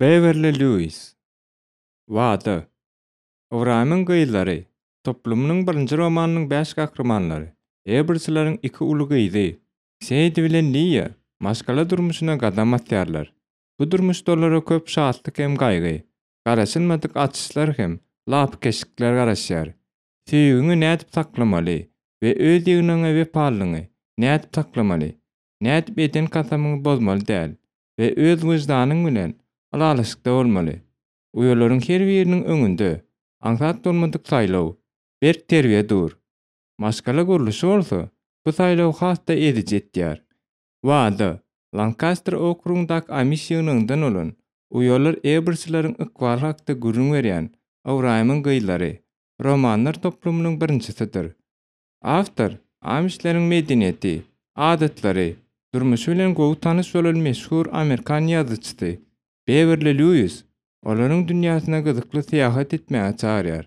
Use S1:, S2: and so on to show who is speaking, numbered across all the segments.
S1: Bewerli Lýuis. Wada. Ybraýymyň gyzlary toplumynyň birinji romanynyň bäş gahrymanlary, Ebersleriň iki uly gyzy, Seýdi bilen Liýa maşgala durmuşyna gadam basýarlar. Bu durmuşda olara köp şatlyk hem gaýgy, garaşylmadyk açyşlar hem lapykeçlikler garaşýar. Söýgiňi nädip saklamaly we öz ýygnagyňa wepalylygyňy nädip saklamaly? Nädip eden kasamyňy bozmaly däl we öz wyždanyň bilen ylalaşykda bolmaly. Uýalaryň her biriniň öňünde aňsat bolmadyk saýlaw, berk terbiýe dur. Maşgala gurluşy bolsa bu saýlawy has-da eziji etýär. Wada, Lankaster okrugyndaky Amiş ýygnagyndan bolan uýalar Ebersleriň ykbaly hakda gürrüň berýän Ybraýymyň gyzlary romanlar toplumynyň birinjisidir. Awtor amişleriň medeniýeti, adatlary, durmuşy bilen gowy tanyş bolan meşhur amerikan ýazyjysy Bewerli Lýuis olaryň dünýäsine gyzykly syýahat etmäge çagyrýar.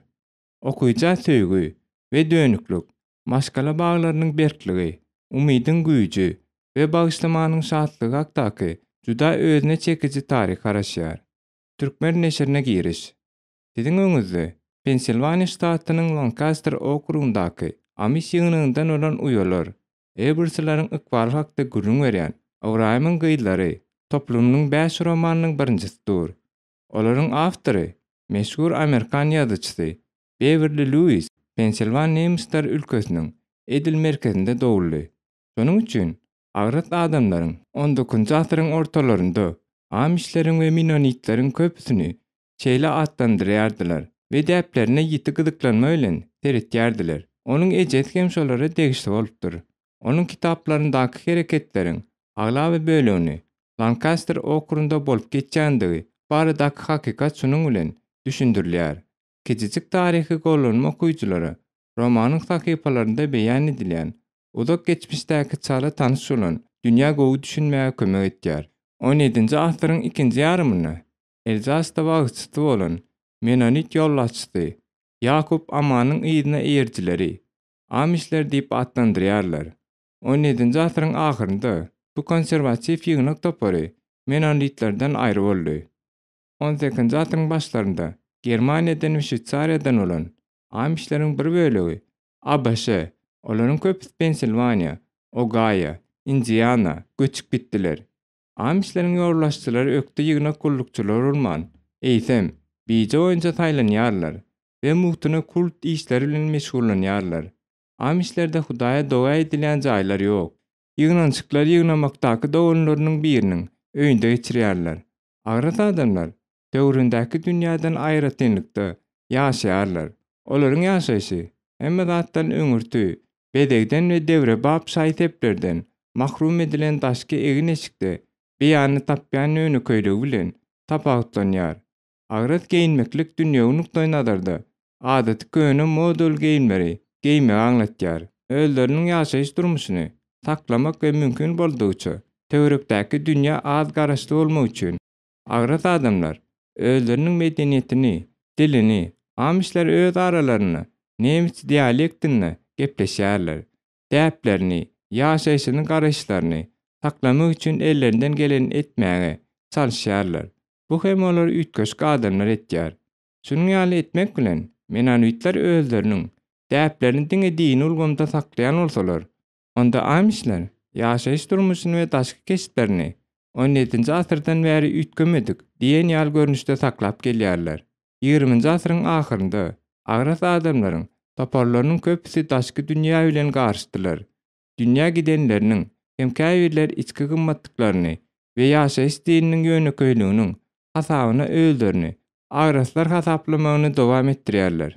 S1: Okyja söýgi we dönüklik, maşgala baglarynyň berkligi, umydyň güýji we bagyşlamanyň şatlygy hakdaky juda özüne çekiji taryh garaşýar. Türkmen neşirine giriş. Siziň öňüňizde Pensilwaniýa ştatynyň Lankaster okrugyndaky Amis ýygnagyndan bolan uýalar, Ebersleriň ykbaly hakda gürrüň berýän Ybraýymyň gyzlary toplumynyň bäş romanynyň birinjisi dur. Olaryň awtory, meşhur amerikan ýazyjysy Bewerli Lýuis Pensilwan nemisler ülkesiniň edil merkezinde doguldy. Şonuň üçin agras adamlaryň on dokuzynjy asyryň ortalarynda amişleriň we menonitleriň köpüsini şeýle atlandyrýardylar we däplerine ýiti gyzyklanma bilen seretýärdiler. Onuň ejesi hem şolara degişli bolupdyr. Onuň kitaplaryndaky hereketleriň aglaba bölegini Lankaster okrugynda bolup geçýändigi baradaky hakykat şunuň bilen düşündirilýär. Kiçijik taryhy gollanma okyjylara romanyň sahypalarynda beýan edilýän uzak geçmişdäki çala tanyş bolan dünýä gowy düşünmäge kömek etýär. On ýedinji asyryň ikinji ýarymynda Elzasda wagyzçysy bolan menonit ýolbaşçysy Ýakup Amanyň yzyna eýerijileri amişler diýip atlandyrýarlar. On ýedinji asyryň ahyrynda bu konserwatiw ýygnak topary menonitlerden aýry boldy. On sekizinji asyryň başlarynda Germaniýadan we Şweýsariýadan bolan amişleriň bir bölegi ABŞ, olaryň köpüsi Pensilwaniýa, Ogaýo, Indiana göçüp gitdiler. Amişleriň ýolbaşçylary ökde ýygnak gullukçylary bolman, eýsem, bije boýunça saýlanýarlar we mugtuna kult işleri bilen meşgullanýarlar. Amişlerde Hudaýa doga edilýän jaýlar ýok. Ýygnanyşyklary ýygnamakdaky doganlarynyň biriniň öýünde geçirýärler. Agras adamlar töweregindäki dünýäden aýratynlykda ýaşaýarlar. Olaryň ýaşaýşy, hemme zatdan öňürti, bezegden we döwrebap şaý-seplerden mahrum edilen daşky egin-eşikde beýanyny tapýan ýönekeýligi bilen tapawutlanýar. Agras geýinmeklik dünýewi nukdaýnazarda adaty köne modaly geýimleri geýmegi aňlatýar. Özleriniň ýaşaýyş durmuşyny saklamak we mümkin boldugyça töwerekdäki dünýä az garaşly bolmak üçin agras adamlar özleriniň medeniýetini, dilini, amişler öz aralarynda nemes dialektinde gepleşýärler, däplerini, ýaşaýşyny garaýyşlaryny saklamak üçin ellerinden gelenini etmäge çalyşýarlar. Bu hem olary üýtgeşik adamlar etýär. Şunuň ýaly etmek bilen, menonitler özleriniň däplerini diňe dini ulgamda saklaýan bolsalar, onda amişler ýaşaýyş durmuşyny we daşky keşplerini on ýedinji asyrdan bäri üýtgemedik diýen ýaly görnüşde saklap gelýärler. Ýigriminji asyryň ahyrynda agras adamlaryň toparlarynyň köpüsi daşky dünýä bilen garyşdylar. Dünýä gidenleriniň hem käbirleri içki gymmatlyklaryny we ýaşaýyş stiliniň ýönekeýliginiň hasabyna özlerini agraslar hasaplamagyny dowam etdirýärler.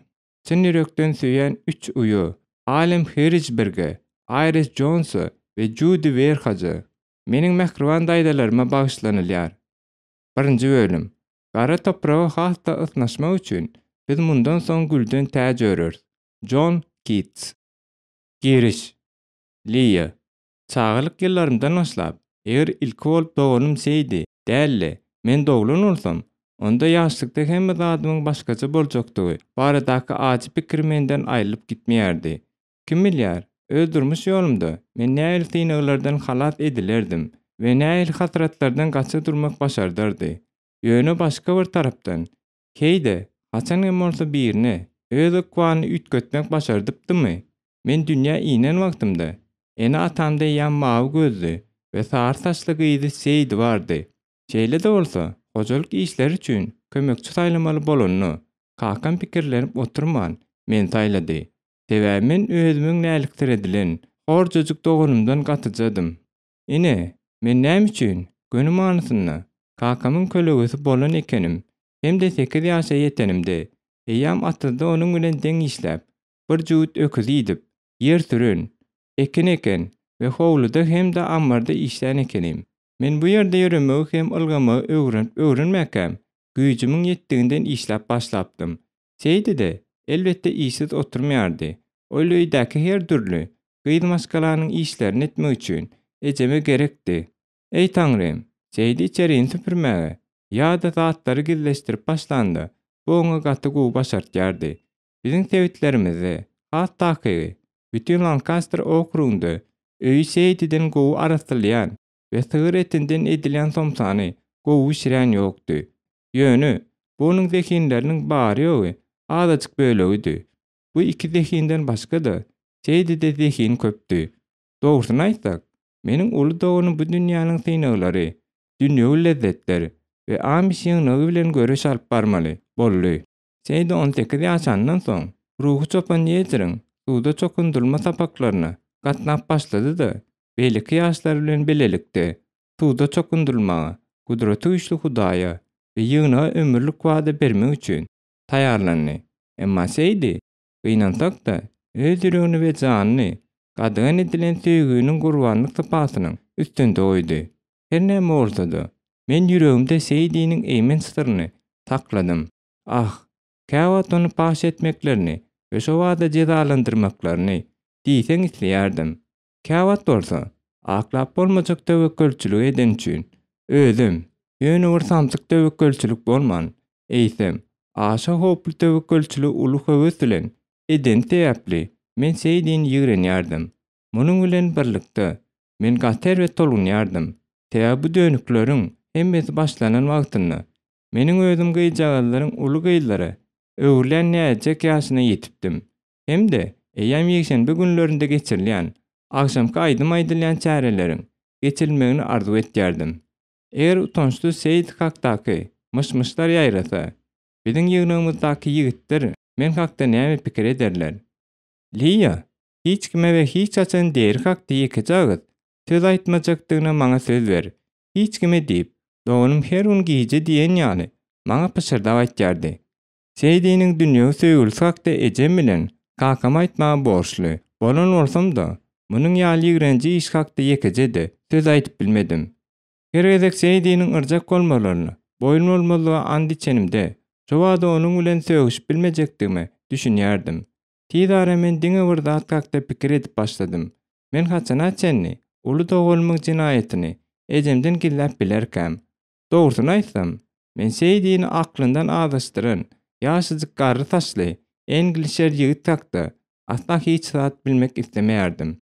S1: Çyn ýürekden söýen üç uýa, Alem Herijberge, Aýris Jonsa we Judi Werhaja, meniň mähriban daýzalaryma bagyşlanylýar. Birinji bölüm. Gara topraga has-da ysnyşmak üçin biz mundan soň gülden täç öreris. Jon Kits. Giriş. Liýa. Çagalyk ýyllarymdan başlap, eger ilki bolup doganym Seýdi däl-de, men doglan bolsam, onda ýaşlykda hemme zadymyň başgaça boljakdygy baradaky ajy pikir menden aýrylyp gitmeýärdi. Kim bilýär, öz durmuş ýolumda men nähili synaglardan halas edilerdim we nähili hasratlardan gaça durmak başardardy. Ýöne başga bir tarapdan, heý-de, haçan hem bolsa birine öz ykbalyny üýtgetmek başardypdymy? Men dünýä inen wagtymda, ene-atamda eýýäm mawy gözli we sary saçly gyzy Seýdi bardy. Şeýle-de bolsa, hojalyk işleri üçin kömekçi saýlamaly bolanda, kakam pikirlenip oturman, meni saýlady. Sebäbi men özümiň läliksiredilen, horjajyk doganymdan gatyjadym. Ine, men näme üçin, göni manysynda, kakamyň kölegesi bolan ekenim hem-de sekiz ýaşa ýetenimde, eýýäm atyzda onuň bilen deň işläp, bir jübüt öküz idip, ýer süren, ekin eken we howluda hem-de ammarda işlän ekenim. Men bu ýerde ýöremegi hem ylgamagy öwrenip-öwrenmäkäm, güýjümiň ýetdiginden işläp başlapdym. Şeýdi-de, elbetde işsiz oturmaýardy. Ol öýdäki her dürli, gyz maşgalanyň işlerini etmek üçin, ejeme gerekdi. Eý Taňrym, Seýdi içerini süpürmäge ýa-da zatlary gizleşdirip başlanda, bu oňa gaty gowy başartýardy. Biziň sebitlerimizde, has takygy, bütin Lankaster okrugynda öýi Seýdiden gowy arassalaýan we sygyr etinden edilýän somsany gowy bişirýän ýokdy. Ýöne, bu onuň zehinleriniň bary-ýogy azajyk bölegidi. Bu iki zehinden başga-da, Seýdide zehin köpdi. Dogrusyny aýtsak, meniň uly doganym bu dünýäniň synaglary, dünýewi lezzetler we Amiş ýygnagy bilen göreş alyp barmaly boldy. Seýdi on sekiz ýaşandan soň, ruhy çopan Ýejiriň suwda çokundyrylma sapaklaryna gatnap başlady-da, beýleki ýaşlar bilen bilelikde suwda çokundyrylmaga, Gudratygüýçli Hudaýa we ýygnaga ömürlik wada bermek üçin taýýarlandy. Emma Seýdi, gynansak-da, öz ýüregini we janyny gadagan edilen söýginiň gurbanlyk sypasynyň üstünde goýdy. Her näme bolsa-da, men ýüregimde Seýdiniň eýmenç syryny sakladym. Ah, käwagt ony paş etmeklerini we şo bada jezalandyrmaklaryny diýseň isleýärdim. Käwagt bolsa, aklap bolmajak töwekgelçiligi edeni üçin, özem, ýöne bir samsyk töwekgelçilik bolman, eýsem, aşa howply töwekgelçiligi uly höwes bilen edeni sebäpli men Seýdini ýigrenýärdim. Munuň bilen birlikde, men gaty erbet tolgunýardym. Sebäbi bu dönükleriň hemmesi başlanan wagtynda, meniň özüm gyzjagazlaryň uly gyzlara öwrülýän näzijek ýaşyna ýetipdim. Hem-de eýýäm ýekşenbe günlerinde geçirilýän, agşamky aýdym aýdylýan çäreleriň geçirilmegini arzuw etýärdim. Eger utançsyz Seýit hakdaky myş-myşlar ýaýrasa, biziň ýygnagymyzdaky ýigitler men hakda näme pikir ederler? Liýa, hiç kime we hiç haçan deri hakda ýekeje agyz söz aýtmajakdygyna maňa söz ber. Hiç kime diýip, doganym her gün gije diýen ýaly maňa pyşyrdap aýtýardy. Seýdiniň dünýewi söýgülisi hakda ejem bilen kakama aýtmaga borçly bolan bolsam-da, munuň ýaly ýigrenji iş hakda ýekeje-de söz aýdyp bilmedim. Her gezek Seýdiniň yrjak bolmalaryna boýun bolmazlyga ant içenimde, şo bada onuň bilen sögüşip bilmejekdigime düşünýärdim. Tiz ara men diňe bir zat hakda pikir edip başladym. Men haçana çenli uly doganymyň jenaýatyny ejemden gizläp bilerkäm? Dogrusyny aýtsam, men Seýdini aklyndan azaşdyran ýaşajyk garry saçly englişer ýigit hakda asla hiç zat bilmek islemeýärdim.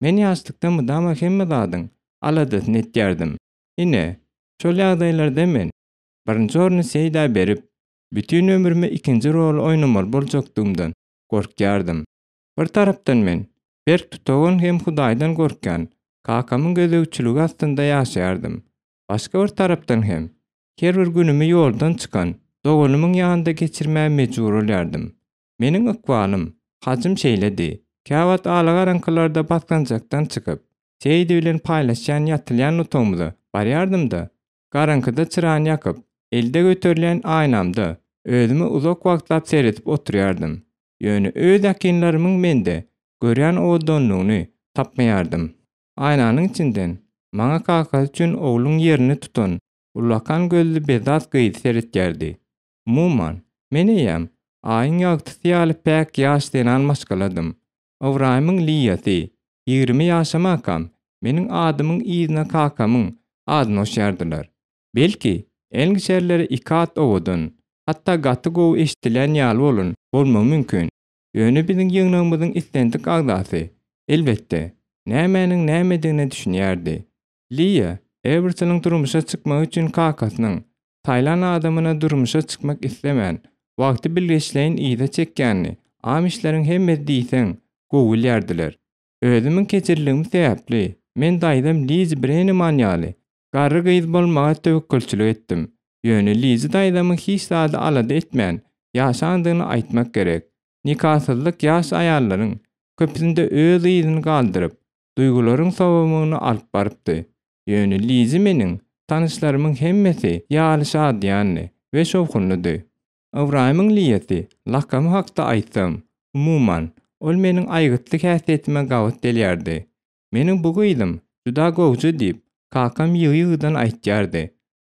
S1: Men ýaşlykda mydama hemme zadyň aladasyny etýärdim. Ine, şol ýagdaýlarda men birinji orny Seýdä berip, bütin ömrüme ikinji roly oýnamaly boljakdygymdan gorkýardym. Bir tarapdan men berk tutagan hem Hudaýdan gorkýan kakamyň gözegçiligi astynda ýaşaýardym. Başga bir tarapdan hem, her bir günümi ýoldan çykan doganymyň ýanynda geçirmäge mejbur bolýardym. Meniň ykbalym, hajym şeýledi. Käwagt alagaraňkylarda basgançakdan çykyp, Seýdi bilen paýlaşýan ýatylýan otagymyza barýardym-da, garaňkyda çyrany ýakyp, elde göterilýän aýnamda özüme uzak wagtlap seredip oturýardym. Ýöne öz ýakynlarymyň mende görýän owadanlygyny tapmaýardym. Aýnanyň içinden maňa kakasy üçin ogluň ýerini tutan ullakan gözli bezzat gyzy seretýärdi. Umuman, men eýýäm Aýyň ýagtysy ýaly päk ýaş zenan maşgaladym. Ybraýymyň Liýasy, 20 ýaşamakam, meniň adymyň yzyna kakamyň adyny goşýardylar. Belki, elňişerlere iki at owadan, hatda gaty gowy eşidilýän ýaly bolan bolmagy mümkin. Ýöne biziň ýygnagymyzyň islendik agzasy, elbetde, nämäniň nämedigine düşünýärdi. Liýa Ewersonyň durmuşa çykmagy üçin kakasynyň. Saýlan adamyna durmuşa çykmak islemän, wagty bilgeşleýin yza çekýänini amişleriň hemmesi diýseň gowy bilýärdiler. Özümiň kejirligim sebäpli, men daýzam Lizi Breneman ýaly garry gyz bolmaga töwekgelçilik etdim. Ýöne Lizi daýzamyň hiç zady alada etmän ýaşandygyny aýtmak gerek. Nikasyzlyk ýaş aýallaryň köpüsinde öz yzyny galdyryp, duýgularyň sowamagyna alyp barypdy. Ýöne Lizi meniň tanyşlarymyň hemmesi ýaly şadyýandy we şowhunlydy. Ybraýymyň Liýasy lakamy hakda aýtsam, umuman, ol meniň aýgytly häsiýetime gabat gelýärdi. Meniň bu gyzym juda gowja diýip, kakam ýygy-ýygydan aýtýardy.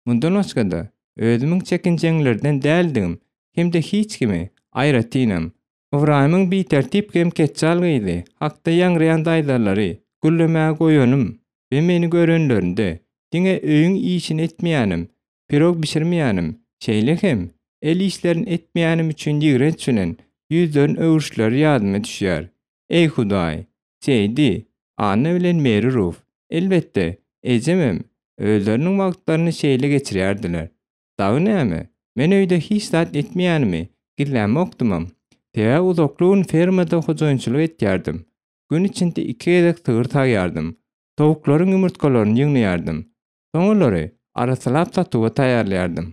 S1: Mundan başga-da, özümiň çekinjeňlerden däldigim hem-de hiç kimi, aýratynam, Ybraýymyň bitertip hem ketjal gyzy hakda ýaňraýan daýzalary gürlemäge goýanym we meni görenlerinde diňe öýüň işini etmeýänim, pirog bişirmeýänim, şeýle hem el işlerini etmeýänim üçin ýigrenç bilen ýüzlerini öwrüşleri ýadyma düşýär. Eý, Hudaý! Seýdi, Anna bilen Meri Ruf, elbetde, ejemem özleriniň wagtlaryny şeýle geçirýärdiler. Dagy näme, men öýde hiç zat etmeýänimi gizlämokdymam. Sebäbi uzakly gün fermada hojaýynçylyk etýärdim. Gün içinde iki gezek sygyr sagýardym. Towuklaryň ýumurtgalaryny ýygnaýardym. Soň olary arassalap satuwa taýýarlaýardym.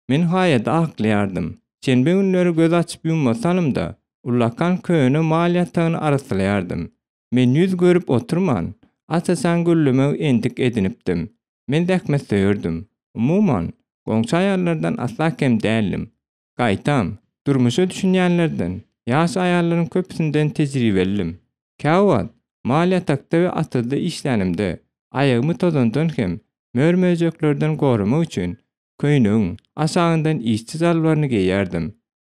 S1: Men haýady aklaýardym. Şenbe günleri göz açyp ýummasy salymda, ullakan köne mal ýatagyny arassalaýardym. Men ýüz görüp oturman, aç-açan gürlemegi endik edinipdim. Men zähmetsöýerdim. Umuman, goňşy aýallardan asla kem däldim. Gaýtam, durmuşa düşünýänlerden, ýaş aýallaryň köpüsinden tejribelidim. Käwagt, mal ýatakda we atyzda işlänimde, aýagymy tozandan hem mör-möjeklerden goramak üçin köýnegiň aşagyndan işçi jalbaryny geýerdim.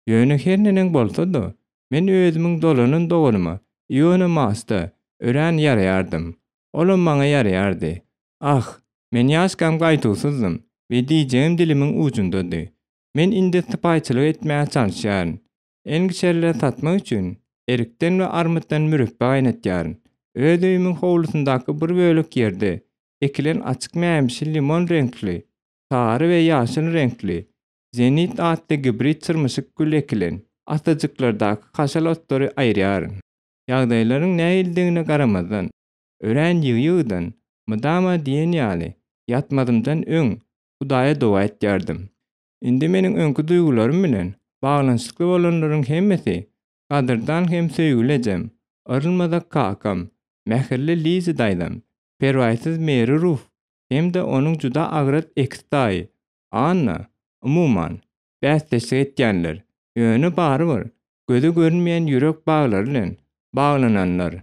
S1: Ýöne her neneň bolsa-da, men özümiň dolanan doganyma, Iona Masta örän ýaraýardym. Olam maňa ýaraýardy. Ah, men ýaşkam gaýduwsyzdym we diýjegim dilimiň ujundady. Men indi sypaýyçylyk etmäge çalyşýaryn. Engiçerleri satmak üçin erikden we armytdan mürepbe gaýnatýaryn. Öz öýümiň howlusyndaky bir bölek ýerde ekilen açyk mämişi limon reňkli, sary we ýaşyl reňkli Zenit atly gibrid çyrmyşyk gül ekilen atyjyklardaky haşal otlary aýyrýaryn. Ýagdaýlaryň nähilidigine garamazdan, örän ýygy-ýygydan, mydama diýen ýaly, ýatmazymdan öň Hudaýa doga etýärdim. Indi meniň öňki duýgularym bilen baglanyşykly bolanlaryň hemmesi, gadyrdan hem söýgüli ejem, yrylmazak kakam, mähirli Lizi daýzam, perwaýsyz Meri Ruf hem-de onuň juda agras ekiz daýy, Anna, umuman, bäsdeşlik etýänler, ýöne barybir, göze görünmeýän ýürek baglary bilen baglananlar,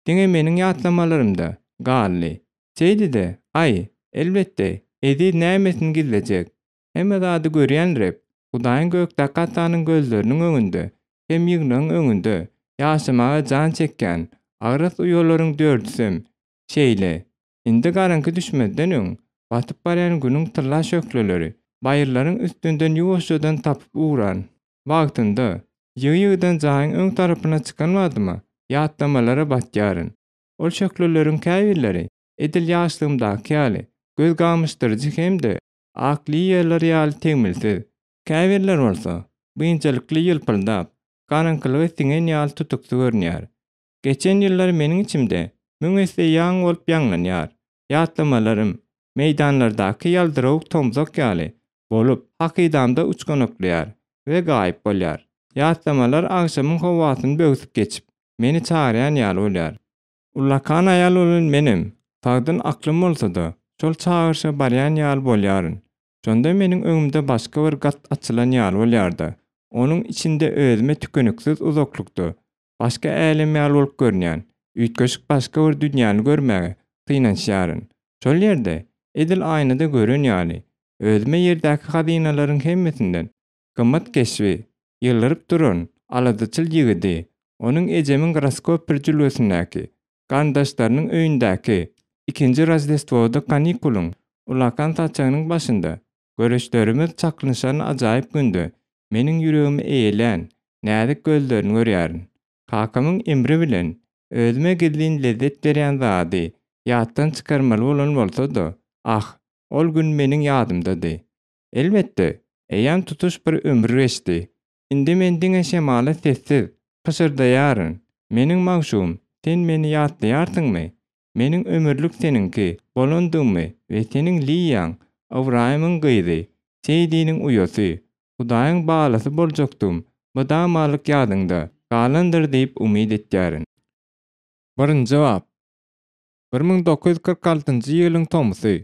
S1: diňe meniň ýatlamalarymda galdy. Şeýdi-de, aý, elbetde, Eziz nämesini gizlejek? Hemme zady görýän Reb, Hudaýyň gökdäki Atanyň gözleriniň öňünde hem ýygnagyň öňünde ýaşamaga jan çekýän agras uýalaryň dördüsem şeýle. Indi garaňky düşmezden öň, batyp barýan Günüň tylla şöhleleri baýyrlaryň üstünden ýuwaşjadan tapyp ugran wagtynda, ýygy-ýygydan jaýyň öň tarapyna çykan badyma ýatlamalara batýaryn. Ol şöhleleriň käbirleri edil ýaşlygymdaky ýaly göz gamyşdyryjy hem-de ak liliýalar ýaly tegmilsiz, käbirleri bolsa biynjalykly ýylpyldap, garaňkylyga siňen ýaly tutuksy görünýär. Geçen ýyllar meniň içimde müň esse ýaň bolup ýaňlanýar. Ýatlamalarym, meýdanlardaky ýaldyrawuk tomzak ýaly bolup, hakydamda uçganaklaýar we gaýyp bolýar. Ýatlamalar agşamyň howasyny böwsüp geçip, meni çagyrýan ýaly bolýar. Ullakan aýal bolan menem, sagdyn aklym bolsa-da, şol çagyryşa barýan ýaly bolýaryn. Şonda meniň öňümde başga bir gat açylan ýaly bolýar-da, onuň içinde özüme tükeniksiz uzaklykda, başga älem ýaly bolup görünýän, üýtgeşik başga bir dünýäni görmäge synanyşýaryn. Şol ýerde, edil aýnada gören ýaly, özüme ýerdäki hazynalaryň hemmesinden gymmat keşbi, ýylgyryp duran aladaçyl ýigidi, onuň ejemiň Graskopper jülgesindäki garyndaşlarynyň öýündäki ikinji Roždestwoda kanikulyň ullakan saçagynyň başynda göreçlerimiz çaknyşan ajaýyp günde meniň ýüregimi eýelän näzik gözlerini görýärin. Kakamyň emri bilen özüme gizlin lezzet berýän zady ýatdan çykarmaly bolan bolsa-da, ah, ol gün meniň ýadymdady. Elbetde, eýýäm tutuş bir ömür geçdi. Indi men diňe şemala sessiz pyşyrdaýaryn, Meniň magşugym, sen meni ýatlaýarsyňmy? Meniň ömürlik seniňki bolandygymy we seniň Liýaň, Ybraýymyň gyzy, Seýdiniň uýasy, Hudaýyň balasy boljakdygym mydamalyk ýadyňda galandyr diýip umyt etýärin. Birinji bap. 1946-njy ýylyň tomusy.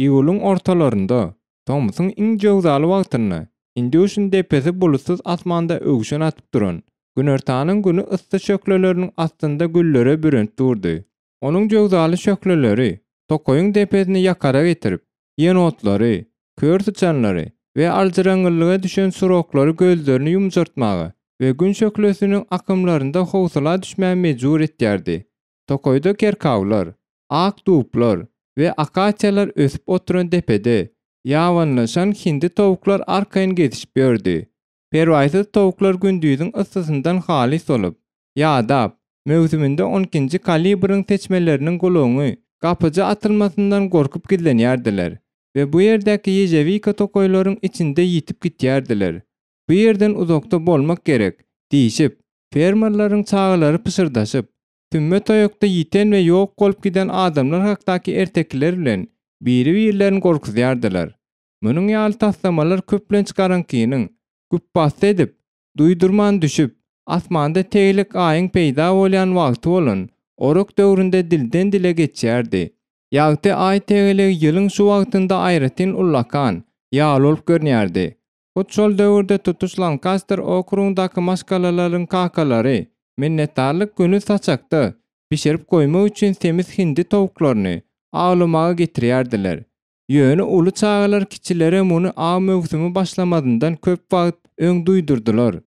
S1: Iýulyň ortalarynda, tomusyň iň jöwzaly wagtynda, Indýuşin depesi bulutsyz asmanda öwşün atyp duran, günortanyň güni yssy şöhleleriniň astynda güllere bürenip durdy. Onuň jöwzaly şöhleleri tokaýyň depesini ýakara getirip, ýenotlary, kör syçanlary we aljyraňňylyga düşen suroklary gözlerini ýumşartmaga we gün şöhlesiniň akymlarynda howsala düşmäge mejbur etýärdi. Tokaýda kerkawlar, ak dublar we akasiýalar ösüp oturan depede ýabanylaşan hindi towuklar arkaýyn gezişip ýördi. Perwaýsyz towuklar gündiziň yssysyndan halys bolup, ýadap, möwsüminde on ikinji kalibriň seçmeleriniň gulagyňy gapyja atylmasyndan gorkup gizlenýärdiler we bu ýerdäki ýežewika tokaýlaryň içinde ýitip gitýärdiler. Bu ýerden uzakda bolmak gerek, diýşip, fermerleriň çagalary pyşyrdaşyp, Sümme toýakda ýiten we ýok bolup giden adamlar hakdaky ertekiler bilen biri-birlerini gorkuzýardylar. Munuň ýaly taslamalar köplenç garaňkynyň, güpbasdy edip, duýdurman düşüp, asmanda tegelek aýyň peýda bolýan wagty bolan orak döwründe dilden-dile geçýärdi. Ýagty aý tegelegi ýylyň şu wagtynda aýratyn ullakan ýaly bolup görünýärdi. Hut şol döwürde tutuş Lankaster okrugyndaky maşgalalaryň kakalary minnetdarlyk güni saçakda bişirip goýmak üçin semiz hindi towuklaryny awlamaga getirýärdiler. Ýöne uly çagalar kiçilere muny aw möwsümi başlamazyndan köp wagt öň duýdurdylar.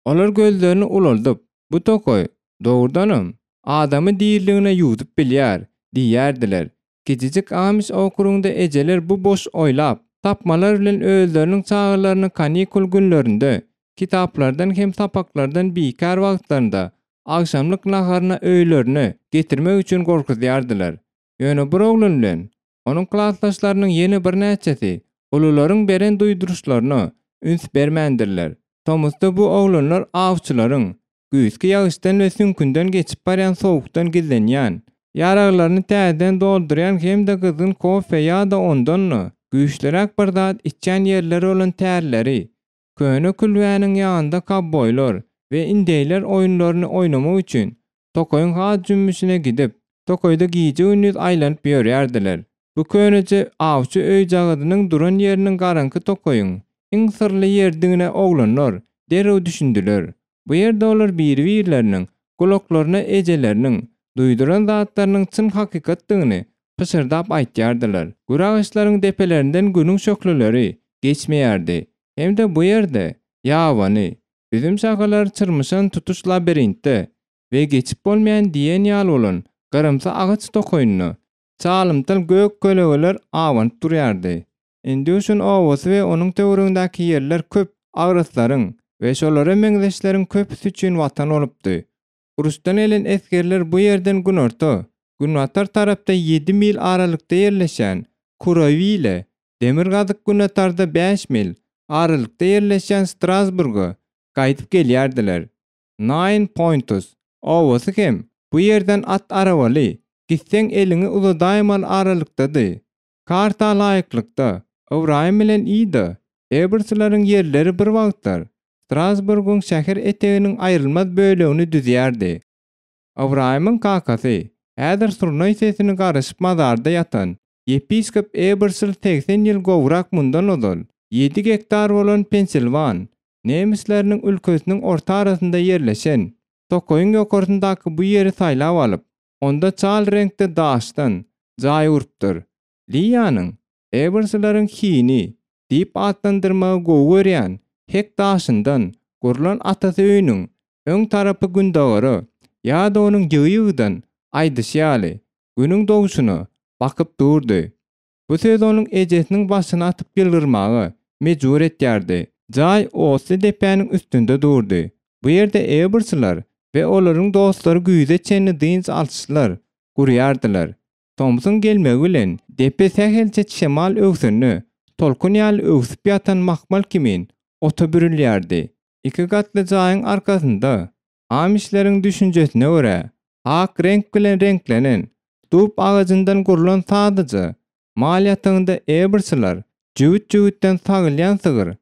S1: Olar gözlerini ulaldyp, Bu tokaý, dogrudanam, adamy diriligine ýuwdup bilýär diýýärdiler. Kiçijik Amiş okrugynda ejeler bu boş oýlap tapmalar bilen özleriniň çagalaryny kanikul günlerinde, kitaplardan hem sapaklardan bikär wagtlarynda agşamlyk naharyna öýlerine getirmek üçin gorkuzýardylar. Ýöne bir oglan bilen onuň klasdaşlarynyň ýene birnäçesi ulularyň beren duýduryşlaryna üns bermändirler. Tomusda bu oglanlar awçylaryň, güýzki ýagyşdan we süňkünden geçip barýan sowukdan gizlenýän, ýaraglaryny täzeden doldurýan hem-de gyzgyn kofe ýa-da ondan-da güýçlüräk bir zat içýän ýerleri bolan tärleri, köne külbäniň ýanynda kowboýlar we indeýler oýunlaryny oýnamak üçin tokaýyň has jümmüşine gidip, tokaýda gije-gündiz aýlanyp ýörýärdiler. Bu köneje awçy öýjagazynyň duran ýeriniň garaňky tokaýyň iň syrly ýeridigine oglanlar derrew düşündiler. Bu ýerde olar biri-birleriniň gulaklaryna ejeleriniň duýduran zatlarynyň çyn hakykatdygyny pyşyrdap aýtýardylar. Gür agaçlaryň depelerinden günüň şöhleleri geçmeýärdi hem-de bu ýerde ýabany üzüm şahalary çyrmyşan tutuş labirintde we geçip bolmaýan diýen ýaly bolan gyrymsy agaç tokaýynda çalymtyl gök kölegeler abanyp durýardy. Indýuşin obasy we onuň töweregindäki ýerler köp agraslaryň we şolara meňzeşleriň köpüsi üçin watan bolupdy. Uruşdan gelen esgerler bu ýerden günorta, günbatar tarapda ýedi mil aralykda ýerleşýän Kurawile, demirgazyk-günotarda bäş mil aralykda ýerleşýän Strasburga gaýdyp gelýärdiler. Naýn Pointus obasy hem bu ýerden at arabaly gitseň eliňi uzadaýmaly aralykdady. Karta laýyklykda, Ybraýym bilen Ida Ebersleriň ýerleri bir wagtlar Strasburgyň şäher eteginiň aýrylmaz bölegini düzýärdi. Ybraýymyň kakasy, häzir surnaý sesini garyşyp mazarda ýatan ýepiskop Ebersl 80 ýyl gowrak mundan ozal ýedi gektar bolan Pensilwan nemisleriniň ülkesiniň orta arasynda ýerleşen tokaýyň ýokarsyndaky bu ýeri saýlap alyp, onda çal reňkde daşdan jaý gurupdyr. Liýanyň Ebersleriň hini diýip atlandyrmagy gowy görýän hek daşyndan gurlan atasy öýüniň öň tarapy gündogara ýa-da onuň ýygy-ýygydan aýdyşy ýaly, Günüň dogşuna bakyp durdy. Bu söz onuň ejesiniň başyny atyp ýylgyrmaga mejbur etýärdi. Jaý otly depäniň üstünde durdy. Bu ýerde Ebersler we olaryň dostlary güýze çenli dynç alşlar gurýardylar. Tomsuň gelmegi bilen depe sähelçe şemal öwsende, tolkun ýaly öwsüp ýatan mahmal kimin ota bürülýärdi. Iki gatly jaýyň arkasynda, amişleriň düşünjesine görä, ak reňk bilen reňklenen, dub agajyndan gurlan sadaja mal ýatagynda ebrçiler jübüt-jübütden sagylýan sygyr,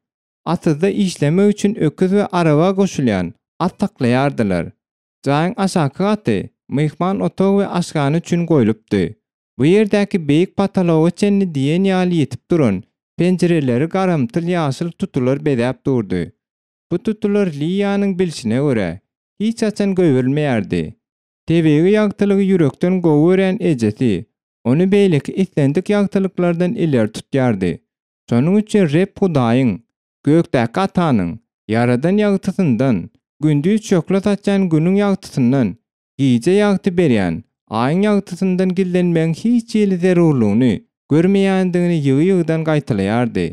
S1: atyzda işlemek üçin öküz we araba goşulýan at saklaýardylar. Jaýyň aşaky gaty myhman otag we aşhana üçin goýlupdy. Bu ýerdäki beýik potologa çenli diýen ýaly ýetip duran penjireleri garamtyl ýaşyl tutular bezäp durdy. Bu tutular Liýanyň bilşine görä, hiç haçan goýberilmeýärdi. Tebigy ýagtylygy ýürekden gowy görýän ejesi ony beýleki islendik ýagtylyklardan ileri tutýardy. Şonuň üçin Reb Hudaýyň, Gökdäki Atanyň, ýaradan ýagtysyndan, gündiz şöhle saçýan Günüň ýagtysyndan Gije ýagty berýän Aýyň ýagtysyndan gizlenmegiň hiç hili zerurlygyny görmeýändigini ýygy-ýygydan gaýtalaýardy.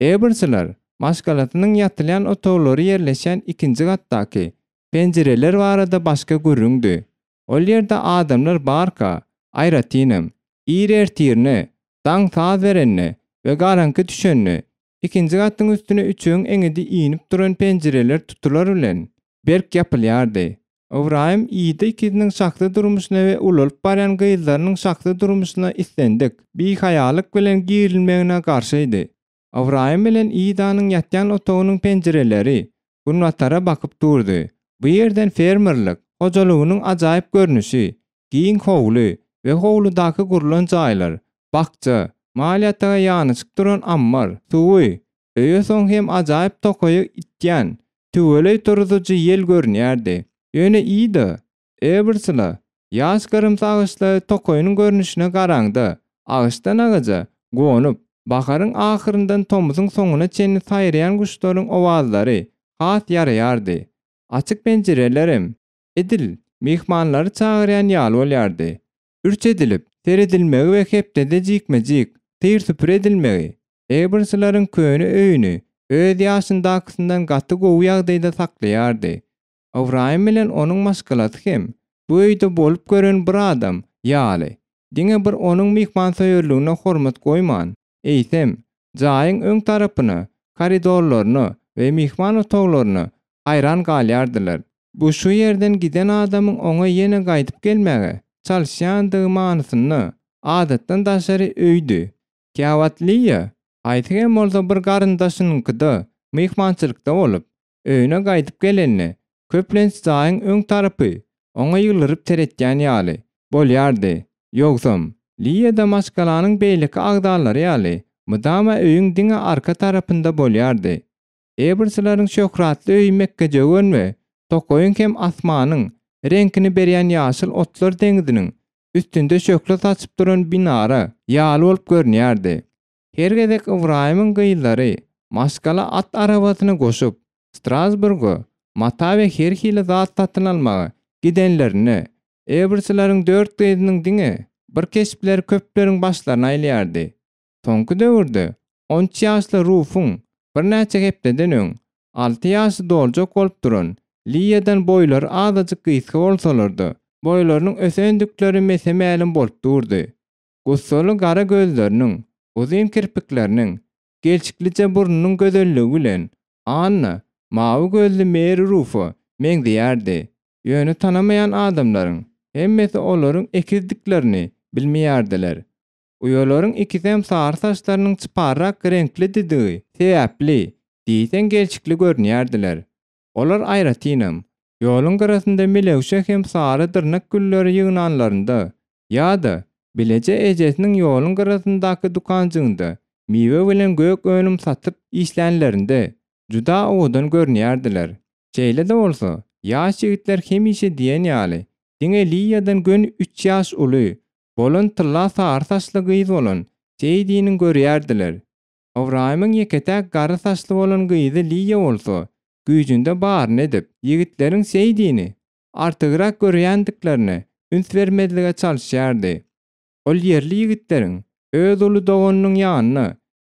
S1: Ebersler maşgalasynyň ýatylýan otaglary ýerleşýän ikinji gatdaky penjireler barada başga gürrüňdi. Ol ýerde adamlar barka, aýratynam, ir ertirine, daň saz berende we garaňky düşende, ikinji gatyň üstüne üçegiň eňňidi inip duran penjireler tutular bilen berk ýapylýardy. Ybraýym Ida ikisiniň şahsy durmuşyna we ulalyp barýan gyzlarynyň şahsy durmuşyna islendik bihaýalyk bilen girilmegine garşydy. Ybraýym bilen Idanyň ýatýan otagynyň penjireleri günbatara bakyp durdy. Bu ýerden fermerlik hojalygynyň ajaýyp görnüşi, giň howly we howludaky gurlan jaýlar, bakja, mal ýataga ýanaşyk duran ammar, suwy, öýe soň hem ajaýyp tokaýy itýän Tüweleý turzuju ýel görünýärdi. Ýöne Ida, Ebersla, ýaş gyrymsy agaçlary tokaýynyň görnüşine garaňda, agaçdan agaja gonup, baharyň ahyryndan tomusyň soňuna çenli saýraýan guşlaryň owazlary has ýaraýardy. Açyk penjirelerem, edil, myhmanlary çagyrýan ýaly bolýardy. Ürç edilip, seredilmegi we hepdede jikme-jik syr-süpür edilmegi Ebersalaryň köne öýüni öz ýaşyndakysyndan gaty gowy ýagdaýda saklaýardy. Ybraýym bilen onuň maşgalasy hem bu öýde bolup gören bir adam ýaly, diňe bir onuň myhmansöýerligine hormat goýman, eýsem, jaýyň öň tarapyna, koridorlaryna we myhman otaglaryna haýran galýardylar. Bu şu ýerden giden adamyň oňa ýene gaýdyp gelmäge çalyşýandygy manysynda adatdan daşary öýdi. Käwagt Liýa haýsy hem bolsa bir garyndaşynyňkyda myhmançylykda bolup, öýüne gaýdyp gelende, köplenç jaýyň öň tarapy oňa ýylgyryp seretýän ýaly bolýardy. Ýogsam, Liýa-da maşgalanyň beýleki agzalary ýaly, mydama öýüň diňe arka tarapynda bolýardy. Ebersalaryň şöhratly öýi mekgejöwen we tokaýyň hem asmanyň reňkini berýän ýaşyl otlar deňziniň üstünde şöhle saçyp duran minara ýaly bolup görünýärdi. Her gezek Ybraýymyň gyzlary maşgala at arabasyna goşup, Strasburga mata we her hili zat satyn almaga gidenlerinde, Ebersalaryň dört gyzynyň diňe bir keşpleri köpleriň başlaryny aýlaýardy. Soňky döwürde on üç ýaşly Rufuň birnäçe hepdeden öň alty ýaşy doljak bolup duran Liýadan boýlary azajyk gysga bolsalar-da, boýlarynyň ösendikleri mese-mälim bolup durdy. Gussaly gara gözleriniň, uzyn kirpikleriniň, gelşiklije burnunyň gözelligi bilen Anna mawy gözli Meri Rufa meňzeýärdi. Ýöne tanamaýan adamlaryň hemmesi olaryň ekizdiklerini bilmeýärdiler. Uýalaryň ikisem sary saçlarynyň çyparrak reňklididigi sebäpli, diýseň gelşikli görünýärdiler. Olar aýratynam, ýoluň gyrasynda melewşe hem sary dyrnak gülleri ýygnanlarynda ýa-da bileje ejesiniň ýoluň gyrasyndaky dükanjygynda miwe bilen gök önüm satyp işlänlerinde juda owadan görünýärdiler. Şeýle-de bolsa, ýaş ýigitler hemişe diýen ýaly, diňe Liýadan göni üç ýaş uly bolan tylla sary saçly gyz bolan Seýdiniň görýärdiler. Ybraýymyň ýeke-täk gara saçly bolan gyzy Liýa bolsa, güýjünde baryny edip, ýigitleriň Seýdini artygrak görýändiklerine üns bermezlige çalyşýardy. Ol ýerli ýigitleriň öz uly doganynyň ýanyna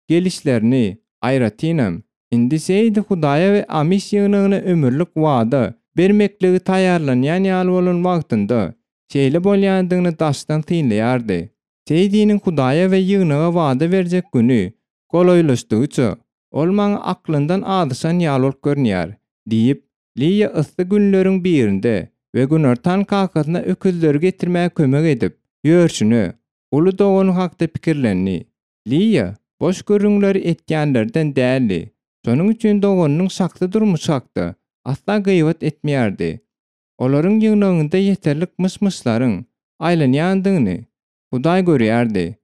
S1: gelişlerini, aýratynam, indi Seýdi Hudaýa we Amiş ýygnagyna ömürlik wada bermekligi taýýarlanýan ýaly bolan wagtynda, şeýle bolýandygyny daşdan synlaýardy. Seýdiniň Hudaýa we ýygnaga wada berjek güni. Golaýlaşdygyça, ol maňa aklyndan azaşan ýaly bolup görünýär, diýip, Liýa yssy günleriň birinde we günortan kakasyna öküzleri getirmäge kömek edip ýörşüne, uly dogany hakda pikirlendi. Liýa boş gürrüňleri etýänlerden däldi. Şonuň üçin doganynyň şahsy durmuşy hakda asla gybat etmeýärdi. Olaryň ýygnagynda ýeterlik myş-myşlaryň aýlanýandygyny Hudaý görýärdi.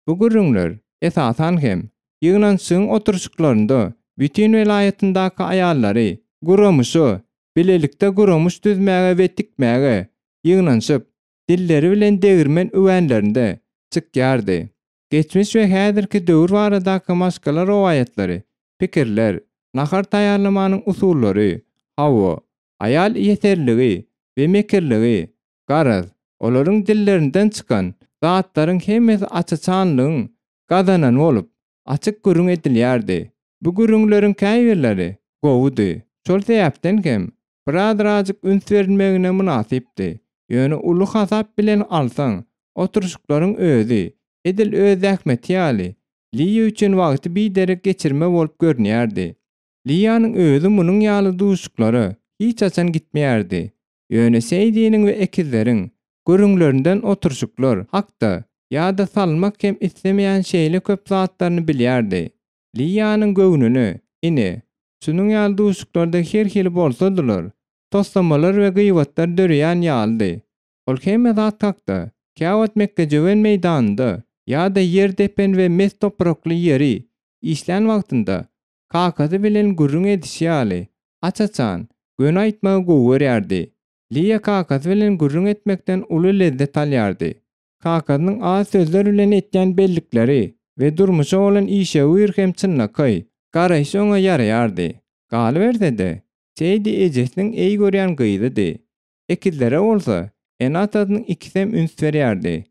S1: Bu gürrüňler, esasan hem, ýygnanyşygyň oturyşyklarynda bütin welaýatyndaky aýallary guramyşa, bilelikde guramyş düzmäge we tikmäge ýygnanyşyp, dilleri bilen degirmen üwänlerinde çykýardy. Geçmiş we häzirki döwür baradaky maşgala rowaýatlary, pikirler, nahar taýýarlamanyň usullary, hawa, aýal ýeserligi we mekirligi, garaz, olaryň dillerinden çykan zatlaryň hemmesi aç-açanlygyň gazanany bolup, açyk gürrüň edilýärdi. Bu gürrüňleriň käbirleri gowudy, şol sebäpden hem birazrajyk üns berilmegine mynasypdy. Ýöne uly hasap bilen alsaň, oturyşyklaryň özi, edil öz zähmeti ýaly, Liýa üçin wagty biderek geçirme bolup görünýärdi. Liýanyň özi munuň ýaly duşuşyklara hiç haçan gitmeýärdi. Ýöne Seýdiniň we ekizleriň gürrüňlerinden oturyşyklar hakda ýada salmak hem islemeýän şeýle köp zatlaryny bilýärdi. Liýanyň göwnüne, ine, şunuň ýaly duşuşyklarda her hili bolsadylar, toslamalar we gybatlar döreýän ýalydy. Ol hemme zat hakda, käwagt mekgejöwen meýdanynda ýa-da ýer depen we mes toprakly ýeri işlän wagtynda kakasy bilen gürrüň edişi ýaly, aç-açan, göni aýtmagy gowy görýärdi. Liýa kakasy bilen gürrüň etmekden uly lezzet alýardy. Kakasynyň az sözler bilen etýän bellikleri we durmuşa bolan işewür hem çynlakaý garaýşy oňa ýaraýardy. Galyberse-de, Seýdi ejesiniň eý görýän gyzydy. Ekizlere bolsa, ene-atasynyň ikisem üns berýärdi.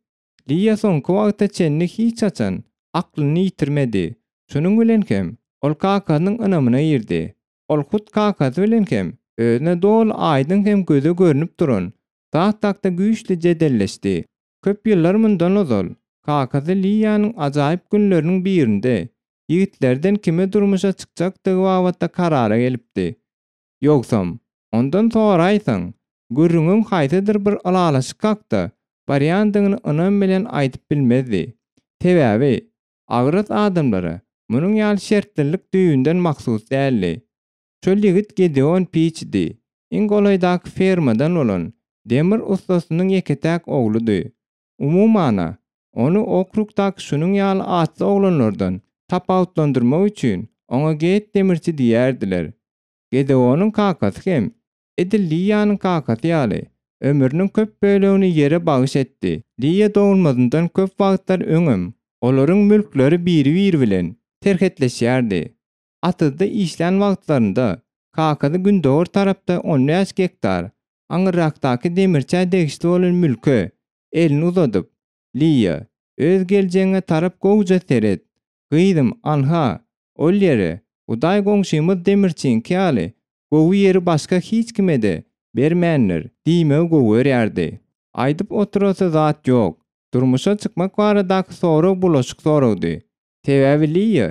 S1: Liýa soňky wagta çenli hiç haçan aklyny ýitirmedi. Şunuň bilen hem ol kakasynyň ynamyna girdi. Ol hut kakasy bilen hem özüne doly aýdyň hem göze görnüp duran zat hakda güýçli jedelleşdi. Köp ýyllar mundan ozal kakasy Liýanyň ajaýyp günleriniň birinde ýigitlerden kime durmuşa çykjakdygy babatda karara gelipdi. Ýogsam, ondan soraýsaň, gürrüňiň haýsydyr bir ylalaşyk hakda barýandygyny ynam bilen aýdyp bilmezdi. Sebäbi, agras adamlara munuň ýaly şertlilik düýbünden mahsus däldi. Şol ýigit Gedeon Piçdi, iň golaýdaky fermadan bolan demir ussasynyň ýeke-täk ogludy. Umuman-a, ony okrugdaky şunuň ýaly atly oglanlardan tapawutlandyrmak üçin oňa Get demirçi diýerdiler. Gedeonyň kakasy hem, edil Liýanyň kakasy ýaly, ömrüniň köp bölegini ýere bagyş etdi. Liýa dogulmazyndan köp wagtlar öňem olaryň mülkleri biri-biri bilen serhetleşýärdi. Atyzda işlän wagtlarynda kakasy gündogar tarapda on bäş gektar aňyrrakdaky demirçä degişli bolan mülke elini uzadyp, Liýa, öz geljegiňe tarap gowuja seret. Gyzym, anha, ol ýere, Hudaý goňşymyz demirçiňki ýaly gowy ýeri başga hiç kime-de bermändir diýmegi gowy görýärdi. Aýdyp oturasy zat ýok, durmuşa çykmak baradaky sorag bulaşyk soragdy. Sebäbi Liýa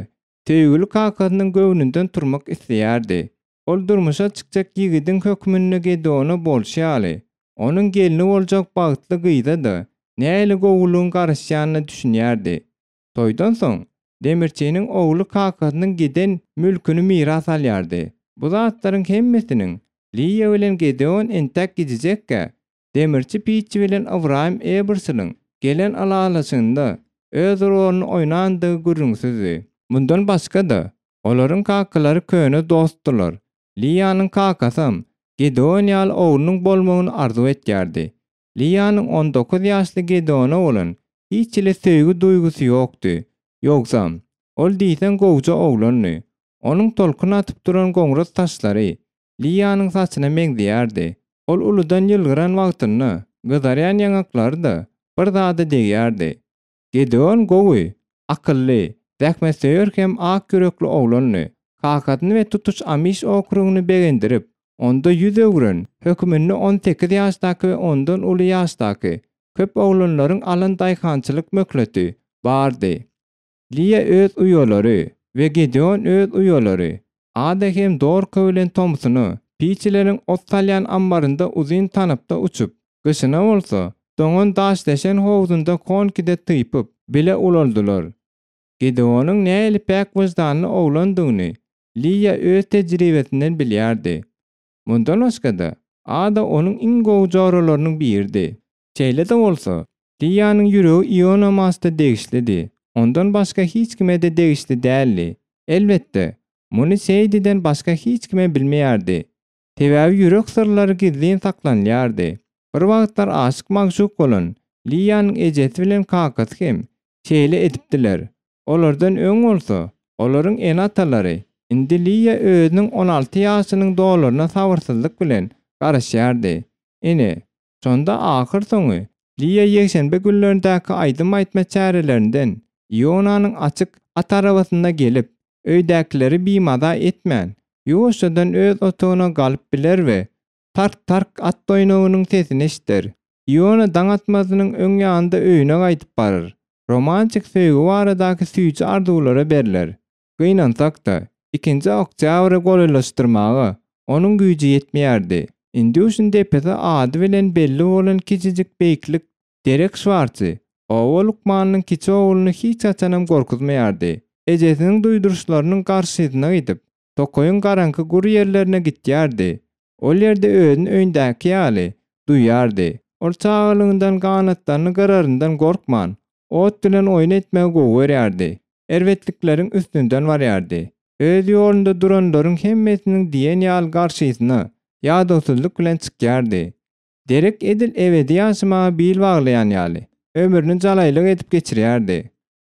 S1: söýgüli kakasynyň göwnünden turmak isleýärdi. Ol durmuşa çykjak ýigidiň hökmünde Gedeona bolşy ýaly, onuň gelni boljak bagtly gyza-da nähili gowulygyň garaşýanyna düşünýärdi. Toýdan soň, demirçiniň ogly kakasynyň giden mülküni miras alýardy. Bu zatlaryň hemmesiniň Liýa bilen Gedeon entäk gijijekkä, demirçi Pitçi bilen Ybraýym Ebersiniň gelen ylalaşygynda öz roluny oýnandygy gürrüňsizdi. Mundan başga-da, olaryň kakalary köne dostdular. Liýanyň kakasam Gedeon ýaly oglunyň bolmagyny arzuw etýärdi. Liýanyň 19 ýaşly Gedeona bolan hiç hili söýgi duýgusy ýokdy. Ýogsam, ol diýseň gowja oglandy. Onuň tolkun atyp duran goňras saçlary Liýanyň saçyna meňzeýärdi. Ol uludan ýylgyran wagtynda gyzarýan ýaňaklary-da bir zada degýärdi. Gedeon gowy, akylly, zähmetsöýer hem ak ýürekli oglandy. Kakasyny we tutuş Amiş okrugyny begendirip, onda ýüz öwren höküminde 18 ýaşdaky we ondan uly ýaşdaky köp oglanlaryň alan daýhançylyk möhleti bardy. Liýa öz uýalary. we Gedeon öz uýalary, Ada hem Dorka bilen tomsuna piçileriň ot salýan ammarynda uzyn tanapda uçup, gyşyna bolsa, doňan daşdeşen howzunda konkide typyp, bile ulaldylar. Gedeonyň nähili päk wyždanly oglandygyny Liýa öz tejribesinden bilýärdi. Mundan başga-da, Ada onuň iň gowy joralarynyň biridi. Şeýle-de bolsa, Liýanyň ýüregi Iona Masta degişlidi, ondan başga hiç kime-de degişli däldi. Elbetde, muny Seýdiden başga hiç kimem bilmeýärdi. Sebäbi ýürek syrlary gizlin saklanylýardy. Bir wagtlar aşyk-magşuk bolan Liýanyň ejesi bilen kakasy hem şeýle edipdiler. Olardan öň bolsa, olaryň ene-atalary indi Liýa özüniň 16 ýaşynyň dolaryna sabyrsyzlyk bilen garaşýardy. Ine, şonda ahyrsoňy Liýa ýekşenbe günlerindäki aýdym aýtma çärelerinden Ionanyň açyk at arabasynda gelip, öýdäkileri bimaza etmän, ýuwaşjadan öz otagyna galyp biler we tark-tark at toýnagynyň sesini eşider. Iona daň atmazynyň öň ýanynda öýüne gaýdyp barar. Romantik söýgi baradaky süýji arzuwlara berler. Gynansak-da, ikinji oktýabry golaýlaşdyrmaga onuň güýji ýetmeýärdi. Indýuşin depesi ady bilen belli bolan kiçijik beýiklik Derek Şwartsy, oba lukmanynyň kiçi ogluny hiç haçanam gorkuzmaýardy. Ejesiniň duýduryşlarynyň garşysyna gidip, tokaýyň garaňky gür ýerlerine gitýärdi. Ol ýerde özüni öýündäki ýaly duýýardy. Ol çagalygyndan ganatlaryny gyraryndan gorkman, ot bilen oýun etmegi gowy görýärdi. Erbetlikleriň üstünden barýardy. Öz ýolunda duranlaryň hemmesiniň diýen ýaly garşysyna ýadawsyzlyk bilen çykýardy. Derek edil ebedi ýaşamaga bil baglaýan ýaly, ömrüni jalaýlyk edip geçirýärdi.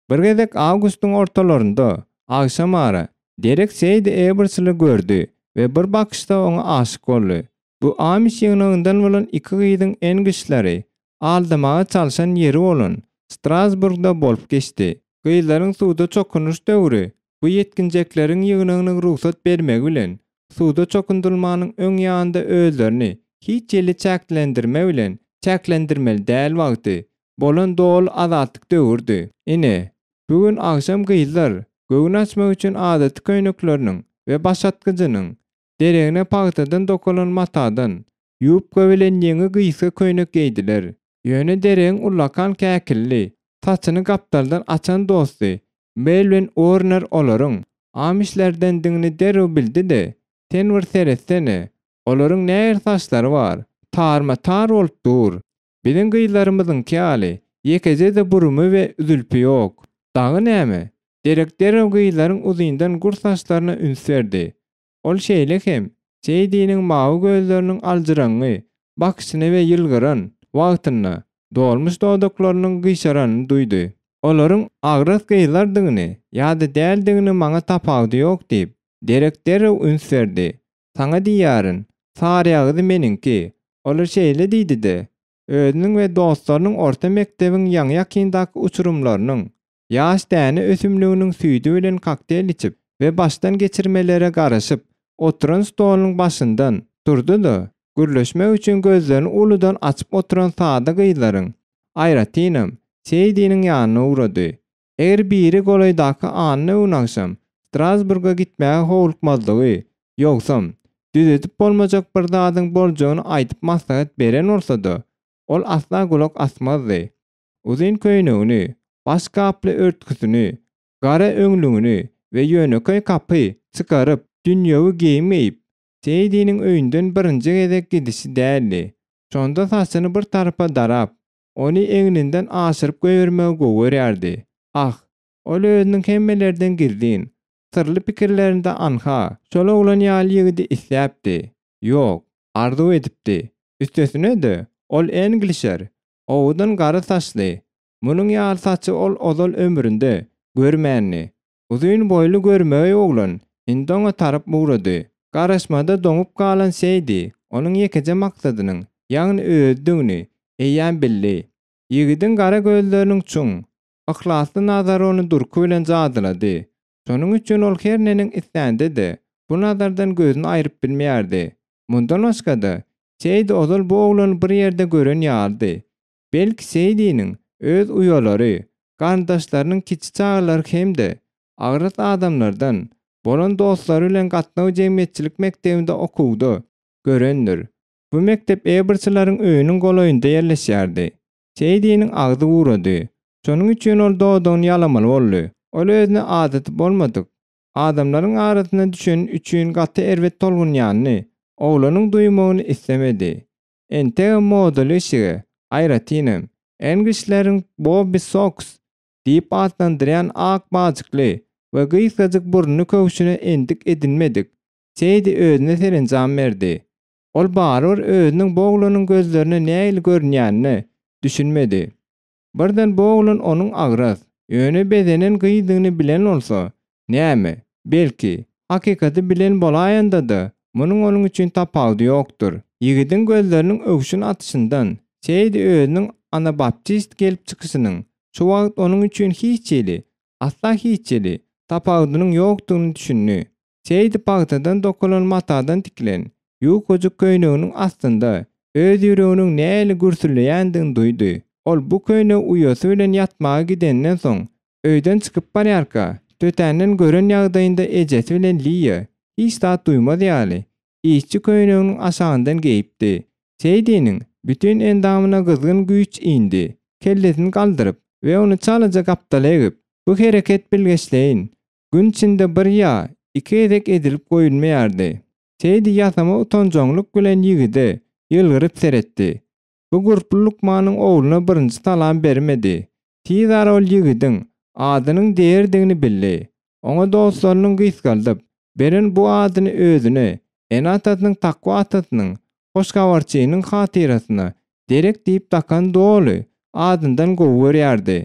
S1: Bir gezek awgustyň ortalarynda, agşamara, Derek Seýdi Ebersli gördi we bir bakyşda oňa aşyk boldy. Bu Amiş ýygnagyndan bolan iki gyzyň englişleri aldamaga çalşan ýeri bolan Strasburgda bolup geçdi. Gyzlaryň suwda çokunyş döwri bu ýetginjekleriň ýygnagynyň rugsat bermegi bilen, suwda çokundyrylmanyň öň ýanynda özlerini hiç hili çäklendirme bilen çäklendirmeli däl wagty bolan doly azatlyk döwürdi. Ine, bu gün agşam gyzlar göwün açmak üçin adaty köýnekleriniň we başatgyjynyň deregine pagtadan dokalan matadan ýubka bilen ýeňi gysga köýnek geýdiler. Ýöne Deregiň ullakan käkilli, saçyny gapdaldan açan dosty Melwin Uorner olaryň amişlerdendigini derrew bildi-de, Sen bir seretsene, olaryň nähili saçlary bar, tarma-tar bolup dur. Biziň gyzlarymyzyňky ýaly, ýekeje-de burumy we zülpi ýok. Dagy näme? Derek derrew gyzlaryň uzyndan gür saçlaryna üns berdi. Ol şeýle hem, Seýdiniň mawy gözleriniň aljyraňňy bakyşyny we ýylgyran wagtynda dolmuş dodaklarynyň gyşaranyny duýdy. Olaryň agras gyzlardygyny ýa-da däldigini maňa tapawudy ýok diýip, Derek derrew üns berdi. Saňa diýýärin, saryýagyzy meniňki. Olar şeýle diýdi-de, özüniň we dostlarynyň orta mekdebiň ýaňy-ýakyndaky uçurymlarynyň ýaş däne ösümliginiň süýdi bilen kokteýl içip we başdan geçirmelere garaşyp oturan stolunyň başyndan turdy-da, gürleşmek üçin gözlerini uludan açyp oturan sada gyzlaryň, aýratynam, Seýdiniň ýanyna ugrady. Eger biri golaýdaky anna gün agşam Strasburga gitmäge howlukmazlygy, ýogsam, düzedip bolmajak bir zadyň boljagyny aýdyp maslahat beren bolsa-da, ol asla gulak asmazdy. Uzyn köýnegini, baş gaply örtgüsini, gara öňlügini we ýönekeý kapy çykaryp, dünýewi geýim geýip, Seýdiniň öýünden birinji gezek gidişi däldi. Şonda saçyny bir tarapa darap, Ony egninden aşyryp goýbermegi gowy görýärdi. Ah, ol özüniň hemmelerden gizlin, syrly pikirlerinde anha, şol oglan ýaly ýigidi isläpdi. Ýok, arzuw edipdi. Üstesine-de, ol englişer, owadan gara saçly. Munuň ýaly saçy ol ozal ömründe görmändi. Uzyn boýly görmegeý oglan indi oňa tarap ugrady. Garaşmada doňup galan Seýdi onuň ýekeje maksadynyň, ýagny özüdigini eýýäm bildi. Ýigidiň gara gözleriniň çuň, yhlasly nazary ony durky bilen jadylady. Şonuň üçin ol her neneň islände-de, bu nazardan gözüni aýryp bilmeýärdi. Mundan başga-da, Seýdi ozal bu oglany bir ýerde gören ýalydy. Belki Seýdiniň öz uýalary, garyndaşlarynyň kiçi çagalary hem-de. agras adamlardan bolan dostlary bilen gatnaw jemgyýetçilik mekdebinde okuwda görendir. Bu mekdep Eberçileriň öýüniň golaýynda ýerleşýärdi. Seýdiniň agzy gurady. Şonuň üçin ol dodagyny ýalamaly boldy. Ol özüne adaty bolmadyk, adamlaryň arasyna düşeni üçin gaty erbet tolgunýanyny oglanyň duýmagyny islemedi. Entegem modaly eşige, aýratynam, englişleriň Bobby Socks diýip atlandyrýan ak bajykly we gysgajyk burunly köwşüne endik edinmedik Seýdi özüne serenjam berdi. Ol barybir özüniň bu oglanyň gözlerine nähili görünýänine düşünmedi. Birden bu oglan onuň agras, ýöne bezenen gyzdygyny bilen bolsa, näme, belki, hakykaty bilen bolaýanda-da, munuň onuň üçin tapawudy ýokdur. Ýigidiň gözleriniň öwşün atyşyndan Seýdi özüniň anabaptist gelip çykyşynyň şu wagt onuň üçin hiç hili, asla hiç hili, tapawudynyň ýokdugyny düşündi. Seýdi pagtadan dokalan matadan tikilen ýukajyk köýneginiň astynda öz ýüreginiň nähili gürsüldeýändigini duýdy. Ol bu köýnegi uýasy bilen ýatmaga gidenden soň, öýden çykyp barýarka, tötänden gören ýagdaýynda ejesi bilen Liýa hiç zat duýmaz ýaly, işçi köýneginiň aşagyndan geýipdi. Seýdiniň bütin endamyna gyzgyn güýç indi. Kellesini galdyryp we ony çalaja gapdala egip, bu hereket bilgeşleýin, Gün içinde bir ýa iki gezek edilip goýulmaýardy. Seýdi ýasama utanjaňlyk bilen ýigide ýylgyryp seretdi. Bu gurply lukmanyň ogluna birinji salam bermedi. Tizara ol ýigidiň adynyň Deýerdigini bildi. Oňa dostlarynyň gysgaldyp beren bu adyny özüne ene-atasynyň takwa atasynyň, hoş habarçynyň hatyrasyna Derek diýip dakan doly adyndan gowy görýärdi.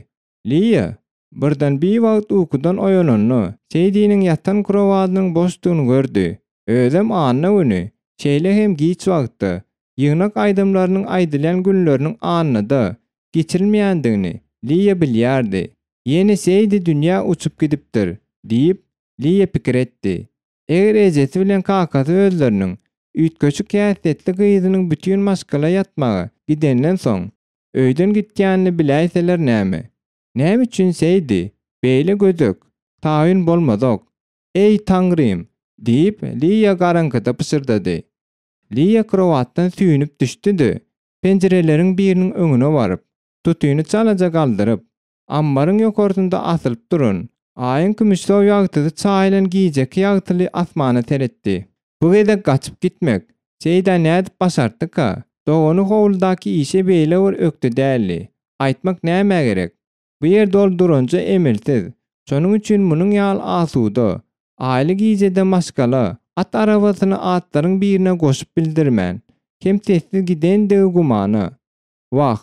S1: Liýa birden biwagt ukudan oýananda, Seýdiniň ýatan krowadynyň boşdugyny gördi. Özem anna güni, şeýle hem giç wagtda, ýygnak aýdymlarynyň aýdylýan günleriniň annada geçirilmeýändigini Liýa bilýärdi. Ýene Seýdi dünýä uçup gidipdir, diýip, Liýa pikir etdi. Eger ejesi bilen kakasy özleriniň üýtgeşik häsiýetli gyzynyň bütin maşgala ýatmaga gidenden soň, öýden gitýänini biläýseler näme? Näme üçin Seýdi beýle gödek, taýyn bolmazok? Eý, Taňrym! diýip, Liýa garaňkyda pyşyrdady. Liýa krowatdan süýnüp düşdi-de, penjireleriň biriniň öňüne baryp, tutyny çalaja galdyryp, ammaryň ýokarsynda asylyp duran, Aýyň kümüşsow ýagtysy çaýylan gijeki ýagtyly asmana seretdi. Bu gezek gaçyp gitmek Seýdä nädip başartdyka? Dogany howludaky işe beýle bir ökde däldi. Aýtmak nämä gerek? Bu ýerde ol duranja emelsiz. Şonuň üçin munuň ýaly asuda, aýly gijede maşgala at arabasyny atlaryň birine goşup bildirmän, hem sessiz gidendigi gumana. Wah,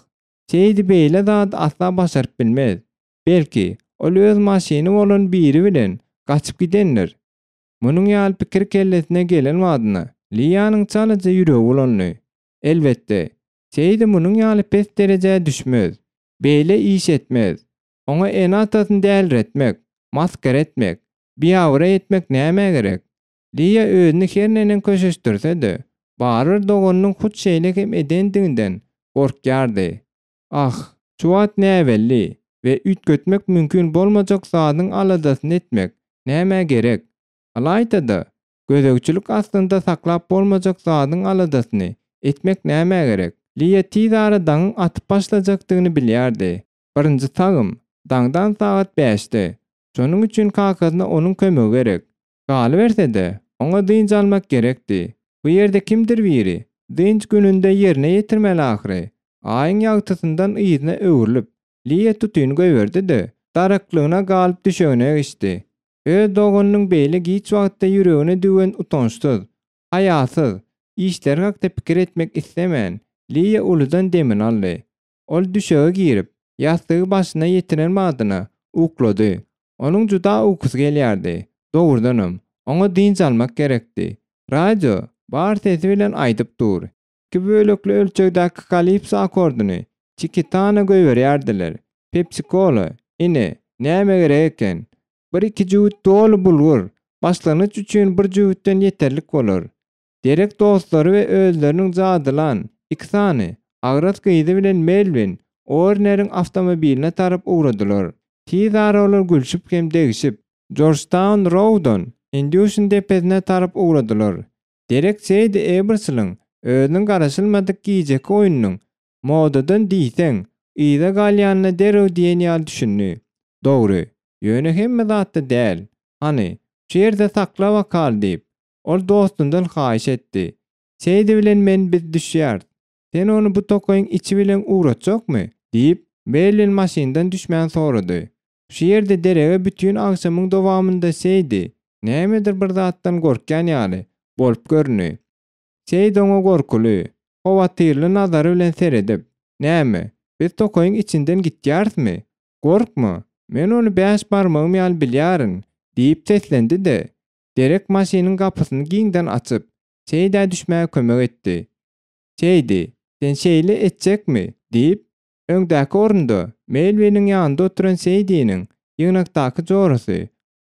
S1: Seýdi beýle zady asla başaryp bilmez. Belki, ol öz maşyny bolan biri bilen gaçyp gidendir. Munuň ýaly pikir kellesine gelen badyna, Liýanyň çalaja ýüregi bulandy. Elbetde, Seýdi munuň ýaly pes derejä düşmez. Beýle iş etmez. Oňa ene-atasyny däliretmek, masgara etmek, biabraý etmek nämä gerek? Liýa özüni her neneň köşeşdirse-de, barybir doganynyň hut şeýle hem edendiginden gorkýardy. Ah, şu wagt näbelli we üýtgetmek mümkin bolmajak zadyň aladasyny etmek nämä gerek? Ylaýta-da, gözegçilik astynda saklap bolmajak zadyň aladasyny etmek nämä gerek? Liýa tiz ara daňyň atyp başlajakdygyny bilýärdi. Birinji sagym, daňdan sagat bäşde. Şonuň üçin kakasyna onuň kömegi gerek. Galyberse-de, oňa dynç almak gerekdi. Bu ýerde kimdir biri dynç gününde ýerine ýetirmeli ahyry. Aýyň ýagtysyndan yzyna öwrülip, Liýa tutyny goýberdi-de, daraklygyna galyp düşegine geçdi. Öz doganynyň beýle giç wagtda ýüregine düwen utançsyz, haýasyz işleri hakda pikir etmek islemän, Liýa uludan demini aldy. Ol düşege girip, ýassygy başyna ýetiren badyna, uklady. Onuň juda ukusy gelýärdi. Dogrudanam, oňa dynç almak gerekdi. Radio bar sesi bilen aýdyp dur. Iki bölekli ölçegdäki kalipso akkordyny Çikitana goýberýärdiler. Pepsi-kola, ine, nämä gerek eken. Bir-iki jübüt doly bulgur, başlangyç üçin bir jübütden ýeterlik bolar. Derek dostlary we özleriniň jadylan iki sany agras gyzy bilen Melwin Uorneriň awtomobiline tarap ugradylar. Tizara olar gülşüp hem degşip. Jorjtaun Roudon Indýuşin depesine tarap ugradylar. Derek Seýdi Ebersliň özüniň garaşylmadyk gijeki oýnunyň modadan diýseň yza galýanyna derrew diýen ýaly düşündi. Dogry, ýöne hemme zatda däl. Hany, şu ýerde sakla bakaly diýip, ol dostundan haýyş etdi. Seýdi bilen men biz düşýäris. Sen ony bu tokaýyň içi bilen ugratjakmy? diýip, Merlin maşyndan düşmän sorady. Şu ýerde derege bütin agşamyň dowamynda Seýdi, nämedir bir zatdan gorkýan ýaly, bolup göründi. Seýdi oňa gorkuly, howatyrly nazary bilen seredip, Näme, biz tokaýyň içinden gitýärismi? Gorkma, men ony bäş barmagym ýaly bilýärin, diýip seslendi-de, Derek maşynyň gapysyny giňden açyp, Seýdä düşmäge kömek etdi. Seýdi, sen şeýle etjekmi? diýip, öňdäki orunda Melwiniň ýanynda oturan Seýdiniň ýygnakdaky jorasy,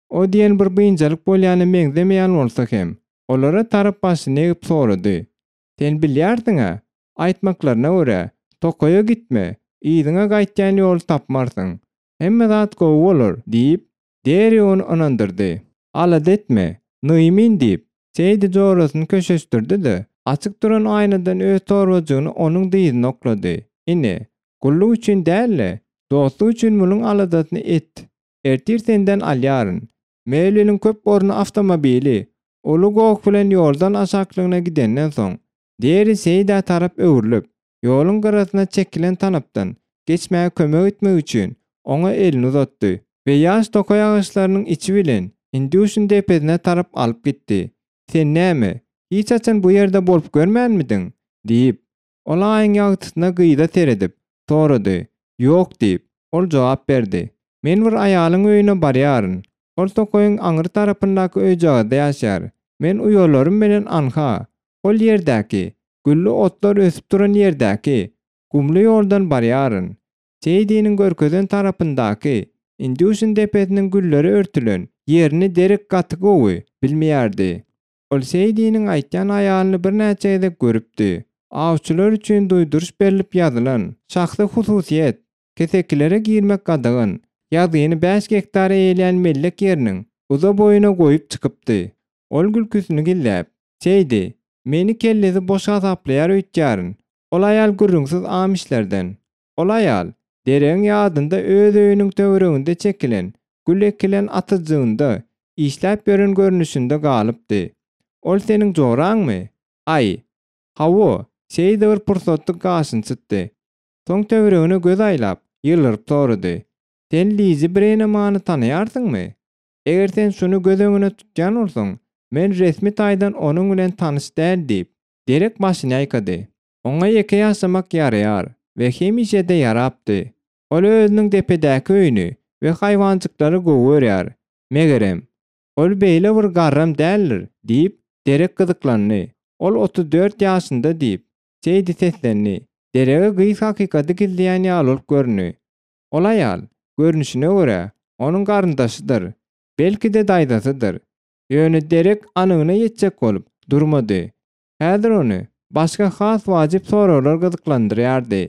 S1: o diýen bir biynjalyk bolýana meňzemeýän bolsa hem, olara tarap başyny egip sorady. Sen bilýärsiň-ä, aýtmaklaryna görä, tokaýa gitme, yzyňa gaýtýan ýoly tapmarsyň. Hemme zat gowy bolar, diýip, Deri ony ynandyrdy. Alada etme, Nyýmin diýip, Seýdi jorasyny köşeşdirdi-de, açyk duran aýnadan öz torbajygyny onuň dyzyna oklady. Ine, gulluk üçin däl-de, dostluk üçin munuň aladasyny et. Ertir senden alýaryn. Melwiniň köp orny awtomobili uly goh bilen ýoldan aşaklygyna gidenden soň, Deri Seýdä tarap öwrülip, ýoluň gyrasyna çekilen tanapdan geçmäge kömek etmek üçin oňa elini uzatdy we ýaş tokaý agaçlarynyň içi bilen Indýuşin depesine tarap alyp gitdi. Sen näme, hiç haçan bu ýerde bolup görmänmidiň? diýip, ol aýyň ýagtysyna gyza seredip, sorady. Ýok, diýip, ol jogap berdi. Men bir aýalyň öýüne barýaryn. Ol tokaýyň aňry tarapyndaky öýjagazda ýaşaýar. Men uýalarym bilen anha, hol ýerdäki, gülli otlar ösüp duran ýerdäki, gumly ýoldan barýaryn. Seýdiniň görkezen tarapyndaky Indýuşin depesiniň gülleri örtülen ýerini Derek gaty gowy bilmeýärdi. Ol Seýdiniň aýtýan aýalyny birnäçe gezek görüpdi. Awçylar üçin duýduryş berlip ýazylan, Şahsy hususyýet, kesekilere girmek gadagan ýazgyny bäş gektar eýeleýän mellek ýeriniň uza boýuna goýup çykypdy. Ol gülküsini gizläp, Seýdi, meni kellesi boş hasaplaýar öýtýärin. Ol aýal gürrüňsiz amişlerden. Ol aýal, Deregiň ýadynda öz öýüniň töwereginde çekilen, gül ekilen atyzjygynda işläp ýören görnüşinde galypdy. Ol seniň joraňmy? Aý, hawa, Seýdi bir pursatlyk gaşyny çytdy. Soň töweregine göz aýlap, ýylgyryp sorady. Sen Lizi Brenemany tanaýarsyňmy? Eger sen şuny göz öňüne tutýan bolsaň, men resmi taýdan onuň bilen tanyş däl diýip, Derek başyny ýaýkady. Oňa ýeke ýaşamak ýaraýar we hemişe-de ýarapdy. Ol özüniň depedäki öýüni we haýwanjyklary gowy görýär. Megerem, ol beýle bir garram däldir, diýip, Derek gyzyklandy. Ol 34 ýaşynda, diýip, Seýdi seslendi. Derege gyz hakykaty gizleýän ýaly bolup göründi. Ol aýal, görnüşine görä, onuň garyndaşydyr, belki-de daýzasydyr. Ýöne Derek anygyna ýetjek bolup, durmady. Häzir ony başga has wajyp soraglar gyzyklandyrýardy.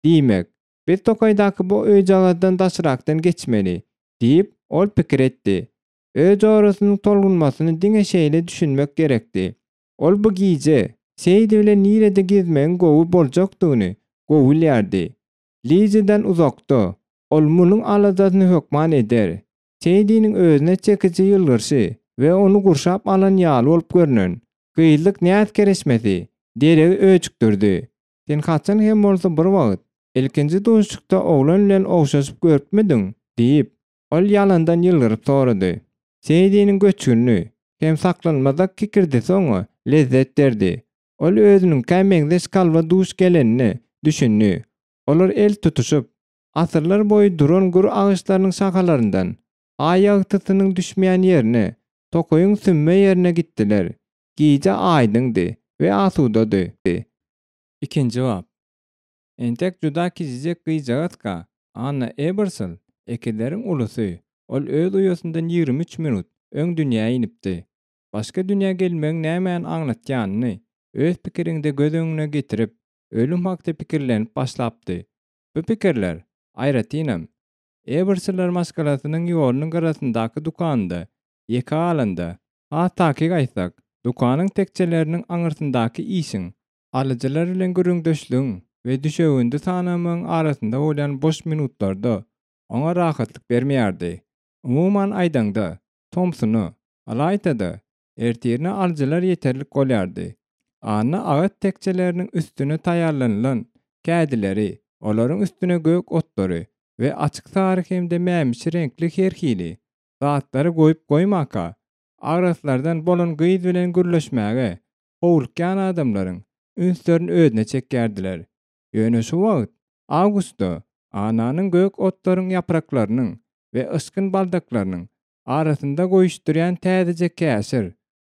S1: Diýmek, biz tokaýdaky bu öýjagazdan daşrakdan geçmeli, diýip, ol pikir etdi. Öz jorasynyň tolgunmasyny diňe şeýle düşünmek gerekdi. Ol bu gije Seýdi bilen nirede gezmegiň gowy boljakdygyny gowy bilýärdi. Liziden uzakda, ol munuň aladasyny hökman eder. Seýdiniň özüne çekiji ýylgyrşy we ony gurşap alan ýaly bolup görnen, gyzlyk näz-kereşmesi Deregi öjükdirdi. Sen haçan hem bolsa bir wagt, ilkinji duşuşykda oglan bilen ogşaşyp görüpmidiň? diýip, ol ýalandan ýylgyryp sorady. Seýdiniň göçgünli hem saklanmazak kikirdisi oňa lezzet berdi. Ol özüniňkä meňzeş kalba duş gelenine düşündi. Olar el tutuşyp, asyrlar boýy duran gür agaçlarynyň şahalaryndan Aý ýagtysynyň düşmeýän ýerine, tokaýyň sümme ýerine gitdiler. Gije aýdyňdy we asudady. Ikinji bap. Entek juda kiçijek gyzjagazka Anna Ebersol ekizleriň ulusy, ol öz uýasyndan 23 minut öň dünýä inipdi. Başga dünýä gelmegiň nämäni aňlatýanyny öz pikiriňde göz öňüne getirip, ölüm hakda pikirlenip başlapdy. Bu pikirler, aýratynam. Ebersler maşgalasynyň ýolunyň gyrasyndaky dükanynda ýeke galanda, has takyk aýtsak, dükanyň tekjeleriniň aňyrsyndaky işiň, alyjylar bilen gürrüňdeşligiň we düşewündi sanamagyň arasynda bolýan boş minutlarda oňa rahatlyk bermeýärdi. Umuman aýdaňda, tomsuna, ylaýta-da, ertirine alyjylar ýeterlik bolýardy. Anna agaç tekjeleriniň üstüne taýýarlanylan kädileri, olaryň üstüne gök otlary we açyk sary hem-de mämişi reňkli her hili zatlary goýup-goýmaka, agraslardan bolan gyz bilen gürleşmäge howlukýan adamlaryň ünslerini özüne çekýärdiler. Ýöne şu wagt, awgustda, Annanyň gök otlaryň ýapraklarynyň we yşgyn baldaklarynyň arasynda goýuşdyrýan täzeje käşir,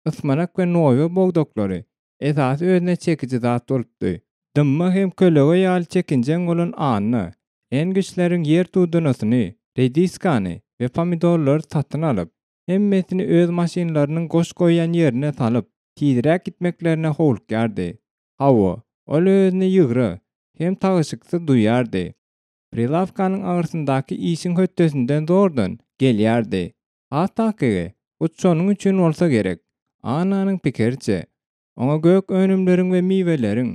S1: ysmanak we noýba bogdaklary esasy özüne çekiji zat bolupdy. Dymma hem kölege ýaly çekinjeň bolan Anna engiçleriň ýer tudanasyny, rediskany we pomidorlary satyn alyp, hemmesini öz maşynlarynyň goş goýýan ýerine salyp, tizräk gitmeklerine howlukýardy. Hawa, ol özüni ýygra hem tagyşyksyz duýýardy. Prilawkanyň aňyrsyndaky işiň hötdesinden zordan gelýärdi. Has takygy, hut şonuň üçin bolsa gerek, Annanyň pikiriçe, oňa gök önümleriň we miweleriň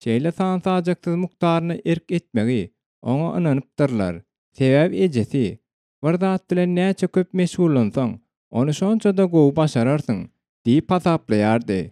S1: şeýle san-sajaksyz mukdaryna erk etmegi oňa ynanypdyrlar. Sebäbi ejesi, Bir zat bilen näçe köp meşgullansaň, ony şonça-da gowy başararsyň diýip hasaplaýardy.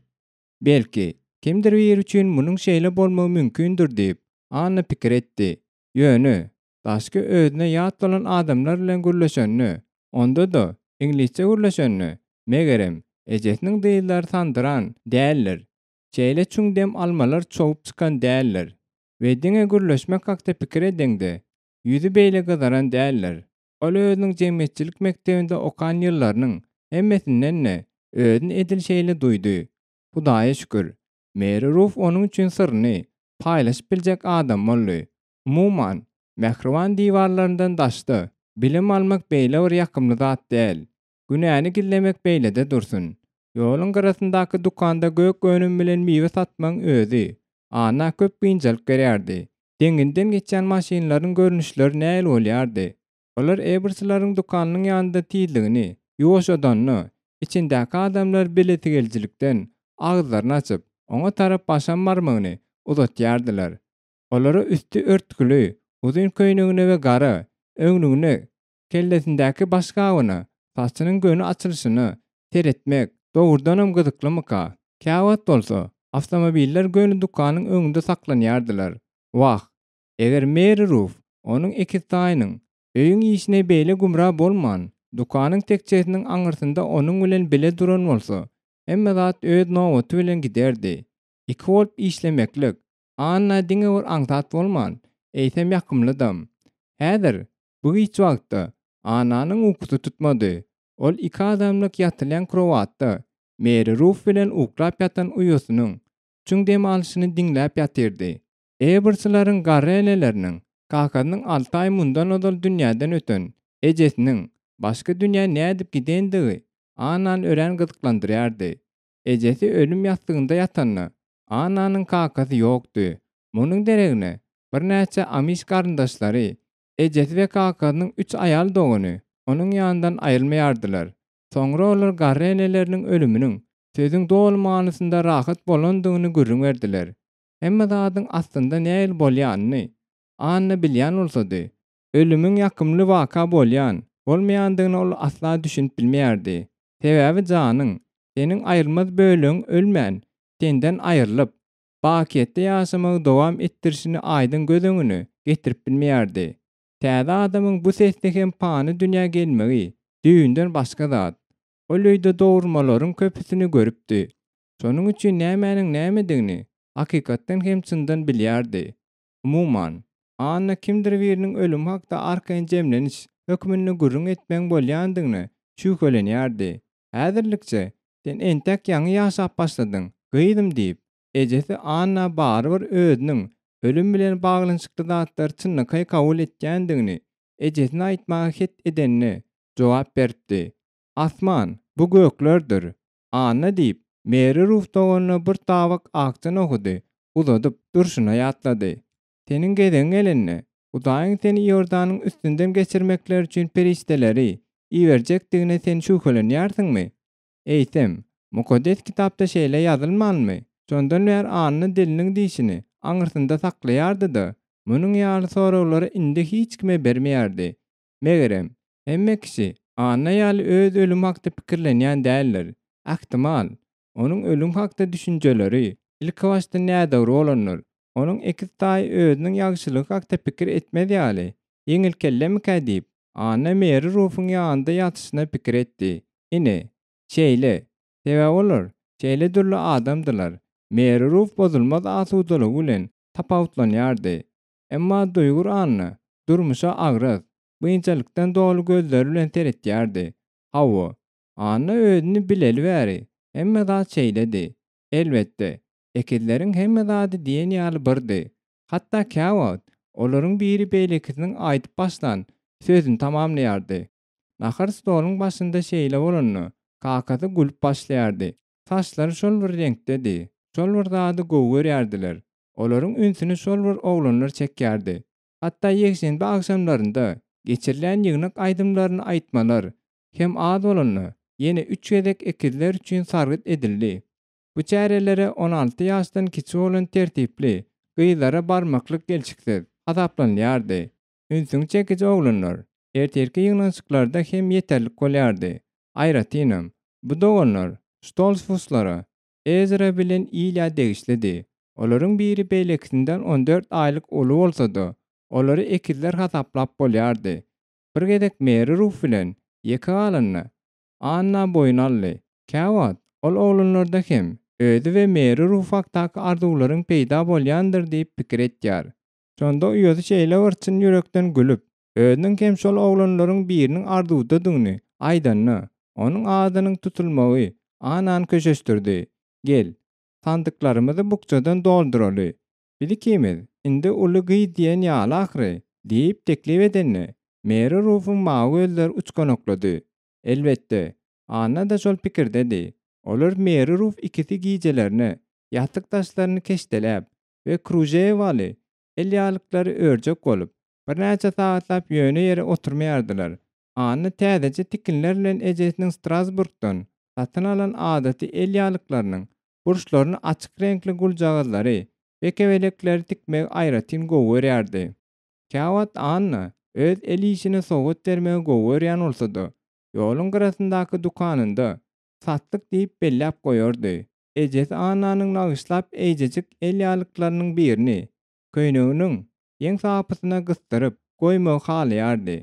S1: Belki, kimdir biri üçin munuň şeýle bolmagy mümkindir diýip, Anna pikir etdi. Ýöne, daşky özüne ýat bolan adamlar bilen gürleşende, onda-da, iňlisçe gürleşende, megerem, ejesiniň dyzlary sandyran däldir, şeýle çuň dem almalar çogup çykan däldir we diňe gürleşmek hakda pikir edeňde, ýüzi beýle gyzaran däldir. Ol özüniň jemgyýetçilik mekdebinde okan ýyllarynyň hemmesinden-de özüni edil şeýle duýdy. Hudaýa şükür, Meri Ruf onuň üçin syryny paýlaşyp biljek adam boldy. Umuman, mähriban diwarlaryndan daşda bilim almak beýle bir ýakymly zat däl. Günäni gizlemek beýlede dursun. Ýoluň gyrasyndaky dükanda gök önüm bilen miwe satmagyň özi Anna köp biynjalyk berýärdi. Deňinden geçýän maşynlaryň görnüşleri nähili bolýardy? Olar Ebersleriň dükanynyň ýanynda tizligini ýuwaşadanda, içindäki adamlar bilesigelijilikden agyzlaryny açyp, oňa tarap başam barmagyny uzatýardylar. Olara üsti örtgüli, uzyn köýnegine we gara öňlügine, kellesindäki başgabyna, saçynyň göni açylyşyna seretmek dogrudanam gyzyklymyka? Käwagt bolsa, awtomobiller göni dükanyň öňünde saklanýardylar. Wah, eger Meri Ruf, onuň ekiztaýynyň, öýüň işine beýle gümra bolman, dükanyň tekjesiniň aňyrsynda onuň bilen bile duran bolsa, hemme zat öz nobaty bilen giderdi. Iki bolup işlemeklik Anna diňe bir aňsat bolman, eýsem ýakymlydam. Häzir, bu giç wagtda, Annanyň ukusy tutmady. Ol iki adamlyk ýatylýan krowatda Meri Ruf bilen uklap ýatan uýasynyň çuň dem alşyny diňläp ýatyrdy. Eberslerň garry eneleriniň, kakasynyň alty aý mundan ozal dünýäden öten ejesiniň başga dünýä nädip gidendigi Annany örän gyzyklandyrýardy. Ejesi ölüm ýassygynda ýatanda, Annanyň kakasy ýokdy. Munuň deregine, birnäçe amiş garyndaşlary, ejesi we kakasynyň üç aýal dogany onuň ýanyndan aýrylmaýardylar. Soňra olar garry eneleriniň ölüminiň sözüň doly manysynda rahat bolandygyny gürrüň berdiler. Hemme zadyň aslynda nähili bolýanyny Anna bilýän bolsady, ölümiň ýakymly waka bolýan, bolmaýandygyna ol asla düşünip bilmeýärdi. Sebäbi janyň, seniň aýrylmaz bölegiň ölmän, senden aýrylyp, bakyýetde ýaşamagy dowam etdirişini aýdyň göz öňüne getirip bilmeýärdi. Täze adamyň bu sesli hem pany dünýä gelmegi düýbünden başga zat. Ol öýde dogrumalaryň köpüsini görüpdi. Şonuň üçin nämäniň nämedigini hakykatdan hem çyndan bilýärdi. Umuman, Anna kimdir biriniň ölümi hakda arkaýyn jemleniş hökmünde gürrüň etmegiň bolýandygyna şübhelenýärdi. Häzirlikçe sen entek ýaňy ýaşap başladyň, gyzym diýip, Ejesi Anna barybir özüniň ölüm bilen baglanyşykly zatlary çynlakaý kabul etýändigini ejesine aýtmaga het edenine jogap beripdi. Asman, bu göklerdir, Anna diýip, Meri Ruf doganyna bir tabak akja nohudy uzadyp durşuna ýatlady. Seniň gezegiň gelende. Hudaýyň seni Iordanyň üstünden geçirmekleri üçin perişdeleri iberjekdigine sen şübhelenýärsiňmi? Eýsem, Mukaddes Kitapda şeýle ýazylmanmy? Şondan bäri Anna diliniň dişini aňyrsynda saklaýardy-da, munuň ýaly soraglary indi hiç kime bermeýärdi. Megerem, hemme kişi Anna ýaly öz ölümi hakda pikirlenýän däldir. Ähtimal, onuň ölüm hakda düşünjeleri ilkibaşda nädogry bolandyr. Onuň ekiz taýy özüniň ýagşylygy hakda pikir etmez ýaly, ýeňilkellemikä diýip, Anna Meri Rufuň ýanynda ýatyşyna pikir etdi. Ine, şeýle. Sebäbi olar şeýle dürli adamdylar. Meri Ruf bozulmaz asudalygy bilen tapawutlanýardy. Emma duýgur Anna durmuşa agras, biynjalykdan doly gözleri bilen seretýärdi. Hawa, Anna özüni bileli bäri hemme zat şeýledi. Elbetde, ekizleriň hemme zady diýen ýaly birdi. Hatda käwagt olaryň biri beýlekisiniň aýdyp başlan sözüni tamamlaýardy. Nahar stoluň başynda şeýle bolanda, kakasy gülüp başlaýardy. Saçlary şol bir reňkdedi, şol bir zady gowy görýärdiler. Olaryň ünsüni şol bir oglanlar çekýärdi. Hatda ýekşenbe agşamlarynda geçirilýän ýygnak aýdymlaryny aýtmalar hem az bolanda, ýene üç gezek ekizler üçin sargyt edildi. Bu çärelere 16 ýaşdan kiçi bolan tertipli gyzlara barmaklyk gelşiksiz hasaplanylýardy. Ünsüňi çekiji oglanlar ertirki ýygnanyşyklarda hem ýeterlik bolýardy. Aýratynam, bu doganlar Ştolsfuslara, Ezra bilen Ilýa degişlidi. Olaryň biri beýlekisinden 14 aýlyk uly bolsa-da, olary ekizler hasaplap bolýardy. Bir gezek Meri Ruf bilen ýeke galanda, Anna boýun aldy. Käwagt ol oglanlarda hem özi we Meri Ruf hakdaky arzuwlaryň peýda bolýandyr diýip pikir etýär. Şonda uýasy şeýle bir çyn ýürekden gülüp, özüniň hem şol oglanlaryň biriniň arzuwdadygyny aýdanda, onuň adynyň tutulmagy Annany köşeşdirdi. Gel, sandyklarymyzy bukjadan dolduraly. Biz ikimiz indi uly gyz diýen ýaly ahyry, diýip teklip edende, Meri Rufuň mawy gözleri uçganaklady. Elbetde, Anna-da şol pikirdedi. Olar Meri Ruf ikisi gijelerine ýassyk daşlaryny keşdeläp we kružewaly el ýalyklary örjek bolup, birnäçe sagatlap ýöne ýere oturmaýardylar. Anna täzeje tikinler bilen ejesiniň Strasburgdan satyn alan adaty el ýalyklarynyň burçlaryny açyk reňkli guljagazlary we kebelekleri tikmegi aýratyn gowy görýärdi. Käwagt Anna öz el işini sowgat bermegi gowy görýän bolsa-da, ýoluň gyrasyndaky dükanynda satlyk diýip belläp goýardy. Ejesi Annanyň nagyşlap eýjejik el ýalyklarynyň birini köýneginiň ýeň sapysyna gysdyryp goýmagy halaýardy.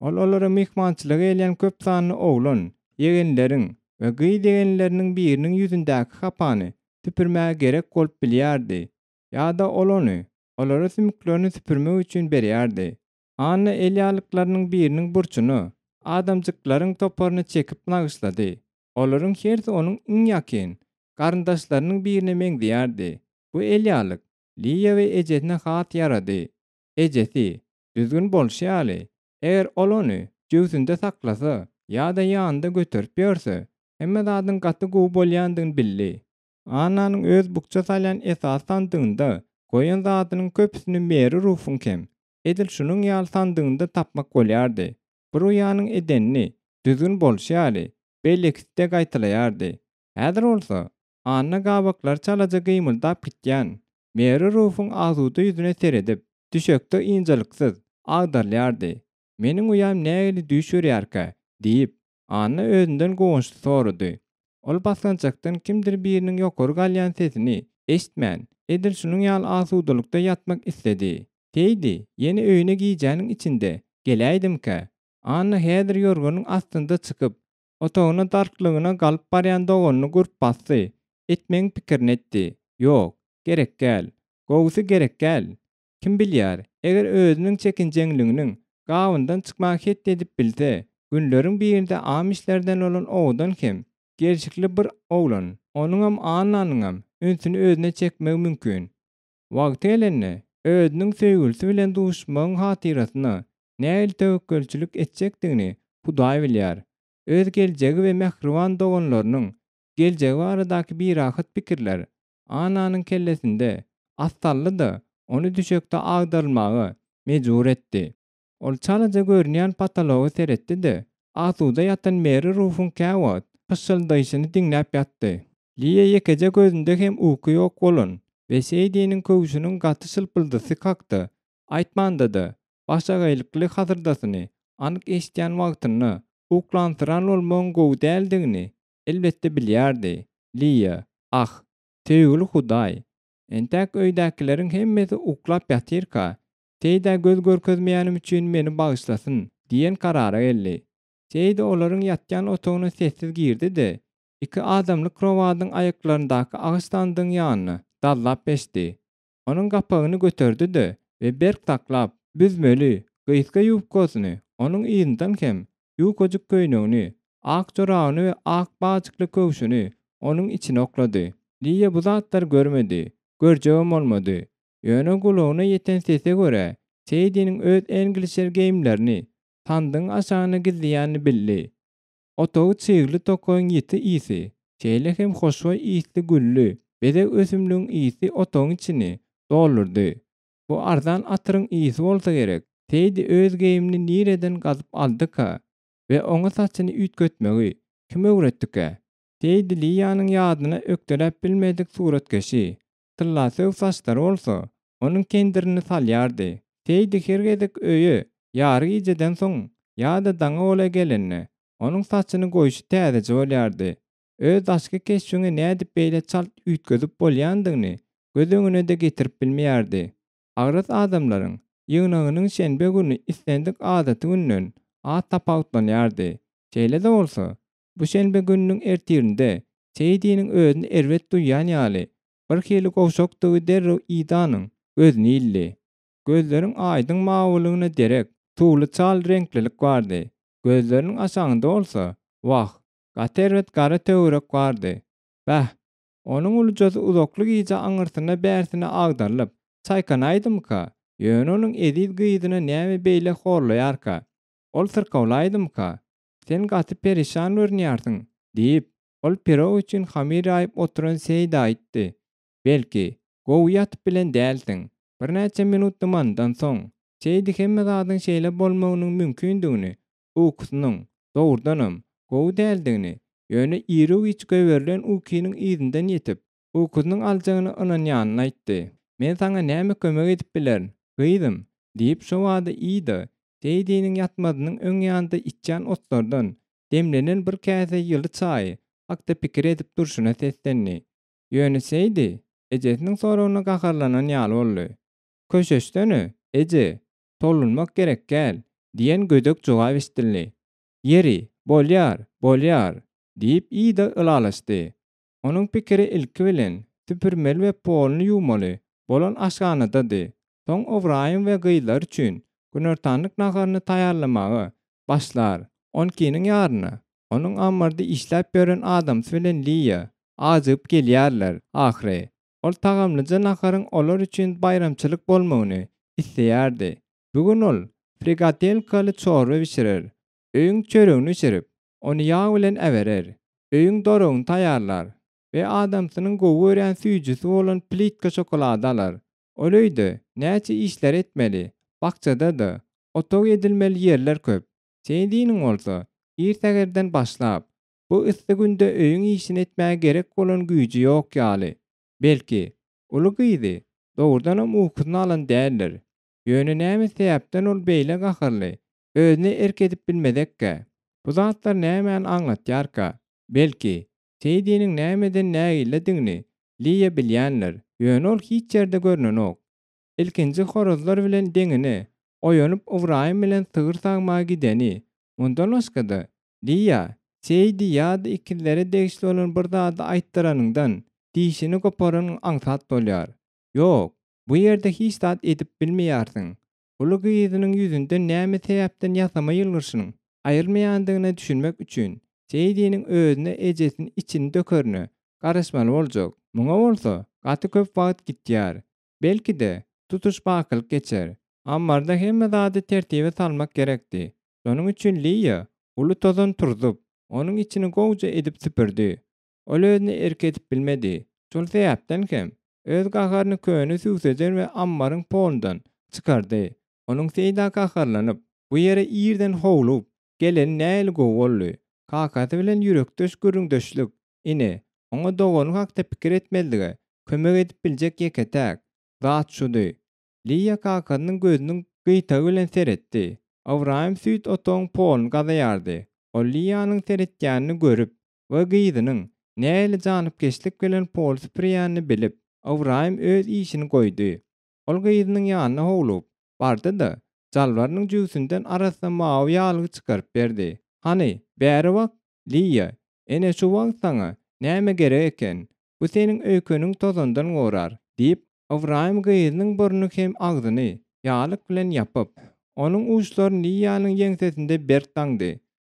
S1: Ol olara myhmançylyga gelýän köp sanly oglan ýegenleriň we gyz ýegenleriniň biriniň ýüzündäki hapany süpürmäge gerek bolup bilýärdi ýa-da ol ony olara sümüklerini süpürmek üçin berýärdi. Anna el ýalyklarynyň biriniň burçuna adamjyklaryň toparyny çekip nagyşlady. Olaryň hersi onuň iň ýakyn garyndaşlarynyň birine meňzeýärdi. Bu el ýalyk Liýa we ejesine has ýarady. Ejesi, düzgün bolşy ýaly, eger ol ony jübsünde saklasa ýa-da ýanynda göterip ýörse, hemme zadyň gaty gowy bolýandygyny bildi. Annanyň öz bukja salýan esasy sandygynda goýan zadynyň köpüsini Meri Rufuň hem edil şunuň ýaly sandygynda tapmak bolýardy. Bir uýanyň edenini, düzgün bolşy ýaly, beýlekisi-de gaýtalaýardy. Häzir bolsa, Anna gabaklary çalaja gymyldap gitýän Meri Rufuň asuda ýüzüne seredip, düşekde ynjalyksyz agdarylýardy. Meniň uýam nähili düýş görýärkä? diýip, Anna özünden guwançly sorady. Ol basgançakdan kimdir biriniň ýokary galýan sesini eşitmän, edil şunuň ýaly asudalykda ýatmak isledi. Seýdi, ýene öýüne gijäniň içinde geläýdimkä? Anna häzir ýorganyň astynda çykyp, otagyna darklygyna galyp barýan doganyny gurp basdy, etmegiň pikirini etdi. Ýok, gerek däl. Gowusy gerek däl. Kim bilýär, eger özüniň çekinjeňliginiň gabyndan çykmaga het edip bilse, günleriň birinde amişlerden bolan owadan hem gelşikli bir oglan onuňam Annanyňam ünsüni özüne çekmegi mümkin. Wagty gelende, özüniň söýgülisi bilen duşmagyň hatyrasyna nähili töwekgelçilik etjekdigini Hudaý bilýär. Öz geljegi we mähriban doganlarynyň geljegi baradaky birahat pikirler Annanyň kellesinde at saldy-da, ony düşekde agdarylmaga. mejbur etdi. Ol çalaja görünýän potologa seretdi-de, asuda ýatan Meri Rufuň käwagt pyşşyldaýşyny diňläp ýatdy. Liýa ýekeje gözünde hem uky ýok bolan we Seýdiniň köwşüniň gaty şylpyldysy hakda aýtmanda-da, başagaýlykly hasyrdasyny anyk eşidýän wagtynda uklansyran bolmagyň gowy däldigini elbetde bilýärdi. Liýa, Ah, söýgüli Hudaý! Entäk öýdäkileriň hemmesi uklap ýatyrka, Seýdä göz görkezmeýänim üçin meni bagyşlasyn diýen karara geldi. Seýdi olaryň ýatýan otagyna sessiz girdi-de, iki adamlyk krowadyň aýaklaryndaky agaç sandygyň ýanyna dazlap geçdi. Onuň gapagyny göterdi-de we berk saklap, büzmeli, gysga ýubkasyny, onuň yzyndan hem ýukajyk köýnegini, ak jorabyny we ak bajykly köwşüni onuň içine oklady. Liýa bu zatlary görmedi, görjegem bolmady. Ýöne gulagyna ýeten sese görä, Seýdiniň öz englişer geýimlerini sandygyň aşagyna gizleýänini bildi. Otagy çygly tokaýyň ýiti ysy, şeýle hem hoşboý ysly gülli bezeg ösümligiň ysy otagyň içini doldurdy. Bu arzan atyryň ysy bolsa gerek. Seýdi öz geýimini nireden gazyp aldyka we oňa saçyny üýtgetmegi kim öwretdikä? Seýdi Liýanyň ýadyna ökdeläp bilmedik suratkeşi, tyllasöw saçlary bolsa, onuň kendirini salýardy. Seýdi her gezek öýe ýary gijeden soň ýa-da daňa golaý gelende, onuň saçyny goýşy täzeje bolýardy. Öz daşky keşbiňi nädip beýle çalt üýtgedip bolýandygyny göz öňüne-de getirip bilmeýärdi. Agras adamlaryň ýygnagynyň şenbe güni islendik adaty günden az tapawutlanýardy. Şeýle-de bolsa, bu şenbe gününiň ertirinde Seýdiniň özüni erbet duýýan ýaly, birhili gowşakdygy derrew Idanyň gözüne ildi. Gözleriň aýdyň mawylygyna derek, suwly çal reňklilik bardy. Gözleriniň aşagynda bolsa, wah, gaty erbet gara töwerek bardy. Bäh, onuň ulujasy uzakly gije aňyrsyna-bärsine agdarylyp, çaýkanaýdymyka? Ýöne onuň eziz gyzyny näme beýle horlaýarka? Ol syrkawlaýdymyka? Sen gaty perişan görünýärsiň, diýip, ol pirog üçin hamyr ýaýyp oturan Seýdä aýtdy. Belki, gowy ýatyp bilen dälsiň. Birnäçe minut dymandan soň, Seýdi hemme zadyň şeýle bolmagynyň mümkindigini, ukusynyň, dogrudanam, gowy däldigini, ýöne iru-giç goýberilen ukynyň yzyndan ýetip, ukusynyň aljagyna ynanýanyny aýtdy. Men saňa näme kömek edip bilerin, gyzym? diýip, şobada Ida Seýdiniň ýatmazynyň öň ýanynda içýän otlardan demlenen bir käse ýyly çaýy hakda pikir edip durşuna seslendi. Ýöne Seýdi ejesiniň soragyna gaharlanan ýaly boldy. Köşeşsene, eje, tolgunmak gerek däl, diýen gödek jogap eşidildi. Ýeri, bolýar, bolýar, diýip, Ida ylalaşdy. Onuň pikiri ilki bilen, süpürmeli we poluny ýuwmaly bolan aşhanadady. Soň Ybraýym we gyzlary üçin günortanlyk naharyny taýýarlamaga başlar. On ikiniň ýaryna onuň ammarda işläp ýören adamsy bilen Liýa ajygyp gelýärler ahyry. Ol tagamlyja naharyň olar üçin baýramçylyk bolmagyny isleýärdi. Bu gün ol frigatelkaly çorba bişirer, öýüň çöregini bişirip, Ony ýag bilen äberer, öýüň doragyny taýýarlar we adamsynyň gowy görýän süýjüsi bolan plitka şokolady alar. Ol öýde näçe işleri etmeli, bakjada-da, otag edilmeli ýerler köp. Seýdiniň bolsa, ir säherden başlap, bu yssy günde öýüň işini etmäge gerek bolan güýji ýok ýaly. Belki, uly gyzy dogrudanam ukusyny alan däldir. Ýöne näme sebäpden ol beýle gaharly, özüne erk edip bilmezekkä? Bu zatlar nämäni aňlatýarka? Belki, Seýdiniň nämeden nägiledigini Liýa bilýändir, ýöne ol hiç ýerde görnenok. Ilkinji horazlar bilen deňine oýanyp Ybraýym bilen sygyr sagmaga gideni, mundan başga-da, Liýa, Seýdi ýa-da ikizlere degişli bolan bir zady aýtdyranyňdan, dişini goparanyň aňsat bolýar. Ýok, bu ýerde hiç zat edip bilmeýärsiň. Uly gyzynyň ýüzünden näme sebäpden ýasama ýylgyryşynyň aýrylmaýandygyna düşünmek üçin, Seýdiniň özüne ejesiniň içini dökerine garaşmaly boljak. Muňa bolsa gaty köp wagt gitýär. Belki-de, tutuş bakylyk geçer. Ammarda hemme zady tertibe salmak gerekdi. Şonuň üçin Liýa uly tozan turzup, onuň içini gowuja edip süpürdi. Ol özüne erk edip bilmedi. Şol sebäpden hem, öz gaharyny köne sübseden we ammaryň polundan çykardy. Onuň Seýda gaharlanyp, bu ýere irden howlugyp geleni nähili gowy boldy. Kakasy bilen ýürekdeş gürrüňdeşlik, ine, oňa dogany hakda pikir etmezlige kömek edip biljek ýeke-täk zat şudy. Liýa kakasynyň gözüniň gyýtagy bilen seretdi. Ybraýym süýt otagyň poluny gazaýardy. Ol Liýanyň seretýänini görüp we gyzynyň nähili janypkeşlik bilen poly süpürýänini bilip, Ybraýym öz işini goýdy. Ol gyzynyň ýanyna howlugyp bardy-da, jalbarynyň jübüsinden arassa mawy ýaglygy çykaryp berdi. Hany, bäri bak, Liýa, ene şu wagt saňa näme gerek eken? Bu seniň öýkeniňi tozandan gorar, diýip, Ybraýym gyzynyň burnuny hem agzyny ýaglyk bilen ýapyp, onuň uçlaryny Liýanyň ýeňsesinde berk daňdy.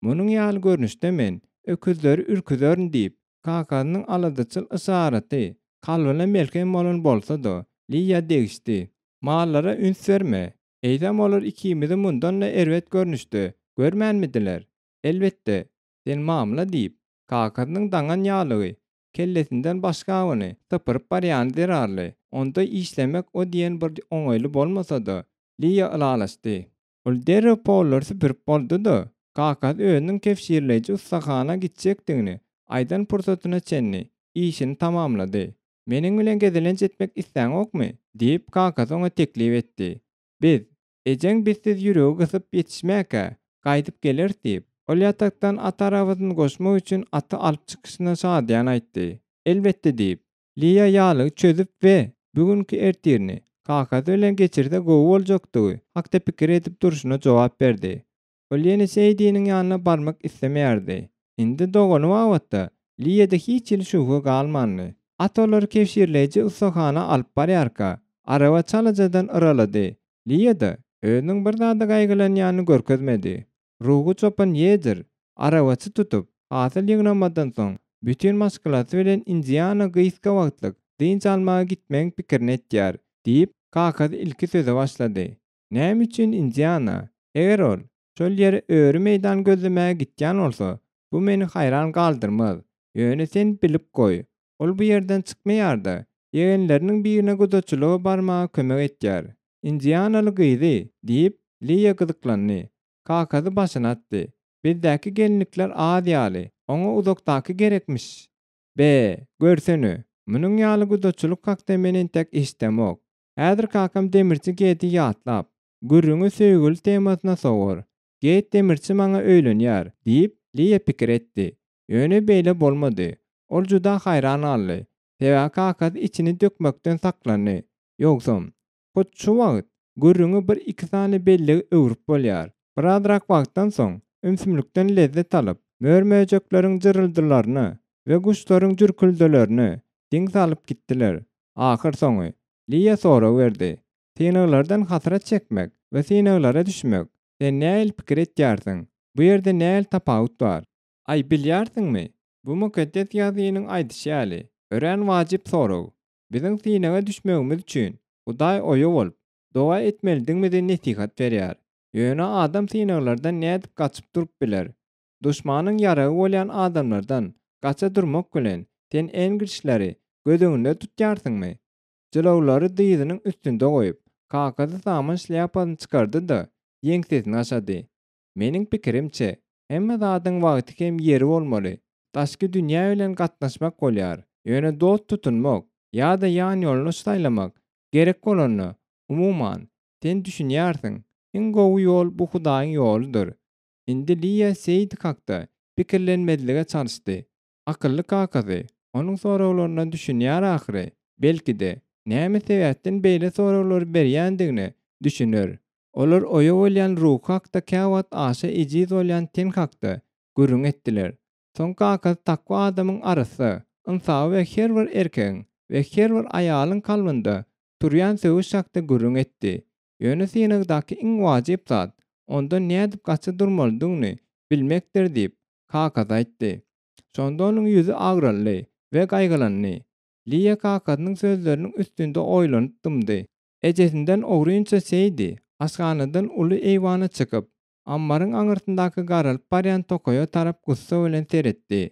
S1: Munuň ýaly görnüşde men öküzleri ürküzerin diýip, kakasynyň aladaçyl yşaraty kalbyna melhem bolan bolsa-da, Liýa degişdi. Mallara üns berme. Eýsem olar ikimizi mundan-da erbet görnüşde görmänmidiler? Elbetde, sen mamla diýip, kakasynyň daňan ýaglygy kellesinden başgabyny sypyryp barýany zerarly, onda işlemek o diýen bir oňaýly bolmasa-da, Liýa ylalaşdy. Ol derrew pollary süpürip boldy-da, kakasy özüniň kebşirleýji ussahana gitjekdigini aýdan pursatyna çenli işini tamamlady. Meniň bilen gezelenç etmek isläňokmy? diýip, kakasy oňa teklip etdi. Biz, ejeň bizsiz ýüregi gysyp ýetişmäkä, gaýdyp geleris diýip, ol ýatakdan at arabasyny goşmak üçin aty alyp çykyşyna şadyýan aýtdy. Elbetde diýip, Liýa ýaglygy çözüp we bu günki ertirini kakasy bilen geçirse gowy boljakdygy hakda pikir edip durşuna jogap berdi. Ol ýene Seýdiniň ýanyna barmak islemeýärdi. Indi dogany babatda Liýada hiç hili şübhe galmandy. At olary kebşirleýji ussahana alyp barýarka, araba çalajadan yralady. Liýa-da özüniň bir zada gaýgylanýanyny görkezmedi. Ruhy çopan Ýedir arabaçy tutup, hasyl ýygnamadan soň, bütin maşgalasy bilen Indiana gysga wagtlyk dynç almaga gitmegiň pikirini etýär, diýip, kakasy ilki söze başlady. Näme üçin Indiana? Eger ol şol ýere öri meýdan gözlemäge gitýän bolsa, bu meni haýran galdyrmaz. Ýöne sen bilip goý, ol bu ýerden çykmaýar-da, ýegenleriniň birine gudaçylyga barmaga kömek etýär. Indianaly gyzy, diýip, Liýa gyzyklandy. Kakasy başyny atdy. Bizdäki gelinlikler az ýaly, oňa uzakdaky gerekmiş. Be, görsene, munuň ýaly gudaçylyk hakda men entek eşidemok. Häzir kakam demirçi Gedi ýatlap, gürrüňi söýgüli temasyna sowar. Ged demirçi maňa öýlenýär, diýip, Liýa pikir etdi. Ýöne beýle bolmady. Ol juda haýran galdy. Sebäbi kakasy içini dökmekden saklandy. Ýogsam, hut şu wagt gürrüňi bir-iki sany belligi öwrüp bolýar. Birazrak wagtdan soň, ümsümlikden lezzet alyp, mör-möjekleriň jyryldylaryna we guşlaryň jürküldelerine diň salyp gitdiler. Ahyrsoňy, Liýa sorag berdi, Synaglardan hasrat çekmek we synaglara düşmek, sen nähili pikir etýärsiň, bu ýerde nähili tapawut bar? Aý, bilýärsiňmi, bu Mukaddes Ýazgynyň aýdyşy ýaly, örän wajyp sorag. Biziň synaga düşmegimiz üçin Hudaý oýa bolup, doga etmelidigimizi nesihat berýär. Ýöne adam synaglardan nädip gaçyp durup biler? Duşmanyň ýaragy bolýan adamlardan gaça durmak bilen, sen Engrişleri göz öňünde tutýarsyňmy? Jylawlary dyzynyň üstünde goýup, kakasy saman şlýapasyny çykardy-da, ýeňsesini gaşady. Meniň pikirimçe, hemme zadyň wagty hem ýeri bolmaly. Daşky dünýä bilen gatnaşmak bolýar, ýöne dost tutunmak ýa-da ýanýoldaş saýlamak gerek bolanda, umuman, sen düşünýärsiň, iň gowy ýol bu Hudaýyň ýoludyr. Indi Liýa Seýdi hakda pikirlenmezlige çalyşdy. Akylly kakasy onuň soraglaryna düşünýär ahyry, belki-de, näme sebäpden beýle soraglary berýändigine düşüner. Olar oýa bolýan ruhy hakda käwagt aşa ejiz bolýan ten hakda gürrüň etdiler. Soň kakasy takwa adamyň arassa ynsaby we her bir erkegiň we her bir aýalyň kalbynda turýan söweş hakda gürrüň etdi. Ýöne synagdaky iň wajyp zat, ondan nädip gaça durmalydygyny bilmekdir diýip, kakasy aýtdy. Şonda onuň ýüzi agraldy we gaýgylandy. Liýa kakasynyň sözleriniň üstünde oýlanyp dymdy. Ejesinden ogrynça Seýdi aşhanadan uly eýwana çykyp, ammaryň aňyrsyndaky garalyp barýan tokaýa tarap gussa bilen seretdi.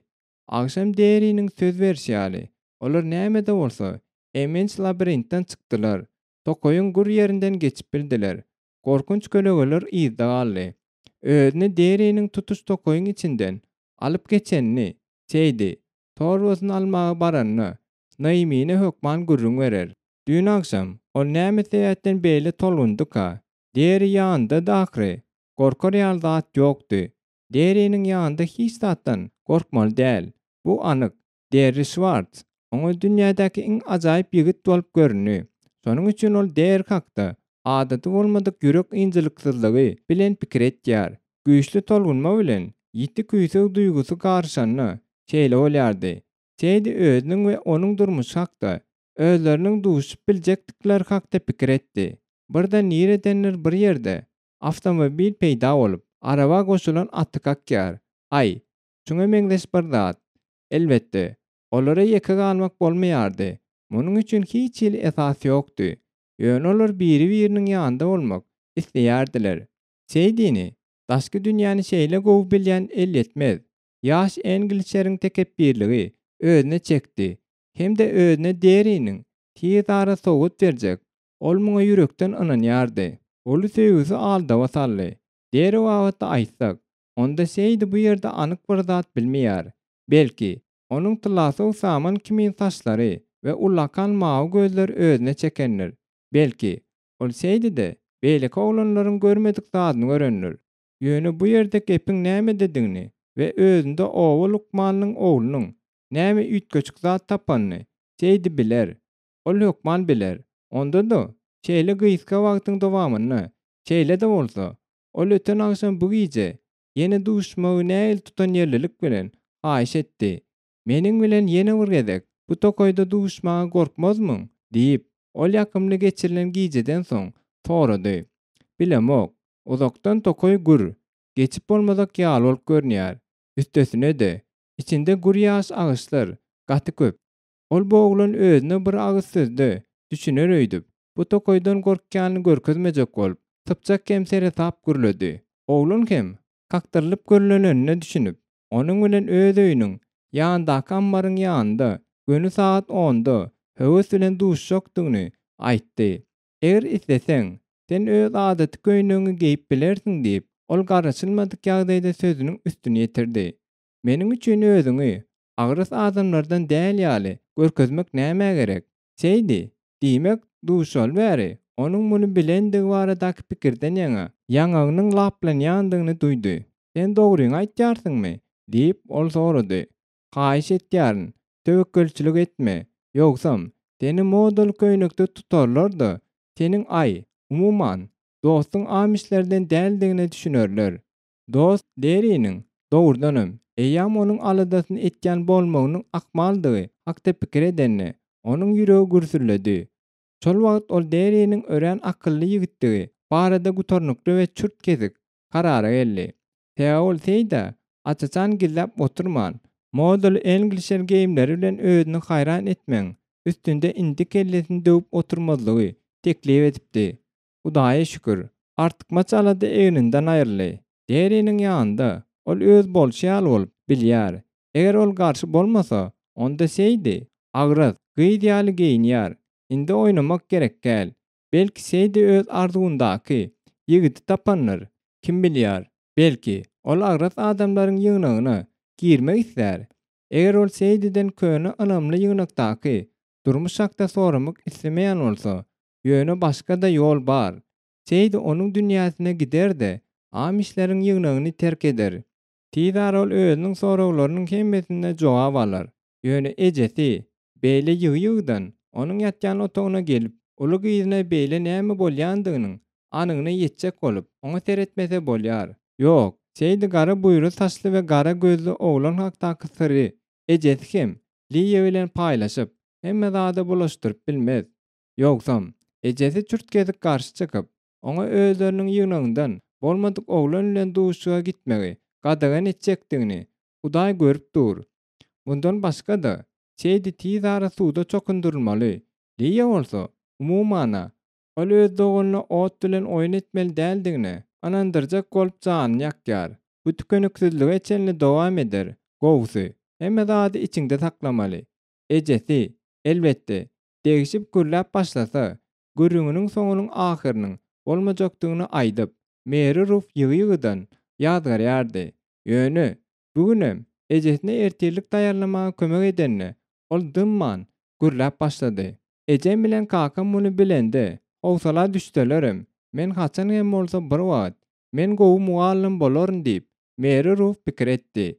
S1: Agşam Deriniň söz berşi ýaly, olar näme-de bolsa, emenç labirintden çykdylar. Tokaýyň gür ýerinden geçip bildiler. Gorkunç kölegeler yzda galdy. Özüni Deriniň tutuş tokaýyň içinden alyp geçenini Seýdi, torbasyny almaga baranda, Naimine hökman gürrüň berer. Düýn agşam ol näme sebäpden beýle tolgundyka? Deri ýanyndady ahyry. Gorkar ýaly zat ýokdy. Deriniň ýanynda hiç zatdan gorkmaly däl. Bu anyk. Derri Şwarts oňa dünýädäki iň ajaýyp ýigit bolup göründi. Şonuň üçin ol Derri hakda adaty bolmadyk ýürek ynjalyksyzlygy bilen pikir etýär. Güýçli tolgunma bilen ýiti küýseg duýgusy garyşanda şeýle bolýardy. Teddi özüniň we onuň durmuşy hakda, özleriniň duşup biljekdikleri hakda pikir etdi. Birden niredendir bir ýerde awtomobil peýda bolup, araba goşulan aty kakýar. Aý, şuňa meňzeş bir zat. Elbetde, olara ýeke galmak bolmaýardy. Munuň üçin hiç hili esas ýokdy. Ýöne olar biri-biriniň ýanynda bolmak isleýärdiler. Seýdini, daşky dünýäni şeýle gowy bilýän elýetmez, ýaş Englişeriň tekepbirligi özüne çekdi hem-de özüne Deriniň tizara sowgat berjek, ol muňa ýürekden ynanýardy. Uly söýgüsi aldawa saldy. Deri babatda aýtsak, onda Seýdi bu ýerde anyk bir zat bilmeýär. Belki, onuň tyllasow saman kimin saçlary we ullakan mawy gözleri özüne çekendir. Belki, ol Seýdide beýleki oglanlaryň görmedik zadyny görendir. Ýöne bu ýerde gepiň nämededigini we özünde oba lukmanynyň oglunyň näme üýtgeşik zat tapanyny Seýdi biler. Ol hökman biler. Onda-da, şeýle gysga wagtyň dowamynda, şeýle-de bolsa, ol öten agşam bu gije ýene duşmagy nähili tutanýerlilik bilen haýyş etdi. Meniň bilen ýene bir gezek bu tokaýda duşmaga gorkmazmyň? diýip, ol ýakymly geçirilen gijeden soň sorady. Bilemok. Uzakdan tokaý gür, geçip bolmazak ýaly bolup görünýär. Üstesine-de, içinde gür ýaş agaçlar gaty köp. Ol bu oglan özüne bir agyz sözde düşüner öýdüp, bu tokaýdan gorkýanyny görkezmejek bolup, sypjak hem seresap gürledi. Oglan hem kakdyrylyp gürlenenine düşünip, onuň bilen öz öýüniň ýanyndaky ammaryň ýanynda göni sagat onda höwes bilen duşjakdygyny aýtdy. Eger isleseň, sen öz adaty köýnegiňi geýip bilersiň diýip, ol garaşylmadyk ýagdaýda sözüniň üstüni ýetirdi. Meniň üçin özüňi agras adamlardan däl ýaly görkezmek nämä gerek? Şeýdi, diýmek, duşaly bäri onuň muny bilendigi baradaky pikirden ýaňa ýaňagynyň laplanýandygyny duýdy. Sen dogryňy aýtýarsyňmy? diýip, ol sorady. Haýyş etýärin, töwekgelçilik etme. Ýogsam, seni modaly köýnekde tutarlar-da, seniň aý, umuman, dostuň amişlerden däldigine düşünerler. Dost Deriniň, dogrudanam, eýýäm onuň aladasyny etýän bolmagynyň ahmaldygy hakda pikir edende, onuň ýüregi gürsüldedi. Şol wagt ol Deriniň örän akylly ýigitdigi barada gutarnykly we çürt-kesik karara geldi. Sebäbi ol Seýdä aç-açan gizläp oturman, modaly englişer geýimleri bilen özüni haýran etmegiň üstünde indi kellesini döwüp oturmazlygy teklip edipdi. Hudaýa şükür, artykmaç alada egninden aýryldy. Deriniň ýanynda ol öz bolşy ýaly bolup bilýär. Eger ol garşy bolmasa, onda Seýdi agras, gyz ýaly geýinýär. Indi oýnamak gerek däl. Belki Seýdi öz arzuwyndaky ýigidi tapandyr. Kim bilýär, belki, ol agras adamlaryň ýygnagyna girmek islär. Eger ol Seýdiden köne ynamly ýygnakdaky durmuş hakda soramak islemeýän bolsa, ýöne başga-da ýol bar. Seýdi onuň dünýäsine gider-de, amişleriň ýygnagyny terk eder. Tizara ol özüniň soraglarynyň hemmesine jogap alar. Ýöne ejesi beýle ýygy-ýygydan onuň ýatýan otagyna gelip, uly gyzyna beýle näme bolýandygynyň anygyna ýetjek bolup, oňa seretmese bolýar. Ýok, Seýdi gara buýra saçly we gara gözli oglan hakdaky syry ejesi hem Liýa bilen paýlaşyp, hemme zada bulaşdyryp bilmez. Ýogsam, ejesi çürt-kesik garşy çykyp, oňa özleriniň ýygnagyndan bolmadyk oglan bilen duşuşyga gitmegi gadagan etjekdigini Hudaý görüp dur. Mundan başga-da, Seýdi tiz ara suwda çokundyrylmaly, Liýa bolsa, umuman-a, ol öz doganyna ot bilen oýun etmeli däldigine ynandyrjak bolup janyny ýakýar. Bu tükeniksizlige çenli dowam eder, gowusy, hemme zady içiňde saklamaly. Ejesi, elbetde, degşip gürläp başlasa, gürrüňiniň soňunyň ahyrynyň. bolmajakdygyny aýdyp, Meri Ruf ýygy-ýygydan ýazgarýardy. Ýöne, bu günem ejesine ertirlik taýýarlamaga kömek edende, ol dymman, gürläp başlady. Ejem bilen kakam muny bilende, howsala düşselerem, men haçan hem bolsa bir wagt, men gowy mugallym bolaryn diýip, Meri Ruf pikir etdi.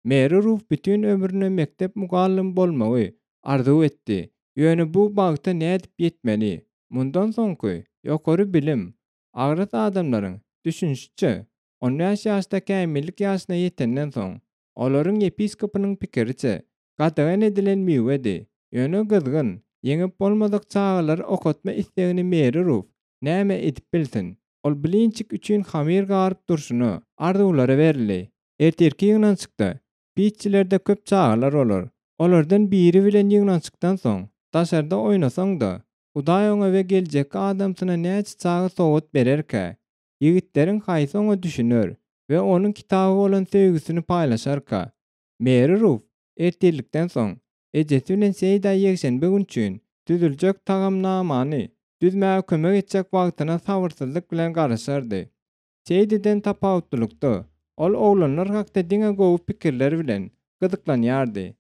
S1: Meri Ruf bütin ömrüne mekdep mugallymy bolmagy arzuw etdi. Ýöne bu bagta nädip ýetmeli? Mundan soňky ýokary bilim, agras adamlaryň düşünişiçe, on bäş ýaşda kämillik ýaşyna ýetenden soň, olaryň ýepiskopynyň pikiriçe, gadagan edilen miwedi. Ýöne gyzgyn, ýeňip bolmadyk çagalary okatma islegini Meri Ruf näme edip bilsin? Ol blinçik üçin hamyr garyp durşuna, arzuwlara berildi. Ertirki ýygnanyşykda Pitçilerde köp çagalar bolar. Olardan biri bilen ýygnanyşykdan soň, daşarda oýnasaň-da, Hudaý oňa we geljekki adamsyna näçe çaga sowgat bererkä? Ýigitleriň haýsy oňa düşüner we onuň kitaba bolan söýgüsini paýlaşarka? Meri Ruf ertirlikden soň, ejesi bilen Seýdä ýekşenbe gün üçin düzüljek tagamnamany düzmäge kömek etjek wagtyna sabyrsyzlyk bilen garaşardy. Seýdiden tapawutlylykda, ol oglanlar hakda diňe gowy pikirler bilen gyzyklanýardy.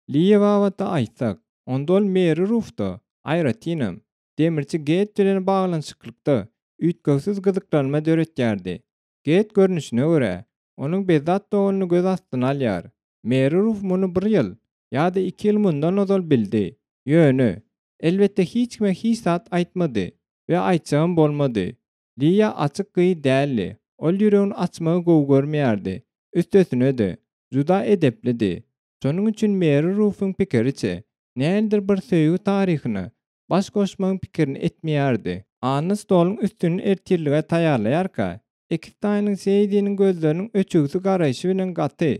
S1: Liýa babatda aýtsak, onda ol Meri Rufda, aýratynam, demirçi Get bilen baglanyşyklykda üýtgewsiz gyzyklanma döretýärdi. Get görnüşine görä, onuň bezzat doganyny göz astyna alýar. Meri Ruf muny bir ýyl ýa-da iki ýyl mundan ozal bildi. Ýöne, elbetde hiç kime hiç zat aýtmady we aýtjagam bolmady. Liýa açyk gyz däldi. Ol ýüregini açmagy gowy görmeýärdi. Üstesine-de, juda edeplidi. Şonuň üçin Meri Rufuň pikiriçe, nähilidir bir söýgi taryhyna baş goşmagyň pikirini etmeýärdi. Anna stoluň üstüni ertirlige taýýarlaýarka, ekiztaýynyň Seýdiniň gözleriniň öçügsi garaýşy bilen gaty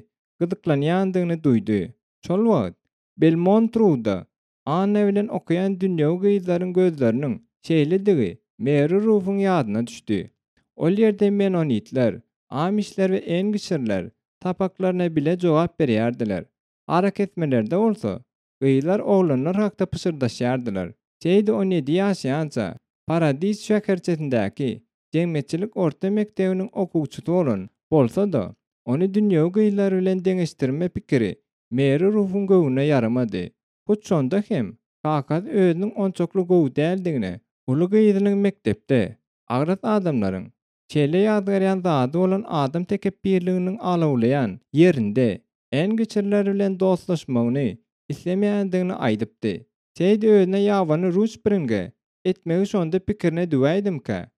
S1: gyzyklanýandygyny duýdy. Şol wagt, Belmont-Ruda Anna bilen okaýan dünýewi gyzlaryň gözleriniň şeýledigi Meri Rufuň ýadyna düşdi. Ol ýerde menonitler, amişler we engişirler sapaklaryna bile jogap berýärdiler. Arakesmelerde bolsa, gyzlar oglanlar hakda pyşyrdaşýardylar. Seýdi on ýedi ýaşaýança, Paradis şäherçesindäki jemgyýetçilik orta mekdebiniň okuwçysy bolan bolsa-da, ony dünýewi gyzlar bilen deňeşdirme pikiri Meri Rufuň göwnüne ýaramady. Hut şonda hem kakasy özüniň onçakly gowy däldigine, uly gyzynyň mekdepde, agras adamlaryň şeýle ýazgarýan zady bolan adam tekepbirliginiň alawlaýan ýerinde engiçirler bilen dostlaşmagyny islemeýändigini aýdypdy. Seýdi özüne ýabany Rudspringe etmegi şonda pikirine düwäýdimkä?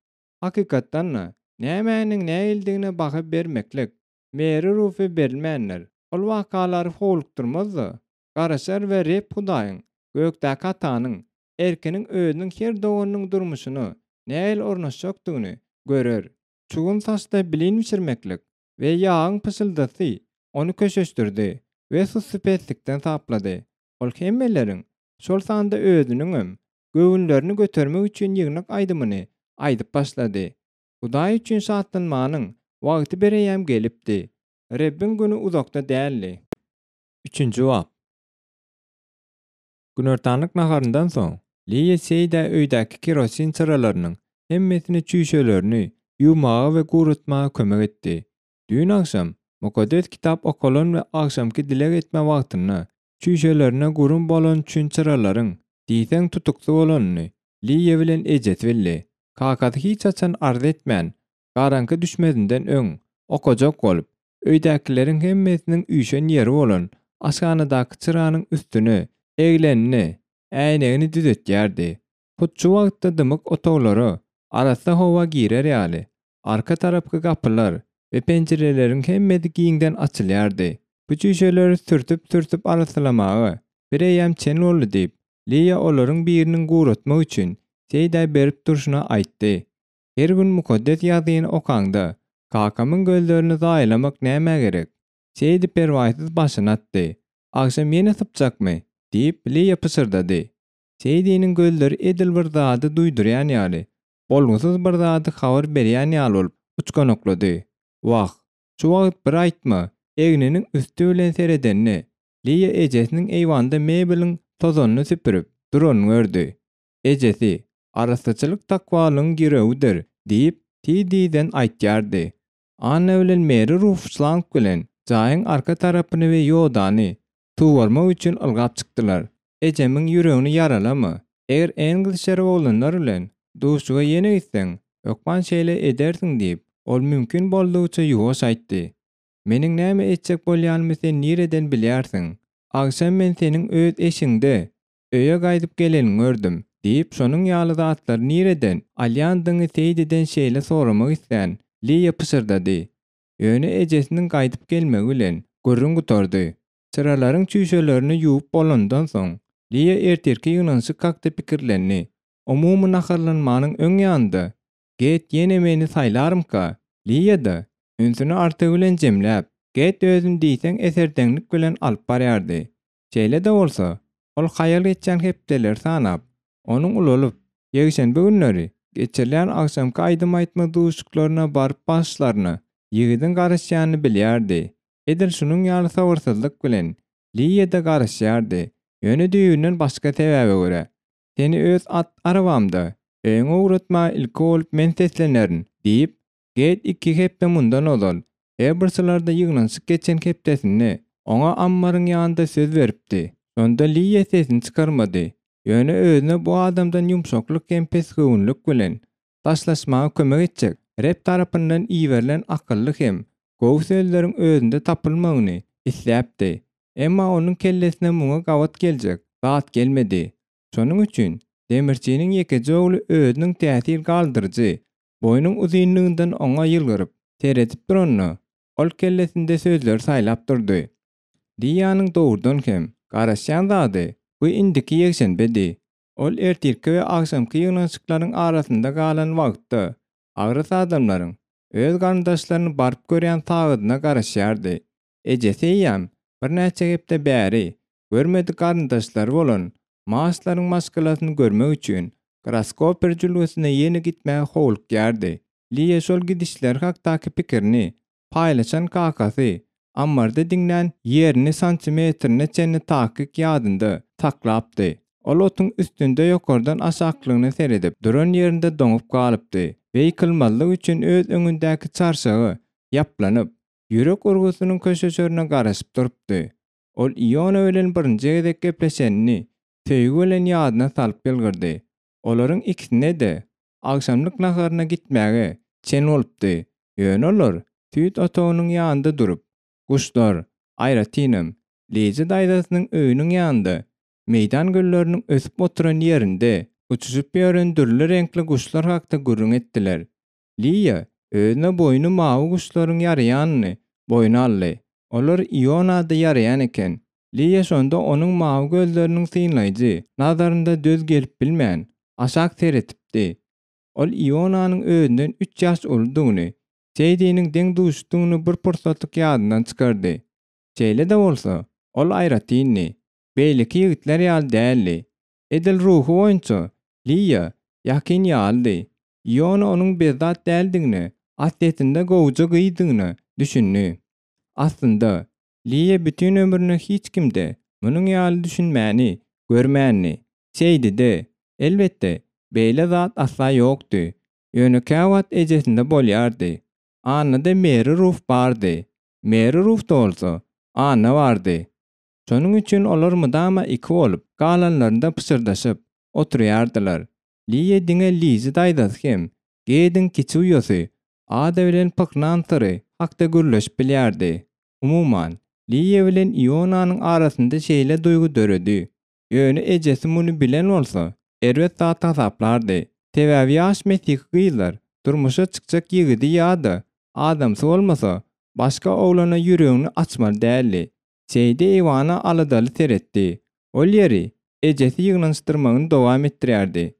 S1: Hakykatdan-da, nämäniň nähilidigine baha bermeklik Meri Rufe berilmändir. Ol wakalary howlukdyrmaz-da, garaşar we Reb Hudaýyň, gökdäki Atanyň, erkiniň özüniň her doganynyň durmuşyna nähili ornaşjakdygyny görer. Çugun saçda blin bişirmeklik we ýagyň pyşyldysy ony köşeşdirdi we sussupeslikden saplady. Ol hemmeleriň, şol sanda özüniňem, göwünlerini götermek üçin ýygnak aýdymyny aýdyp başlady. Hudaý üçin şatlanmanyň wagty bireýýäm gelipdi. Rebbiň güni uzakda däldi. Üçünji bap. Günortanlyk naharyndan soň, Liýa Seýdä öýdäki kerosin çyralarynyň hemmesini çüýşelerini ýuwmaga we guratmaga kömek etdi. Düýn agşam Mukaddes Kitap okalan we agşamky dileg etme wagtynda çüýşelerine gurum bolany üçin çyralaryň diýseň tutuksy bolanyny Liýa bilen ejesi bildi. Kakasy hiç haçan arz etmän, garaňky düşmezinden öň okajak bolup, öýdäkileriň hemmesiniň üýşen ýeri bolan aşhanadaky çyranyň üstüne eglenini, äýnegini düzetýärdi. Hut şu wagtda dymyk otaglara arassa howa girer ýaly, arka tarapky gapylar we penjireleriň hemmesi giňden açylýardy. Bu çüýşeleri sürtüp-sürtüp arassalamaga bireýýäm çen boldy diýip, Liýa olaryň biriniň guratmak üçin Seýdä berip durşuna aýtdy. Her gün Mukaddes Ýazgyny okaňda, kakamyň gözlerini zaýalamak nämä gerek? Seýdi perwaýsyz başyny atdy. Agşam ýene sypjakmy? diýip, Liýa pyşyrdady. Seýdiniň gözleri edil bir zady duýdurýan ýaly, bolgusyz bir zady habar berýän ýaly bolup uçganaklady. Wah, şu wagt bir aýtma, egniniň üsti bilen seredende, Liýa ejesiniň eýwanda mebeliň tozanyny süpürip duranyny gördi. Ejesi, Arassaçylyk takwalygyň girewidir. Diýip, tiz-tizden aýtýardy. Anna bilen Meri Ruf şlang bilen jaýyň arka tarapyny we ýodany suwarmak üçin ylgap çykdylar. Ejemiň ýüregini ýaralama. Eger Englişer oglanlar bilen duşuga ýene gitseň, hökman şeýle edersiň diýip, ol mümkin boldugyça ýuwaş aýtdy. Meniň näme etjek bolýanymy sen nireden bilýärsiň? Agşam men seniň öz eşigiňde öýe gaýdyp geleniňi gördüm, diýip, şonuň ýaly zatlary nireden alýandygyňy Seýdiden şeýle soramak islän Liýa pyşyrdady. Ýöne ejesiniň gaýdyp gelmegi bilen gürrüň gutardy. Çyralaryň çüýşelerini ýuwup bolandan soň, Liýa ertirki ýygnanyşyk hakda pikirlendi. Umumy naharlanmanyň öň ýanynda Get ýene meni saýlarmyka? Liýa-da, ünsüni artygy bilen jemläp, Get özüni diýseň eserdeňlik bilen alyp barýardy. Şeýle-de bolsa, ol haýal geçýän hepdeleri sanap, onuň ulalyp, ýekşenbe günleri geçirilýän agşamky aýdym aýtma duşuşyklaryna baryp başlaryna ýigidiň garaşýanyny bilýärdi. Edil şunuň ýaly sabyrsyzlyk bilen Liýa-da garaşýardy, ýöne düýbünden başga sebäbe görä. Seni öz at arabamda öýüňe ugratmaga ilki bolup men seslenerin, diýip, Geýt iki hepde mundan ozal, Eberslerde ýygnanyşyk geçen hepdesinde oňa ammaryň ýanynda söz beripdi. Şonda Liýa sesini çykarmady, ýöne özüne bu adamdan ýumşaklyk hem pesgöwünlik bilen daşlaşmaga kömek etjek Reb tarapyndan iberilen akylly hem gowy sözleriň özünde tapylmagyny isläpdi. Emma onuň kellesine muňa gabat geljek zat gelmedi. Şonuň üçin demirçiniň ýekeje ogly özüniň täsir galdyryjy boýnuň uzynlygyndan oňa ýylgyryp seredip duranda, ol kellesinde sözleri saýlap durdy. Liýanyň dogrudan hem garaşýan zady bu indiki ýekşenbedi. Ol ertirki we agşamky ýygnanyşyklaryň arasynda galan wagtda agras adamlaryň öz garyndaşlaryny baryp görýän sagadyna garaşýardy. Ejesi eýýäm birnäçe hepde bäri görmedik garyndaşlary bolan Maşlaryň maşgalasyny görmek üçin Graskoper jülgesine ýene gitmäge howlukýardy. Liýa şol gidişleri hakdaky pikirini paýlaşan kakasy ammarda diňlän ýerini santimetrine çenli takyk ýadynda saklapdy. Ol otuň üstünde ýokardan aşaklygyna seredip duran ýerinde doňup galypdy we ýykylmazlyk üçin öz öňündäki çarşaga ýaplanyp, ýürek urgusynyň köşeşerine garaşyp durupdy. Ol Iona bilen birinji gezek gepleşenini söýgi bilen ýadyna salyp ýylgyrdy. Olaryň ikisine-de agşamlyk naharyna gitmäge çen bolupdy, ýöne olar süýt otagynyň ýanynda durup, guşlar, aýratynam, Liza daýzasynyň öýüniň ýanynda, meýdan gülleriniň ösüp oturan ýerinde uçuşyp ýören dürli reňkli guşlar hakda gürrüň etdiler. Liýa özüne boýny mawy guşlaryň ýaraýanyny boýun aldy. Olar Ionada ýaraýan eken. Liýa şonda onuň mawy gözleriniň synlaýjy nazarynda döz gelip bilmän, aşak seretipdi. Ol Ionanyň özünden üç ýaş uludygyny, Seýdiniň deň-duşudygyny bir pursatlyk ýadyndan çykardy. Şeýle-de bolsa, ol aýratyndy. Beýleki ýigitler ýaly däldi. Edil ruhy boýunça Liýa ýakyn ýalydy. Iona onuň bezzat däldigine, aslyýetinde gowuja gyzdygyna düşündi. Aslynda, Liýa bütin ömrüne hiç kimde munuň ýaly düşünmäni görmändi. Şeýdi-de, elbetde, beýle zat asla ýokdy. Ýöne käwagt ejesinde bolýardy. Annada Meri Ruf bardy. Meri Rufda bolsa, Anna bardy. Şonuň üçin olar mydama iki bolup, galanlarynda pyşyrdaşyp oturýardylar. Liýa diňe Lizi daýzasy hem Gediň kiçi uýasy Ada bilen pyhnan syry hakda gürleşip bilýärdi. Umuman, Liýa bilen Ionanyň arasynda şeýle duýgy döredi. Ýöne ejesi muny bilen bolsa, erbet zat hasaplardy. Sebäbi ýaş mesihi gyzlar durmuşa çykjak ýigidi ýa-da adamsy bolmasa, başga oglana ýüregini açmaly däldi. Seýdi eýwana aladaly seretdi. Ol ýeri ejesi ýygnanyşdyrmagyny dowam etdirýärdi.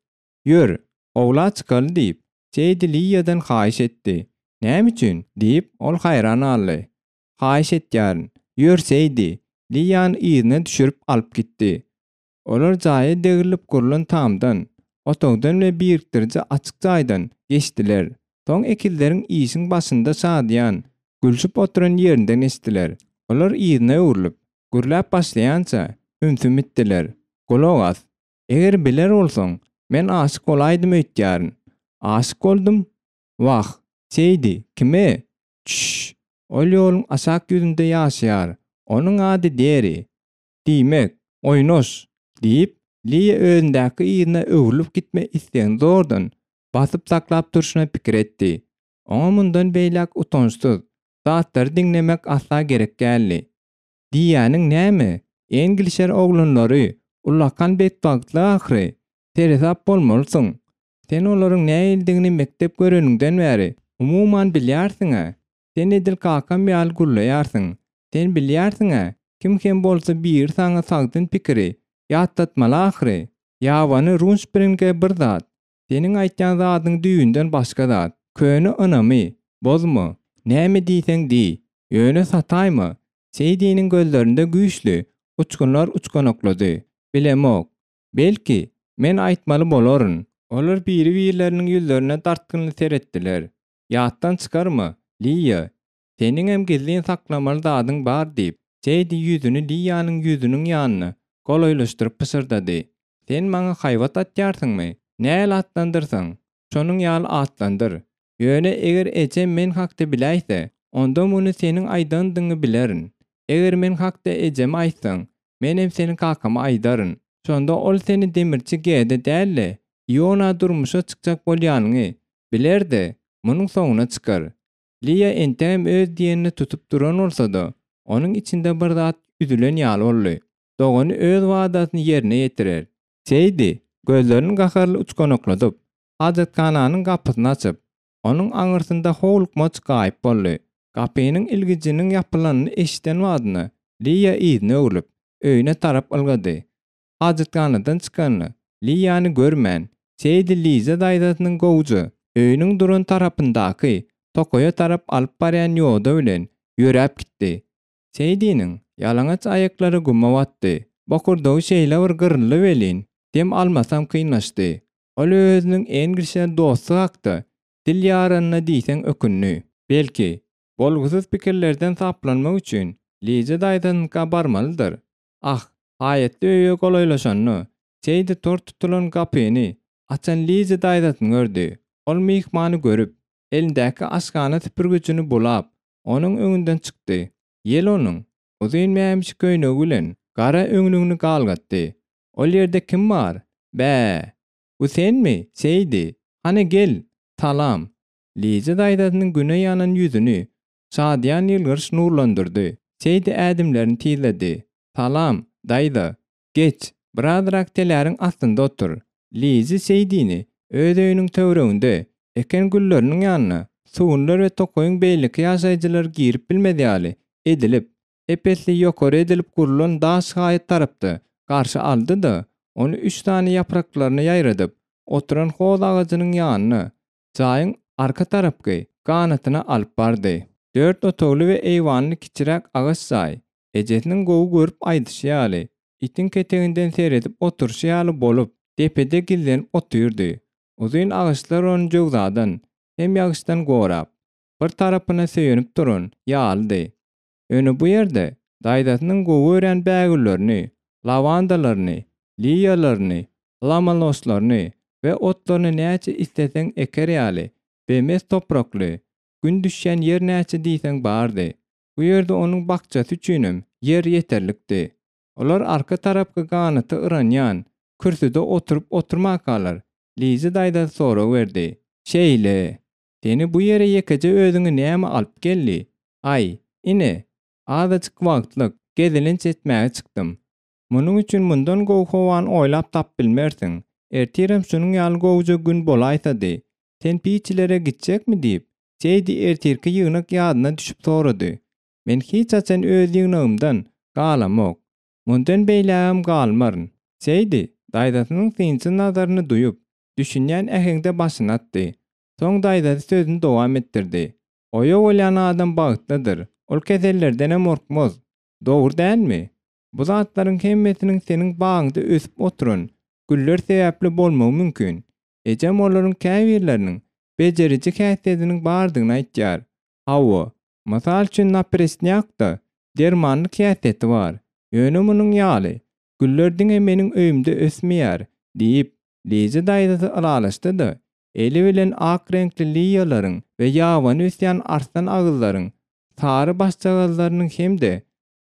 S1: Ýör, howla çykaly diýip, Seýdi Liýadan haýyş etdi. Näme üçin? diýip, ol haýran galdy. Haýyş etýärin, ýör Seýdi, Liýany yzyna düşürip alyp gitdi. Olar jaýa degrilip gurlan tamdan, otagdan we birikdiriji açyk jaýdan geçdiler. Soň ekizleriň işiň başynda şadyýan, gülşüp oturan ýerinden geçdiler. Olar yzyna öwrülip, gürläp başlaýança, ümsüm itdiler. Gulak as. Eger biler bolsaň, men aşyk bolaýdym öýtýärin. Aşyk boldum? Wah, Seýdi, kime? Çşş! Ol ýoluň aşak ýüzünde ýaşaýar. Onuň ady Deri. Diýmek, oýnaş! diýip, Liýa özündäki yzyna öwrülip gitme islegini zordan basyp saklap durşuna pikir etdi. Oňa mundan beýläk utançsyz zatlary diňlemek asla gerek däldi. Diýýäniň näme? Englişer oglanlary ullakan betbagtlyk ahyry. Seresap bolmalysyň. Sen olaryň nähilidigini mekdep göreniňden bäri, umuman bilýärsiň-ä. Sen edil kakam ýaly gürleýärsiň. Sen bilýärsiň-ä, kim hem bolsa biri saňa sagdyn pikiri ýatlatmaly ahyry. Ýabany Runspringe bir zat, seniň aýtýan zadyň düýbünden başga zat. Köne ynamy bozma. Näme diýseň diý, ýöne sataýma. Seýdiniň gözlerinde güýçli uçgunlar uçganaklady. Bilemok. Belki, men aýtmaly bolaryn. Olar biri-birleriniň ýüzlerine dartgynly seretdiler. Ýatdan çykarma, Liýa, seniňem gizlin saklamaly zadyň bar diýip, Seýdi ýüzüni Liýanyň ýüzüniň ýanyna golaýlaşdyryp pyşyrdady. Sen maňa haýbat atýarsyňmy? Näl atlandyrsaň, şonuň ýaly atlandyr. Ýöne eger ejem men hakda biläýse, onda muny seniň aýdandygyňy bilerin. Eger men hakda ejeme aýtsaň, menem seni kakama aýdaryn. Şonda ol seni demirçi G-de däl-de, Iona durmuşa çykjak bolýanyňy biler-de, munuň soňuna çykar. Liýa entegem öz diýenini tutup duran bolsa-da, onuň içinde bir zat üzülen ýaly boldy. Dogany öz wadasyny ýerine ýetirer. Seýdi, gözlerini gaharly uçganakladyp, Hajathananyň gapysyny açyp, onuň aňyrsynda howlukmaç gaýyp boldy. Gapynyň ilgijiniň ýapylanyny eşiden badyna, Liýa yzyna öwrülip, öýüne tarap ylgady. Hajathanadan çykanda, Liýany görmän, Seýdi Liza daýzasynyň gowuja öýüniň duran tarapyndaky tokaýa tarap alyp barýan ýoda bilen ýöräp gitdi. Seýdiniň ýalaňaç aýaklary guma batdy. Bokurdagy şeýle bir gyryldy welin, dem almasam kynlaşdy. Ol özüniň Englişe dosty hakda dil ýaranyna diýseň ökündi. Belki, bolgusyz pikirlerden saplanmak üçin Liza daýzasynyňka barmalydyr. Ah, haýatly öýe golaýlaşanda, Seýdi tor tutulan gapyny açan Liza daýzasyny gördi. Ol myhmany görüp, elindäki aşhana süpürgijini bulap, onuň öňünden çykdy. Ýel onuň uzyn mämişi köýnegi bilen gara öňlügini galgatdy. Ol ýerde kim bar? Bä! Bu senmi, Seýdi? Hany gel, salam! Liza daýzasynyň güne ýanan ýüzüni şadyýan ýylgyryş nurlandyrdy. Seýdi ädimlerini tizledi. Salam, daýza! Geç, birazrak teläriň astynda otur. Lizi Seýdini öz öýüniň töwereginde eken gülleriniň ýanyna sugunlar we tokaýyň beýleki ýaşaýjylary girip bilmez ýaly edilip, ep-esli ýokary edilip gurlan daş haýat tarapda garşy aldy-da, ony üç sany ýapraklaryny ýaýradyp oturan hoz agajynyň ýanyna, jaýyň arka tarapky ganatyna alyp bardy. Dört otagly we eýwanly kiçiräk agaç jaý, Ejesiniň gowy görüp aýdyşy ýaly, itiň keteginden seredip oturyşy ýaly bolup, depede gizlenip otyrdy. Uzyn agaçlar ony jöwzadan hem ýagyşdan gorap, bir tarapyna söýenip duran ýalydy. Ýöne bu ýerde daýzasynyň gowy görýän bägüllerini, lawandalaryny, liliýalaryny, lamanoslaryny we otlaryny näçe isleseň eker ýaly, bemes toprakly, gün düşýän ýer näçe diýseň bardy. Bu ýerde onuň bakjasy üçinem ýer ýeterlikdi. Olar arka tarapky ganaty yranýan kürsüde oturyp-oturmakalar, Liza daýzasy sorag berdi. Şeýle. Seni bu ýere ýekeje özüňi näme alyp geldi? Aý, ine, azajyk wagtlyk gezelenç etmäge çykdym. Munuň üçin mundan gowy howany oýlap tapyp bilmersiň. Ertirem şunuň ýaly gowuja gün bolaýsady. Sen piçilere gitjekmi diýip, Seýdi ertirki ýygnak ýadyna düşüp sorady. Men hiç haçan öz ýygnagymdan galamok. Mundan beýlägem galmaryn. Seýdi, daýzasynyň synçy nazaryny duýup, düşünýän äheňde başyny atdy. Soň daýzasy sözüni dowam etdirdi. Oýa bolýan adam bagtlydyr. Ol kesellerdenem gorkmaz. Dogry dälmi? Bu zatlaryň hemmesiniň seniň bagyňda ösüp oturan güller sebäpli bolmagy mümkin. Ejem olaryň käbirleriniň bejeriji häsiýetiniň bardygyny aýtýar. Hawa, mysal üçin napresnýakda dermanlyk häsiýeti bar. Ýöne munuň ýaly güller diňe meniň öýümde ösmeýär, diýip, Liza daýzasy ylalaşdy-da, eli bilen ak reňkli liýalaryň we ýabany ösýän arslan agyzlaryň sary başjagazlarynyň hem-de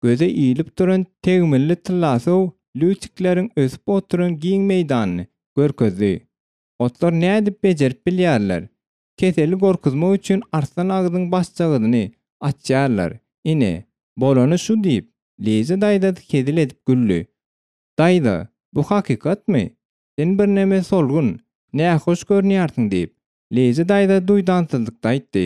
S1: göze ilip duran tegmilli tyllasow lýutikleriň ösüp oturan giň meýdanyny görkezdi. Otlar nädip bejerip bilýärler? Keseli gorkuzmak üçin arslan agzyň başjagazyny açýarlar. Ine, bolany şu diýip, Liza daýzasy hezil edip güldi. Daýza, bu hakykatmy? Sen birneme solgun, nähoş görünýärsiň diýip, Liza daýza duýdansyzlykda aýtdy.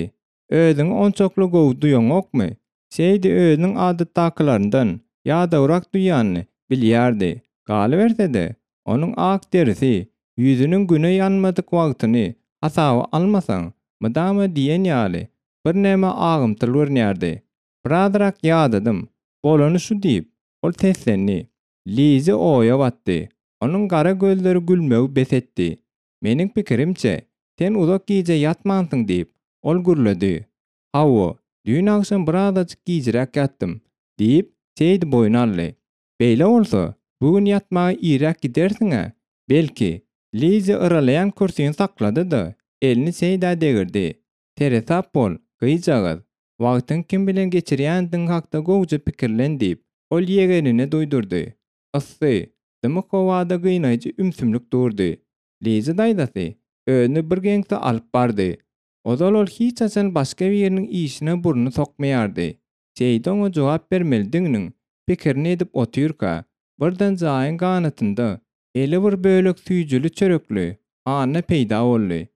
S1: Özüňi onçakly gowy duýaňokmy? Seýdi özüniň adatdakylaryndan ýadawrak duýýanyny bilýärdi. Galyberse-de, onuň ak derisi, ýüzüniň güne ýanmadyk wagtyny hasaba almasaň, mydama diýen ýaly, birneme agymtyl görünýärdi. Birazrak ýadadym, bolany şu diýip, ol seslendi. Lizi oýa batdy. Onuň gara gözleri gülmegi bes etdi. Meniň pikirimçe, sen uzak gije ýatmansyň diýip, ol gürledi. Hawa, düýn agşam birazajyk gijräk ýatdym, diýip, Seýdi boýun aldy. Beýle bolsa, bu gün ýatmaga irräk gidersiň-ä, belki? Lizi yralaýan kürsini saklady-da, elini Seýdä degirdi. Seresap bol, gyzjagaz. Wagtyňy kim bilen geçirýändigiň hakda gowuja pikirlen diýip, ol ýegenine duýdurdy. Yssy, dymyk howada gynaýjy ümsümlik durdy. Liza daýzasy özüni birgeňsi alyp bardy. Ozal ol hiç haçan başga biriniň işine burnuny sokmaýardy. Seýdi oňa jogap bermelidiginiň pikirini edip otyrka, birden jaýyň ganatynda eli bir bölek süýjüli çörekli Anna peýda boldy.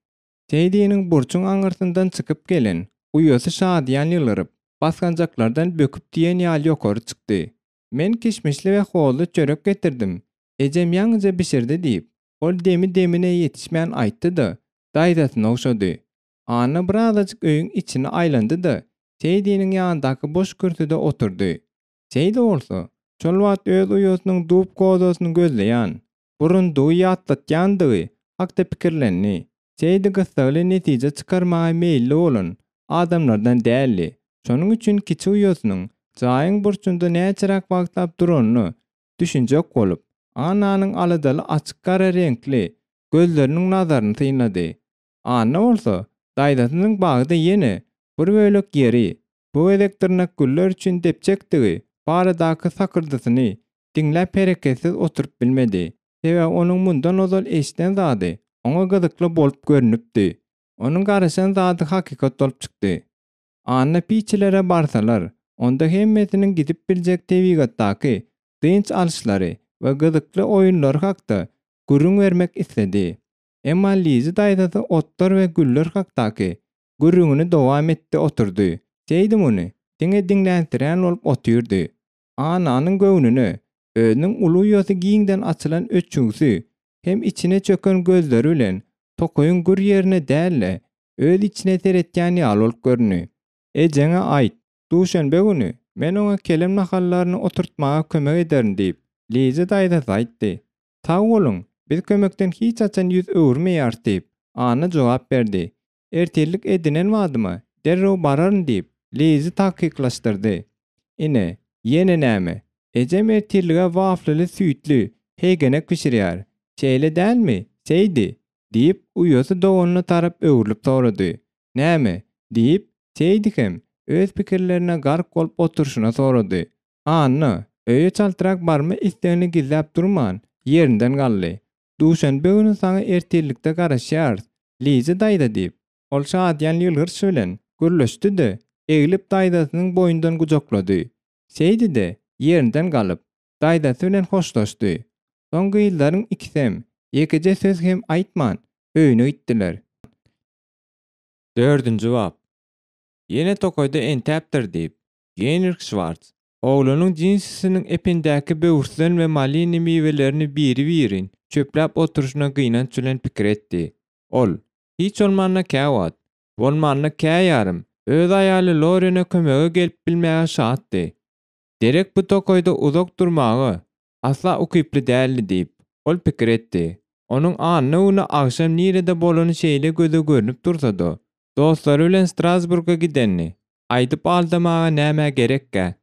S1: Seýdiniň burçuň aňyrsyndan çykyp gelen uýasy şadyýan ýylgyryp, basgançaklardan böküp diýen ýaly ýokary çykdy. Men kişmişli we hozly çörek getirdim, ejem ýaňyja bişirdi diýip, ol demi-demine ýetişmän aýtdy-da, daýzasyny ogşady. Anna birazajyk öýüň içini aýlandy-da, Seýdiniň ýanyndaky boş kürsüde oturdy. Seýdi bolsa, şol wagt öz uýasynyň dub gozasyny gözleýän, burundugy ýatlatýandygy hakda pikirlendi. Seýdi gyssagly netije çykarmaga meýilli bolan adamlardan däldi. Şonuň üçin kiçi uýasynyň jaýyň burçunda näçeräk wagtlap duranyna düşünjek bolup, Annanyň aladaly açyk gara reňkli gözleriniň nazaryny synlady. Anna bolsa daýzasynyň bagda ýene bir bölek ýeri, bu gezek dyrnakgüller üçin depjekdigi baradaky sakyrdysyny diňläp hereketsiz oturyp bilmedi. Sebäbi onuň mundan ozal eşiden zady oňa gyzykly bolup görnüpdi. Onuň garaşan zady hakykat bolup çykdy. Anna piçilere barsalar, onda hemmesiniň gidip biljek tebigatdaky dynç alyşlary we gyzykly oýunlary hakda gürrüň bermek isledi. Emma Lizi daýzasy otlar we güller hakdaky gürrüňini dowam etdi oturdy. Seýdi muny diňe diňlänsirän bolup otyrdy. Annanyň göwnüne, özüniň uly uýasy giňden açylan öçügsi hem içine çöken gözleri bilen tokaýyň gür ýerine däl-de, öz içine seretýän ýaly bolup göründi. Ejeňe aýt, duşenbe güni men oňa kelem nahallaryny oturtmaga kömek ederin diýip, Liza daýzasy aýtdy. Sag boluň, biz kömekden hiç haçan ýüz öwürmeýäris diýip, Anna jogap berdi. Ertirlik edinen badyma derrew bararyn diýip, Lizi takyklaşdyrdy. Ine, ýene näme? Ejem ertirlige waflili süýtli heýgenek bişirýär. Şeýle dälmi, Seýdi? diýip, uýasy doganyna tarap öwrülip sorady. Näme? diýip, Seýdi hem öz pikirlerine gark bolup oturyşyna sorady. Anna, öýe çaltrak barma islegini gizläp durman, ýerinden galdy. Duşenbe güni saňa ertirlikde garaşýarys, Liza daýza diýip, ol şadyýan ýylgyryş bilen gürleşdi-de, eglip daýzasynyň boýundan gujaklady. Şeýdi-de, ýerinden galyp, daýzasy bilen hoşlaşdy. Soň gyzlaryň ikisem, ýekeje söz hem aýtman, öýüne gitdiler. Dördünji bap. Ýene tokaýda entäpdir diýip, Genrih Şwarts Oglunyň jinsisiniň epindäki böwürslen we malina miwelerini biri-birin çöpläp oturyşyna gynanç bilen pikir etdi. Ol, hiç bolmanda käwagt, bolmanda käýarym, öz aýaly Lorene kömege gelip bilmäge şatdy. Derek bu tokaýda uzak durmaga asla ukyply däldi diýip, ol pikir etdi. Onuň anna güni agşam nirede bolany şeýle göze görnüp dursa-da, dostlary bilen Strasburga gidenini aýdyp aldamaga nämä gerekkä?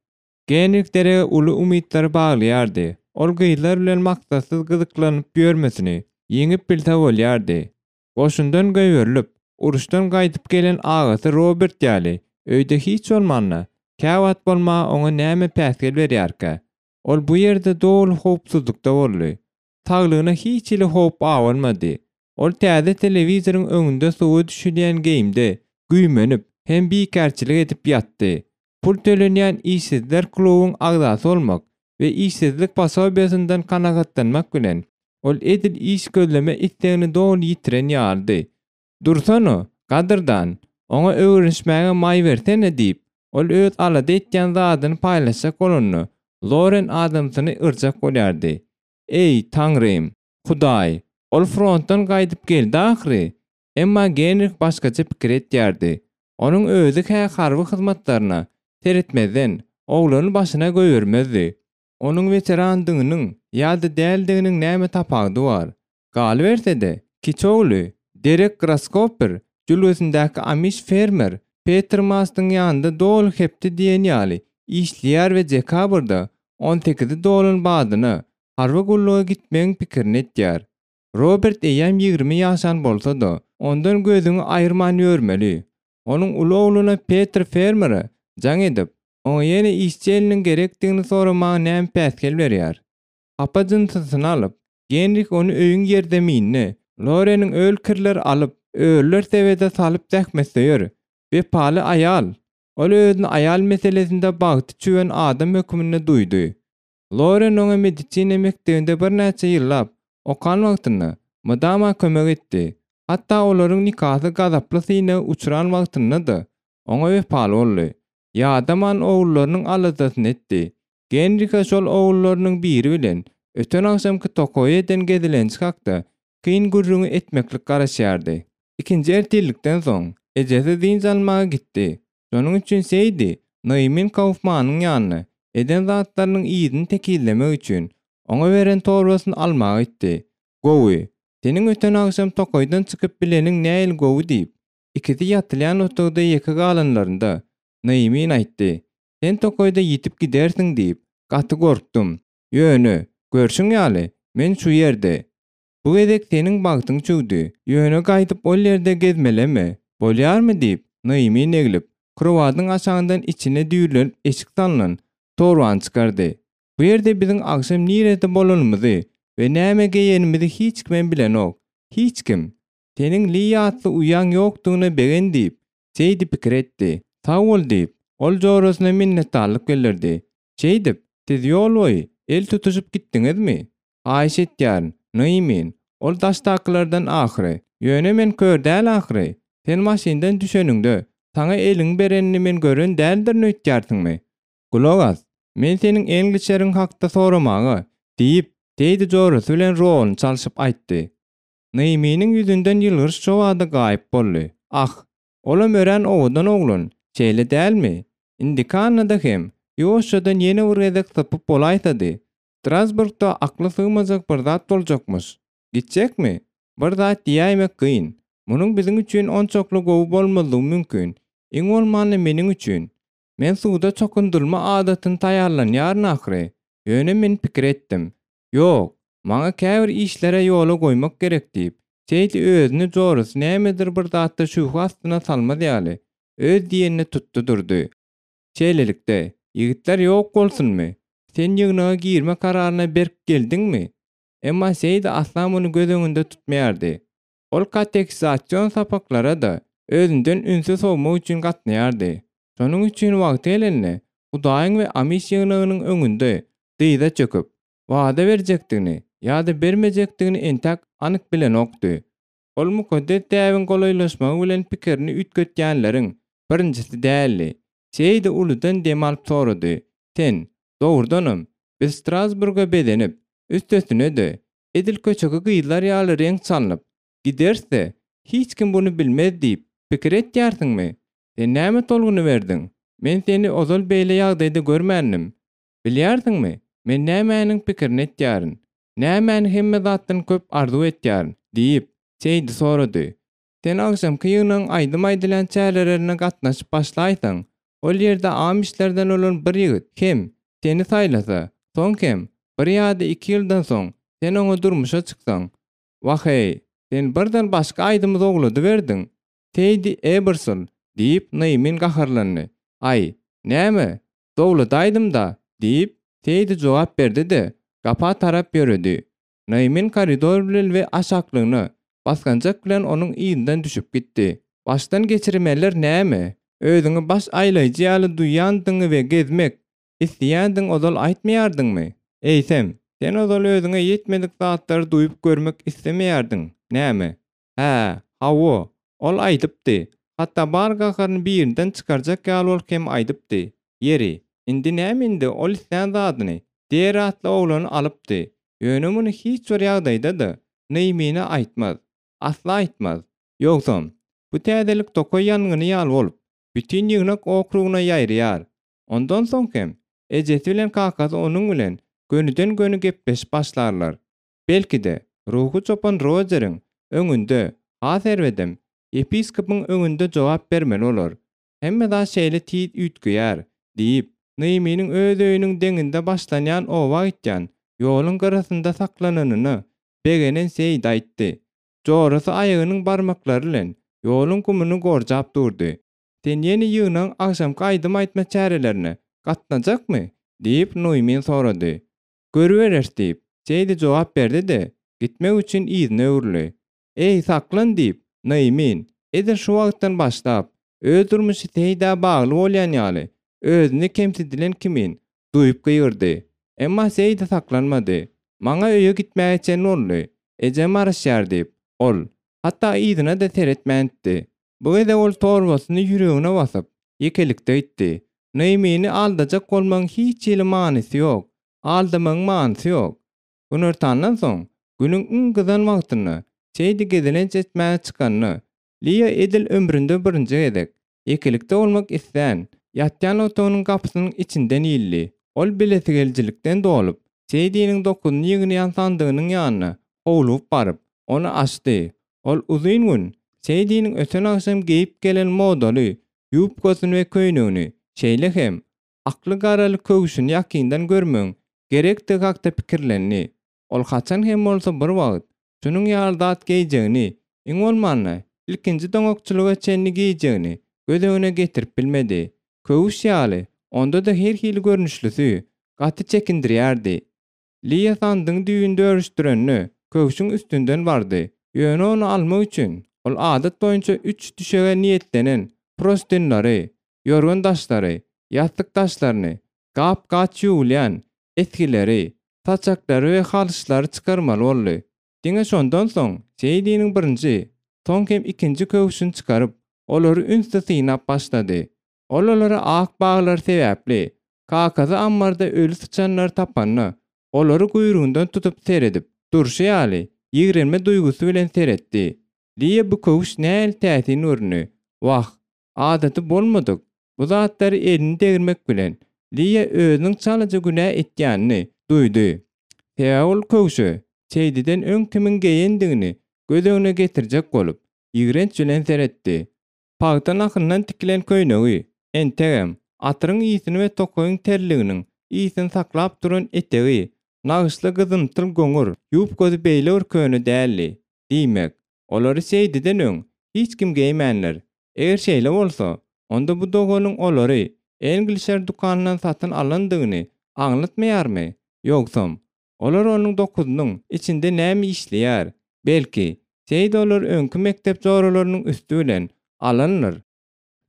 S1: Genrih Derege uly umytlary baglaýardy. Ol gyzlar bilen maksatsyz gyzyklanyp ýörmesini ýeňip bilse bolýardy. Goşundan goýberilip, uruşdan gaýdyp gelen agasy Robert ýaly, öýde hiç bolmanda, käwagt bolmaga oňa näme päsgel berýärkä? Ol bu ýerde doly howpsuzlykda boldy. Saglygyna hiç hili howp abanmady. Ol täze telewizoryň öňünde suwa düşülýän geýimde güýmenip hem bikärçilik edip ýatdy. Pul tölenýän işsizler klubuň agzasy bolmak we işsizlik posobiýasyndan kanagatlanmak bilen, ol edil iş gözleme islegini doly ýitiren ýalydy. Dursana, gadyrdan, oňa öwrenişmäge maý bersene diýip, ol öz alada etýän zadyny paýlaşjak bolanda, Loren adamsyny yrjak bolýardy. Eý, Taňrym, Hudaý, ol frontdan gaýdyp geldi ahyry! Emma Genrih başgaça pikir etýärdi. Onuň özi-hä harby hyzmatlaryna seretmezden, ogluny başyna goýbermezdi. Onuň weterandygynyň ýa-da däldiginiň näme tapawudy bar? Galyberse-de, kiçi ogly Derek Graskopper jülgesindäki amiş fermer Peter Mastyň ýanynda doly hepde diýen ýaly işleýär we dekabrda on sekizi dolan badyna harby gulluga gitmegiň pikirini etýär. Robert eýýäm 20 ýaşan bolsa-da, ondan gözüňi aýyrman ýörmeli. Onuň uly ogluna Peter fermere jaň edip, oňa ýene işçi eliniň gerekdigini soramaga näme päsgel berýär? Hapa jynsysyny alyp, Genrih ony öýüň ýerzeminine, Loreniň öl kirleri alyp, örüler sebede salyp zähmetsöýer, wepaly aýal. Ol özüni aýal meselesinde bagty çüwen adam hökmünde duýdy. Loren oňa medisina mekdebinde birnäçe ýyllap okan wagtynda mydama kömek etdi. Hatda olaryň nikasy gazaply synaga uçran wagtynda-da oňa wepaly boldy. Ýadaman ogullarynyň aladasyny etdi. Genrihe şol ogullarynyň biri bilen öten agşamky tokaýa eden gezelenji hakda kyn gürrüňi etmeklik garaşýardy. Ikinji ertirlikden soň, ejesi dynç almaga gitdi. Şonuň üçin Seýdi Noemin Kaufmanyň ýanyna, eden zatlarynyň yzyny tekizlemek üçin, oňa beren torbasyny almaga gitdi. Gowy. Seniň öten agşam tokaýdan çykyp bileniň nähili gowy diýip, ikisi ýatylýan otagda ýeke galanlarynda, Noemin aýtdy. Sen tokaýda ýitip gidersiň diýip, gaty gorkdum. Ýöne, görşüň ýaly, men şu ýerde. Bu gezek seniň bagtyň çüwdi. Ýöne gaýdyp ol ýerde gezmeleme, bolýarmy diýip, Noemin eglip, krowadyň aşagyndan içine düýrlenip eşik salnan torbany çykardy. Bu ýerde biziň agşam nirede bolanymyzy we näme geýenimizi hiç kimem bilenok. Hiç kim. Seniň Liýa atly uýaň ýokdugyna begen diýip, Seýdi pikir etdi. Sag bol diýip, ol jorasyna minnetdarlyk bildirdi. Şeýdip, siz ýol boýy el tutuşyp gitdiňizmi? Haýyş etýärin, Noýmin, ol daşdakylardan ahyry. Ýöne men kör däl ahyry. Sen maşyndan düşeniňde, saňa eliňi berenini men gören däldirin öýtýärsiňmi? Gulak as, men seniň engliçeriň hakda soramaga, diýip, Seýdi jorasy bilen roluny çalşyp aýtdy. Noýminiň ýüzünden ýylgyryş şobada gaýyp boldy. Ah, olam örän owadan oglan, şeýle dälmi? Indiki annada hem, ýuwaşjadan ýene bir gezek sypyp bolaýsady. Strasburgda akla sygmajak bir zat boljakmyş. Gitjekmi? Bir zat diýäýmek kyn. Munuň biziň üçin onçakly gowy bolmazlygy mümkin. Iň bolmanda meniň üçin. Men suwda çokundyrylma adatyny taýýarlanýaryn ahyry. Ýöne men pikir etdim. Ýok, maňa käbir işler-ä ýola goýmak gerek diýip, Seýdi özüni jorasy nämedir bir zatda şübhe astyna salmaz ýaly, öz diýenine tutdy durdy. Şeýlelikde, ýigitler ýok bolsunmy? Sen ýygnaga girme kararyna berk geldiňmi? Emma Seýdi asla muny göz öňünde tutmaýardy. Ol katehizasion sapaklara-da özünden ünsi sowmak üçin gatnaýardy. Şonuň üçin wagty gelende, Hudaýyň we Amiş ýygnagynyň öňünde dyza çöküp, wada berjekdigini ýa-da bermejekdigini entäk anyk bilenokdy. Ol mukaddes däbiň golaýlaşmagy bilen pikirini üýtgetýänleriň birinjisi däldi. Seýdi uludan dem alyp sorady, Sen, dogrudanam, biz Strasburga bezenip, üstesine-de, edil köçeki gyzlar ýaly reňk çalnyp, gideris-de, hiç kim buny bilmez diýip, pikir etýärsiňmi? Sen näme tolgunyberdiň? Men seni ozal beýle ýagdaýda görmändim. Bilýärsiňmi, men nämäniň pikirini etýärin? Nämäni hemme zatdan köp arzuw etýärin? diýip, Seýdi sorady. Sen agşamky ýygnagyň aýdym aýdylýan çärelerine gatnaşyp başlaýsaň, ol ýerde amişlerden bolan bir ýigit hem seni saýlasa, soň hem, bir ýa-da iki ýyldan soň, sen oňa durmuşa çyksaň. Wah-eý! Sen birden başga aýdymy zowladyberdiň. Seýdi Ebersol, diýip, Neýmin gaharlandy. Aý, näme, zowladaýdym-da, diýip, Seýdi jogap berdi-de, gapa tarap ýöredi. Neýmin koridor bilen we aşaklygyna, basgançak bilen onuň yzyndan düşüp gitdi. Başdan geçirmeler näme? Özüňi baş aýlaýjy ýaly duýýandygyňy we gezmek isleýändigiňi ozal aýtmaýardyňmy? Eýsem, sen ozal özüňe ýetmedik zatlary duýup görmek islemeýärdiň, näme? Hä, hawa, ol aýdypdy. Hatda bar gaharyny birinden çykarjak ýaly bolup hem aýdypdy. Ýeri, indi näme indi ol islän zadyny, Deri atly oglany alypdy. Ýöne muny hiç bir ýagdaýda-da Neýmine aýtmaz. Asla aýtmaz. Ýogsam, bu täzelik tokaý ýangyny ýaly bolup, bütin ýygnak okrugyna ýaýraýar. Ondan soň hem ejesi bilen kakasy onuň bilen gönüden-göni gepleşip başlarlar. Belki-de, ruhy çopan Rojeriň öňünde, has erbedem, ýepiskopyň öňünde jogap bermeli bolar. Hemme zat şeýle tiz üýtgeýär, diýip, Neýminiň öz öýüniň deňinde başlanýan oba gitýän ýoluň gyrasynda saklananyna begenen Seýit aýtdy. Jorasy aýagynyň barmaklary bilen ýoluň gumuny gorjap durdy. Sen ýene ýygnagyň agşamky aýdym aýtma çärelerine gatnajakmy? diýip, Nuýmin sorady. Görübereris diýip, Seýdi jogap berdi-de, gitmek üçin yzyna öwrüldi. Eý, saklan diýip, Nuýmin, edil şu wagtdan başlap, öz durmuşy Seýdä bagly bolýan ýaly, özüni kemsidilen kimin duýup gygyrdy. Emma Seýdi saklanmady. Maňa öýe gitmäge çen boldy. Ejem garaşýar diýip, ol, hatda yzyna-da seretmänitdi. Bu gezek ol torbasyny ýüregine basyp, ýekelikde gitdi. Neýmini aldajak bolmagyň hiç hili manysy ýok. Aldamagyň manysy ýok. Günortandan soň, günüň iň gyzan wagtynda, Seýdi gezelenç etmäge çykanda, Liýa edil ömründe birinji gezek, ýekelikde bolmak islän, ýatýan otagynyň gapysynyň içinden ildi. Ol bilesigelijilikden dolup, Seýdiniň dokuzyny ýygnaýan sandygynyň ýanyna howlugyp baryp, ony açdy. Ol uzyn gün Seýdiniň öten agşam geýip gelen modaly ýubkasyny we köýnegini, şeýle hem, akly-garaly köwşüni ýakyndan görmegiň gerekdigi hakda pikirlendi. Ol haçan hem bolsa bir wagt şunuň ýaly zat geýjegini, iň bolmanda, ilkinji doňakçylyga çenli geýjegini göz öňüne getirip bilmedi. Köwüş ýaly, onda-da her hili görnüşlisi, gaty çekindirýärdi. Liýa sandygyň düýbüni dörüşdirende, köwşüň üstünden bardy. Ýöne ony almak üçin, ol adat boýunça üç düşege niýetlenen prostynlary, ýorgan daşlary, ýassyk daşlaryny, gap-gaç ýuwulýan esgileri, saçaklary we halyçlary çykarmaly boldy. Diňe şondan soň Seýdiniň birinji, soň hem ikinji köwşüni çykaryp, olary ünsli synap başlady. Ol olara ak baglary sebäpli, kakasy ammarda öli syçanlary tapanda, olary guýrugyndan tutup seredip durşy ýaly, ýigrenme duýgusy bilen seretdi. Liýa bu köwüş nähili täsin göründi. Wah, adaty bolmadyk bu zatlary elini degirmek bilen, Liýa özüniň çalaja günä etýänini duýdy. Sebäbi ol köwşe Seýdiden öň kimiň geýendigini göz öňüne getirjek bolup, ýigrenç bilen seretdi. Pagta nahyndan tikilen köýnegi, entegem, atyryň ysyny we tokaýyň terliginiň ysyny saklap duran etegi, nagyşly gyzymtyl goňur ýubkasy beýle bir köne däldi. Diýmek, olary Seýdiden öň hiç kim geýmändir. Eger şeýle bolsa, onda bu doganyň olary Englişer dükanyndan satyn alandygyny aňlatmaýarmy? Ýogsam, Olar onuň dokuzynyň içinde näme işleýär? Belki, Seýdi olary öňki mekdep joralarynyň üsti bilen alandyr?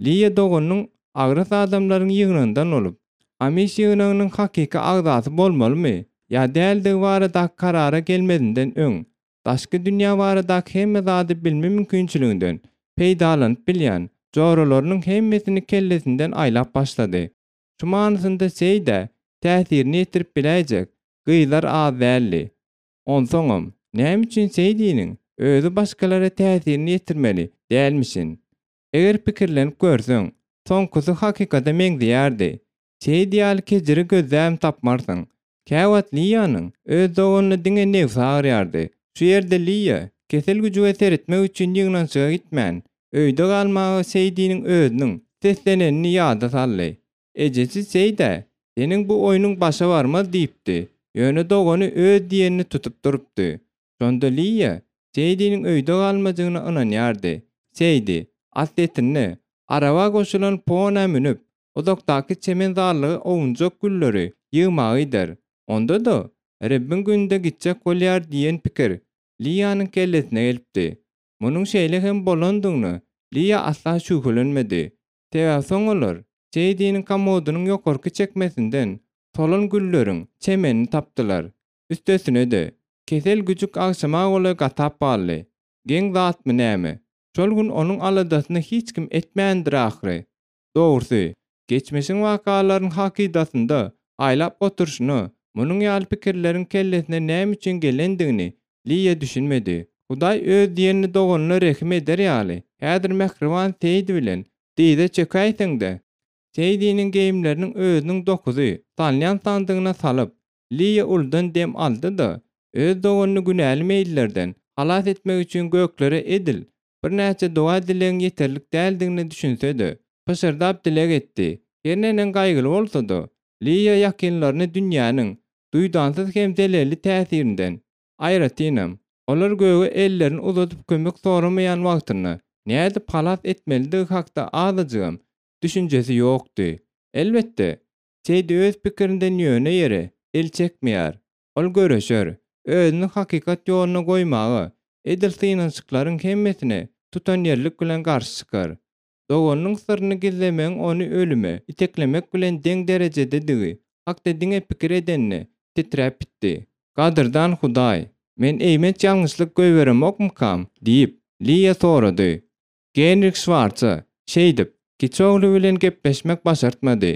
S1: Liýa doganynyň agras adamlaryň ýygnagyndan bolup, Amiş ýygnagynyň hakyky agzasy bolmalymy ýa däldigi baradaky karara gelmezinden öň, daşky dünýä baradaky hemme zady bilme mümkinçiliginden peýdalanyp bilýän joralarynyň hemmesini kellesinden aýlap başlady. Şu manysynda Seýdä täsirini ýetirip biläýjek gyzlar az däldi. Onsoňam, näme üçin Seýdiniň özi başgalara täsirini ýetirmeli dälmişin? Eger pikirlenip görseň, soňkusy hakykata meňzeýärdi. Seýdi ýaly kejiri gözläbem tapmarsyň. Käwagt Liýanyň öz doganyna diňe nebsi agyrýardy. Şu ýerde Liýa kesel güjüge seretmek üçin ýygnanyşyga gitmän, öýde galmaga Seýdiniň özüniň seslenenini ýada saldy. Ejesi Seýdä, Seniň bu oýnuň başa barmaz diýipdi. Ýöne dogany öz diýenini tutup durupdy. Şonda Liýa. Seýdiniň öýde galmajygyna ynanýardy. Seýdi, aslyýetinde, araba goşulan ponä münüp, uzakdaky çemenzarlyga owunjak gülleri ýygmaga gider. Onda-da, Rebbiň gününde gitjek bolýar diýen pikir Liýanyň kellesine gelipdi. Munuň şeýle hem bolandygyna Liýa asla şübhelenmedi. Sebäbi soň olar Seýdiniň komodynyň ýokarky çekmesinden solan gülleriň çemenini tapdylar. Üstesine-de, kesel güjük agşama golaý gatap galdy. Geň zatmy näme? Şol gün onuň aladasyny hiç kim etmändir ahyry. Dogrusy, geçmişiň wakalaryny hakydasynda aýlap oturyşyna munuň ýaly pikirleriň kellesine näme üçin gelendigini Liýa düşünmedi. Hudaý öz diýenli doganyna rehim eder ýaly, häzir mähriban Seýdi bilen dyza çökäýseň-de, Seýdiniň geýimleriniň özüniň dokuzy salynýan sandygyna salyp, Liýa uludan dem aldy-da, öz doganyny günäli meýillerden halas etmek üçin göklere edil birnäçe doga-dilegiň ýeterlik däldigine düşünse-de, pyşyrdap dileg etdi. Her neneň gaýgyly bolsa-da, Liýa ýakynlaryny dünýäniň duýdansyz hem zelelli täsirinden, aýratynam, olar göge ellerini uzadyp kömek soramaýan wagtynda nädip halas etmelidigi hakda azajygam düşünjesi ýokdy. Elbetde, Seýdi öz pikirinden ýöne ýere el çekmeýär. Ol göreşer, özüni hakykat ýoluna goýmaga, edil synanyşyklaryň hemmesine tutanýerlik bilen garşy çykar. Doganynyň syryny gizlemegiň ony ölüme iteklemek bilen deň derejededigi hakda diňe pikir edenine titräp gitdi. Gadyrdan Hudaý, men eýmenç ýalňyşlyk goýberemokmykam? diýip, Liýa sorady. Genrik Şwarca, şeýdip, kiçi ogly bilen gepleşmek başartmady.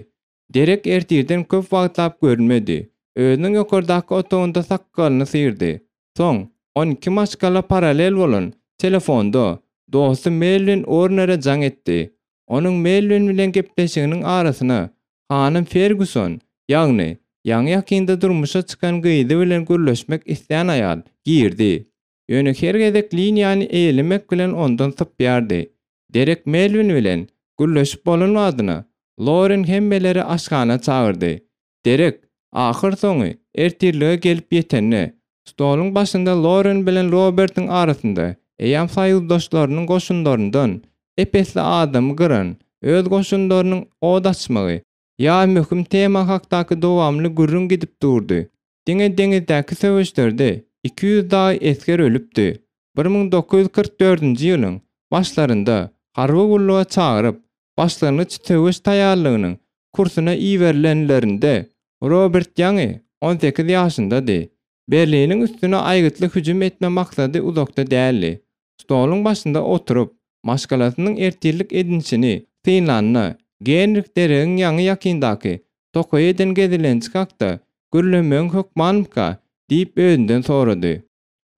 S1: Derek ertirden köp wagtlap görünmedi. Özüniň ýokardaky otagynda sakgalyny syrdy. Soň, 12 maşgala parallel bolan telefonda dosty Melwin Uornere jaň etdi. Onuň Melwin bilen gepleşiginiň arasyna hanym Ferguson, ýagny, ýaňy-ýakynda durmuşa çykan gyzy bilen gürleşmek islän aýal, girdi. Ýöne her gezek liniýany eýelemek bilen ondan sypýardy. Derek Melwin bilen gürleşip bolan badyna, Loren hemmeleri aşhana çagyrdy. Derek, ahyrsoňy, ertirlige gelip ýetende, stoluň başynda Loren bilen Robertiň arasynda eýýäm soýuzdaşlarynyň goşunlaryndan ep-esli adamy gyran öz goşunlarynyň od açmagy, ýa möhüm tema hakdaky dowamly gürrüň gidip durdy. Diňe deňizdäki söweşlerde 200 dagy esger ölüpdi. 1944-nji ýylyň başlarynda harby gulluga çagyryp, başlangyç söweş taýýarlygynyň kursuna iberilenlerinde Robert ýaňy 18 ýaşyndady. Berliniň üstüne aýgytly hüjüm etme maksady uzakda däldi. Stoluň başynda oturyp, maşgalasynyň ertirlik edinişini synlanda, Genrih Deregiň ýaňy-ýakyndaky tokaýa eden gezelenji hakda gürlemegiň hökmanmyka diýip özünden sorady.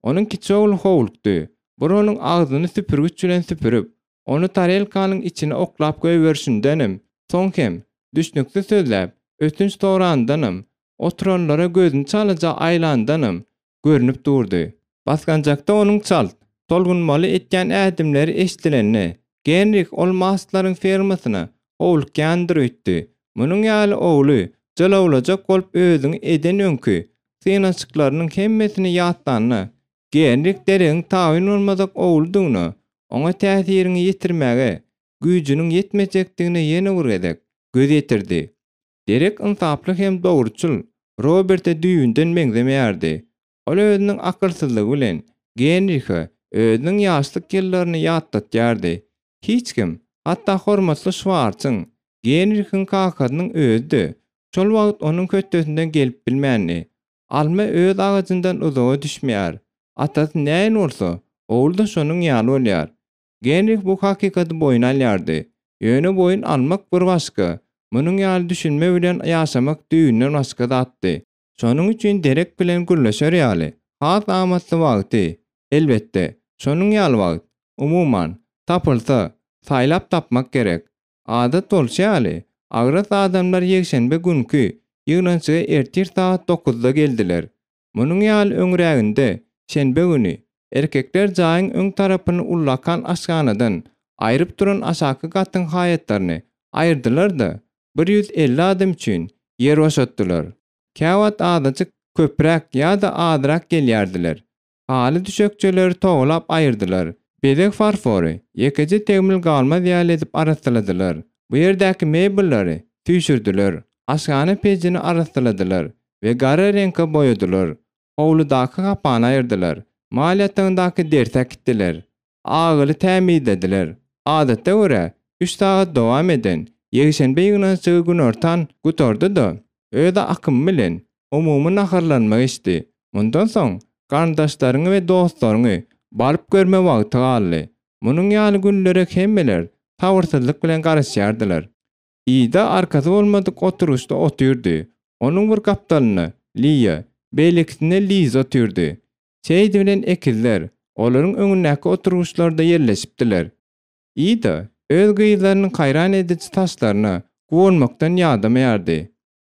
S1: Onuň kiçi ogly howlukdy. Bir onuň agzyny süpürgiç bilen süpürip, ony tarelkanyň içine oklap goýberişindenem, soň hem, düşnüksiz sözläp, ötünç soranyndanam, oturanlara gözüni çalaja aýlanyndanam görnüp durdy. Basgançakda onuň çalt, tolgunmaly etýän ädimleri eşidilende, Genrih ol Mastlaryň fermasyna howlukýandyr öýtdi. Munuň ýaly ogly jylawlajak bolup özüni eden öňki synanyşyklarynyň hemmesini ýatlanda, Genrih Deregiň tabyn bolmazak ogludygyna, oňa täsiriňi ýetirmäge güýjüniň ýetmejekdigine ýene bir gezek göz ýetirdi. Derek ynsaply hem dogruçyl Roberte düýbünden meňzemeýärdi. Ol özüniň akylsyzlygy bilen Genrihe özüniň ýaşlyk ýyllaryny ýatlatýardy. Hiç kim, hatda hormatly Şwarsyň, Genrihiň kakasynyň özi-de, şol wagt onuň hötdesinden gelip bilmändi. Alma öz agajyndan uzaga düşmeýär. Atasy näin bolsa, ogly-da şonuň ýaly bolýar. Genrih bu hakykaty boýun alýardy. Ýöne boýun almak bir başga, munuň ýaly düşünme bilen ýaşamak düýbünden başga zatdy. Şonuň üçin Derek bilen gürleşer ýaly, has amatly wagty, elbetde, şonuň ýaly wagt, umuman, tapylsa, saýlap tapmak gerek. Adat bolşy ýaly, agras adamlar ýekşenbe günki ýygnanyşyga ertir sagat dokuzda geldiler. Munuň ýaly öňräginde, şenbe güni, erkekler jaýyň öň tarapyny ullakan aşhanadan aýryp duran aşaky gatyň haýatlaryny aýyrdylar-da, 150 adam üçin ýer boşatdylar. Käwagt azajyk köpräk ýa-da azrak gelýärdiler. Haly düşekçeleri togalap aýyrdylar. Bezeg farfory ýekeje tegmil galmaz ýaly edip arassaladylar. Bu ýerdäki mebelleri süýşürdiler. Aşhana pejini arassaladylar we gara reňke boýadylar. Howludaky hapany aýyrdylar. Mal ýatagyndaky dersi äkitdiler. Agyly tämizlediler. Adata görä, üç sagat dowam eden ýekşenbe ýygnanyşygy günortan gutardy-da, öz akymy bilen umumy naharlanma geçdi. Mundan soň garyndaşlaryňy we dostlaryňy baryp görme wagty galdy. Munuň ýaly günlere hemmeler sabyrsyzlyk bilen garaşýardylar. Ida arkasy bolmadyk oturgyçda otyrdy. Onuň bir gapdalynda Liýa, beýlekisinde Liza otyrdy. Seýdi bilen ekizler olaryň öňündäki oturgyçlarda ýerleşipdiler. Ida öz gyzlarynyň haýran ediji saçlaryna guwanmakdan ýadamaýardy.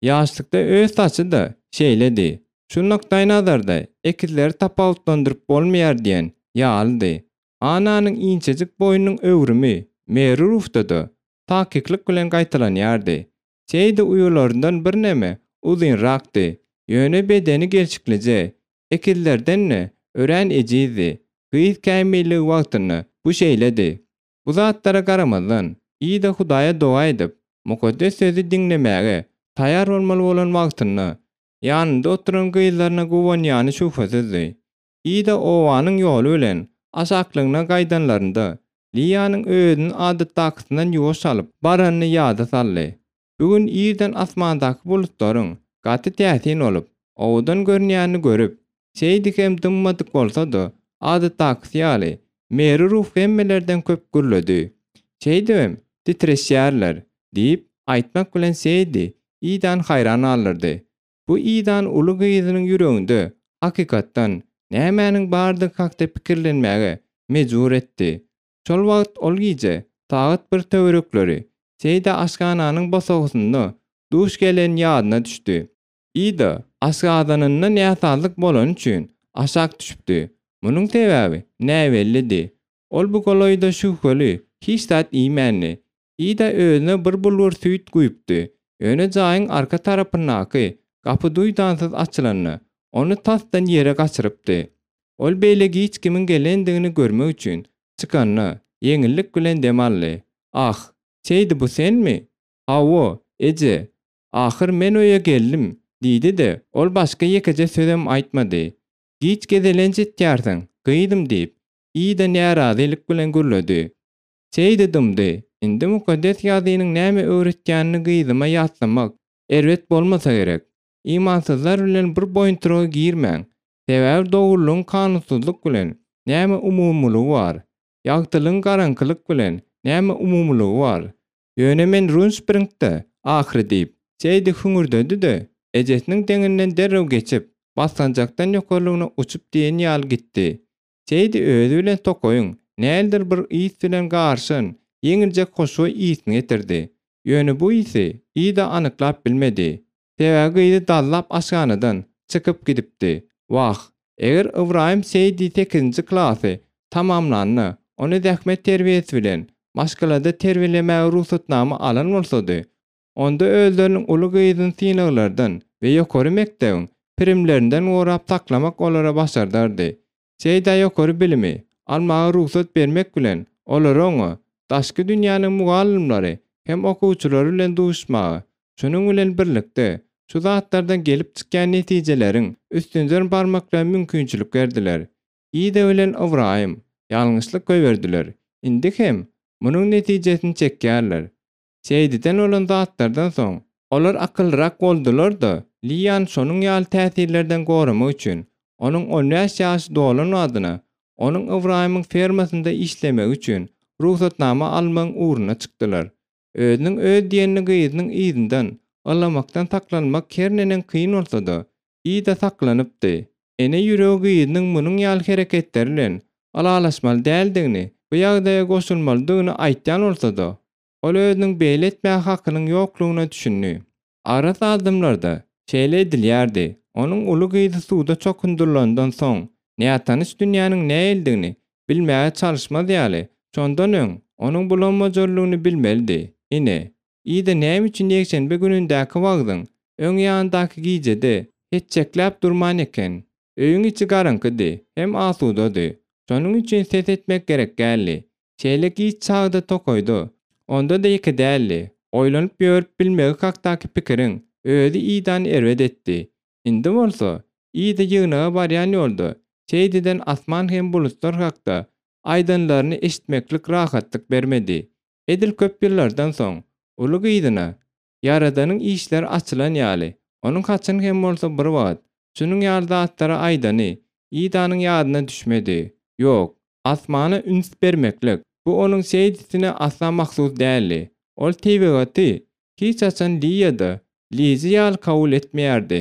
S1: Ýaşlykda öz saçy-da şeýledi. Şu nukdaýnazarda ekizleri tapawutlandyryp bolmaýar diýen ýalydy. Ananyň inçejik boýnunyň öwrümi Meri Rufda-da takyklyk bilen gaýtalanýardy. Seýdi uýalaryndan birneme uzynrakdy, ýöne bedeni gelşiklije, ekizlerden-de örän ejizdi. Gyz kämilligi wagtynda bu şeýledi. Bu zatlara garamazdan, Ida Hudaýa doga edip, Mukaddes Sözi diňlemäge taýýar bolmaly bolan wagtynda, ýanynda oturan gyzlaryna guwanýany şübhesizdi. Ida obanyň ýoly bilen aşaklygyna gaýdanlarynda, Liýanyň özüni adatdakysyndan ýuwaş alyp baranyny ýada saldy. Bu gün irden asmandaky bulutlaryň gaty täsin bolup, owadan görünýänini görüp, Seýdi hem dymmadyk bolsa-da, adatdakysy ýaly, Meri Ruf hemmelerden köp gürledi. Şeýdibem, titreşýärler, diýip, aýtmak bilen Seýdi Idany haýran galdyrdy. Bu Idan uly gyzynyň ýüreginde, hakykatdan, nämäniň bardygy hakda pikirlenmäge mejbur etdi. Şol wagt ol gije sagat bir töwerekleri Seýda aşhananyň bosagasynda duş geleni ýadyna düşdi. Ida aşgazanynda näsazlyk bolany üçin aşak düşüpdi. Munuň sebäbi näbellidi. Ol bu golaýda şübheli hiç zat iýmändi. Ida özüne bir bulgur süýt guýupdy. Ýöne jaýyň arka tarapyndaky gapy duýdansyz açylanda, ony tasdan ýere gaçyrypdy. Ol beýle giç kimiň gelendigini görmek üçin çykanda, ýeňillik bilen dem aldy. Ah, Seýdi bu senmi? Hawa, eje. Ahyr men öýe geldim, diýdi-de, ol başga ýekeje sözem aýtmady. Giç gezelenç etýärsiň, gyzym diýip, Ida närazylyk bilen gürledi. Şeýdi dymdy. Indi Mukaddes Ýazgynyň näme öwretýänini gyzyma ýatlamak erbet bolmasa gerek. Imansyzlar bilen bir boýuntyryga girmäň. Sebäbi dogrulygyň kanunsyzlyk bilen näme umumylygy bar? Ýagtylygyň garaňkylyk bilen näme umumylygy bar? Ýöne men Runspringde ahyry diýip, Seýdi hüňürdedi-de, ejesiniň deňinden derrew geçip, basgançakdan ýokarlygyna uçup diýen ýaly gitdi. Seýdi özi bilen tokaýyň näildir bir ys bilen garyşan ýeňiljek hoşboý ysyny getirdi. Ýöne bu ysy Ida anyklap bilmedi. Sebäbi gyzy dallap aşhanadan çykyp gidipdi. Wah, eger Ybraýym Seýdi sekizinji klasy tamamlanda ony zähmet terbiýesi bilen maşgalada terbiýelemäge rugsatnama alan bolsady, Onda özleriniň uly gyzyny synaglardan we ýokary mekdebiň pirimlerinden gorap saklamak olara başardardy. Seýdä ýokary bilimi almaga rugsat bermek bilen, olara oňa daşky dünýäniň mugallymlary hem okuwçylary bilen duşmaga, şunuň bilen birlikde, şu zatlardan gelip çykýan netijeleriň üstünden barmaklaryna mümkinçilik berdiler. Ida bilen Ybraýym ýalňyşlyk goýberdiler, indi hem munuň netijesini çekýärler. Şeýdiden bolan zatlardan soň, olar akyllyrak boldular-da, Liýany şonuň ýaly täsirlerden goramak üçin, onuň on bäş ýaşy dolan badyna, onuň Ybraýymyň fermasynda işlemegi üçin rugsatnama almagyň ugruna çykdylar. Özüniň öz diýenli gyzynyň yzyndan ylgamakdan saklanmak her neneň kyn bolsa-da, Ida saklanypdy. Ene ýüregi gyzynyň munuň ýaly hereketleri bilen ylalaşmaly däldigini, bu ýagdaýa goşulmalydygyny aýtýan bolsa-da, Ol özüniň beýle etmäge hakynyň ýoklugyna düşündi. Agras adamlarda şeýle edilýärdi, onuň uly gyzy suwda çokundyrylandan soň, nätanyş dünýäniň nähilidigini bilmäge çalyşmaz ýaly, şondan öň onuň bulam-bujarlygyny bilmelidi. Ine, Ida näme üçin ýekşenbe günündäki wagzyň öň ýanyndaky gijede heçjekläp durman eken. Öýüň içi garaňkydy hem asudady. Şonuň üçin ses etmek gerek däldi. Şeýle giç çagda tokaýda, onda-da ýeke däldi. Oýlanyp ýörüp bilmegi hakdaky pikiriň özi Idany erbet etdi. Indi bolsa, Ida ýygnaga barýan ýolda Seýdiden asman hem bulutlar hakda aýdanlaryny eşitmeklik rahatlyk bermedi. Edil köp ýyllardan soň, uly gyzyna Ýaradanyň işleri açylan ýaly, onuň haçan hem bolsa bir wagt şunuň ýaly zatlary aýdany Idanyň ýadyna düşmedi. Ýok, asmana üns bermeklik, bu onuň Seýdisine asla mahsus däldi. Ol tebigaty hiç haçan Liýa-da Lizi ýaly kabul etmeýärdi.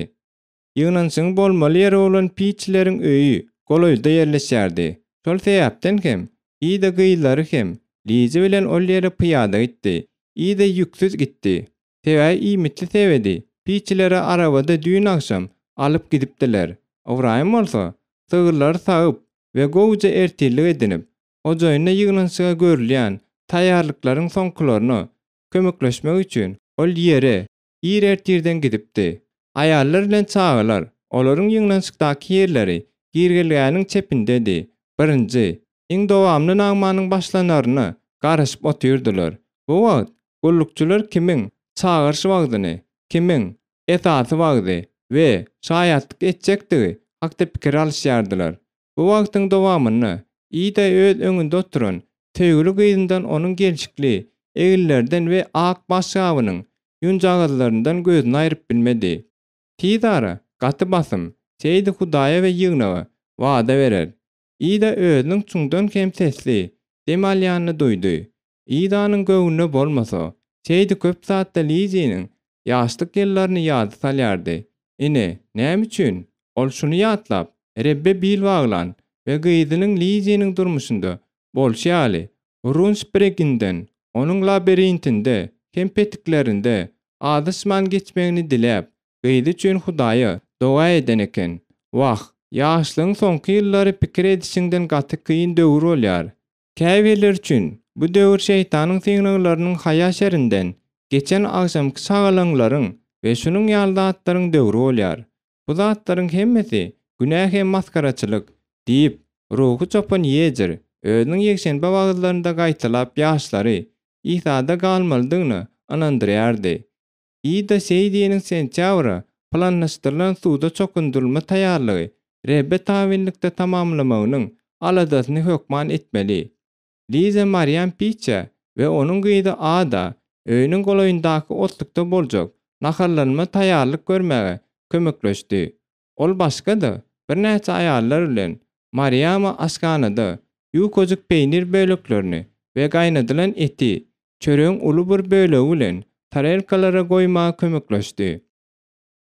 S1: Ýygnanyşygyň bolmaly ýeri bolan Piçleriň öýi golaýda ýerleşýärdi. Şol sebäpden hem Ida gyzlary hem Lizi bilen ol ýere pyýada gitdi. Ida ýüksüz gitdi. Sebäbi iýmitli sebedi Piçlere arabada düýn agşam alyp gidipdiler. Ybraýym bolsa sygyrlary sagyp we gowuja ertirlik edinip, hojaýynyna ýygnanyşyga görülýän taýýarlyklaryň soňkularyna kömekleşmek üçin ol ýere ir ertirden gidipdi. Aýallar bilen çagalar, olaryň ýygnanyşykdaky ýerleri girgelgäniň çepindedi. Birinji, iň dowamly nagmanyň başlanaryna garaşyp otyrdylar. Bu wagt gullukçylar kimiň çagyryş wagzyny, kimiň esasy wagzy we şaýatlyk etjekdigi hakda pikir alyşýardylar. Bu wagtyň dowamynda Ida öz öňünde oturan söýgüli gyzyndan onuň gelşikli eginlerden we ak başgabynyň ýunjagazlaryndan gözüni aýryp bilmedi. Tiz ara, gaty basym, Seýdi Hudaýa we ýygnaga wada berer. Ida özüniň çuňdan hem sesli dem alýanyny duýdy. Idanyň göwnüne bolmasa, Seýdi köp zatda Liziniň ýaşlyk ýyllaryny ýada salýardy. Ine, näme üçin ol şuny ýatlap, Rebbe bil baglan we gyzynyň Liziniň durmuşynda bolşy ýaly, Runsbreginden, onuň labirintinde hem petiklerinde azaşman geçmegini diläp, gyzy üçin Hudaýa doga eden eken. Wah, ýaşlygyň soňky ýyllary pikir edişiňden gaty kyn döwür bolýar. Käbirleri üçin bu döwür şeýtanyň synaglarynyň haýa-şerinden geçen agşamky şagalaňlaryň we şunuň ýaly zatlaryň döwri bolýar. Bu zatlaryň hemmesi günä hem masgaraçylyk, diýip, ruhy çopan Ýejir özüniň ýekşenbe wagyzlarynda gaýtalap ýaşlary Isada galmalydygyna ynandyrýardy. Ida Seýdiniň sentýabra planlaşdyrylan suwda çokundyrylma taýýarlygy Rebbe tabynlykda tamamlamagynyň aladasyny hökman etmeli. Liza Marian Piçä we onuň gyzy Ada öýüniň golaýyndaky otlukda boljak naharlanma taýýarlyk görmäge kömekleşdi. Ol başga-da birnäçe aýallar bilen Mariama aşhanada ýukajyk peýnir böleklerini we gaýnadylan eti çöregiň uly bir bölegi bilen tarelkalara goýmaga kömekleşdi.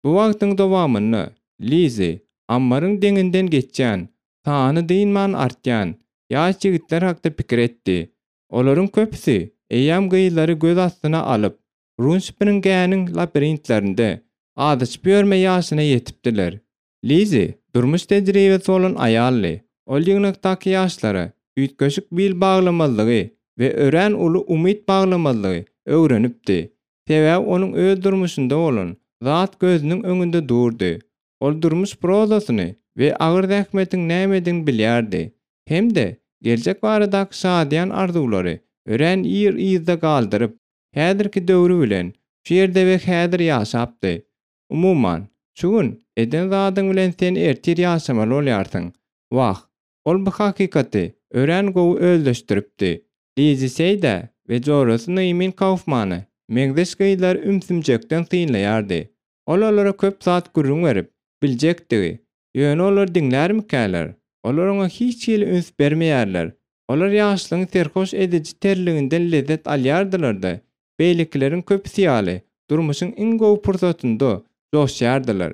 S1: Bu wagtyň dowamynda Lizi ammaryň deňinden geçýän, sany dynman artýan ýaş ýigitler hakda pikir etdi. Olaryň köpüsi eýýäm gyzlary göz astyna alyp, Runspringäniň labirintlerinde azaşyp ýörme ýaşyna ýetipdiler. Lizi durmuş tejribesi bolan aýaldy. Ol ýygnakdaky ýaşlara üýtgeşik bil baglamazlygy we örän uly umyt baglamazlygy öwrenipdi. Sebäbi onuň öz durmuşynda bolan zat gözüniň öňünde durdy. Ol durmuş prozasyny we agyr zähmetiň nämedigini bilýärdi. Hem-de geljek baradaky şadyýan arzuwlary örän ir yzda galdyryp, häzirki döwri bilen şu ýerde we häzir ýaşapdy. Umuman, şu gün eden zadyň bilen sen ertir ýaşamaly bolýarsyň. Wah, ol bu hakykaty örän gowy özleşdiripdi. Lizi Seýdä we jorasy Nyýmin Kaufmana meňzeş gyzlary ümsümjekden synlaýardy. Ol olara köp zat gürrüň berip biljekdigi, ýöne olar diňlärmikäler? Olar oňa hiç hili üns bermeýärler. Olar ýaşlygyň serhoş ediji terliginden lezzet alýardylar-da, beýlekileriň köpüsi ýaly, durmuşyň iň gowy pursatynda joşýardylar.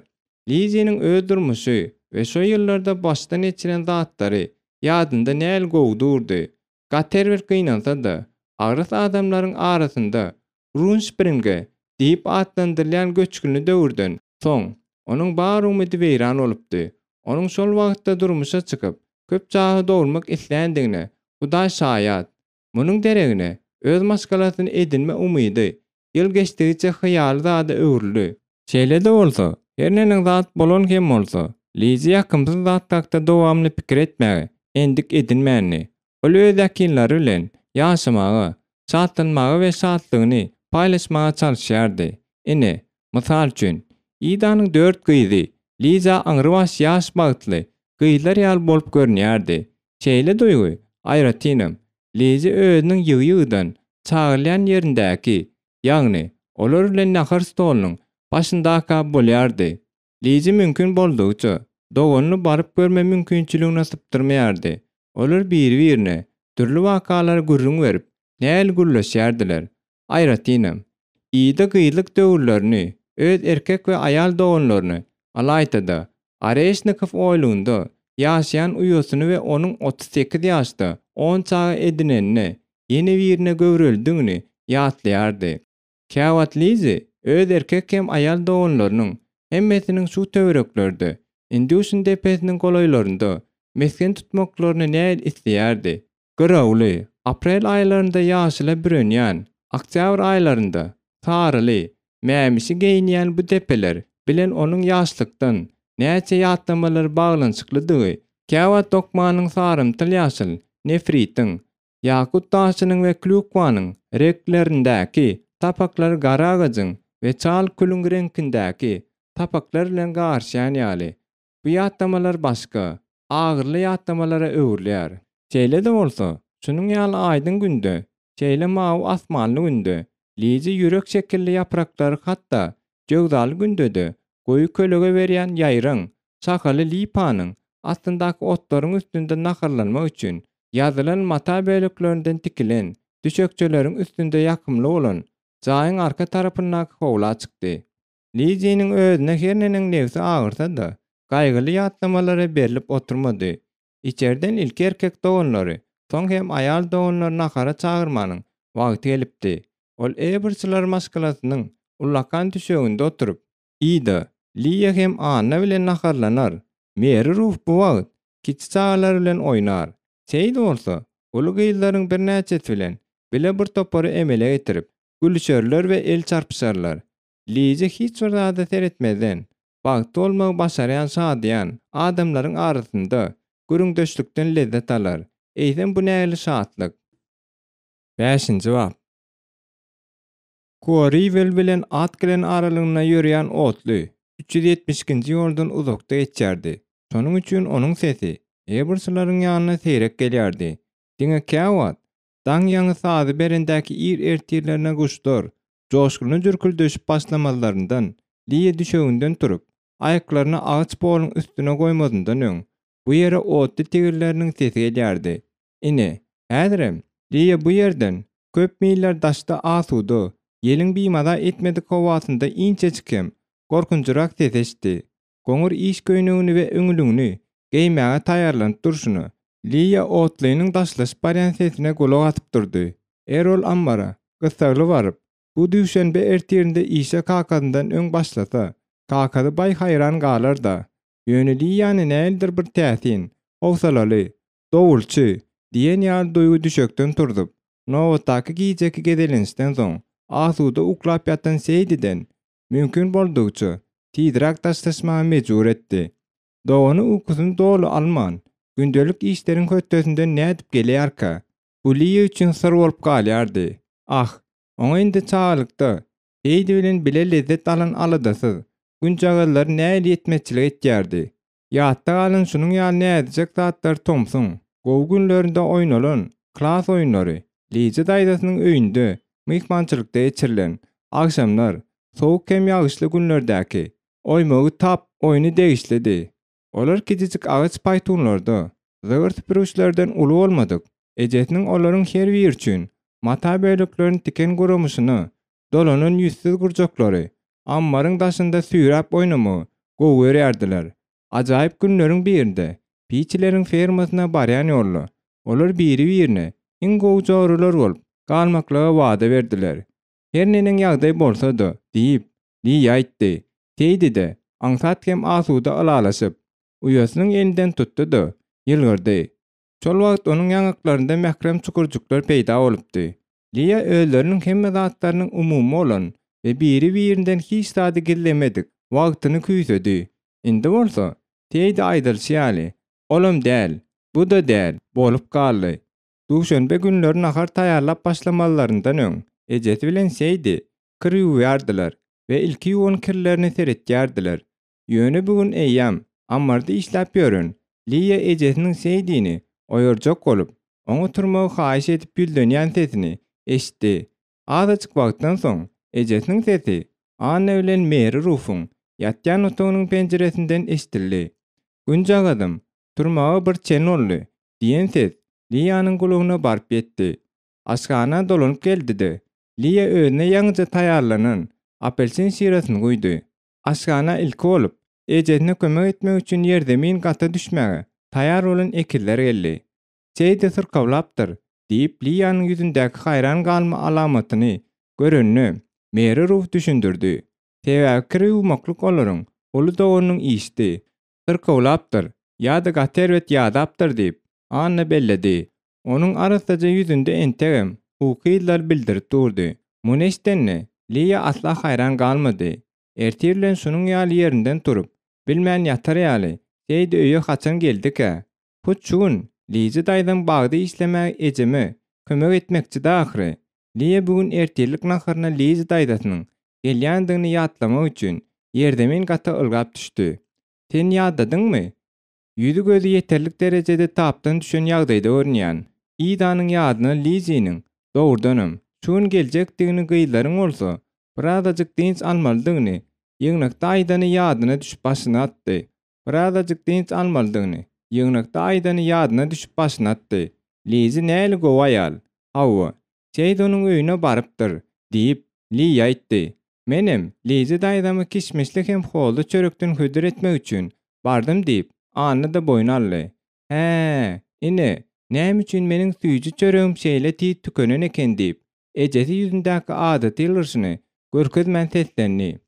S1: Liziniň öz durmuşy we şo ýyllarda başdan geçiren zatlary ýadynda näl gowy durdy. Gaty erbet gynansa-da, agras adamlaryň arasynda Runspringe diýip atlandyrylýan göçgünli döwürden soň, onuň bar umydy weýran bolupdy. Onuň şol wagtda durmuşa çykyp, köp çaga dogurmak isländigine Hudaý şaýat. Munuň deregine, öz maşgalasyny edinme umydy ýyl geçdigiçe hyýaly zada öwrüldi. Şeýle-de bolsa, her neneň zat bolan hem bolsa, Lizi ýakymsyz zat hakda dowamly pikir etmäge endik edinmändi. Ol öz ýakynlary bilen ýaşamaga, şatlanmaga we şatlygyny paýlaşmaga çalyşýardy. Ine, mysal üçin, Idanyň dört gyzy Liza aňrybaş ýaş bagtly gyzlar ýaly bolup görünýärdi. Şeýle duýgy, aýratynam, Lizi özüniň ýygy-ýygydan çagyrylýan ýerindäki, ýagny olar bilen nahar stolunyň başyndaka bolýardy. Lizi mümkin boldugyça, doganyny baryp görme mümkinçiligini sypdyrmaýardy. Olar biri-birine dürli wakalary gürrüň berip, nähili gürleşýärdiler. Aýratynam, Ida gyzlyk döwürlerini, öz erkek we aýal doganlaryny, ylaýta-da, Oreşnikow oýlugynda ýaşaýan uýasyny we onuň 38 ýaşda on çaga edinenine, ýene birine göwrelidigini ýatlaýardy. Käwagt Lizi öz erkek hem aýal doganlarynyň hemmesiniň şu töwereklerde, Induşin depesiniň golaýlarynda mesgen tutmaklaryny nähili isleýärdi. Gyrawly, aprel aýlarynda ýaşyla bürenýän, oktýabr aýlarynda saryly, mämişi geýinýän bu depeler bilen onuň ýaşlykdan näçe ýatlamalary baglanyşyklydygy, käwagt dokmanyň sarymtyl-ýaşyl, nefritiň, Ýakut daşynyň we klýukwanyň reňklerindäki sapaklary gara agajyň we çal külüň reňkindäki sapaklar bilen garyşýan ýaly. Bu ýatlamalar başga, agyryly ýatlamalara öwrülýär. Şeýle-de bolsa, şunuň ýaly aýdyň günde, şeýle mawy asmanly günde, liji ýürek şekilli ýapraklary hatda jöwzaly günde-de goýy kölege berýän ýaýraň şahaly lipanyň astyndaky otlaryň üstünde naharlanmak üçin ýazylan mata böleklerinden tikilen düşekçeleriň üstünde ýakymly bolan jaýyň arka tarapyndaky howla çykdy. Liziniň özüne her neneň nebsi agyrsa-da, gaýgyly ýatlamalara berlip oturmady. Içerden ilki erkek doganlary, soň hem aýal doganlary nahara çagyrmanyň wagty gelipdi. Ol Eberçiler maşgalasynyň ullakan düşeginde oturyp, Ida, Liýa hem Anna bilen naharlanar. Meri Ruf bu wagt kiçi çagalar bilen oýnar. Seýd bolsa, uly gyzlaryň birnäçesi bilen bile bir topary emele getirip, gülüşerler we el çarpyşarlar. Lizi hiç bir zada seretmezden, bagtly bolmagy başarýan şadyýan adamlaryň arasynda gürrüňdeşlikden lezzet alar. Eýsem bu nähili şatlyk? Bäşinji bap. Kuoriwel bilen Atglen aralygynda ýöreýän otly 372-nji ýoldan uzakda geçýärdi. Şonuň üçin onuň sesi Eberslaryň ýanyna seýrek gelýärdi. Diňe käwagt, daň ýaňy sazy berendäki ir ertirlerine guşlar joşgunly jürküldeşip başlamazlaryndan, Liýa düşeginden turup, aýaklaryny agaç poluň üstüne goýmazyndan öň, bu ýere otly tigirleriniň sesi gelýärdi. Ine, häzirem Liýa bu ýerden köp miller daşda asuda, ýeliň bimaza etmedik howasynda inçejik hem gorkunjyrak ses eşitdi. Goňur iş köýnegini we öňlügini geýmäge taýýarlanyp durşuna, Liýa otlynyň daşlaşyp barýan sesine gulak asyp durdy. Erol ammara gyssagly baryp, bu duşenbe ertirinde işe kakasyndan öň başlasa, kakasy baý haýran galar-da. Ýöne Liýany nähilidir bir täsin, howsalaly, Dowulçy! diýen ýaly duýgy düşekden turzup, nobatdaky gijeki gezelençden soň, asuda uklap ýatan Seýdiden, mümkin boldugyça, tizräk daşlaşmaga mejbur etdi. Dogany ukusyny doly alman, gündelik işleriň hötdesinden nädip gelýärkä? Bu Liýa üçin syr bolup galýardy. Ah, oňa indi çagalykda Seýdi bilen bile lezzet alan aladasyz günjagazlary nähili ýetmezçilik etýärdi. Ýatda galan şunuň ýaly näzijek zatlar tomsuň gowy günlerinde oýnalan klas oýunlary, Lije daýzasynyň öýünde myhmançylykda geçirilen agşamlar, sowuk hem ýagyşly günlerdäki Oýmagy tap oýny degişlidi. Olar kiçijik agaç paýtunlarda, zygyr süpürgiçlerden uly bolmadyk, ejesiniň olaryň her biri üçin mata böleklerini tiken guramyşyna dolanan ýüzsüz gurjaklary ammaryň daşynda süýräp oýnamagy gowy görýärdiler. Ajaýyp günleriň birinde Piçileriň fermasyna barýan ýolda olar biri-birine iň gowy joralar bolup galmaklyga wada berdiler. Her neneň ýagdaý bolsa-da, diýip, Liýa aýtdy. Seýdi-de, aňsat hem asuda ylalaşyp, uýasynyň elinden tutdy-da, ýylgyrdy. Şol wagt onuň ýaňaklarynda mährem çukurjyklar peýda bolupdy. Liýa özleriniň hemme zatlarynyň umumy bolan we biri-birinden hiç zady gizlemedik wagtyny küýsedi. Indi bolsa, Seýdi aýdylyşy ýaly, olam däl, bu-da däl bolup galdy. Duşenbe günleri nahar taýýarlap başlamalylaryndan öň, ejesi bilen Seýdi kir ýuwýardylar we ilki ýuwan kirlerine seretýärdiler. Ýöne bu gün eýýäm ammarda işläp ýören Liýa ejesiniň Seýdini oýarjak bolup, oňa turmagy haýyş edip ýüzlenýän sesini eşitdi. Azajyk wagtdan soň, ejesiniň sesi Anna bilen Meri Rufuň ýatýan otagynyň penjiresinden eşidildi. Günjagazym, turmaga bir çen boldy, diýen ses Liýanyň gulagyna baryp ýetdi. Aşhana dolanyp geldi-de, Liýa özüne ýaňyja taýýarlanan apelsin şirasyny guýdy. Aşhana ilki bolup, ejesine kömek etmek üçin ýerzemin gata düşmäge taýýar bolan ekizler geldi. Şeýdi syrkawlapdyr, diýip, Liýanyň ýüzündäki haýran galma alamatyny görende, Meri Ruf düşündirdi. Sebäbi kir ýuwmaklyk olaryň uly doganynyň işidi. Syrkawlapdyr ýa-da gaty erbet ýadapdyr diýip, Anna belledi. Onuň arassaja ýüzünde entegem uky yzlary bildirip durdy. Muny eşidende, Liýa asla haýran galmady. Ertir bilen şunuň ýaly ýerinden turup, bilmän ýatar ýaly, Seýdi öýe haçan geldikä? Hut şu gün Liza daýzam bagda işlemäge ejeme kömek etmekçidi ahyry. Liýa bu gün ertirlik naharyna Liza daýzasynyň gelýändigini ýatlamak üçin ýerzemin gata ylgap düşdi. Sen ýadadyňmy? Ýüzi-gözi ýeterlik derejede tapdan düşen ýagdaýda görünýän Idanyň ýadyna Liziniň, dogrudanam, şu gün geljekdigini gyzlaryň bolsa, birazajyk dynç almalydygyny ýygnakda aýdany ýadyna düşüp başyny atdy. Birazajyk dynç almalydygyny, ýygnakda aýdany ýadyna düşüp başyny atdy. Lizi näli gowy aýal. Hawa, Seýd onuň öýüne barypdyr, diýip, Liýa aýtdy. Menem, Lizi daýzama kişmişli hem hozly çörekden hödür etmek üçin, bardym diýip, Anna-da boýun aldy. Hä, ine, näme üçin meniň süýji çöregim şeýle tiz tükenen eken diýip, ejesi ýüzündäki adaty ýylgyryşyny görkezmän seslendi.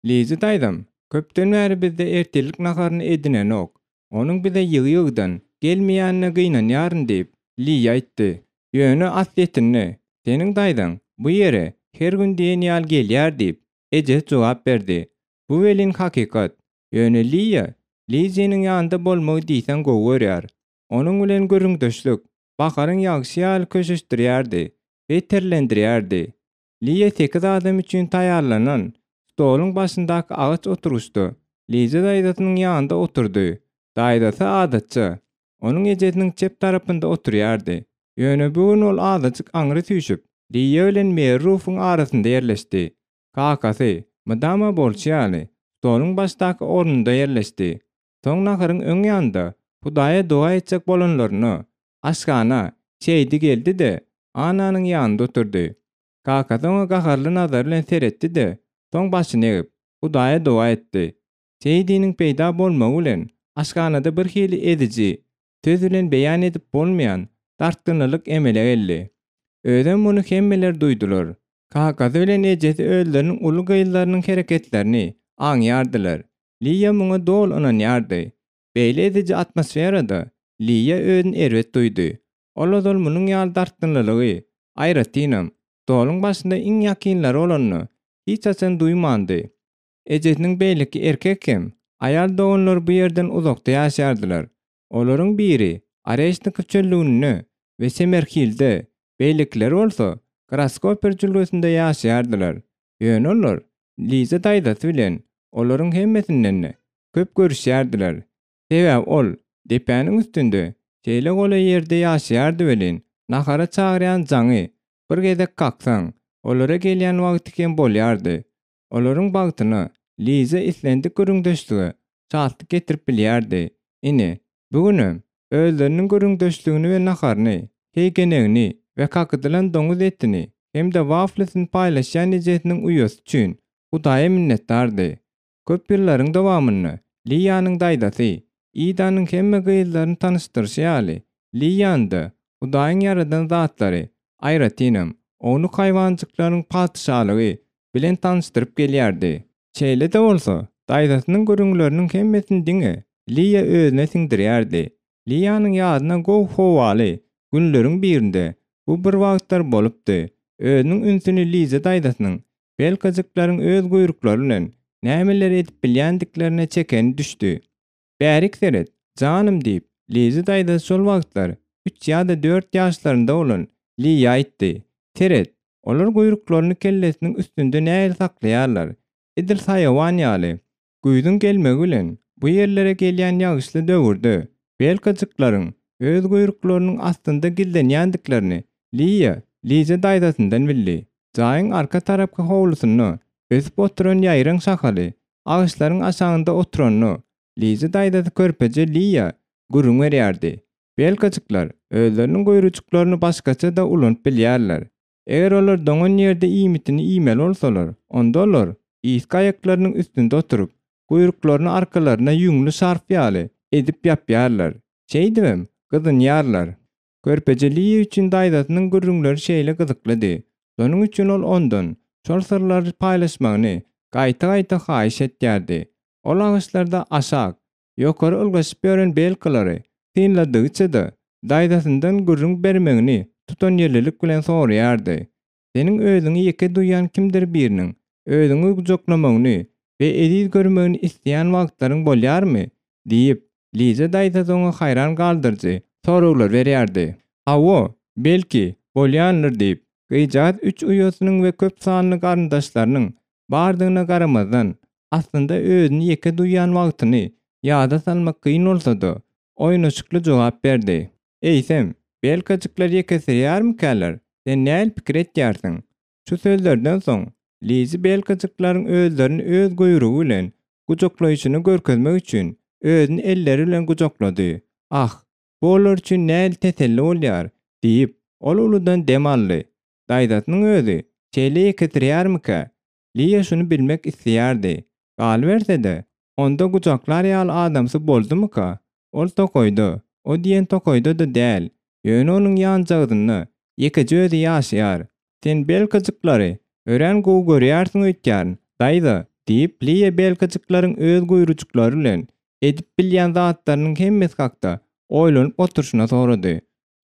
S1: Lizi daýzam köpden bäri bizde ertirlik naharyny edinenok. Onuň bize ýygy-ýygydan gelmeýänine gynanýaryn diýip, Liýa aýtdy. Ýöne aslyýetinde, seniň daýzaň bu ýere her gün diýen ýaly gelýär diýip, ejesi jogap berdi. Bu welin hakykat. Ýöne Liýa Liziniň ýanynda bolmagy diýseň gowy görýär. Onuň bilen gürrüňdeşlik baharyň ýagşy ýaly köşeşdirýärdi we terlendirýärdi. Liýa sekiz adam üçin taýýarlanan stoluň başyndaky agaç oturgyçda Liza daýzasynyň ýanynda oturdy. Daýzasy adatça, onuň ejesiniň çep tarapynda oturýardy. Ýöne bu gün ol azajyk aňry süýşüp, Liýa bilen Meri Rufuň arasynda ýerleşdi. Kakasy, mydama bolşy ýaly, stoluň başdaky ornunda ýerleşdi. Soň naharyň öň ýanynda Hudaýa doga etjek bolanlarynda, aşhana Şeýdi geldi-de, Annanyň ýanynda oturdy. Kakasy oňa gaharly nazar bilen seretdi-de, soň başyny egip, Hudaýa doga etdi. Şeýdiniň peýda bolmagy bilen aşhanada bir hili eziji, söz bilen beýan edip bolmaýan dartgynlylyk emele geldi. Özem muny hemmeler duýdular. Kakasy bilen ejesi özleriniň uly gyzlarynyň hereketlerini aňýardylar. Liýa muňa doly ynanýardy. Beýle eziji atmosferada Liýa özüni erbet duýdy. Ol ozal munuň ýaly dartgynlylygy, aýratynam, stoluň başynda iň ýakynlary bolanda, hiç haçan duýmandy. Ejesiniň beýleki erkek hem aýal doganlary bu ýerden uzakda ýaşaýardylar. Olaryň biri Oreşnikow çöllüginde we Semerhilde, beýlekileri bolsa Graskoper jülgesinde ýaşaýardylar. Ýöne olar Liza daýzasy bilen olaryň hemmesinden-de köp görüşýärdiler. Sebäbi ol depäniň üstünde şeýle golaý ýerde ýaşaýardy welin, nahara çagyrýan jaňy bir gezek kaksaň, olara gelýän wagty hem bolýardy. Olaryň bagtyna, Liza islendik gürrüňdeşlige şatlyk getirip bilýärdi. Ine, bu günem özleriniň gürrüňdeşligini we naharyny, heýgenegini we kakydylan doňuz etini hem-de waflisini paýlaşýan ejesiniň uýasy üçin Hudaýa minnetdardy. Köp ýyllaryň dowamynda Liýanyň daýzasy Idanyň hemme gyzlaryny tanyşdyryşy ýaly, Liýany-da Hudaýyň ýaradan zatlary, aýratynam, ownuk haýwanjyklaryň patyşalygy bilen tanyşdyryp gelýärdi. Şeýle-de bolsa, daýzasynyň gürrüňleriniň hemmesini diňe Liýa özüne siňdirýärdi. Liýanyň ýadyna gowy howaly günleriň birinde bu bir wagtlar bolupdy. Özüniň ünsüni Liza daýzasynyň belkajyklaryň öz guýruklary bilen nämeler edip bilýändiklerine çekeni düşdi. Bärik seret, janym diýip, Lizi daýzasy şol wagtlar üç ýa-da dört ýaşlarynda bolan Liýa aýtdy. Seret, olar guýruklaryny kellesiniň üstünde nähili saklaýarlar, edil saýawan ýaly. Güýzüň gelmegi bilen bu ýerlere gelýän ýagyşly döwürde belkajyklaryň öz guýruklarynyň astynda gizlenýändiklerini Liýa Liza daýzasyndan bildi. Jaýyň arka tarapky howlusynda ösüp oturan ýaýraň şahaly agaçlaryň aşagynda oturanda Liza daýzasy körpeje Liýa gürrüň berýärdi. Belkajyklar özleriniň guýrujyklaryny başgaça-da ulanyp bilýärler. Eger olar doňan ýerde iýmitini iýmeli bolsalar, onda olar yzky aýaklarynyň üstünde oturyp, guýruklaryny arkalaryna ýüňli şarf ýaly edip ýapýarlar. Şeýdibem, gyzynýarlar. Körpeje Liýa üçin daýzasynyň gürrüňleri şeýle gyzyklydy. Şonuň üçin ol ondan şol syrlary paýlaşmagyny gaýta-gaýta haýyş etýärdi. Ol agaçlarda aşak, ýokary ylgaşyp ýören belkalary synladygyça-da, daýzasyndan gürrüň bermegini tutanýerlilik bilen soraýardy. Seniň özüňi ýeke duýýan kimdir biriniň özüňi gujaklamagyny we eziz görmegini isleýän wagtlaryň bolýarmy? diýip, Liza daýzasy oňa haýran galdyryjy soraglar berýärdi. Hawa, belki, bolýandyr diýip, gyzjagaz üç uýasynyň we köp sanly garyndaşlarynyň bardygyna garamazdan, aslynda özüni ýeke duýýan wagtyny ýada salmak kyn bolsa-da, oýnaşykly jogap berdi. Eýsem, belkajyklar ýekesireýärmikäler? Sen nähili pikir etýärsiň? Şu sözlerden soň, Lizi belkajyklaryň özlerini öz guýrugy bilen gujaklaýşyny görkezmek üçin, özüni elleri bilen gujaklady. Ah, bu olar üçin nähili teselli bolýar! diýip, ol uludan dem aldy. Daýzasynyň özi şeýle ýekesireýärmikä? Liýa şuny bilmek isleýärdi. Galyberse-de, onda gujaklar ýaly adamsy boldumyka? Ol tokaýda, o diýen tokaýda-da däl, ýöne onuň ýanjagzynda ýekeje özi ýaşaýar. Sen belkajyklary örän gowy görýärsiň öýtýärin, daýza, diýip, Liýa belkajyklaryň öz guýrujyklary bilen edip bilýän zatlarynyň hemmesi hakda oýlanyp oturyşyna sorady.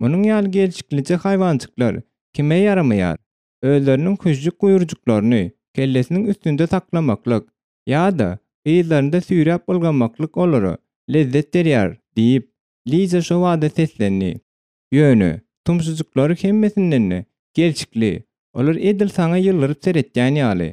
S1: Munuň ýaly gelşiklije haýwanjyklar kime ýaramaýar? Özleriniň hüžžük guýrujyklaryny kellesiniň üstünde saklamaklyk ýa-da yzlarynda süýräp ylgamaklyk olara lezzet berýär, diýip, Liza şobada seslendi. Ýöne, tumşujyklary hemmesinden-de gelşikli, olar edil saňa ýylgyryp seretýän ýaly.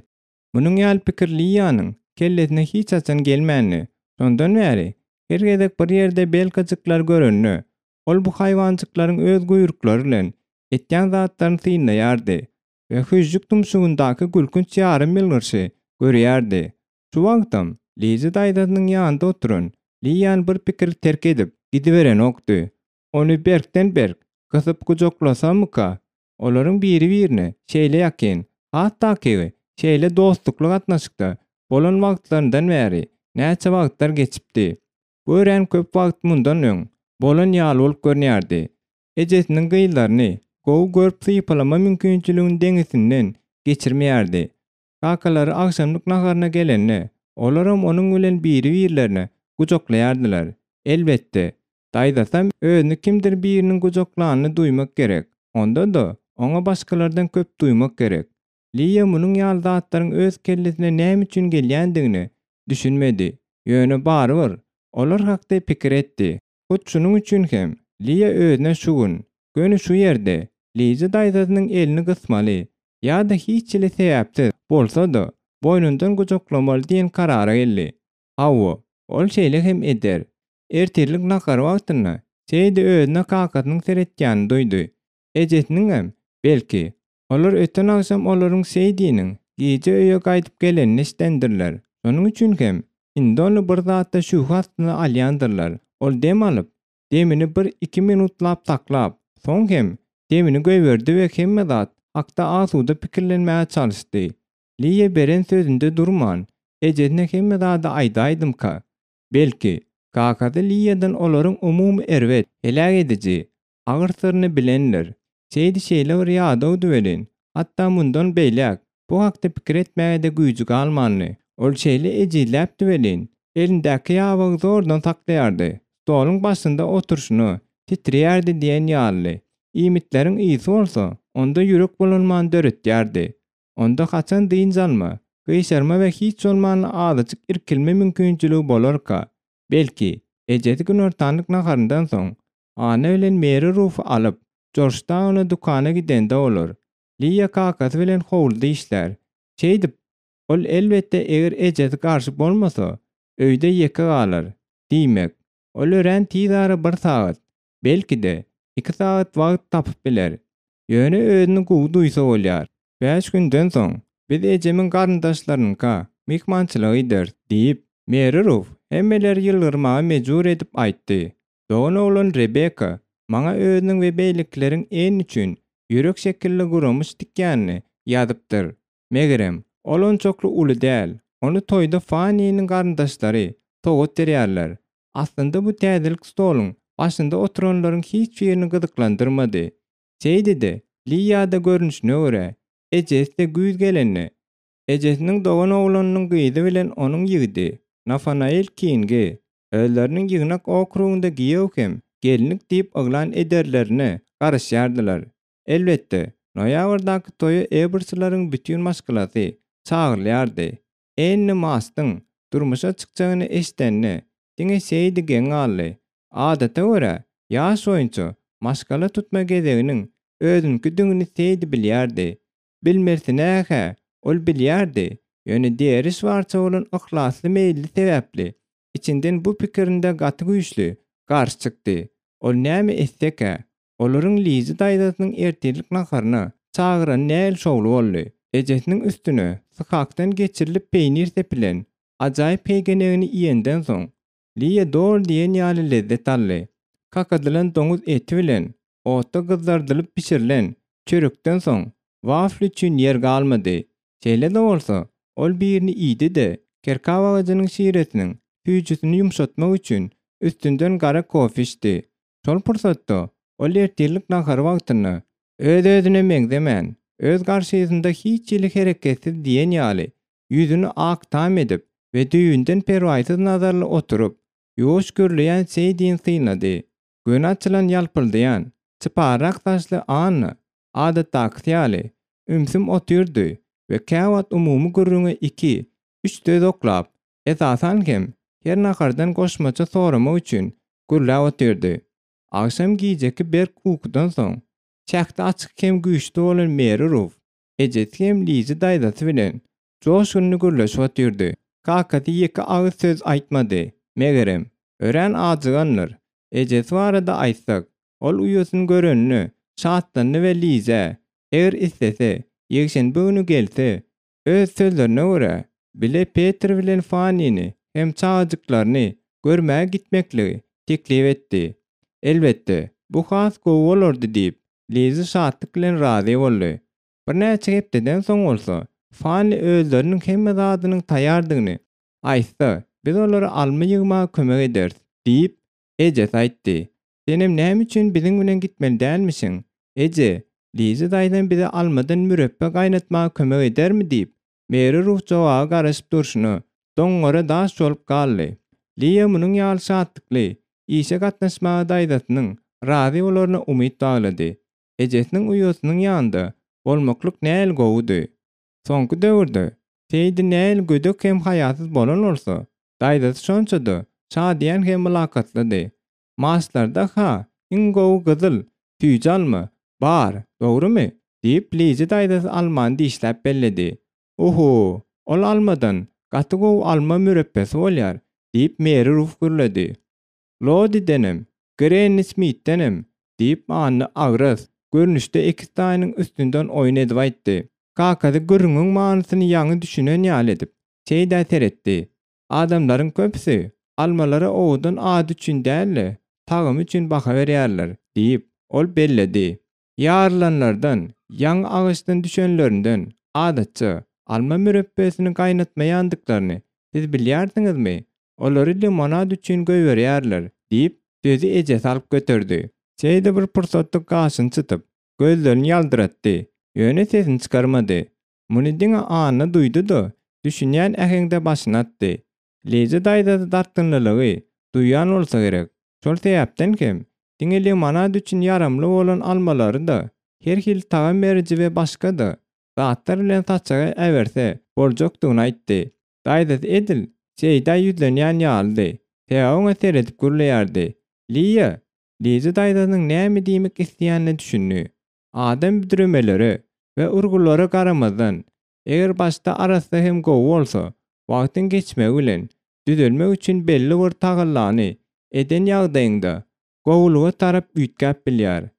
S1: Munuň ýaly pikir Liýanyň kellesine hiç haçan gelmändi. Şondan bäri her gezek bir ýerde belkajyklary görende, ol bu haýwanjyklaryň öz guýruklary bilen etýän zatlaryny synlaýardy we hüžžük tumşugyndaky gülkünç ýarym ýylgyrşy görýärdi. Şu wagtam Liza daýzasynyň ýanynda oturan Liýany bir pikir terk edip gidiberenokdy. Ony berkden-berk gysyp gujaklasamyka? Olaryň biri-birine şeýle ýakyn, has takygy, şeýle dostlukly gatnaşykda bolan wagtlaryndan bäri näçe wagtlar geçipdi. Bu örän köp wagt mundan öň bolan ýaly bolup görünýärdi. Ejesiniň gyzlaryny gowy görüp sypalama mümkinçiligini deňesinden geçirmeýärdi. Kakalary agşamlyk naharyna gelende, olaram onuň bilen biri-birlerini gujaklaýardylar. Elbetde, daýzasam özüni kimdir biriniň gujaklanyny duýmak gerek. Onda-da, oňa başgalardan köp duýmak gerek. Liýa munuň ýaly zatlaryň öz kellesine näme üçin gelýändigine düşünmedi. Ýöne barybir, olar hakda pikir etdi. Hut şunuň üçin hem Liýa özüne şu gün, göni şu ýerde Liza daýzasynyň elini gysmaly ýa-da hiç hili sebäpsiz bolsa-da, boýnundan gujaklamaly diýen karara geldi. Hawa, ol şeýle hem eder. Ertirlik nahary wagtynda Seýdi özüne kakasynyň seretýänini duýdy. Ejesiniňem, belki, Olar öten agşam olaryň Seýdiniň gije öýe gaýdyp gelenini eşidendirler. Şonuň üçin hem indi ony bir zatda şübhe astyna alýandyrlar. Ol dem alyp, demini bir-iki minutlap saklap, soň hem demini goýberdi we hemme zat hakda asuda pikirlenmäge çalyşdy. Liýa beren sözünde durman, ejesine hemme zady aýdaýdymka? Belki, kakasy Liýadan olaryň umumy erbet, heläk ediji, agyr syryny bilendir. Seýdi şeýle bir ýadawdy welin, hatda mundan beýläk bu hakda pikir etmäge-de güýji galmandy. Ol şeýle ejizläpdi welin, elindäki ýabagy zordan saklaýardy, stoluň başynda oturyşyna titreýärdi diýen ýalydy. Iýmitleriň ysy bolsa, onda ýürek bulanmany döretýärdi. Onda haçan dynç alma, gyşarma we hiç bolmanda azajyk irkilme mümkinçiligi bolarka? Belki, Ejesi günortanlyk naharyndan soň, Anna bilen Meri Rufy alyp, Jorjtauna dükana gidende bolar. Liýa kakasy bilen howluda işlär. Şeýdip, ol elbetde eger ejesi garşy bolmasa, öýde ýeke galar. Diýmek, ol örän tiz ara bir sagat, belki-de, iki sagat wagt tapyp biler. Ýöne özüni gowy duýsa bolýar. Bäş günden soň, biz ejemiň garyndaşlarynyňka myhmançylyga gideris, diýip, Meri Ruf hemmeleri ýylgyrmaga mejbur edip aýtdy. Dogan oglan Rebeka maňa özüniň we beýlekileriň Enn üçin ýürek şekilli guramyş tikýänini ýazypdyr. Megerem, ol onçakly uly däl. Ony toýda Fanniniň garyndaşlary sowgat berýärler. Aslynda bu täzelik stoluň başynda oturanlaryň hiç birini gyzyklandyrmady. Şeýde-de, Liýa-da görnüşine görä, ejesi-de güýz gelende, ejesiniň dogan oglanynyň gyzy bilen onuň ýigidi, Nafanail Kingi, özleriniň ýygnak okrugynda giýew hem gelinlik diýip yglan ederlerine garaşýardylar. Elbetde, noýabrdaky toýa Ebersleryň bütin maşgalasy çagyrylýardy. Enni Mastyň durmuşa çykjagyny eşidende, diňe Seýdi geň galdy. Adata görä, ýaş boýunça maşgala tutma gezeginiň özüniňkidigini Seýdi bilýärdi. Bilmesine-hä, ol bilýärdi, ýöne Deri Şwarsa bolan yhlasly meýilli sebäpli, içinden bu pikirinde gaty güýçli garşy çykdy. Ol näme etsekä? Olaryň Lizi daýzasynyň ertirlik naharyna çagyrany nähili şowly boldy. Ejesiniň üstüne syhakdan geçirilip peýnir sepilen ajaýyp heýgenegini iýenden soň, Liýa doly diýen ýaly lezzet aldy. Kakadylan doňuz eti bilen otda gyzardylyp bişirilen çörekden soň wafli üçin ýer galmady. Şeýle-de bolsa, ol birini iýdi-de, kerkaw agajynyň şiresiniň süýjüsini ýumşatmak üçin üstünden gara kofe içdi. Şol pursatda ol ertirlik nahary wagtynda öz-özüne meňzemän, öz garşysynda hiç hili hereketsiz diýen ýaly, ýüzüni ak tam edip we düýbünden perwaýsyz nazarly oturyp, ýuwaş gürleýän Seýdini synlady. Göni açylan ýalpyldaýan, çyparrak saçly Anna, adatdakysy ýaly, ümsüm otyrdy we käwagt umumy gürrüňe iki, üç söz oklap, esasan hem, her nahardan goşmaça soramak üçin gürläp otyrdy. Agşam gijeki berk ukudan soň, şähdi açyk hem güýçli bolan Meri Ruf, ejesi hem Lizi daýzasy bilen joşgunly gürleşip otyrdy. Kakasy ýeke agyz söz aýtmady. Megerem, örän ajygandyr. Ejesi barada aýtsak, ol uýasyny görenine şatlandy we Lizä, eger islese, ýekşenbe güni gelse, Öz sözlerine görä, bile Peter bilen Fannini hem çagajyklaryny görmäge gitmekligi teklip etdi. Elbetde, bu has gowy bolardy diýip, Lizi şatlyk bilen razy boldy. Birnäçe hepdeden soň bolsa, Fanni özleriniň hemme zadynyň taýýardygyny aýtsa, biz olara alma ýygmaga kömek ederis, diýip, ejesi aýtdy. Senem näme üçin biziň bilen gitmeli dälmişiň? Eje, Liza daýzam bize almadan mürepbe gaýnatmaga kömek edermi diýip, Meri Ruh jogaba garaşyp durşuna, doňňara daş bolup galdy. Liýa munuň ýaly şatlykly işe gatnaşmaga daýzasynyň razy bolaryna umyt baglady. Ejesiniň uýasynyň ýanynda bolmaklyk nähili gowudy. Soňky döwürde Seýdi nähili gödek hem haýasyz bolan bolsa, daýzasy şonça-da şadyýan hem mylakatlydy. Maşlarda-ha iň gowy gyzyl, süýji alma, bar, dogrumy? diýip, Lizi daýzasy almany dişläp belledi. Uhu, ol almadan gaty gowy alma mürepbesi bolýar, diýip, Meri Ruf gürledi. Lodidenem, Grenni Smitdenem, diýip, Anna agras görnüşde ekiz taýynyň üstünden oýun edip aýtdy. Kakasy gürrüňiň manysyny ýaňy düşünen ýaly edip, Seýdä seretdi. Adamlaryň köpüsi almalara owadan ady üçin däl-de, tagamy üçin baha berýärler, diýip, ol belledi. Ýarylanlardan, ýaňy agaçdan düşenlerinden, adatça, alma mürepbesini gaýnatmaýandyklaryny siz bilýärsiňizmi? Olary limonad üçin goýberýärler, diýip, sözi ejesi alyp göterdi. Şeýle bir pursatda gaşyny çytyp, gözlerini ýaldyratdy, ýöne sesini çykarmady. Muny diňe Anna duýdy-da, düşünýän äheňde başyny atdy. Liza daýzasy dartgynlylygy duýan bolsa gerek. Şol sebäpden hem, diňe limonad üçin ýaramly bolan almalary-da, her hili tagam beriji we başga-da zatlar bilen saçaga äberse boljakdygyny aýtdy. Daýzasy edil Seýdä ýüzlenýän ýalydy. Sebäbi oňa seredip gürleýärdi. Liýa! Lizi daýzasynyň näme diýmek isleýänine düşündi. Adam büdremelere we urgulara garamazdan, eger başda arassa hem gowy bolsa, wagtyň geçmegi bilen, düzelmek üçin belli bir tagallany eden ýagdaýyňda, gowulyga tarap üýtgäp bilýär.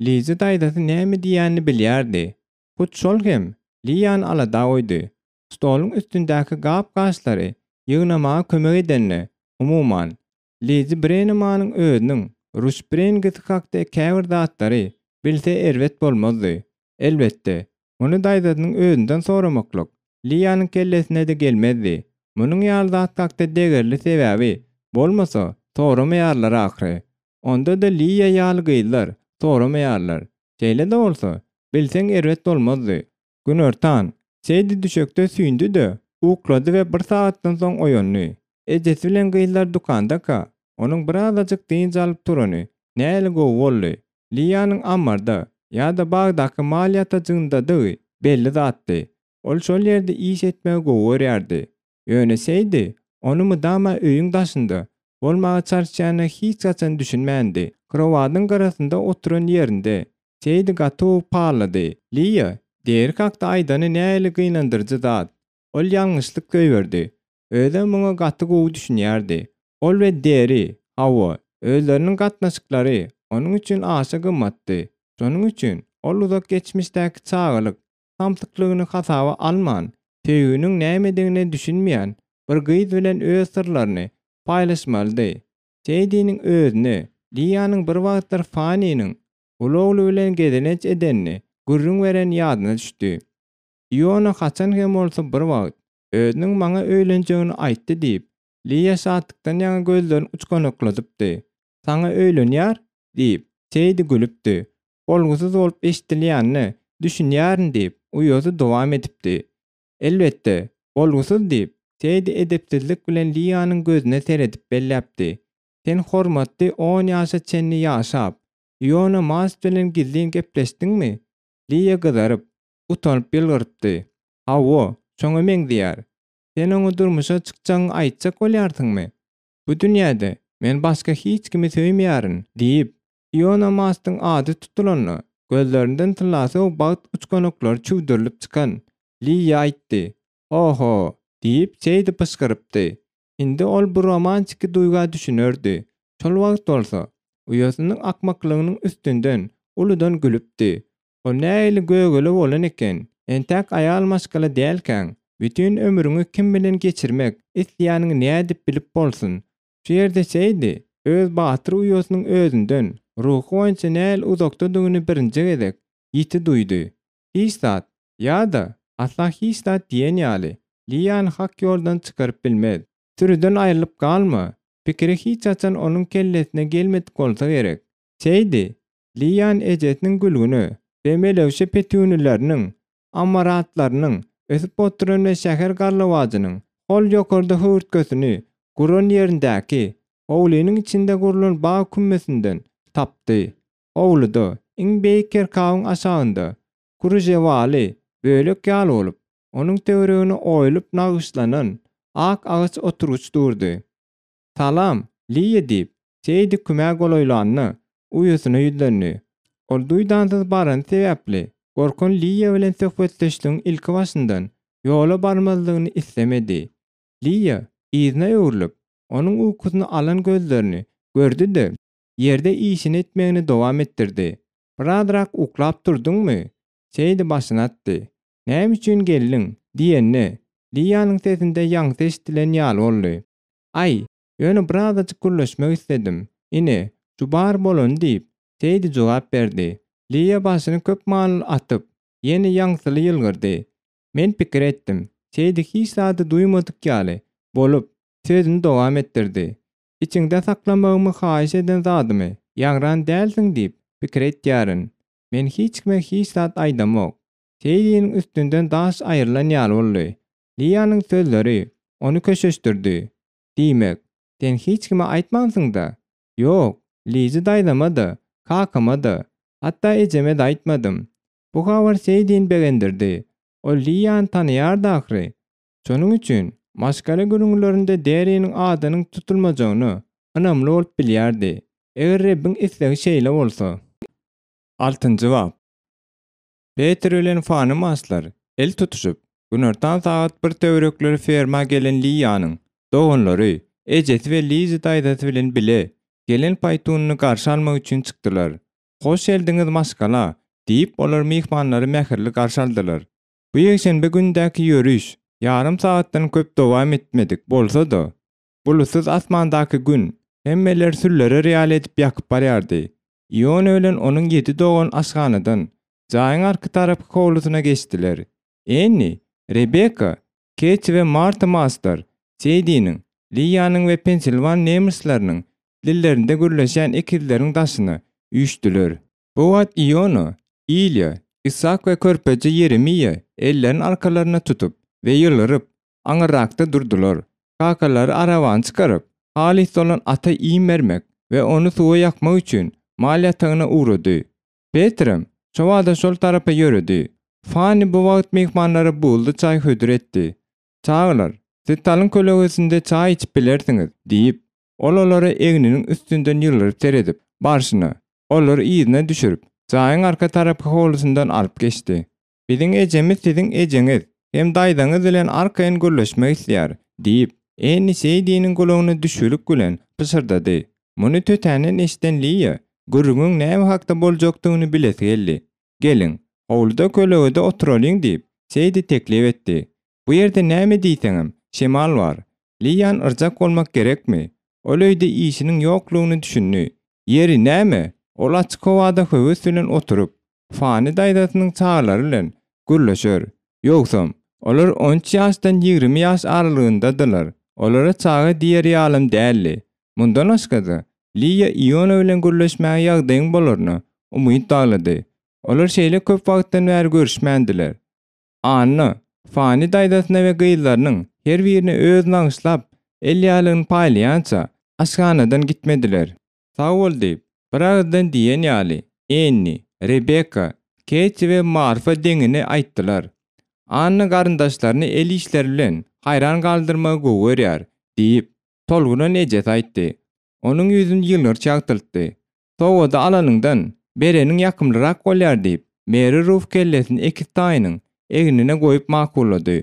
S1: Lizi daýzasy näme diýýänini bilýärdi. Hut şol hem Liýany alada goýdy. Stoluň üstündäki gap-gaçlary ýygnamaga kömek edende, umuman, Lizi Brenemanyň özüniň Ruşbrengisi hakda käbir zatlary bilse erbet bolmazdy. Elbetde, muny daýzasynyň özünden soramaklyk Liýanyň kellesine-de gelmezdi. Munuň ýaly zat hakda degerli sebäbi bolmasa soramaýarlar ahyry. Onda-da Liýa ýaly gyzlar soramaýarlar. Şeýle-de bolsa, bilseň erbet bolmazdy. Günortan, Seýdi düşekde süýndi-de, uklady we bir sagatdan soň oýandy. Ejesi bilen gyzlar dükandaka, onuň birazajyk dynç alyp turany nähili gowy boldy. Liýanyň ammarda ýa-da bagdaky mal ýatajygyndadygy belli zatdy. Ol şol ýerde iş etmegi gowy görýärdi. Ýöne Seýdi ony mydama öýüň daşynda bolmaga çalyşýanyna hiç haçan düşünmändi. Krowadyň gyrasynda oturan ýerinde Seýdi gaty gowy pallady. Liýa, Derek hakda aýdany nähili gynandyryjy zat. Ol ýalňyşlyk goýberdi. Özem muňa gaty gowy düşünýärdi. Ol we Deri, hawa, özleriniň gatnaşyklary onuň üçin aşa gymmatdy. Şonuň üçin ol uzak geçmişdäki çagalyk samsyklygyny hasaba alman, söýginiň nämedigine düşünmeýän bir gyz bilen öz syrlaryny paýlaşmalydy. Seýdiniň özüne Liýanyň bir wagtlar Faniniň uly ogly bilen gezelenç edenini gürrüň bereni ýadyna düşdi. Iona haçan hem bolsa bir wagt özüniň maňa öýlenjegini aýtdy diýip, Liýa şatlykdan ýaňa gözlerini uçganakladypdy. Saňa öýlenýär? diýip, Seýdi gülüpdi. Bolgusyz bolup eşidilýänine düşünýärin diýip, uýasy dowam edipdi. Elbetde, bolgusyz diýip, Seýdi edepsizlik bilen Liýanyň gözüne seredip belläpdi. Sen hormatly on ýaşa çenli ýaşap, Iona Mast bilen gizlin gepleşdiňmi? Liýa gyzaryp, utanyp ýylgyrypdy. Hawa, şoňa meňzeýär. Sen oňa durmuşa çykjagyňy aýtjak bolýarsyňmy? Bu dünýäde men başga hiç kimi söýmeýärin, diýip, Iona Mastyň ady tutulanda, gözlerinden tyllasow bagt uçganaklary çüwdürilip çykan Liýa aýtdy. Ho-ho! diýip, şeýdip pyşgyrypdy. Indi ol bu romantiki duýga düşünerdi. Şol wagt bolsa, uýasynyň akmaklygynyň üstünden uludan gülüpdi. Ol nähili gögele bolan eken, entäk aýal maşgala dälkäň, bütin ömrüňi kim bilen geçirmek isleýäniňi nädip bilip bolsun? Şu ýerde Seýdi öz batyr uýasynyň özünden ruhy boýunça nähili uzakdadygyny birinji gezek ýiti duýdy. Hiç zat, ýa-da asla hiç zat diýen ýaly, Liýany hak ýoldan çykaryp bilmez. Sürüden aýrylyp galma pikiri hiç haçan onuň kellesine gelmedik bolsa gerek. Seýdi Liýan ejesiniň gülgüne we melewşe petunileriniň, amaratlarynyň ösüp oturan we şäher garlawajynyň hol ýokarda höwürtgesini guran ýerindäki howlynyň içinde gurlan bag kümmesinden tapdy. Howluda, iň beýik kerkawyň aşagynda, kružewaly bölek ýaly bolup, onuň töweregine oýulyp nagyşlanan ak agaç oturgyç durdy. Salam, Liýa diýip, Seýdi kümä golaýlanda, uýasyna ýüzlendi. Ol duýdansyz barany sebäpli, gorkan Liýa bilen söhbetdeşligiň ilki başyndan ýola barmazlygyny islemedi. Liýa yzyna öwrülip, onuň ukusyny alan gözlerini gördi-de, ýerde işini etmegini dowam etdirdi. Birazrak uklap turduňmy? Seýdi başyny atdy. Näme üçin geldiň? diýende, Liýanyň sesinde ýaňsy eşidilen ýaly boldy. Aý, ýöne birazajyk gürleşmek isledim. Ine, şu bar bolany diýip, Seýdi jogap berdi. Liýa başyny köp manyly atyp, ýene ýaňsyly ýylgyrdy. Men pikir etdim. Seýdi hiç zady duýmadyk ýaly bolup, sözüni dowam etdirdi. Içiňde saklamagymy haýyş eden zadymy ýaňran dälsiň diýip, pikir etýärin. Men hiç kime hiç zat aýdamok. Seýdiniň üstünden daş aýrylan ýaly boldy. Liýanyň sözleri ony köşeşdirdi. Diýmek, sen hiç kime aýtmansyň-da? Ýok, Lizi daýzama-da, kakama-da, hatda ejeme-de aýtmadym. Bu habar Seýdini begendirdi. Ol Liýany tanaýardy ahyry. Şonuň üçin. Maşgala gürrüňlerinde Deriniň adynyň tutulmajagyna ynamly bolup bilýärdi, eger Rebbiň islegi şeýle bolsa. Altynjy bap. Peter bilen Fany Maslar el tutuşyp, günortan sagat bir töwerekleri ferma gelen Liýanyň doganlary, ejesi we Lizi daýzasy bilen bile gelen paýtunyny garşy almak üçin çykdylar. Hoş geldiňiz, maşgala! diýip, olar myhmanlary mähirli garşy aldylar. Bu ýekşenbe günündäki ýöriş ýarym sagatdan köp dowam etmedik bolsa-da, bulutsyz asmandaky Gün hemmeleri süllerer ýaly edip ýakyp barýardy. Iona bilen onuň ýedi dogany aşhanadan jaýyň arky tarapky howlusyna geçdiler. Enni, Rebekka, Keti we Marta Master, Seýdiniň, Liýanyň we Pensilwan nemisleriniň dillerinde gürleşýän ekizleriň daşyna üýşdüler. Bu wagt Iona, Ilýa, Isak we körpeje Ýeremiýa ellerini arkalaryna tutup we ýylgyryp, aňyrrakda durdular. Kakalary arabany çykaryp, halys dolan ata iým bermek we ony suwa ýakmak üçin mal ýatagyna ugrady. Petrem şobada şol tarapa ýöredi. Fanni bu wagt myhmanlara buzly çaý hödür etdi. Çagalar, siz talyň kölegesinde çaý içip bilersiňiz, diýip, ol olara egniniň üstünden ýylgyryp seredip barşyna, olary yzyna düşürip, jaýyň arka tarapky howlusyndan alyp geçdi. Biziň ejemiz siziň ejeňiz hem daýzaňyz bilen arkaýyn gürleşmek isleýär, diýip, Enni Seýdiniň gulagyna düşbülik bilen pyşyrdady. Muny tötänden eşiden Liýa gürrüňiň näme hakda boljakdygyny bilesi geldi. Geliň, howluda kölegede oturalyň diýip, Seýdi teklip etdi. Bu ýerde näme diýseňem, şemal bar. Liýany yrjak bolmak gerekmi? Ol öýde işiniň ýoklugyny düşündi. Ýeri, näme? Ol açyk howada höwes bilen oturyp, Fani daýzasynyň çagalary bilen gürleşer. Ýogsam, olar on üç ýaşdan 20 ýaş aralygyndadylar. Olara çaga diýer ýalam däldi. Mundan başga-da, Liýa Iona bilen gürleşmäge ýagdaýyň bolaryna umyt baglady. Olar şeýle köp wagtdan bäri görüşmändiler. Anna, Fani daýzasyna we gyzlarynyň her birine öz nagyşlap el ýaglygyny paýlaýança, aşhanadan gitmediler. Sag bol diýip, bir agyzdan diýen ýaly, Enni, Rebekka, Keti we Marfa deňine aýtdylar. Anna garyndaşlaryny el işleri bilen haýran galdyrmagy gowy görýär, diýip, tolgunan ejesi aýtdy. Onuň ýüzüni ýylgyryş ýagtyltdy. Sowgady alanyňdan, bereniň ýakymlyrak bolýar diýip, Meri Ruf kellesini ekiz taýynyň egnine goýup makullady.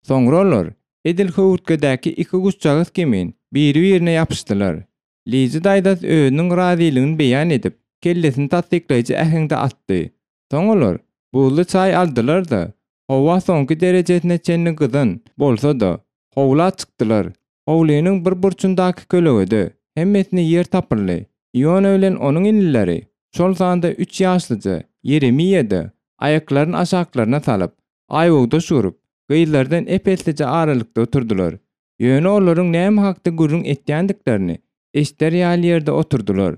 S1: Soňra olar, edil höwürtgedäki iki guşjagaz kimin, biri-birine ýapyşdylar. Lizi daýzasy özüniň razylygyny beýan edip, kellesini tassyklaýjy äheňde atdy. Soň olar buzly çaý aldylar-da, howa soňky derejesine çenli gyzan bolsa-da, howla çykdylar. Howlynyň bir burçundaky kölegede hemmesine ýer tapyldy. Iona bilen onuň inileri, şol sanda üç ýaşlyja Ýeremiýa-da aýaklaryny aşaklaryna salyp, aýbogdaş urup, gyzlardan ep-eslije aralykda oturdylar. Ýöne olaryň näme hakda gürrüň etýändiklerini eşder ýaly ýerde oturdylar.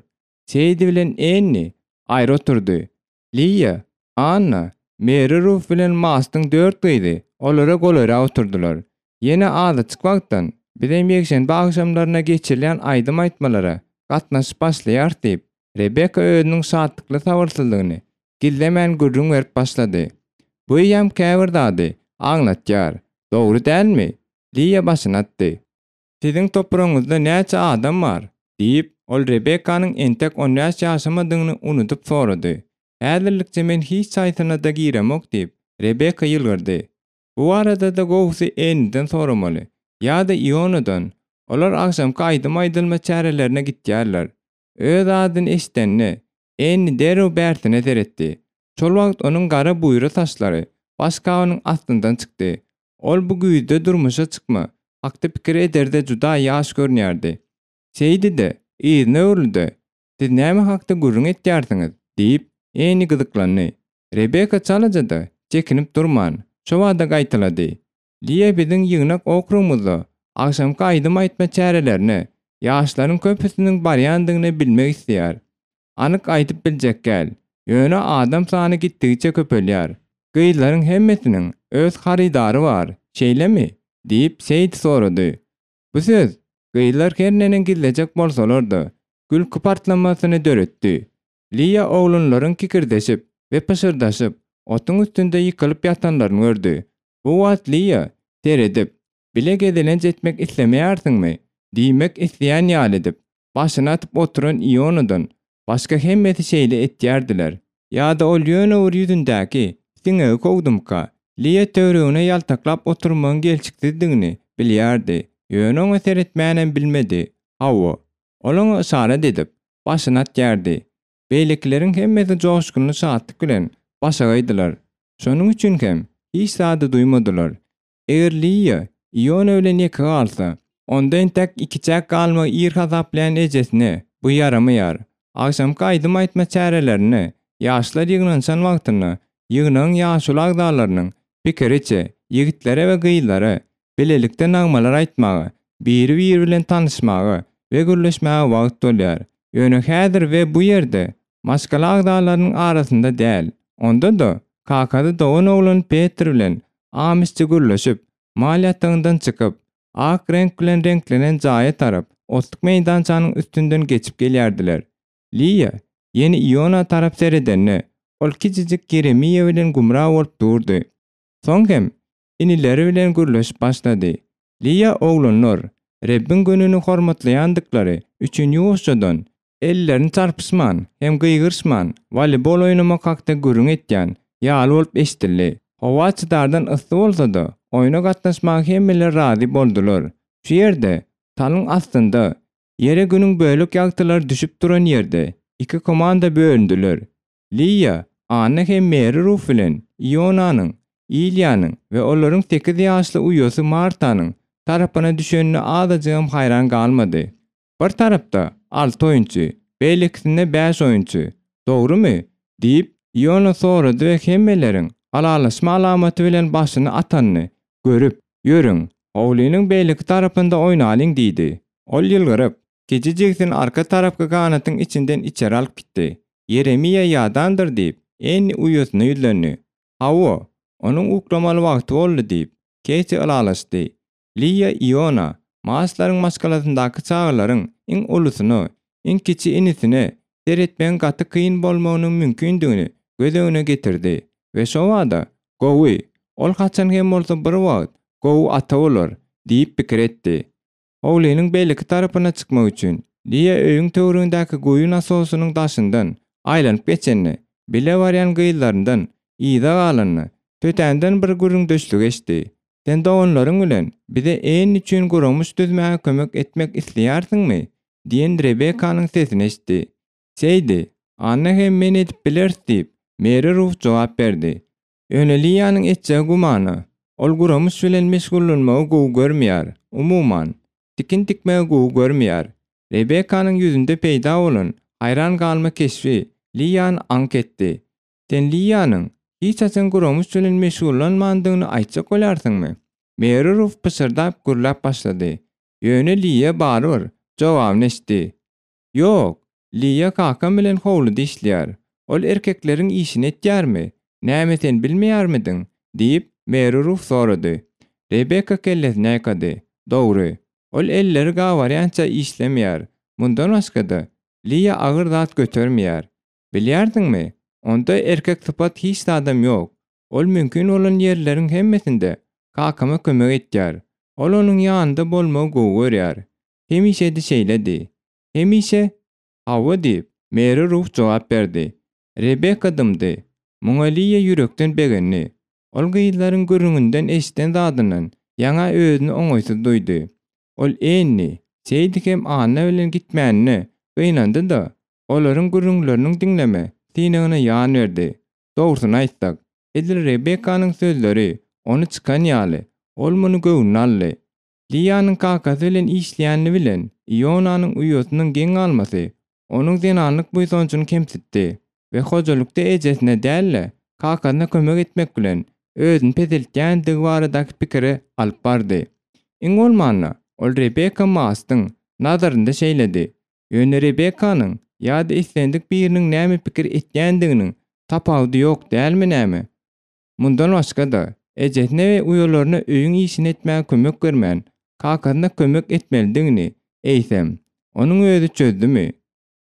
S1: Seýdi bilen Enni aýry oturdy. Liýa, Anna, Meri Ruf bilen Mastyň dört gyzy olara golaýrak oturdylar. Ýene azajyk wagtdan bizem ýekşenbe agşamlaryna geçirilýän aýdym aýtmalara gatnaşyp başlaýarys diýip, Rebekka özüniň şatlykly sabyrsyzlygyny gizlemän gürrüň berip başlady. Bu eýýäm käbir zady aňlatýar, dogry dälmi? Liýa başyny atdy. Siziň topragyňyzda näçe adam bar? diýip, ol Rebekkanyň entek on bäş ýaşamadygyny unudyp sorady. Häzirlikçe men hiç haýsyna-da giremok diýip, Rebekka ýylgyrdy. Bu barada-da gowusy Enniden soramaly. Ýa-da Ionadan. Olar agşamky aýdym aýdylma çärelerine gitýärler. Öz adyny eşidende, Enni derrew bärsine seretdi. Şol wagt onuň gara buýra saçlary baş gabynyň astyndan çykdy. Ol bu güýzde durmuşa çykma hakda pikir ederde juda ýaş görünýärdi. Şeýdi-de, yzyna öwrüldi-de, Siz näme hakda gürrüň etýärsiňiz? diýip, Enni gyzyklandy. Rebeka çalaja-da çekinip durman, şobada gaýtalady. Liýa biziň ýygnak okrugymyzda agşamky aýdym aýtma çärelerine ýaşlaryň köpüsiniň barýandygyny bilmek isleýär. Anyk aýdyp biljek däl, ýöne adam sany gitdigiçe köpelýär. Gyzlaryň hemmesiniň öz harydary bar, şeýlemi? diýip, Seýdi sorady. Bu söz, gyzlar her neneň gizlejek bolsalar-da, gülki partlamasyny döretdi. Liýa oglanlaryň kikirdeşip we pyşyrdaşyp, otuň üstünde ýykylyp ýatanlaryny gördi. Bu wagt Liýa seredip. Bile gezelenç etmek islemeýärsiňmi? diýmek isleýän ýaly edip, başyny atyp oturan Ionadan başga hemmesi şeýle etýärdiler. Ýa-da ol ýöne bir ýüzündäki siňegi kowdumyka? Liýa töweregine ýaltaklap oturmagyň gelşiksizdigini bilýärdi, ýöne oňa seretmänem bilmedi. Hawa, ol oňa yşarat edip, başyny atýardy. Beýlekileriň hemmesi joşgunly şatlyk bilen başagaýdylar. Şonuň üçin hem hiç zady duýmadylar. Eger Liýa Iona bilen ýeke galsa, onda entek ikiçäk galmagy ir hasaplaýan ejesine bu ýaramaýar. Agşamky aýdym aýtma çärelerine ýaşlar ýygnanyşan wagtynda ýygnagyň ýaşuly agzalarynyň pikiriçe, ýigitlere we gyzlara bilelikde nagmalar aýtmaga, biri-biri bilen tanyşmaga we gürleşmäge wagt bolýar. Ýöne häzir we bu ýerde maşgala agzalarynyň arasynda däl. Onda-da, kakasy dogan oglan Petr bilen Amisçe gürleşip, mal ýatagyndan çykyp, ak reňk bilen reňklenen jaýa tarap otluk meýdançanyň üstünden geçip gelýärdiler. Liýa ýene Iona tarap seredende, ol kiçijik Ýeremiýa bilen gümra bolup durdy. Soň hem inileri bilen gürleşip başlady. Liýa oglanlar, Rebbiň gününi hormatlaýandyklary üçin ýuwaşjadan, ellerini çarpyşman hem gygyryşman woleýbol oýnamak hakda gürrüň etýän ýaly bolup eşidildi. Howa çydardan yssy bolsa-da, oýna gatnaşmaga hemmeler razy boldular. Şu ýerde, talyň astynda, ýere günüň bölek ýagtylary düşüp duran ýerde iki komanda bölündiler. Liýa, Anna hem Meri Ruf bilen Ionanyň, Ilýanyň we olaryň sekiz ýaşly uýasy Martanyň tarapyna düşenine azajygam haýran galmady. Bir tarapda alty oýunçy, beýlekisinde bäş oýunçy. Dogrumy? diýip, Iona sorady we hemmeleriň ylalaşma alamaty bilen başyny atanyny görüp, Ýörüň, howlynyň beýleki tarapynda oýnalyň diýdi. Ol ýylgyryp, kiçi jigisini arka tarapky ganatyň içinden içeri alyp gitdi. Ýeremiýa ýadandyr diýip, Enni uýasyna ýüzlendi. Hawa, onuň uklamaly wagty boldy diýip, Keýti ylalaşdy. Liýa Iona, Maslaryň maşgalasyndaky çagalaryň iň ulusyna, iň kiçi inisine seretmegiň gaty kyn bolmagynyň mümkindigini göz öňüne getirdi we şobada, Gowy, ol haçan hem bolsa bir wagt gowy ata bolar diýip pikir etdi. Howlynyň beýleki tarapyna çykmak üçin, Liýa öýüň töweregindäki guýy nasosynyň daşyndan aýlanyp geçende, bile barýan gyzlaryndan yza galanda, tötänden bir gürrüňdeşlik eşitdi. Sen doganlaryň bilen bize Enn üçin guramyş düzmäge kömek etmek isleýärsiňmi? diýen Rebekanyň sesini eşitdi. Seýdi, Anna hem men edip bileris diýip, Meri Ruf jogap berdi. Ýöne Liýanyň etjegi gümana. Ol guramyş bilen meşgullanmagy gowy görmeýär, umuman, tikin tikmegi gowy görmeýär. Rebekanyň ýüzünde peýda bolan haýran galma keşbi Liýany aňk etdi. Sen Liýanyň hiç haçan guramyş bilen meşgullanmandygyny aýtjak bolýarsyňmy? Meri Ruf pyşyrdap gürläp başlady. Ýöne Liýa barybir jogabyny eşitdi. Ýok, Liýa kakam bilen howluda işleýär. Ol erkekleriň işini etýärmi? Näme sen bilmeýärmidiň? diýip, Meri Ruf sorady. Rebekka kellesini ýaýkady. Dogry. Ol elleri gabarýança işlemeýär. Mundan başga-da, Liýa agyr zat götermeýär. Bilýärsiňmi, onda erkek sypat hiç zadam ýok. Ol mümkin bolan ýerleriň hemmesinde kakama kömek etýär. Ol onuň ýanynda bolmagy gowy görýär. Hemişe-de şeýledi. Hemişe? Hawa diýip, Meri Ruf jogap berdi. Rebekka dymdy. Muňa Liýa ýürekden begendi. Ol gyzlaryň gürrüňinden eşiden zadyndan ýaňa özüni oňaýsyz duýdy. Ol Enni, Seýdi hem Anna bilen gitmänine gynandy-da, olaryň gürrüňleriniň diňleme synagyna ýan berdi. Dogrusyny aýtsak, edil Rebekkanyň sözleri ony çykan ýaly, ol muny göwnüne aldy. Liýanyň kakasy bilen işleýänini bilen Ionanyň uýasynyň geň galmasy onuň zenanlyk buýsanjyny kemsitdi we hojalykda ejesine däl-de, kakasyna kömek etmek bilen özüni peseltýändigi baradaky pikire alyp bardy. Iň bolmanda, ol Rebekka Mastyň nazarynda şeýledi. Ýöne Rebekkanyň ýa-da islendik biriniň näme pikir etýändiginiň tapawudy ýok dälmi näme? Mundan başga-da, ejesine we uýalaryna öýüň işini etmäge kömek bermän, kakasyna kömek etmelidigini, eýsem, onuň özi çözdümi?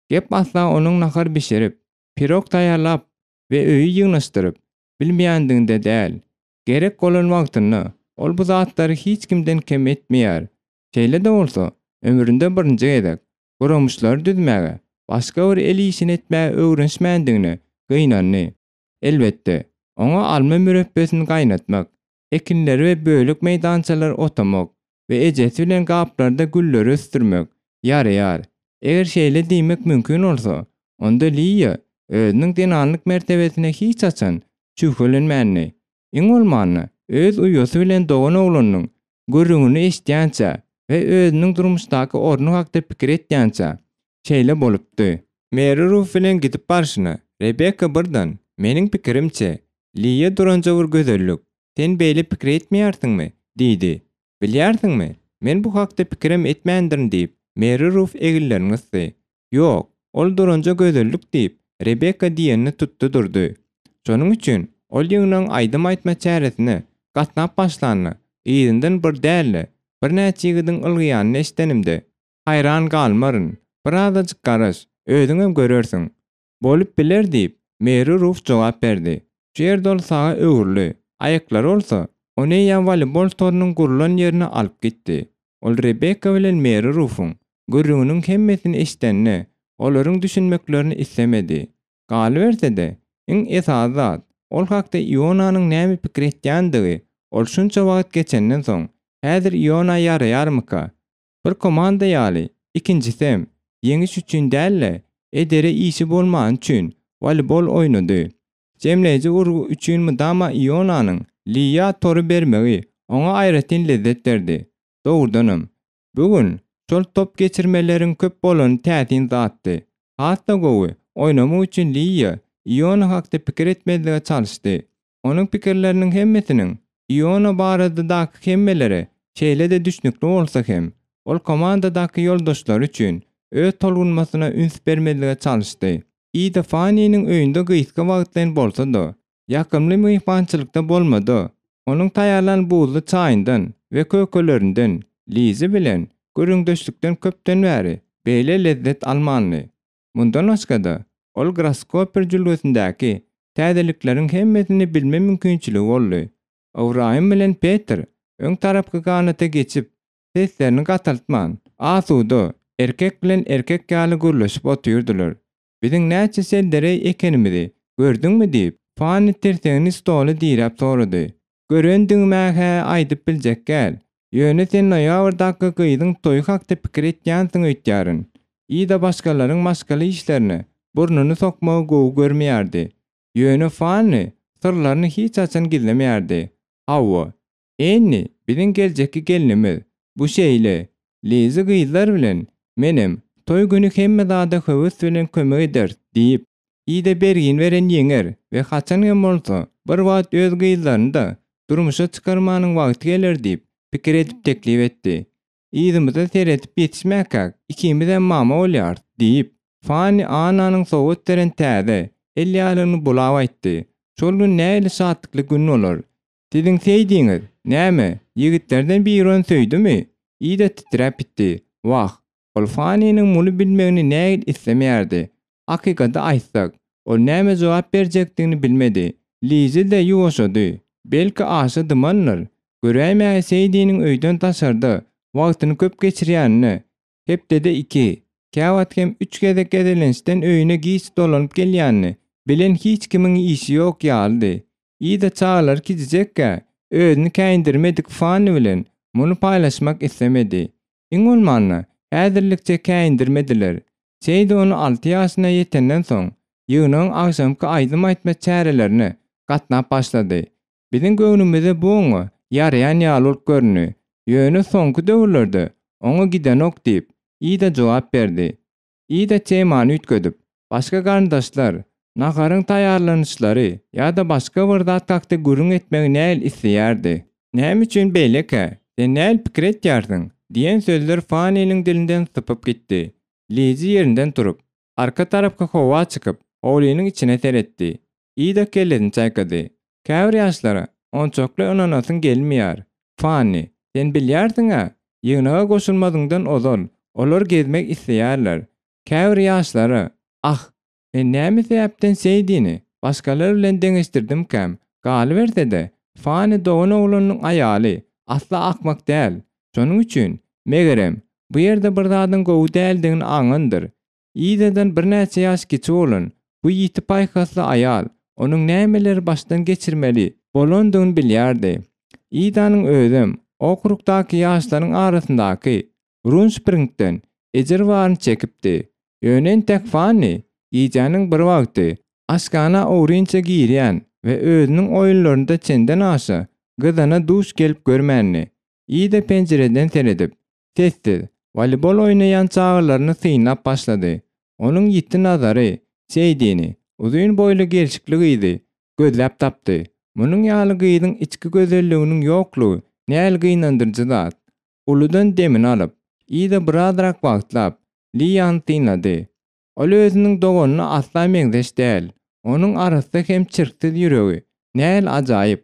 S1: Gep asla onuň nahar bişirip, pirog taýýarlap we öýi ýygnaşdyryp bilmeýändiginde däl. Gerek bolan wagtynda. Ol bu zatlary hiç kimden kem etmeýär. Şeýle-de bolsa, ömründe birinji gezek guramyşlary düzmäge, başga bir el işini etmäge öwrenişmändigine gynandy. Elbetde, oňa alma mürepbesini gaýnatmak, ekinleri we bölek meýdançalary otamak we ejesi bilen gaplarda gülleri ösdürmek ýaraýar. Eger şeýle diýmek mümkin bolsa, onda Liýa özüniň zenanlyk mertebesine hiç haçan şübhelenmändi. Iň bolmanda, öz uýasy bilen dogan oglanynyň gürrüňini eşidýänçä we özüniň durmuşdaky orny hakda pikir etýänçä, şeýle bolupdy. Meri Ruf bilen gidip barşyna, Rebekka birden, Meniň pikirimçe, Liýa duranja bir gözellik. Sen beýle pikir etmeýärsiňmi? diýdi. Bilýärsiňmi, men bu hakda pikirem etmändirin diýip, Meri Ruf eginlerini gysdy. Ýok, ol duranja gözellik diýip, Rebekka diýenini tutdy durdy. Şonuň üçin ol ýygnagyň aýdym aýtma çäresine gatnap başlanda, yzyndan bir däl-de, birnäçe ýigidiň ylgaýanyny eşidenimde, haýran galmaryn. Birazajyk garaş, özüňem görersiň. Bolup biler diýip, Meri Ruf jogap berdi. Şu ýerde ol saga öwrüldi, aýaklary bolsa, ony eýýäm woleýbol torunyň gurlan ýerine alyp gitdi. Ol Rebekka bilen Meri Rufuň gürrüňiniň hemmesini eşidende, olaryň düşünmeklerini islemedi. Galyberse-de, iň esasy zat, ol hakda Ionanyň näme pikir etýändigi, ol şunça wagt geçenden soň, häzir Iona ýaraýarmyka? Bir komanda ýaly, ikinjisem, ýeňiş üçin däl-de, edere işi bolmany üçin, woleýbol oýnady. Jemleýji urgy üçin mydama Ionanyň Liýa tory bermegi oňa aýratyn lezzet berdi. Dogrudanam, bu gün şol top geçirmeleriň köp bolany täsin zatdy. Has-da gowy oýnamak üçin Liýa Iona hakda pikir etmezlige çalyşdy. Onuň pikirleriniň hemmesiniň Iona baradadaky hemmelere şeýle-de düşnükli bolsa hem, ol komandadaky ýoldaşlary üçin öz tolgunmasyna üns bermezlige çalyşdy. Ida Fanniniň öýünde gysga wagtlaýyn bolsa-da, ýakymly myhmançylykda bolmady. Onuň taýýarlan buzly çaýyndan we kökelerinden Lizi bilen gürrüňdeşlikden köpden bäri beýle lezzet almandy. Mundan başga-da, ol Graskoper jülgesindäki täzelikleriň hemmesini bilme mümkinçiligi boldy. Ybraýym bilen Petr öň tarapky ganata geçip, seslerini gataltman, asuda, erkek bilen erkek ýaly gürleşip otyrdylar. Biziň näçe seldereý ekenimizi gördüňmi diýip, Fanni tirsegini stola diräp sorady. Görendigime-hä aýdyp biljek däl. Ýöne sen noýabrdaky gyzyň toýy hakda pikir etýänsiň öýtýärin. Ida başgalaryň maşgala işlerine burnuny sokmagy gowy görmeýärdi. Ýöne Fanni syrlaryny hiç haçan gizlemeýärdi. Hawa, Enni biziň geljekki gelnimiz. Bu şeýle. Lizi gyzlar bilen menem toý güni hemme zada höwes bilen kömek ederis, diýip, Ida bergini beren ýeňer we haçan hem bolsa bir wagt öz gyzlaryny-da durmuşa çykarmanyň wagty geler diýip, pikir edip teklip etdi. Yzymyza seredip ýetişmäkäk, ikimizem mama bolýarys, diýip, Fanni Annanyň sowgat beren täze, el ýalygyny bulap aýtdy. Şol gün nähili şatlykly gün bolar. Siziň Seýdiňiz, näme, ýigitlerden biri ony söýdümi? Ida titräp gitdi. Wah, ol Fanniniň muny bilmegini nähili islemeýärdi. Hakykaty aýtsak, ol näme jogap berjekdigini bilmedi. Lizi-de ýuwaşady. Belki aşa dymandyr. Göräýmäge Seýdiniň öýden daşarda wagtyny köp geçirýänine, hepdede iki, käwagt hem üç gezek gezelençden öýüne giç dolanyp gelýänini bilen hiç kimiň işi ýok ýalydy. Ida çagalary kiçijekkä, özüni käýindirmedik Fanni bilen muny paýlaşmak islemedi. Iň bolmanda, häzirlikçe käýindirmediler. Seýdi ony alty ýaşyna ýetenden soň, ýygnagyň agşamky aýdym aýtma çärelerine gatnap başlady. Biziň göwnümize bu oňa ýaraýan ýaly bolup göründi. Ýöne soňky döwürlerde oňa gidenok diýip, Ida jogap berdi. Ida temany üýtgedip, başga garyndaşlar, naharyň taýýarlanyşlary ýa-da başga bir zat hakda gürrüň etmegi nähili isleýärdi. Näme üçin beýlekä? Sen nähili pikir etýärsiň? diýen sözler Fanniniň dilinden sypyp gitdi. Lizi ýerinden turup, arka tarapky howa çykyp, howlynyň içine seretdi. Ida kellesini çaýkady. Käbir ýaşlara onçakly ynanasyň gelmeýär. Fanni, sen bilýärsiň-ä, ýygnaga goşulmazyňdan ozal, olar gezmek isleýärler. Käbir ýaşlara, Ah, men näme sebäpden Seýdini başgalar bilen deňeşdirdimkäm? Galyberse-de, Fanni dogan oglanynyň aýaly. asla akmak däl. Şonuň üçin, megerem, bu ýerde bir zadyň gowy däldigini aňandyr. Idadan birnäçe ýaş kiçi bolan bu ýiti paýhasly aýal onuň nämeleri başdan geçirmeli bolandygyny bilýärdi. Idanyň özem okrugdaky ýaşlaryň arasyndaky Runspringden ejir baryny çekipdi. Ýöne entek Fanni gijäniň bir wagty aşhana ogrynça girýän we özüniň oýunlarynda çendenaşa gyzana duş gelip görmändi. Ida penjireden seredip, sessiz, woleýbol oýnaýan çagalaryny synlap başlady. Onuň ýiti nazary Seýdini, uzyn boýly gelşikli gyzy, gözläp tapdy. Munuň ýaly gyzyň içki gözelliginiň ýoklugy näl gynandyryjy zat. Uludan demini alyp, Ida birazrak wagtlap, Liýany synlady. Ol özüniň doganyna asla meňzeş däl. Onuň arassa hem çirksiz ýüregi näl ajaýyp.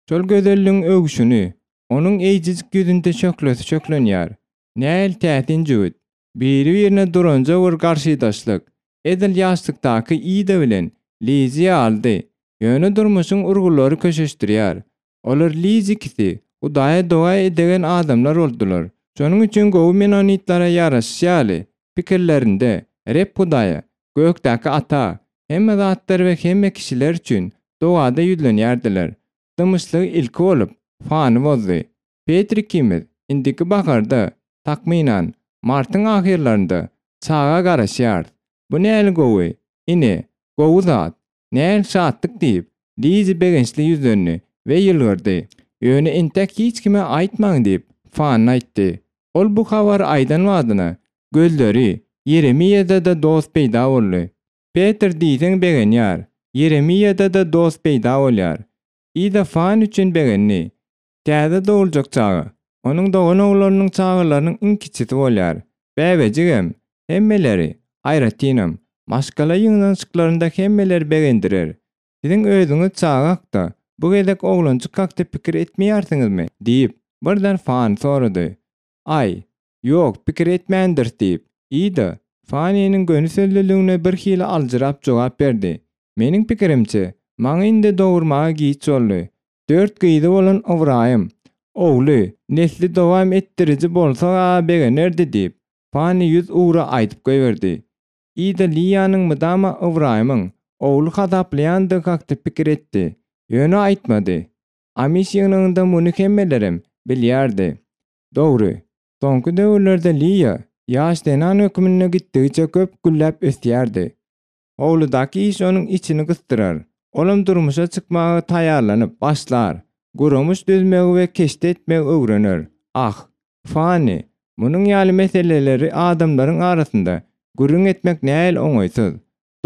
S1: Şol gözelligiň öwşüni onuň eýjejik ýüzünde şöhlesi şöhlenýär. Näl täsin jübüt. Biri-birine duranja bir garşydaşlyk. Edil ýaşlykdaky Ida bilen Lizi ýalydy. Ýöne durmuşyň urgulary köşeşdirýär. Olar Liz ikisi Hudaýa doga edegen adamlar boldular. Şonuň üçin gowy menonitlere ýaraşyşy ýaly, pikirlerinde Reb Hudaýa, gökdäki Ata, hemme zatlar we hemme kişiler üçin dogada ýüzlenýärdiler. Dymyşlygy ilki bolup, Fany bozdy. Petr ikimiz indiki baharda, takmynan, martyň ahyrlarynda çaga garaşýarys. Bu näli gowy, ine, gowy zat. Näl şatlyk diýip, Lizi begençli ýüzlendi we ýylgyrdy. Ýöne entek hiç kime aýtmaň diýip, Fanny aýtdy. Ol bu habary aýdan badyna, gözleri Ýeremiýada-da dost peýda boldy. Petr diýseň begenýär. Ýeremiýada-da dost peýda bolýar. Ida Fanny üçin begendi. Täze doguljak çaga, onuň doganoglanlarynyň çagalarynyň iň kiçisi bolýar. Bäbejigem, hemmeleri, aýratynam, maşgala ýygnanyşyklarynda hemmeleri begendirer. Siziň özüňiz çaga hakda, bu gezek oglanjyk hakda pikir etmeýärsiňizmi? diýip, birden Fani sorady. Aý, ýok, pikir etmändiris diýip, Ida, Faniniň göni sözlüligine birhili aljyrap jogap berdi. Meniň pikirimçe, maňa indi dogurmaga giç boldy. Dört gyzy bolan Ybraýym, ogly, nesli dowam etdiriji bolsa-a begenerdi diýip, Fani ýüz ugra aýdyp goýberdi. Ida Liýanyň mydama Ybraýymyň ogly hasaplaýandygy hakda pikir etdi, ýöne aýtmady. Amiş ýygnagynda muny hemmelerem bilýärdi. Dogry, soňky döwürlerde Liýa ýaş zenan hökmünde gitdigiçe köp gülläp ösýärdi. Howludaky iş onuň içini gysdyrar. Olam durmuşa çykmaga taýýarlanyp başlar. Guramyş düzmegi we keşde etmegi öwrener. Ah, Fanni, munuň ýaly meseleleri adamlaryň arasynda gürrüň etmek nähili oňaýsyz.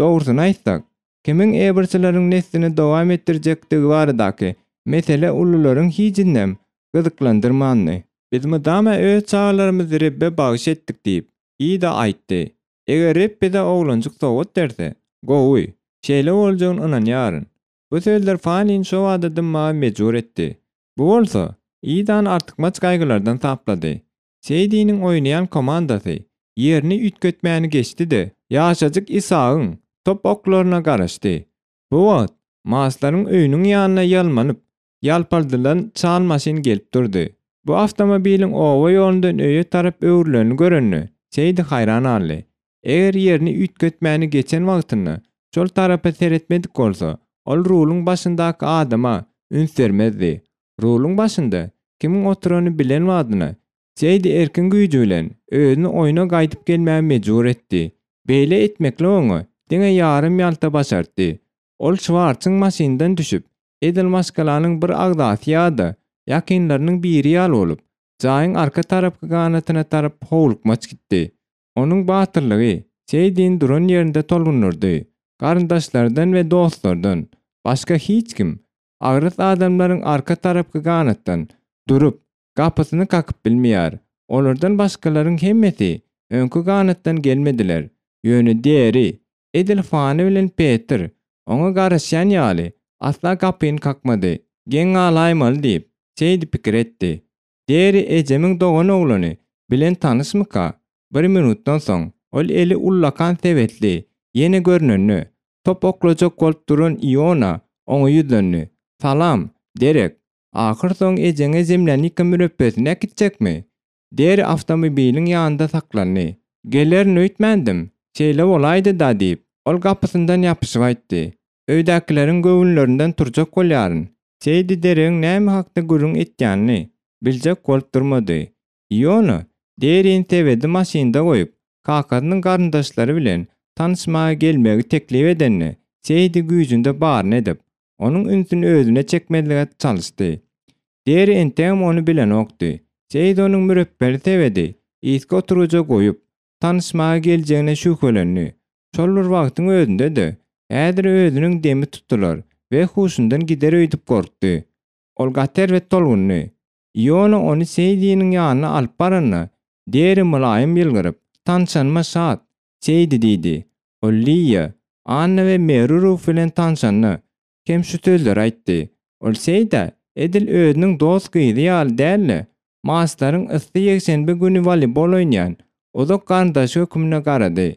S1: Dogrusyny aýtsak, kimiň Eberçileriň neslini dowam etdirjekdigi baradaky mesele ulularyň hijinem gyzyklandyrmandy. Biz mydama öz çagalarymyzy Rebbe bagyş etdik diýip, Ida aýtdy. Eger Reb bize oglanjyk sowgat berse, gowy, şeýle boljagyna ynanýaryn. Bu sözler Fanini şobada dymmaga mejbur etdi. Bu bolsa, Idany artykmaç gaýgylardan saplady. Seýdiniň oýnaýan komandasy ýerini üýtgetmäni geçdi-de, ýaşajyk Isagyň top oklaryna garaşdy. Bu wagt Maslaryň öýüniň ýanyna ýalmanyp, ýalpaldylan çal maşyn gelip durdy. Bu awtomobiliň oba ýolundan öýe tarap öwrülenini görende, Seýdi haýran galdy. Eger ýerini üýtgetmäni geçen wagtynda şol tarapa seretmedik bolsa, ol ruluň başyndaky adama üns bermezdi. Ruluň başynda kimiň oturanyny bilen badyna, Seýdi erkiň güýji bilen özüni oýna gaýdyp gelmäge mejbur etdi. Beýle etmeklik oňa diňe ýarym-ýalta başartdy. Ol Şwartsyň maşyndan düşüp, edil maşgalanyň bir agzasy ýa-da ýakynlarynyň biri ýaly bolup, jaýyň arka tarapky ganatyna tarap howlukmaç gitdi. Onuň batyrlygy Seýdini duran ýerinde tolgundyrdy. Garyndaşlardan we dostlardan başga hiç kim agras adamlaryň arka tarapky ganatdan durup, gapysyny kakyp bilmeýär. Olardan başgalaryň hemmesi öňki ganatdan gelmediler. Ýöne Deri, edil Fani bilen Petr oňa garaşýan ýaly, asla gapyny kakmady. Geň galaýmaly diýip, Seýdi pikir etdi. Deri ejemiň dogan oglany bilen tanyşmyka? Bir minutdan soň, ol eli ullakan sebetli ýene görnende, top oklajak bolup duran Iona oňa ýüzlendi, Salam, Derek! Ahyrsoň ejeňe zemlýanika mürepbesini äkitjekmi? Deri awtomobiliň ýanynda saklandy. Gelerin öýtmändim. Şeýle bolaýdy-da diýip, ol gapysyndan ýapyşyp aýtdy. Öýdäkileriň göwünlerinden turjak bolýaryn. Seýdi Deregiň näme hakda gürrüň etýänini biljek bolup durmady. Iona Derin sebedi maşynda goýup, kakasynyň garyndaşlary bilen tanyşmaga gelmegi teklip edende, Seýdi güýjünde baryny edip, onuň ünsüni özüne çekmezlige çalyşdy. Deri entegem ony bilenokdy. Seýdi onuň mürepbeli sebedi yzky oturgyja goýup, tanyşmaga geljegine şübhelendi. Şol bir wagtyň özünde-de, häzir özüniň demi tutular we huşundan gider öýdüp gorkdy. Ol gaty erbet tolgundy. Iona ony Seýdiniň ýanyna alyp baranda, Deri mylaýym ýylgyryp, Tanşanyma şat, Seýdi diýdi. Ol Liýa, Anna we Meri Ruf bilen tanşanda hem şu sözleri aýtdy. Ol Seýdä edil özüniň dost gyzy ýaly däl-de, Maslaryň yssy ýekşenbe güni woleýbol oýnaýan uzak garyndaşy hökmünde garady.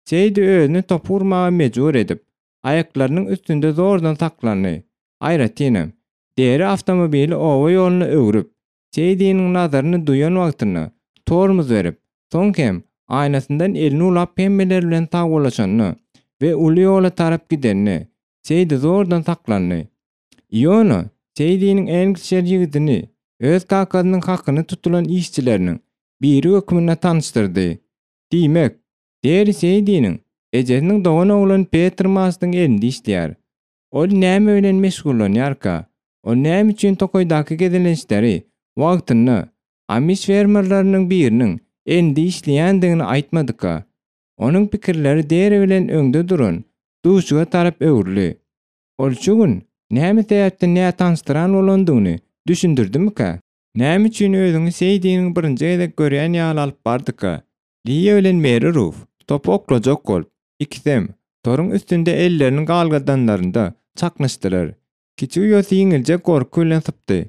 S1: Seýdi özüni topy urmaga mejbur edip, aýaklarynyň üstünde zordan saklandy. Aýratynam, Deri awtomobili oba ýoluna öwrüp, Seýdiniň nazaryny duýan wagtynda tormoz berip, soň hem aýnasyndan elini ulap hemmeler bilen sagbollaşanda we uly ýola tarap gidende, Seýdi zordan saklandy. Iona Seýdiniň Englişer ýigidini öz kakasynyň hakyna tutulan işçileriniň biri hökmünde tanyşdyrdy. Diýmek, Deri Seýdiniň ejesiniň dogan oglany Petr Mastyň elinde işleýär. Ol näme bilen meşgullanýarka? Ol näme üçin tokaýdaky gezelençleri wagtynda amiş fermerleriniň biriniň elinde işleýändigini aýtmadyka? Onuň pikirleri Deri bilen öňde duran duşuga tarap öwrüldi. Ol şu gün näme sebäpden nätanyşdyran bolandygyny düşündirdimikä? Näme üçin özüňi Seýdiniň birinji gezek görýän ýaly alyp bardyka? Liýa bilen Meri Ruf topy oklajak bolup, ikisem toruň üstünde ellerini galgadanlarynda çaknyşdylar. Kiçi uýasy ýeňiljek gorky bilen sypdy.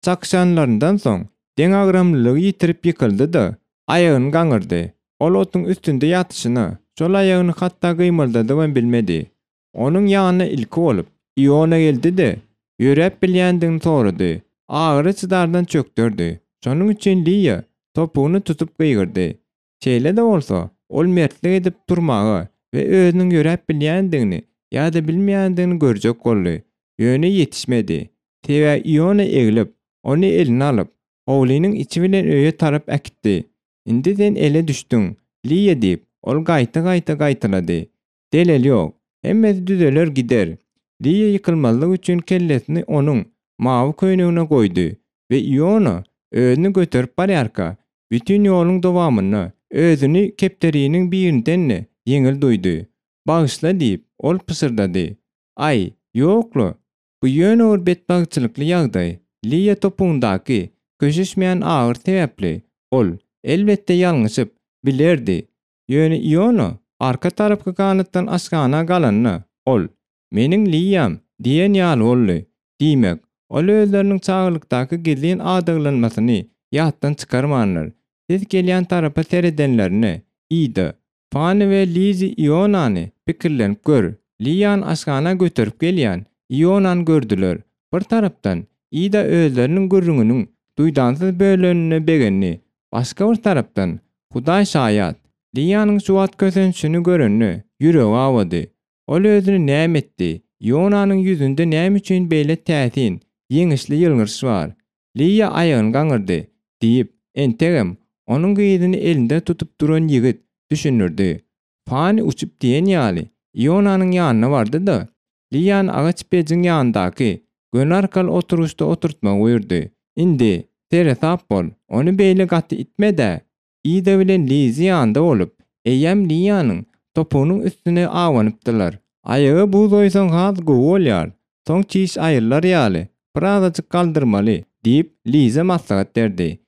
S1: Çakyşanlaryndan soň, deňagramlylygy ýitirip ýykyldy-da, aýagyny gaňyrdy. Ol otuň üstünde ýatyşyna, şol aýagyny hatda gymyldadybam bilmedi. Onuň ýanyna ilki bolup, Iona geldi-de, ýöräp bilýändigini sorady. Agyry çydardan çökderdi. Şonuň üçin Liýa topugyny tutup gygyrdy. Şeýle-de bolsa, ol mertlik edip turmaga we özüniň ýöräp bilýändigini ýa-da bilmeýändigini görjek boldy. Ýöne ýetişmedi. Sebäbi Iona eglip, ony eline alyp, howlynyň içi bilen öýe tarap äkitdi. Indi sen ele düşdüň, Liýa diýip, ol gaýta-gaýta gaýtalady. Zelel ýok. Hemmesi düzeler gider. Liýa ýykylmazlyk üçin kellesini onuň mawy köýnegine goýdy we Iona özüni göterip barýarka, bütin ýoluň dowamynda özüni kepderiniň birinden-de ýeňil duýdy. Bagyşla diýip, ol pyşyrdady. Aý, ýok-la. Bu ýöne bir betbagtçylykly ýagdaý. Liýa topugyndaky köşeşmeýän agyry sebäpli, ol, elbetde ýalňyşyp, bilerdi. Ýöne Iona arka tarapky ganatdan aşhana galanda, ol, Meniň Liýam diýen ýaly boldy. Diýmek, ol özleriniň çagalykdaky gizlin adaglanmasyny ýatdan çykarmandyr. Ses gelýän tarapa seredenlerinde, Ida, Fanni we Lizi Ionany pikirlenip gör, Liýany aşhana göterip gelýän Ionany gördüler. Bir tarapdan, Ida özleriniň gürrüňiniň duýdansyz bölünenine begendi. Başga bir tarapdan, Hudaý şaýat, Liýanyň şu wagt kösenişini görende, ýüregi awady. Ol özüni näme etdi? Ionanyň ýüzünde näme üçin beýle täsin, ýeňişli ýylgyryş bar? Liýa aýagyny gaňyrdy, diýip, entegem, onuň gyzyny elinde tutup duran ýigit düşündirdi. Fani uçup diýen ýaly, Ionanyň ýanyna bardy-da, Liýany agaç pejiň ýanyndaky göni arkaly oturgyçda oturtmagy buýurdy. Indi, seresap bol, ony beýle gaty itme-dä! Ida bilen Lizi ýanynda bolup, eýýäm Liýanyň topugynyň üstüne abanypdylar. Aýaga buz goýsaň has gowy bolýar, soň çiş aýrylar ýaly, birazajyk galdyrmaly, diýip, Liza maslahat berdi.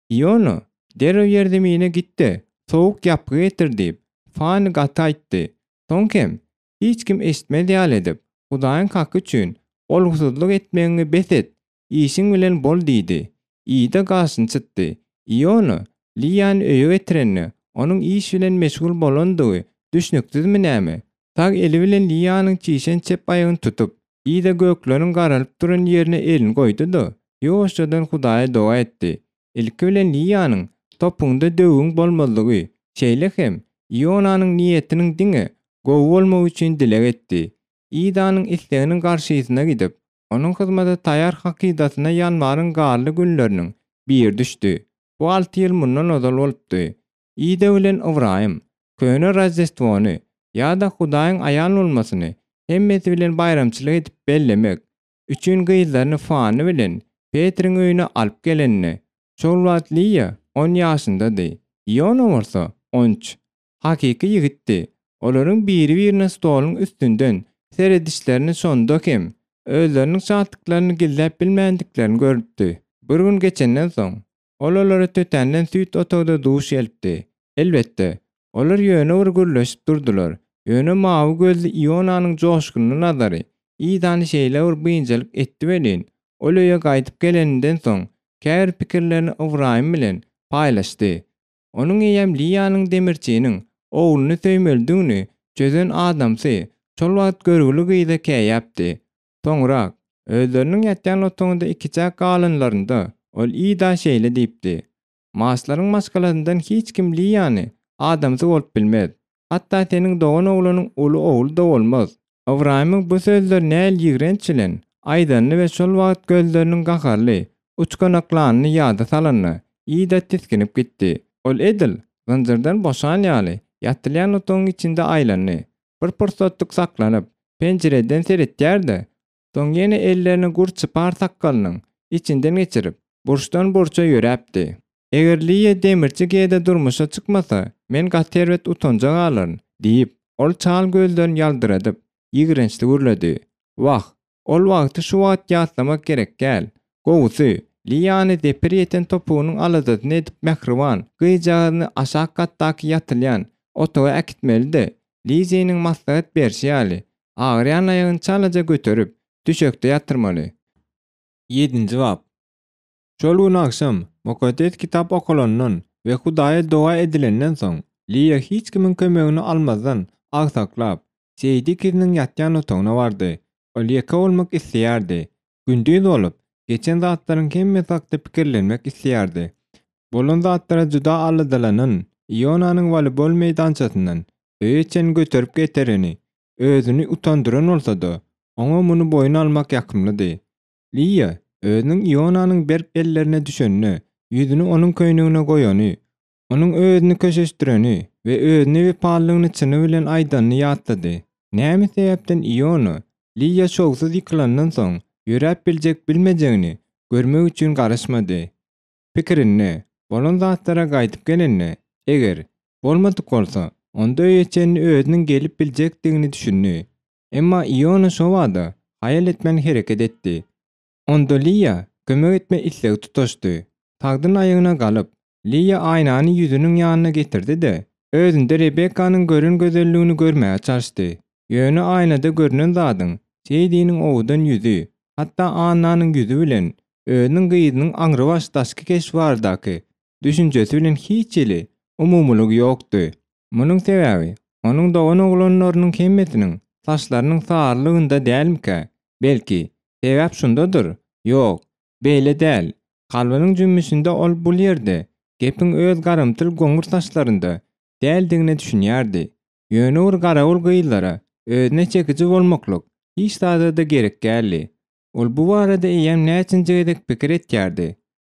S1: Iona, derrew ýerzemine git-de, sowuk ýapgy getir diýip, Fanni gaty aýtdy. Soň hem, hiç kim eşitmez ýaly edip, Hudaýyň haky üçin, bolgusyzlyk etmegiňi bes et, işiň bilen bol diýdi. Ida gaşyny çytdy. Iona, Liýany öýe getirende, onuň iş bilen meşgul bolandygy düşnüksizmi näme? Sag eli bilen Liýanyň çişen çep aýagyny tutup, Ida gökleriň garalyp duran ýerine elini goýdy-da, Ýuwaşjadan Hudaýa doga etdi. Ilki bilen Liýanyň topugynda döwügiň bolmazlygy, şeýle hem Ionanyň niýetiniň diňe gowy bolmagy üçin dileg etdi. Idanyň isleginiň garşysyna gidip, onuň hyzmata taýar hakydasyna ýanwaryň garly günleriniň biri düşdi. Bu alty ýyl mundan ozal bolupdy. Ida bilen Ybraýym köne Roždestwony ýa-da Hudaýyň aýan bolmasyny hemmesi bilen baýramçylyk edip bellemek üçin gyzlaryny Fanny bilen Petriň öýüne alyp geleninde, şol wagt Liýa on ýaşyndady, Iona bolsa on üç. Hakyky ýigitdi. Olaryň biri-birine stoluň üstünden seredişlerini şonda hem özleriniň şatlyklaryny gizläp bilmändiklerini görüpdi. Bir gün geçenden soň, Ol olara tötänden süýt otagda duş gelipdi. Elbetde, olar ýöne bir gürleşip durdular. Ýöne mawy gözli Ionanyň joşgunly nazary Idany şeýle bir biynjalyk etdi welin, ol öýe gaýdyp geleninden soň käbir pikirlerini Ybraýym bilen paýlaşdy. Onuň eýýäm Liýanyň demirçiniň ogluny söýmelidigini çözen adamsy şol wagt görgüli gyza käýäpdi. Soňrak, özleriniň ýatýan otagynda ikiçäk galanlarynda, ol Ida şeýle diýipdi, Maslaryň maşgalasyndan hiç kim Liýany adamsy bolup bilmez. Hatda seniň dogan oglanyň uly ogly-da bolmaz. Ybraýymyň bu sözleri näl ýigrenç bilen aýdanyny we şol wagt gözleriniň gaharly uçganaklanyny ýada salanda, Ida tisginip gitdi. Ol edil, zynjyrdan boşan ýaly, ýatylýan otagyň içinde aýlandy. Bir pursatlyk saklanyp, penjireden seretýär-de, soň ýene ellerini gür çypar sakgalynyň içinden geçirip, burçdan-burça ýöräpdi. Eger Liýa demirçi Geda durmuşa çykmasa, men gaty erbet utanja galaryn, diýip, ol çal gözlerini ýaldyradyp, ýigrençli gürledi. Wah, Ol wagty şu wagt ýatlamak gerek däl. Gowusy, Liýany zeper ýeten topugynyň aladasyny edip mähriban gyzjagazyny aşak gatdaky ýatylýan otaga äkitmeli-de, Liziniň maslahat berşi ýaly, agyrýan aýagyny çalaja göterip, düşekde ýatyrmaly. Ýedinji bap. Şol gün agşam Mukaddes Kitap okalandan we Hudaýa doga edilenden soň, Liýa hiç kimiň kömegini almazdan agsaklap, Seýdi ikisiniň ýatýan otagyna bardy. Ol ýeke bolmak isleýärdi. Gündiz bolup, geçen zatlaryň hemmesi hakda pikirlenmek isleýärdi. Bolan zatlara juda aladalanan Ionanyň woleýbol meýdançasyndan öýe çenli göterip getireni özüni utandyran bolsa-da, oňa muny boýun almak ýakymlydy. Liýa özüniň Ionanyň berk ellerine düşenine, ýüzüni onuň köýnegine goýany, Onuň özüni köşeşdireni we özüne wepalylygyny çyny bilen aýdanyny ýatlady. Näme sebäpden Iona, Liýa şowsuz ýykylandan soň, ýöräp biljek-bilmejegini görmek üçin garaşmady. Pikirinde, bolan zatlara gaýdyp gelende, eger, bolmadyk bolsa, onda öýe çenli özüniň gelip biljekdigini düşündi. Emma Iona şobada haýal etmän hereket etdi. Onda Liýa kömek etme islegi tutaşdy. Sagdyn aýagyna galyp, Liýa aýnany ýüzüniň ýanyna getirdi-de, özünde Rebekanyň gören gözelligini görmäge çalyşdy. Ýöne aýnada görnen zadyň Seýdiniň owadan ýüzi, hatda Annanyň ýüzi bilen özüniň gyzynyň aňrybaş daşky keşbi baradaky düşünjesi bilen hiç hili umumylygy ýokdy. Munuň sebäbi, onuň dogan-oglanlarynyň hemmesiniň saçlarynyň sarylygynda dälmikä? Belki, sebäp şundadyr? Ýok, beýle däl. Kalbynyň jümmüşinde ol bul ýerde gepiň öz garamtyl goňur saçlarynda däldigine düşünýärdi. Ýöne bir garawul gyzlara özüne çekiji bolmaklyk hiç zada-da gerek däldi. Ol bu barada eýýäm näçinji gezek pikir etýärdi.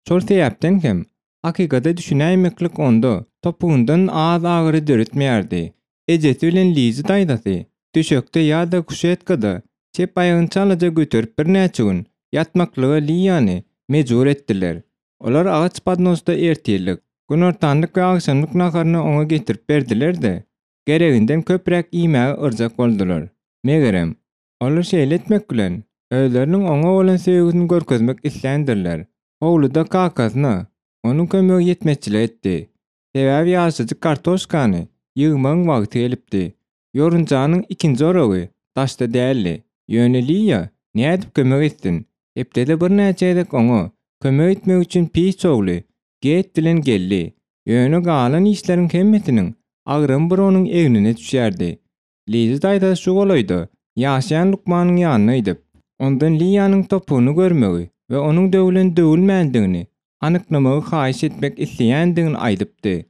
S1: Şol sebäpden hem hakykata düşünäýmeklik onda topugyndan az agyry döretmeýärdi. Ejesi bilen Lizi daýzasy düşekde ýa-da kuşetkada çep aýagyny çalaja göterip birnäçe gün ýatmaklyga Liýany mejbur etdiler. Olar agaç podnosda ertirlik, günortanlyk we agşamlyk naharyny oňa getirip berdiler-de, gereginden köpräk iýmäge yrjak boldular. Megerem, olar şeýle etmek bilen, özleriniň oňa bolan söýgüsini görkezmek isländirler. Howluda kakasyna onuň kömegi ýetmezçilik etdi. Sebäbi ýaşajyk kartoşkany ýygmagyň wagty gelipdi. Ýorunjanyň ikinji oragy daşda däldi. Ýöne Liýa nädip kömek etsin? Hepdede birnäçe gezek oňa kömek etmek üçin pis ogly Get bilen geldi. Ýöne galan işleriň hemmesiniň agramy bir onuň egnine düşýärdi. Lizi daýza şu golaýda ýaşaýan lukmanyň ýanyna gidip, ondan Liýanyň topugyny görmegi. we onuň döwlen-döwülmändigini anyklamagy haýyş etmek isleýändigini aýdypdy.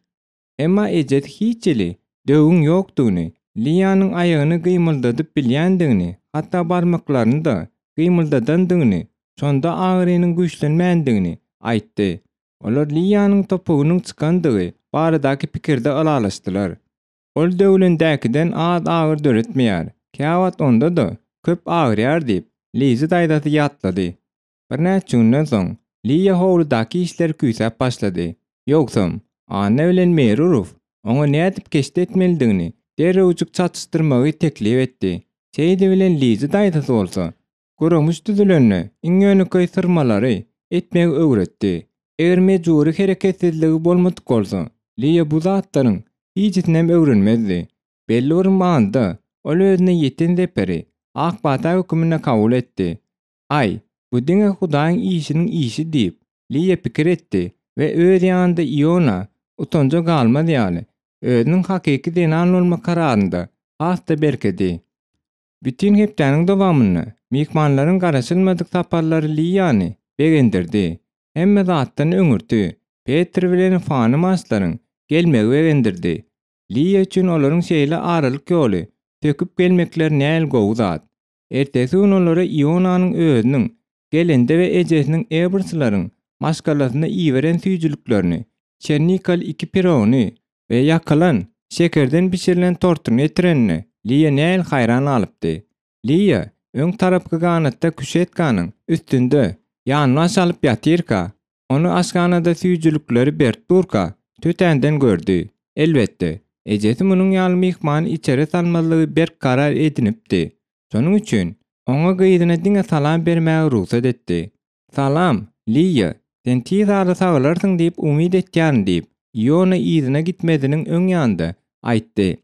S1: Emma ejesi hiç hili döwüň ýokdugyny, Liýanyň aýagyny gymyldadyp bilýändigini, hatda barmaklaryny-da gymyldadandygyny, şonda agyrynyň güýçlenmändigini aýtdy. Olar Liýanyň topugynyň çykandygy baradaky pikirde ylalaşdylar. Ol döwlendäkiden az agyry döretmeýär, käwagt onda-da köp agyrýar diýip, Lizi daýzasy ýatlady. Birnäçe günden soň, Liýa howludaky işleri küýsäp başlady. Ýogsam, Anna bilen Merurow oňa nädip keşde etmelidigini derrewjik çatyşdyrmagy teklip etdi. Seýdi bilen Lizi daýzasy bolsa, guramuş düzülende iň ýönekeý syrmalary etmegi öwretdi. Eger mejbury hereketsizligi bolmadyk bolsa, Liýa bu zatlaryň hijisinem öwrenmezdi. Belli bir manyda, ol özüne ýeten zeperi ak pata höküminde kabul etdi. Aý, bu diňe Hudaýyň işiniň işi diýip, Liýa pikir etdi we öz ýanynda Iona utanja galmaz ýaly, özüniň hakyky zenan bolma kararynda has-da berkedi. Bütin hepdäniň dowamynda myhmanlaryň garaşylmadyk saparlary Liýany begendirdi. Hemme zatdan öňürti, Petr bilen Fany Maslaryň gelmegi begendirdi. Liýa üçin olaryň şeýle aralyk ýoly söküp gelmekleri näl gowy zat. Ertesi gün olara Ionanyň özüniň gelende we ejesiniň Eberslaryň maşgalasyna iberen süýjüliklerini, çernikaly iki pirogyny we ýakylan, şekerden bişirilen tortuny getirenine Liýa nähili haýran galypdy. Liýa öň tarapky ganatda kuşetkanyň üstünde ýanbaş alyp ýatyrka, Ony aşhanada süýjülikleri berip durka, tötänden gördi. Elbetde, ejesi munuň ýaly myhmany içeri salmazlygy berk karar edinipdi. Şonuň üçin, oňa gyzyna diňe salam bermäge rugsat etdi. Salam, Liýa, sen tiz arada sagalarsyň diýip umyt etýärin diýip, Iona yzyna gitmeziniň öň ýanynda aýtdy.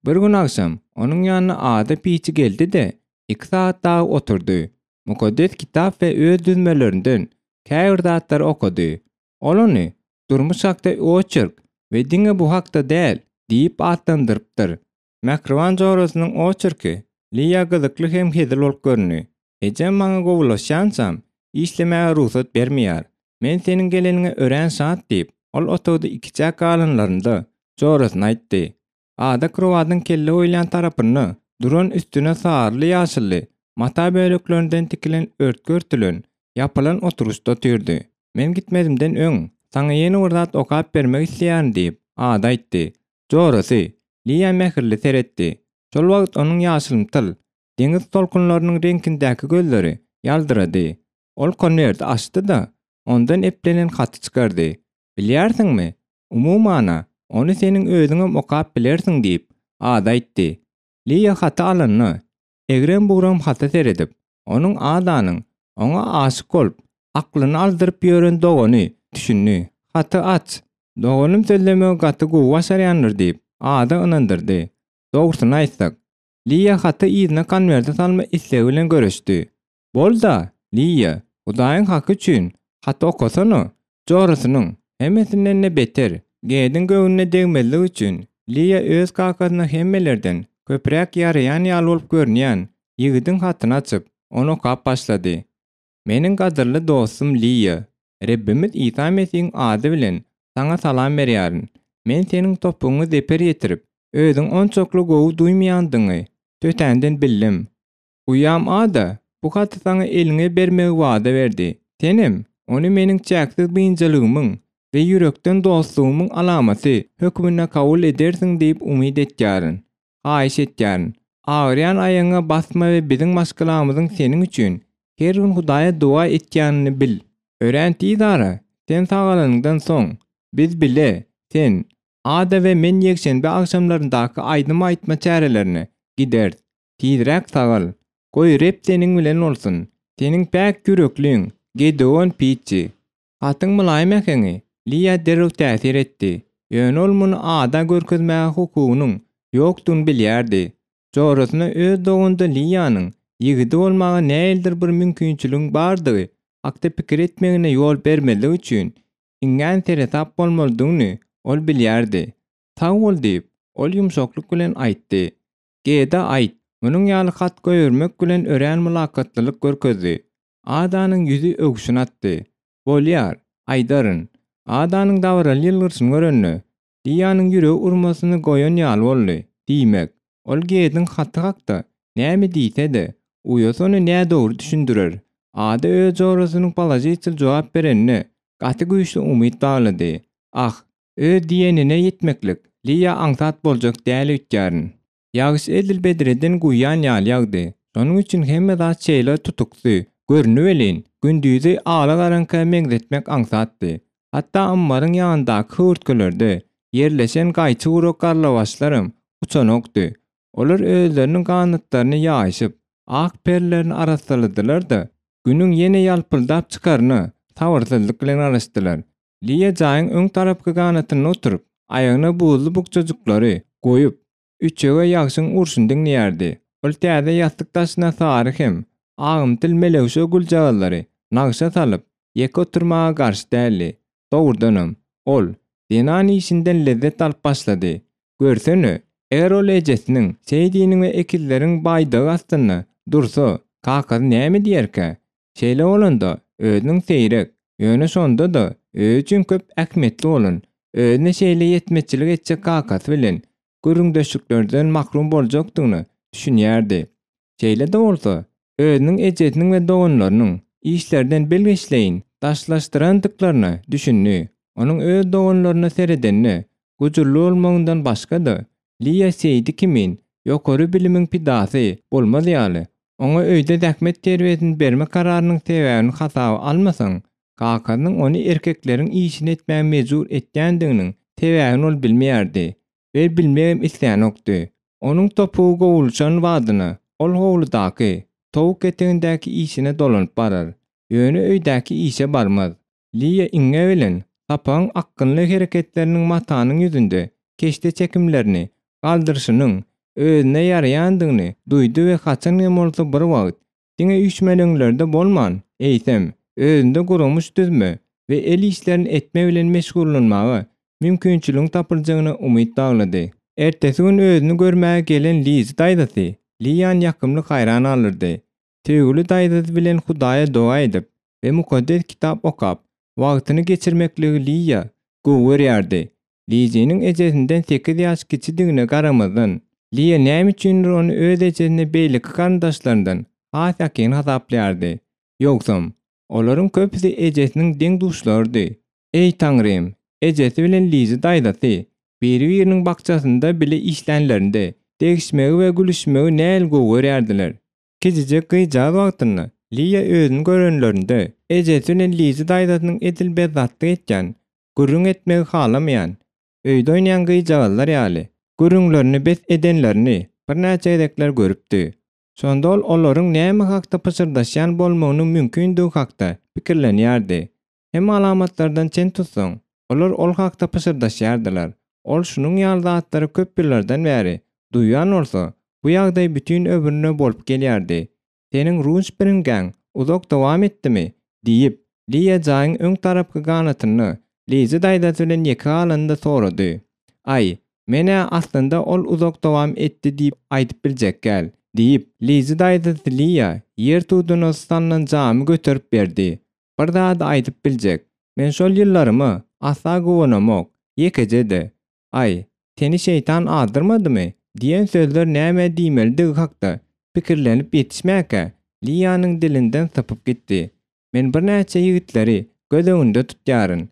S1: Bir gün agşam onuň ýanyna Ada piçi geldi-de, iki sagat dagy oturdy. Mukaddes Kitap we öz düzmelerinden käbir zatlary okady. Ol ony Durmuş hakda oçerk we diňe bu hakda däl diýip atlandyrypdyr. Mähriban jorasynyň oçerki Liýa gyzykly hem hezil bolup göründi. Ejem maňa gowulaşýançam, işlemäge rugsat bermeýär. Men seniň geleniňe örän şat diýip, ol otagda ikiçäk galanlarynda jorasyna aýtdy. Ada krowadyň kelle goýulýan tarapynda duran üstüne saryly-ýaşylly mata böleklerinden tikilen örtgi örtülen, ýapylan oturgyçda otyrdy. Men gitmezimden öň, saňa ýene bir zat okap bermek isleýärin diýip, Ada aýtdy. Jorasy, Liýa mähirli seretdi. Şol wagt onuň ýaşylymtyl, deňiz tolkunlarynyň reňkindäki gözleri ýaldyrady. Ol konwerti açdy-da, ondan eplenen haty çykardy. Bilýärsiňmi, umuman-a, ony seniň özüňem okap bilersiň diýip, Ada aýtdy. Liýa haty alanda, egrem-bugram hata seredip, onuň Adanyň oňa aşyk bolup, aklyny aldyryp ýören dogany düşündi. Haty aç, doganym sözlemegi gaty gowy başarýandyr diýip, Ada ynandyrdy. Dogrusyny aýtsak, Liýa haty yzyna konwerte salma islegi bilen göreşdi. Bol-da, Liýa, Hudaýyň haky üçin, haty okasana! Jorasynyň, hemmesinden-de beter, Gediň göwnüne degmezlik üçin, Liýa öz kakasyna hemmelerden köpräk ýaraýan ýaly bolup görünýän ýigidiň hatyny açyp, ony okap başlady. Meniň gadyrly dostum Liýa, Rebbimiz Isa Mesihiň ady bilen saňa salam berýärin. Men seniň topugyňa zeper ýetirip, özüňi onçakly gowy duýmaýandygyňy tötänden bildim. Uýam Ada bu haty saňa eliňe bermegi wada berdi. Senem ony meniň çäksiz biynjalygymyň we ýürekden dostlugymyň alamaty hökmünde kabul edersiň diýip umyt etýärin. Haýyş etýärin, agyrýan aýagyňa basma we biziň maşgalamyzyň seniň üçin her gün Hudaýa doga etýänini bil. Örän tiz ara, sen sagalanyňdan soň, biz bile, sen, Ada we men ýekşenbe agşamlaryndaky aýdym aýtma çärelerine gideris. Tizräk sagal. Goý, Reb seniň bilen bolsun. Seniň päk ýürekliň, Gedeon Pitçi. Hatyň mylaýym äheňi Liýa derrew täsir etdi. Ýöne ol muny Ada görkezmäge hukugynyň ýokdugyny bilýärdi. Jorasyna öz doganda Liýanyň ýigidi bolmaga nähilidir bir mümkinçiligiň bardygy hakda pikir etmegine ýol bermezlik üçin iňňän seresap bolmalydygyny ol bilýärdi. Sag bol diýip, ol ýumşaklyk bilen aýtdy. Geda aýt, munuň ýaly hat goýbermek bilen örän mylakatlylyk görkezdi. Adanyň ýüzi öwşün atdy. Bolýar, aýdaryn. Adanyň dabaraly ýylgyrşyny görende, Liýanyň ýüregi urmasyny goýan ýaly boldy. Diýmek, ol Gediň haty hakda näme diýse-de, uýasy ony nädogry düşündirer. Ada öz jorasynyň položitel jogap berenine gaty güýçli umyt baglady. Ah, öz diýenine ýetmeklik Liýa aňsat boljak däl öýtýärin. Ýagyş edil bedreden guýýan ýaly ýagdy. Şonuň üçin hemme zat şeýle tutuksy göründi welin, gündizi ala garaňka meňzetmek aňsatdy. Hatda ammaryň ýanyndaky höwürtgelerde ýerleşen gaýçy gurak garlawaçlaram uçanokdy. Olar özleriniň ganatlaryny ýaýyşyp, ak perlerini arassaladylar-da, Günüň ýene ýalpyldap çykaryna sabyrsyzlyk bilen garaşdylar. Liýa jaýyň öň tarapky ganatynda oturyp, aýagyna buzly bukjajyklary goýup, üçege ýagşyň urşuny diňleýärdi. Ol täze ýassyk daşyna sary hem agymtyl melewşe güljagazlary nagşa salyp, ýeke oturmaga garşy däldi. Dogrudanam, ol zenan işinden lezzet alyp başlady. Görsene, eger ol ejesiniň, Seýdiniň we ekizleriň baýdagy astynda dursa, kakasy näme diýerkä? Şeýle bolanda, özüniň seýrek, ýöne şonda-da özi üçin köp ähmiýetli bolan, özüne şeýle ýetmezçilik etjek kakasy bilen gürrüňdeşliklerden mahrum boljakdygyna düşünýärdi. Şeýle-de bolsa, özüniň ejesiniň we doganlarynyň işlerden bilgeşleýin daşlaşdyrandyklaryna düşündi. Onuň öz doganlaryna seredende gujurly bolmagyndan başga-da, Liýa Seýdi kimin ýokary bilimiň pidasy bolmaz ýaly, oňa öýde zähmet terbiýesini berme kararynyň sebäbini hasaba almasaň, kakasynyň ony erkekleriň işini etmäge mejbur etýändiginiň sebäbini ol bilmeýärdi we bilmegem islänokdy. Onuň topugy gowulyşan badyna ol howludaky, towuk etegindäki işine dolanyp barar. Ýöne öýdäki işe barmaz. Liýa iňňe bilen sapagyň akgynly hereketleriniň matanyň ýüzünde keşde çekimlerini galdyryşynyň özüne ýaraýandygyny duýdy we haçan hem bolsa bir wagt diňe üýşmeleňlerde bolman, eýsem, özünde guramyş düzme we el işlerini etme bilen meşgullanmaga mümkinçiligiň tapyljagyna umyt baglady. Ertesi gün özüni görmäge gelen Lizi daýzasy Liýany ýakymly haýran galdyrdy. Söýgüli daýzasy bilen Hudaýa doga edip we Mukaddes Kitap okap, wagtyny geçirmekligi Liýa gowy görýärdi. Liziniň ejesinden sekiz ýaş kiçidigine garamazdan, Liýa näme üçindir ony öz ejesine beýleki garyndaşlaryndan has ýakyn hasaplaýardy. Ýogsam, olaryň köpüsi ejesiniň deň-duşlarydy. Eý, Taňrym! Ejesi bilen Lizi daýzasy biri-biriniň bakjasynda bile işlänlerinde, degişmegi we gülüşmegi nähili gowy görýärdiler. Kiçijek gyzjagaz wagtynda Liýa özüni görenlerinde, ejesi bilen Lizi daýzasynyň edil bezzatlyk etýän, gürrüň etmegi halamaýan, öýde oýnaýan gyzjagazlar ýaly, gürrüňlerini bes edenlerini birnäçe gezekler görüpdi. Şonda ol olaryň näme hakda pyşyrdaşýan bolmagynyň mümkindigi hakda pikirlenýärdi. Hemme alamatlardan çen tutsaň, olar ol hakda pyşyrdaşýardylar. Ol şunuň ýaly zatlary köp ýyllardan bäri duýan bolsa, bu ýagdaý bütin ömrüne bolup gelýärdi. Seniň Runspringaň uzak dowam etdimi? diýip, Liýa jaýyň öň tarapky ganatynda Lizi daýzasy bilen ýeke galanda sorady. Aý, men-ä aslynda ol uzak dowam etdi diýip aýdyp biljekgäl, diýip, Lizi daýzasy Liýa ýer tudunasy salnan jamy göterip berdi. Bir zady aýdyp biljek, men şol ýyllaryma asla guwanamok, ýekeje-de. Aý, seni şeýtan azdyrmadymy? diýen sözler näme diýmelidigi hakda pikirlenip ýetişmäkä, Liýanyň dilinden sypyp gitdi. Men birnäçe ýigitleri göz öňünde tutýaryn.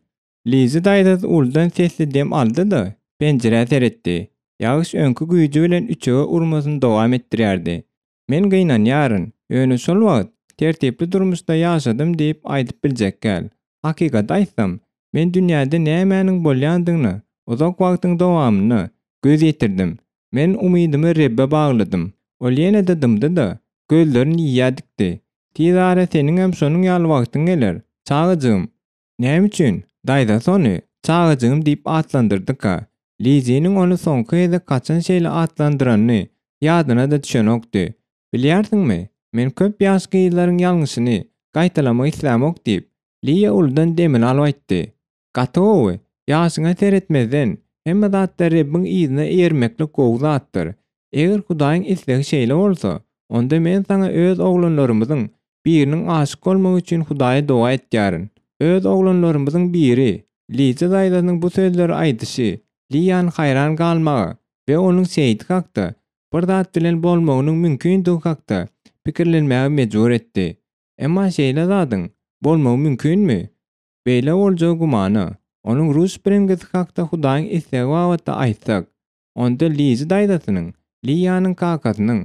S1: Lizi daýzasy uludan sesli dem aldy-da, penjirä seretdi. Ýagyş öňki güýji bilen üçege urmasyny dowam etdirýärdi. Men gynanýaryn, ýöne şol wagt tertipli durmuşda ýaşadym diýip aýdyp biljek däl. Hakykaty aýtsam, men dünýäde nämäniň bolýandygyna uzak wagtyň dowamynda göz ýetirdim. Men umydymy Rebbe bagladym. Ol ýene-de dymdy-da, gözlerini Liýa dikdi. Tizara seniňem şonuň ýaly wagtyň geler, çagajygym. Näme üçin daýzasy ony çagajygym diýip atlandyrdyka? Liziniň ony soňky gezek haçan şeýle atlandyranyny ýadyna-da düşenokdy. Bilýärsiňmi, men köp ýaş gyzlaryň ýalňyşyny gaýtalamak islämok diýip, Liýa uludan demini alyp aýtdy. Gaty gowy, ýaşyňa seretmezden, hemme zatda Rebbiň yzyna eýermeklik gowy zatdyr. Eger Hudaýyň islegi şeýle bolsa, onda men saňa öz oglanlarymyzyň. Biriniň aşyk bolmagy üçin Hudaýa doga etýärin. Öz oglanlarymyzyň biri, Liza daýzasynyň bu sözleri aýdyşy, Liýany haýran galmaga we onuň Seýdi hakda bir zat bilen bolmagynyň mümkindigi hakda pikirlenmäge mejbur etdi. Emma şeýle zadyň bolmagy mümkinmi? Beýle boljagy gümana. Onuň rus biringisi hakda Hudaýyň islegi babatda aýtsak, onda Lizi daýzasynyň, Liýanyň kakasynyň,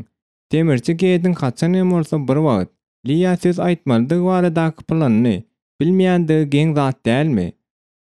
S1: demirçi Gediň haçan hem bolsa bir wagt Liýa söz aýtmalydygy baradaky planyny bilmeýändigi geň zat dälmi?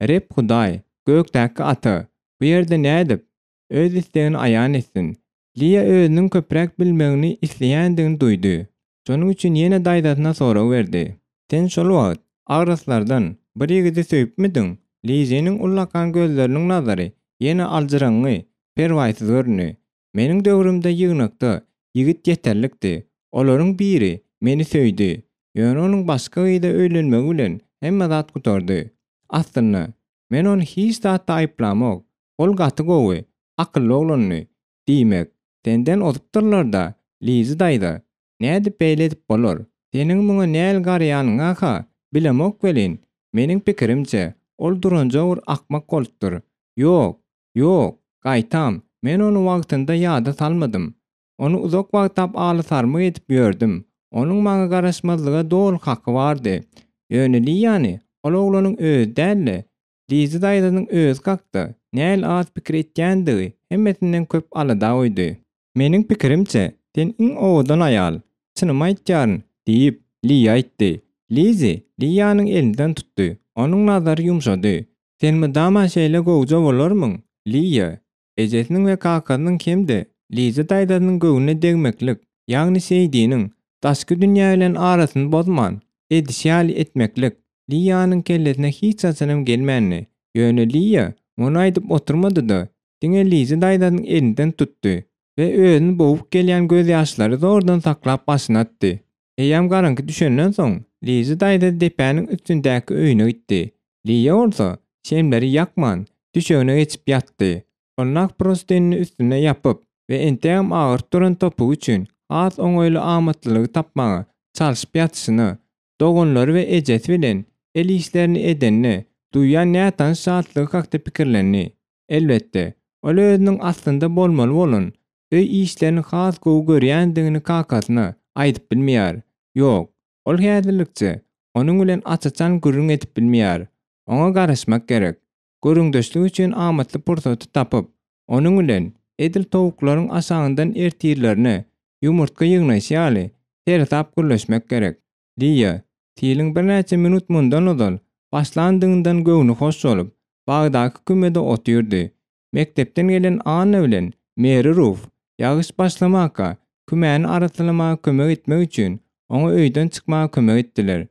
S1: Reb Hudaý, gökdäki Ata, bu ýerde nädip Öz islegini aýan etsin. Liýa özüniň köpräk bilmegini isleýändigini duýdy. Şonuň üçin ýene daýzasyna sorag berdi. Sen şol wagt, agraslardan, bir ýigidi söýüpmidiň? Liziniň ullakan gözleriniň nazary ýene aljyraňňy, perwaýsyz göründi. Meniň döwrümde ýygnakda ýigit ýeterlikdi. Olaryň biri meni söýdi. Ýöne onuň başga gyza öýlenmegi bilen hemme zat gutardy. Aslynda, men ony hiç zatda aýyplamok. Ol gaty gowy, akylly oglandy. Diýmek, senden ozupdyrlar-da, Lizi daýza. Nädip beýle edip bolar? Seniň muňa näl garaýanyňa-ha bilemok welin, meniň pikirimçe, ol duranja bir akmak bolupdyr. Ýok, ýok, gaýtam, men ony wagtynda ýada salmadym. Ony uzak wagtlap aly-sarmyk edip ýördüm. Onuň maňa garaşmazlyga doly haky bardy. Ýöne Liýany ol oglanyň özi däl-de, Liza daýzanyň özi hakda nähili az pikir etýändigi hemmesinden köp alada goýdy. Meniň pikirimçe, sen iň owadan aýal. Çynymy aýtýaryn, diýip, Liýa aýtdy. Lizi Liýanyň elinden tutdy. Onuň nazary ýumşady. Sen mydama şeýle gowja bolarmyň, Liýa? Ejesiniň we kakasynyň hem-de Liza daýzasynyň göwnüne degmeklik, ýagny Seýdiniň daşky dünýä bilen arasyny bozman, edişi ýaly etmeklik Liýanyň kellesine hiç haçanam gelmändi. Ýöne Liýa muny aýdyp oturmady-da, diňe Liza daýzasynyň elinden tutdy we özüni bogup gelýän gözýaşlary zordan saklap başyny atdy. Eýýäm garaňky düşenden soň, Liza daýza depäniň üstündäki öýüne gitdi. Liýa bolsa, şemleri ýakman, düşegine geçip ýatdy. Ol nah prostynini üstüne ýapyp we entegem agyryp duran topugy üçin has oňaýly amatlylygy tapmaga çalşyp ýatyşyna, doganlary we ejesi bilen el işlerini edenine duýýan nätanyş şatlygy hakda pikirlendi. Elbetde, ol özüniň aslynda bolmaly bolan öý işlerini has gowy görýändigini kakasyna aýdyp bilmeýär. Ýok, ol häzirlikçe onuň bilen aç-açan gürrüň edip bilmeýär. Oňa garaşmak gerek. Gürrüňdeşlik üçin amatly pursaty tapyp, onuň bilen, edil towuklaryň aşagyndan ertirlerine ýumurtga ýygnaýşy ýaly, seresap gürleşmek gerek. Liýa, siliň birnäçe minut mundan ozal başlandygyndan göwni hoş bolup, bagdaky kümede otyrdy. Mekdepden gelen Anna bilen Meri Ruf, ýagyş başlamaka, kümäni arassalamaga kömek etmek üçin, oňa öýden çykmaga kömek etdiler.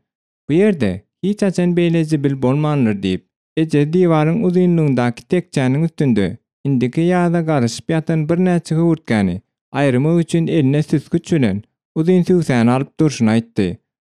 S1: Bu ýerde hiç haçan beýle zibil bolmandyr diýip, ejesi diwaryň uzynlygyndaky tekjäniň üstünde indiki ýaza garyşyp ýatan birnäçe höwürtgäni aýyrmak üçin eline süzgüç bilen uzyn sübsäni alyp durşuny aýtdy.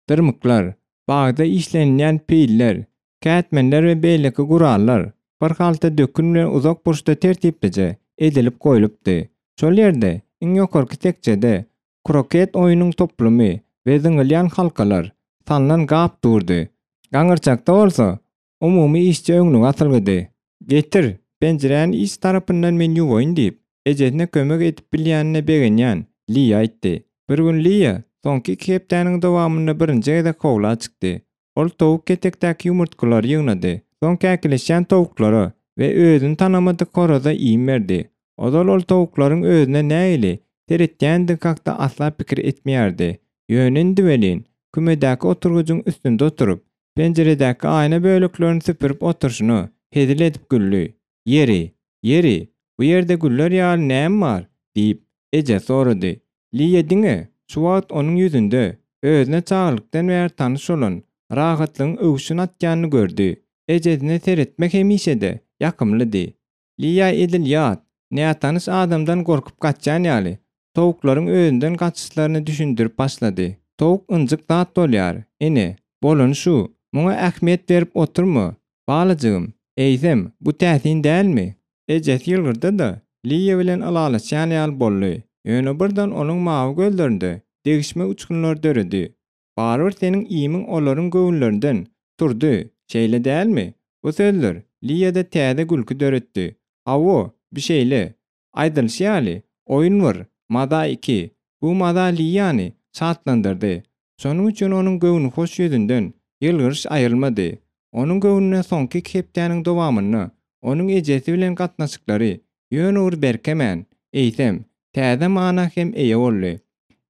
S1: Dyrmyklar, bagda işlenilýän piller, kätmenler we beýleki gurallar bir halta dökün bilen uzak burçda tertiplije edilip goýlupdy. Şol ýerde, iň ýokarky tekjede kroket oýnuň toplumy we zyňylýan halkalar salnan gap durdy. Gaňyrçakda bolsa umumy işçi öňlügi asylgydy. Getir, penjiräni iç tarapyndan men ýuwaýyn diýip, ejesine kömek edip bilýänine begenýän Liýa aýtdy. Bir gün Liýa soňky iki hepdäniň dowamynda birinji gezek howla çykdy. Ol towuk ketekdäki ýumurtgalary ýygnady. Soň käkileşýän towuklara we özüni tanamadyk horaza iým berdi. Ozal ol towuklaryň özüne nähili seretýändigi hakda asla pikir etmeýärdi. Ýöne indi welin, kümedäki oturgyjyň üstünde oturyp, penjiredäki aýna böleklerini süpürip oturyşyna hezil edip güldi. Ýeri, ýeri, bu ýerde güller ýaly näme bar? diýip, ejesi sorady. Liýa diňe şu wagt onuň ýüzünde özüne çagalykdan bäri tanyş bolan rahatlygyň öwşün atýanyny gördi. Ejesine seretmek hemişe-de ýakymlydy. Liýa edil ýat, nätanyş adamdan gorkup gaçýan ýaly, towuklaryň özünden gaçyşlaryny düşündirip başlady. Towuk ynjyk zat bolýar, ene, bolany şu, muňa ähmiýet berip oturma, balajygym, eýsem, bu täsin dälmi? Ejesi ýylgyrdy-da, Liýa bilen ylalaşýan ýaly boldy, ýöne birden onuň mawy gözlerinde degişme uçgunlary döredi. Barybir seniň iýmiň olaryň göwünlerinden turdy, şeýle dälmi? Bu sözler Liýada täze gülki döretdi. Hawa, bi şeýle. Aýdylyşy ýaly, oýun bir, maza iki. Bu maza Liýany şatlandyrdy. Şonuň üçin onuň göwnühoş ýüzünden ýylgyryş aýrylmady. Onuň göwnüne soňky iki hepdäniň dowamynda onuň ejesi bilen gatnaşyklary ýöne bir berkemän, eýsem, täze mana hem eýe boldy.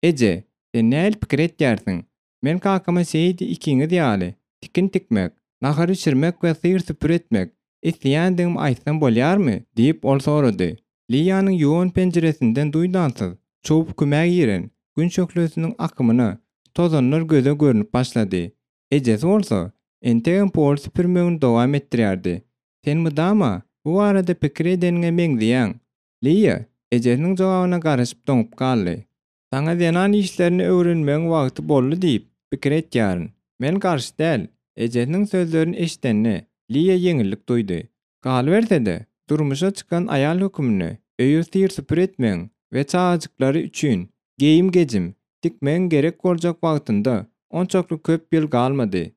S1: Eje, sen nähili pikir etýärsiň? Men kakama Seýdi ikiňiz ýaly tikin tikmek, nahar bişirmek we syr-süpür etmek isleýändigimi aýtsam bolýarmy? diýip, ol sorady. Liýanyň ýuwan penjiresinden duýdansyz çowup kümä giren Gün şöhlesiniň akymyna tozanlar göze görnüp başlady. Ejesi bolsa, entegem poly süpürmegini dowam etdirýärdi. Sen mydama bu barada pikir edeniňe meňzeýäň. Liýa ejesiniň jogabyna garaşyp doňup galdy. Saňa zenan işlerini öwrenmegiň wagty boldy diýip, pikir etýärin. Men garşy däl. Ejesiniň sözlerini eşidende, Liýa ýeňillik duýdy. Galyberse-de, durmuşa çykan aýal hökmünde öýi syr-süpür etmegiň we çagajyklary üçin geýim-gejim tikmegiň gerek boljak wagtynda onçakly köp ýyl galmady.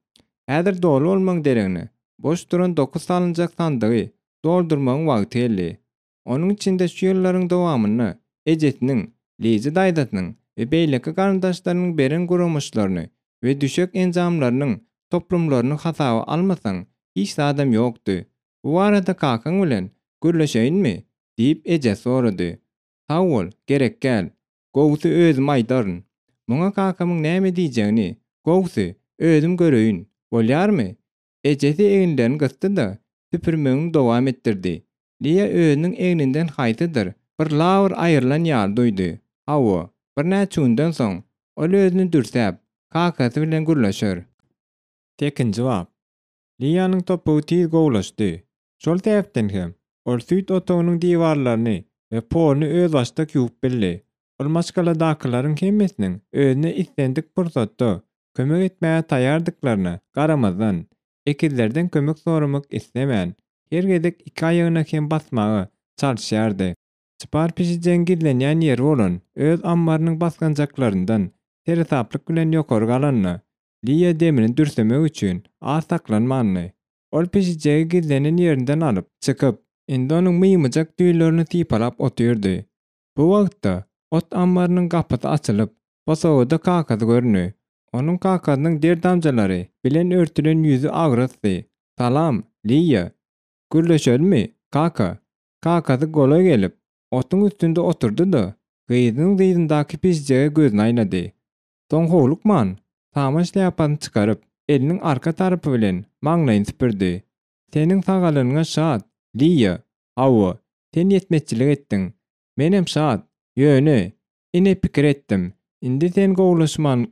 S1: Häzir doly bolmagyň deregine, boş duran dokuz salynjak sandygy doldurmagyň wagty geldi. Onuň içinde şu ýyllaryň dowamynda ejesiniň, Liza daýzasynyň we beýleki garyndaşlarynyň beren guramaçlaryny we düşek enjamlarynyň toplumlaryny hasaba almasaň, hiç zadam ýokdy. Bu barada kakaň bilen gürleşeýinmi? diýip, ejesi sorady. Sag bol, gerek däl. Gowusy özüm aýdaryn. Muňa kakamyň näme diýjegini, gowusy, özüm göreýin. Bolýarmy? Ejesi eginlerini gysdy-da, süpürmegini dowam etdirdi. Liýa özüniň egninden haýsydyr bir labyr aýrylan ýaly duýdy. Hawa, birnäçe günden soň, ol özüni dürsäp, kakasy bilen gürleşer. Sekinji bap. Liýanyň topugy tiz gowulaşdy. Şol sebäpden hem, ol süýt otagynyň diwarlaryny we poluny özbaşdak ýuwup bildi. Ol maşgaladakylaryň hemmesiniň özüne islendik pursatda kömek etmäge taýýardyklaryna garamazdan, ekizlerden kömek soramak islemän, her gezek iki aýagyna hem basmaga çalyşýardy. Çypar pişijegiň gizlenýän ýeri bolan öz ammarynyň basgançaklaryndan seresaplyk bilen ýokary galanda, Liýa demini dürsemek üçin az saklanmandy. Ol pişijegi gizlenen ýerinden alyp, çykyp, indi onuň mymyjak tüýlerini sypalap otyrdy. Bu wagtda ot ammarynyň gapysy açylyp, bosagada kakasy göründi. Onuň kakasynyň der damjalary bilen örtülen ýüzi agrasdy. Salam, Liýa! Gürleşelimi, kaka? Kakasy golaý gelip, otuň üstünde oturdy-da, gyzynyň dyzyndaky pişijege gözüni aýlady. Soň howlukman, saman şlýapasyny çykaryp, eliniň arka tarapy bilen maňlaýyny süpürdi. Seniň sagalanyňa şat, Liýa. Hawa, sen ýetmezçilik etdiň. Menem şat. Ýöne, ine pikir etdim, indi sen gowulaşman,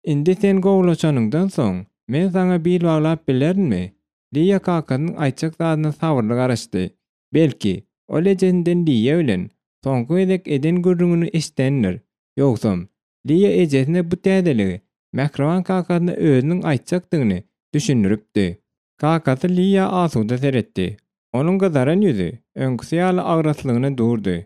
S1: indi sen gowulaşanyňdan soň, men saňa bil baglap bilerinmi? Liýa kakasynyň aýtjak zadyna sabyrly garaşdy. Belki, ol ejesinden Liýa bilen soňky gezek eden gürrüňini eşidendir. Ýogsam, Liýa ejesine bu täzeligi mähriban kakasyna özüniň aýtjakdygyny düşündiripdi. Kakasy Liýa asuda seretdi. Onuň gyzaran ýüzi öňküsi ýaly agraslygyna durdy.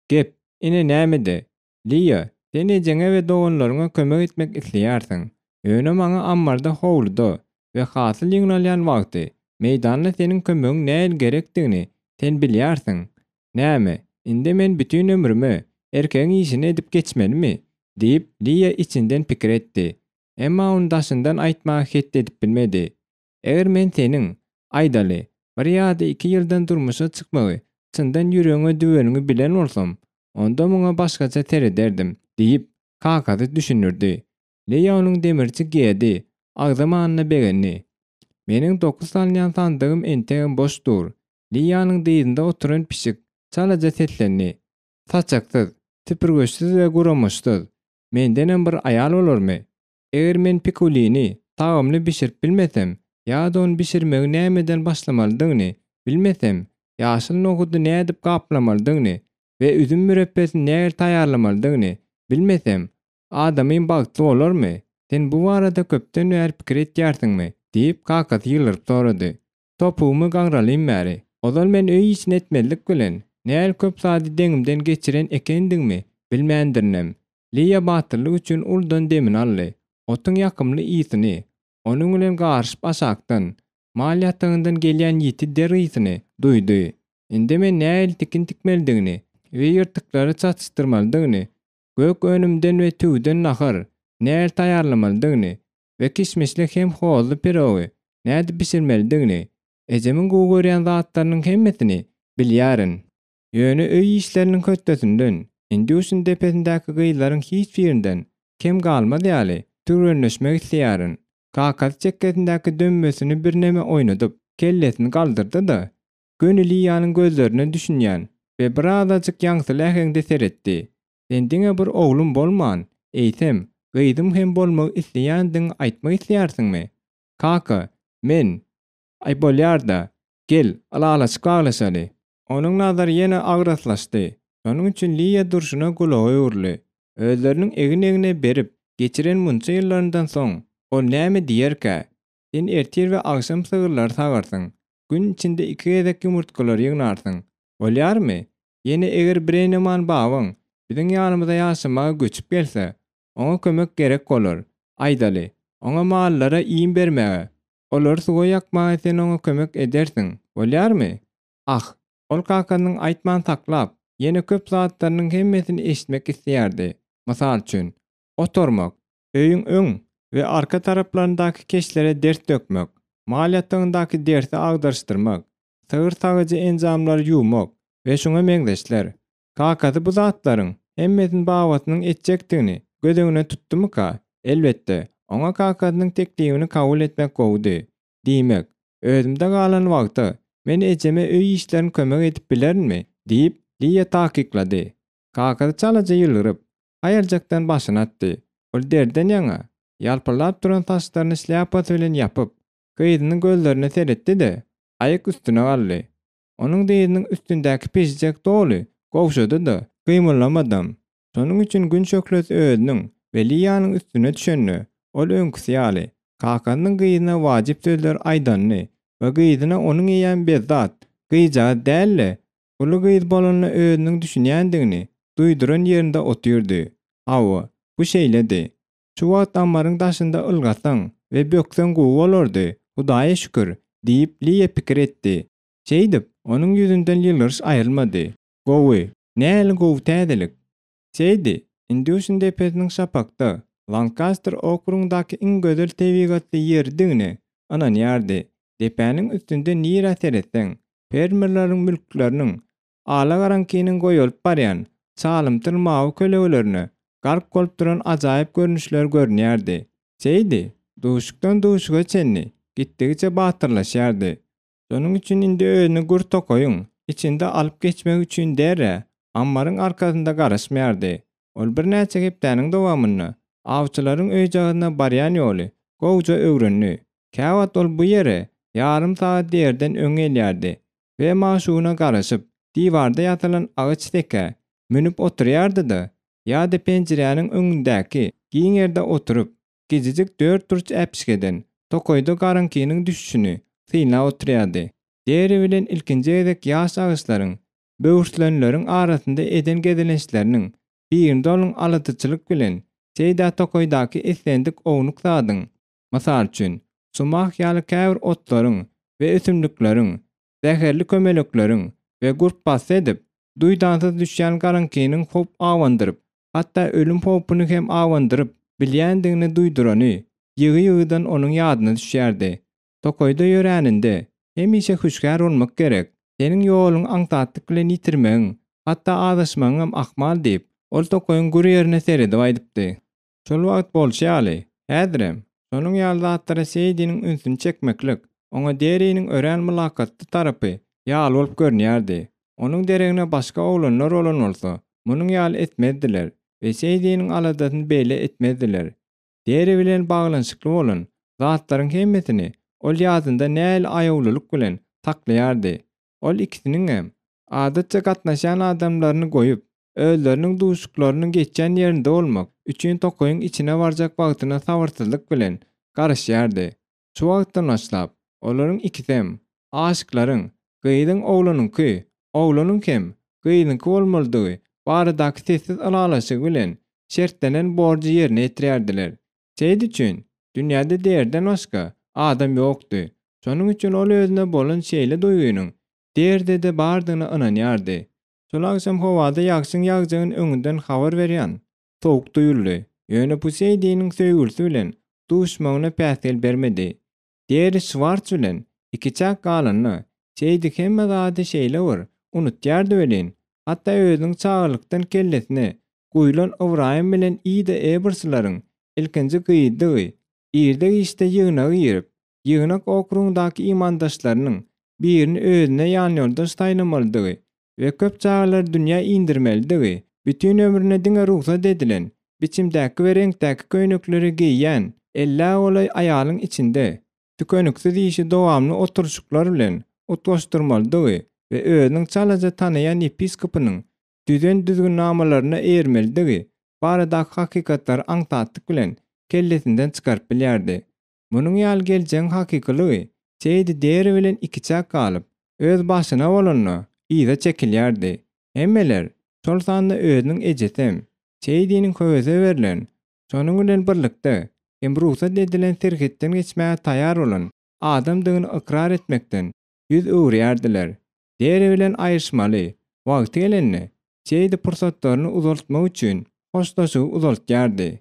S1: Gep, ine nämede, Liýa, sen ejeňe we doganlaryňa kömek etmek isleýärsiň. Ýöne maňa ammarda howluda we hasyl ýygnalýan wagty meýdanda seniň kömegiň nähili gerekdigini sen bilýärsiň. Näme, indi men bütin ömrüme erkegiň işini edip geçmelimi? diýip, Liýa içinden pikir etdi. Emma ony daşyndan aýtmaga hetdi edip bilmedi. Eger men seniň, aýdaly, bir ýa-da iki ýyldan durmuşa çykmagy çyndan ýüregiňe düweniňi bilen bolsam, onda muňa başgaça serederdim, diýip, kakasy düşündirdi. Leýa onuň demirçi Gedi agzamanyna begendi. Meniň dokuz salynýan sandygym entegem boş dur. Leýanyň dyzynda oturan pişik çalaja seslendi. Saçaksyz, süpürgiçsiz we guramaçsyz. Mendenem bir aýal bolarmy? Eger men pikulini tagamly bişirip bilmesem ýa-da ony bişirmegi nämeden başlamalydygyny bilmesem, ýaşyl nohudy nädip gaplamalydygyny we üzüm mürepbesini nähili taýýarlamalydygyny bilmesem, adamym bagtly bolarmy? Sen bu barada köpden bäri pikir etýärsiňmi? diýip, kakasy ýylgyryp sorady. Topugymy gaňralym bäri. Ozal men öý işini etmezlik bilen, nähili köp zady deňimden geçiren ekendigimi bilmändirinem. Liýa batyrlyk üçin uludan demini aldy. Otuň ýakymly ysyny, onuň bilen garyşyp aşakdan, mal ýatagyndan gelýän ýiti der ysyny duýdy. Indi men nähili tikin tikmelidigini we ýyrtyklary çatyşdyrmalydygyny, gök önümden we tüwüden nahar nähili taýýarlamalydygyny we kişmişli hem hozly pirogy nädip bişirmelidigini, ejemiň gowy görýän zatlarynyň hemmesini bilýärin. Ýöne öý işleriniň hötdesinden, Indýuşin depesindäki gyzlaryň hiç birinden kem galmaz ýaly, türgenleşmek isleýärin. Kakasy çekgesindäki dömmesini birneme oýnadyp, kellesini galdyrdy-da, göni Liýanyň gözlerine düşünýän we birazajyk ýaňsyly äheňde seretdi. Sen diňe bir oglum bolman, eýsem, gyzym hem bolmagy isleýändigiňi aýtmak isleýärsiňmi? Kaka, men. Aý, bolýar-da. Gel, ylalaşyk baglaşaly. Onuň nazary ýene agraslaşdy. Şonuň üçin Liýa durşuna gulaga öwrüldi. Özleriniň egin-egne berip geçiren munça ýyllaryndan soň, ol näme diýerkä? Sen ertir we agşam sygyrlary sagarsyň. Gün içinde iki gezek ýumurtgalary ýygnarsyň. Bolýarmy? Ýene eger Breneman babaň biziň ýanymyza ýaşamaga göçüp gelse, oňa kömek gerek bolar. Aýdaly, oňa mallara iým bermäge, olary suwa ýakmaga sen oňa kömek edersiň. Bolýarmy? Ah, ol kakasynyň aýtman saklap, ýene köp zatlarynyň hemmesini eşitmek isleýärdi. Mysal üçin, oturmak, öýüň öň we arka taraplaryndaky keşlere ders dökmek, mal ýatagyndaky dersi agdaryşdyrmak, sygyr sagyjy enjamlary ýuwmak we şuňa meňzeşler. Kakasy bu zatlaryň hemmesini babasynyň etjekdigini göz öňüne tutdumyka? Elbetde, oňa kakasynyň teklibini kabul etmek gowudy. Diýmek, özümde galan wagta men ejeme öý işlerini kömek edip bilerinmi? diýip, Liýa takyklady. Kakasy çalaja ýylgyryp, haýaljakdan başyny atdy. Ol derden ýaňa, ýalpyldap duran saçlaryny şlýapasy bilen ýapyp, gyzynyň gözlerine seretdi-de, aýak üstüne galdy. Onuň dyzynyň üstündäki pişijek doly gowşady-da, gymyldamadam. Şonuň üçin gün şöhlesi özüniň we Liýanyň üstüne düşende, ol öňküsi ýaly, kakasynyň gyzyna wajyp sözleri aýdanyny we gyzyna onuň eýýäm bezzat gyzjagaz däl-de, uly gyz bolanyna özüniň düşünýändigini duýduran ýerinde otyrdy. Hawa, bu şeýledi. Şu wagt ammaryň daşynda ylgasaň we bökseň gowy bolardy, Hudaýa şükür, diýip, Liýa pikir etdi. Şeýdip, onuň ýüzünden ýylgyryş aýrylmady. Gowy! Nähili gowy täzelik! Şeýdi, Indýuşin depesiniň şapakda, Lankaster okrugyndaky iň gözel tebigatly ýeridigine ynanýardy. Depäniň üstünde nirä seretseň, fermerleriň mülkleriniň Alagaraňkynyň goýalyp barýan, çalymtyl mawy kölegelerine gark bolup duran ajaýyp görnüşler görünýärdi. Şeýdi, duşukdan duşuga çenli gitdigiçe batyrlaşýardy. Şonuň üçin indi özüni gür tokaýyň içinde alyp geçmek üçin derre ammaryň arkasynda garaşmaýardy. Ol birnäçe hepdäniň dowamynda awçylaryň öýjagazyna barýan ýoly gowuja öwrendi. Käwagt ol bu ýere ýarym sagat diýerden öň gelýärdi we magşugyna garaşyp, diwarda ýasalan agaç sekä münüp oturýardy-da, ýa-da penjiräniň öňündäki giň ýerde oturyp, kijijik dörtburç äpişgeden tokaýda garaňkynyň düşüşini synlap oturýardy. Deri bilen ilkinji gezek ýaş agaçlaryň, böwürslenleriň arasynda eden gezelençleriniň birinde onuň aladaçylyk bilen Seýdä tokaýdaky islendik ownuk zadyň, Mysal üçin, sumah ýaly käbir otlaryň we ösümlikleriň, zäherli kömelekleriň we gurpbasdy edip, duýdansyz düşýän garaňkynyň howp abandyryp, hatda ölüm howpuny hem abandyryp bilýändigini duýdurany ýygy-ýygydan onuň ýadyna düşýärdi. Tokaýda ýöräninde, hemişe hüşgär bolmak gerek. Seniň ýoluňy aňsatlyk bilen ýitirmegiň, hatda azaşmagyňam ahmal diýip, ol tokaýyň gür ýerine seredip aýdypdy. Şol wagt bolşy ýaly, häzirem, şonuň ýaly zatlara Seýdiniň ünsüni çekmeklik, oňa Deriniň örän mylakatly tarapy ýaly bolup görünýärdi. Onuň deregine başga oglanlar bolan bolsa, munuň ýaly etmezdiler we Seýdiniň aladasyny beýle etmezdiler. Deri bilen baglanyşykly bolan zatlaryň hemmesini ol ýadynda nähili aýawlylyk bilen saklaýardy. Ol ikisiniňem, adatça gatnaşýan adamlaryny goýup, özleriniň duşuklarynyň geçýän ýerinde bolmak üçin tokaýyň içine barjak wagtyna sabyrsyzlyk bilen garaşýardy. Şu wagtdan başlap, olaryň ikisem, aşyklaryň, gyzyň oglanyňky, oglanyň hem gyzyňky bolmalydygy baradaky sessiz ylalaşygy bilen şertlenen borjy ýerine ýetirýärdiler. Seýdi üçin dünýäde Deriden başga adam ýokdy. Şonuň üçin ol özünde bolan şeýle duýgynyň Derde-de bardygyna ynanýardy. Şol agşam howada ýagşyň ýagjagyny öňünden habar berýän sowuk duýuldy. Ýöne bu Seýdiniň söýgülisi bilen duşmagyna päsgel bermedi. Deri Şwarts bilen ikiçäk galanda, Seýdi hemme zady şeýle bir unutýardy welin, hatda özüniň çagalykdan kellesine guýlan Ybraýym bilen Ida Eberslaryň ilkinji gyzydygy, irde-giçde ýygnaga girip, ýygnak okrugyndaky imandaşlarynyň birini özüne ýanýoldaş saýlamalydygy we köp çagalary dünýä indirmelidigi, bütin ömrüne diňe rugsat edilen biçimdäki we reňkdäki köýnekleri geýýän ellä golaý aýalyň içinde tükeniksiz işi dowamly oturyşyklar bilen utgaşdyrmalydygy we özüniň çalaja tanaýan ýepiskopynyň düzen düzgünnamalaryna eýermelidigi baradaky hakykatlary aňsatlyk bilen kellesinden çykaryp bilýärdi. Munuň ýaly geljegiň hakykylygy Seýdi deri bilen ikiçäk galyp, öz başyna bolanda, yza çekilýärdi. Hemmeler, şol sanda özüniň ejesem, Seýdiniň höwese berlen, şonuň bilen birlikde hem rugsat edilen serhetden geçmäge taýýar bolan adamdygyny ykrar etmekden ýüz öwürýärdiler. Deri bilen aýryşmaly wagty gelende, Seýdi pursatlaryny uzaltmak üçin hoşlaşygy uzaltýardy.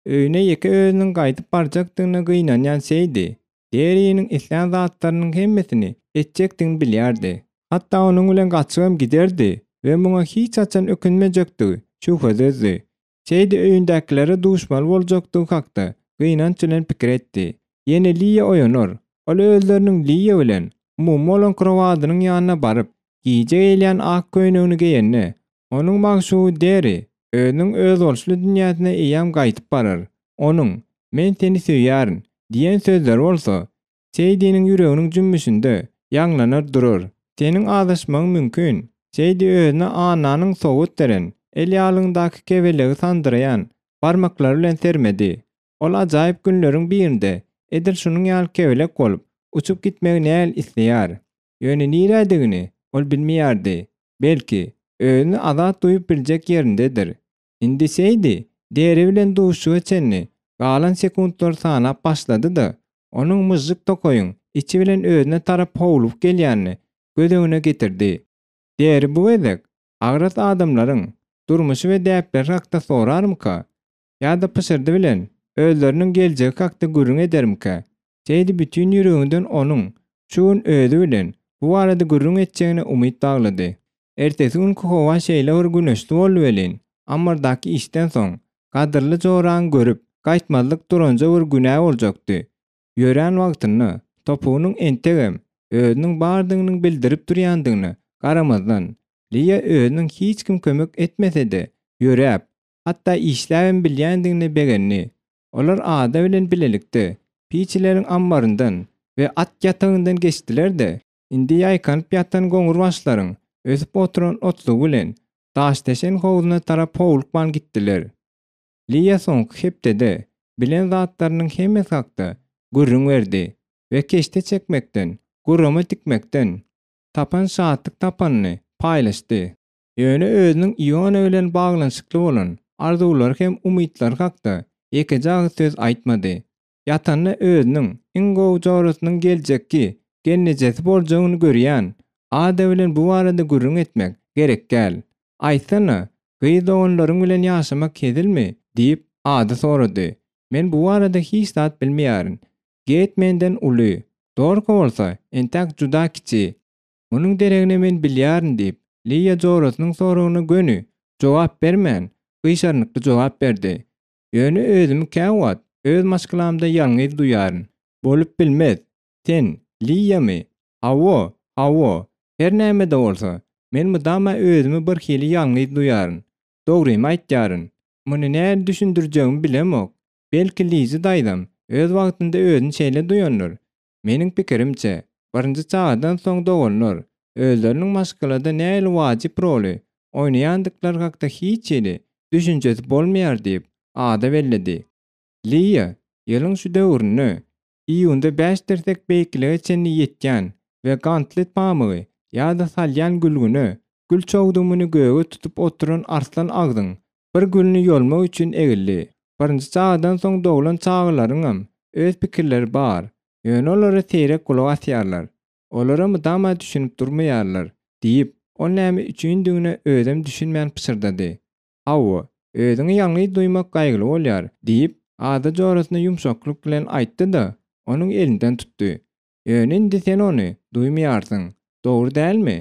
S1: Öýüne ýeke özüniň gaýdyp barjakdygyna gynanýan Seýdi, Deriniň islän zatlarynyň hemmesini etjekdigini bilýärdi. Hatda onuň bilen gaçybam giderdi we muňa hiç haçan ökünmejekdigi şübhesizdi. Seýdi öýündäkilere duşmaly boljakdygy hakda gynanç bilen pikir etdi. Ýene Liýa oýanar. Ol özleriniň Liýa bilen umumy bolan krowadynyň ýanyna baryp, gije geýilýän ak köýnegini geýende, Onuň magşugy Deri özüniň özboluşly dünýäsine eýýäm gaýdyp barar. Onuň, Men seni söýýärin diýen sözleri bolsa, Seýdiniň ýüreginiň jümmüşinde ýaňlanar durar. Seniň azaşmagyň mümkin. Seýdi özüne Annanyň sowgat beren, el ýaglygyndaky kebelegi sandyraýan barmaklary bilen sermedi. Ol ajaýyp günleriň birinde edil şunuň ýaly kebelek bolup, uçup gitmegi näl isleýär. Ýöne nirädigini ol bilmeýärdi. Belki, özüni azat duýup biljek ýerindedir. Indi Seýdi Deri bilen duşuşyga çenli galan sekuntlary sanap başlady-da, onuň myžžyk tokaýyň içi bilen özüne tarap howlugyp gelýänini göz öňüne getirdi. Deri bu gezek agras adamlaryň durmuşy we däpleri hakda sorarmyka? Ýa-da pyşyrdy bilen özleriniň geljegi hakda gürrüň edermikä? Seýdi bütin ýüreginden onuň şu gün özi bilen bu barada gürrüň etjegine umyt baglady. Ertesi günki howa şeýle bir güneşli boldy welin, ammardaky işden soň, gadyrly joraňy görüp gaýtmazlyk duranja bir günä boljakdy. Ýörän wagtynda topugynyň entegem özüniň bardygynyň bildirip durýandygyna garamazdan, Liýa özüniň hiç kim kömek etmese-de ýöräp, hatda işläbem bilýändigine begendi. Olar Ada bilen bilelikde piçileriň ammaryndan we at ýatagyndan geçdiler-de, indi ýaýkanyp ýatan goňurbaşlaryň ösüp oturan otlugy bilen Daşdeşen howzuna tarap howlukman gitdiler. Liýa soňky hepdede bilen zatlarynyň hemmesi hakda gürrüň berdi we keşde çekmekden, gurama tikmekden tapan şatlyk tapanyny paýlaşdy. Ýöne özüniň Iona bilen baglanyşykly bolan arzuwlary hem umytlary hakda ýekeje agyz söz aýtmady. Ýatanda özüniň iň gowy jorasynyň geljekki gelnejesi boljagyny görýän Ada bilen bu barada gürrüň etmek gerek däl. Aýtsana, gyz doganlaryň bilen ýaşamak hezilmi? diýip, Ada sorady. Men bu barada hiç zat bilmeýärin. Geýt menden uly, Dorka bolsa entäk juda kiçi. Munuň deregine men bilýärin diýip, Liýa jorasynyň soragyna göni jogap bermän, gyşarnykly jogap berdi. Ýöne özümi käwagt öz maşgalamda ýalňyz duýaryn. Bolup bilmez. Sen, Liýamy? Hawa, hawa. Her näme-de bolsa, men mydama özümi birhili ýalňyz duýaryn. Dogrymy aýtýaryn. Muny nähili düşündirjegimi bilemok. Belki Lizi daýzam öz wagtynda özüni şeýle duýandyr. Meniň pikirimçe, birinji çagadan soň doganlar özleriniň maşgalada nähili wajyp roly oýnaýandyklary hakda hiç hili düşünjesi bolmaýar diýip, Ada belledi. Liýa ýylyň şu döwründe, iýunda bäş tirsek beýiklige çenli ýetýän we gantly pamygy ýada salýan gülgüne gül çogdumyny göge tutup oturan arslan agzyň bir gülüni ýolmak üçin egildi. Birinji çagadan soň doglan çagalaryňam öz pikirleri bar, ýöne olara seýrek gulak asýarlar. Olara mydama düşünip durmaýarlar, diýip, ol näme üçindigine özem düşünmän pyşyrdady. Hawa, özüňi ýalňyz duýmak gaýgyly bolýar, diýip, Ada jorasyna ýumşaklyk bilen aýtdy-da, onuň elinden tutdy. Ýöne indi sen ony duýmaýarsyň, dogry dälmi?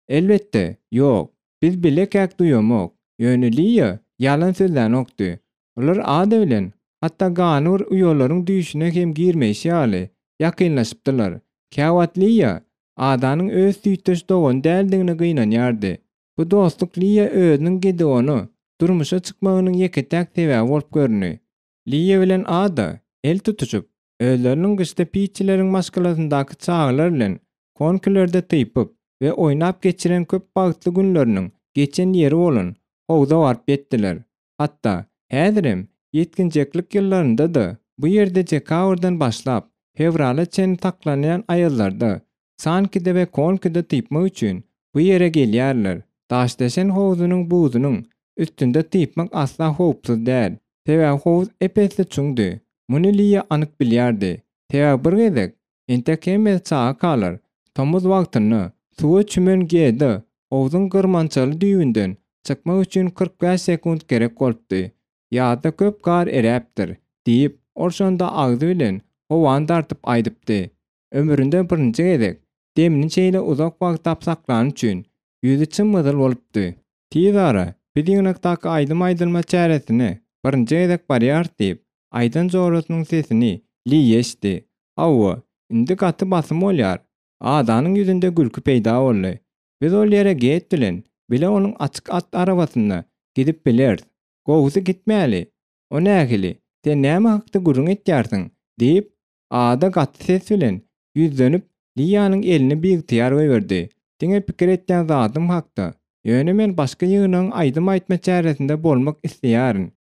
S1: Elbetde, ýok. Biz bilekäk duýamok. Ýöne Liýa ýalan sözlänokdy. Olar Ada bilen, hatda ganybir uýalaryň düýşüne hem girmeýşi ýaly, ýakynlaşypdylar. Käwagt Liýa Adanyň öz süýtdeş dogany däldigine gynanýardy. Bu dostluk Liýa özüniň Gedeona durmuşa çykmagynyň ýeke-täk sebäbi bolup göründi. Liýa bilen Ada el tutuşyp, özleriniň gyşda Pitçileriň maşgalasyndaky çagalar bilen konkilerde typyp we oýnap geçiren köp bagtly günleriniň geçen ýeri bolan howza baryp ýetdiler. Hatda, häzirem, ýetginjeklik ýyllarynda-da bu ýerde dekabrdan başlap, fewrala çenli saklanýan aýazlarda sankide we konkide typmak üçin bu ýere gelýärler. Daşdeşen howzunyň buzunyň üstünde typmak asla howpsuz däl. Sebäbi howuz ep-esli çuňdy. Muny Liýa anyk bilýärdi. Sebäbi bir gezek, entek hemmesi çagakalar, tomus wagtynda suwa çümen Geda howzuň gyrmançaly düýbünden çykmak üçin 45 sekunt gerek bolupdy. Ýazda köp gar eräpdir, diýip, ol şonda agzy bilen howany dartyp aýdypdy. Ömründe birinji gezek demini şeýle uzak wagtlap saklany üçin, ýüzi çym-gyzyl bolupdy. Tiz ara, biz ýygnakdaky aýdym aýdylma çäresine birinji gezek barýarys diýip, aýdan jorasynyň sesini Liýa eşitdi. Hawa, indi gaty basym bolýar. Adanyň ýüzünde gülki peýda boldy. Biz ol ýere Get bilen bile onuň açyk at arabasynda gidip bileris. Gowusy gitmäli. O nähili, sen näme hakda gürrüň etýärsiň? diýip, Ada gaty ses bilen ýüzlenip, Liýanyň elini biygtyýar goýberdi. Diňe pikir etýän zadym hakda. Ýöne men başga ýygnagyň aýdym aýtma çäresinde bolmak isleýärin.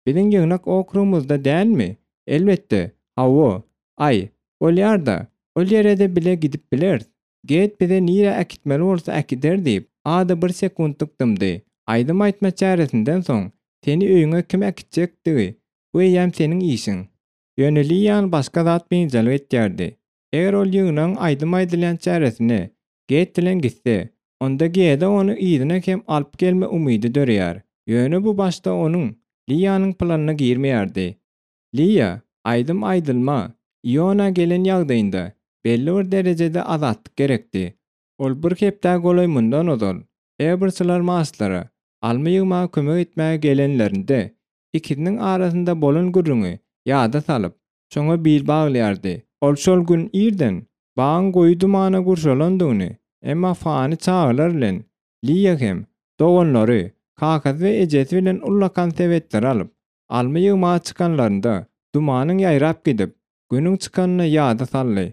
S1: Biziň ýygnak okrugymyzda dälmi? Elbetde, hawa. Aý, bolýar-da, ol ýere-de bile gidip bileris. Get bize nirä äkitmeli bolsa äkider diýip, Ada bir sekuntlyk dymdy. Aýdym aýtma çäresinden soň, seni öýüňe kim äkitjekdigi, bu eýýäm seniň işiň. Ýöne Liýany başga zat biynjalyk etýärdi. Eger ol ýygnagyň aýdym aýdylýan çäresine Get bilen gitse, onda Geda ony yzyna hem alyp gelme umydy döreýär. Ýöne bu başda onuň, Liýanyň planyna girmeýärdi. Liýa, aýdym aýdylma, Iona gelen ýagdaýynda, belli bir derejede azatlyk gerekdi. Ol bir hepdä golaý mundan ozal, Eberçiler Marslara, alma ýygmaga kömek etmäge gelenlerinde, ikisiniň arasynda bolan gürrüňi ýada salyp, şoňa bil baglaýardy. Ol şol gün irden bagyň goýy dumana gurşalandygyny, emma Fani çagalar bilen, Liýa hem, doganlary, kakasy we ejesi bilen ullakan sebetleri alyp, alma ýygmaga çykanlarynda, dumanyň ýaýrap gidip, günüň çykanyny ýada saldy.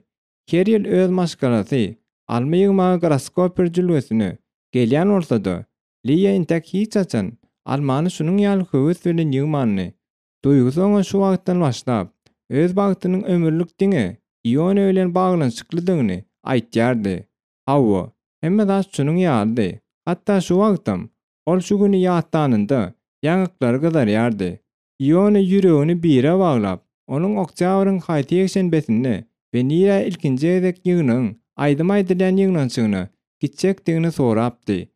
S1: Her ýyl öz maşgalasy alma ýygmaga Graskoper jülgesine gelýän bolsa-da, Liýa entek hiç haçan almany şunuň ýaly höwes bilen ýygmandy. Duýgusy oňa şu wagtdan başlap, öz bagtynyň ömürlik diňe Iona bilen baglanyşyklydygyny aýtýardy. Hawa, hemme zat şunuň ýalydy. Hatda şu wagtam, ol şu güni ýatlanynda, ýaňaklary gyzarýardy. Iona ýüregini bire baglap, onuň oktýabryň haýsy ýekşenbesinde we nirä ilkinji gezek ýygnagyň aýdym aýdylýan ýygnanyşygyna gitjekdigini sorapdy.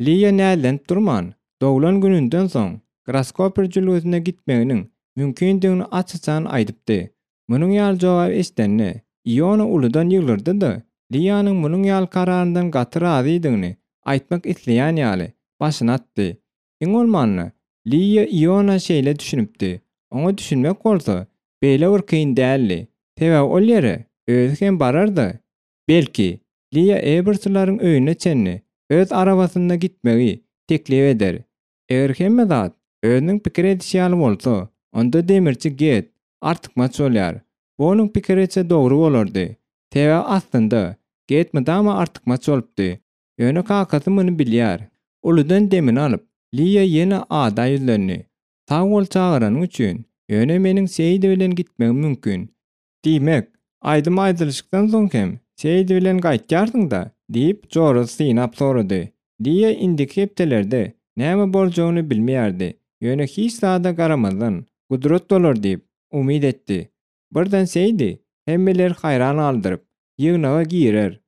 S1: Liýa näzlenip durman, doglan gününden soň Graskoper jülgesine gitmeginiň mümkindigini aç-açan aýdypdy. Munuň ýaly jogap eşidende, Iona uludan ýylgyrdy-da, Liýanyň munuň ýaly kararyndan gaty razydygyny aýtmak isleýän ýaly, başyny atdy. Iň bolmanda, Liýa Iona şeýle düşünipdi. Oňa düşünmek bolsa, beýle bir kyn däldi. Sebäbi ol ýere özi hem barar-da, belki, Liýa Ebersularyň öýüne çenli öz arabasynda gitmegi teklip eder. Eger hemme zat özüniň pikir edişi ýaly bolsa, onda demirçi Get artykmaç bolýar. Bu onuň pikiriçe dogry bolardy. Sebäbi aslynda, Get mydama artykmaç bolupdy. Ýöne kakasy muny bilýär. Uludan demini alyp, Liýa ýene Ada ýüzlendi. Sag bol çagyranyň üçin, ýöne meniň Seýdi bilen gitmegim mümkin. Diýmek, aýdym aýdylyşykdan soň hem Seýdi bilen gaýtýarsyň-da? diýip, jorasy synap sorady. Liýa indiki hepdelerde näme boljagyny bilmeýärdi, ýöne hiç zada garamazdan, gudrat bolar diýip, umyt etdi. Birden Seýdi hemmeleri haýran galdyryp, ýygnaga girer.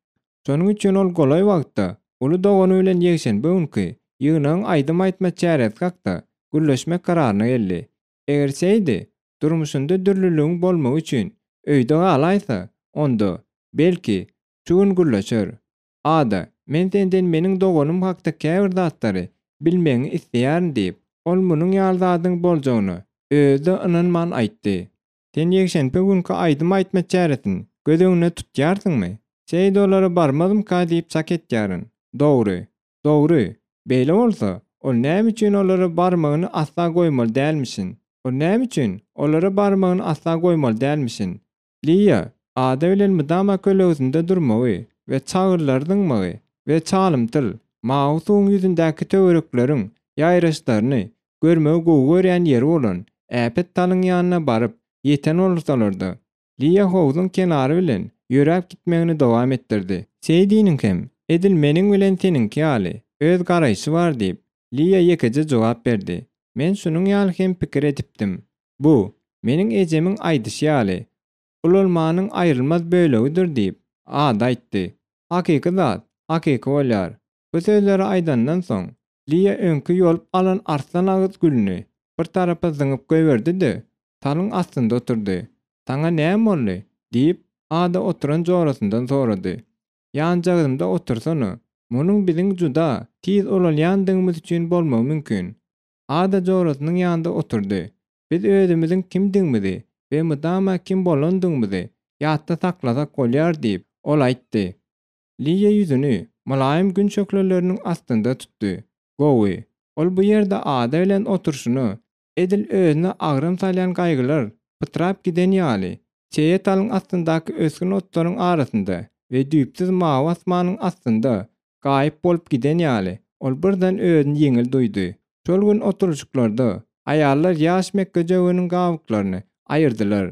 S1: Şonuň üçin ol golaý wagtda uly dogany bilen ýekşenbe günki ýygnagyň aýdym aýtma çäresi hakda gürleşmek kararyna geldi. Eger Seýdi durmuşynda dürlüligiň bolmagy üçin öýde galaýsa, onda, belki, şu gün gürleşer. Ada, men senden meniň doganym hakda käbir zatlary bilmegiňi isleýärin diýip, ol munuň ýaly zadyň boljagyna özi-de ynanman aýtdy. Sen ýekşenbe günki aýdym aýtma çäresini göz öňünde tutýarsyňmy? Şeýde olara barmazmyka diýip çak etýärin. Dogry. Dogry. Beýle bolsa, ol näme üçin olara barmagyny asla goýmaly dälmişin? Ol näme üçin olara barmagyny asla goýmaly dälmişin? Liýa, ada bilen mydama kölegesinde durmagy we çagyllary zyňmagy we çalymtyl, mawy suwuň ýüzündäki töwerekleriň ýaýraşlaryny görmegi gowy görýän ýeri bolan äpet talyň ýanyna baryp ýeten bolsalar-da, Liýa howzuň kenary bilen ýöräp gitmegini dowam etdirdi. Seýdiniň hem, edil meniň bilen seniňki ýaly, öz garaýşy bar diýip, Liýa ýekeje jogap berdi. Men şunuň ýaly hem pikir edipdim. Bu, meniň ejemiň aýdyşy ýaly, ulalmanyň aýrylmaz bölegidir diýip, Ada aýtdy. Hakyky zat, hakyky bolýar. Bu sözleri aýdandan soň, Liýa öňki ýolup alan arslan agyz gülüni bir tarapa zyňyp goýberdi-de, talyň astynda oturdy. Saňa näme boldy? diýip, Ada oturan jorasyndan sorady. Ýanjagzymda otursana. Munuň biziň juda tiz ulalýandygymyz üçin bolmagy mümkin. Ada jorasynyň ýanynda oturdy. Biz özümiziň kimdigimizi we mydama kim bolandygymyzy ýatda saklasak bolýar diýip, ol aýtdy. Liýa ýüzüni mylaýym gün şöhleleriniň astynda tutdy. Gowy. Ol bu ýerde Ada bilen oturyşyna, edil özüne agram salýan gaýgylar pytrap giden ýaly, çeýe talyň astyndaky ösgün otlaryň arasynda we düýpsüz mawy asmanyň astynda gaýyp bolup giden ýaly, ol birden özüni ýeňil duýdy. Şol gün oturylyşyklarda aýallar ýaş mekgejöweniň gabyklaryny aýyrdylar.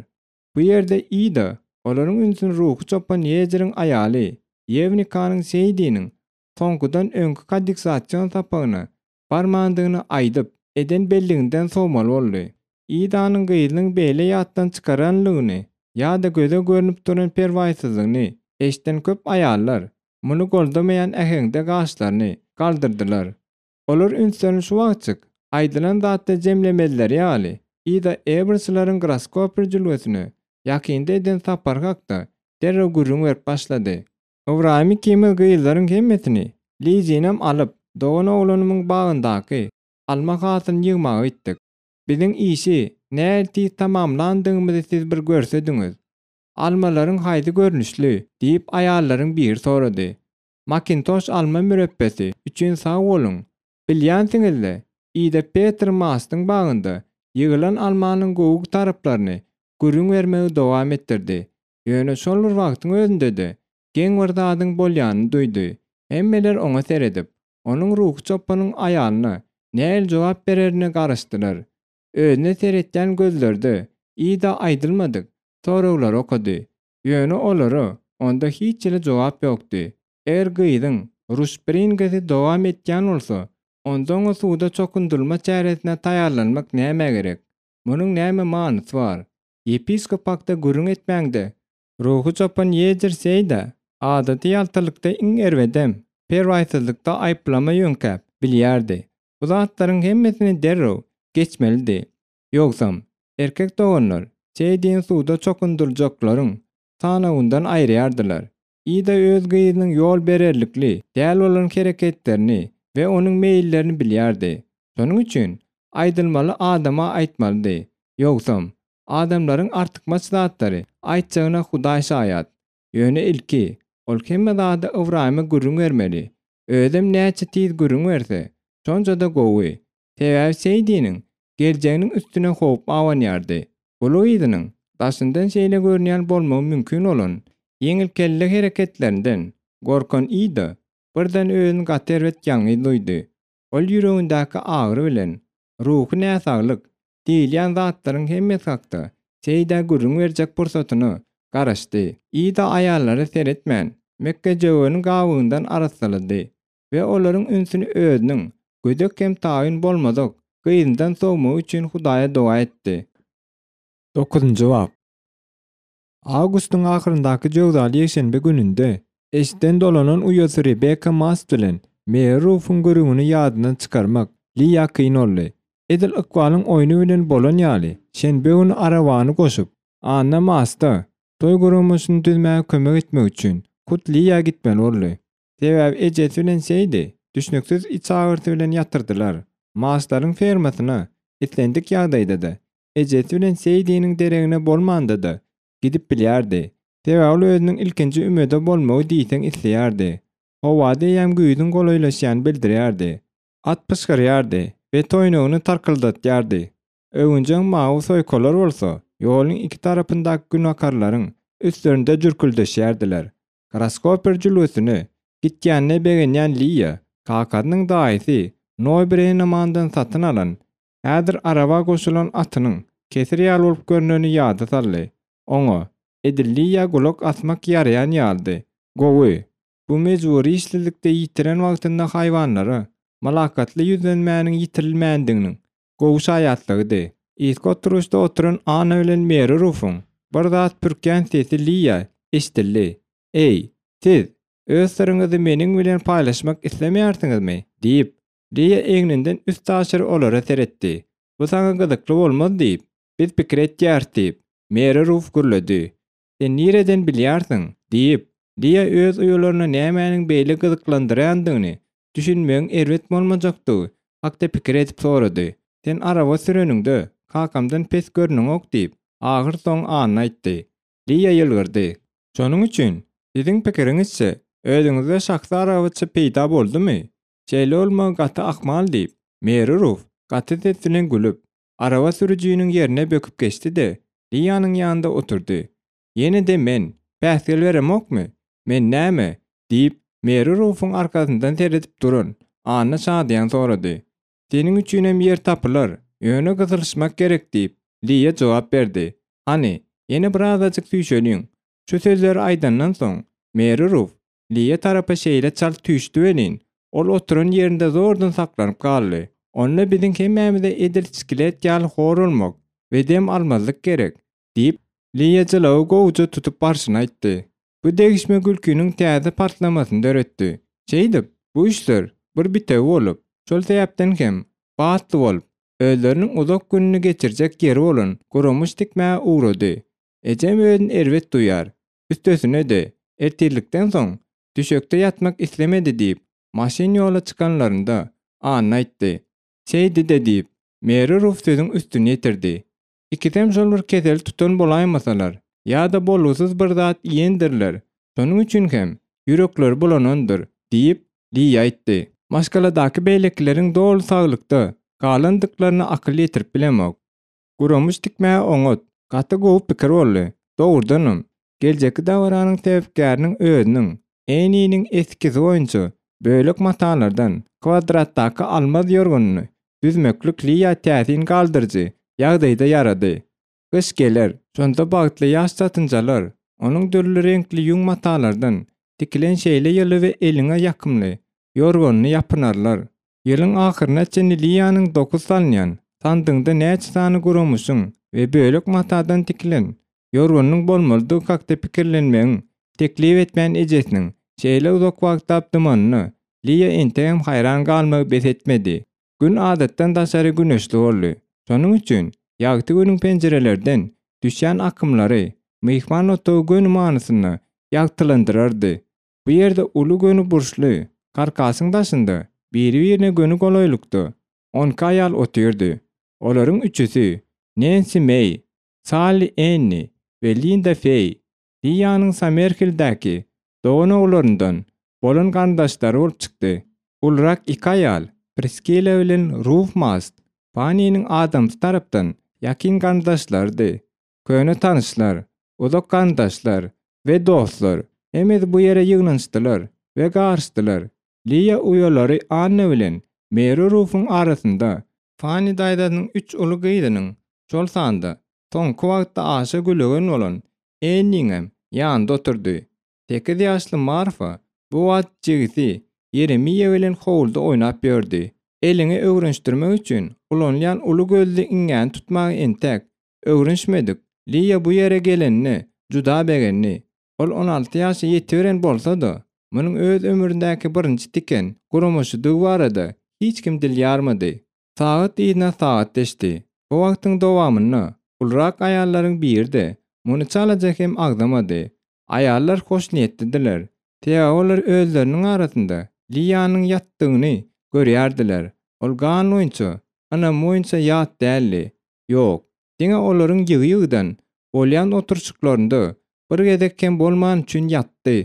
S1: Bu ýerde Ida olaryň ünsüni ruhy çopan Ýejiriň aýaly Ýewnikanyň Seýdiniň soňkudan öňki kodiksasion sapagyna barmandygyny aýdyp, eden belliginden sowmaly boldy. Idanyň gyzynyň beýle ýatdan çykaranlygyny ýa-da göze görnüp duran perwaýsyzlygyny eşiden köp aýallar muny goldamaýan äheňde gaşlaryny galdyrdylar. Olar ünslerini şu wagtjyk aýdylan zatda jemlemezleri ýaly, Ida Eberslerin Graskoper jülgesine ýakynda eden sapary hakda derrew gürrüň berip başlady. Ybraýym ikimiz gyzlaryň hemmesini, Lizinem alyp, dogan oglanymyň bagyndaky alma hasylyny ýygmaga gitdik. Biziň işi nähili tiz tamamlandygymyzy siz bir görsediňiz. Almalaryň haýsy görnüşli? diýip, aýallaryň biri sorady. Makintoş alma mürepbesi üçin sag boluň. Bilýänsiňiz-le, Ida Petr Mastyň bagynda ýygylan almanyň gowy taraplaryny gürrüň bermegi dowam etdirdi. Ýöne şol bir wagtyň özünde-de geň bir zadyň bolýanyny duýdy. Hemmeler oňa seredip, onuň ruhy çopanyň aýalyna nähili jogap bererine garaşdylar. Özüne seretýän gözlerde Ida aýdylmadyk soraglary okady. Ýöne olara onda hiç hili jogap ýokdy. Eger gyzyň ruşbringesi dowam etýän bolsa, onda oňa suwda çokundyrylma çäresine taýýarlanmak nämä gerek? Munuň näme manysy bar? Ýepiskop hakda gürrüň etmäňde, ruhy çopan Ýejer Seýda adaty ýaltalykda iň erbedem, perwaýsyzlykda aýyplama ýöňkäp bilýärdi. Bu zatlaryň hemmesini derrew geçmelidi. Ýogsam, erkek doganlar Seýdini suwda çokundyrjaklaryň sanawyndan aýyrýardylar. Ida öz gyzynyň ýol bererlikli däl bolan hereketlerini we onuň meýillerini bilýärdi. Şonuň üçin aýdylmaly adama aýtmalydy. Ýogsam, adamlaryň artykmaç zatlary aýtjagyna Hudaý şaýat. Ýöne ilki, ol hemme zady Ybraýyma gürrüň bermeli. Özem näçe tiz gürrüň berse, şonça-da gowy. Sebäbi Seýdiniň geljeginiň üstüne howp abanýardy. Uly gyzynyň daşyndan şeýle görünýän bolmagy mümkin bolan ýeňilkelle hereketlerinden gorkan Ida birden özüni gaty erbet ýalňyz duýdy. Ol ýüregindäki agyry bilen ruhy näsaglyk diýilýän zatlaryň hemmesi hakda Seýdä gürrüň berjek pursatyna garaşdy. Ida aýallara seretmän, mekgejöweni gabygyndan arassalady. We olaryň ünsüni özüniň, gödek hem taýyn bolmadyk, gyzyndan sowmagy üçin Hudaýa doga etdi. Dokuzynjy bap. Awgustyň ahyryndaky jöwzaly ýekşenbe gününde işden dolanan uýasy Rebekka Mast bilen Meri Rufuň gürrüňini ýadyndan çykarmak Liýa kyn boldy. Edil ykbalyň oýny bilen bolan ýaly, şenbe güni arabany goşup, Anna Masta toý guramasyny düzmäge kömek etmek üçin hut Liýa gitmeli boldy. Sebäbi ejesi bilen Seýdi düşnüksiz iç agyrysy bilen ýatyrdylar. Mastlaryň fermasyna, islendik ýagdaýda-da, ejesi bilen Seýdiniň deregine bolmanda-da, gidip bilýärdi. Sebäbi ol özüniň ilkinji ümede bolmagy diýseň isleýärdi. Howada eýýäm güýzüň golaýlaşýany bildirýärdi. At pyşgyrýardy we toýnagyny tarkyldatýardy. Öwünjeň mawy soýkalar bolsa, ýoluň iki tarapyndaky günakarlaryň üstlerinde jürküldeşýärdiler. Graskoper jülgesine gitýänine begenýän Liýa, kakasynyň daýysy Noý Breýnamandan satyn alan, häzir araba goşulan atynyň kesir ýaly bolup görneni ýada saldy. Oňa, edil Liýa gulak asmak ýaraýan ýalydy. Gowy, Bu mejbury işsizlikde ýitiren wagtynda haýwanlara mylakatly ýüzlenmäniň ýitirilmändiginiň gowy şaýatlygydy. Yzky oturgyçda oturan Anna bilen Meri Rufuň bir zat pürkýän sesi Liýa eşidildi. Eý, siz, öz syryňyzy meniň bilen paýlaşmak islemeýärsiňizmi? diýip, Liýa egninden üstaşyr olara seretdi. Bu saňa gyzykly bolmaz diýip, biz pikir etýäris diýip, Meri Ruf gürledi. Sen nireden bilýärsiň? diýip, Liýa öz uýalaryna nämäniň beýle gyzyklandyrýandygyny düşünmegiň erbet bolmajakdygy hakda pikir edip sorady. Sen araba süreniňde, kakamdan pes görneňok diýip, ahyrsoňy Anna aýtdy. Liýa ýylgyrdy. Şonuň üçin, siziň pikiriňizçe, özüňizde şahsy arabaçy peýda boldumy? Şeýle bolmagy gaty ahmal diýip, Meri Ruf gaty ses bilen gülüp, Araba sürüjiniň ýerine böküp geçdi-de, Liýanyň ýanynda oturdy. Ýene-de men, päsgel beremokmy? Men näme? diýip, Meri Rufuň arkasyndan seredip duran Anna şadyýan sorady. Seniň üçinem ýer tapylar, ýöne gysylyşmak gerek diýip, Liýa jogap berdi. Hany, ýene birazajyk süýşeliň. Şu sözleri aýdandan soň, Meri Ruf Liýa tarapa şeýle çalt süýşdi welin, ol oturan ýerinde zordan saklanyp galdy. Onda biziň hemmämize edil skelet ýaly hor bolmak we dem almazlyk gerek, diýip, Liýa jylawy gowuja tutup barşyna aýtdy. Bu degişme gülkiniň täze partlamasyny döretdi. Şeýdip, bu işler bir bitewi bolup, şol sebäpden hem batly bolup, özleriniň uzak gününi geçirjek ýeri bolan Guramyş dikmäge ugrady. Ejem özüni erbet duýýar. Üstesine-de, ertirlikden soň düşekde ýatmak islemedi diýip, maşyn ýola çykanlarynda, Anna aýtdy. Şeýdi-de diýip, Meri Ruf sözüň üstüni ýetirdi. Ikisem şol bir keseli tutan bolaýmasalar, ýa-da bolgusyz bir zat iýendirler, şonuň üçin hem ýürekleri bulanandyr, diýip, Liýa aýtdy. Maşgaladaky beýlekileriň doly saglykda galandyklaryna akyl ýetirip bilemok. Guramyş tikmäge oňat, gaty gowy pikir boldy. Dogrudanam, geljekki dabaranyň sebäpkäriniň özüniň, Enniniň eskizi boýunça bölek matalardan kwadratdaky almaz ýorganyny düzmeklik Liýa täsin galdyryjy ýagdaýda ýarady. Gyş geler, şonda bagtly ýaş çatynjalar onuň dürli reňkli ýüň matalardan tikilen şeýle ýyly we eliňe ýakymly ýorganyny ýapynarlar. Ýylyň ahyryna çenli Liýanyň dokuz salynýan sandygyňda näçe sany guramyşyň we bölek matadan tikilen ýorganynyň bolmalydygy hakda pikirlenmegiň teklip etmän ejesiniň şeýle uzak wagtlap dymanyna Liýa entegem haýran galmagy bes etmedi. Gün adatdan daşary güneşli boldy. Şonuň üçin ýagty günüň penjirelerden düşýän akymlary myhman otagy göni manysynda ýagtylandyrardy. Bu ýerde uly göni burçly karkasyň daşynda biri-birine göni golaýlykda 12 aýal otyrdy. Olaryň üçüsi, Nensi Meý, Salli Enni we Linda Feý, Liýanyň Samerhildäki doganogullaryndan bolan garyndaşlary bolup çykdy. Ulurak iki aýal, Priskila bilen Ruf Mast, Fanniniň adamsy tarapdan ýakyn garyndaşlarydy. Köne tanyşlar, uzak garyndaşlar we dostlar hemmesi bu ýere ýygnanyşdylar we garyşdylar. Liýa uýalary Anna bilen Meri Rufuň arasynda Fanni daýzasynyň üç uly gyzynyň, şol sanda, soňky wagtda aşa gülegen bolan Enniňem ýanynda oturdy. Sekiz ýaşly Marfa bu wagt jigisi Ýeremiýa bilen howluda oýnap ýördi. Eliňi öwrenişdirmek üçin ulanylýan uly gözli iňňäni tutmagy entäk öwrenişmedik. Liýa bu ýere gelenine juda begendi. Ol 16 ýaşa ýetiberen bolsa-da, munuň öz ömründäki birinji tiken guramaçydygy barada hiç kim dil ýarmady. Sagat yzyna sagat geçdi. Bu wagtyň dowamynda ulurak aýallaryň biri-de muny çalaja hem agzamady. Aýallar hoşniýetlidiler. Sebäbi olar özleriniň arasynda Liýanyň ýatdygyny görýärdiler. Ol gan boýunça, ynam boýunça ýat däldi. Ýok, diňe olaryň ýygy-ýygydan bolýan oturyşyklarynda bir gezek hem bolmany üçin ýatdy.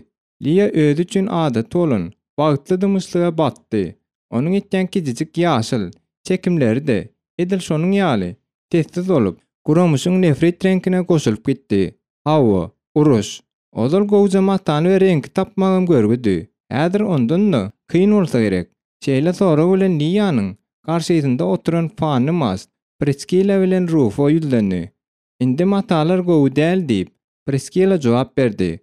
S1: Liýa özi üçin adaty bolan bagtly dymyşlyga batdy. Onuň etýän kiçijik ýaşyl çekimleri-de edil şonuň ýaly sessiz bolup, guramyşyň nefrit reňkine goşulyp gitdi. Hawa, uruş. Ozal gowuja matany we reňki tapmagam görgüdi. Häzir ondan-da kyn bolsa gerek. Şeýle sorag bilen Liýanyň garşysynda oturan Fanny Mast Priskila bilen Rufa ýüzlendi. Indi matalar gowy däl diýip, Priskila jogap berdi.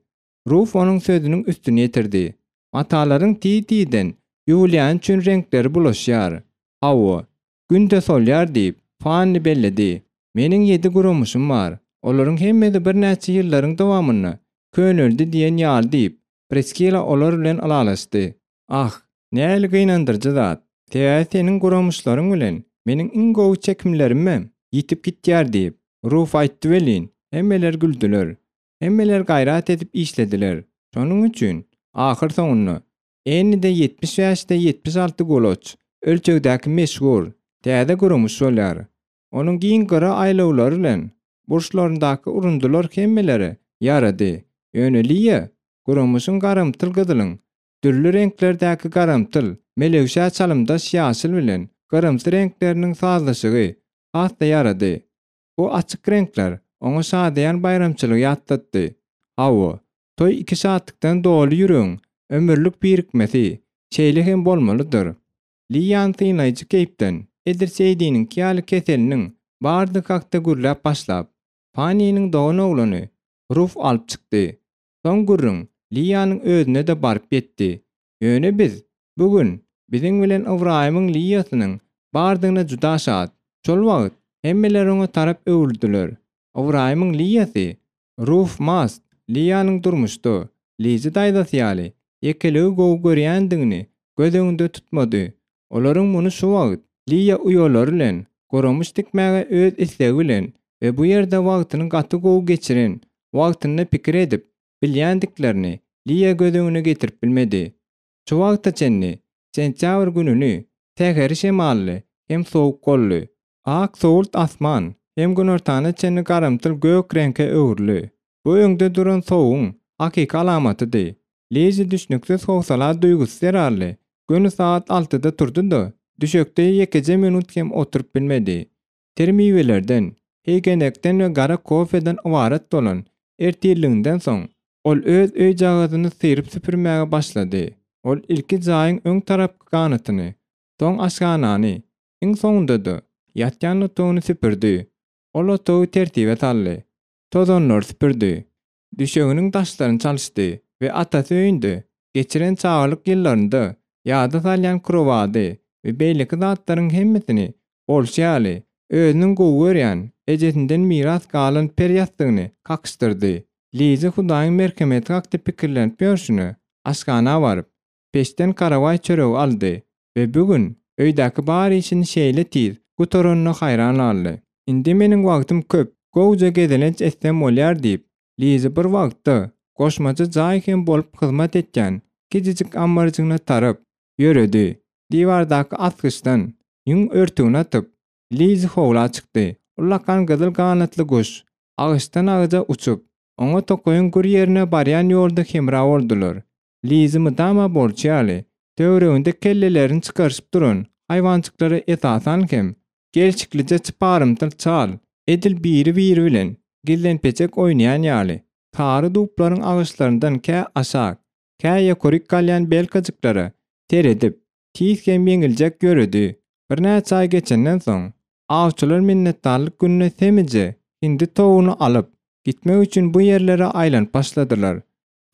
S1: Ruf onuň sözüniň üstüni ýetirdi. Matalaryň tiz-tizden ýuwulýany üçin reňkleri bulaşýar. Hawa, günde solýar diýip, Fanni belledi. Meniň ýedi guramyşym bar. Olaryň hemmesi birnäçe ýyllaryň dowamynda köneldi diýen ýaly diýip, Priskila olar bilen ylalaşdy. Ah, nähili gynandyryjy zat! Sebäbi seniň guramyşlaryň bilen meniň iň gowy çekimlerimem ýitip gitýär diýip, Ruf aýtdy welin, hemmeler güldüler. Hemmeler gaýrat edip işlediler. Şonuň üçin, ahyrsoňunda, Ennide 75-de 76 gulaç ölçegdäki meşhur, täze gurumyş bolýar. Onuň giň gyra aýlawlary bilen burçlaryndaky urundylar hemmelere ýarady. Ýöne Liýa gurumyşyň garamtyl-gyzylyň, dürli reňklerdäki garamtyl, melewşä çalymdaş ýaşyl bilen gyrymsy reňkleriniň sazlaşygy has-da ýarady. Bu açyk reňkler oňa şadyýan baýramçylygy ýatlatdy. Hawa, toý iki şatlykdan doly ýüregiň ömürlik birikmesi şeýle hem bolmalydyr. Liýan synaýjy keýpden, edil Seýdiniňki ýaly keseliniň bardygy hakda gürläp başlap, Fanniniň doganoglany Ruf alyp çykdy. Soň gürrüň Liýanyň özüne-de baryp ýetdi. Ýöne biz bu gün biziň bilen Ybraýymyň Liýasynyň bardygyna juda şat. Şol wagt hemmeler oňa tarap öwrüldiler. Ybraýymyň Liýasy Ruf Mast Liýanyň durmuşda, Lizi daýzasy ýaly, ýekeligi gowy görýändigini göz öňünde tutmady. Olaryň muny şu wagt Liýa uýalary bilen goramyş dikmäge öz islegi bilen we bu ýerde wagtyny gaty gowy geçiren wagtynda pikir edip bilýändiklerini Liýa göz öňüne getirip bilmedi. Şu wagta çenli sentýabr gününi säheri şemally hem sowuk boldy. Ak sowult asman hem günortana çenli garamtyl gök reňke öwrüldi. Bu öňde duran sowugyň hakyky alamatydy. Lizi düşnüksiz howsala duýgusy zerarly göni sagat altyda turdy-da, düşekde ýekeje minut hem oturyp bilmedi. Ter miwelerden, heýgenekden we gara kofeden ybarat bolan ertirliginden soň, ol öz öýjagazyny syryp-süpürmäge başlady. Ol ilki jaýyň öň tarapky ganatyny, soň aşhanany, iň soňunda-da, ýatýan otagyny süpürdi. Ol otagy tertibe saldy. Tozanlary süpürdi. Düşeginiň daşlaryny çalyşdy we atasy öýünde geçiren çagalyk ýyllarynda ýada salýan krowady we beýleki zatlaryň hemmesini bolşy ýaly, özüniň gowy görýän, ejesinden miras galan per ýassygyny kakyşdyrdy. Liza Hudaýyň merhemeti hakda pikirlenip ýörşüne, aşhana baryp, peçden karawaý çöregi aldy we bu gün öýdäki bar işini şeýle tiz gutaranyna haýran galdy. Indi meniň wagtym köp, gowuja gezelenç etsem bolýar diýip, Liza bir wagtda goşmaça jaý hem bolup hyzmat etýän kiçijik ammarjygyna tarap ýöredi. Diwardaky asgyçdan ýüň örtügini atyp, Lizi howla çykdy. Ullakan gyzyl ganatly guş agaçdan-agaja uçup, oňa tokaýyň gür ýerine barýan ýolda hemra boldular. Lizi mydama bolşy ýaly, töwereginde kellelerini çykaryşyp duran haýwanjyklara esasan hem, gelşiklije çyparymtyl çal, edil biri-biri bilen gizlenpeçek oýnaýan ýaly, sary dublaryň agaçlaryndan kä aşak, kä ýokaryk galýan belkajyklara seredip, tiz hem ýeňiljek ýöredi. Birnäçe aý geçenden soň, awçylar minnetdarlyk gününe semije hindi towugyny alyp gitmek üçin bu ýerlere aýlanyp başladylar.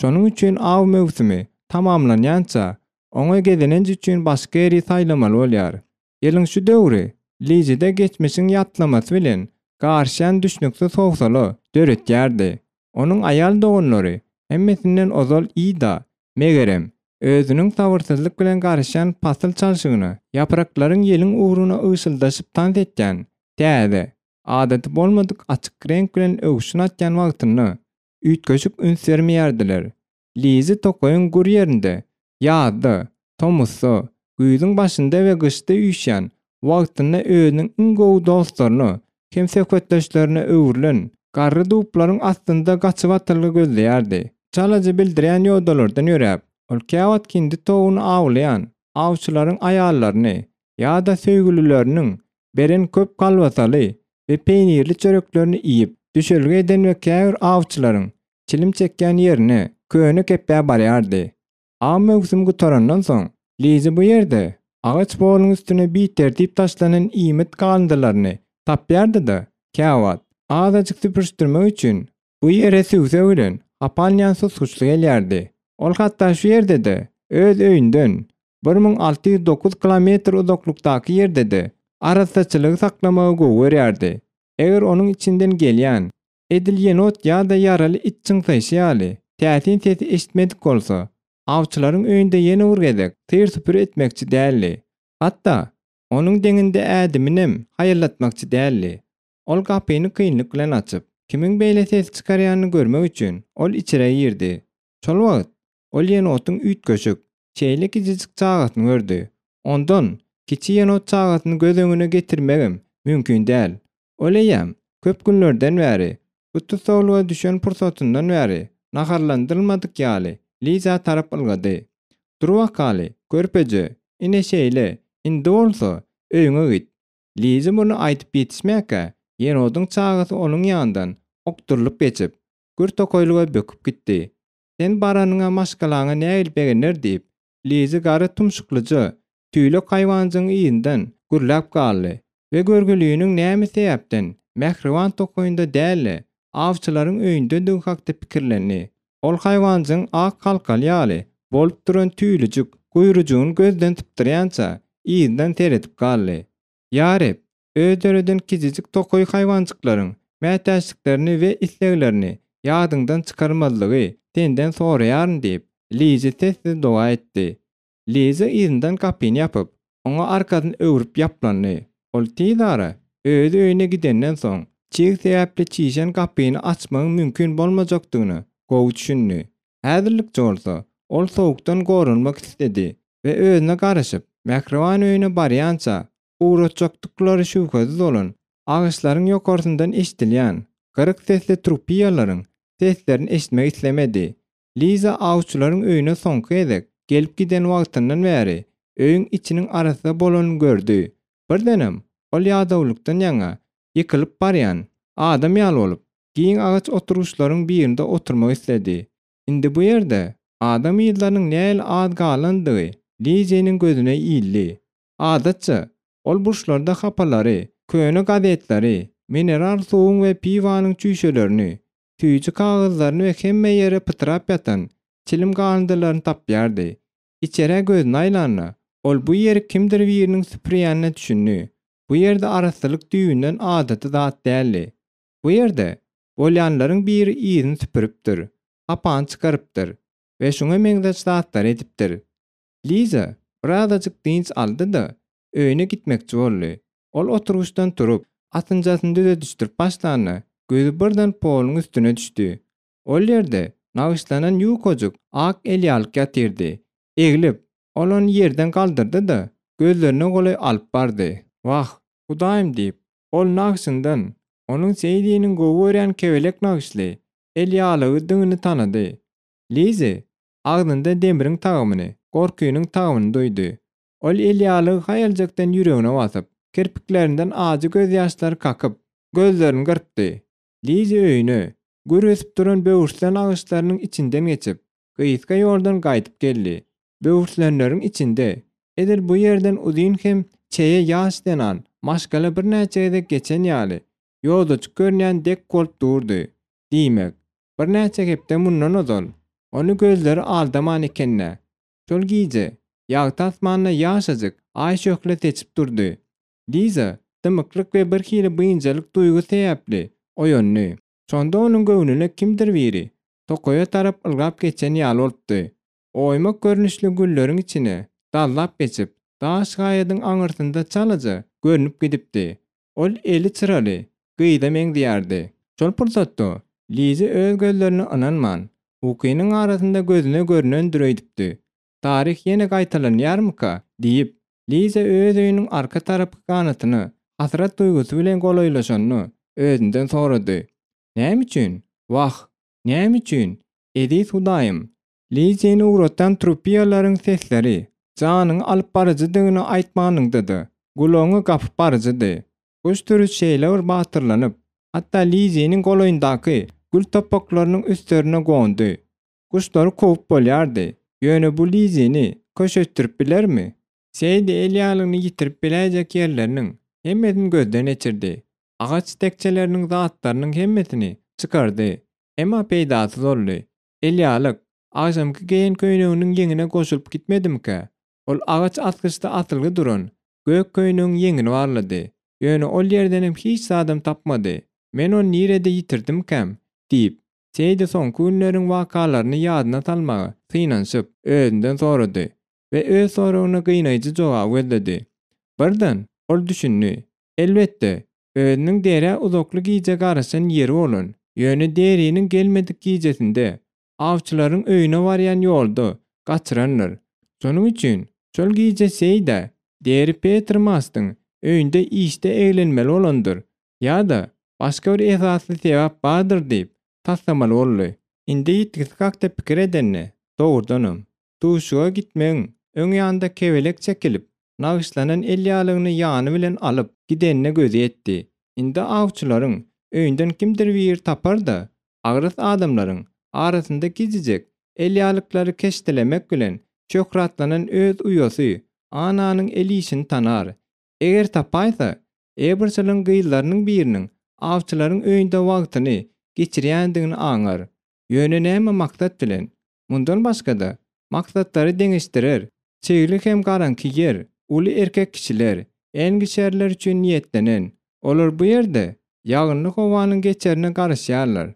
S1: Şonuň üçin aw möwsümi tamamlanýança, oňa gezelenç üçin başga ýeri saýlamaly bolýar. Ýylyň şu döwri Lijide geçmişiň ýatlamasy bilen garyşýan düşnüksiz howsala. döretýärdi. Onuň aýal doganlary, hemmesinden ozal Ida, megerem, özüniň sabyrsyzlyk bilen garaşýan pasyl çalşygyna, ýapraklaryň ýeliň ugruna ygşyldaşyp tans etýän, täze, adaty bolmadyk açyk reňk bilen öwşün atýan wagtynda, üýtgeşik üns bermeýärdiler. Lizi tokaýyň gür ýerinde, ýazda, tomusda, güýzüň başynda we gyşda üýşýän wagtynda özüniň iň gowy dostlaryna hem söhbetdeşlerine öwrülen garry dublaryň astynda gaçybatalga gözleýärdi. Çalaja bildirýän ýodalardan ýöräp, ol käwagt hindi towugyny awlaýan awçylaryň aýallaryny ýa-da söýgülileriniň beren köp kolbasaly we peýnirli çöreklerini iýip, düşelge eden we käbir awçylaryň çilim çekýän ýerine, köne kepbä barýardy. Aw möwsümi gutarandan soň, Lizi bu ýerde agaç poluň üstüne bitertip taşlanan iýmit galyndylaryny tapýardy-da, käwagt, azajyk süpürişdirmek üçin, bu ýere sübse bilen hapanýan susguçly gelýärdi. Ol hatda şu ýerde-de, öz öýünden 1609 kilometr uzaklykdaky ýerde-de arassaçylygy saklamagy gowy görýärdi. Eger onuň içinden gelýän Edil ýenot ýa-da ýaraly it çyňsaýşy ýaly, täsin sesi eşitmedik bolsa, awçylaryň öýünde ýene bir gezek syr-süpür etmekçi däldi. Hatda, onuň deňinde ädiminem haýallatmakçy däldi. Ol gapyny kynlyk bilen açyp, kimiň beýle ses çykarýanyny görmek üçin, ol içere girdi. Şol wagt, ol ýenotyň üýtgeşik, şeýle kiçijik çagasyny gördi. Ondan kiçi ýenot çagasyny göz öňüne getirmegem mümkin däl. Ol eýýäm köp günlerden bäri, bu tussaglyga düşen pursatyndan bäri naharlandyrylmadyk ýaly Liza tarap ylgady. Dur bakaly, körpeje, ine şeýle, indi bolsa, öýüňe git. Liza muny aýdyp ýetişmäkä, ýenodyň çagasy onuň ýanyndan okdurylyp geçip, gür tokaýlyga böküp gitdi. Sen baranyňa maşgalaňa nähili begener diýip, Lizi gara tumşuklyja, tüýlek haýwanjygyň yzyndan gürläp galdy we görgüliniň näme sebäpden mähriban tokaýynda däl-de, awçylaryň öýündedigi hakda pikirlendi. Ol haýwanjygyň ak halkaly ýaly bolup duran tüýlüjik guýrujygyny gözden sypdyrýança yzyndan seredip galdy. Ýa Reb, Öz döreden kiçijik tokaý haýwanjyklaryň mätäçliklerini we isleglerini ýadyňdan çykarmazlygy Senden soraýaryn diýip, Lizi sessiz doga etdi. Liza yzyndan gapyny ýapyp, oňa arkasyny öwrüp ýaplandy. Ol tiz ara özi öýüne gidenden soň, çyg sebäpli çişen gapyny açmagyň mümkin bolmajakdygyna gowy düşündi. Häzirlikçe bolsa, ol sowukdan goranmak isledi we özüne garaşyp, mähriban öýüne barýança ugratjakdyklary şübhesiz bolan, agaçlaryň ýokarsyndan eşidilýän gyryk sesli trupiýalaryň seslerini eşitmek islemedi. Liza awçylaryň öýüne soňky gezek gelip giden wagtyndan bäri öýüň içiniň arassa bolanyny gördi. Birdenem ol ýadawlykdan ýaňa ýykylyp barýan adam ýaly bolup, giň agaç oturgyçlaryň birinde oturmak isledi. Indi bu ýerde adam yzlarynyň nähili az galandygy Liziniň gözüne ildi. Adatça, ol burçlarda hapalary, köne gazetleri, mineral suwuň we piwanyň çüýşelerini, süýji kagyzlaryny we hemme ýere pytrap ýatan çilim galyndylaryny tapýardy. Içerä gözüni aýlanda, ol bu ýeri kimdir biriniň süpürýänine düşündi. Bu ýerde arassalyk düýbünden adaty zat däldi. Bu ýerde bolýanlaryň biri yzyny süpüripdir, hapany çykarypdyr we şuňa meňzeş zatlary edipdir. Liza birazajyk dynç aldy-da, öýüne gitmekçi boldy. Ol oturgyçdan turup, atynjasyny düzedişdirip başlanda, gözi birden poluň üstüne düşdi. Ol ýerde nagyşlanan ýukajyk ak elýalyk ýatyrdy. Eglip, ol ony ýerden galdyrdy-da, gözlerine golaý alyp bardy. Wah, Hudaýym diýip, ol nagşyndan onuň Seýdiniň gowy görýän kebelek nagyşly elýalygydygyny tanady. Lizi agzynda demriň tagamyny, gorkynyň tagamyny duýdy. Ol elýalygy haýaljakdan ýüregine basyp, kirpiklerinden ajy gözýaşlary kakyp, gözlerini gyrpdy. Lizi öýüne, gür ösüp duran böwürslen agaçlarynyň içinden geçip, gysga ýoldan gaýdyp geldi. Böwürslenleriň içinde, edil bu ýerden uzyn hem çeýe ýaş zenan maşgala birnäçe gezek geçen ýaly, ýodajyk görünýän dek bolup durdy. Diýmek, Birnäçe hepde mundan ozal, ony gözleri aldaman eken-dä. Şol gije ýagty asmanda ýaşajyk Aý şöhle seçip durdy. Liza dymyklyk we birhili biynjalyk duýgy sebäpli oýandy. Şonda onuň göwnüne kimdir biri tokaýa tarap ylgap geçen ýaly bolupdy. Oýmak görnüşli gülleriň içine dallap geçip, daş gaýadyň aňyrsynda çalaja görnüp gidipdi. Ol eli çyraly gyza meňzeýärdi. Şol pursatda Liza öz gözlerine ynanman, ukynyň arasynda gözüne görnendir öýdüpdi. Taryh ýene gaýtalanýarmyka? diýip, Liza öz öýüniň arka tarapky ganatyna hasrat duýgusy bilen golaýlaşanda, özünden sorady. Näme üçin? Wah, näme üçin? Eziz Hudaýym! Lizini ugratdan trupiýalaryň sesleri janyňy alyp baryjydygyny aýtmanyňda-da, gulagyňy gapyp baryjydy. Guş sürüsi şeýle bir batyrlanyp, hatda Liziniň golaýyndaky gül topaklarynyň üstlerine gondy. Guşlary kowup bolýardy, ýöne bu Lizini köşeşdirip bilermi? Seýdi el ýaglygyny ýitirip biläýjek ýerleriniň hemmesini gözden geçirdi. Agaç tekjeleriniň zatlarynyň hemmesini çykardy. Emma peýdasyz boldy. Elýalyk, agşamky geýen köýneginiň ýeňine goşulyp gitmedimikä? Ol agaç asgyçda asylgy duran gök köýnegiň ýeňini barlady. Ýöne ol ýerdenem hiç zadam tapmady. Men ony nirede ýitirdimkäm? diýip, Seýdi soňky günleriň wakalaryny ýadyna salmaga synanyşyp, özünden sorady we öz soragyna gynaýjy jogaby gözledi. Birden, ol düşündi. Elbetde, özüniň derä uzakly gije garaşan ýeri bolan, ýöne deriniň gelmedik gijesinde, awçylaryň öýüne barýan ýolda gaçyrandyr. Şonuň üçin, şol gije Seýdä deri Petr Mastyň öýünde işde eglenmeli bolandyr ýa-da başga bir esasly sebäp bardyr diýip taslamaly boldy. Indi ýitgisi hakda pikir edende, dogrudanam, Duşuga gitmegiň öň ýanynda kebelek çekilip, nagyşlanan elýaglygyny ýany bilen alyp gidenine gözi ýetdi. Indi awçylaryň öýünden kimdir biri tapar-da, agras adamlaryň arasynda kijijek elýaglyklary keşdelemek bilen şöhratlanan öz uýasy Ananyň el işini tanar. Eger tapaýsa, Eberçiligiň gyzlarynyň biriniň awçylaryň öýünde wagtyny geçirýändigini aňar. Ýöne näme maksat bilen? Mundan başga-da, maksatlary deňeşdirer, çygly hem garaňky ýer uly erkek kişiler, engişerler üçin niýetlenen. Olar bu ýerde ýagynly howanyň geçerine garaşýarlar,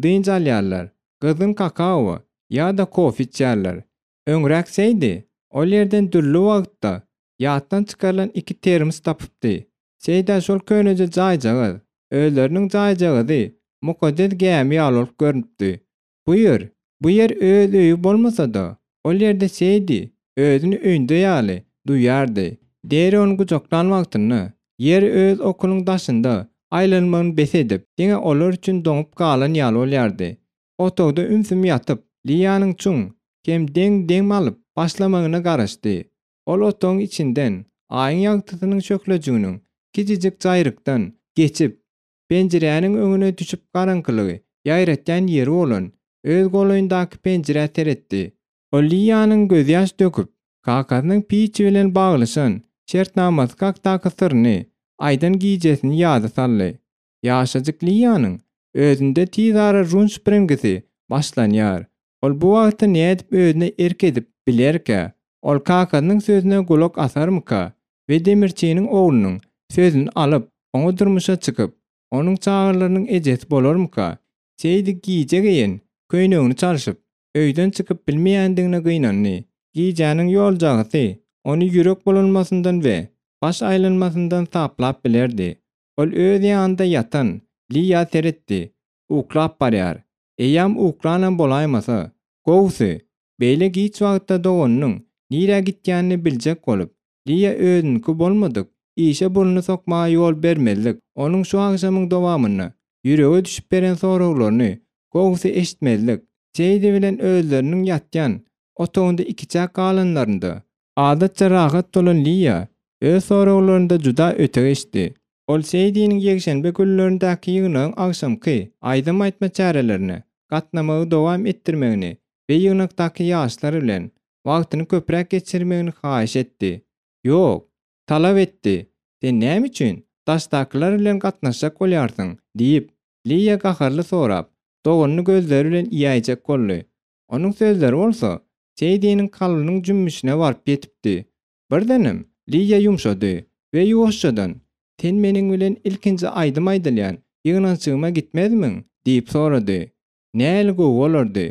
S1: dynç alýarlar, gyzgyn kakao ýa-da kofe içýärler. Öňräk Seýdi ol ýerden dürli wagtda ýatdan çykarylan iki termos tapypdy. Seýdä şol köneje jaýjagaz, özleriniň jaýjagazy mukaddes gämi ýaly bolup görnüpdi. Bu ýer, bu ýer öz öýi bolmasa-da, ol ýerde Seýdi özüni öýünde ýaly duýýardy. Deri ony gujaklan wagtynda, ýer öz okunyň daşynda aýlanmagyny bes edip, diňe olar üçin doňup galan ýaly bolýardy. Otagda ümsüm ýatyp, Liýanyň çuň hem deň dem alyp başlamagyna garaşdy. Ol otagyň içinden Aýyň ýagtysynyň şöhlejiginiň kiçijik jaýrykdan geçip, Penjiräniň öňüne düşüp garaňkylygy ýaýratýan ýeri bolan öz golaýyndaky penjirä seretdi. Ol Liýanyň gözýaş döküp, kakasynyň Piçi bilen baglaşan şertnamasy hakdaky syryny aýdan gijesini ýada saldy. Ýaşajyk Liýanyň özünde tizara Runspringisi başlanýar. Ol bu wagtda nädip özüne erk edip bilerkä? Ol kakasynyň sözüne gulak asarmyka we demirçiniň oglunyň sözüni alyp, oňa durmuşa çykyp, onuň çagalarynyň ejesi bolarmyka? Seýdi gije geýen köýnegini çalşyp, öýden çykyp bilmeýändigine gynandy. Gijäniň ýoljagysy ony ýürek bulanmasyndan we baş aýlanmasyndan saplap bilerdi. Ol öz ýanynda ýatan Liýa seretdi. Uklap barýar. Eýýäm uklanam bolaýmasa. Gowusy, beýle giç wagtda doganynyň nirä gitýänini biljek bolup, Liýa özüniňki bolmadyk işe burnuny sokmaga ýol bermezlik, onuň şu agşamyň dowamynda ýürege düşüp beren soraglaryny gowusy eşitmezlik, Seýdi bilen özleriniň ýatýan otagynda ikiçäk galanlarynda, Adatça rahat bolan Liýa öz soraglarynda juda öte geçdi. Ol Seýdiniň ýekşenbe günlerindäki ýygnagyň agşamky aýdym aýtma çärelerine gatnamagy dowam etdirmegini we ýygnakdaky ýaşlar bilen wagtyny köpräk geçirmegini haýyş etdi. Ýok, talap etdi, Sen näme üçin daşdakylar bilen gatnaşjak bolýarsyň? diýip, Liýa gaharly sorap, doganyny gözleri bilen iýäýjek boldy. Onuň sözleri bolsa, Seýdiniň kalbynyň jümmüşine baryp ýetipdi. Birdenem, Liýa ýumşady we ýuwaşjadan, Sen meniň bilen ilkinji aýdym aýdylýan ýygnanyşygyma gitmezmiň? Diýip sorady. Nähili gowy bolardy.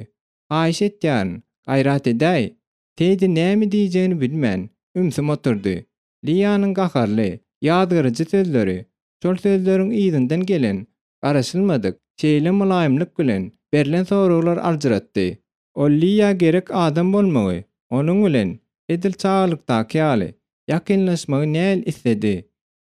S1: Haýyş etýärin, gaýrat edäý! Seýdi näme diýjegini bilmän, ümsüm oturdy. Liýanyň gaharly, ýazgaryjy sözleri, şol sözleriň yzyndan gelen, garaşylmadyk, şeýle mylaýymlyk bilen berlen soraglar aljyratdy. Ol Liýa gerek adam bolmagy, onuň bilen, edil çagalykdaky ýaly, ýakynlaşmagy näl isledi.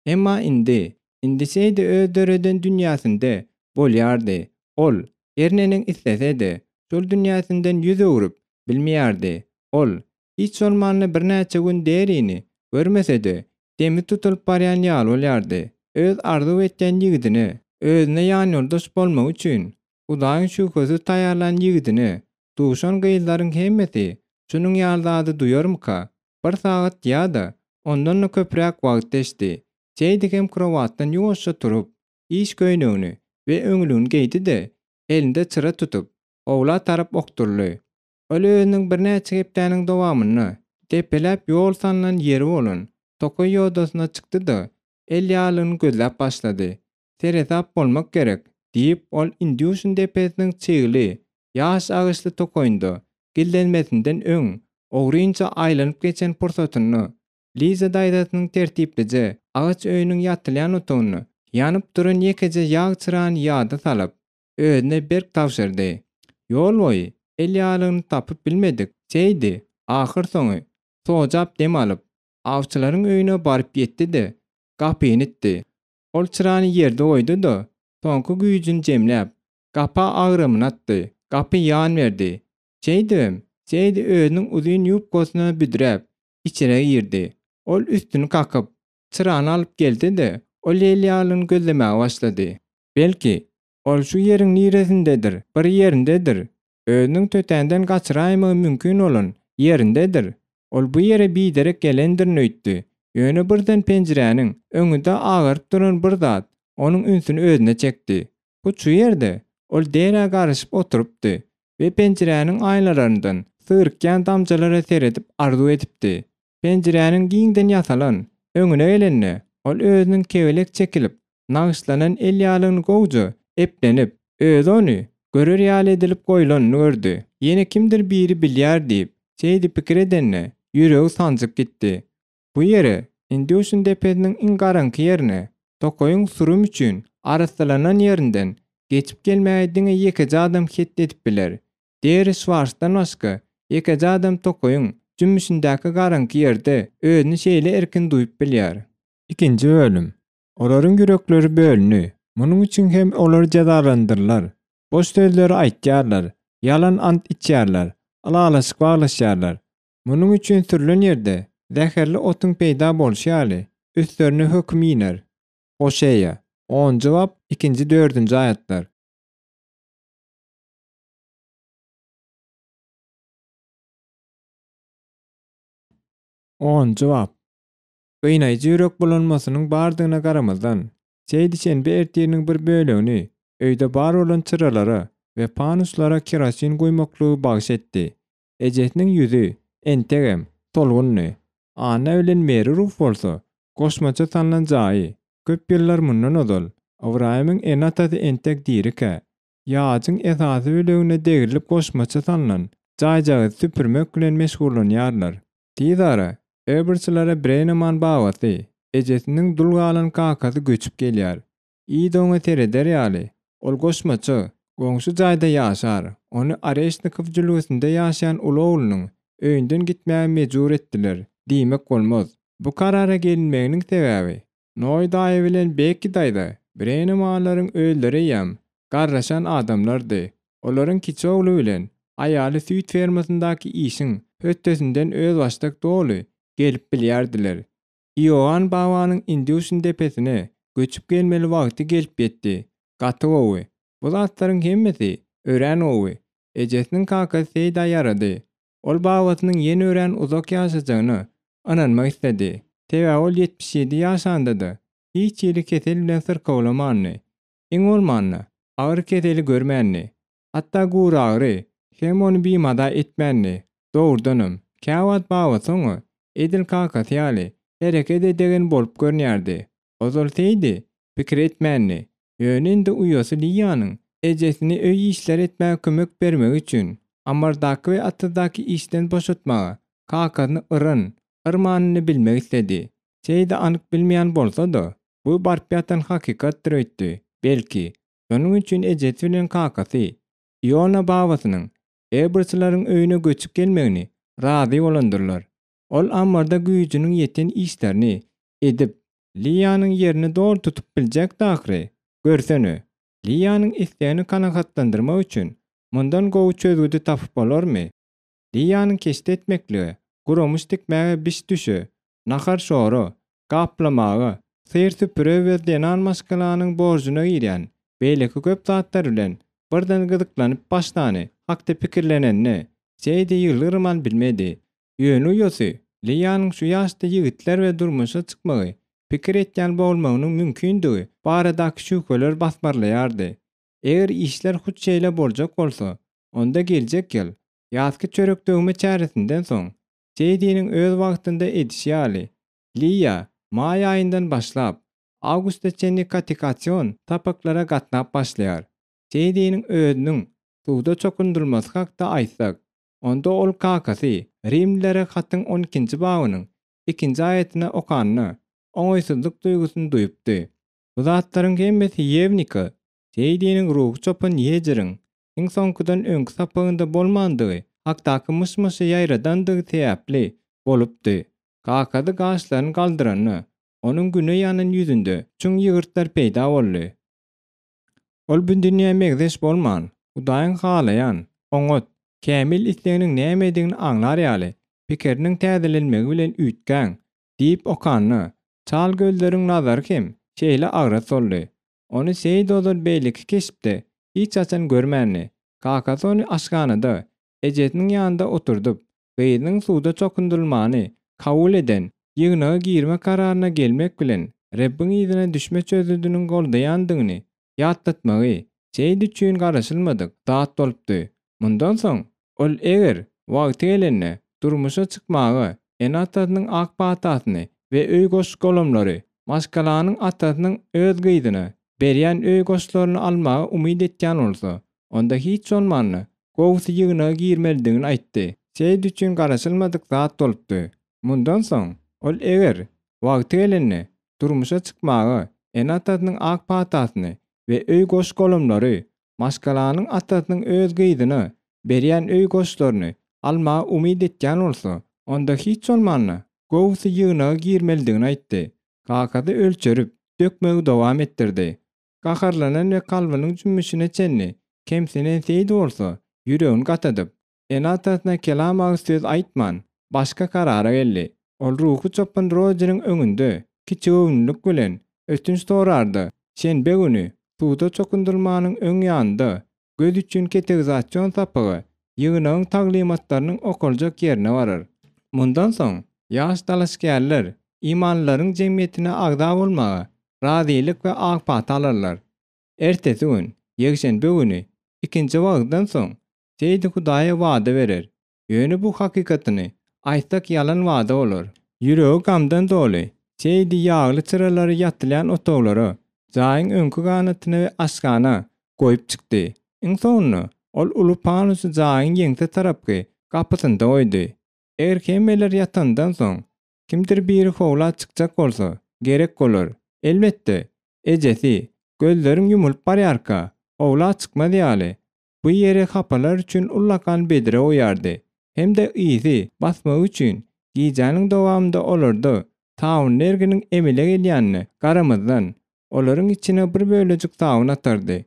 S1: Emma indi, indi Seýdi öz döreden dünýäsinde bolýardy. Ol, her neneň islese-de, şol dünýäsinden ýüz öwrüp bilmeýärdi. Ol, hiç bolmanda birnäçe gün Derini görmese-de, demi tutulyp barýan ýaly bolýardy. Öz arzuw etýän ýigidine, özüne ýanýoldaş bolmagy üçin Hudaýyň şübhesiz taýýarlan ýigidine duşan gyzlaryň hemmesi şunuň ýaly zady duýarmyka? Bir sagat ýa-da ondan-da köpräk wagt geçdi. Seýdi hem krowatdan ýuwaşja turup, iş köýnegini we öňlügini geýdi-de, elinde çyra tutup, howla tarap okduryldy. Ol özüniň birnäçe hepdäniň dowamynda depeläp ýol salnan ýeri bolan tokaý ýodasyna çykdy-da, el ýaglygyny gözläp başlady. Seresap bolmak gerek, diýip, ol Indýuşin depesiniň çygly, ýaş agaçly tokaýynda gizlenmesinden öň, ogrynça aýlanyp geçen pursatynda, Liza daýzasynyň tertiplije agaç öýüniň ýatylýan otagynda ýanyp duran ýekeje ýag çyrany ýada salyp, özüne berk tabşyrdy. Ýol boýy el ýaglygyny tapyp bilmedik Seýdi, ahyrsoňy, sojap dem alyp, awçylaryň öýüne baryp ýetdi-de, gapyny itdi. Ol çyrany ýerde goýdy-da, soňky güýjüni jemläp, gapa agramyny atdy. Gapy ýan berdi. Şeýdibem, Seýdi özüniň uzyn ýubkasyna büdräp, içere girdi. Ol üstüni kakyp, çyrany alyp geldi-de, ol elýaglygyny gözlemäge başlady. Belki, ol şu ýeriň niresindedir, bir ýerindedir. Özüniň tötänden gaçyraýmagy mümkin bolan ýerindedir. Ol bu ýere biderek gelendirin öýtdi. Ýöne birden penjiräniň öňünde agaryp duran bir zat onuň ünsüni özüne çekdi. Hut şu ýerde ol derä garyşyp oturypdy we penjiräniň aýnalaryndan syrykýan damjalara seredip arzuw edipdi. Penjiräniň giňden ýasalan öňüne gelende, ol özüniň kebelek çekilip nagyşlanan el ýalygyny gowja eplenip, özi ony görer ýaly edilip goýlanyny gördi. Ýene kimdir biri bilýär diýip, şeýdip pikir edende, ýüregi sanjyp gitdi. Bu ýere, Indýuşin depesiniň iň garaňky ýerine, tokaýyň sürüm üçin arassalanan ýerinden geçip gelmäge diňe ýekeje adam het edip biler. Deri Şwarsdan başga, ýekeje adam tokaýyň jümmüşindäki garaňky ýerde özüni şeýle erkin duýup bilýär. Ikinji bölüm. Olaryň ýürekleri bölündi, munuň üçin hem olar jezalandyrylar. Boş sözleri aýtýarlar, ýalan ant içýärler, ylalaşyk baglaşýarlar. Munuň üçin sürlen ýerde zäherli otuň peýda bolşy ýaly, üstlerine höküm iner. Hoşeýa, onunjy bap, ikinji, dördünji aýatlar. Onunjy bap. Gynaýjy ýürek bulanmasynyň bardygyna garamazdan, Seýdi şenbe ertiriniň bir bölegini öýde bar bolan çyralara we panuslara kerosin guýmaklygy bagyş etdi. Ejesiniň ýüzi, entegem, solgundy. Anna bilen Meri Ruf bolsa, goşmaça salnan jaýy, köp ýyllar mundan ozal, Ybraýymyň ene-atasy entek dirikä, Ýajyň esasy bölegine degrilip goşmaça salnan jaýjagazy süpürmek bilen meşgullanýarlar. Tizara Eberçilere Breneman babasy, ejesiniň dul galan kakasy göçüp gelýär. Ida oňa sereder ýaly, ol goşmaça, goňşy jaýda ýaşar. Ony Oreşnikow jülgesinde ýaşaýan uly oglunyň öýünden gitmäge mejbur etdiler diýmek bolmaz. Bu karara gelinmeginiň sebäbi, Noý daýy bilen Bekki daýza Brenemanlaryň özleri eýýäm garraşan adamlardy. Olaryň kiçi ogly bilen aýaly süýt fermasyndaky işiň hötdesinden özbaşdak doly gelip bilýärdiler. Ioann babanyň Indýuşin depesine göçüp gelmeli wagty gelip ýetdi. Gaty gowy. Bu zatlaryň hemmesi örän gowy. Ejesiniň kakasy Seýdä ýarady. Ol babasynyň ýene örän uzak ýaşajagyna ynanmak isledi. Sebäbi ol 77 ýaşanda-da hiç hili kesel bilen syrkawlamandy. Iň bolmanda, agyr keseli görmändi. Hatda guragyry hem ony bimaza etmändi. Dogrudanam, käwagt babasy oňa, edil kakasy ýaly, hereket edegen bolup görünýärdi. Ozal Seýdi pikir etmändi. Ýöne indi uýasy Liýanyň. Ejesini öý işleri etmäge kömek bermegi üçin, ammardaky we atyzdaky işden boşatmaga kakasyny yran, yrmanyny bilmek isledi. Seýdi anyk bilmeýän bolsa-da, bu barypýatan hakykatdyr öýtdi, belki, şonuň üçin ejesi bilen kakasy Iona babasynyň Ebrçileriň öýüne göçüp gelmegini razy bolandyrlar. Ol ammarda güýjüniň ýeten işlerini edip, Liýanyň ýerini doly tutup biljekdi ahyry. Görsene, Liýanyň islegini kanagatlandyrmak üçin mundan gowy çözgüdi tapyp bolarmy? Liýanyň keşde etmeklige, guramyş tikmäge biş-düşe, nahar-şora, gaplamaga, syr-süpüre we zenan maşgalanyň borjuna girýän beýleki köp zatlar bilen birden gyzyklanyp başlany hakda pikirlenende, Seýdi ýylgyrman bilmedi. Ýöne uýasy Liýanyň şu ýaşda ýigitler we durmuşa çykmagy pikir etýän bolmagynyň mümkindigi baradaky şübheler basmarlaýardy. Eger işler hut şeýle boljak bolsa, onda geljek ýyl, ýazky çörek döwme çäresinden soň, Seýdiniň öz wagtynda edişi ýaly, Liýa maý aýyndan başlap, awgusta çenli katekasion sapaklara gatnap başlaýar. Seýdiniň özüniň suwda çokundyrylmasy hakda aýtsak, onda ol kakasy Rimlilere hatyň on ikinji babynyň ikinji aýatyny okanda, oňaýsyzlyk duýgusyny duýupdy. Bu zatlaryň hemmesi Ýewnika, Seýdiniň ruhy çopan Ýejeriň iň soňkudan öňki sapagynda bolmandygy hakdaky myş-myşy ýaýradandygy sebäpli bolupdy. Kakasy gaşlaryny galdyranda, onuň güne ýanan ýüzünde çuň ýygyrtlar peýda boldy. Ol bu dünýä meňzeş bolman, Hudaýyň halaýan, oňat, kämil isleginiň nämedigini aňlar ýaly, pikiriniň täzelenmegi bilen üýtgäň diýip okanda, çal gözleriň nazary hem şeýle agras boldy. Ony Seýit ozal beýleki keşpde hiç haçan görmändi. Kakasy ony aşhanada, ejesiniň ýanynda oturdyp, gyzynyň suwda çokundyrylmany kabul eden ýygnaga girme kararyna gelmek bilen Rebbiň yzyna düşme çözgüdiniň goldaýandygyny ýatlatmagy Seýit üçin garaşylmadyk zat bolupdy. Mundan soň ol eger wagty gelende durmuşa çykmaga ene-atasynyň ak patasyny we öý goş-golamlary, maşgalanyň atasynyň öz gyzyna berýän öý goşlaryny almaga umyt etýän bolsa, onda hiç bolmanda gowusy ýygnaga girmelidigini aýtdy. Seýit üçin garaşylmadyk zat bolupdy. Mundan soň, ol eger, wagty gelende, durmuşa çykmaga ene-atasynyň ak patasyny we öý goş-golamlary, maşgalanyň atasynyň öz gyzyna berýän öý goşlaryny almaga umyt etýän bolsa, onda hiç bolmanda, gowusy ýygnaga girmelidigini aýtdy. Kakasy ölçerip, dökmegi dowam etdirdi. Gaharlanan we kalbynyň jümmüşine çenli kemsinen Seýit bolsa, ýüregini gatadyp, Ene-atasyna kelam agyz söz aýtman, başga karara geldi. Ol ruhy çopan Rojeriň öňünde kiçigöwünlilik bilen ötünç sorardy. Şenbe güni, suwda çokundyrmanyň öň ýanynda, göz üçin ketegizasion sapaga, ýygnagyň taglymatlarynyň okaljak ýerine barar. Mundan soň, ýaş dalaşgärler imanlylaryň jemgyýetine agza bolmaga razylyk we ak pata alarlar. Ertesi gün, ýekşenbe güni, ikinji wagyzdan soň, Seýdi Hudaýa wada berer. Ýöne bu hakykatyny aýtsak ýalan wada bolar. Ýüregi gamdan doly Seýdi ýagly çyralary ýatylýan otaglara, jaýyň öňki ganatyna we aşhana goýup çykdy. Iň soňunda ol uly panusy jaýyň ýeňse tarapky gapysynda goýdy. Eger hemmeler ýatandan soň, kimdir biri howla çykjak bolsa, gerek bolar. Elbetde, ejesi, gözleriň ýumulyp barýarka, howla çykmaz ýaly, Bu ýere hapalar üçin ullakan bedre goýardy hem-de ysy basmagy üçin gijäniň dowamynda olarda sabynly erginiň emele gelýänine garamazdan, olaryň içine bir bölejik sabyn atardy.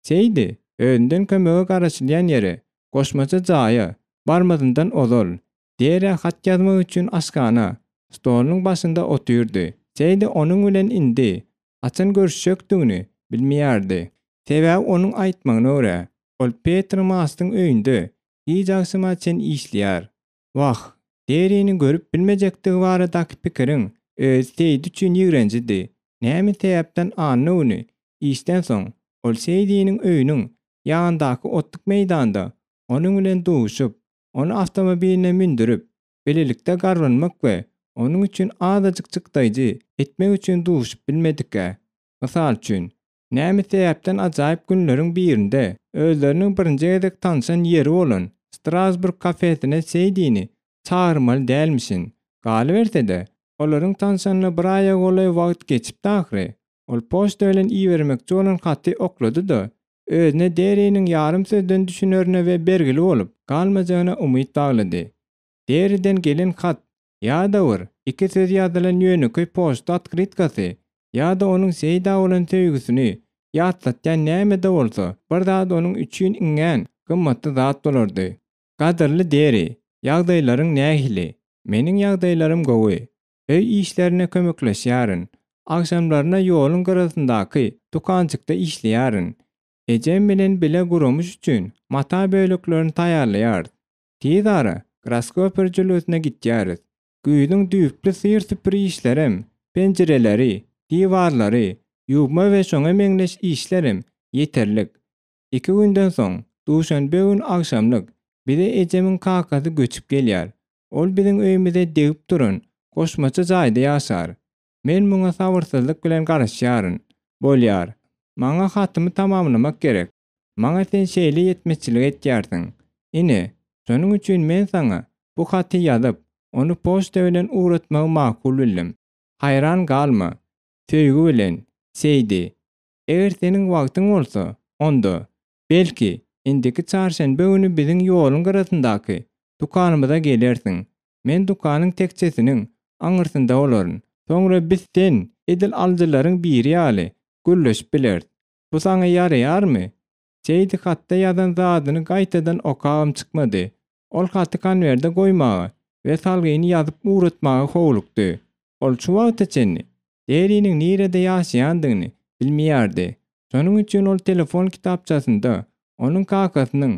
S1: Seýdi, özünden kömege garaşylýan ýere, goşmaça jaýa, barmazyndan ozal, Derä hat ýazmak üçin aşhana, stolunyň başynda otyrdy. Seýdi onuň bilen indi haçan görüşjekdigini bilmeýärdi. Sebäbi onuň aýtmagyna görä, ol Petr Mastyň öýünde giç agşama çen işleýär. Wah, Derini görüp bilmejekdigi baradaky pikiriň özi Seýdi üçin ýigrenjidi. Näme sebäpden anna güni işden soň ol Seýdiniň öýüniň ýanyndaky otluk meýdanda onuň bilen duşup, ony awtomobiline mündürip, bilelikde garbanmak we onuň üçin azajyk çykdaýjy etmek üçin duşup bilmedikä? Mysal üçin. Näme sebäpden ajaýyp günleriň birinde özleriniň birinji gezek tanşan ýeri bolan Strasburg kafesine Seýdini çagyrmaly dälmişin? Galyberse-de, olaryň tanşanyna bir aýa golaý wagt geçipdi ahyry. Ol poçta bilen ibermekçi bolan haty oklady-da, özüne Deriniň ýarym sözden düşünerine we bergili bolup galmajagyna umyt baglady. Deriden gelen hat ýa-da bir iki söz ýazylan ýönekeý poçta otkrytkasy ýa-da onuň Seýda bolan söýgüsini ýatlatýan näme-de bolsa bir zat onuň üçin iňňän gymmatly zat bolardy. Gadyrly Deri, ýagdaýlaryň nähili? Meniň ýagdaýlarym gowy. Öý işlerine kömekleşýärin. Agşamlaryna ýoluň gyrasyndaky dükanjykda işleýärin. Ejem bilen bile guramyş üçin mata böleklerini taýýarlaýarys. Tiz ara Graskoper jülgesine gitýäris. Güýzüň düýpli syr-süpür işlerem, penjireleri, diwarlary ýuwma we şoňa meňzeş işlerem ýeterlik. Iki günden soň, duşenbe gün agşamlyk, bize ejemiň kakasy göçüp gelýär. Ol biziň öýümize degip duran goşmaça jaýda ýaşar. Men muňa sabyrsyzlyk bilen garaşýaryn. Bolýar. Maňa hatymy tamamlamak gerek. Maňa sen şeýle ýetmezçilik etýärsiň. Ine, şonuň üçin men saňa bu haty ýazyp, ony poçta bilen ugratmagy makul bildim. Haýran galma. Söýgi bilen, Seýdi. Eger seniň wagtyň bolsa, onda, belki, indiki çarşenbe güni biziň ýoluň gyrasyndaky dükanymyza gelersiň. Men dükanyň tekjesiniň aňyrsynda bolaryn. Soňra biz sen, edil alyjylaryň biri ýaly, gürleşip bileris. Bu saňa ýaraýarmy? Seýdi hatda ýazan zadyny gaýtadan okabam çykmady. Ol haty konwerde goýmaga we salgyny ýazyp ugratmaga howlukdy. Ol şu wagta çenli Deriniň nirede ýaşaýandygyny bilmeýärdi. Şonuň üçin ol telefon kitapçasynda onuň kakasynyň,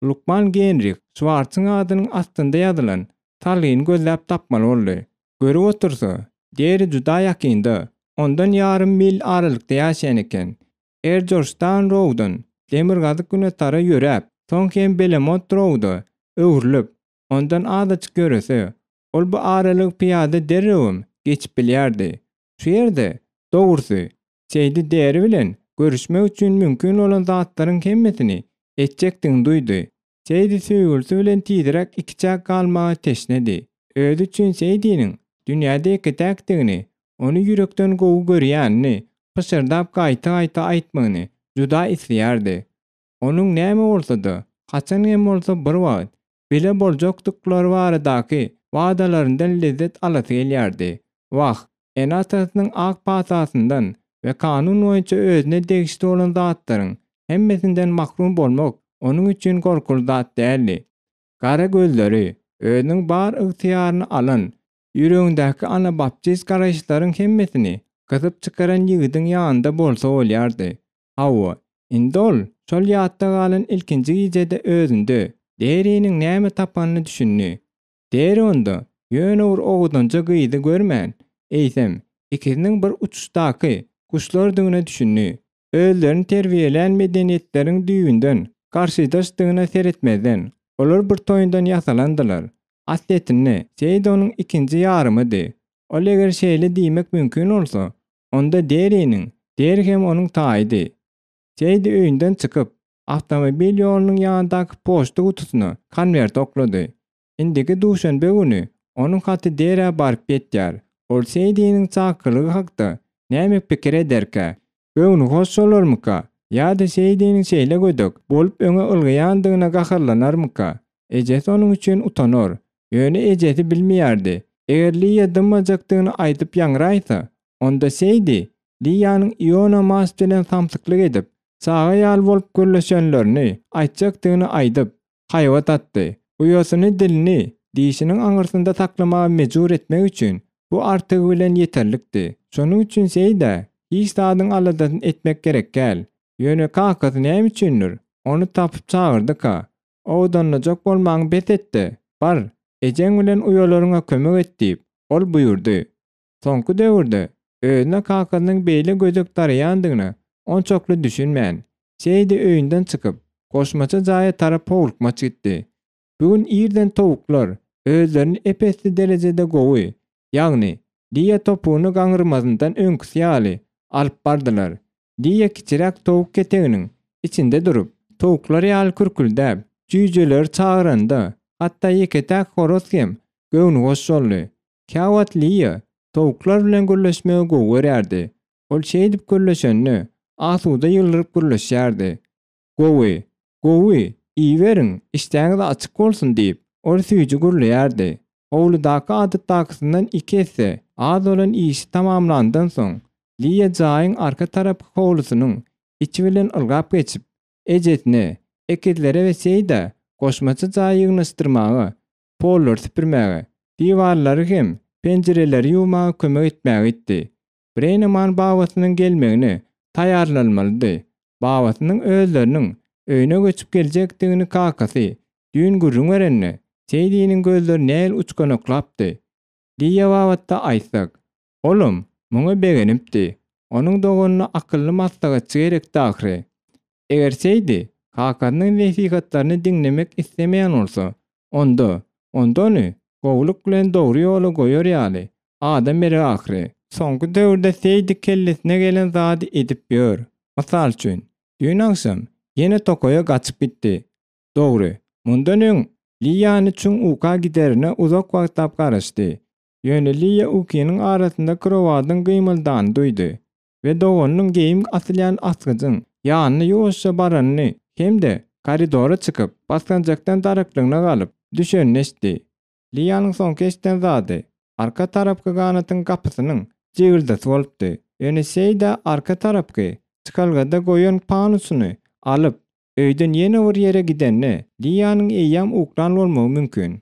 S1: lukman Genrih Şwartsyň adynyň astynda ýazylan salgyny gözläp tapmaly boldy. Görüp otursa, Deri juda ýakynda, ondan ýarym mil aralykda ýaşaýan eken. Erjorçtan Rowdan demirgazyk-günortara ýöräp, soň hem Belemont Rowda öwrülip, ondan azajyk ýörese, ol bu aralygy pyýada derrewem geçip bilýärdi. Şu ýerde, dogrusy, Seýdi Deri bilen görüşmek üçin mümkin bolan zatlaryň hemmesini etjekdigini duýdy. Seýdi söýgülisi bilen tizräk ikiçäk galmaga teşnedi. Özi üçin Seýdiniň dünýäde ýeke-täkdigini, ony ýürekden gowy görýänini pyşyrdap gaýta-gaýta aýtmagyny juda isleýärdi. Onuň näme bolsa-da, haçan hem bolsa bir wagt bile boljakdyklary baradaky wadalaryndan lezzet alasy gelýärdi. Wah, ene-atasynyň ak patasyndan we kanun boýunça özüne degişli bolan zatlaryň hemmesinden mahrum bolmak onuň üçin gorkuly zat däldi. Gara gözleri, özüniň bar ygtyýaryny alan, ýüregindäki anabaptist garaýyşlaryň hemmesini gysyp çykaran ýigidiň ýanynda bolsa bolýardy. Hawa, indi ol şol ýatda galan ilkinji gijede özünde Deriniň näme tapanyny düşündi. Deri onda ýöne bir owadanja gyzy görmän, eýsem, ikisiniň bir uçuşdaky guşlardygyna düşündi. Özlerini terbiýelän medeniýetleriň düýbünden garşydaşdygyna seretmezden, olar bir toýundan ýasalandylar. Aslyýetinde, Seýd onuň ikinji ýarymydy. Ol eger şeýle diýmek mümkin bolsa, onda Deriniň, Deri hem onuň taýydy. Seýdi öýünden çykyp, awtomobil ýolunyň ýanyndaky poçta gutusyna konwert oklady. Indiki duşenbe güni onuň haty Derä baryp ýetýär. Ol Seýdiniň çakylygy hakda näme pikir ederkä? Göwnühoş bolarmyka? Ýa-da Seýdiniň şeýle gödek bolup öňe ylgaýandygyna gaharlanarmyka? Ejesi onuň üçin utanar. Ýöne ejesi bilmeýärdi. Eger Liýa dymmajakdygyny aýdyp ýaňraýsa, onda Seýdi Liýanyň Iona Mas bilen samsyklyk edip, çaga ýaly bolup gürleşenlerini aýtjakdygyny aýdyp, haýbat atdy. Uýasyny dilini dişiniň aňyrsynda saklamaga mejbur etmek üçin bu artygy bilen ýeterlikdi. Şonuň üçin Seýdä hiç zadyň aladasyny etmek gerek däl. Ýöne kakasy näme üçindir, ony tapyp çagyrdyka? Owadanlajak bolmaňy bes et-de, bar, ejeň bilen uýalaryňa kömek et diýip, ol buýurdy. Soňky döwürde özüne kakasynyň beýle gödek daraýandygyna onçakly düşünmän, Seýdi öýünden çykyp, goşmaça jaýa tarap howlukmaç gitdi. Bu gün irden towuklar özlerini ep-esli derejede gowy, ýagny, Liýa topugyny gaňyrmazyndan öňküsi ýaly alyp bardylar. Liýa kiçiräk towuk keteginiň içinde durup, towuklar ýaly kürküldäp, jüýjeleri çagyranda, hatda ýeke-täk horaz hem göwnühoş boldy. Käwagt Liýa towuklar bilen gürleşmegi gowy görýärdi. Ol şeýdip gürleşende, asuda ýylgyryp gürleşýärdi. Gowy, gowy, iýiberiň, işdäňiz açyk bolsun diýip, ol süýji gürleýärdi. Howludaky adatdakysyndan iki esse az bolan işi tamamlandan soň, Liýa jaýyň arka tarapky howlusynyň içi bilen ylgap geçip, ejesine, ekizlere we Seýdä goşmaça jaý ýygnaşdyrmaga, pollary süpürmäge, diwarlary hem penjireleri ýuwmaga kömek etmäge gitdi. Breýneman babasynyň gelmegine taýýarlanmalydy. Babasynyň özleriniň öýüne göçüp geljekdigini kakasy düýn gürrüň berende, Seýdiniň gözleri nähili uçganaklapdy. Liýa babatda aýtsak, olam muňa begenipdi. Onuň doganyna akylly maslahatçy gerekdi ahyry. Eger Seýdi kakasynyň nesihatlaryny diňlemek islemeýän bolsa, onda, onda ony gowulyk bilen dogry ýola goýar ýaly adam gerek ahyry. Soňky döwürde Seýdi kellesine gelen zady edip ýör. Mysal üçin, düýn agşam ýene tokaýa gaçyp gitdi. Dogry, mundan öň Liýany çuň uka giderine uzak wagtlap garaşdy. Ýöne Liýa ukynyň arasynda krowadyň gymyldanyny duýdy. We doganynyň geýim asylýan asgyjyň ýanyna ýuwaşja baranyny hem-de koridora çykyp, basgançakdan daraklygyna galyp, düşenini eşitdi. Liýanyň soňky eşiden zady, arka tarapky ganatyň gapysynyň jigirdisi bolupdy. Ýöne Seýda arka tarapky çykalgada goýan panusyny alyp, öýden ýene bir ýere gidende, Liýanyň eýýäm uklan bolmagy mümkin.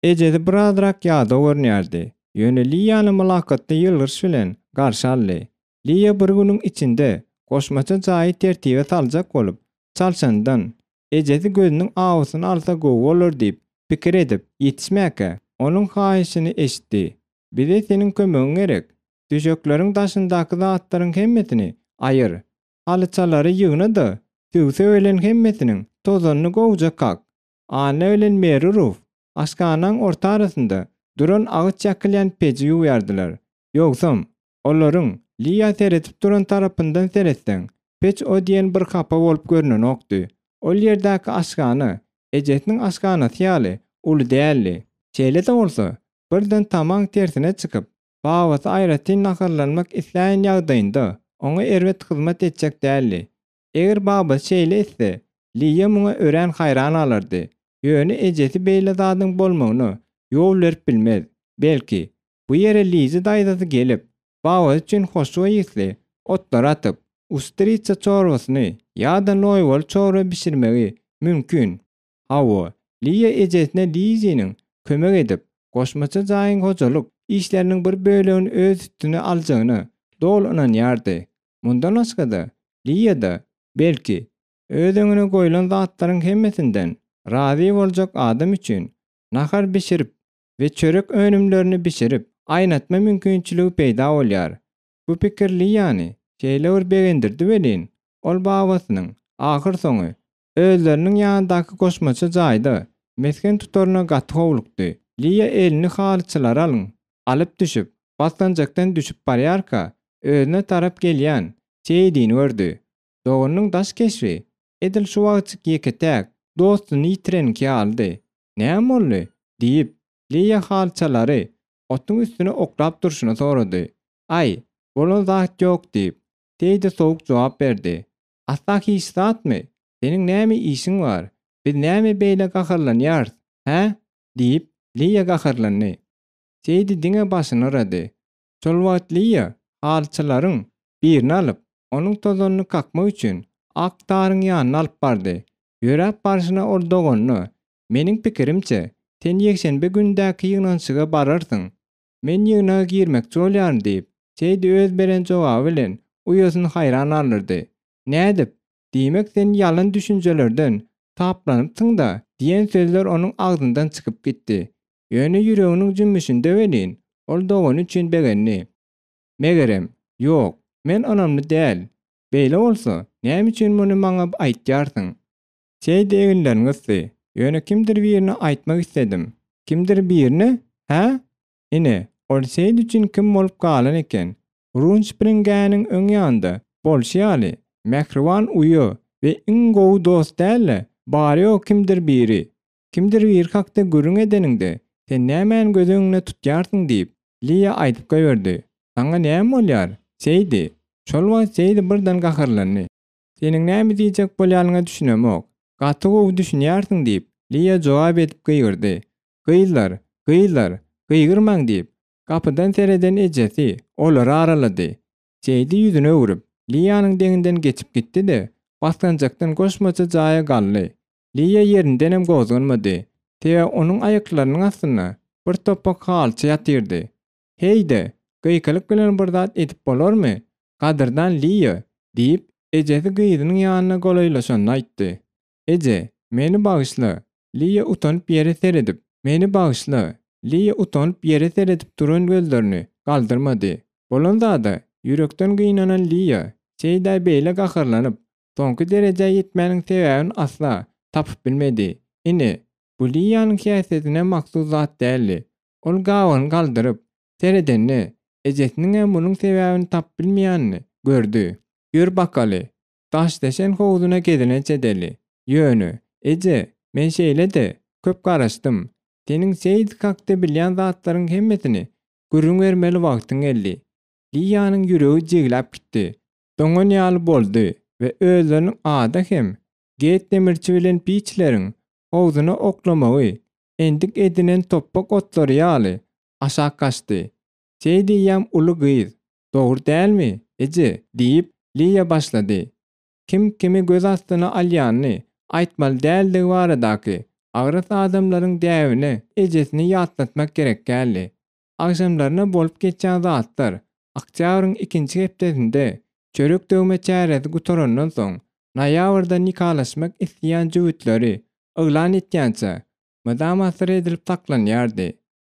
S1: Ejesi birazrak ýadaw görünýärdi. Ýöne Liýany mylakatly ýylgyryş bilen garşy aldy. Liýa bir günüň içinde goşmaça jaýy tertibe saljak bolup, çalşandan, ejesi gözüniň awusyny alsa gowy bolar diýip, pikir edip, ýetişmäkä, onuň haýyşyny eşitdi. Bize seniň kömegiň gerek. Düşekleriň daşyndaky zatlaryň hemmesini aýyr. Halyçalary ýygna-da, sübse bilen hemmesiniň tozanyny gowuja kak. Anna bilen Meri Ruf aşhanaň orta arasynda duran agaç ýakylýan peji ýuwýardylar. Ýogsam, olaryň Liýa seredip duran tarapyndan seretseň, peç o diýen bir hapa bolup görnenokdy. Ol ýerdäki aşhana ejesiniň aşhanasy ýaly uly däldi. Şeýle-de bolsa, birden tamaň tersine çykyp, babasy aýratyn naharlanmak isläýen ýagdaýynda, oňa erbet hyzmat etjek däldi. Eger babasy şeýle etse, Liýa muňa örän haýran galardy. Ýöne ejesi beýle zadyň bolmagyna ýol berip bilmez. Belki, bu ýere Lizi daýzasy gelip, babasy üçin hoşboý ysly otlary atyp, ustritsa çorbasyny ýa-da noýbaly çorba bişirmegi mümkin. Hawa, Liýa ejesine Liziniň kömek edip, goşmaça jaýyň hojalyk işleriniň bir bölegini öz üstüne aljagyna doly ynanýardy. Mundan başga-da, Liýa-da, belki, öz öňüne goýlan zatlaryň hemmesinden razy boljak adam üçin nahar bişirip we çörek önümlerini bişirip aýnatma mümkinçiligi peýda bolýar. Bu pikir Liýany şeýle bir begendirdi welin, ol babasynyň, ahyrsoňy, özleriniň ýanyndaky goşmaça jaýda mesgen tutaryna gaty howlukdy. Liýa elini halyçylary alyň alyp düşüp, basgançakdan düşüp barýarka, özüne tarap gelýän Seýdini gördi. Doganynyň daş keşbi edil şu wagtjyk ýeke-täk dostuny ýitireniňki ýalydy. Näme boldy? diýip, Liýa halyçalary otuň üstüne oklap durşuna sorady. Aý, bolan zat ýok diýip, Seýdi sowuk jogap berdi. Asla hiç zatmy? Seniň näme işiň bar? Biz näme beýle gaharlanýarys, hä? diýip, Liýa gaharlandy. Seýdi diňe başyny yrady. Şol wagt Liýa halyçylaryň birini alyp, onuň tozanyny kakmak üçin ak taryň ýanyna alyp bardy. Ýöräp barşyna ol doganyna, Meniň pikirimçe, sen ýekşenbe günündäki ýygnanyşyga bararsyň. Men ýygnaga girmekçi bolýaryn diýip, Seýdi öz beren jogaby bilen uýasyny haýran galdyrdy. Nädip? Diýmek sen ýalan düşünjelerden taplanypsyň-da diýen sözler onuň agzyndan çykyp gitdi. Ýöne ýüreginiň jümmüşinde welin, ol dogany üçin begendi. Megerem, ýok, men ynamly däl. Beýle bolsa, näme üçin muny maňa aýtýarsyň? Seýdi eginlerini gysdy. Ýöne kimdir birine aýtmak isledim. Kimdir birine? Hä? Ine, ol Seýdi üçin kim bolup galan eken. Runspringäniň öň ýanynda bolşy ýaly, Mähriban uýa we iň gowy dost däl-de, bary-ýogy kimdir biri. Kimdir biri hakda gürrüň edeniňde, sen nämäni göz öňünde tutýarsyň diýip, Liýa aýdyp goýberdi. Saňa näme bolýar, Seýdi? Şol wagt Seýdi birden gaharlandy. Seniň näme diýjek bolýanyňa düşünemok. Gaty gowy düşünýärsiň diýip, Liýa jogap edip gygyrdy. Gyzlar, gyzlar, gygyrmaň diýip, gapydan sereden ejesi olary aralady. Seýdi ýüzüni öwrüp, Liýanyň deňinden geçip gitdi-de, basgançakdan goşmaça jaýa galdy. Liýa ýerindenem gozganmady. Sebäbi onuň aýaklarynyň astynda bir topak halyça ýatyrdy. Heý-de, gykylyk bilen bir zat edip bolarmy, gadyrdan Liýa? diýip, ejesi gyzynyň ýanyna golaýlaşanda aýtdy. Eje, meni bagyşla. Liýa utanyp ýere seredip, Meni bagyşla. Liýa utanyp ýere seredip duran gözlerini galdyrmady. Bolan zada ýürekden gynanan Liýa Seýdä beýle gaharlanyp, soňky derejä ýetmäniň sebäbini asla tapyp bilmedi. Ine, bu Liýanyň häsiýetine mahsus zat däldi. Ol gabagyny galdyryp, seredende, ejesiniňem munuň sebäbini tapyp bilmeýänini gördi. Ýör bakaly, daşdeşen howzuna gezelenç edeli. Ýöne, eje, men şeýle-de köp garaşdym. Seniň Seýit hakda bilýän zatlaryň hemmesini gürrüň bermeli wagtyň geldi. Liýanyň ýüregi jigläp gitdi. Doňan ýaly boldy we özleriniň ada hem Get demirçi bilen piçleriň howzuna oklamagy endik edinen topbak otlary ýaly aşak gaçdy. Şeý diýýäm uly gyz, dogry dälmi, eje? diýip, Liýa başlady. Kim kimi göz astyna alýanyny aýtmaly däldigi baradaky agras adamlaryň däbine ejesini ýatlatmak gerek däldi. Agşamlaryna bolup geçýän zatlar oktýabryň ikinji hepdesinde çörek döwme çäresi gutarandan soň, noýabrda nikalaşmak isleýän jübütleri yglan etýänçä, mydama syr edilip saklanýardy.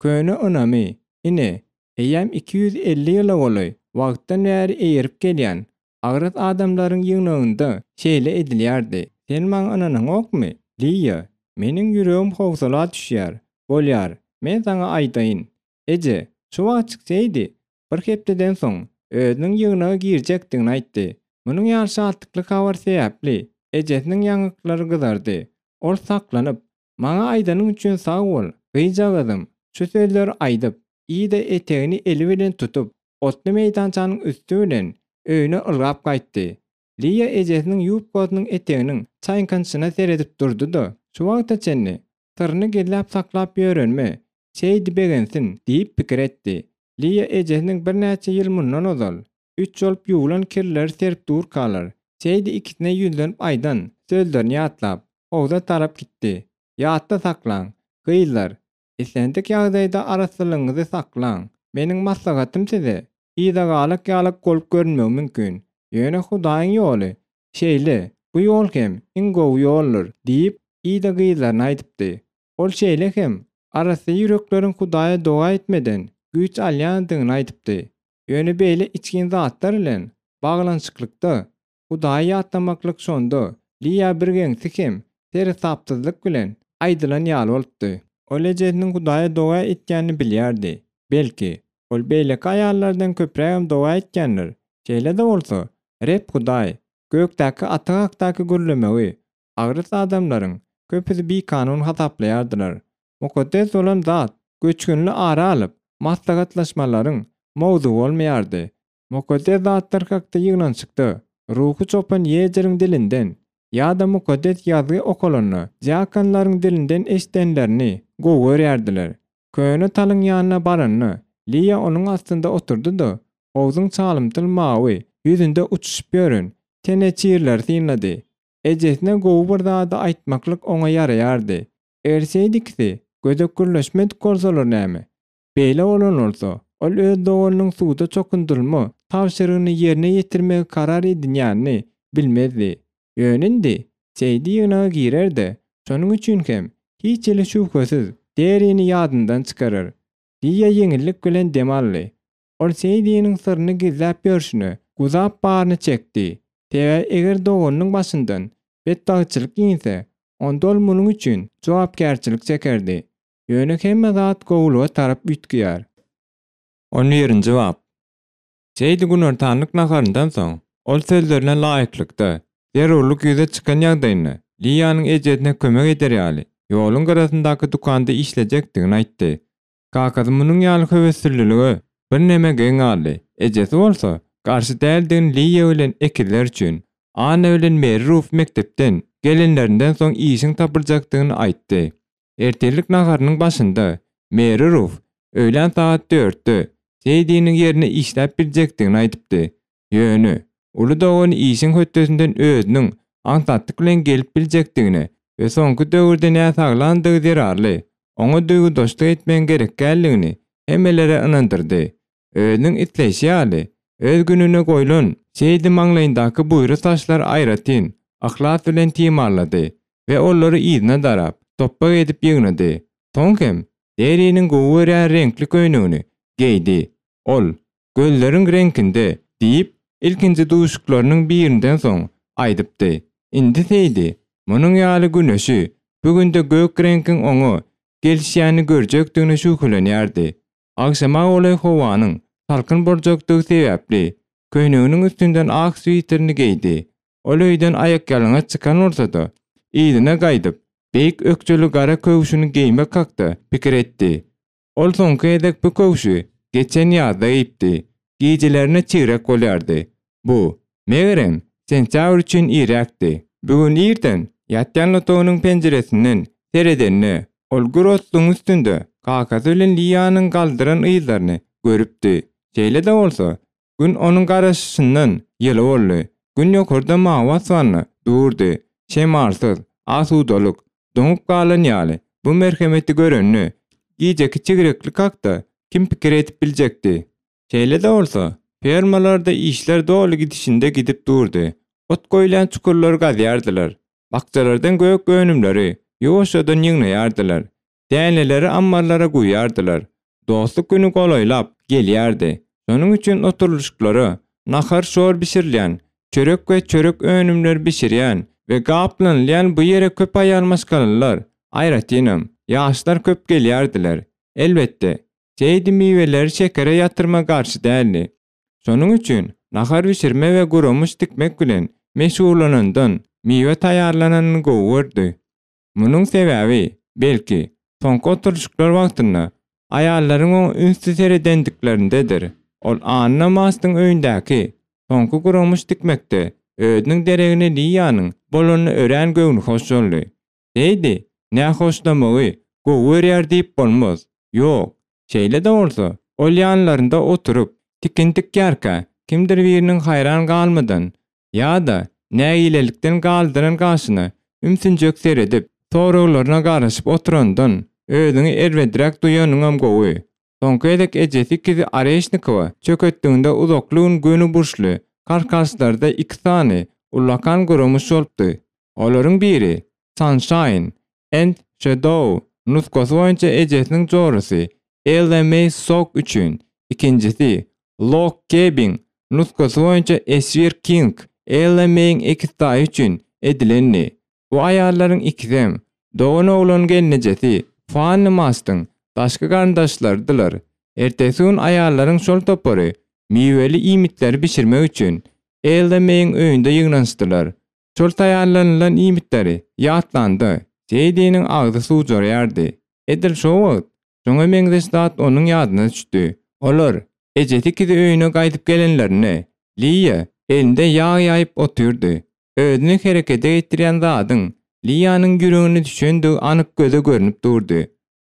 S1: Köne ynamy, ine, eýýäm 250 ýyla golaý wagtdan bäri eýerip gelýän agras adamlaryň ýygnagynda şeýle edilýärdi. Sen maňa ynanaňokmy, Liýa? Meniň ýüregim howsala düşýär. Bolýar, men saňa aýdaýyn. Eje, şu wagtjyk Seýdi bir hepdeden soň özüniň ýygnaga girjekdigini aýtdy. Munuň ýaly şatlykly habar sebäpli ejesiniň ýaňaklary gyzardy. Ol saklanyp, Maňa aýdanyň üçin sag bol, gyzjagazym. Şu sözleri aýdyp, Ida etegini eli bilen tutup, otly meýdançanyň üsti bilen öýüne ylgap gaýtdy. Liýa ejesiniň ýubkasynyň eteginiň çaýkançyna seredip durdy-da, Şu wagta çenli syryny gizläp saklap ýörenime şeýdi begensin diýip pikir etdi. Liýa ejesiniň birnäçe ýyl mundan ozal, üç bolup ýuwlan kirleri serip durkalar, şeýdi ikisine ýüzlenip aýdan sözlerini ýatlap, howza tarap gitdi. Ýatda saklaň, gyzlar, islendik ýagdaýda arassalygyňyzy saklaň. Meniň maslahatym size, yzagalak ýalak bolup görünmegi mümkin, ýöne Hudaýyň ýoly şeýle, bu ýol hem iň gowy ýoldur diýip, Ida gyzlaryna aýdypdy. Ol şeýle hem arassa ýürekleriň Hudaýa doga etmeden güýç alýandygyny aýdypdy. Ýöne beýle içgin zatlar bilen baglanyşyklykda Hudaýy ýatlamaklyk şonda Liýa birgeňsi hem seresapsyzlyk bilen aýdylan ýaly bolupdy. Ol ejesiniň Hudaýa doga etýänini bilýärdi. Belki, ol beýleki aýallardan köprägem doga etýändir. Şeýle-de bolsa, Reb Hudaý, gökdäki Ata hakdaky gürlemegi agras adamlaryň köpüsi bikanun hasaplaýardylar. Mukaddes bolan zat göçgünli ara alyp maslahatlaşmalaryň mowzugy bolmaýardy. Mukaddes zatlar hakda ýygnanyşykda ruhy çopan Ýejeriň dilinden ýa-da Mukaddes Ýazgy okalanda diakonlaryň dilinden eşidenlerini gowy görýärdiler. Köne talyň ýanyna baranda, Liýa onuň astynda oturdy-da, howzuň çalymtyl mawy ýüzünde uçuşyp ýören teneçirleri synlady. Ejesine gowy bir zady aýtmaklyk oňa ýaraýardy. Eger şeýdi ikisi gödek gürleşmedik bolsalar näme? Beýle bolan bolsa, ol öz doganynyň suwda çokundyrylma tabşyrygyny ýerine ýetirmegi karar edinýänini bilmezdi. Ýöne indi Seýdi ýygnaga girer-de, şonuň üçin hem hiç hili şübhesiz Derini ýadyndan çykarar. Liýa ýeňillik bilen dem aldy. Ol Seýdiniň syryny gizläp ýörşüne güzap baryny çekdi. Sebäbi eger doganynyň başyndan betbagtçylyk inse, onda ol munuň üçin jogapkärçilik çekerdi. Ýöne hemme zat gowulyga tarap üýtgeýär. On birinji bap. Seýdi günortanlyk naharyndan soň, Ol sözlerine laýyklykda, zerurlyk ýüze çykan ýagdaýynda Liýanyň ejesine kömek eder ýaly, ýoluň gyrasyndaky dükanda işlejekdigini aýtdy. Kakasy munuň ýaly höweslilige birneme geň galdy. Ejesi bolsa, garşy däldigini Liýa bilen ekizler üçin, Anna bilen Meri Ruf mekdepden gelenlerinden soň işiň tapyljakdygyny aýtdy. Ertirlik naharynyň başynda Meri Ruf öýlän sagat dörtde Seýdiniň ýerine işläp biljekdigini aýdypdy. Ýöne, uly dogany işiň hötdesinden özüniň aňsatlyk bilen gelip biljekdigine we soňky döwürde näsaglandygy zerarly oňa duýgudaşlyk etmegiň gerekgäldigini hemmelere ynandyrdy. Özüniň isleýşi ýaly, öz gününe goýlan Seýdi maňlaýyndaky buýra saçlary aýratyn yhlas bilen timarlady we olary yzyna darap, topbak edip ýygnady. Soň hem Deriniň gowy görýän reňkli köýnegini geýdi. Ol, Gözleriň reňkinde, diýip, ilkinji duşuklarynyň birinden soň aýdypdy. Indi Seýdi munuň ýaly güneşi, bu günde gök reňkiň oňa gelişýänini görjekdigine şübhelenýärdi. Agşama golaý howanyň salkyn boljakdygy sebäpli, köýneginiň üstünden ak switerini geýdi. Ol öýden aýakýalaňaç çykan bolsa-da, yzyna gaýdyp, beýik ökjeli gara köwşüni geýmek hakda pikir etdi. Ol soňky gezek bu köwşi geçen ýazda geýipdi. Gijelerine çigrek bolýardy. Bu, megerem, sentýabr üçin irräkdi. Bu gün irden ýatýan otagynyň penjiresinden seredende, ol gür otlugyň üstünde kakasy bilen Liýanyň galdyran yzlaryny görüpdi. Şeýle-de bolsa, Gün onuň garaşyşyndan ýyly boldy. Gün ýokarda mawy asmanda durdy. Şemalsyz, asudalyk, doňup galan ýaly bu merhemeti görende, gijeki çigreklik hakda kim pikir edip biljekdi? Şeýle-de bolsa, fermalarda işler doly gidişinde gidip durdy. Ot goýulýan çukurlary gazýardylar. Bakjalardan gök önümleri ýuwaşjadan ýygnaýardylar. Däneleri ammarlara guýýardylar. Dostluk güni golaýlap gelýärdi. Şonuň üçin oturylyşyklara nahar-şor bişirilýän, çörek we çörek önümleri bişirýän we gaplanylýan bu ýere köp aýal maşgalalylar, aýratynam, ýaşlar köp gelýärdiler. Elbetde, Seýdi miweleri şekere ýatyrma garşy däldi. Şonuň üçin nahar bişirme we guramyş dikmek bilen meşgullanandan miwe taýýarlananyny gowy gördi. Munuň sebäbi, belki, soňky oturylyşyklar wagtynda aýallaryň oňa ünsli seredendiklerindedir. Ol Anna Mastyň öýündäki soňky guramyş dikmekde özüniň deregine Liýanyň bolanyna örän göwnühoş boldy. Heýdi, nähoşlamagy gowy görýär diýip bolmaz. Ýok. Şeýle-de bolsa, ol ýanlarynda oturyp, tikin tikýärkä, kimdir biriniň haýran galmadan Ýa-da nägilelikden galdyran gaşyna ümsünjek seredip, soraglaryna garaşyp oturandan, özüňi erbedräk duýanyňam gowy. Soňky gezek ejesi ikizi Oreşnikowa çöketliginde uzakly gün göni burçly karkaslarda iki sany ullakan guramyş bolupdy. Olaryň biri Sunshine and Shadow nusgasy boýunça ejesiniň jorasy Ella Meý Sok üçin, ikinjisi Log Cabin nusgasy boýunça Eswir King Ella Meýiň ekiztaýy üçin edilendi. Bu aýallaryň ikisem doganoglan gelnejesi Fanni Mastyň daşky garyndaşlarydylar. Ertesi gün aýallaryň şol topary miweli iýmitleri bişirmek üçin Ella Meýiň öýünde ýygnanyşdylar. Şol taýýarlanylan iýmitleri ýatlanda, Seýdiniň agzy suwjarýardy. Edil şo wagt, şoňa meňzeş zat onuň ýadyna düşdi. Olar ejesi ikizi öýüne gaýdyp gelenlerinde, Liýa elinde ýag ýaýyp otyrdy. Özüni herekete getirýän zadyň Liýanyň ýüregine düşendigi anyk göze görnüp durdy.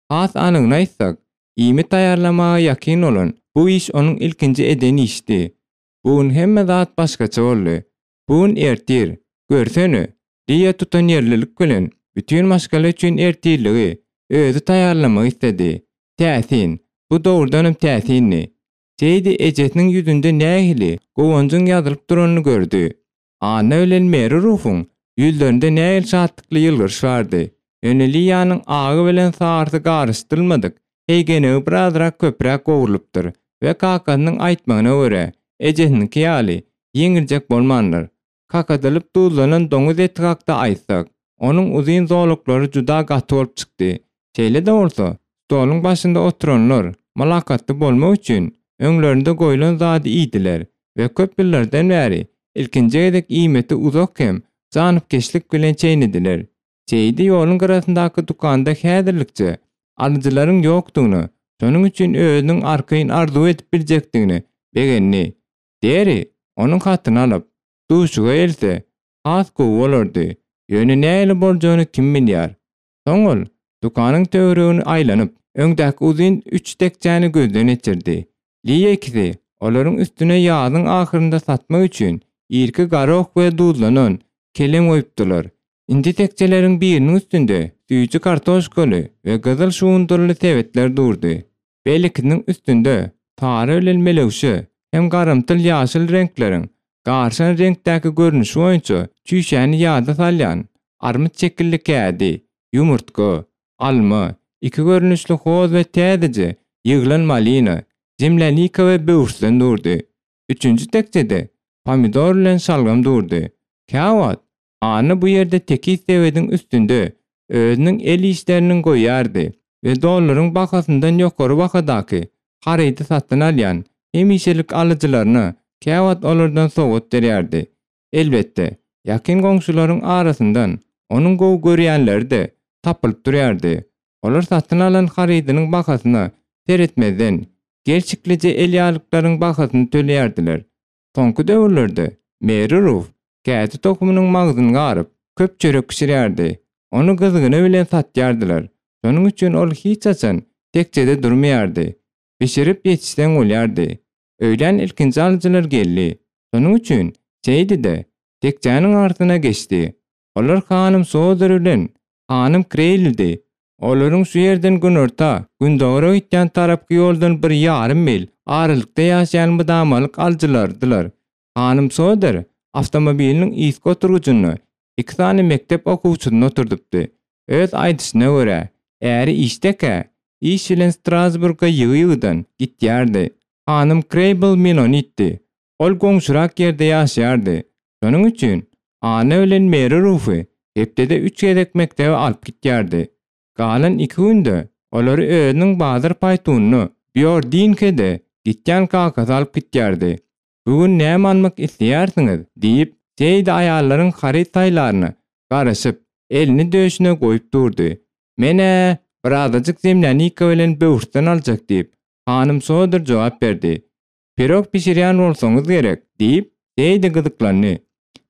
S1: Has anygyny aýtsak, iýmit taýýarlamaga ýakyn bolan bu iş onuň ilkinji eden işidi. Bu gün hemme zat başgaça boldy. Bu gün ertir, görsene, Liýa tutanýerlilik bilen bütin maşgala üçin ertirligi özi taýýarlamagy isledi. Täsin, bu dogrudanam täsindi. Seýdi ejesiniň ýüzünde nähili guwanjyň ýazylyp duranyny gördi. Anna bilen Meri Rufuň ýüzlerinde nähili şatlykly ýylgyryş bardy. Ýöne Liýanyň agy bilen sarysy garyşdyrylmadyk heýgenegi birazrak köpräk gowrulypdyr we kakasynyň aýtmagyna görä, ejesiniňki ýaly ýeňiljek bolmandyr. Kakadylyp duzlanan doňuz eti hakda aýtsak, onuň uzyn zolaklary juda gaty bolup çykdy. Şeýle-de bolsa, stoluň başynda oturanlar mylakatly bolmak üçin öňlerinde goýlan zady iýdiler we köp ýyllardan bäri. ilkinji gezek iýmiti uzak hem janypkeşlik bilen çeýnediler. Seýdi ýoluň gyrasyndaky dükanda häzirlikçe alyjylaryň ýokdugyna, şonuň üçin özüniň arkaýyn arzuw edip biljekdigine begendi. Deri onuň hatyny alyp, duşuga else, has gowy bolardy. Ýöne nähili boljagyny kim bilýär. Soň ol dükanyň töweregini aýlanyp, öňdäki uzyn üç tekjäni gözden geçirdi. Liýa ikisi olaryň üstüne ýazyň ahyrynda satmak üçin irki garoh we duzlanan kelem goýupdylar. Indi tekjeleriň biriniň üstünde süýji kartoşkaly we gyzyl şugundyrly sebetler durdy. Beýlekisiniň üstünde sary bilen melewşe hem garamtyl ýaşyl reňkleriň garyşan reňkdäki görnüşi boýunça çüýşäni ýada salýan armyt şekilli kädi, ýumurtga, alma, iki görnüşli hoz we täzeje ýyglan malina, zemlýanika we böwürslen durdy. Üçünji tekjede pomidor bilen şalgam durdy. Käwagt Anna bu ýerde tekiz sebediň üstünde özüniň el işleriniň goýýardy we dollaryň bahasyndan ýokary bahadaky harydy satyn alýan hemişelik alyjylaryna käwagt olardan sowgat berýärdi. Elbetde, ýakyn goňşularyň arasyndan onuň gowy görýänleri-de tapylyp durýardy. Olar satyn alan harydynyň bahasyna seretmezden, gelşiklije elýaglyklaryň bahasyny töleýärdiler. Soňky döwürlerde Meri Ruf kädi tohumynyň magzyny garyp, köp çörek bişirýärdi. Ony gyzgyny bilen satýardylar. Şonuň üçin ol hiç haçan tekjede durmaýardy. Bişirip ýetişseň bolýardy. Öýlän ilkinji alyjylar geldi. Şonuň üçin Seýdi-de tekjäniň artyna geçdi. Olar hanym Soder bilen hanym Kreýlidi. Olaryň şu ýerden günorta, gündogara gitýän tarapky ýoldan bir ýarym mil aralykda ýaşaýan mydamalyk alyjylarydylar. Hanym Soder awtomobiliniň yzky oturgyjynda iki sany mekdep okuwçysyny oturdypdy. Öz aýdyşyna görä, äri işdekä, iş bilen Strasburga ýygy-ýygydan gitýärdi. Hanym Kreýbl menonitdi. Ol goňşurak ýerde ýaşaýardy. Şonuň üçin Anna bilen Meri Rufy hepdede üç gezek mekdebe alyp gitýärdi. Galan iki günde olary özüniň bazar paýtunyna Býordinkede gitýän kakasy alyp gitýärdi. Bu gün näme almak isleýärsiňiz? diýip, Seýdi aýallaryň haryt saýlaryna garaşyp, elini döşüne goýup durdy. Men-ä birazajyk zemlýanika bilen böwürslen aljak diýip, hanym Soder jogap berdi. Pirog bişirýän bolsaňyz gerek, diýip, Seýdi gyzyklandy.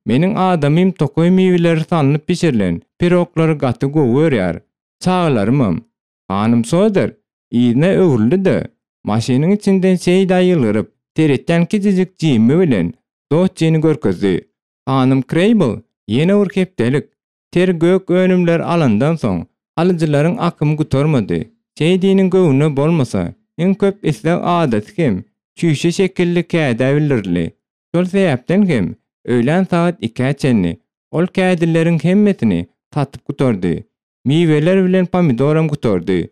S1: Meniň adamym tokaý miweleri salnyp bişirilen piroglary gaty gowy görýär. Çagalarymam. Hanym Soder yzyna öwrüldi-de, maşynyň içinden Seýdä ýylgyryp seretýän kiçijik Jimmi bilen Dotjini görkezdi. Hanym Kreýbl ýene bir hepdelik ter gök önümleri alandan soň, alyjylaryň akymy gutarmady. Seýdiniň göwnüne bolmasa, iň köp isleg adaty hem çüýşe şekilli kädä bildirildi. Şol sebäpden hem öýlän sagat ikä çenli ol kädileriň hemmesini satyp gutardy. Miweler bilen pomidoram gutardy.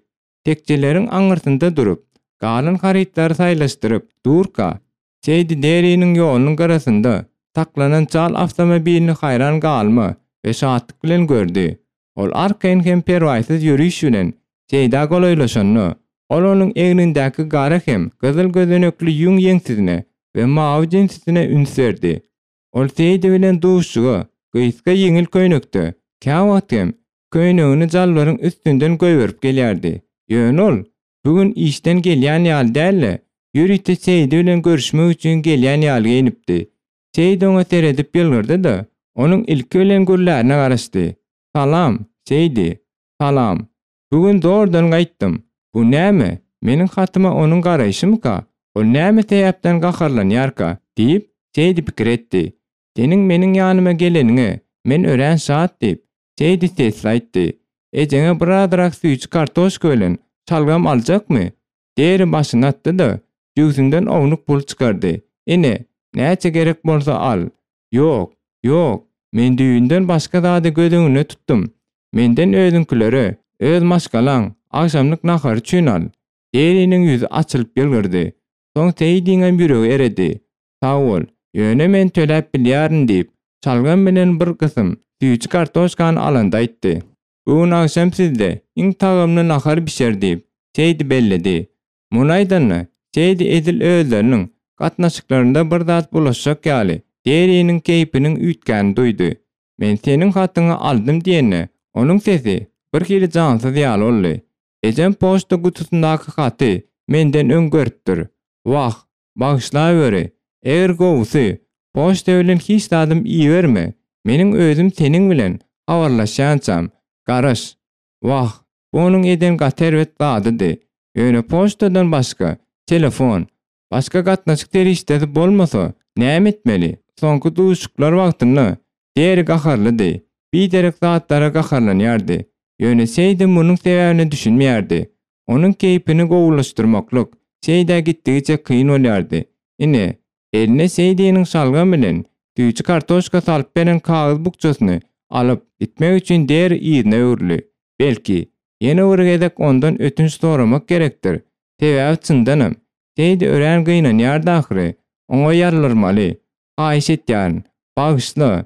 S1: Tekjeleriň aňyrsynda durup, galan harytlary saýlaşdyryp durka, Seýdi Deriniň ýolunyň gyrasynda saklanan çal awtomobilini haýran galma we şatlyk bilen gördi. Ol arkaýyn hem perwaýsyz ýöriş bilen Seýdä golaýlaşanda, ol onuň egnindäki gara hem gyzyl gözenekli ýüň ýeňsizine we mawy jinsisine üns berdi. Ol Seýdi bilen duşuşyga gysga ýeňil köýnekde, käwagt hem köýnegini jalbaryň üstünden goýberip gelýärdi. Ýöne ol bu gün işden gelýän ýaly däl-de, ýörite Seýdi bilen görüşmek üçin gelýän ýaly geýnipdi. Seýdi oňa seredip ýylgyrdy-da, onuň ilki bilen gürlärine garaşdy. Salam, Seýdi. Salam. Bu gün zordan gaýtdym. Bu näme, meniň hatyma onuň garaýşymyka? Ol näme sebäpden gaharlanýarka? diýip, Seýdi pikir etdi. Seniň meniň ýanyma geleniňe men örän şat diýip, Seýdi sesli aýtdy. Ejeňe birazrak süýji kartoşka bilen şalgam aljakmy? Deri başyny atdy-da, jübüsinden ownuk pul çykardy. Ine, näçe gerek bolsa al. Ýok, ýok, men düýbünden başga zady göz öňünde tutdum. Menden özüňkilere, öz maşgalaň agşamlyk nahary üçin al. Deriniň ýüzi açylyp ýylgyrdy. Soň Seýdiňem ýüregi eredi. Sag bol, ýöne men töläp bilýärin diýip, şalgam bilen bir gysym süýji kartoşkany alanda aýtdy. Bu gün agşam sizde iň tagamly nahar bişer diýip, Seýdi belledi. Muny aýdanda, Seýdi edil özleriniň gatnaşyklarynda bir zat bulaşjak ýaly, Deriniň keýpiniň üýtgänini duýdy. Men seniň hatyňy aldym diýende, onuň sesi birhili jansyz ýaly boldy. Ejem poçta gutusyndaky haty menden öň görüpdir. Wah, bagyşlaweri, eger gowusy, poçta bilen hiç zadam iberme, meniň özüm seniň bilen habarlaşýançam, garaş. Wah, bu onuň eden gaty erbet zadydy. Ýöne poçtadan başga, telefon, başga gatnaşyk serişdesi bolmasa, näme etmeli? Soňky duşuşyklar wagtynda Deri gaharlydy, biderek zatlara gaharlanýardy. Ýöne Seýdi munuň sebäbine düşünmeýärdi. Onuň keýpini gowulaşdyrmaklyk Seýdä gitdigiçe kyn bolýardy. Ine, eline Seýdiniň şalgam bilen süýji kartoşka salyp beren kagyz bukjasyny alyp gitmek üçin Deri yzyna öwrüldi. Belki, ýene bir gezek ondan ötünç soramak gerekdir. Sebäbi çyndanam, Seýdi örän gynanýardy ahyry. Oňa ýalbarmaly. Haýyş etýärin, bagyşla.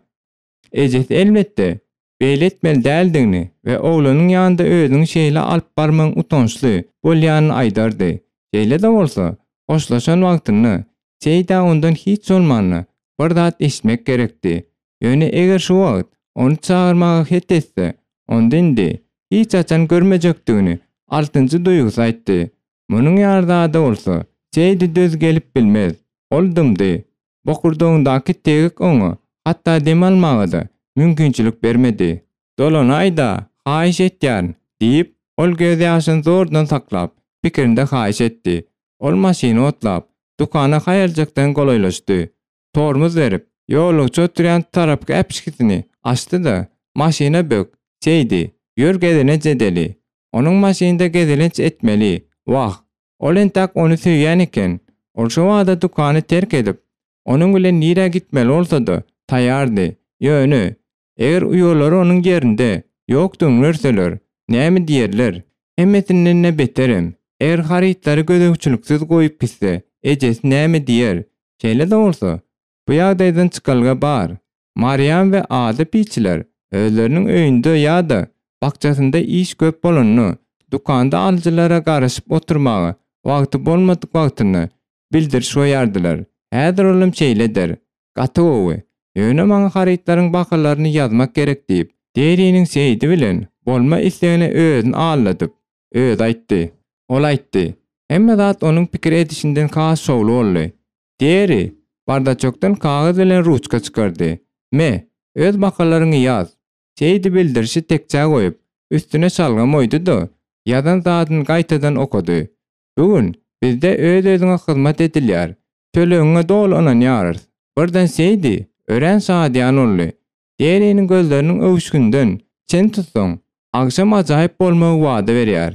S1: Ejesi elbetde, beýle etmeli däldigini we oglunyň ýanynda özüňi şeýle alyp barmagyň utançly bolýanyny aýdardy. Şeýle-de bolsa, hoşlaşan wagtynda Seýdä ondan hiç bolmanda bir zat eşitmek gerekdi. Ýöne eger şu wagt ony çagyrmaga het etse, onda indi hiç haçan görmejekdigini altynjy duýgusy aýtdy. Munuň ýaly zada bolsa Seýdi döz gelip bilmez. Ol dymdy. Bokurdagyndaky tegek oňa hatda dem almaga-da mümkinçilik bermedi. Dolanaý-da, haýyş etýärin, diýip, ol gözýaşyny zordan saklap, pikirinde haýyş etdi. Ol maşyny otlap, dükana haýaljakdan golaýlaşdy. Tormoz berip, ýolagçy oturýan tarapky äpişgisini açdy-da, Maşyna bök, Seýdi, ýör gezelenç edeli. Onuň maşynda gezelenç etmeli. Wah, ol entäk ony söýýän eken. Ol şo bada dükany terk edip, onuň bilen nirä gitmeli bolsa-da, taýýardy. Ýöne, eger uýalary onuň ýerinde ýokdugyny görseler, näme diýerler? Hemmesinden-de beterem, eger harytlary gözegçiliksiz goýup gitse, ejesi näme diýer? Şeýle-de bolsa, bu ýagdaýdan çykalga bar. Marýam we Ada piçiler özleriniň öýünde ýa-da bakjasynda iş köp bolanda, dükanda alyjylara garaşyp oturmaga wagty bolmadyk wagtynda bildiriş goýardylar. Häzir olam şeýle eder. Gaty gowy. Ýöne maňa harytlaryň bahalaryny ýazmak gerek diýip, Deriniň Seýdi bilen bolma islegine özüni aldadyp, özi aýtdy. Ol aýtdy. Hemme zat onuň pikir edişinden has şowly boldy. Deri, bardaçokdan kagyz bilen ruçka çykardy. Me, öz bahalaryňy ýaz. Seýdi bildirişi tekjä goýup, üstüne şalgam goýdy-da, ýazan zadyny gaýtadan okady. Bu gün bizde öz-özüňe hyzmat edilýär. Tölegiňe doly ynanýarys. Birden Seýdi örän şadyýan boldy. Deriniň gözleriniň öwüşgininden çen tutsaň, agşam ajaýyp bolmagy wada berýär.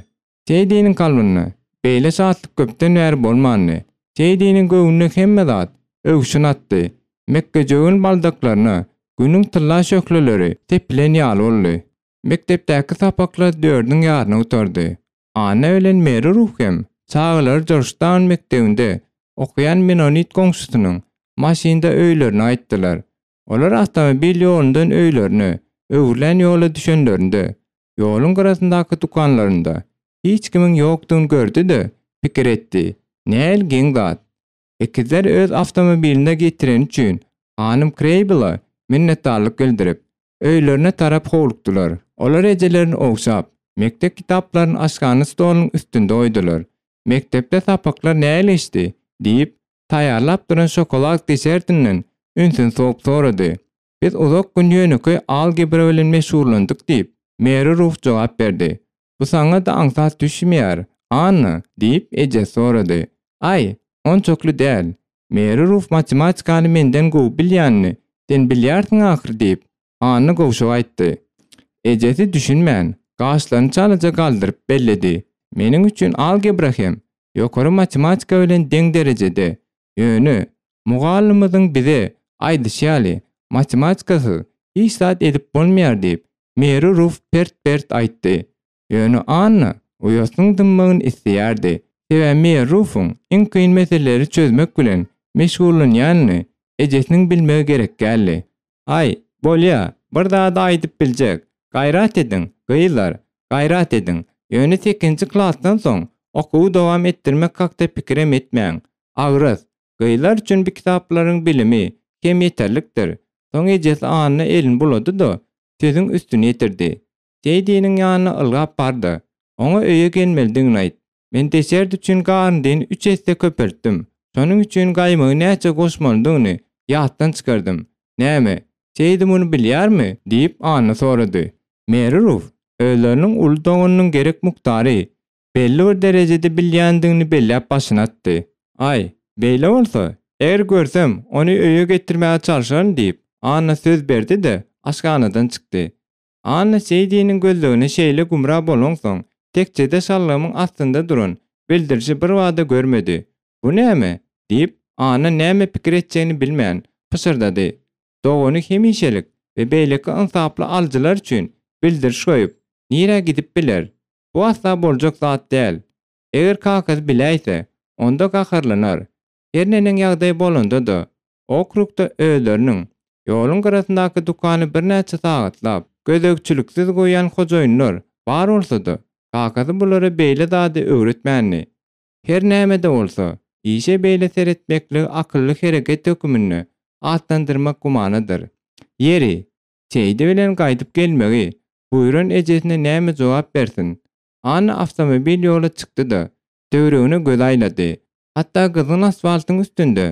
S1: Seýdiniň kalbynda beýle şatlyk köpden bäri bolmandy. Seýdiniň göwnüne hemme zat öwşün atdy. Mekgejöwen baldaklaryna Günüň tylla şöhleleri sepilen ýaly boldy. Mekdepdäki sapaklar dördüň ýaryna gutardy. Anna bilen Meri Ruh hem çagalary Jorjtaun mekdebinde okaýan menonit goňşusynyň maşynda öýlerine gaýtdylar. Olar awtomobil ýolundan öýlerine öwrülen ýola düşenlerinde, ýoluň gyrasyndaky dükanlarynda hiç kimiň ýokdugyny gördi-de, pikir etdi, Nähili geň zat! Ekizler öz awtomobilinde getireni üçin hanym Kreýbile minnetdarlyk bildirip, öýlerine tarap howlukdylar. Olar ejelerini ogşap, mekdep kitaplaryny aşhana stolunyň üstünde goýdular. Mekdepde sapaklar nähili geçdi? diýip, taýýarlap duran şokolad desertinden ünsüni sowup sorady. Biz uzak gün ýönekeý algebra bilen meşgullandyk diýip, Meri Ruf jogap berdi. Bu saňa-da aňsat düşmeýär, Anna, diýip, ejesi sorady. Aý, onçakly däl. Meri Ruf matematikany menden gowy bilýänini sen bilýärsiň ahyry diýip, Anna gowşak aýtdy. Ejesi düşünmän, gaşlaryny çalaja galdyryp belledi. Meniň üçin algebra hem ýokary matematika bilen deň derejede. Ýöne, mugallymyzyň bize aýdyşy ýaly, matematikasyz hiç zat edip bolmaýar diýip, Meri Ruf pert-pert aýtdy. Ýöne Anna uýasynyň dymmagyny isleýärdi. Sebäbi Meri Rufuň iň kyn meseleleri çözmek bilen meşgullanýanyny ejesiniň bilmegi gerek däldi. Aý, bolýa, bir zady aýdyp biljek. Gaýrat ediň, gyzlar, gaýrat ediň. Ýöne sekizinji klasdan soň okuwy dowam etdirmek hakda pikirem etmäň. Agras, gyzlar üçin bu kitaplaryň bilimi. hem ýeterlikdir. Soň ejesi Anna elini bulady-da, sözüň üstüni ýetirdi. Seýdiniň ýanyna ylgap bar-da, oňa öýe gelmelidigini aýt. Men desert üçin garyndyny üç esse köpeltdim. Şonuň üçin gaýmagy näçe goşmalydygyny ýatdan çykardym. Näme, Seýdi muny bilýärmi? diýip, Anna sorady. Meri Ruf özleriniň uly doganynyň gerek mukdary belli bir derejede bilýändigini belläp başyny atdy. Aý, beýle bolsa, eger görsem, ony öýe getirmäge çalşaryn diýip, Anna söz berdi-de, aşhanadan çykdy. Anna Seýdiniň gözlegine şeýle gümra bolansoň, tekjede şalgamyň astynda duran bildirişi birbada görmedi. Bu näme? diýip, Anna näme pikir etjegini bilmän, pyşyrdady. Dogany hemişelik we beýleki ynsaply alyjylar üçin bildiriş goýup, nirä gidip biler? Bu asla boljak zat däl. Eger kakasy biläýse, onda gaharlanar. Her neneň ýagdaý bolanda-da, okrugda özleriniň, ýoluň gyrasyndaky dükany birnäçe sagatlap, gözegçiliksiz goýýan hojaýynlar bar bolsa-da, kakasy bulara beýle zady öwretmändi. Her näme-de bolsa, işe beýle seretmekligi akylly hereket höküminde atlandyrmak gümanadyr. Ýeri, Seýdi bilen gaýdyp gelmegi buýran ejesine näme jogap bersin? Anna awtomobil ýola çykdy-da, töweregine göz aýlady. Hatda gyzgyn asfaltyň üstünde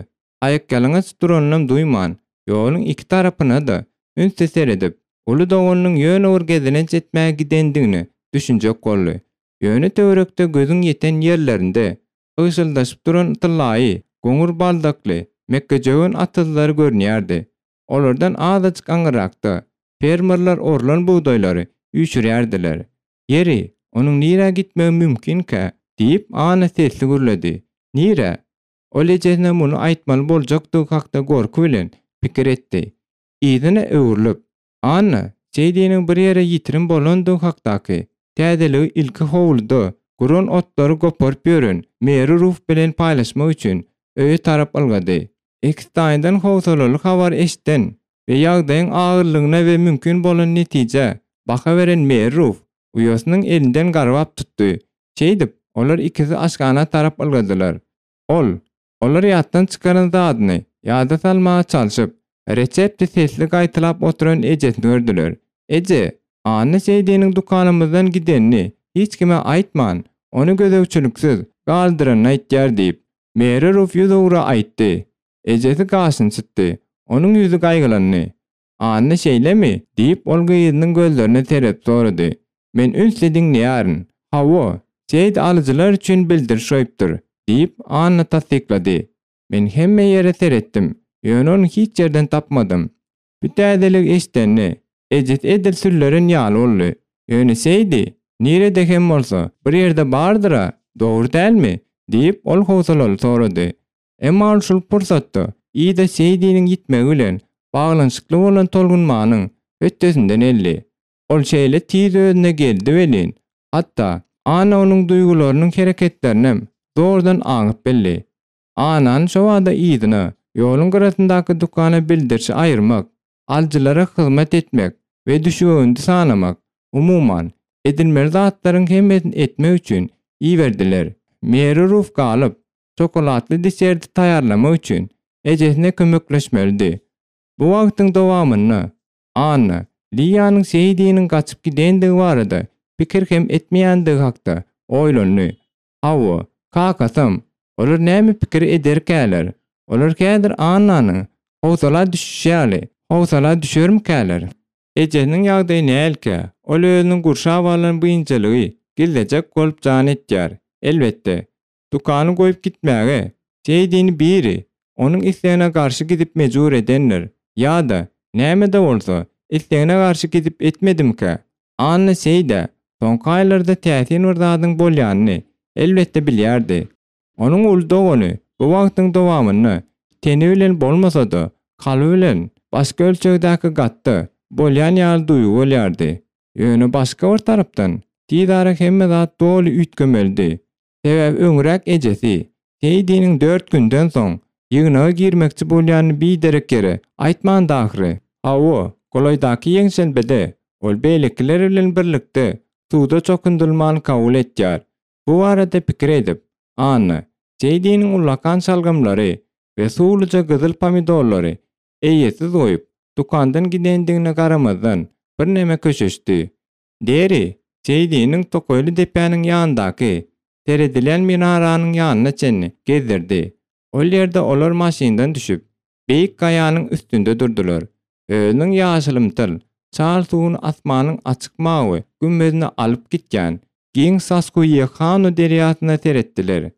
S1: aýakýalaňaç duranynam duýman, ýoluň iki tarapyna-da ünsli seredip, uly doganynyň ýöne bir gezelenç etmäge gidendigine düşünjek boldy. Ýöne töwerekde gözüň ýeten ýerlerinde ygşyldaşyp duran tyllaýy, goňur baldakly mekgejöwen atyzlary görünýärdi. Olardan azajyk aňyrrakda fermerler orlan bugdaýlary üýşürýärdiler. Ýeri, onuň nirä gitmegi mümkinkä? diýip, Anna sesli gürledi. Nirä? Ol ejesine muny aýtmaly boljakdygy hakda gorky bilen pikir etdi. Yzyna öwrülip, Anna Seýdiniň bir ýere ýitirim bolandygy hakdaky täzeligi ilki howluda guran otlary goparyp ýören Meri Ruf bilen paýlaşmak üçin öýe tarap ylgady. Ekstaýndan howsalaly habar eşiden we ýagdaýyň agyrlygyna we mümkin bolan netijä baha beren Meri Ruf uýasynyň elinden garbap tutdy. Şeýdip, olar ikisi aşhana tarap ylgadylar. Ol, olar ýatdan çykaran zadyny ýada salmaga çalşyp, resepti sesli gaýtalap oturan ejesini gördüler. Eje, Anna Seýdiniň dükanymyzdan gidenini hiç kime aýtman, ony gözegçiliksiz galdyranyny aýtýar diýip, Meri Ruf ýüzugra aýtdy. Ejesi gaşyny çytdy. Onuň ýüzi gaýgylandy. Anna şeýlemi? diýip, ol gyzynyň gözlerine seredip sorady. Men ünsli diňleýärin. Hawa, Seýdi alyjylar üçin bildiriş goýupdyr, diýip, Anna tassyklady. Men hemme ýere seretdim, ýöne ony hiç ýerden tapmadym. Bu täzeligi eşidende, ejesi edil sülleren ýaly boldy. Ýöne Seýdi, nirede hem bolsa, bir ýerde bardyr-a, dogry dälmi? diýip, ol howsalaly sorady. Emma ol şul pursatda Ida Seýdiniň ýitmegi bilen baglanyşykly bolan tolgunmanyň hötdesinden geldi. Ol şeýle tiz özüne geldi welin, hatda Anna onuň duýgularynyň hereketlerinem zordan aňyp bildi. Annany şobada yzyna, ýoluň gyrasyndaky dükana bildirişi aýyrmak, alyjylara hyzmat etmek we düşewündi sanamak, umuman, edilmeli zatlaryň hemmesini etmek üçin iberdiler. Meri Ruf galyp, şokoladly deserti taýýarlamak üçin ejesine kömekleşmelidi. Bu wagtyň dowamynda Anna, Liýanyň Seýdiniň gaçyp gidendigi barada pikir hem etmeýändigi hakda oýlandy. Hawa, kakasam, olar näme pikir ederkäler? Olar häzir Annanyň howsala düşüşi ýaly, howsala düşermikäler? Ejesiniň ýagdaýy nähilikä? Ol özüniň gurşap alan biynjalygy gizlejek bolup jan etýär. Elbetde, Dükany goýup gitmäge Seýdini biri onuň islegine garşy gidip mejbur edendir. Ýa-da, näme-de bolsa, islegine garşy gidip etmedimikä? Anna Seýdä soňky aýlarda täsin bir zadyň bolýanyny, elbetde, bilýärdi. Onuň uly dogany bu wagtyň dowamynda teni bilen bolmasa-da, kalby bilen başga ölçegdäki gatda bolýan ýaly duýgy bolýardy. Ýöne başga bir tarapdan, tizara hemme zat doly üýtgemelidi. Sebäbi öňräk ejesi, Seýdiniň dört günden soň ýygnaga girmekçi bolýanyny biderek ýere aýtmandy ahyry. Hawa, golaýdaky ýekşenbede ol beýlekiler bilen birlikde suwda çokundyrylmany kabul etýär. Bu barada pikir edip, Anna, Seýdiniň ullakan şalgamlary we suwluja gyzyl pomidorlary. eýesiz goýup, dükandan gidendigine garamazdan, birneme köşeşdi. Deri, Seýdiniň tokaýly depäniň ýanyndaky seredilýän minaranyň ýanyna çenli gezdirdi. Ol ýerde olar maşyndan düşüp, beýik gaýanyň üstünde durdular. Özüniň ýaşylymtyl, çal suwuny asmanyň açyk mawy gümmezine alyp gitýän giň Saskuýehano derýasyna seretdiler.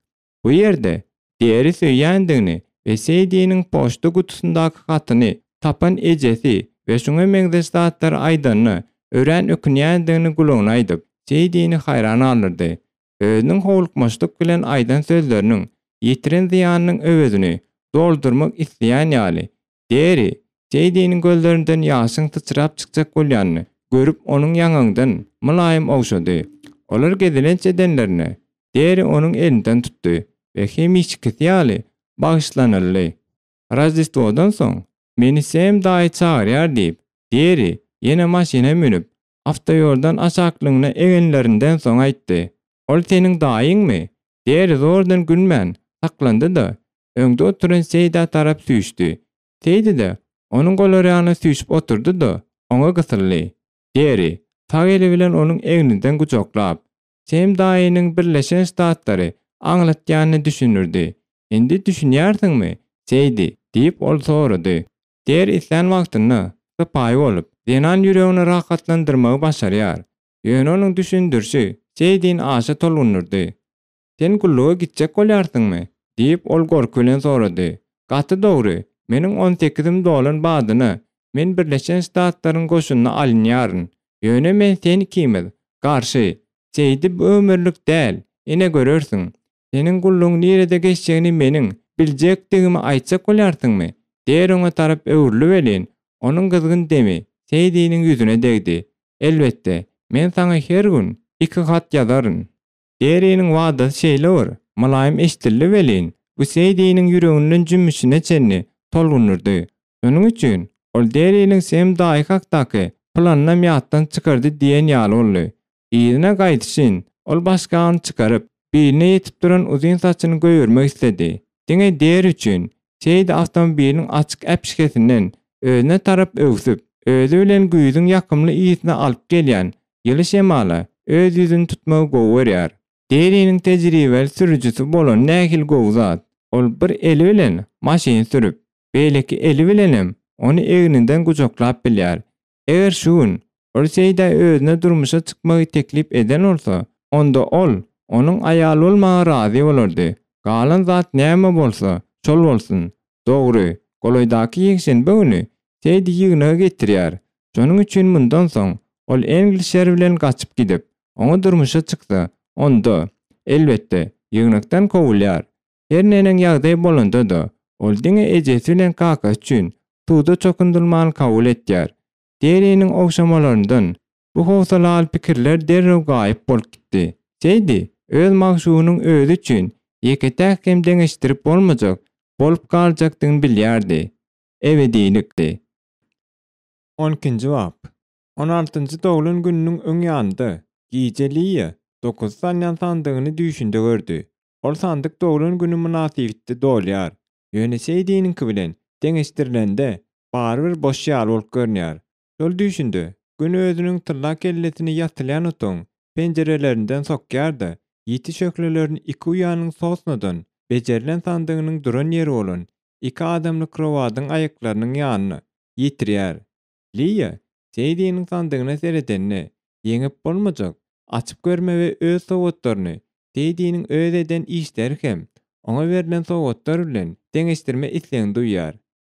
S1: Bu ýerde Deri söýýändigini we Seýdiniň poçta gutusyndaky hatyny tapan ejesi we şuňa meňzeş zatlary aýdanyna örän ökünýändigini gulagyna aýdyp, Seýdini haýran galdyrdy. Özüniň howlukmaçlyk bilen aýdan sözleriniň ýetiren zyýanynyň öwezini doldurmak isleýän ýaly, Deri, Seýdiniň gözlerinden ýaşyň syçrap çykjak bolýanyny görüp onuň ýaňagyndan mylaýym ogşady. Olar gezelenç edenlerinde, Deri onuň elinden tutdy we hemişekisi ýaly bagyşlanyldy. Roždestwodan soň meni Sem daýy çagyrýar diýip, Deri ýene maşyna münüp, awtoýoldan aşaklygyna egenlerinden soň aýtdy. Ol seniň daýyňmy? Deri zordan gülmän saklandy-da, öňde oturan Seýdä tarap süýşdi. Seýdi-de onuň golaryana süýşüp oturdy-da, oňa gysyldy. Deri sag eli bilen onuň egninden gujaklap, Sem daýynyň Birleşen Ştatlary aňlatýanyny düşündirdi. Indi düşünýärsiňmi, Seýdi? diýip, ol sorady. Deri islän wagtynda sypaýy bolup, zenan ýüregini rahatlandyrmagy başarýar. Ýöne onuň düşündirişi Seýdini aşa tolgundyrdy. Sen gulluga gitjek bolýarsyňmy? diýip, ol gorky bilen sorady. Gaty dogry, meniň on sekizim dolan badyna men Birleşen Ştatlaryň goşunyna alynýaryn. Ýöne men sen ikimiz garşy. Seýdi bu ömürlik däl, ine görersiň. Seniň gullugyň nirede geçjegini meniň biljekdigimi aýtjak bolýarsyňmy? Der oňa tarap öwrüldi welin, onuň gyzgyn demi Seýdiniň ýüzüne degdi. Elbetde, men saňa her gün iki hat ýazaryn. Deriniň wadasy şeýle bir mylaýym eşidildi welin, bu Seýdiniň ýüreginden jümmüşine çenli tolgundyrdy. Şonuň üçin ol Deriniň Sem daýy hakdaky planynam ýatdan çykardy diýen ýaly boldy. Yzyna gaýdyşyn, ol başgabyny çykaryp, biline ýetip duran uzyn saçyny goýbermek isledi. Diňe Deri üçin, Seýdi awtomobiliň açyk äpişgesinden özüne tarap öwsüp, özi bilen güýzüň ýakymly ysyny alyp gelýän ýyly şemala öz ýüzüni tutmagy gowy görýär. Deriniň tejribeli sürüjisi bolany nähili gowy zat! Ol bir eli bilen maşyny sürüp, beýleki eli bilenem ony egninden gujaklap bilýär. Eger şu gün ol Seýdä özüne durmuşa çykmagy teklip eden bolsa, onda ol onuň aýaly bolmaga razy bolardy. Galan zat näme bolsa, şol bolsun. Dogry, golaýdaky ýekşenbe güni Seýdi ýygnagy getirýär. Şonuň üçin mundan soň ol Englişer bilen gaçyp gidip, oňa durmuşa çyksa, onda, elbetde, ýygnakdan kowulýar. Her neneň ýagdaý bolanda-da, ol diňe ejesi bilen kakasy üçin suwda çokundyrmany kabul etýär. Deriniň ogşamalaryndan bu howsalaly pikirler derrew gaýyp bolup gitdi. Seýdi öz magşugynyň özi üçin ýeke-täk hem deňeşdirip bolmajak bolup galjakdygyny bilýärdi. Ebedilikdi. On ikinji bap. On altynjy doglan gününiň öň ýanynda, gije Liýa dokuzy salýan sandygyny düýşünde gördi. Ol sandyk doglan güni mynasybetli dolýar. Ýöne Seýdiniňki bilen deňeşdirilende, barybir boş ýaly bolup görünýär. Şol düýşünde Gün özüniň tylla kellesini ýatylýan otagyň penjirelerinden sokýar-da, ýiti şöhlelerini iki uýanyň sosnadan bejerilen sandygynyň duran ýeri bolan iki adamly krowadyň aýaklarynyň ýanyna ýetirýär. Liýa Seýdiniň sandygyna seredende, ýeňip bolmajak, açyp görme we öz sowgatlaryny Seýdiniň öz eden işleri hem oňa berlen sowgatlar bilen deňeşdirme islegini duýýar.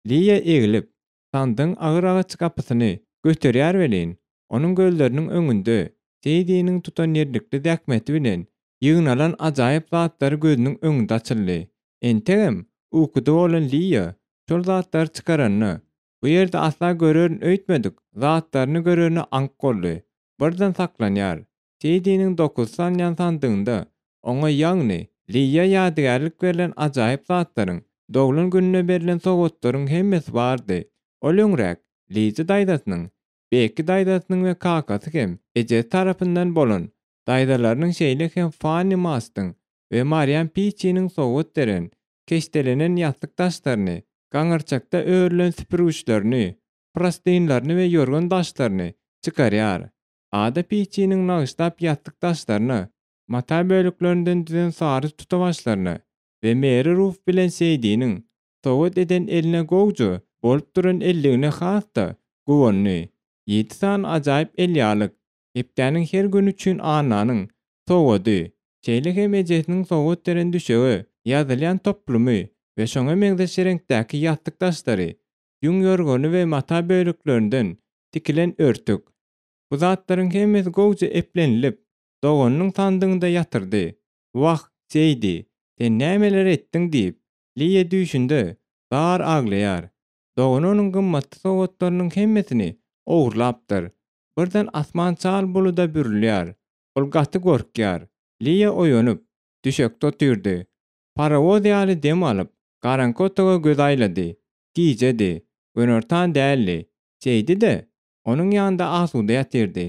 S1: Liýa eglip, sandygyň agyr agaç gapysyny göterýär welin, onuň gözleriniň öňünde Seýdiniň tutanýerlikli zähmeti bilen ýygnalan ajaýyp zatlary gözüniň öňünde açyldy. Entegem ukuda bolan Liýa şol zatlary çykaranda, Bu ýerde asla görerin öýtmedik zatlaryny görerine aňk boldy. Birden saklanýar. Seýdiniň dokuz salynýan sandygynda oňa ýagny Liýa ýadygärlik berlen ajaýyp zatlaryň, doglan gününe berlen sowgatlaryň hemmesi bardy. Ol öňräk Liji daýzasynyň, Bekki daýzasynyň we kakasy hem ejesi tarapyndan bolan daýzalarynyň şeýle hem Fanni Mastyň we Marian Piçiniň sowgat beren keşdelenen ýassyk daşlaryny. gaňyrçakda örülen süpürgiçlerini, prostynlaryny we ýorgan daşlaryny çykarýar. Ada piçiniň nagyşlap ýassyk daşlaryna, mata böleklerinden düzen sary tutawaçlaryna we Meri Ruf bilen Seýdiniň sowgat eden eline gowja bolup duran elligine has-da guwandy. Ýedi sany ajaýyp elýalyk, hepdäniň her güni üçin Annanyň sowgady, şeýle hem ejesiniň sowgat beren düşege ýazylýan toplumy we şoňa meňzeş reňkdäki ýassyk daşlary, ýüň ýorgany we mata böleklerinden tikilen örtük. Bu zatlaryň hemmesi gowja eplenilip, doganynyň sandygynda ýatyrdy. Wah, Seýdi, sen nämeler etdiň diýip, Liýa düýşünde zar aglaýar. Dogany onuň gymmatly sowgatlarynyň hemmesini ogurlapdyr. Birden asman çal buluda bürülýär. Ol gaty gorkýar. Liýa oýanyp, düşekde otyrdy. Parowoz ýaly dem alyp, garaňky otaga göz aýlady. Gijedi. Günortan däldi. Şeýdi-de, onuň ýanynda asuda ýatyrdy.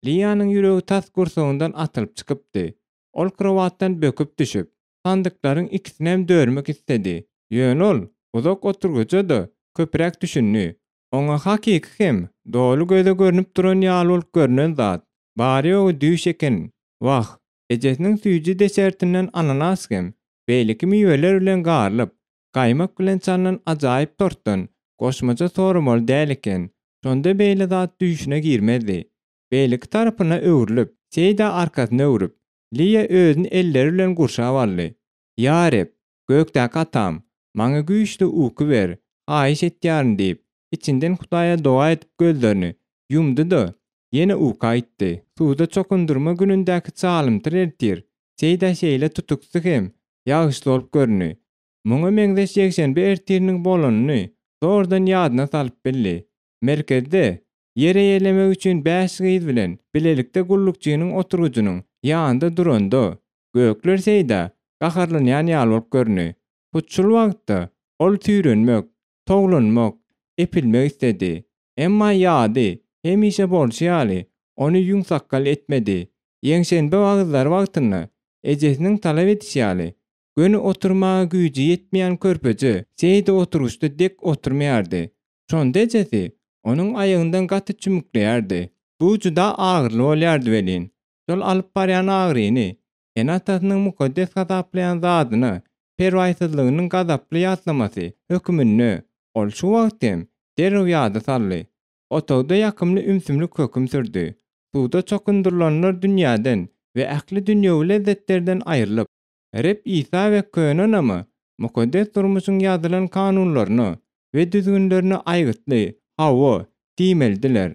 S1: Liýanyň ýüregi tas gursagyndan atylyp çykypdy. Ol krowatdan böküp düşüp, sandyklaryň ikisinem dörmek isledi. Ýöne ol uzak oturgyja-da köpräk düşündi. Oňa hakyky hem doly göze görnüp duran ýaly bolup görnen zat, bary-ýogy düýş eken. Wah, ejesiniň süýji desertinden ananas hem beýleki miweler bilen garylyp, gaýmak bilen çalnan ajaýyp tortdan goşmaça soramaly däl eken. Şonda beýle zat düýşüne girmezdi. Beýleki tarapyna öwrülip, Seýda arkasyny öwrüp, Liýa özüni elleri bilen gurşap aldy. Ýa Reb, gökdäki Atam, maňa güýçli uky ber, haýyş etýärin diýip, içinden Hudaýa doga edip gözlerini ýumdy-da, ýene uka gitdi. Suwda çokundyrma günündäki çalymtyl ertir Seýda şeýle tutuksy hem ýagyşly bolup göründi. Muňa meňzeş ýekşenbe ertiriniň bolanyny zordan ýadyna salyp bildi. Merkezde ýer eýelemek üçin bäş gyz bilen bilelikde gullukçynyň oturgyjynyň ýanynda duranda, Gökler Seýdä gaharlanýan ýaly bolup göründi. Hut şul wagtda ol süýrenmek, towlanmak, epilmek isledi. Emma ýady, hemişe bolşy ýaly, ony ýüňsakgal etmedi. Ýeňşenbe wagyzlary wagtynda ejesiniň talap edişi ýaly, göni oturmaga güýji ýetmeýän körpeje Seýdi oturgyçda dek oturmaýardy. Şonda ejesi onuň aýagyndan gaty çümükleýärdi. Bu juda agyryly bolýardy welin, şol alyp barýan agyryny ene-atasynyň mukaddes hasaplaýan zadyna perwaýsyzlygynyň gazaply ýatlamasy höküminde ol şu wagt hem derrew ýada saldy. Otagda ýakymly ümsümlik höküm sürdi. Suwda çokundyrylanlar dünýäden we ähli dünýewi lezzetlerden aýrylyp, Reb Isa we Köne Nama mukaddes durmuşyň ýazylan kanunlaryna we düzgünlerine aýgytly Hawa diýmelidiler.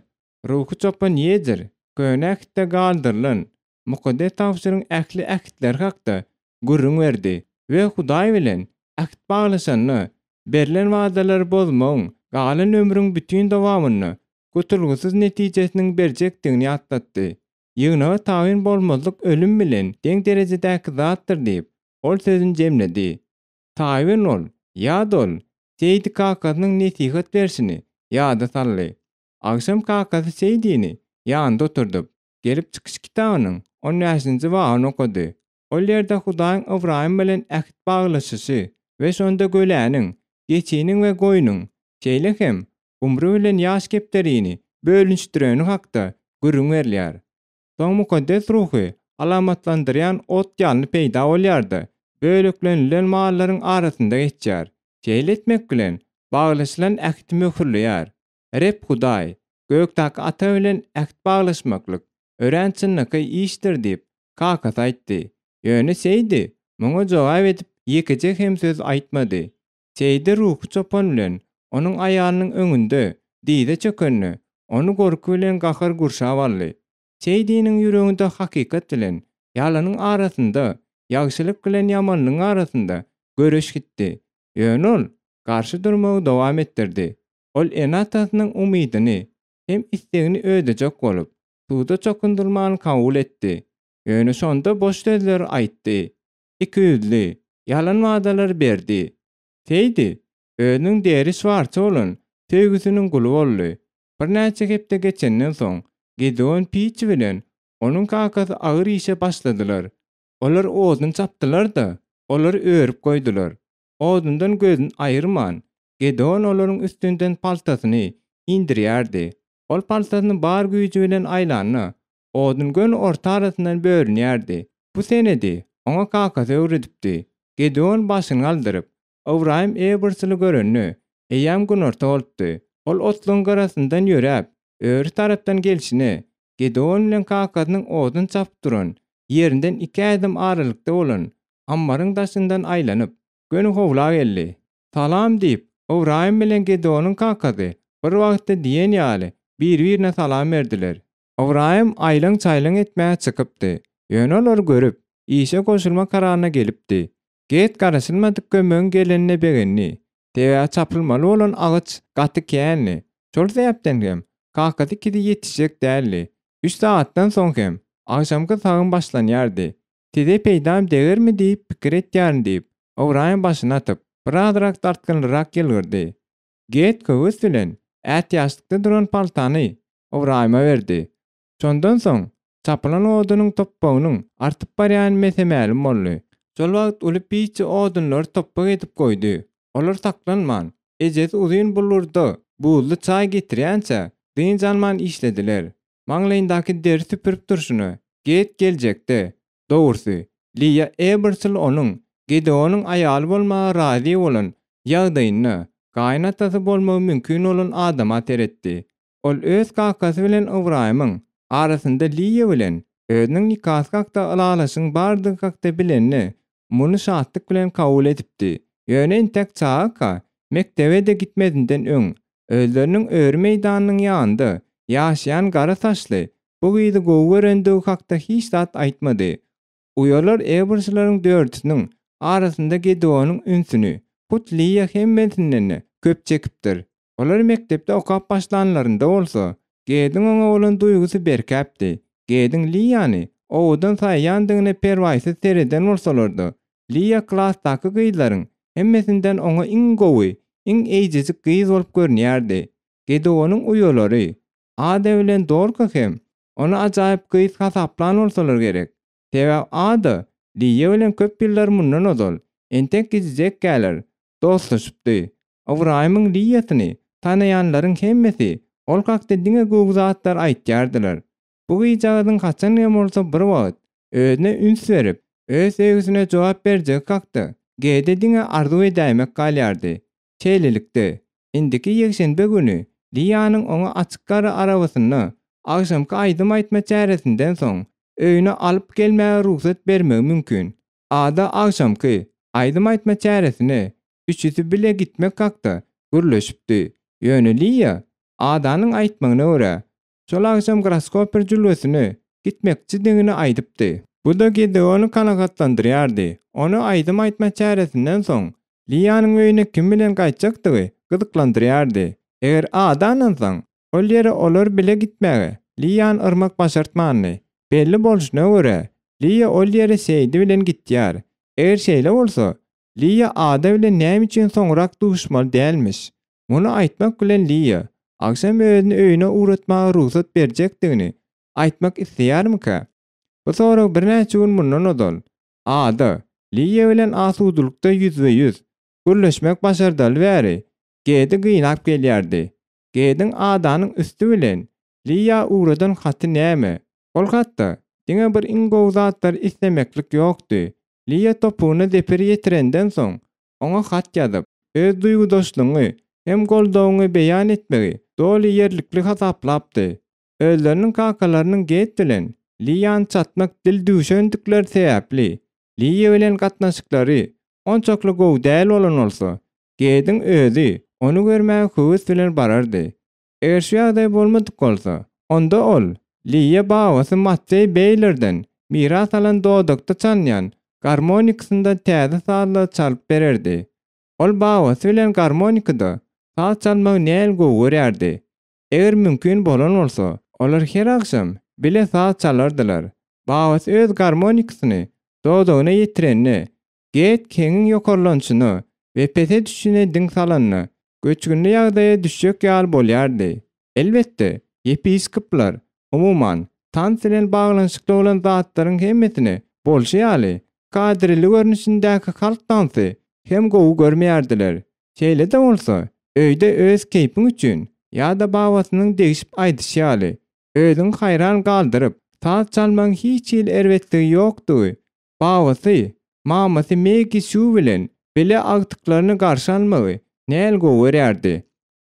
S1: Ruhy çopan Ýezer Köne Ähtde galdyrylan Mukaddes Tabşyryň ähli ähtleri hakda gürrüň berdi we Hudaý bilen äht baglaşanda berlen wadalary bozmagyň galan ömrüň bütin dowamynda gutulgysyz netijesiniň berjekdigini ýatlatdy. Ýygnaga tabyn bolmazlyk ölüm bilen deň derejedäki zatdyr diýip, ol sözüni jemledi. Tabyn bol, ýa-da ol Seýdi kakasynyň nesihat berşini ýada saldy. Agşam kakasy Seýdini ýanynda oturdyp, Gelip çykyş kitabynyň on bäşinji babyny okady. Ol ýerde Hudaýyň Ybraýym bilen ähit baglaşyşy we şonda göläniň, geçiniň we goýnuň, şeýle hem gumry bilen ýaş kepderini bölünişdireni hakda gürrüň berilýär. Soň Mukaddes Ruhy alamatlandyrýan ot ýalny peýda bolýar-da, böleklenilen mallaryň arasynda geçýär. Şeýle etmek bilen, baglaşylan ähti möhürleýär. Reb Hudaý, Gökdäki Ata bilen äht baglaşmaklyk örän çynlakaý işdir diýip, kakasy aýtdy. Ýöne Seýdi muňa jogap edip ýekeje hem söz aýtmady. Seýdi ruhy çopan bilen onuň aýalynyň öňünde dyza çökende, ony gorky bilen gahar gurşap aldy. Seýdiniň ýüreginde hakykat bilen ýalanyň arasynda, ýagşylyk bilen ýamanlygyň arasynda göreş gitdi. Ýöne ol garşy durmagy dowam etdirdi. Ol ene-atasynyň umydyny hem islegini ödejek bolup, suwda çokundyrmany kabul etdi. Ýöne şonda boş sözleri aýtdy, ikiýüzli, ýalan wadalary berdi. Seýdi özüniň Deri Şwarsa bolan söýgüsiniň guly boldy. Birnäçe hepde geçenden soň, Gedeon Piçi bilen onuň kakasy agyr işe başladylar. Olar odun çapdylar-da, olary örüp goýdular. Odundan gözüni aýyrman. Gedeon olaryň üstünden paltasyny indirýärdi. Ol paltasyny bar güýji bilen aýlanda, odun göni orta arasyndan bölünýärdi. Bu senedi oňa kakasy öwredipdi. Gedeon başyny galdyryp, Ybraýym Ebersili görende, eýýäm günorta bolupdy. Ol otlugyň gyrasyndan ýöräp, öri tarapdan gelşine, Gedeon bilen kakasynyň odun çapyp duran ýerinden iki ädim aralykda bolan ammaryň daşyndan aýlanyp, göni howla geldi. Salam diýip, Ybraýym bilen Gedeonyň kakasy bir wagtda diýen ýaly bir-birine salam berdiler. Ybraýym aýlaň-çaýlaň etmäge çykypdy. Ýöne olary görüp, işe goşulma kararyna gelipdi. Get garaşylmadyk kömegiň gelenine begendi. Sebäbi çapylmaly bolan agaç gaty kändi. Şol sebäpden hem kakasy ikisi ýetişjek däldi. Üç sagatdan soň hem agşamky sagym başlanýardy. Size peýdam degermi diýip pikir etýärin diýip, Ybraýym başyny atyp, birazrak dartgynlyrak ýylgyrdy. Get höwes bilen ätiýaçlykda duran paltany Ybraýyma berdi. Şondan soň çapylan odunyň topbagynyň artyp barýany mese-mälim boldy. Şol wagt uly piçi odunlary topbak edip goýdy. Olar saklanman, ejesi uzyn bulgurda buzly çaý getirýänçä, dynç alman işlediler. Maňlaýyndaky deri süpürip durşuna, Get geljekde, dogrusy, Liýa Ebersol onuň Gedeonyň aýaly bolmaga razy bolan ýagdaýynda, gaýynatasy bolmagy mümkin bolan adama seretdi. Ol öz kakasy bilen Ybraýymyň arasynda Liýa bilen özüniň nikasy hakda ylalaşygyň bardygy hakda bilende, muny şatlyk bilen kabul edipdi. Ýöne entek çagaka, mekdebe-de gitmezinden öň, özleriniň öri meýdanynyň ýanynda ýaşaýan gara saçly bu gyzy gowy görendigi hakda hiç zat aýtmady. Uýalar Eberslerň dördüsiniň arasynda Gedeonyň ünsüni hut Liýa hemmesinden-de köp çekipdir. Olar mekdepde okap başlanlarynda bolsa, Gediň oňa bolan duýgusy berkäpdi. Gediň Liýany owadan saýýandygyna perwaýsyz sereden bolsalar-da, Liýa klasdaky gyzlaryň hemmesinden oňa iň gowy, iň eýjejik gyz bolup görünýärdi. Gedeonyň uýalary, Ada bilen Dorka hem ony ajaýyp gyz hasaplan bolsalar gerek. Sebäbi Ada Liýa bilen köp ýyllar mundan ozal, entek gijijekkäler, dostlaşypdy. Ybraýymyň Liýasyny tanaýanlaryň hemmesi ol hakda diňe gowy zatlar aýtýardylar. Bu gyzjagazyň haçan hem bolsa bir wagt özüne üns berip, öz söýgüsine jogap berjegi hakda Gede diňe arzuw edäýmek galýardy. Şeýlelikde, indiki ýekşenbe güni Liýanyň oňa açyk gara arabasynda agşamky aýdym aýtma çäresinden soň öýüne alyp gelmäge rugsat bermegi mümkin. Ada agşamky aýdym aýtma çäresine üçüsi bile gitmek hakda gürleşipdi. Ýöne Liýa, Adanyň aýtmagyna görä, şol agşam Graskoper jülgesine gitmekçidigini aýdypdy. Bu-da Gedeony kanagatlandyrýardy. Ony aýdym aýtma çäresinden soň Liýanyň öýüne kim bilen gaýtjakdygy gyzyklandyrýardy. Eger Ada ynansaň, ol ýere olar bile gitmäge Liýany yrmak başartmandy. Belli bolşuna görä, Liýa ol ýere Seýdi bilen gitýär. Eger şeýle bolsa, Liýa Ada bilen näme üçin soňrak duşmaly dälmiş? Muny aýtmak bilen Liýa, agşam özüni öýüne ugratmaga rugsat berjekdigini aýtmak isleýärmikä? Bu sorag birnäçe gün mundan ozal, Ada, Liýa bilen asudalykda ýüzbe-ýüz gürleşmek başardaly bäri, Gedi gynap gelýärdi. Gediň Adanyň üsti bilen Liýa ugradan haty näme? Ol hatda diňe bir iň gowy zatlary islemeklik ýokdy. Liýa topugyna zeper ýetirenden soň, oňa hat ýazyp, öz duýgudaşlygyňy hem goldawyňy beýan etmegi doly ýerlikli hasaplapdy. Özleriniň kakalarynyň Get bilen Liýany çatmak dil düwşendikleri sebäpli, Liýa bilen gatnaşyklary onçakly gowy däl bolan bolsa, Gediň özi ony görmäge höwes bilen barardy. Eger şu ýagdaý bolmadyk bolsa, onda ol Liýa babasy Matweý Beýlerden miras alan dodakda çalynýan garmonikasynda täze sazlary çalyp bererdi. Ol babasy bilen garmonikada saz çalmagy näl gowy görýärdi. Eger mümkin bolan bolsa, olar her agşam bile saz çalardylar. Babasy öz garmonikasyny dodagyna ýetirende, Get heňiň ýokarlanyşyna we pese düşüşine diň salanda, göçgünli ýagdaýa düşjek ýaly bolýardy. Elbetde, ýepiskoplar, umuman, tans bilen baglanyşykly bolan zatlaryň hemmesini bolşy ýaly, kadrili görnüşindäki halk tansy hem gowy görmeýärdiler. Şeýle-de bolsa, öýde öz keýpiň üçin ýa-da babasynyň degşip aýdyşy ýaly, özüňi haýran galdyryp, saz çalmagyň hiç hili erbetligi ýokdugy, babasy, mamasy Meggi Sýu bilen bile agtyklaryny garşy almagy näl gowy görýärdi.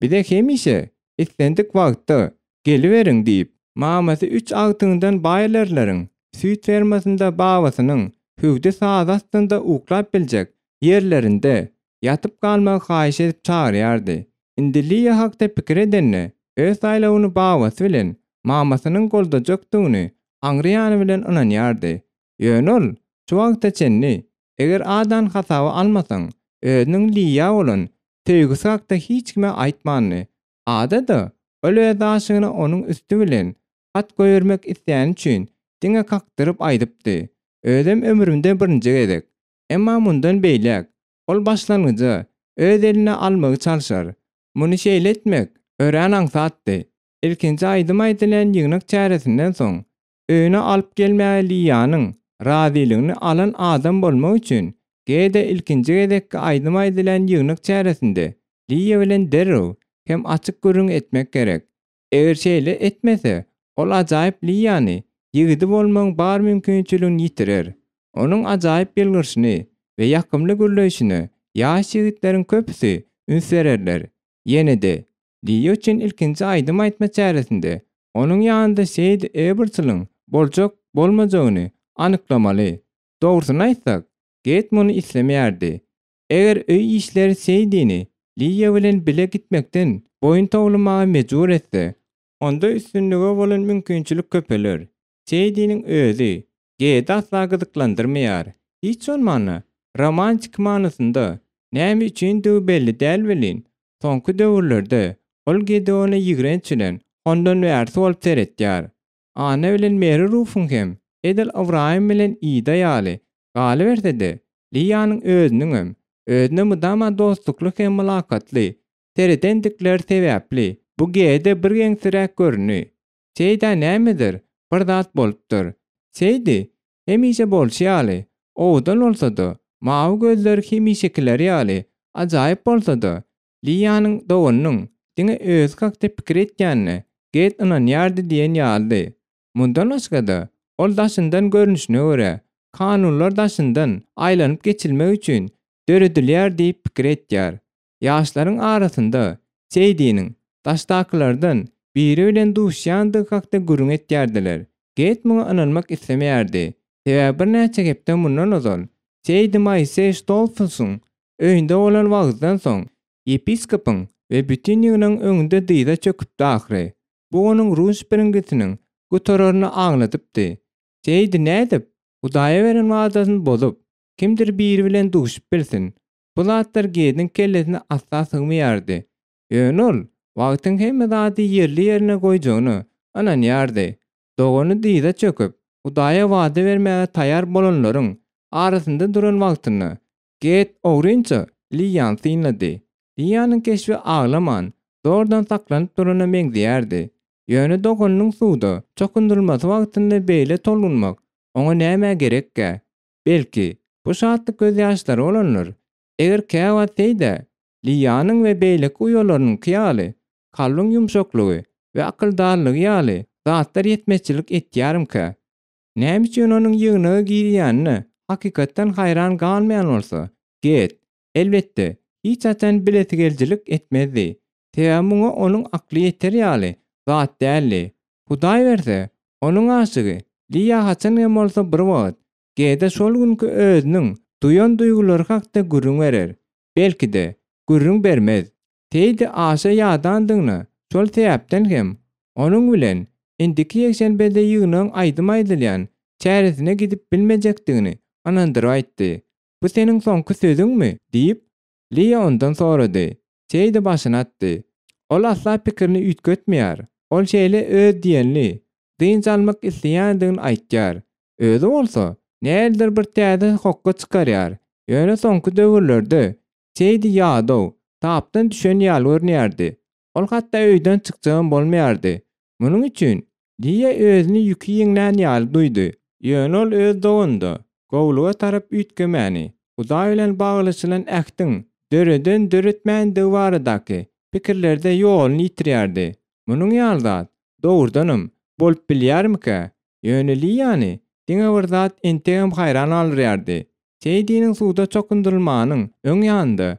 S1: Bize hemişe, islendik wagtda, geliberiň diýip, mamasy üç agtygyňdan Baýlerleriň süýt fermasynda babasynyň hüwdi sazy astynda uklap biljek ýerlerinde ýatyp galmagy haýyş edip çagyrýardy. Indi Liýa hakda pikir edende, öz saýlawyny babasy bilen mamasynyň goldajakdygyny aňry ýany bilen ynanýardy. Ýöne ol şu wagta çenli, eger Adany hasaba almasaň, özüniň Liýa bolan söýgüsi hakda hiç kime aýtmandy. Ada-da ol öz aşygyna onuň üsti bilen hat goýbermek isleýäni üçin diňe kakdyryp aýdypdy. Özem ömründe birinji gezek. Emma mundan beýläk ol başlangyjy öz eline almagy çalşar. Muny şeýle etmek örän aňsatdy. Ilkinji aýdym aýdylýan ýygnak çäresinden soň, öýüne alyp gelmäge Liýanyň razylygyny alan adam bolmak üçin Gede ilkinji gezekki aýdym aýdylýan ýygnak çäresinde Liýa bilen derrew hem açyk gürrüň etmek gerek. Eger şeýle etmese, ol ajaýyp Liýany ýigidi bolmagyň bar mümkinçiligini ýitirer. Onuň ajaýyp ýylgyrşyny we ýakymly gürleýşine ýaş ýigitleriň köpüsi üns bererler. Ýene-de, Liýa üçin ilkinji aýdym aýtma çäresinde onuň ýanynda Seýdi Ebertiliň boljak-bolmajagyny anyklamaly. Dogrusyny aýtsak, Geýt muny islemeýärdi. Eger öý işleri Seýdini Liýa bilen bile gitmekden boýun towlamaga mejbur etse, onda üstünlige bolan mümkinçilik köpeler. Seýdiniň özi Geýdi asla gyzyklandyrmaýar. Hiç bolmanda, romantiki manysynda, näme üçindigi belli däl welin, soňky döwürlerde ol Gedeona ýigrenç bilen hondanbärsi bolup seretýär. Anna bilen Meri Rufuň hem, edil Ybraýym bilen Ida ýaly, galyberse-de, Liýanyň özüniňem, özüne mydama dostlukly hem mylakatly seredendikleri sebäpli, bu Gede birgeňsiräk göründi. Seýdä nämedir bir zat bolupdyr. Seýdi, hemişe bolşy ýaly, owadan bolsa-da, mawy gözleri hemişekileri ýaly ajaýyp bolsa-da, Liýanyň doganynyň diňe özi hakda pikir etýänine Geýt ynanýardy diýen ýalydy. Mundan başga-da, ol daşyndan görnüşine görä, kanunlar daşyndan aýlanyp geçilmek üçin döredilýär diýip pikir etýär. Ýaşlaryň arasynda Seýdiniň daşdakylardan biri bilen duşýandygy hakda gürrüň etýärdiler. Geýt muňa ynanmak islemeýärdi. Sebäbi birnäçe hepde mundan ozal Seýdi Moiseý Stolfusyň Öýünde bolan wagyzdan soň, ýepiskopyň we bütin ýygnagyň öňünde dyza çöküpdi ahyry. Bu onuň rus biringisiniň gutararyny agladypdy. Seýdi nädip, Hudaýa beren wadasyny bozup, kimdir biri bilen duşup bilsin? Bu zatlar Gediň kellesine asla sygmaýardy. Ýöne ol wagtyň hemme zady ýerli-ýerine goýjagyna ynanýardy. Dogany dyza çöküp, Hudaýa wada bermäge taýýar bolanlaryň arasynda duran wagtynda, Ged ogrynça Liýany synlady. Liýanyň keşbi aglaman, zordan saklanyp durana meňzeýärdi. Ýöne doganynyň suwda çokundyrylmasy wagtynda beýle tolgunmak oňa nämä gerekkä? Belki, bu şatlyk gözýaşlary bolandyr? Eger käwagt Seýdä, Liýanyň we beýleki uýalarynyňky ýaly, kalbyň ýumşaklygy we akyldarlygy ýaly zatlar ýetmezçilik etýärmkä? Näme üçin onuň ýygnaga girýänine hakykatdan haýran galmaýan bolsa, Ged, elbetde, hiç haçan bilesigelijilik etmezdi. Sebäbi muňa onuň akly ýeter ýaly zat däldi. Hudaý berse, onuň aşygy Liýa haçan hem bolsa bir wagt Gede şol günki özüniň duýan duýgulary hakda gürrüň berer. Belki-de, gürrüň bermez. Seýdi aşa ýadandygyna, şol sebäpden hem, onuň bilen indiki ýekşenbede ýygnagyň aýdym aýdylýan çäresine gidip bilmejekdigini ynandyryp aýtdy. Bu seniň soňky sözüňmi? diýip, Liýa ondan sorady. Seýdi başyny atdy. Ol asla pikirini üýtgetmeýär. Ol şeýle öz diýenli, dynç almak isleýändigini aýtýar. Özi bolsa, nähilidir bir täze hokga çykarýar. Ýöne soňky döwürlerde Seýdi ýadaw, tapdan düşen ýaly görünýärdi. Ol hatda öýden çykjagam bolmaýardy. Munuň üçin Liýa özüni ýüki ýeňlän ýaly duýdy. Ýöne ol öz doganynda gowulyga tarap üýtgemäni, Hudaý bilen baglaşylan ähtiň döreden-döretmändigi baradaky pikirlerde ýoluny ýitirýärdi. Munuň ýaly zat, dogrudanam, bolup bilýärmikä? Ýöne Liýany diňe bir zat entegem haýran galdyrýardy. Seýdiniň suwda çokundyrylmagynyň öň ýanynda,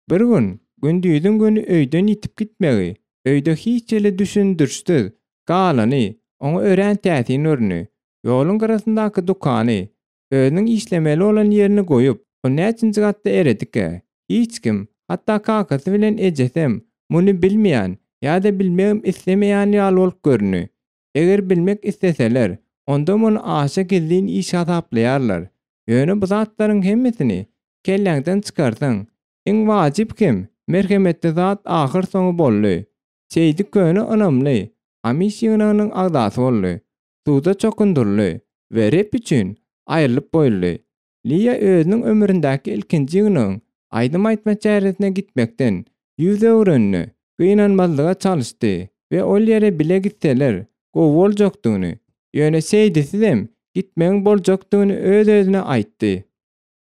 S1: bir gün, gündiziň güni öýden ýitip gitmegi, öýde hiç hili düşündirişsiz galany oňa örän täsin göründi. Ýoluň gyrasyndaky dükany, özüniň işlemeli bolan ýerini goýup, ol näçinji gatda eredikä? Hiç kim, hatda kakasy bilen ejesem muny bilmeýän ýa-da bilmegem islemeýän ýaly bolup göründi. Eger bilmek isleseler, onda muny aşa gizlin iş hasaplaýarlar. Ýöne bu zatlaryň hemmesini kelläňden çykarsaň, iň wajyp hem merhemetli zat ahyrsoňy boldy. Seýdi köne ynamly Amiş ýygnagynyň agzasy boldy. Suwda çokundyryldy we Reb üçin aýrylyp goýuldy. Liýa özüniň ömründäki ilkinji ýygnagyň aýdym aýtma çäresine gitmekden ýüz öwrenine gynanmazlyga çalyşdy we ol ýere bile gitseler gowy boljakdygyny, ýöne Seýdisizem gitmegiň boljakdygyny öz-özüne aýtdy.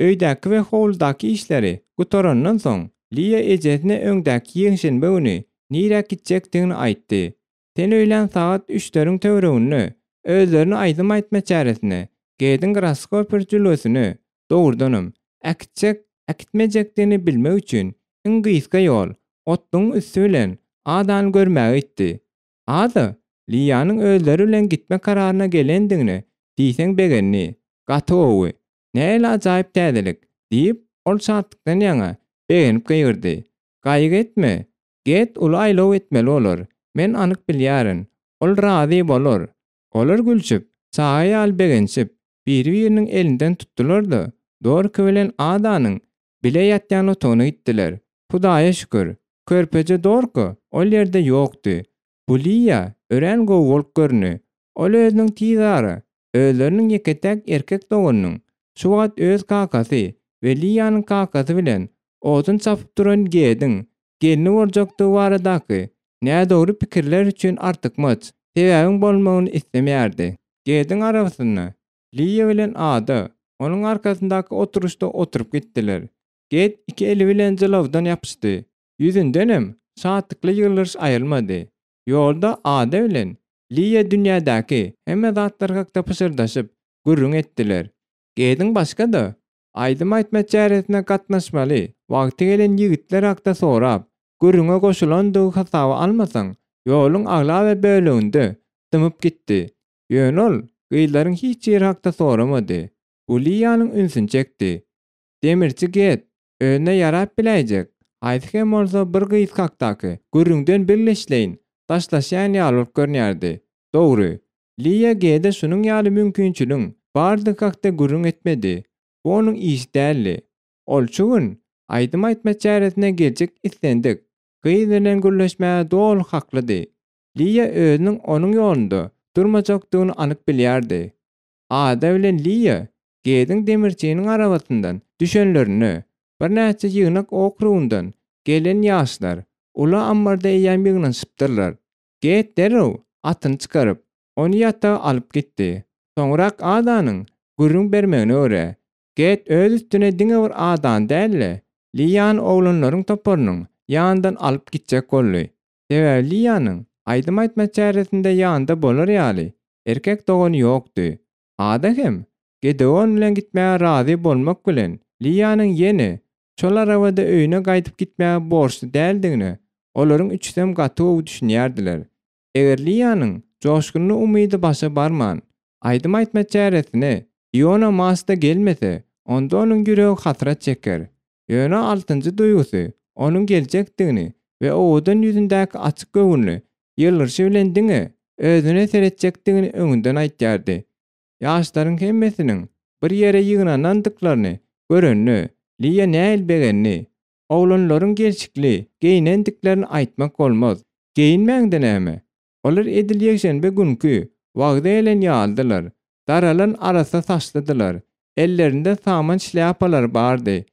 S1: Öýdäki we howludaky işleri gutarandan soň, Liýa ejesine öňdäki ýekşenbe güni nirä gitjekdigini aýtdy. Sen öýlän sagat üçleriň töwereginde özlerini aýdym aýtma çäresine, Gediň Graskoper jülgesine, dogrudanam, äkitjek, äkitmejekdigini bilmek üçin iň gysga ýol, otlugyň üsti bilen Adany görmäge gitdi. Ada Liýanyň özleri bilen gitme kararyna gelendigine diýseň begendi. Gaty gowy. Nähili ajaýyp täzelik! diýip, ol şatlykdan ýaňa begenip gygyrdy. Gaýgy etme, Get uly aýlaw etmeli bolar. Men anyk bilýärin. Ol razy bolar. Olar gülşüp, çaga ýaly begenişip, biri-biriniň elinden tutdular-da, Dorki bilen Adanyň bile ýatýan otagyna gitdiler. Hudaýa şükür, körpeje Dorka ol ýerde ýokdy. Bu Liýa örän gowy bolup göründi. Ol özüniň tizara özleriniň ýeke-täk erkek doganynyň, şu wagt öz kakasy we Liýanyň kakasy bilen odun çapyp duran Gediň gelni boljakdygy baradaky nädogry pikirler üçin artykmaç sebäbiň bolmagyny islemeýärdi. Gediň arabasynda Liýa bilen Ada onuň arkasyndaky oturyşda oturyp gitdiler. Ged iki eli bilen jylawdan ýapyşdy. Ýüzündenem şatlykly ýylgyryş aýrylmady. Ýolda Ada bilen Liýa dünýädäki hemme zatlar hakda pyşyrdaşyp, gürrüň etdiler. Gediň başga-da aýdym aýtma çäresine gatnaşmaly wagty gelen ýigitler hakda sorap, gürrüňe goşulandygy hasaba almasaň, ýoluň aglaba böleginde dymyp gitdi. Ýöne ol gyzlaryň hiç biri hakda soramady. Bu Liýanyň ünsüni çekdi. Demirçi Ged özüne ýarap biläýjek haýsy hem bolsa bir gyz hakdaky gürrüňden bilgeşleýin daşlaşýan ýaly bolup görünýärdi. Dogry, Liýa Gede şunuň ýaly mümkinçiligiň bardygy hakda gürrüň etmedi. Bu onuň işi däldi. Ol şu gün aýdym aýtma çäresine geljek islendik gyz bilen gürleşmäge doly haklydy. Liýa özüniň onuň ýolunda durmajakdygyny anyk bilýärdi. Ada bilen Liýa Gediň demirçiniň arabasyndan düşenlerinde, birnäçe ýygnak okrugyndan gelen ýaşlar uly ammarda eýýäm ýygnanyşypdyrlar. Ged derrew atyny çykaryp, ony ýataga alyp gitdi. Soňrak Adanyň gürrüň bermegine görä, Ged öz üstüne diňe bir Adany däl-de, Liýany oglanlaryň toparynyň ýanyndan alyp gitjek boldy. Sebäbi Liýanyň aýdym aýtma çäresinde ýanynda bolar ýaly erkek dogany ýokdy. Ada hem Gedeon bilen gitmäge razy bolmak bilen, Liýanyň ýene şol arabada öýüne gaýdyp gitmäge borçly däldigine olaryň üçüsem gaty gowy düşünýärdiler. Eger Liýanyň joşgunly umydy başa barman, aýdym aýtma çäresine Iona Masta gelmese, onda onuň ýüregi hasrat çeker. Ýöne altynjy duýgusy onuň geljekdigini we owadan ýüzündäki açyk göwünli ýylgyryşy bilen diňe özüne seretjekdigini öňünden aýtýardy. Ýaşlaryň hemmesiniň bir ýere ýygnanandyklaryny görende, Liýa nähili begendi. Oglanlaryň gelşikli geýnendiklerini aýtmak bolmaz. Geýinmäňde näme? Olar edil ýekşenbe günki wagza gelen ýalydylar. Daralan arassa saçlydylar. Ellerinde saman şlýapalary bardy.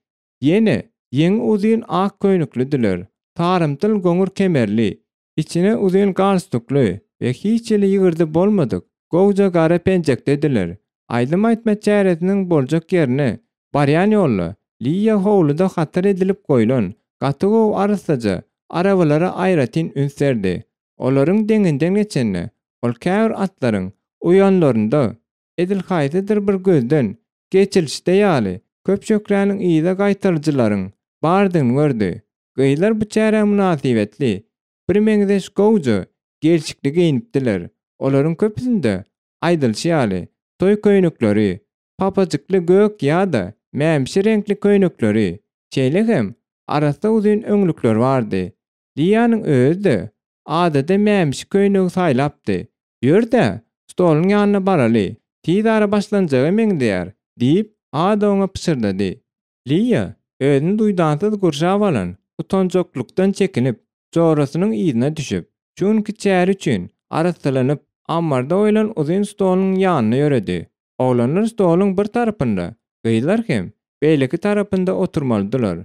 S1: Ýene ýeňi uzyn ak köýneklidiler. Sarymtyl goňur kemerli, içine uzyn galstukly we hiç hili ýygyrdy bolmadyk gowja gara penjekdediler. Aýdym aýtma çäresiniň boljak ýerine barýan ýolda. Liýa howluda hatar edilip goýlan, gaty gowy arassaja arabalara aýratyn üns berdi. Olaryň deňinden geçende, ol käbir atlaryň uýanlarynda, edil haýsydyr bir gözden geçilişde ýaly, köp şöhläniň yza gaýtaryjylaryň bardygyny gördi. Gyzlar bu çärä mynasybetli birmeňzeş gowja gelşikli geýnipdiler. Olaryň köpüsinde, aýdylyşy ýaly, toý köýnekleri, papajykly gök ýa-da mämişi reňkli köýnekleri, şeýle hem arassa uzyn öňlükleri bardy. Liýanyň özi-de adada mämişi köýnegi saýlapdy. Ýör-dä, stoluň ýanyna baraly, tiz ara başlanjaga meňzeýär, diýip, Ada oňa pyşyrdady. Liýa özüni duýdansyz gurşap alan utanjaklykdan çekinip, jorasynyň yzyna düşüp, şu günki çäre üçin arassalanyp, ammarda goýlan uzyn stoluň ýanyna ýöredi. Oglanlar stoluň bir tarapynda, gyzlar hem beýleki tarapynda oturmalydylar.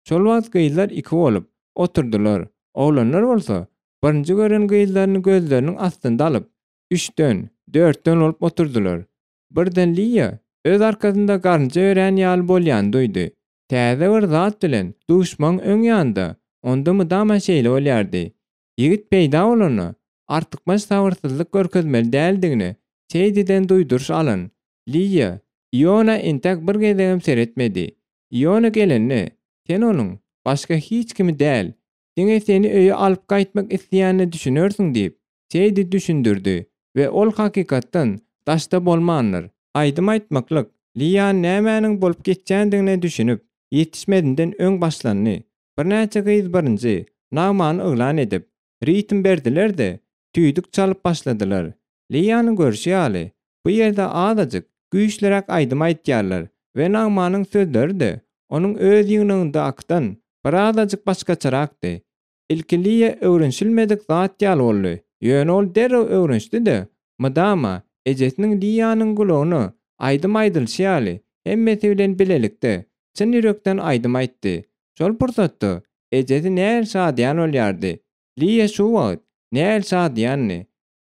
S1: Şol wagt gyzlar iki bolup, oturdylar. Oglanlar bolsa, birinji gören gyzlaryny gözleriniň astynda alyp, üçden, dörtden bolup oturdylar. Birden Liýa öz arkasynda garynja örän ýaly bolýany duýdy. Täze bir zat bilen duşmagyň öň ýanynda onda mydama şeýle bolýardy. Ýigit peýda bolanda, artykmaç sabyrsyzlyk görkezmeli däldigine Seýdiden duýduryş alan Liýa Iona entäk bir gezegem seretmedi. Iona gelende, sen onuň başga hiç kimi däl, diňe seni öýe alyp gaýtmak isleýänine düşünersiň diýip, Seýdi düşündirdi we ol hakykatdan daşda bolmandyr. Aýdym aýtmaklyk Liýan nämäniň bolup geçýändigine düşünip ýetişmezinden öň başlandy. Birnäçe gyz birinji nagmany yglan edip, ritm berdiler-de, tüýdük çalyp başladylar. Liýanyň görşi ýaly, bu ýerde azajyk güýçliräk aýdym aýtýarlar we nagmanyň sözleri-de onuň öz ýygnagyndakydan birazajyk başgaçarakdy. Ilki Liýa öwrenişilmedik zat ýaly boldy, ýöne ol derrew öwrenişdi-de, mydama, ejesiniň Liýanyň gulagyna aýdym aýdylyşy ýaly, hemmesi bilen bilelikde, çyn ýürekden aýdym aýtdy. Şol pursatda ejesi nähili şadyýan bolýardy. Liýa şu wagt nähili şadyýandy.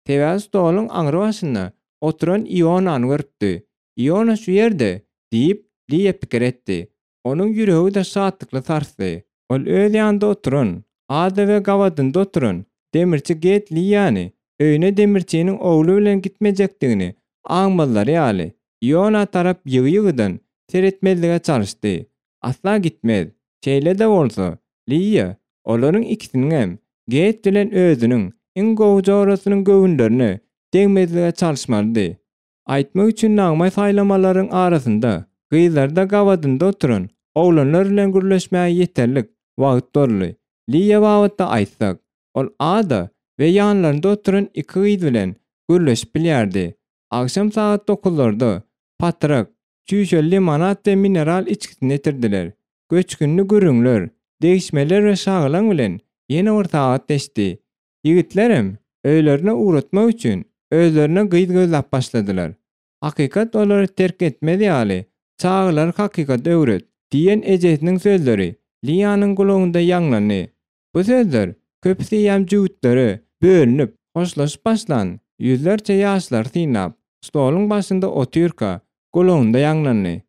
S1: Sebäbi stoluň aňry başynda oturan Ionany görüpdi. Iona şu ýerde, diýip, Liýa pikir etdi. Onuň ýüregi-de şatlykly sarsdy. Ol öz ýanynda oturan, Ada we gabadynda oturan demirçi Get Liýany öýüne demirçiniň ogly bilen gitmejekdigini aňmazlary ýaly, Iona tarap ýygy-ýygydan seretmezlige çalyşdy. Asla gitmez. Şeýle-de bolsa, Liýa olaryň ikisiniňem, Get bilen özüniň iň gowy jorasynyň göwünlerine degmezlige çalyşmalydy. Aýtmak üçin nagma saýlamalaryň arasynda gyzlarda gabadynda oturan oglanlar bilen gürleşmäge ýeterlik wagt boldy. Liýa babatda aýtsak, ol Ada we ýanlarynda oturan iki gyz bilen gürleşip bilýärdi. Agşam sagat dokuzlarda patrak, çüýşeli limonad we mineral içgisini getirdiler. Göçgünli gürrüňler, degişmeler we şagalaň bilen ýene bir sagat geçdi. Ýigitlerem öýlerine ugratmak üçin özlerine gyz gözläp başladylar. Hakykat olary terk etmez ýaly, çagalary hakykata öwret diýen ejesiniň sözleri Liýanyň gulagynda ýaňlandy. Bu sözler köpüsi eýýäm jübütlere bölünip, hoşlaşyp başlan ýüzlerçe ýaşlary synlap, stoluň başynda otyrka gulagynda ýaňlandy.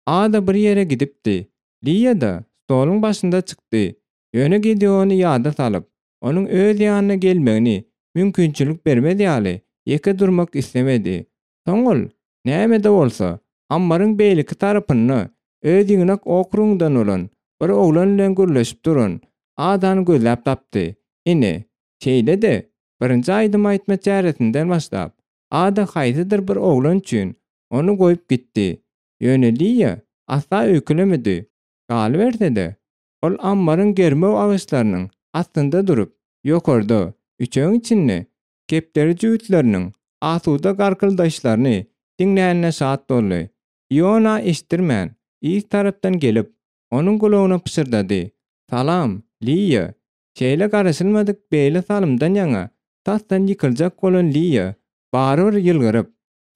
S1: Ada bir ýere gidipdi. Liýa-da stoluň başynda çykdy. Ýöne Gedeony ýada salyp, onuň öz ýanyna gelmegini mümkinçilik bermez ýaly, ýeke durmak islemedi. Soň ol, näme-de bolsa, ammaryň beýleki tarapynda öz ýygnak okrugyndan bolan bir oglan bilen gürleşip duran Adany gözläp tapdy. Ine, şeýle-de, birinji aýdym aýtma çäresinden başlap, Ada haýsydyr bir oglan üçin ony goýup gitdi. Ýöne Liýa asla öýkelemedi. Galyberse-de, Ol ammaryň germew agaçlarynyň astynda durup, ýokarda, üçegiň içinde kepderi jübütleriniň asuda garkyldaýyşlaryny diňlänine şat boldy. Iona eşitdirmän, yz tarapdan gelip, onuň gulagyna pyşyrdady, Salam, Liýa! Şeýle garaşylmadyk beýle salymdan ýaňa tasdan ýykyljak bolan Liýa barybir ýylgyryp,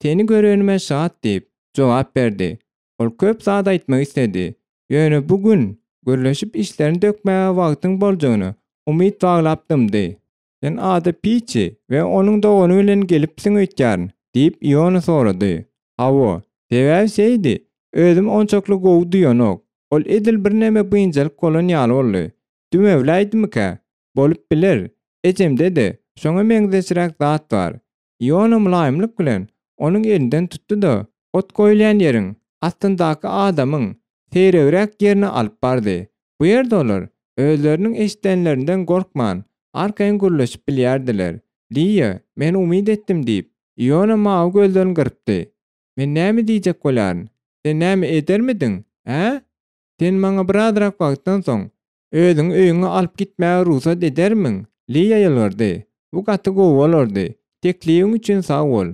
S1: Seni görenime şat diýip, jogap berdi. Ol köp zat aýtmak isledi. Ýöne bu gün gürleşip içlerini dökmäge wagtyň boljagyna umyt baglap dymdy. Sen ada Piçi we onuň dogany bilen gelipsiň öýtýärin, diýip, Iona sorady. Hawa, sebäbi Seýdi özümi onçakly gowy duýanok. Ol edil birneme biynjalyk bolan ýaly boldy. Dümewläýdimikä? Bolup biler. Ejemde-de şoňa meňzeşräk zat bar. Iona mylaýymlyk bilen onuň elinden tutdy-da, ot goýulýan ýeriň astyndaky adamyň seýregräk ýerine alyp bardy. Bu ýerde olar özleriniň eşidenlerinden gorkman, arkaýyn gürleşip bilýärdiler. Liýa, men umyt etdim diýip, Iona mawy gözlerini gyrpdy. Men näme diýjek bolýaryn? Sen näme edermidiň, ä? Sen maňa birazrak wagtdan soň, özüňi öýüňe alyp gitmäge rugsat edermiň? Liýa ýylgyrdy. Bu gaty gowy bolardy. Teklibiň üçin sag bol.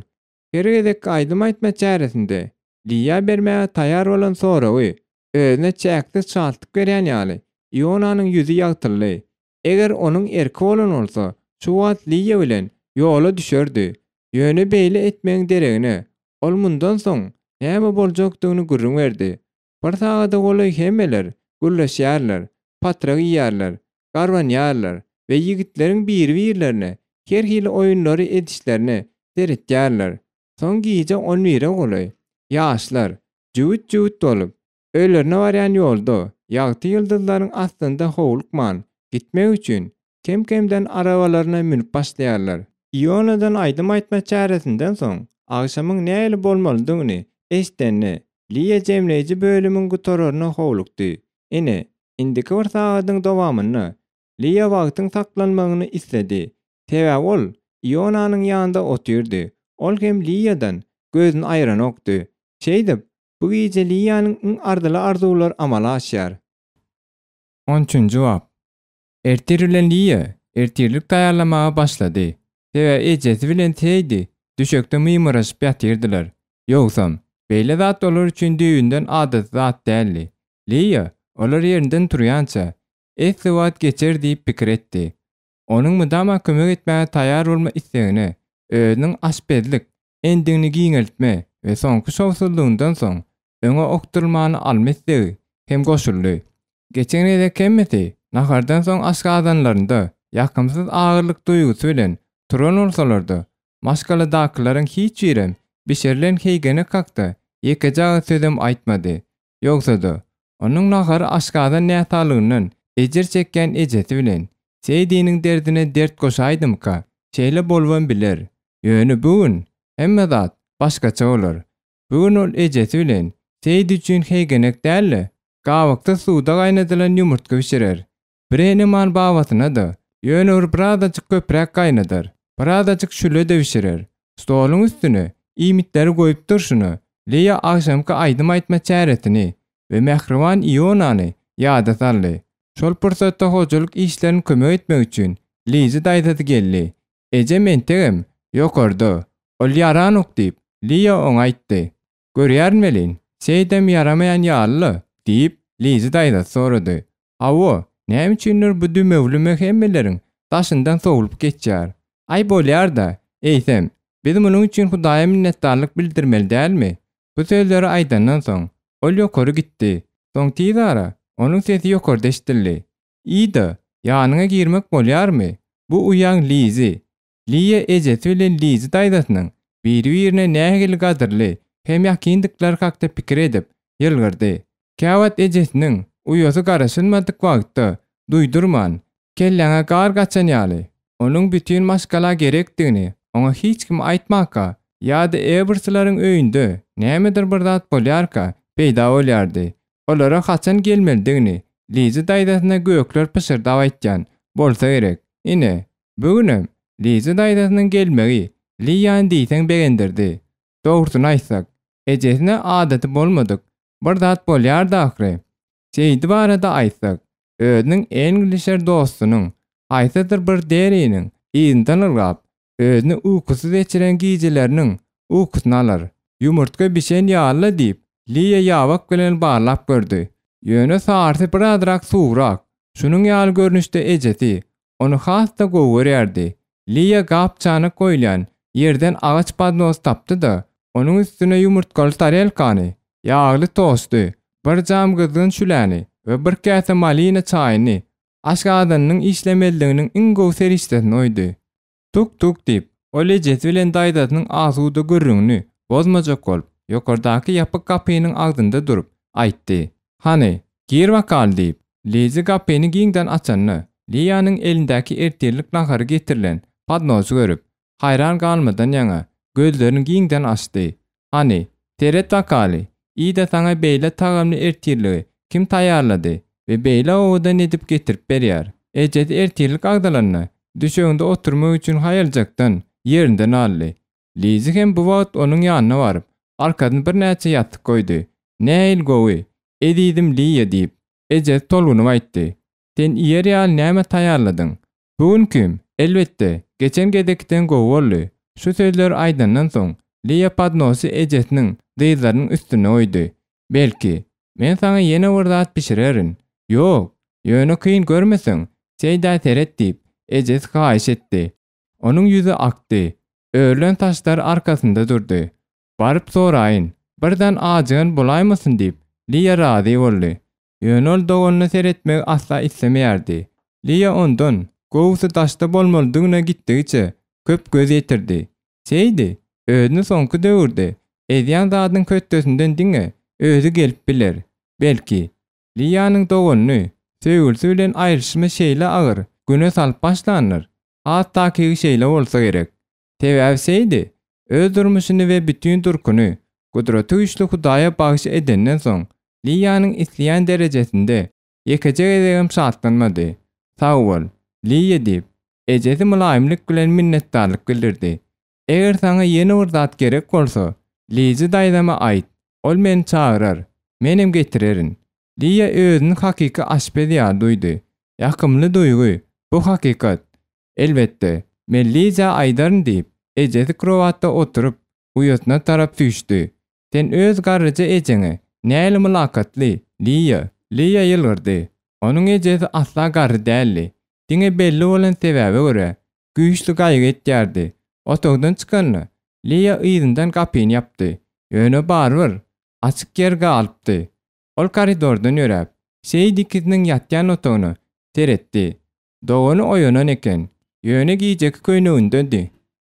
S1: Her gezekki aýdym aýtma çäresinde Liýa bermäge taýýar bolan soragy özüne çäksiz şatlyk berýän ýaly, Ionanyň ýüzi ýagtyldy. Eger onuň erki bolan bolsa, şu wagt Liýa bilen ýola düşerdi. Ýöne beýle etmegiň deregine, ol mundan soň näme boljakdygyny gürrüň berdi. Bir sagada golaý hemmeler gürleşýärler, patrak iýýärler, garbanýarlar we ýigitleriň biri-birlerine her hili oýunlary edişlerine seretýärler. Soň gije on bire golaý, ýaşlar, jübüt-jübüt bolup, öýlerine barýan ýolda ýagty ýyldyzlaryň astynda howlukman gitmek üçin kem-kemden arabalaryna münüp başlaýarlar. Ionadan aýdym aýtma çäresinden soň, agşamyň nähili bolmalydygyny eşidende, Liýa jemleýji bölümiň gutararyna howlukdy. Ine, indiki bir sagadyň dowamynda Liýa wagtyň saklanmagyny isledi. Sebäbi ol Ionanyň ýanynda otyrdy. Ol hem Liýadan gözüni aýranokdy. Şeýdip, bu gije Liýanyň iň arzyly arzuwlary amala aşýar. On üçünji bap. Ertir bilen Liýa ertirlik taýýarlamaga başlady. Sebäbi ejesi bilen Seýdi düşekde mymyraşyp ýatyrdylar. Ýogsam, beýle zat olar üçin düýbünden adaty zat däldi. Liýa olar ýerinden turýança, esli wagt geçer diýip pikir etdi. Onuň mydama kömek etmäge taýýar bolma islegine, özüniň aşpezlik endigini giňeltme we soňky şowsuzlygyndan soň öňe okdurylmany alma islegi hem goşuldy. Geçen gezek hemmesi nahardan soň aşgazanlarynda ýakymsyz agyrlyk duýgusy bilen turan bolsalar-da, maşgaladakylaryň hiç birem bişirilen heýgenek hakda ýekeje agyz sözem aýtmady. Ýogsa-da, onuň nahary aşgazan näsaglygyndan ejir çekýän ejesi bilen Seýdiniň derdine dert goşaýdymyka? Şeýle bolubam biler. Ýöne bu gün hemme zat başgaça bolar. Bu gün ol ejesi bilen Seýdi üçin heýgenek däl-de, gabyksyz suwda gaýnadylan ýumurtga bişirer. Bir eneman babasyna-da, ýöne bir birazajyk köpräk gaýnadar, birazajyk şüle-de bişirer. Stoluň üstüne iýmitleri goýup durşuna, Leýa agşamky aýdym aýtma çäresini we mähriban Ionany ýada saldy. Şol pursatda hojalyk işlerini kömek etmek üçin Lizi daýzasy geldi. Ejem entegem ýokarda, ol ýaranok diýip, Liýa oňa aýtdy. Görýärin welin, Seýdem ýaramaýan ýaly-la, diýip, Lizi daýzasy sorady. Hawa, näme üçindir bu dümewlime hemmeleriň daşyndan sowlup geçýär. Aý bolýar-da, eýsem, biz munuň üçin Hudaýa minnetdarlyk bildirmeli dälmi? Bu sözleri aýdandan soň, ol ýokary gitdi. Soň tizara onuň sesi ýokarda eşidildi. Ida, ýanyňa girmek bolýarmy? Bu uýaň Lizi. Liýa ejesi bilen Lizi daýzasynyň biri-birine nähili gadyrly hem ýakyndyklary hakda pikir edip, ýylgyrdy. Käwagt ejesiniň uýasy garaşylmadyk wagtda duýdurman, kelläňe gar gaçan ýaly, onuň bütin maşgala gerekdigini oňa hiç kim aýtmaka ýa-da Ewerslaryň öýünde nämedir bir zat bolýarka peýda bolýardy. Olara haçan gelmelidigini Lizi daýzasyna gökler pyşyrdap aýtýan bolsa gerek. Ine, bu günem Lizi daýzasynyň gelmegi Liýany diýseň begendirdi. Dogrusyny aýtsak, ejesine adaty bolmadyk bir zat bolýardy ahyry. Seýdi barada aýtsak, özüniň englişer dostunyň, haýsydyr bir deriniň yzyndan ylgap, özüni ukusyz geçiren gijeleriniň ukusyny alar. Ýumurtga bişen ýaly-la diýip, Liýa ýabak bilen barlap gördi. Ýöne sarysy birazrak suwrak. Şunuň ýaly görnüşde ejesi ony has-da gowy görýärdi. Liýa gap-çanak goýulýan ýerden agaç podnos tapdy-da, onuň üstüne ýumurtgaly tarelkany, ýagly tosty, bir jam gyzgyn şüläni we bir käse malina çaýyny, aşgazanynyň işlemezliginiň iň gowy serişdesini goýdy. Tuk-tuk diýip, ol ejesi bilen daýzasynyň asuda gürrüňini bozmajak bolup, ýokardaky ýapyk gapynyň agzynda durup, aýtdy. Hany, Gir bakaly diýip, Lizi gapyny giňden açanda, Liýanyň elindäki ertirlik nahary getirilen podnosy görüp, haýran galmadan ýaňa gözlerini giňden açdy. Hany, seret bakaly, Ida saňa beýle tagamly ertirligi kim taýýarlady we beýle owadan edip getirip berýär? Ejesi ertirlik agzalanda, düşeginde oturmak üçin haýaljakdan ýerinden galdy. Lizi hem bu wagt onuň ýanyna baryp, arkasyna birnäçe ýassyk goýdy. Nähili gowy, ezizim Liýa diýip, ejesi tolgunyp aýtdy. Sen iýer ýaly näme taýýarladyň? Bu günkim, elbetde, geçen gezekiden gowy boldy. Şu sözleri aýdandan soň, Liýa podnosy ejesiniň dyzlarynyň üstünde goýdy. Belki, men saňa ýene bir zat bişirerin? Ýok, ýöne kyn görmeseň, Seýdä seret diýip, ejesi haýyş etdi. Onuň ýüzi akdy, örülen saçlary arkasynda durdy. Baryp soraýyn, birden ajygan bolaýmasyn diýip, Liýa razy boldy. Ýöne ol doganyna seretmegi asla islemeýärdi. Liýa ondan, gowusy daşda bolmalydygyna gitdigiçe köp göz ýetirdi. Şeýdi, özüni soňky döwürde ezýän zadyň hötdesinden diňe özi gelip biler. Belki, Liýanyň doganyny söýgülisi bilen aýrylyşma şeýle agyr güne salyp başlandyr? Has takygy şeýle bolsa gerek. Sebäbi Seýdi öz durmuşyny we bütin durkuny Gudratygüýçli Hudaýa bagyş edenden soň, Liýanyň isleýän derejesinde ýekeje gezegem şatlanmady. Sag bol, Liýa diýip, ejesi mylaýymlyk bilen minnetdarlyk bildirdi. Eger saňa ýene bir zat gerek bolsa, Lizi daýzama aýt, ol meni çagyrar, menem getirerin. Liýa özüni hakyky aşpez ýaly duýdy. Ýakymly duýgy, bu hakykat. Elbetde, men Lizä aýdaryn diýip, ejesi krowatda oturyp, uýasyna tarap süýşdi. Sen öz garryja ejeňe näli mylakatly, Liýa! Liýa ýylgyrdy. Onuň ejesi asla garry däldi. Diňe belli bolan sebäbe görä, güýçli gaýgy etýärdi. Otagdan çykanda, Liýa yzyndan gapyny ýapdy. Ýöne barybir, açyk ýer galypdy. Ol koridordan ýöräp, Seýit ikisiniň ýatýan otagyna seretdi. Dogany oýanan eken. Ýöne gijeki köýnegindedi.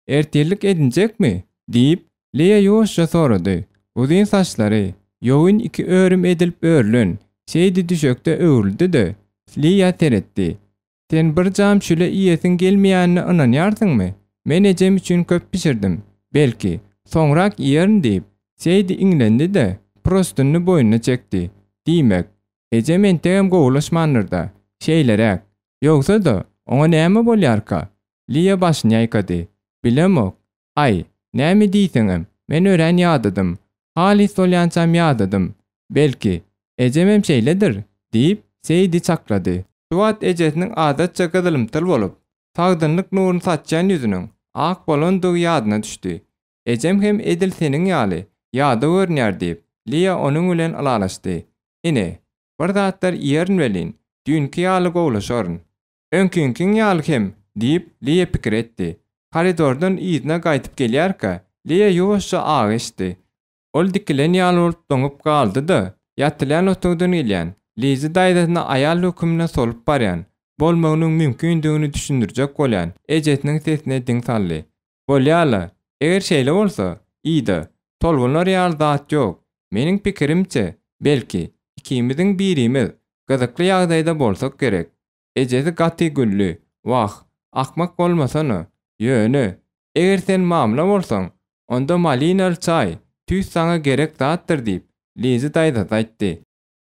S1: Ertirlik edinjekmi? diýip, Leýa ýuwaşja sorady. Uzyn saçlary, ýogyn iki örüm edilip örülen, Seýdi düşekde öwrüldi-de, Leýa seretdi. Sen bir jam şüle iýesiň gelmeýänine ynanýarsyňmy? Men ejem üçin köp bişirdim. Belki, soňrak iýerin diýip, Seýdi iňlendi-de, prostynyny boýnuna çekdi. Diýmek, Ejem entegem gowulaşmandyr-da. Şeýleräk. Ýogsa-da, oňa näme bolýarka? Liýa başyny ýaýkady. Bilemok. Aý, näme diýseňem, men örän ýadadym. Halys bolýançam ýadadym. Belki, ejemem şeýledir? diýip, Seýdi çaklady. Şu wagt ejesiniň adatça gyzylymtyl bolup, sagdynlyk nuruny saçýan ýüzüniň ak bolandygy ýadyna düşdi. Ejem hem edil seniň ýaly, ýadaw görünýär diýip, Liýa onuň bilen ylalaşdy. Ine, bir zatlar iýerin welin, düýnki ýaly gowlaşaryn. Öňkiňkiň ýaly hem, diýip, Liýa pikir etdi. Koridordan yzyna gaýdyp gelýärkä, Liýa ýuwaşja agy eşitdi. Ol dikilen ýaly bolup doňup galdy-da, ýatylýan otagdan gelýän, Lizi daýzasyna aýal höküminde solup barýan, bolmagynyň mümkindigini düşündirjek bolýan ejesiniň sesine diň saldy. Bolýa-la, eger şeýle bolsa, Ida, tolgunar ýaly zat ýok. Meniň pikirimçe, belki, ikimiziň birimiz gyzykly ýagdaýda bolsak gerek. Ejesi gaty güldi. Wah, akmak bolmasana. Ýöne, eger sen mamla bolsaň, onda malinaly çaý tüýs saňa gerek zatdyr diýip, Lizi daýzasy aýtdy.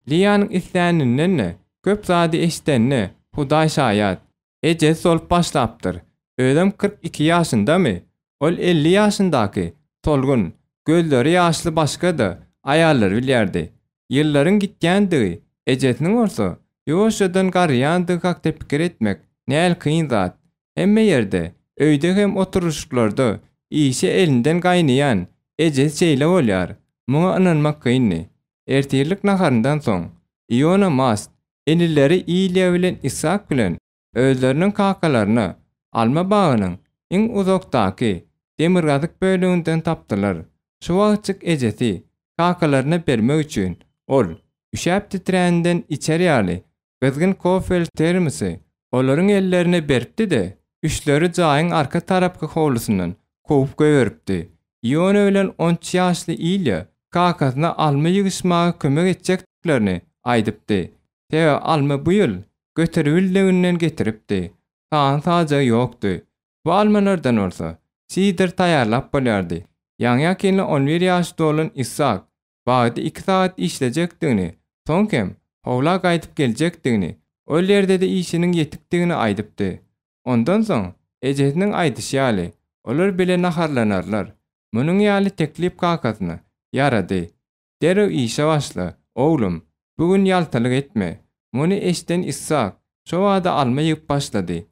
S1: Liýanyň isläninden-de köp zady eşidenine Hudaý şaýat. Ejesi solup başlapdyr. Özem 42 ýaşyndamy? Ol 50 ýaşyndaky, solgun, gözleri ýaşly başga-da aýallary bilýärdi. Ýyllaryň gitýändigi, ejesiniň bolsa, ýuwaşjadan garryýandygy hakda pikir etmek näl kyn zat. Hemme ýerde, öýde hem oturylyşyklarda işi elinden gaýnaýan ejesi şeýle bolýar. Muňa ynanmak kyndy. Ertirlik naharyndan soň, Iona Mast inileri Ilýa bilen Isak bilen özleriniň kakalaryna alma bagynyň iň uzakdaky demirgazyk böleginden tapdylar. Şu wagtjyk ejesi kakalaryna bermek üçin ol, üşäp-titräninden içer ýaly, gyzgyn kofeli termosy olaryň ellerine beripdi-de, üçleri jaýyň arka tarapky howlusyndan kowup goýberipdi. Iona bilen on üç ýaşly Ilýa kakasyna alma ýygyşmaga kömek etjekdiklerini aýdypdy. Sebäbi alma bu ýyl göteribildiginden getiripdi. Sany-sajagy ýokdy. Bu almalardan bolsa, sidr taýýarlap bolýardy. Ýaňy-ýakynda on bir ýaşy dolan Isak bagda iki sagat işlejekdigini, soň hem howla gaýdyp geljekdigini, ol ýerde-de işiniň ýetikdigini aýdypdy. Ondan soň, ejesiniň aýdyşy ýaly, olar bile naharlanarlar. Munuň ýaly teklip kakasyna ýarady. Derrew işe başla, oglum, bu gün ýaltalyk etme. Muny eşiden Isak şo bada alma ýygyp başlady.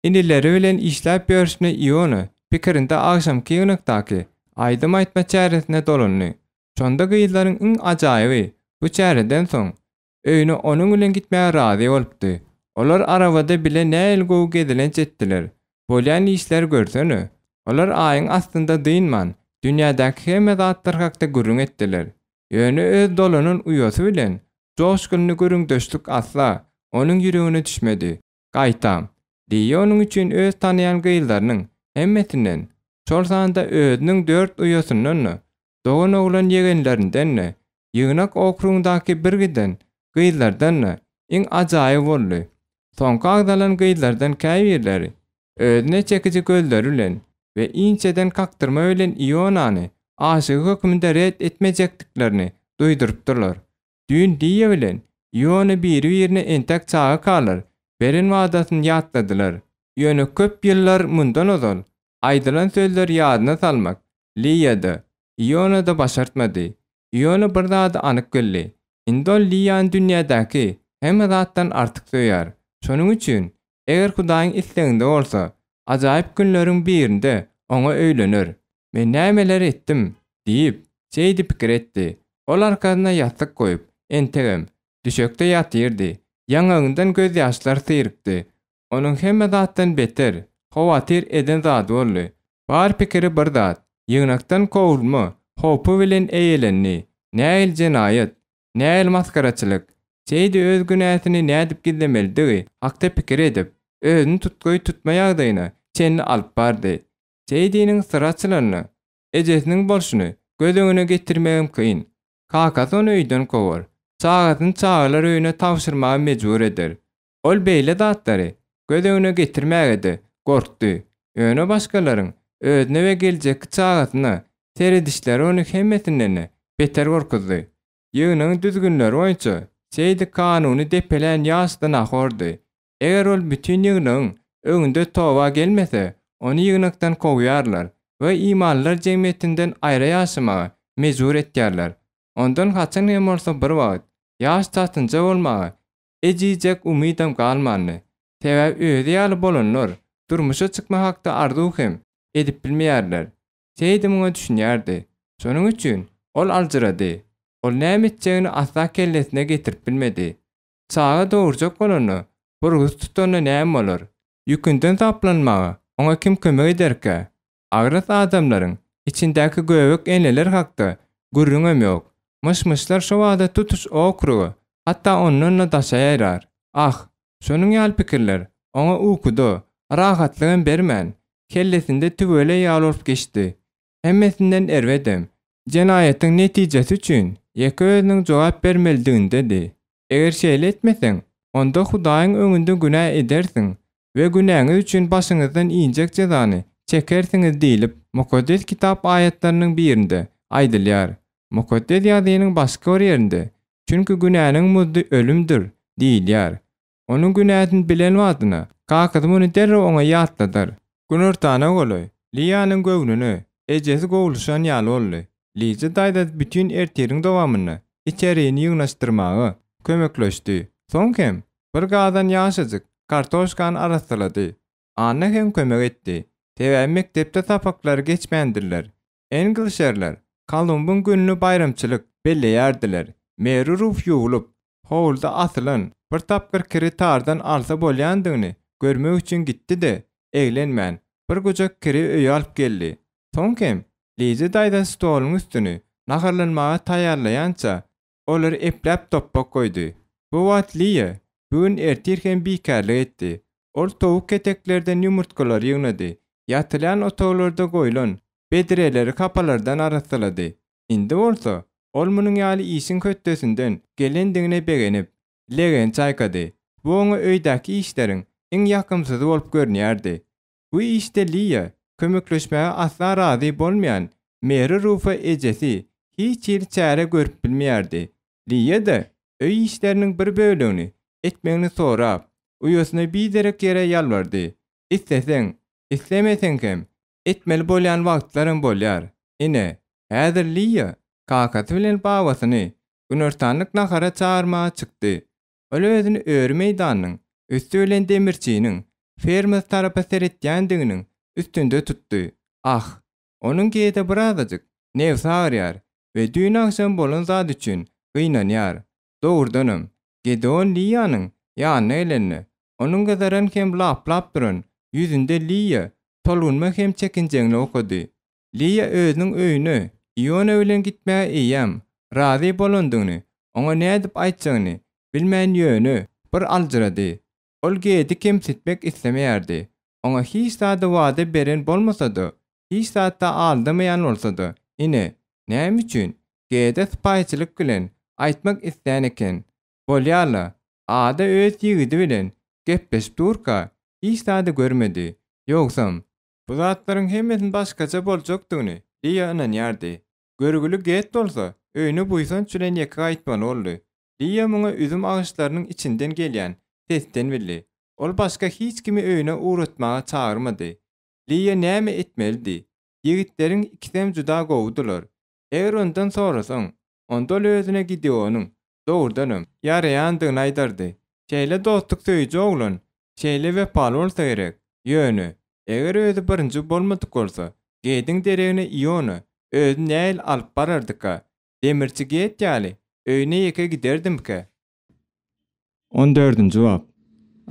S1: Inileri bilen işläp ýörşüne Iona pikirinde agşamky ýygnakdaky aýdym aýtma çäresine dolandy. Şonda gyzlaryň iň ajaýyby bu çäreden soň, öýüne onuň bilen gitmäge razy bolupdy. Olar arabada bile nähili gowy gezelenç etdiler. Bolýan işleri görsene. Olar aýyň astynda dynman, dünýädäki hemme zatlar hakda gürrüň etdiler. Ýöne öz dolanan uýasy bilen joşgunly gürrüňdeşlik asla onuň ýüregine düşmedi. Gaýtam, Liýa onuň üçin öz tanaýan gyzlarynyň hemmesinden, şol sanda özüniň dört uýasyndan-da, doganoglan ýegenlerinden-de, ýygnak okrugyndaky birgiden gyzlardan-da iň ajaýyby boldy. Soňky agzalan gyzlardan käbirleri özüne çekiji gözleri bilen we inçeden kakdyrma bilen Ionany aşygy hökmünde ret etmejekdiklerini duýdurypdyrlar. Düýn Liýa bilen Iona biri-birine entäk çagakalar beren wadasyny ýatladylar. Ýöne köp ýyllar mundan ozal aýdylan sözleri ýadyna salmak Liýa-da, Iona-da başartmady. Iona bir zady anyk bildi. Indi ol Liýany dünýädäki hemme zatdan artyk söýýär. Şonuň üçin, eger Hudaýyň isleginde bolsa, ajaýyp günleriň birinde oňa öýlener. Men nämeler etdim? diýip, Seýdi pikir etdi. Ol arkasyna ýassyk goýup, entegem, düşekde ýatyrdy. Ýaňagyndan gözýaşlar syrykdy. Onuň hemme zatdan beter, howatyr eden zady boldy. Bar pikiri bir zat, ýygnakdan kowulma howpy bilen eýelendi. Nähili jenaýat, nähili masgaraçylyk! Seýdi öz günäsini nädip gizlemelidigi hakda pikir edip, özüni tutgaý tutma ýagdaýyna çenli alyp bardy. Seýdiniň syry açylanda, ejesiniň bolşuny göz öňüne getirmegem kyn. Kakasy ony öýden kowar, çagasyny çagalar öýüne tabşyrmaga mejbur eder. Ol beýle zatlary göz öňüne getirmäge-de gorkdy. Ýöne başgalaryň özüne we geljekki çagasyna seredişleri ony hemmesinden-de beter gorkuzdy. Ýygnagyň düzgünleri boýunça Seýdi kanuny depelän ýaş zynahordy. Eger ol bütin ýygnagyň öňünde toba gelmese, ony ýygnakdan kowýarlar we imanlylar jemgyýetinden aýra ýaşamaga mejbur etýärler. Ondan haçan hem bolsa bir wagt ýaş çatynja bolmaga ejizjek umydam galmandy. Sebäbi özi ýaly bolanlar durmuşa çykma hakda arzuw hem edip bilmeýärler. Seýdi muňa düşünýärdi. Şonuň üçin ol aljyrady. Ol näme etjegini asla kellesine getirip bilmedi. Çaga dogurjak bolanda, burgusy tutanda näme bolar? Ýükünden saplanmaga oňa kim kömek ederkä? Agras adamlaryň içindäki göbek eneler hakda gürrüňem ýok. Myş-myşlar şo bada tutuş okruga, hatda ondan-da daşa ýaýrar. Ah, şonuň ýaly pikirler oňa ukuda rahatlygam bermän, kellesinde tüweleý ýaly bolup geçdi. Hemmesinden erbedem, jenaýatyň netijesi üçin ýeke özüniň jogap bermelidigindedi. Eger şeýle etmeseň, onda Hudaýyň öňünde günä edersiň we günäňiz üçin başyňyzdan injek jezany çekersiňiz diýlip, Mukaddes Kitap aýatlarynyň birinde aýdylýar. Mukaddes Ýazgynyň başga bir ýerinde, Çünki günäniň muzdy ölümdir diýilýär. Onuň günäsini bilen badyna, kakasy muny derrew oňa ýatladar. Günortana golaý, Liýanyň göwnüne ejesi gowluşan ýaly boldy. Liza daýzasy bütin ertiriň dowamynda içerini ýygnaşdyrmaga kömekleşdi. Soň hem bir gazan ýaşajyk kartoşkany arassalady. Anna hem kömek etdi. Sebäbi mekdepde sapaklary geçmändirler. Englişerler Kolumbyň gününi baýramçylyk belleýärdiler. Meri Ruf ýuwlup, howluda asylan bir tapgyr kiri tardan alsa bolýandygyny görmek üçin gitdi-de, eglenmän, bir gujak kiri öýe alyp geldi. Soň hem Liza daýza stoluň üstüni naharlanmaga taýýarlaýança, olary epläp topbak goýdy. Bu wagt Liýa bu gün ertir hem bikärlik etdi. Ol towuk keteklerden ýumurtgalary ýygnady, ýatylýan otaglarda goýlan bedreleri hapalardan arassalady. Indi bolsa, ol munuň ýaly işiň hötdesinden gelendigine begenip. legeni çaýkady. Bu oňa öýdäki işleriň iň ýakymsyzy bolup görünýärdi. Bu işde Liýa kömekleşmäge asla razy bolmaýan Meri Rufa ejesi hiç hili çäre görüp bilmeýärdi. Liýa-da öý işleriniň bir bölegini etmegini sorap, uýasyna biderek ýere ýalbardy. Isleseň, islemeseň hem etmeli bolýan wagtlaram bolýar. Ine, häzir Liýa kakasy bilen babasyny günortanlyk nahara çagyrmaga çykdy. Ol özüni öri meýdanynyň üsti bilen demirçiniň fermasy tarapa seretýändiginiň üstünde tutdy. Ah, onuň Gede birazajyk nebsi agyrýar we düýn agşam bolan zat üçin gynanýar. Dogrudanam, Gedeon Liýanyň ýanyna gelende, onuň gyzaran hem laplap duran ýüzünde Liýa tolgunma hem çekinjeňlik okady. Liýa özüniň öýüne Iona bilen gitmäge eýýäm razy bolandygyny oňa nädip aýtjagyny bilmän ýöne bir aljyrady. Ol Gedi kemsitmek islemeýärdi. Oňa hiç zady wada beren bolmasa-da, hiç zatda aldamaýan bolsa-da, ine, näme üçin Gede sypaýyçylyk bilen aýtmak islän eken. Bolýa-la, Ada öz ýigidi bilen gepleşip durka hiç zady görmedi. Ýogsam, bu zatlaryň hemmesiniň başgaça boljakdygyny Liýa ynanýardy. Görgüli Ged bolsa öýüne buýsanç bilen ýeke gaýtmaly boldy. Liýa muňa üzüm agaçlarynyň içinden gelýän sesden bildi. Ol başga hiç kimi öýüne ugratmaga çagyrmady. Liýa näme etmelidi? Ýigitleriň ikisem juda gowudylar. Eger ondan sorasaň, onda ol özüne Gideonyň, dogrudanam, ýaraýandygyny aýdardy. Şeýle dostluk söýüji oglan şeýle wepaly bolsa gerek. Ýöne, eger özi birinji bolmadyk bolsa, Gediň deregine Iona özüni nähili alyp barardyka? Demirçi Get ýaly öýüne ýeke giderdimkä? On dördünji bap.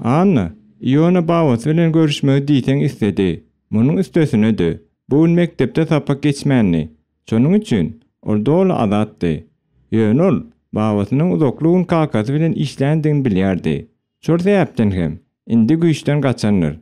S1: Anna, Iona babasy bilen görüşmegi diýseň isledi. Munuň üstesine-de, bu gün mekdepde sapak geçmändi. Şonuň üçin ol doly azatdy. Ýöne ol babasynyň uzakly gün kakasy bilen işländigini bilýärdi. Şol sebäpden hem indi güýçden gaçandyr.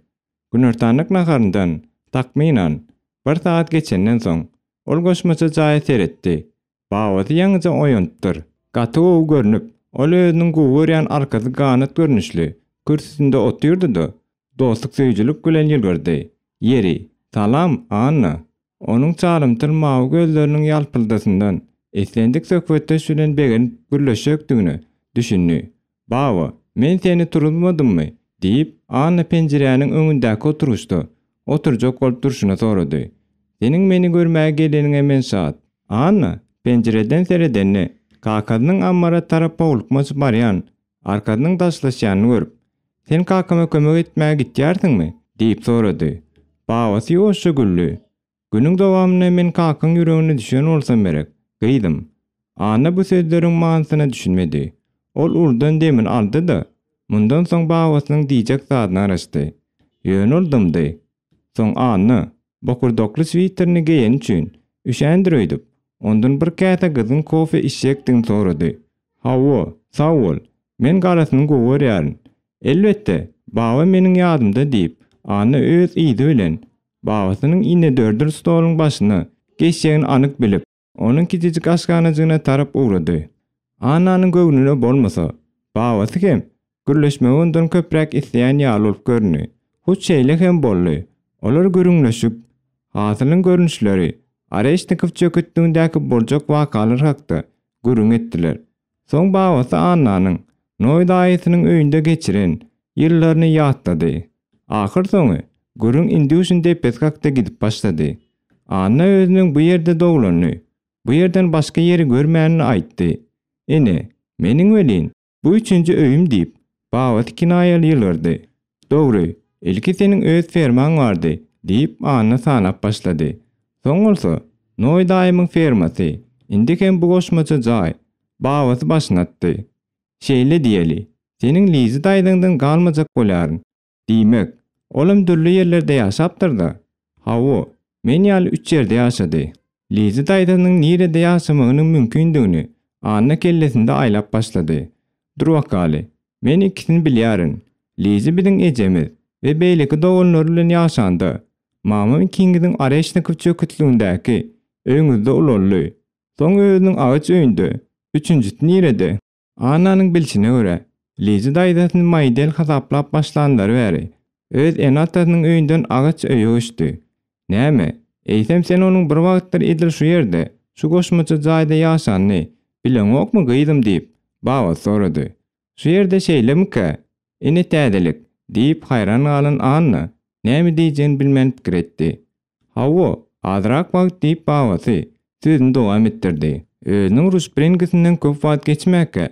S1: Günortanlyk naharyndan, takmynan, bir sagat geçenden soň, ol goşmaça jaýa seretdi. Babasy ýaňyja oýanypdyr. Gaty gowy görnüp, ol özüniň gowy görýän arkasy ganat görnüşli kürsüsinde otyrdy-da, dostluk-söýüjilik bilen ýylgyrdy. Ýeri, salam, Anna! Onuň çalymtyl mawy gözleriniň ýalpyldysyndan islendik söhbetdeş bilen begenip gürleşjekdigine düşündi. Baba, men seni turuzmadymmy? diýip, Anna penjiräniň öňündäki oturgyçda oturjak bolup durşuna sorady. Seniň meni görmäge geleniňe men şat. Anna penjireden seredende, kakasynyň ammara tarap howlukmaç barýan arkasynyň daşlaşýanyny görüp, Sen kakama kömek etmäge gitýärsiňmi? diýip sorady. Babasy ýuwaşja güldi. Günüň dowamynda men kakaň ýüregine düşen bolsam gerek, gyzym. Anna bu sözleriň manysyna düşünmedi. Ol uludan demini aldy-da, mundan soň babasynyň diýjek zadyna garaşdy. Ýöne ol dymdy. Soň Anna, bokurdakly switerini geýeni üçin, üşändir öýdüp, ondan bir käse gyzgyn kofe içjekdigini sorady. Hawa, sag bol. Men garasyny gowy görýärin. Elbetde, baba meniň ýadymda diýip, Anna öz yzy bilen babasynyň inedördül stoluň başyna geçjegini anyk bilip, onuň kiçijik aşhanajygyna tarap ugrady. Annanyň göwnüne bolmasa, babasy hem gürleşmegi ondan köpräk isleýän ýaly bolup göründi. Hut şeýle hem boldy. Olar gürrüňleşip, hasylyň görnüşleri, Oreşnikow çöketligindäki boljak wakalar hakda gürrüň etdiler. Soň babasy Annanyň Noý daýysynyň öýünde geçiren ýyllaryny ýatlady. Ahyrsoňy gürrüň Indýuşin depesi hakda gidip başlady. Anna özüniň bu ýerde doglanyny, bu ýerden başga ýeri görmänini aýtdy. Ene, meniň welin, Bu üçünji öýüm diýip, babasy kinaýaly ýylgyrdy. Dogry, ilki seniň öz fermaň bardy, diýip, Anna sanap başlady. Soň bolsa, Noý daýymyň fermasy, indi hem bu goşmaça jaý. Babasy başyny atdy. Şeýle diýeli, seniň Lizi daýzaňdan galmajak bolýaryn. Diýmek, olam dürli ýerlerde ýaşapdyr-da? Hawa, men ýaly üç ýerde ýaşady. Lizi daýzasynyň nirede ýaşamagynyň mümkindigini Anna kellesinde aýlap başlady. Dur bakaly, men ikisini bilýärin. Lizi biziň ejemiz we beýleki doganlary bilen ýaşanda, mamam ikiňiziň Oreşnikow çöketligindäki öýüňizde ulaldy. Soň özüniň agaç öýünde. Üçünjisi nirede? Annanyň bilşine görä, Lizi daýzasyny Maýdel hasaplap başlanlary bäri, öz ene-atasynyň öýünden agaç öýe göçdi. Näme, eýsem sen onuň bir wagtlar edil şu ýerde, şu goşmaça jaýda ýaşanyny bileňokmy gyzym diýip, babasy sorady. Şu ýerde şeýlemikä? Ine täzelik, diýip, haýran galan Anna näme diýjegini bilmän pikir etdi. Hawa, azrak wagt diýip babasy sözüni dowam etdirdi. Özüniň Ruşpringisinden köp wagt geçmäkä,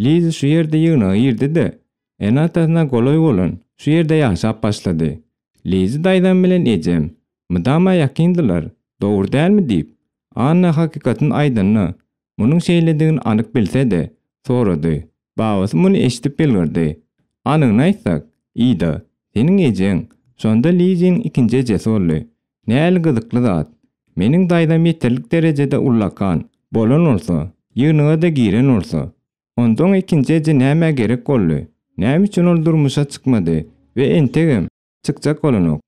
S1: Liza şu ýerde ýygnaga girdi-de, ene-atasyna golaý bolan şu ýerde ýaşap başlady. Liza daýzam bilen ejem mydama ýakyndylar, dogry dälmi diýip, Anna hakykatyny aýdanda, munuň şeýledigini anyk bilse-de, sorady. Babasy muny eşidip ýylgyrdy. Anygyny aýtsak, Ida, seniň ejeň, şonda Liziniň ikinji ejesi boldy. Näli gyzykly zat. Meniň daýzam ýeterlik derejede ullakan bolan bolsa, ýygnaga-da giren bolsa, onda oňa ikinji eje nämä gerek boldy? Näme üçin ol durmuşa çykmady we entegem çykjak bolanok?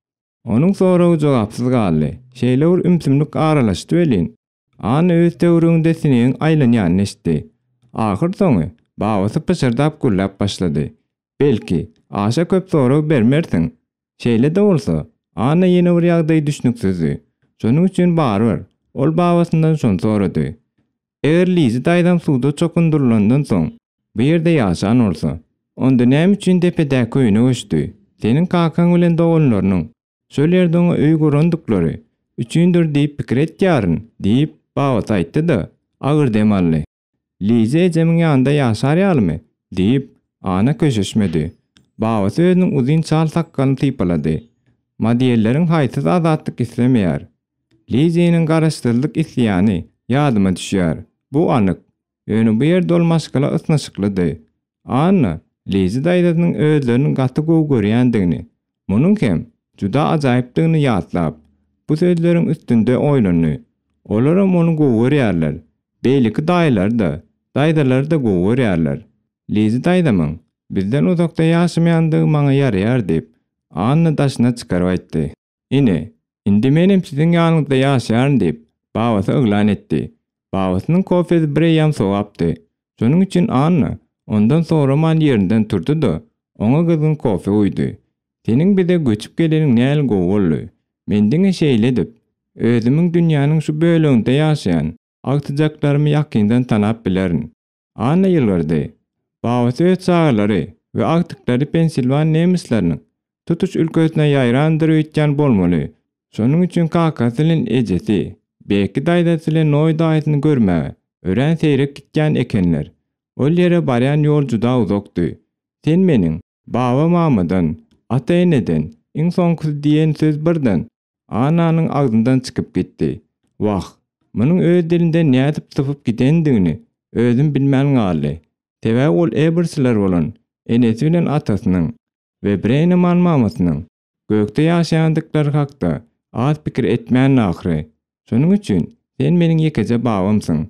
S1: Onuň soragy jogapsyz galdy. Şeýle bir ümsümlik aralaşdy welin, Anna öz töwereginde sinegiň aýlanýanyny eşitdi. Ahyrsoňy, babasy pyşyrdap gürläp başlady. Belki, aşa köp sorag bermersiň? Şeýle-de bolsa, Anna ýene bir ýagdaý düşnüksizdi. Şonuň üçin barybir, ol babasyndan şony sorady. Eger Lizi daýzam suwda çokundyrylandan soň, bu ýerde ýaşan bolsa, onda näme üçin depedäki öýüne göçdi? Seniň kakaň bilen doganlarynyň şol ýerde oňa öý gurandyklary üçindir diýip pikir etýärin, diýip, babasy aýtdy-da, agyr dem aldy. Liza ejemiň ýanynda ýaşar ýalymy? diýip, Anna köşeşmedi. Babasy özüniň uzyn çal sakgalyny sypalady. Madiýelleriň haýsysy azatlyk islemeýär? Liziniň garaşsyzlyk isleýäni ýadyma düşýär. Bu anyk. Ýöne bu ýerde ol maşgala ysnyşyklydy. Anna Lizi daýzasynyň özlerini gaty gowy görýändigini, munuň hem juda ajaýypdygyny ýatlap, bu sözleriň üstünde oýlandy. Olaram ony gowy görýärler. Beýleki daýylary-da, daýzalary-da gowy görýärler. Lizi daýzamyň bizden uzakda ýaşamaýandygy maňa ýaraýar diýip, Anna daşyna çykaryp aýtdy. Ine, indi menem siziň ýanyňyzda ýaşaýaryn diýip, babasy yglan etdi. Babasynyň kofesi bireýýäm sowapdy. Şonuň üçin Anna ondan soraman ýerinden turdy-da, oňa gyzgyn kofe guýdy. Seniň bize göçüp geleniň näl gowy boldy. Men diňe şeýle edip, özümiň dünýäniň şu böleginde ýaşaýan agtyjaklarymy ýakyndan tanap bilerin. Anna ýylgyrdy. Babasy öz çagalary we agtyklary Pensilwan nemisleriniň tutuş ülkesine ýaýrandyr öýtýän bolmaly. Şonuň üçin kakasy bilen ejesi Bekki daýzasy bilen Noý daýysyny görmäge örän seýrek gitýän ekenler. Ol ýere barýan ýol juda uzakdy. Sen meniň baba-mamadan, ata-eneden iň soňkusy diýen söz birden Annanyň agzyndan çykyp gitdi. Wah, munuň öz dilinden nädip sypyp gidendigini özem bilmän galdy. Sebäbi ol Ebersler bolan enesi bilen atasynyň we Breýneman mamasynyň gökde ýaşaýandyklary hakda az pikir etmändi ahyry. Şonuň üçin sen meniň ýekeje babamsyň.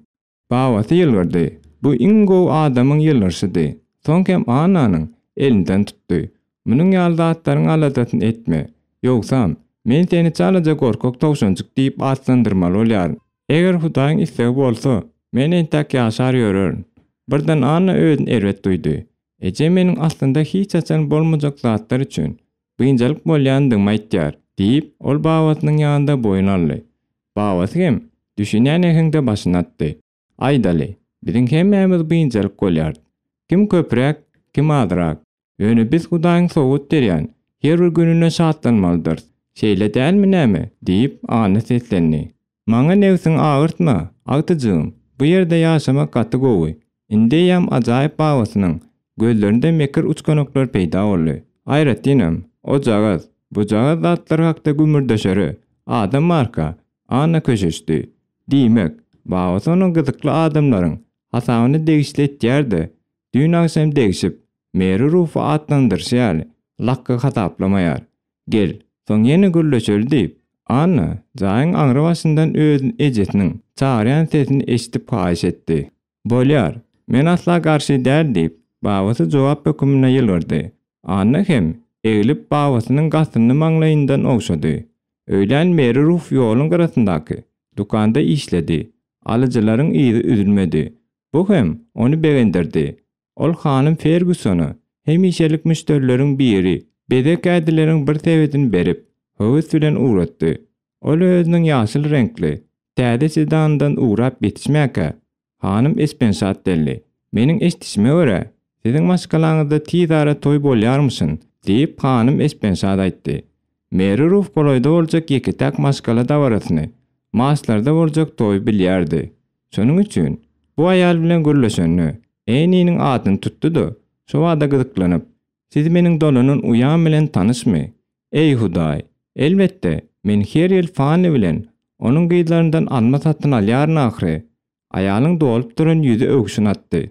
S1: Babasy ýylgyrdy. Bu iň gowy adamyň ýylgyryşydy. Soň hem Annanyň elinden tutdy. Munuň ýaly zatlaryň aladasyny etme. Ýogsam, men seni çalaja gorkak towşanjyk diýip atlandyrmaly bolýaryn. Eger Hudaýyň islegi bolsa, men entäk ýaşar ýörerin. Birden Anna özüni erbet duýdy. Ejem meniň aslynda hiç haçan bolmajak zatlar üçin biynjalyk bolýandygymy aýtýar, diýip, ol babasynyň ýanynda boýun aldy. Babasy hem düşünýän äheňde başyny atdy. Aýdaly, biziň hemmämiz biynjalyk bolýarys. Kim köpräk, kim azrak. Ýöne biz Hudaýyň sowgat berýän her bir gününe şatlanmalydyrys. Şeýle dälmi näme? diýip, Anna seslendi. Maňa nebsiňi agyrtma, agtyjygym. Bu ýerde ýaşamak gaty gowy. Indi eýýäm ajaýyp babasynyň gözlerinde mekir uçganaklar peýda boldy. Aýratynam, ojagaz, bujagaz zatlar hakda gümürdeşere adam barka, Anna köşeşdi. Diýmek, babasy ony gyzykly adamlaryň hasabyna degişli etýär-de, düýn agşam degşip, Meri Rufy atlandyryşy ýaly, lakga hasaplamaýar. Gel, soň ýene gürleşeli diýip, Anna jaýyň aňry başyndan özüni ejesiniň çagyrýan sesini eşidip haýyş etdi. Bolýar, men asla garşy däl diýip, babasy jogap höküminde ýylgyrdy. Anna hem eglip babasynyň gasynly maňlaýyndan ogşady. Öýlän Meri Ruf ýoluň gyrasyndaky dükanda işledi. Alyjylaryň yzy üzülmedi. Bu hem ony begendirdi. Ol hanym Fergusona hemişelik müşderileriň biri bezeg kädileriň bir sebedini berip, höwes bilen ugratdy. Ol özüniň ýaşyl reňkli, täze sedanyndan ugrap ýetişmäkä, hanym Espenşat geldi. Meniň eşidişime görä, siziň maşgalaňyzda tiz ara toý bolýarmyşyn, diýip, hanym Espenşat aýtdy. Meri Ruf golaýda boljak ýeke-täk maşgala dabarasyny, Marslarda boljak toýy bilýärdi. Şonuň üçin, bu aýal bilen gürleşende, Enniniň adyny tutdy-da, şobada gyzyklanyp, Siz meniň dolanan uýam bilen tanyşmy? Eý, Hudaý! Elbetde, men her ýyl Fanni bilen onuň gyzlaryndan alma satyn alýaryn ahyry! Aýalyň dolup duran ýüzi öwşün atdy.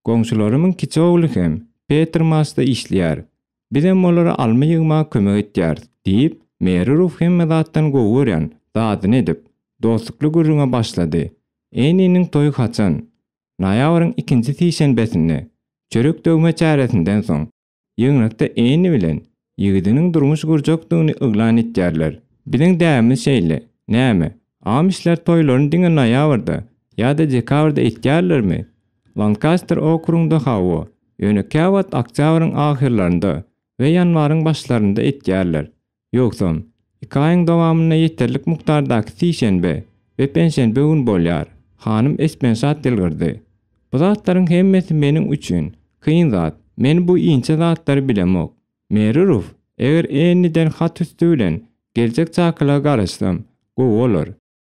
S1: Goňşularymyň kiçi ogly hem Peter Masda işleýär. Bizem olara alma ýygmaga kömek etýäris, diýip, Meri Ruf hemme zatdan gowy görýän zadyny edip, dostlukly gürrüňe başlady. Enniniň toýy haçan? Noýabryň ikinji sişenbesinde, çörek döwme çäresinden soň. Ýygnakda Enni bilen ýigidiniň durmuş gurjakdygyny yglan etýärler. Biziň däbimiz şeýle. Näme, amişler toýlaryny diňe noýabrda ýa-da dekabrda etýärlermi? Lankaster okrugynda hawa, ýöne käwagt oktýabryň ahyrlarynda we ýanwaryň başlarynda etýärler. Ýogsam, iki aýyň dowamynda ýeterlik mukdardaky sişenbe we penşenbe gün bolýar. Hanym Espenşat ýylgyrdy. Bu zatlaryň hemmesi meniň üçin kyn zat. Men bu inçe zatlary bilemok. Meri Ruf, eger Enniden hat üsti bilen geljek çakylyga garaşsam, gowy bolar.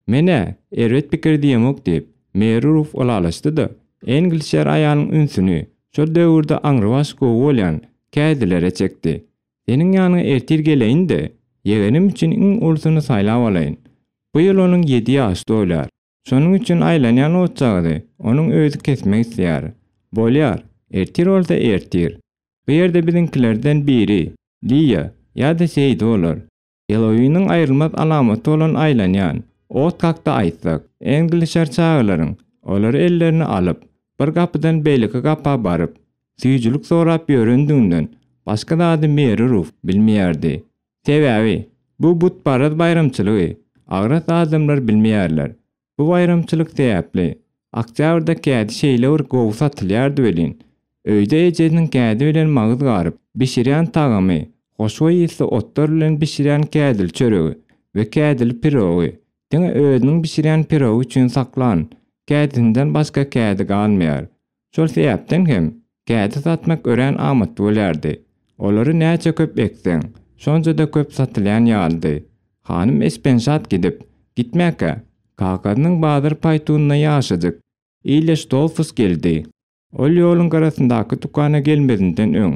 S1: Men-ä, erbet pikir diýemok diýip, Meri Ruf ylalaşdy-da, Englişer aýalyň ünsüni şol döwürde aňrybaş gowy bolýan kädilere çekdi. Seniň ýanyňa ertir geleýin-de, ýegenim üçin iň ulusyny saýlap alaýyn. Bu ýyl onuň ýedi ýaşy dolýar. Şonuň üçin aýlanýan otjagazy onuň özi kesmek isleýär. Bolýar, ertir bolsa ertir. Bu ýerde biziňkilerden biri, Liýa ýa-da Seýdi bolar. Helouiniň aýrylmaz alamaty bolan aýlanýan ot hakda aýtsak, englişer çagalaryň olary ellerine alyp, bir gapydan beýleki gapa baryp, süýjülik sorap ýörendiginden başga zady Meri Ruf bilmeýärdi. Sebäbi, bu butparaz baýramçylygy agras adamlar bilmeýärler. Bu baýramçylyk sebäpli, oktýabrda kädi şeýle bir gowy satylýardy welin, öýde ejesiniň kädi bilen magyz garyp, bişirýän tagamy, hoşboý ysly otlar bilen bişirýän kädili çöregi we kädili pirogy, diňe özüniň bişirýän pirogy üçin saklan kädisinden başga kädi galmaýar. Şol sebäpden hem, kädi satmak örän amatly bolýardy. Olary näçe köp ekseň, şonça-da köp satylýan ýalydy. Hanym Espenşat gidip, gitmäkä, kakasynyň bazar paýtunynda ýaşajyk Ilýa Ştolfus geldi. Ol ýoluň gyrasyndaky dükana gelmezinden öň,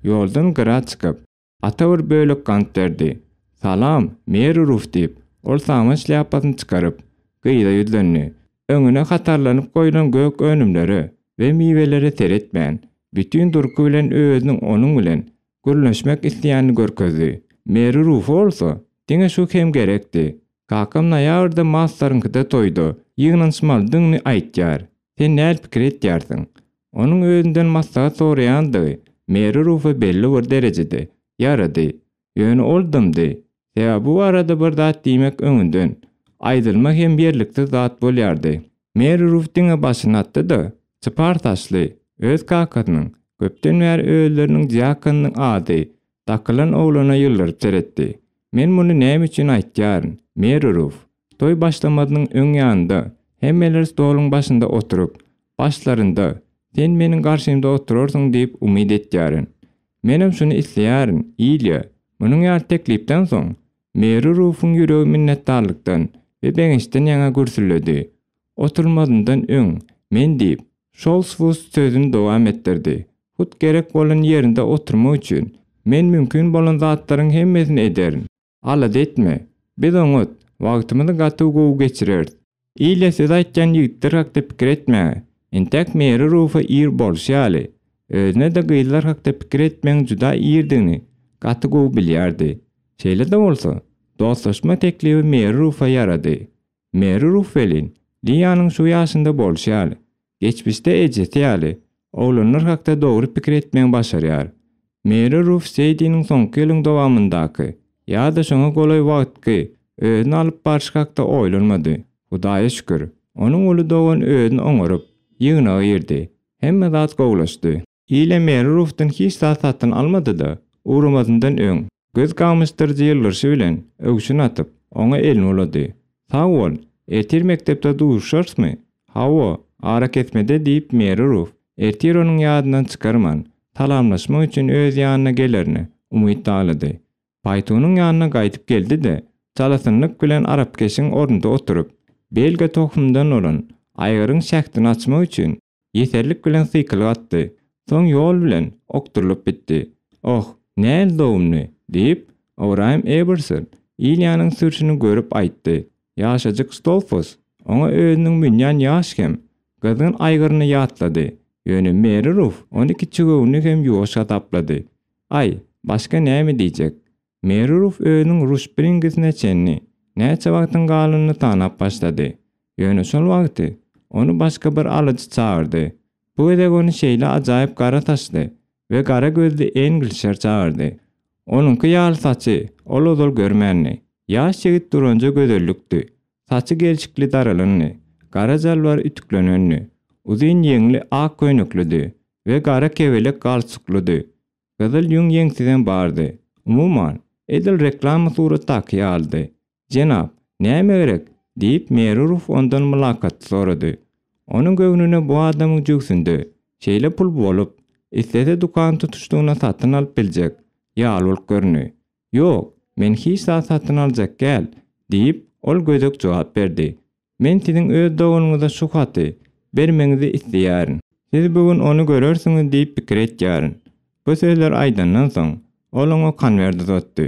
S1: ýoldan gyra çykyp, Ata bir bölek gant berdi. Salam, Meri Ruf diýip, ol saman şlýapasyny çykaryp, gyza ýüzlendi. Öňüne hatarlanyp goýlan gök önümlere we miwelere seretmän, bütin durky bilen özüniň onuň bilen gürleşmek isleýänini görkezdi. Meri Rufa bolsa, diňe şu hem gerekdi. Kakam noýabrda Maslaryňkyda toýda ýygnanyşmalydygyny aýtýar. Sen näl pikir etýärsiň? Onuň özünden maslahat soraýandygy Meri Rufa belli bir derejede ýarady. Ýöne ol dymdy. Sebäbi bu barada bir zat diýmek öňünden aýdylma hem ýerliksiz zat bolýardy. Meri Ruf diňe başyny atdy-da, çypar saçly, öz kakasynyň, köpden bäri özleriniň diakonynyň ady dakylan oglana ýylgyryp seretdi. Men muny näme üçin aýtýaryn, Meri Ruf? Toý başlamazynyň öň ýanynda, hemmeler stoluň başynda oturyp, başlarynda, sen meniň garşymda oturarsyň diýip umyt etýärin. Menem şuny isleýärin, Ilýa. Munuň ýaly teklipden soň, Meri Rufuň ýüregi minnetdarlykdan we begençden ýaňa gürsülledi. Oturmazyndan öň, men diýip, Şolsfus sözüni dowam etdirdi. Hut gerek bolan ýerinde oturmak üçin, men mümkin bolan zatlaryň hemmesini ederin. Alada etme, biz oňat, wagtymyzy gaty gowy geçireris. Ile söz aýtýan ýigitler hakda pikir etmäge, entäk Meri Rufa ir bolşy ýaly, özüne-de gyzlar hakda pikir etmegiň juda irdigini gaty gowy bilýärdi. Şeýle-de bolsa, dostlaşma teklibi Meri Rufa ýarady. Meri Ruf welin, Liýanyň şu ýaşynda bolşy ýaly, geçmişde ejesi ýaly, oglanlar hakda dogry pikir etmegi başarýar. Meri Ruf Seýdiniň soňky ýylyň dowamyndaky, ýa-da şoňa golaý wagtky özüni alyp barşy hakda oýlanmady. Hudaýa şükür, onuň uly dogany özüni oňaryp, ýygnaga girdi. Hemme zat gowulaşdy. Ile Meri Rufdan hiç zat satyn almady-da, ugramazyndan öň, göz gamyşdyryjy ýylgyryşy bilen öwşün atyp, oňa elini ulady. Sag bol, ertir mekdepde duşuşarysmy? Hawa, arakesmede diýip Meri Ruf, ertir onuň ýadyndan çykarman, salamlaşmak üçin öz ýanyna gelerine umyt baglady. Paýtunyň ýanyna gaýdyp geldi-de, çalasynlyk bilen arapkeşiň ornunda oturyp, belga tohumyndan bolan aýgyryň şähdini açmak üçin ýeserlik bilen sykylyk atdy. Soň ýol bilen okdurylyp gitdi. Oh, näl dogumly! diýip, Ybraýym Ebersel Ilýanyň sürşüni görüp aýtdy. Ýaşajyk Stolfus oňa özüniň münýän ýaş hem gyzgyn aýgyryny ýatlady. Ýöne Meri Ruf ony kiçigöwünli hem ýuwaş hasaplady. Aý, başga näme diýjek? Merurow özüniň Ruşbringisine çenli näçe wagtyň galanyny sanap başlady. Ýöne şol wagty ony başga bir alyjy çagyrdy. Bu gezek ony şeýle ajaýyp gara saçly we gara gözli Englişer çagyrdy. Onuňky ýaly saçy ol ozal görmändi. Ýaş ýigit duranja gözellikdi. Saçy gelşikli daralandy. Gara jalbary ütüklenendi. Uzyn ýeňli ak köýneklidi we gara kebelek galstuklydy. Gyzyl ýüň ýeňsizem bardy. Umuman, edil reklama suratdaky ýalydy. Jenap, näme gerek? diýip, Merurow ondan mylakatly sorady. Onuň göwnüne bu adamyň jübsünde şeýle pul bolup, islese dükany tutuşlygyna satyn alyp biljek ýaly bolup göründi. Ýok, men hiç zat satyn aljak däl, diýip, ol gödek jogap berdi. Men siziň öz doganyňyza şu haty bermegiňizi isleýärin. Siz bu gün ony görersiňiz diýip pikir etýärin. Bu sözleri aýdandan soň, ol oňa konwert uzatdy.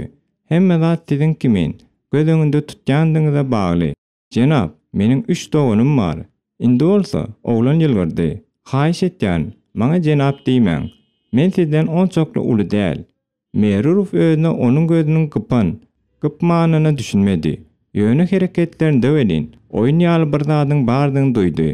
S1: Hemme zat siziň kimin göz öňünde tutýandygyňyza bagly. Jenap, meniň üç doganym bar. Indi bolsa, oglan ýylgyrdy. Haýyş etýärin, maňa jenap diýmäň. Men sizden onçakly uly däl. Merurow özüne onuň gözüniň gypan, gypmanyna düşünmedi. Ýöne hereketlerinde welin, oýun ýaly bir zadyň bardygyny duýdy.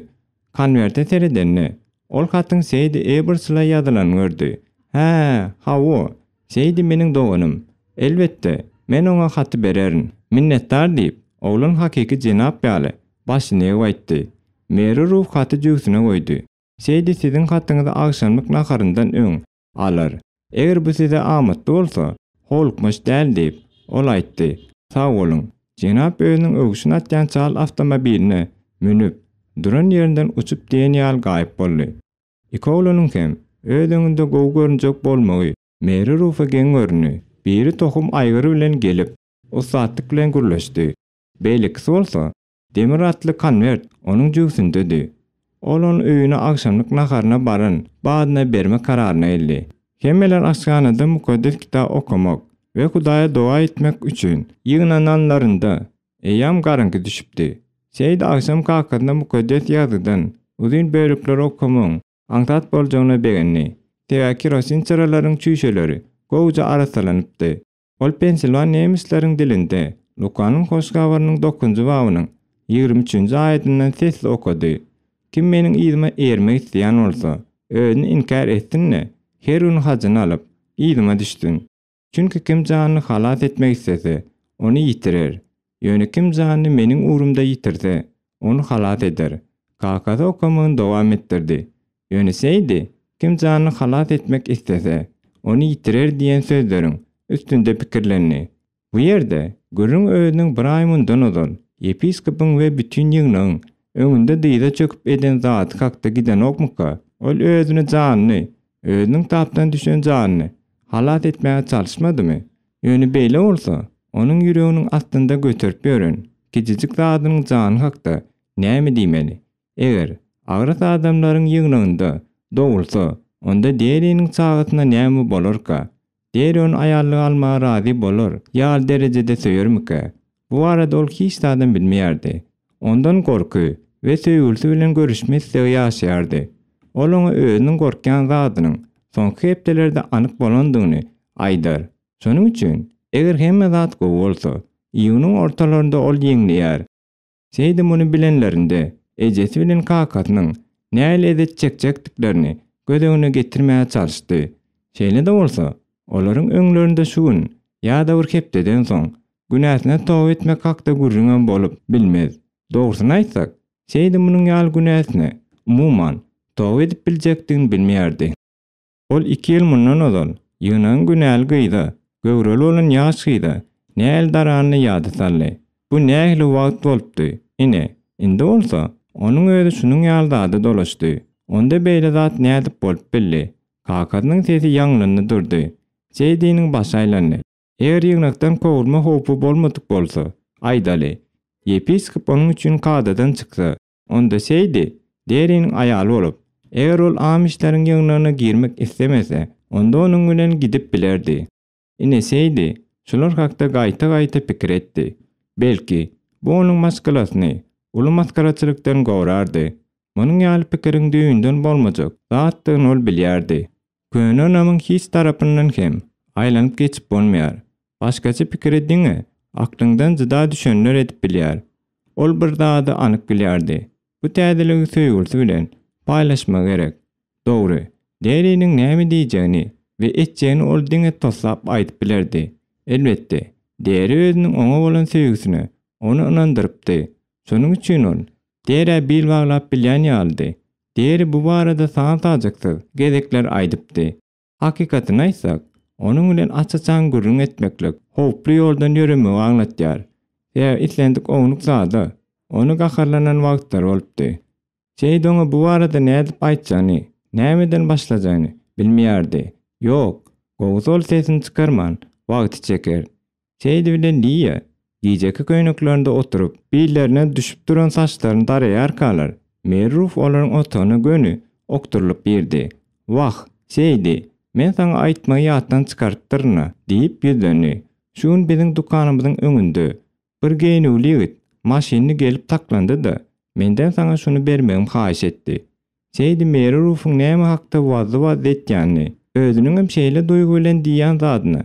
S1: Konwerte seredende, ol hatyň Seýdi Ebersle ýazylanyny gördi. Hä, hawa, Seýdi meniň doganym. Elbetde, men oňa haty bererin. Minnetdar diýip, oglan hakyky jenap ýaly, başyny egip aýtdy. Merurow haty jübsüne goýdy. Seýdi siziň hatyňyzy agşamlyk naharyndan öň alar. Eger bu size amatly bolsa, howlukmaç däl diýip, ol aýtdy. Sag boluň. Jenap özüniň öwşün atýan çal awtomobiline münüp, duran ýerinden uçup diýen ýaly gaýyp boldy. Iki oglanyň hem öz öňünde gowy görünjek bolmagy Meri Rufa geň göründi. Biri tohum aýgyr bilen gelip, ussatlyk bilen gürleşdi. Beýlekisi bolsa, Demir atly konwert onuň jübsündedi. Ol ony öýüne agşamlyk naharyna baran badyna berme kararyna geldi. Hemmeler aşhanada Mukaddes Kitap okamak we Hudaýa doga etmek üçin ýygnananlarynda, eýýäm garaňky düşüpdi. Seýdi agşam kakasyna Mukaddes Ýazgydan uzyn bölekleri okamagyň aňsat boljagyna begendi. Sebäbi kerosin çyralaryň çüýşeleri gowuja arassalanypdy. Ol pensilwan nemisleriň dilinde Lukanyň Hoş Habarynyň dokuzynjy babynyň 23-nji aýadyndan sesli okady, Kim meniň yzyma ermek isleýän bolsa, özüni inkär etsin-de, her gün hajyny alyp, yzyma düşsün. Çünki kim janyny halas etmek islese, ony ýitirer. Ýöne kim janyny meniň ugrumda ýitirse, ony halas eder. Kakasy okamagyny dowam etdirdi. Ýöne Seýdi, Kim janyny halas etmek islese, ony ýitirer diýen sözleriň üstünde pikirlendi. Bu ýerde gürrüň özüniň bir aý mundan ozal ýepiskopyň we bütin ýygnagyň öňünde dyza çöküp eden zady hakda gidenokmyka? Ol özüni janyny, özüniň tapdan düşen janyny halas etmäge çalyşmadymy? Ýöne beýle bolsa, onuň ýüreginiň astynda göterip ýören kiçijik zadynyň jany hakda näme diýmeli? Eger agras adamlaryň ýygnagynda dogulsa, onda Deriniň çagasyna näme bolarka? Deri ony aýallyga almaga razy bolar ýaly derejede söýermikä? Bu barada ol hiç zadam bilmeýärdi. Ondan gorky we söýgülisi bilen görüşme islegi ýaşaýardy. Ol oňa özüniň gorkýan zadynyň soňky hepdelerde anyk bolandygyny aýdar. Şonuň üçin, eger hemme zat gowy bolsa, iýunyň ortalarynda ol ýeňleýär. Seýdi muny bilenlerinde, ejesi bilen kakasynyň nähili ezet çekjekdiklerini göz öňüne getirmäge çalyşdy. Şeýle-de bolsa, olaryň öňlerinde şu gün ýa-da bir hepdeden soň günäsine toba etmek hakda gürrüňem bolup bilmez. Dogrusyny aýtsak, Seýdi munuň ýaly günäsine, umuman, toba edip biljekdigini bilmeýärdi. Ol iki ýyl mundan ozal, ýygnagyň günäli gyza, göwreli bolan ýaş gyza nähili daranyny ýada saldy. Bu nähili wagt bolupdy? Ine, indi bolsa, onuň özi şunuň ýaly zada dolaşdy. Onda beýle zat nädip bolup bildi? Kakasynyň sesi ýaňlandy durdy. Seýdiniň başy aýlandy. Eger ýygnakdan kowulma howpy bolmadyk bolsa, aýdaly, ýepiskop onuň üçin kadadan çyksa, Onda Seýdi, Deriniň aýaly bolup, eger ol amişleriň ýygnagyna girmek islemese, onda onuň bilen gidip bilerdi. Ine, Seýdi şular hakda gaýta-gaýta pikir etdi. Belki, bu onuň maşgalasyny uly masgaraçylykdan gorardy. Munuň ýaly pikiriň düýbünden bolmajak zatdygyny ol bilýärdi. Köne ynamyň hiç tarapyndan hem aýlanyp geçip bolmaýar. Başgaça pikiri diňe aklyňdan jyda düşenler edip bilýär. Ol bir zady anyk bilýärdi, bu täzeligi söýgülisi bilen paýlaşmagy gerek. Dogry, Deriniň näme diýjegini we etjegini ol diňe toslap aýdyp bilerdi. Elbetde, Deri özüniň oňa bolan söýgüsine ony ynandyrypdy. Şonuň üçin ol Derä bil baglap bilýän ýalydy. Deri bu barada san-sajaksyz gezekler aýdypdy. Hakykatyny aýtsak, onuň bilen aç-açan gürrüň etmeklik howply ýoldan ýöremegi aňlatýar. Sebäbi islendik ownuk zada ony gaharlanan wagtlary bolupdy. Seýit oňa bu barada nädip aýtjagyny, nämeden başlajagyny bilmeýärdi. Ýok, gowusy ol sesini çykarman, wagty çeker. Seýdi bilen Liýa gijeki köýneklerinde oturyp, billerine düşüp duran saçlaryny daraýarkalar, Merruf olaryň otagyna göni okdurylyp girdi. Wah, Seýdi, men saňa aýtmagy ýatdan çykarypdyryn-a, diýip ýüzlendi. Şu gün biziň dükanymyzyň öňünde bir geýnüwli ýigit maşynly gelip saklandy-da, menden saňa şuny bermegimi haýyş etdi. Seýdi Meri Rufuň näme hakda wazzy-wazzy etýänini, özüniňem şeýle duýgy bilen diýýän zadyna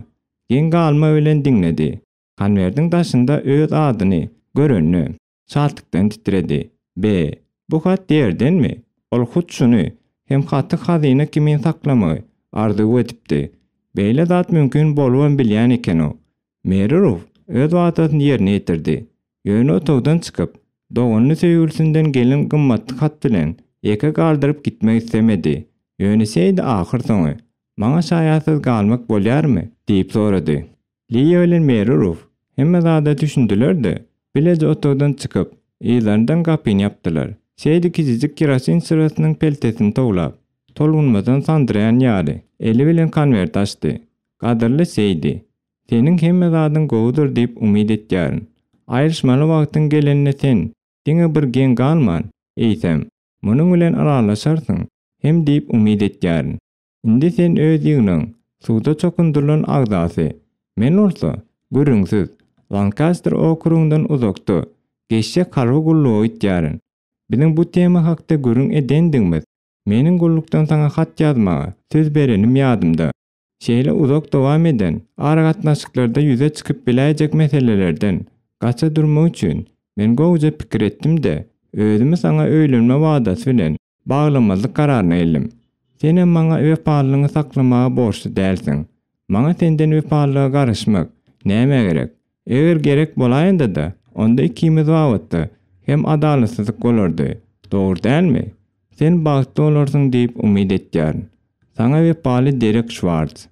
S1: geň galma bilen diňledi. Konwertiň daşynda öz adyny görende, şatlykdan titredi. Be, bu hat ýerdenmi? Ol hut şuny hem haty hazyna kimin saklamagy arzuw edipdi. Beýle zat mümkin bolubam bilýän eken-ow. Meri Ruf öz wadasyny ýerine ýetirdi. Ýöne otagdan çykyp, doganyny söýgülisinden gelen gymmatly hat bilen ýeke galdyryp gitmek islemedi. Ýöne Seýdi ahyrsoňy, Maňa şaýatsyz galmak bolýarmy? diýip sorady. Liýa bilen Meri Ruf hemme zada düşündiler-de, bileje otagdan çykyp, yzlaryndan gapyny ýapdylar. Seýdi kiçijik kerosin çyrasynyň peltesini towlap, tolgunmadan sandyraýan ýaly, eli bilen konwerti açdy. Gadyrly Seýdi, seniň hemme zadyň gowudyr diýip umyt etýärin. Aýryşmaly wagtyň gelenine sen diňe bir geň galman, eýsem, munuň bilen ylalaşarsyň hem diýip umyt etýärin. Indi sen öz ýygnagyň suwda çokundyrylan agzasy, men bolsa, gürrüňsiz, Lankaster okrugyndan uzakda geçjek harby gulluga gitýärin. Biziň bu tema hakda gürrüň edendigimiz, meniň gullukdan saňa hat ýazmaga söz berenim ýadymda. Şeýle uzak dowam eden aragatnaşyklarda ýüze çykyp biläýjek meselelerden gaça durmak üçin men gowuja pikir etdim-de, özümi saňa öýlenme wadasy bilen baglamazlyk kararyna geldim. Senem maňa wepalylygyňy saklamaga borçly dälsiň. Maňa senden wepalylyga garaşmak nämä gerek? Eger gerek bolaýanda-da, onda ikimiz babatda hem adalatsyzlyk bolardy. Dogry dälmi? Sen bagtly bolarsyň diýip umyt etýärin. Saňa wepaly Derek Şwarts.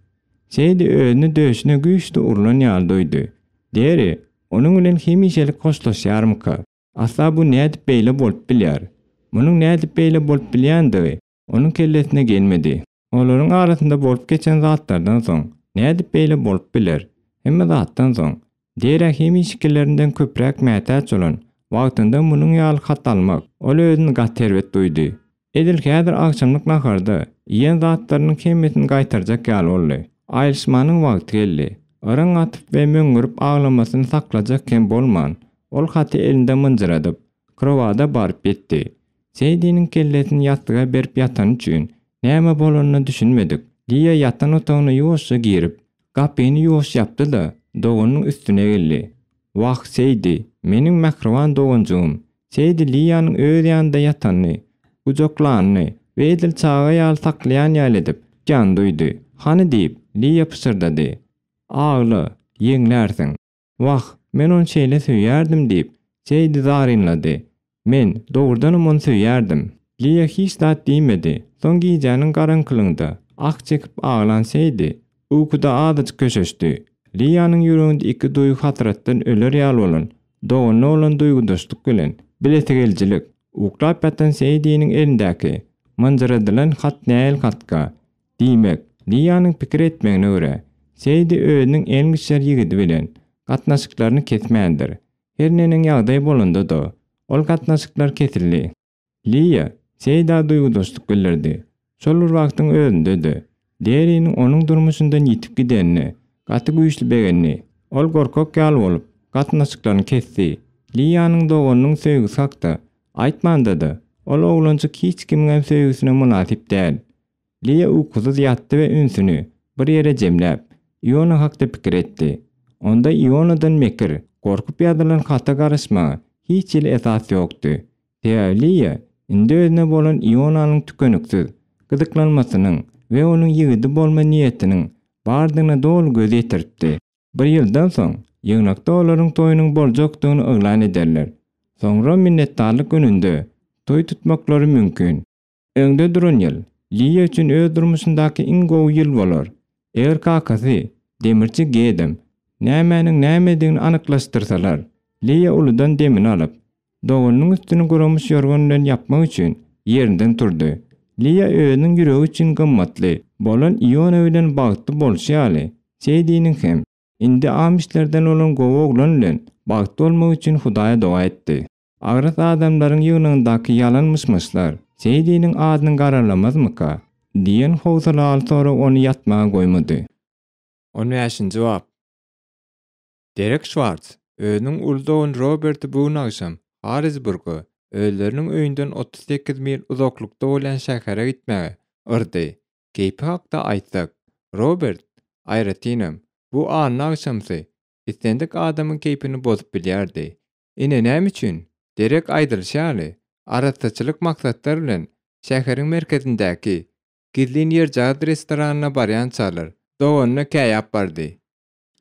S1: Seýdi özüni döşüne güýçli urlan ýaly duýdy. Deri onuň bilen hemişelik hoşlaşýarmyka? Asla bu nädip beýle bolup bilýär? Munuň nädip beýle bolup bilýändigi onuň kellesine gelmedi. Olaryň arasynda bolup geçen zatlardan soň, nädip beýle bolup biler? Hemme zatdan soň, Derä hemişekilerinden köpräk mätäç bolan wagtynda munuň ýaly hat almak, ol özüni gaty erbet duýdy. Edil häzir agşamlyk naharda iýen zatlarynyň hemmesini gaýtarjak ýaly boldy. Aýrylyşmanyň wagty geldi. Yraň atyp we möňňürip aglamasyny saklajak hem bolman, ol haty elinde mynjyradyp, krowada baryp ýetdi. Seýdiniň kellesini ýassyga berip ýatany üçin, näme bolanyna düşünmedik Liýa ýatan otagyna ýuwaşja girip, gapyny ýuwaş ýapdy-da, doganynyň üstüne geldi. Wah, Seýdi, meniň mähriban doganjygym! Seýdi Liýanyň öz ýanynda ýatanyny, gujaklanyny we edil çaga ýaly saklaýan ýaly edip, tutýanyny duýdy. Hany diýip, Liýa pyşyrdady. Agla, ýeňlärsiň. Wah, men ony şeýle söýýärdim diýip, Seýdi zarynlady. Men, dogrudanam ony söýýärdim. Liýa hiç zat diýmedi. Soň gijäniň garaňkylygynda. Ah çekip aglan Seýdi ukuda azajyk köşeşdi. Liýanyň ýüreginde iki duýgy hasratdan öler ýaly bolan doganyna bolan duýgudaşlyk bilen bilesigelijilik, uklap ýatan Seýdiniň elindäki mynjyradylan hat nähili hatka? Diýmek, Liýanyň pikir etmegine görä, Seýdi özüniň Englişer ýigidi bilen gatnaşyklaryny kesmändir. Her neneň ýagdaý bolanda-da, ol gatnaşyklar kesildi. Liýa Seýdä duýgudaşlyk bildirdi. Şol bir wagtyň özünde-de, Leriniň onuň durmuşyndan ýitip gidenine gaty güýçli begendi. Ol gorkak ýaly bolup, gatnaşyklaryny kesdi. Liýanyň doganynyň söýgüsi hakda aýtmanda-da, ol oglanjyk hiç kimiňem söýgüsine mynasyp däl. Liýa ukusyz ýatdy we ünsüni bir ýere jemläp, Iona hakda pikir etdi. Onda Ionadan mekir, gorkup ýazylan hata garaşmaga hiç hili esas ýokdy. Sebäbi Liýa indi özüne bolan Ionanyň tükeniksiz gyzyklanmasynyň we onuň ýigidi bolma niýetiniň bardygyna doly göz ýetiripdi. Bir ýyldan soň, ýygnakda olaryň toýunyň boljakdygyny yglan ederler. Soňra minnetdarlyk gününde toý tutmaklary mümkin. Öňde duran ýyl, Liýa üçin öz durmuşyndaky iň gowy ýyl bolar. Eger kakasy, demirçi Gedem, nämäniň nämedigini anyklaşdyrsalar, Liýa uludan demini alyp, doganynyň üstüni guramyş ýorgan bilen ýapmak üçin ýerinden turdy. Liýa özüniň ýüregi üçin gymmatly bolan Iona bilen bagtly bolşy ýaly, Seýdiniň hem, indi amişlerden bolan gowy oglan bilen bagtly bolmagy üçin Hudaýa doga etdi. Agras adamlaryň ýygnagyndaky ýalan myş-myşlar Seýdiniň adyny garalamazmyka? diýen howsalaly sorag ony ýatmaga goýmady. On bäşinji bap. Derek Şwarts özüniň uly dogany Roberti bu gün agşam Harrisburga, özleriniň öýünden 38 mil uzaklykda bolýan şähere gitmäge yrdy. Keýpi hakda aýtsak, Robert, aýratynam, bu anna agşamsy islendik adamyň keýpini bozup bilýärdi. Ine näme üçin, derek aýdylyşy ýaly, arassaçylyk maksatlar bilen şäheriň merkezindäki gizlin ýerjagaz restoranyna barýançalar, doganyna käýäp bardy.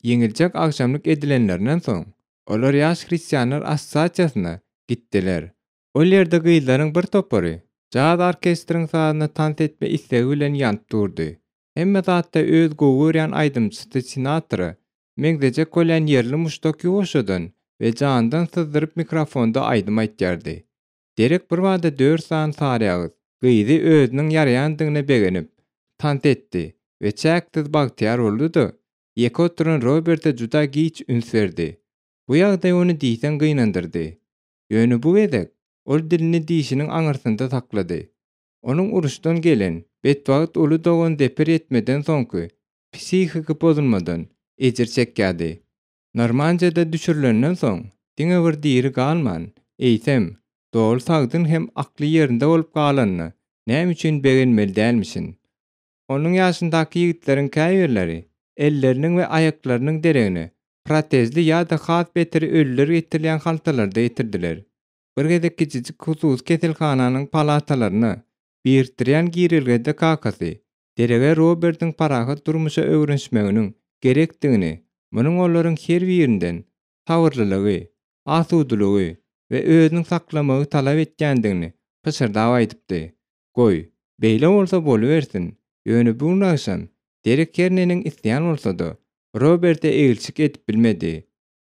S1: Ýeňiljek agşamlyk edilenlerinden soň, olar Ýaş hristianlar assosiasiýasyna gitdiler. Ol ýerde gyzlaryň bir topary jaz orkestriň sazyna tans etme islegi bilen ýanyp durdy. Hemme zatda öz gowy görýän aýdymçysy Sinatra meňzejek bolýan ýerli muşdak ýuwaşjadan we jandan syzdyryp mikrofonda aýdym aýtýardy. Derek birbada dört sany saryýagyz gyzy özüniň ýaraýandygyna begenip, tans etdi we çäksiz bagtyýar boldy-da, ýeke oturan Roberte juda giç üns berdi. Bu ýagdaý ony diýseň gynandyrdy. Ýöne bu gezek ol dilini dişiniň aňyrsynda saklady. Onuň uruşdan gelen, betbagt uly dogan zeper ýetmeden soňky psihiki bozulmadan ejir çekýärdi. Normandiýada düşürilenden soň, diňe bir diri galman, eýsem, doly sagdyn hem akly ýerinde bolup galanyna näme üçin begenmeli dälmişin? Onuň ýaşyndaky ýigitleriň käbirleri elleriniň we aýaklarynyň deregine protezli ýa-da has beteri ölüler getirilýän haltalarda getirdiler. Bir gezek kiçijik hususy keselhananyň palatalaryna birikdirýän girelgede kakasy Derege Robertiň parahat durmuşa öwrenişmeginiň gerekdigini, munuň olaryň her birinden sabyrlylygy, asudalygy we özüni saklamagy talap etýändigini pyşyrdap aýdypdy. Goý, beýle bolsa bolubersin, ýöne bu gün agşam Derek her neneň isleýän bolsa-da, Roberte eglşik edip bilmedi.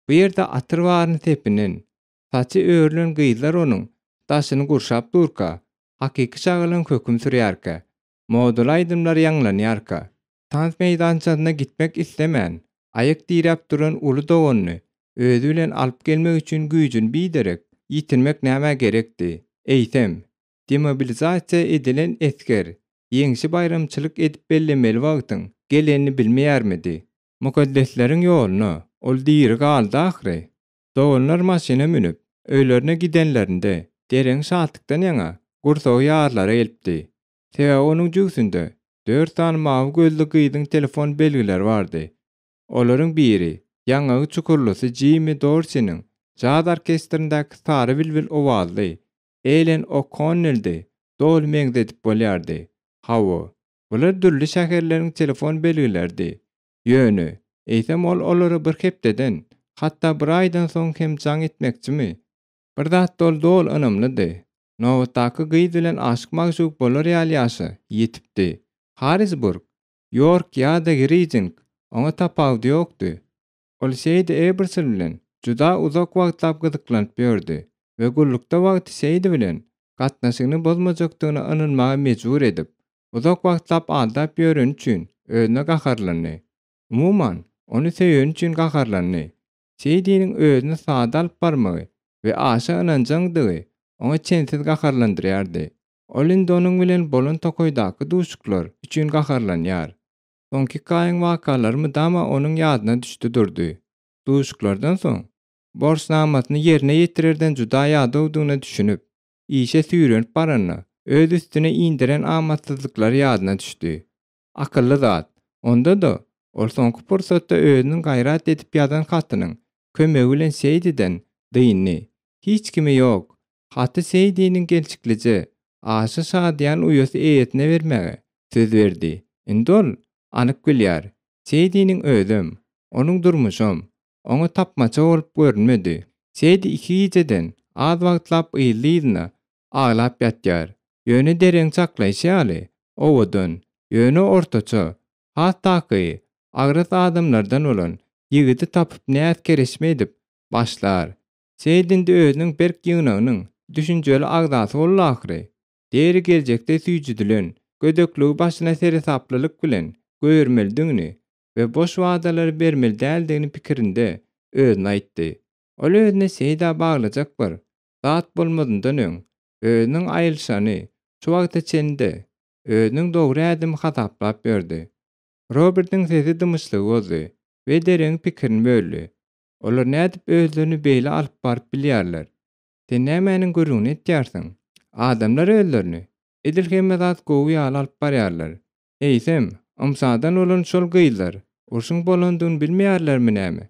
S1: Bu ýerde atyr baryny sepinen, saçy örülen gyzlar onuň daşyny gurşap durka, hakyky şagalaň höküm sürýärkä, modaly aýdymlar ýaňlanýarka, tans meýdançasyna gitmek islemän, aýak diräp duran uly doganyny özi bilen alyp gelmek üçin güýjüni biderek ýitirmek nämä gerekdi? Eýsem, demobilizasiýa edilen esger ýeňşi baýramçylyk edip bellemeli wagtyň gelenini bilmeýärmidi? Mukaddesleriň ýoluna ol diri galdy ahyry. Doganlar maşyna münüp, öýlerine gidenlerinde, Deregiň şatlykdan ýaňa gursagy ýarylara gelipdi. Sebäbi onuň jübsünde dört sany mawy gözli gyzyň telefon belgileri bardy. Olaryň biri, ýaňagy çukurlysy Jimmi Dorsiniň jaz orkestrindäki sary bilbil owazly Ellen O'Konneldi doly meňzedip bolýardy. Hawa, bular dürli şäherleriň telefon belgileridi. Ýöne, eýsem ol olara bir hepdeden, hatda bir aýdan soň hem jaň etmekçimi? Bir zatda ol doly ynamlydy. Nobatdaky gyz bilen aşyk-magşuk bolar ýaly ýaşa ýetipdi. Harrisburg, Ýork ýa-da Rijing, oňa tapawudy ýokdy. Ol Seýdi Ebersol bilen juda uzak wagtlap gyzyklanyp ýördi we gullukda wagty Seýdi bilen gatnaşygyny bozmajakdygyna ynanmaga mejbur edip, uzak wagtlap aldap ýöreni üçin özüne gaharlandy. Umuman, ony söýeni üçin gaharlandy. Seýdiniň özüni sada alyp barmagy we aşa ynanjaňdygy oňa çensiz gaharlandyrýardy. Ol indi onuň bilen bolan tokaýdaky duşuklar üçin gaharlanýar. Soňky iki aýyň wakalary mydama onuň ýadyna düşdi durdy. Duşuklardan soň, borçnamasyny ýerine ýetirerden juda ýadawdygyna düşünip, işe süýrenip baranda, öz üstüne inderen amatsyzlyklary ýadyna düşdi. Akylly zat. Onda-da, ol soňky pursatda özüniň gaýrat edip ýazan hatynyň kömegi bilen Seýdiden dyndy. Hiç kimi ýok. Haty Seýdiniň gelşiklije, aşa şadyýan uýasy eýesine bermäge söz berdi. Indi ol anyk bilýär, Seýdiniň özem, onuň durmuşam oňa tapmaça bolup görünmedi. Seýdi iki gijeden az wagtlap yzly-yzyna aglap ýatýar. Ýöne Deregiň çaklaýşy ýaly, owadan, ýöne ortaça, has takygy, agras adamlardan bolan ýigidi tapyp näz-kereşme edip başlar. Seýit indi özüniň berk ýygnagynyň düşünjeli agzasy boldy ahyry. Deri geljekde süýjüdilen gödekligi başyna seresaplylyk bilen goýbermelidigini we boş wadalary bermeli däldigini pikirinde özüne aýtdy. Ol özüne Seýdä baglajak bir zat bolmazyndan öň, özüniň aýylyşany şu wagta çenli-de özüniň dogry ädimi hasaplap ýördi. Robertiň sesi dymyşlygy bozdy we Deregiň pikirini böldi. Olar nädip özlerini beýle alyp baryp bilýärler? Sen nämäniň gürrüňini etýärsiň? Adamlar özlerini edil hemme zat gowy ýaly alyp barýarlar. Eýsem, ymsadan bolan şol gyzlar urşuň bolandygyny bilmeýärlermi näme?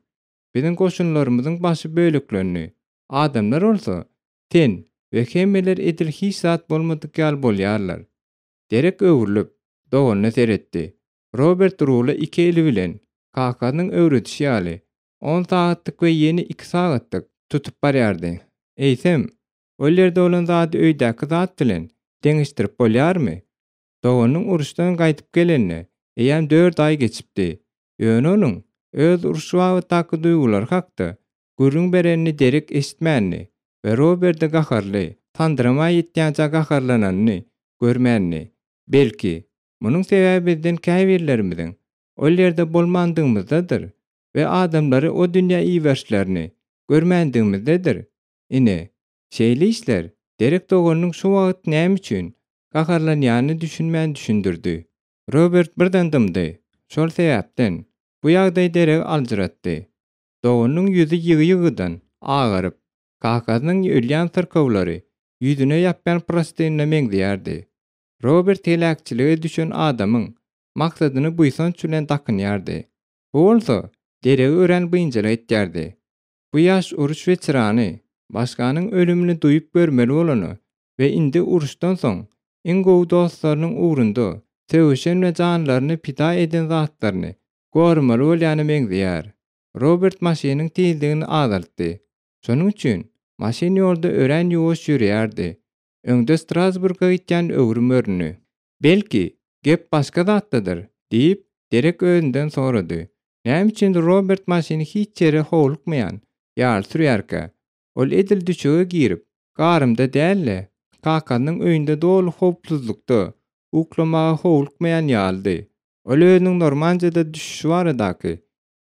S1: Biziň goşunlarymyzyň başy böleklendi. Adamlar bolsa, sen we hemmeler edil hiç zat bolmadyk ýaly bolýarlar. Derek öwrülip, doganyna seretdi. Robert rula iki eli bilen, kakasynyň öwredişi ýaly, on sagatlyk we ýene iki sagatlyk tutup barýardy. Eýsem, ol ýerde bolan zady öýdäki zat bilen deňeşdirip bolýarmy? Doganynyň uruşdan gaýdyp gelenine eýýäm dört aý geçipdi. Ýöne onuň öz uruş babatdaky duýgulary hakda gürrüň berenini Derek eşitmändi we Roberde gaharly, sandyrama ýetýänçä gaharlananyny görmändi. Belki, munuň sebäbi bizden käbirlerimiziň ol ýerde bolmandygymyzdadyr we adamlary o dünýä iberişlerini görmändigimizdedir. Ine, şeýle işler Derek doganynyň şu wagt näme üçin gaharlanýanyny düşünmän düşündirdi. Robert birden dymdy. Şol sebäpden, bu ýagdaý Deregi aljyratdy. Doganynyň ýüzi ýygy-ýygydan agaryp, kakasynyň ölýän syrkawlary ýüzüne ýapýan prostynyna meňzeýärdi. Robert heläkçilige düşen adamyň maksadyny buýsanç bilen dakynýardy. Bu bolsa Deregi örän biynjalyk etýärdi. Bu ýaş uruş weterany başganyň ölümini duýup görmeli bolany we indi uruşdan soň iň gowy dostlarynyň ugrunda söweşen we janlaryny pida eden zatlaryny goramaly bolýana meňzeýär. Robert maşynyň tizligini azaltdy. Şonuň üçin maşyn ýolda örän ýuwaş ýöreýärdi. Öňde Strasburga gitýän öwrüm göründi. Belki, gep başga zatdadyr? diýip, Derek özünden sorady. Näme üçin Robert maşyny hiç ýere howlukmaýan ýaly sürýärkä? Ol edil düşege girip, garymda däl-de, kakasynyň öýünde doly howpsuzlykda uklamaga howlukmaýan ýalydy. Ol özüniň Normandiýada düşüşi baradaky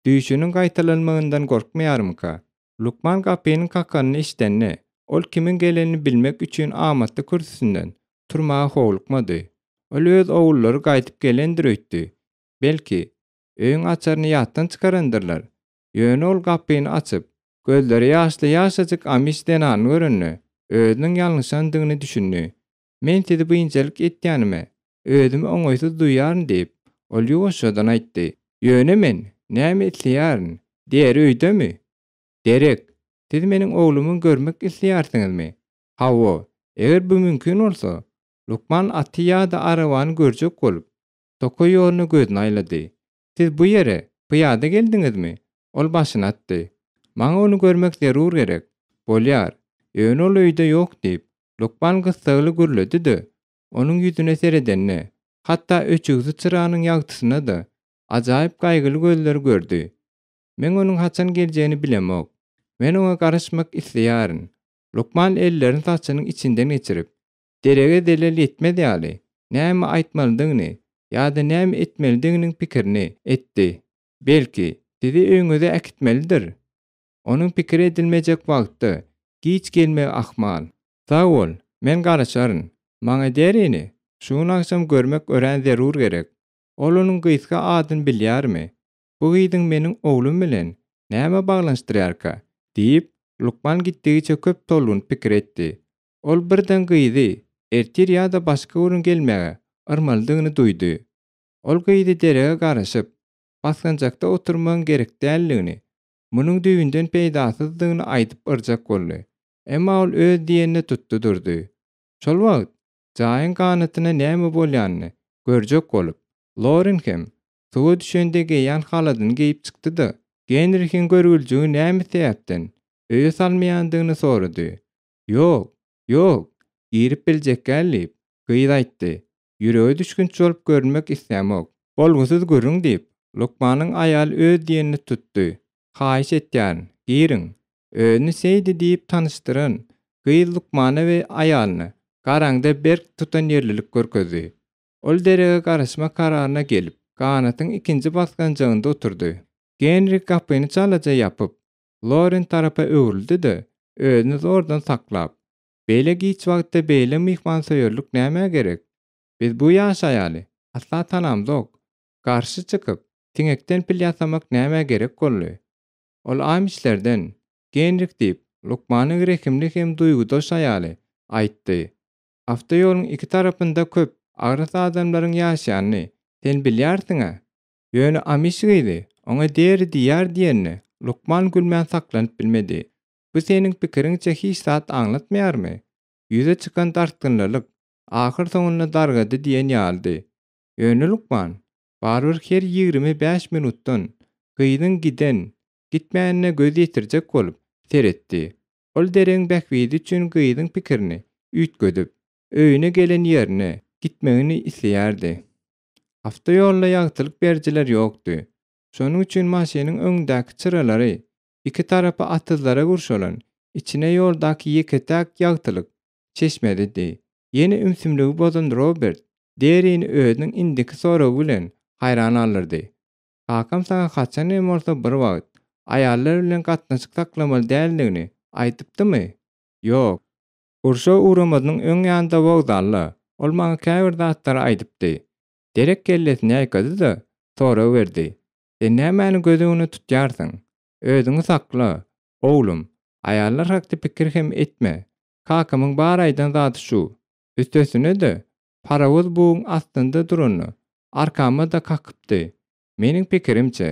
S1: düýşüniň gaýtalanmagyndan gorkmaýarmyka? Lukman gapynyň kakanyny eşidende, ol kimiň gelenini bilmek üçin amatly kürsüsinden turmaga howlukmady. Ol öz ogullary gaýdyp gelendir öýtdi. Belki, öýüň açaryny ýatdan çykarandyrlar. Ýöne ol gapyny açyp, gözleri ýaşly ýaşajyk amiş zenanyny görende, özüniň ýalňyşandygyny düşündi. Men sizi biynjalyk etýänime özümi oňaýsyz duýýaryn diýip, ol ýuwaşjadan aýtdy. Ýöne men näme isleýärin? Deri öýdemi? Derek, siz meniň oglumy görmek isleýärsiňizmi? Hawa, eger bu mümkin bolsa, lukman aty ýa-da arabany görjek bolup, tokaý ýoluna gözüni aýlady. Siz bu ýere pyýada geldiňizmi? Ol başyny atdy. Maňa ony görmek zerur gerek. Bolýar. Ýöne ol öýde ýok diýip, lukman gyssagly gürledi-de, onuň ýüzüne seredende. Hatda öçügsi çyranyň ýagtysyna-da ajaýyp gaýgyly gözleri gördi. Men onuň haçan geljegini bilemok. Men oňa garaşmak isleýärin. Lukman ellerini saçynyň içinden geçirip, Derege zelel ýetmez ýaly, näme aýtmalydygyny ýa-da näme etmelidiginiň pikirini etdi. Belki, sizi öýüňize äkitmelidir? Onuň pikir edilmejek wagtda giç gelmegi ahmal. Sag bol, men garaşaryn. Maňa Derini şu gün agşam görmek örän zerur gerek. Ol onuň gysga adyny bilýärmi? Bu gyzyň meniň oglum bilen näme baglanyşdyrýarka? diýip, lukman gitdigiçe köp tolgunyp pikir etdi. Ol birden gyzy ertir ýa-da başga gün gelmäge yrmalydygyny duýdy. Ol gyzy derege garaşyp, basgançakda oturmagyň gerek däldigini, munuň düýbünden peýdasyzdygyny aýdyp yrjak boldy. Emma ol öz diýenine tutdy durdy. Şol wagt jaýyň ganatyna näme bolýanyny görjek bolup, Loren hem suwa düşende geýýän haladyny geýip çykdy-da, Genrihiň görgüljigi näme sebäpden öýe salmaýandygyny sorady. Ýok, ýok, girip biljekgäl diýip, gyz aýtdy. Ýürege düşgünç bolup görünmek islämok. Bolgusyz gürrüň diýip, lukmanyň aýaly öz diýenini tutdy. Haýyş etýärin, giriň. Özüni Seýdi diýip tanyşdyran gyz lukmana we aýalyna garaňda berk tutanýerlilik görkezdi. Ol derege garaşma kararyna gelip, ganatyň ikinji basganjagynda oturdy. Genrik gapyny çalaja ýapyp, Loren tarapa öwrüldi-de, özüni zordan saklap, Beýle giç wagtda beýle myhmansöýerlik nämä gerek? Biz bu ýaş aýaly asla tanamzok. Garşy çykyp, siňekden pil ýasamak nämä gerek boldy? Ol amişlerden, Genrik diýip, lukmanyň rehimli hem duýgudaş aýaly aýtdy. Awtoýoluň iki tarapynda köp agras adamlaryň ýaşaýanyny sen bilýärsiň-ä? Ýöne amiş gyzy oňa Deri diýýär diýenine lukman gülmän saklanyp bilmedi. Bu seniň pikiriňçe hiç zat aňlatmaýarmy? Ýüze çykan dartgynlylyk ahyrsoňunda dargady diýen ýalydy. Ýöne lukman barybir her 25 minutdan gyzyň giden, gitmänine göz ýetirjek bolup seretdi. Ol deregiň bähbidi üçin gyzyň pikirini üýtgedip, öýüne gelen ýerine gitmegini isleýärdi. Awtoýolda ýagtylyk berijiler ýokdy. Şonuň üçin maşynyň öňündäki çyralary iki tarapy atyzlara gurşalan, içine ýoldaky ýeke-täk ýagtylyk çeşmesidi. Ýene ümsümligi bozan Robert Derini özüniň indiki soragy bilen haýran galdyrdy. Kakam saňa haçan hem bolsa bir wagt aýallar bilen gatnaşyk saklamaly däldigini aýdypdymy? Ýok. Urşa ugramazynyň öň ýanynda wokzalda ol maňa käbir zatlary aýdypdy. Derek kellesini ýaýkady-da, sorag berdi, Sen nämäni göz öňünde tutýarsyň? Özüňi sakla, oglum, aýallar hakda pikir hem etme. Kakamyň bar aýdan zady şu. Üstesine-de, parowoz buguň astynda duranda, arkama-da kakypdy. Meniň pikirimçe,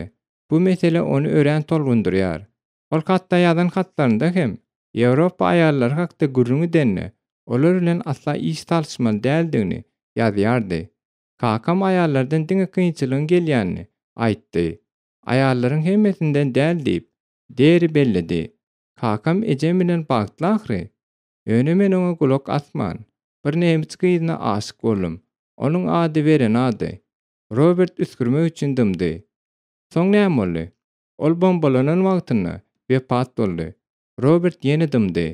S1: bu mesele ony örän tolgundyrýar. Ol hatda ýazan hatlarynda hem Ýewropa aýallary hakda gürrüň edende, olar bilen asla iş salyşmaly däldigini ýazýardy. Kakam aýallardan diňe kynçylygyň gelýänini aýtdy. Aýallaryň hemmesinden däl diýip, Deri belledi. Kakam ejem bilen bagtly ahyry. Ýöne men oňa gulak asman, bir nemis gyzyna aşyk boldum. Onuň ady Werenady. Robert üsgürmek üçin dymdy. Soň näme boldy? Ol bombalanan wagtynda wepat boldy. Robert ýene dymdy.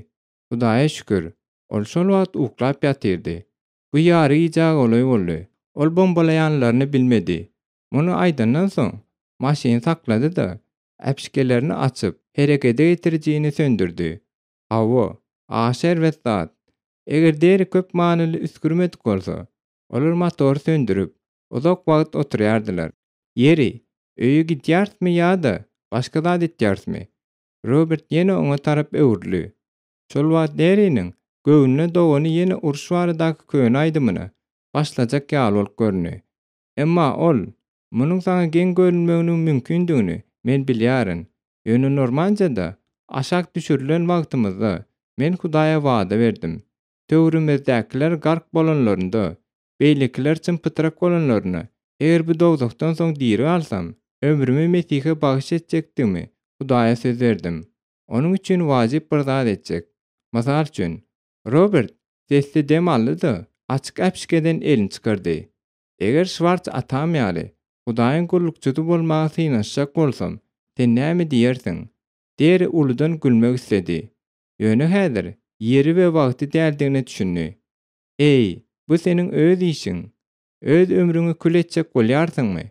S1: Hudaýa şükür, ol şol wagt uklap ýatyrdy. Bu ýary gijä golaý boldy. Ol bombalaýanlaryny bilmedi. Muny aýdandan soň, maşyny saklady-da, äpişgelerini açyp, herekete getirijini söndürdi. Hawa, aşa erbet zat. Eger Deri köp manyly üsgürmedik bolsa, olar motory söndürip, uzak wagt oturýardylar. Ýeri, öýe gidýärismi ýa-da başga zat etýärismi? Robert ýene oňa tarap öwrüldi. Şol wagt Deriniň göwnüne dogany ýene uruş baradaky köne aýdymyna başlajak ýaly bolup göründi. Emma ol, Munuň saňa geň görünmeginiň mümkindigini men bilýärin. Ýöne Normandiýada aşak düşürilen wagtymyzda men Hudaýa wada berdim. Töwrümizdäkiler gark bolanlarynda, beýlekiler çym-pytrak bolanlarynda, eger bu dowzahdan soň diri galsam, ömrümi Mesihe bagyş etjekdigimi Hudaýa söz berdim. Onuň üçin wajyp bir zat etjek. Mysal üçin, Robert sesli dem aldy-da, açyk äpişgeden elini çykardy. Eger Şwarts atam ýaly, Hudaýyň gullukçysy bolmaga synanyşjak bolsam, sen näme diýersiň? Deri uludan gülmek isledi. Ýöne häzir ýeri we wagty däldigine düşündi. Eý, bu seniň öz işiň. Öz ömrüňi kül etjek bolýarsyňmy?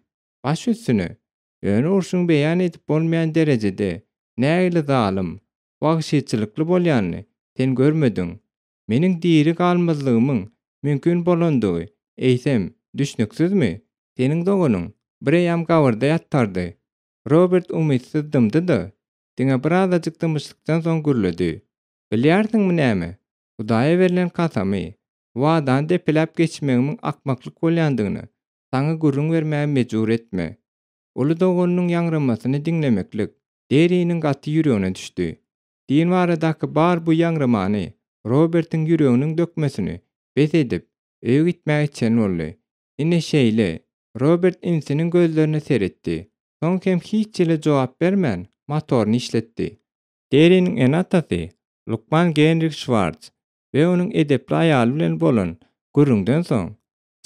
S1: Baş üstüne! Ýöne urşuň beýan edip bolmaýan derejede nähili zalym, wagşyçylykly bolýanyny sen görmediň. Meniň diri galmazlygymyň mümkin bolandygy, eýsem, düşnüksizmi? Seniň doganyň bireýýäm gabyrda ýatardy. Robert umytsyz dymdy-da, diňe birazajyk dymyşlykdan soň gürledi. Bilýärsiňmi näme? Hudaýa berlen kasamy, wadany depeläp geçmegimiň akmaklyk bolýandygyny saňa gürrüň bermäge mejbur etme. Uly doganynyň ýaňramasyny diňlemeklik Deriniň gaty ýüregine düşdi. Din baradaky bar bu ýaňramany Robertiň ýüreginiň dökmesini bes edip, öýe gitmäge çen boldy. Ine şeýle, Robert inisiniň gözlerine seretdi. Soň hem hiç hili jogap bermän, motoryny işletdi. Deriniň ene-atasy, lukman Genrih Şwarts we onuň edepli aýaly bilen bolan gürrüňden soň,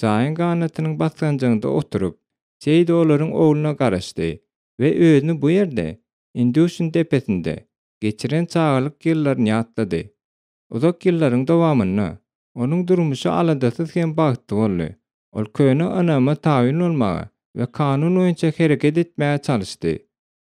S1: jaýyň ganatynyň basganjagynda oturyp, Seýdi olaryň ogluna garaşdy we özüni bu ýerde, Induşyň depesinde geçiren çagalyk ýyllaryny ýatlady. Uzak ýyllaryň dowamynda onuň durmuşy aladasyz hem bagtly boldy. Ol köne ynama tabyn bolmaga we kanun boýunça hereket etmäge çalyşdy.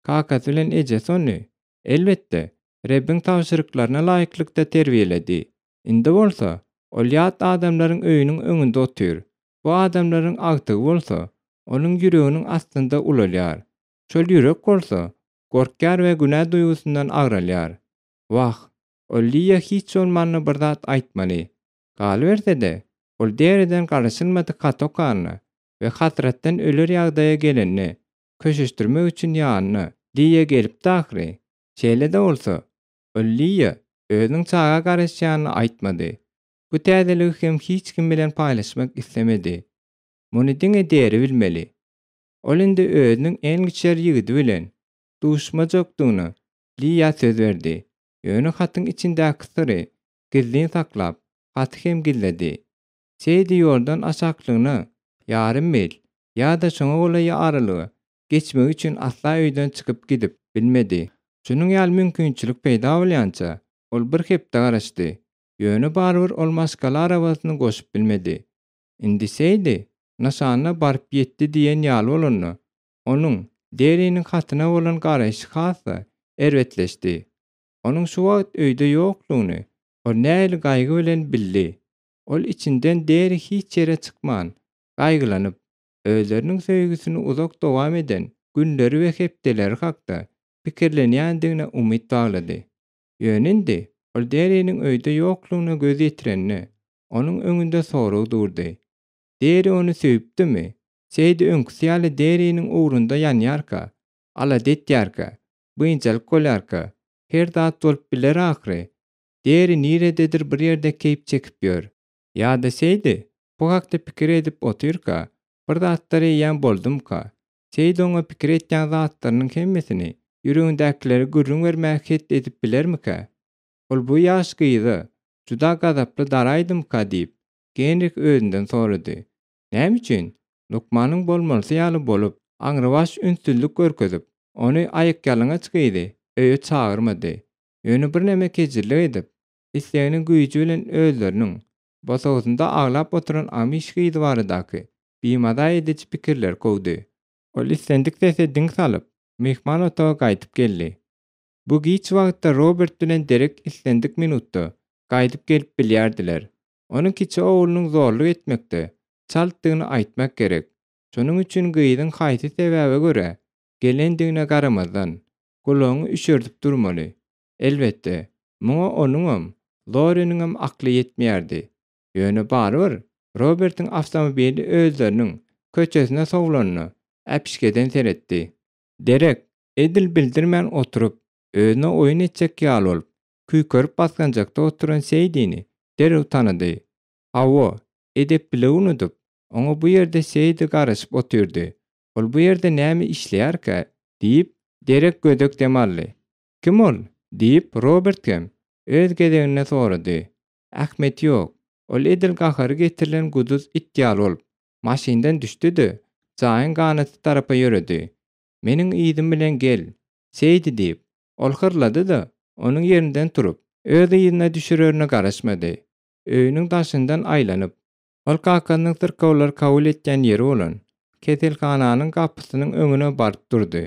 S1: Kakasy bilen ejesi ony, elbetde, Rebbiň tabşyryklaryna laýyklykda terbiýeledi. Indi bolsa, ol ýat adamlaryň öýüniň öňünde otyr. Bu adamlaryň agtygy bolsa, onuň ýüreginiň astynda ulalýar. Şol ýürek bolsa, gorkýar we günä duýgusyndan agralýar. Wah, ol Liýa hiç bolmanda bir zat aýtmaly. Galyberse-de, ol Deriden garaşylmadyk hat okanda we hasratdan öler ýagdaýa gelende, köşeşdirmek üçin ýanyna Liýa gelipdi ahyry. Şeýle-de bolsa, ol Liýa özüniň çaga garaşýanyny aýtmady. Bu täzeligi hem hiç kim bilen paýlaşmak islemedi. Muny diňe Deri bilmeli. Ol indi özüniň Engliçer ýigidi bilen duşmajakdygyna Liýa söz berdi. Ýöne hatyň içindäki syry gizlin saklap, haty hem gizledi. Seýdi ýoldan aşaklygyna ýarym mil ýa-da şoňa golaý aralyga geçmek üçin asla öýden çykyp gidip bilmedi. Şunuň ýaly mümkinçilik peýda bolýança, ol bir hepde garaşdy. Ýöne barybir ol maşgala arabasyny goşup bilmedi. Indi Seýdi nyşanyna baryp ýetdi diýen ýaly bolanda, onuň Deriniň hatyna bolan garaýşy has-da erbetleşdi. Onuň şu wagt öýde ýoklugyny ol nähili gaýgy bilen bildi. Ol içinden Deri hiç ýere çykman, gaýgylanyp, özleriniň söýgüsini uzak dowam eden günleri we hepdeleri hakda pikirlenýändigine umyt baglady. Ýöne indi ol Deriniň öýde ýoklugyna göz ýetirende, onuň öňünde sorag durdy. Deri ony söýüpdimi? Seýdi öňküsi ýaly Deriniň ugrunda ýanýarka, alada etýärkä, biynjalyk bolýarka, her zat bolup biler ahyry. Deri nirededir bir ýerde keýp çekip ýör. Ýa-da Seýdi bu hakda pikir edip otyrka, bir zatlar eýýäm boldumyka? Seýdi oňa pikir etýän zatlarynyň hemmesini, ýüregindäkileri gürrüň bermäge het edip bilermikä? Ol bu ýaş gyza juda gazaply daraýdymyka diýip, Genrih özünden sorady. Näme üçin? Lukmanyň bolmalysy ýaly bolup, aňrybaş ünssüzlik görkezip, ony aýakýalaňaç gyzy öýe çagyrmady. Ýöne birneme kejirlik edip, isleginiň güýji bilen özleriniň bosagasynda aglap oturan amiş gyzy baradaky bimaza ediji pikirleri kowdy. Ol islendik sese diň salyp, myhman otaga gaýdyp geldi. Bu giç wagtda Robert bilen Derek islendik minutda gaýdyp gelip bilýärdiler. Onuň kiçi oglunyň zorluk etmekde çaltdygyny aýtmak gerek. Şonuň üçin gyzyň haýsy sebäbe görä gelendigine garamazdan, gulagyňy üşerdip durmaly. Elbetde, muňa onuňam, Loriniňem akly ýetmeýärdi. Ýöne barybir, Robertiň awtomobili özleriniň köçesine sowlanyna äpişgeden seretdi. Derek, edil bildirmän oturyp, özüne oýun etjek ýaly bolup, küýkerip basgançakda oturan Seýdini derrew tanady. Hawa, edepliligi unudyp, oňa bu ýerde Seýdi garaşyp otyrdy. Ol bu ýerde näme işleýärkä? diýip, Derek gödek dem aldy. Kim ol? diýip, Robert hem öz gezeginde sorady. Ähmiýeti ýok. Ol edil gahary getirilen guduz it ýaly bolup. Maşyndan düşdi-de, jaýyň ganaty tarapa ýöredi. Meniň yzym bilen gel, Seýdi diýip, ol hyrlady-da, onuň ýerinden turup, öz yzyna düşürerine garaşmady. Öýüniň daşyndan aýlanyp, ol kakasynyň syrkawlary kabul etýän ýeri bolan keselhananyň gapysynyň öňüne baryp durdy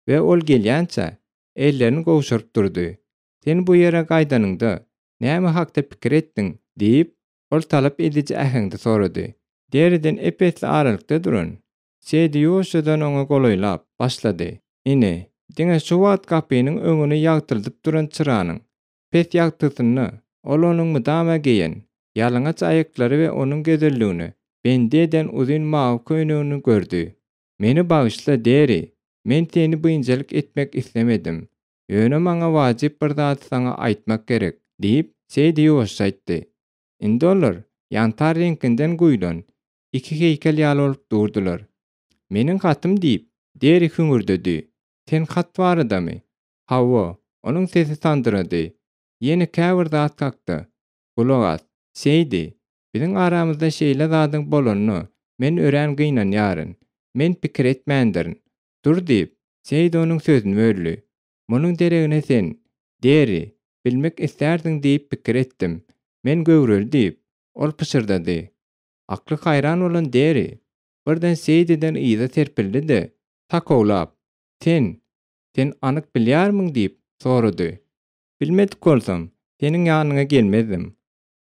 S1: we ol gelýänçä, ellerini gowşuryp durdy. Sen bu ýere gaýdanyňda, näme hakda pikir etdiň? diýip, ol talap ediji äheňde sorady. Deriden ep-esli aralykda duran Seýdi ýuwaşjadan oňa golaýlap başlady. Ine, diňe şu wagt gapynyň öňüni ýagtyldyp duran çyranyň pes ýagtysynda ol onuň mydama geýen ýalaňaç aýaklary we onuň gözelligine bendi eden uzyn mawy köýnegini gördi. Meni bagyşla, Deri, men seni biynjalyk etmek islemedim. Ýöne maňa wajyp bir zady saňa aýtmak gerek, diýip, Seýdi ýuwaşja aýtdy. Indi olar ýantar reňkinden guýlan iki heýkel ýaly bolup durdular. Meniň hatym, diýip, Deri hüňürdedi. Sen hat baradamy? Hawa, onuň sesi sandyrady. Ýene käbir zat hakda. Gulak as, Seýdi, biziň aramyzda şeýle zadyň bolanyna men örän gynanýaryn. Men pikir etmändirin. Dur, diýip, Seýdi onuň sözüni böldi. Munuň deregine sen, Deri, bilmek islärdiň diýip pikir etdim. Men göwreli, diýip, ol pyşyrdady. Akly haýran bolan Deri birden Seýdiden yza serpildi-de, sakawlap, Sen, sen anyk bilýärmiň? diýip, sorady. Bilmedik bolsam, seniň ýanyňa gelmezdim.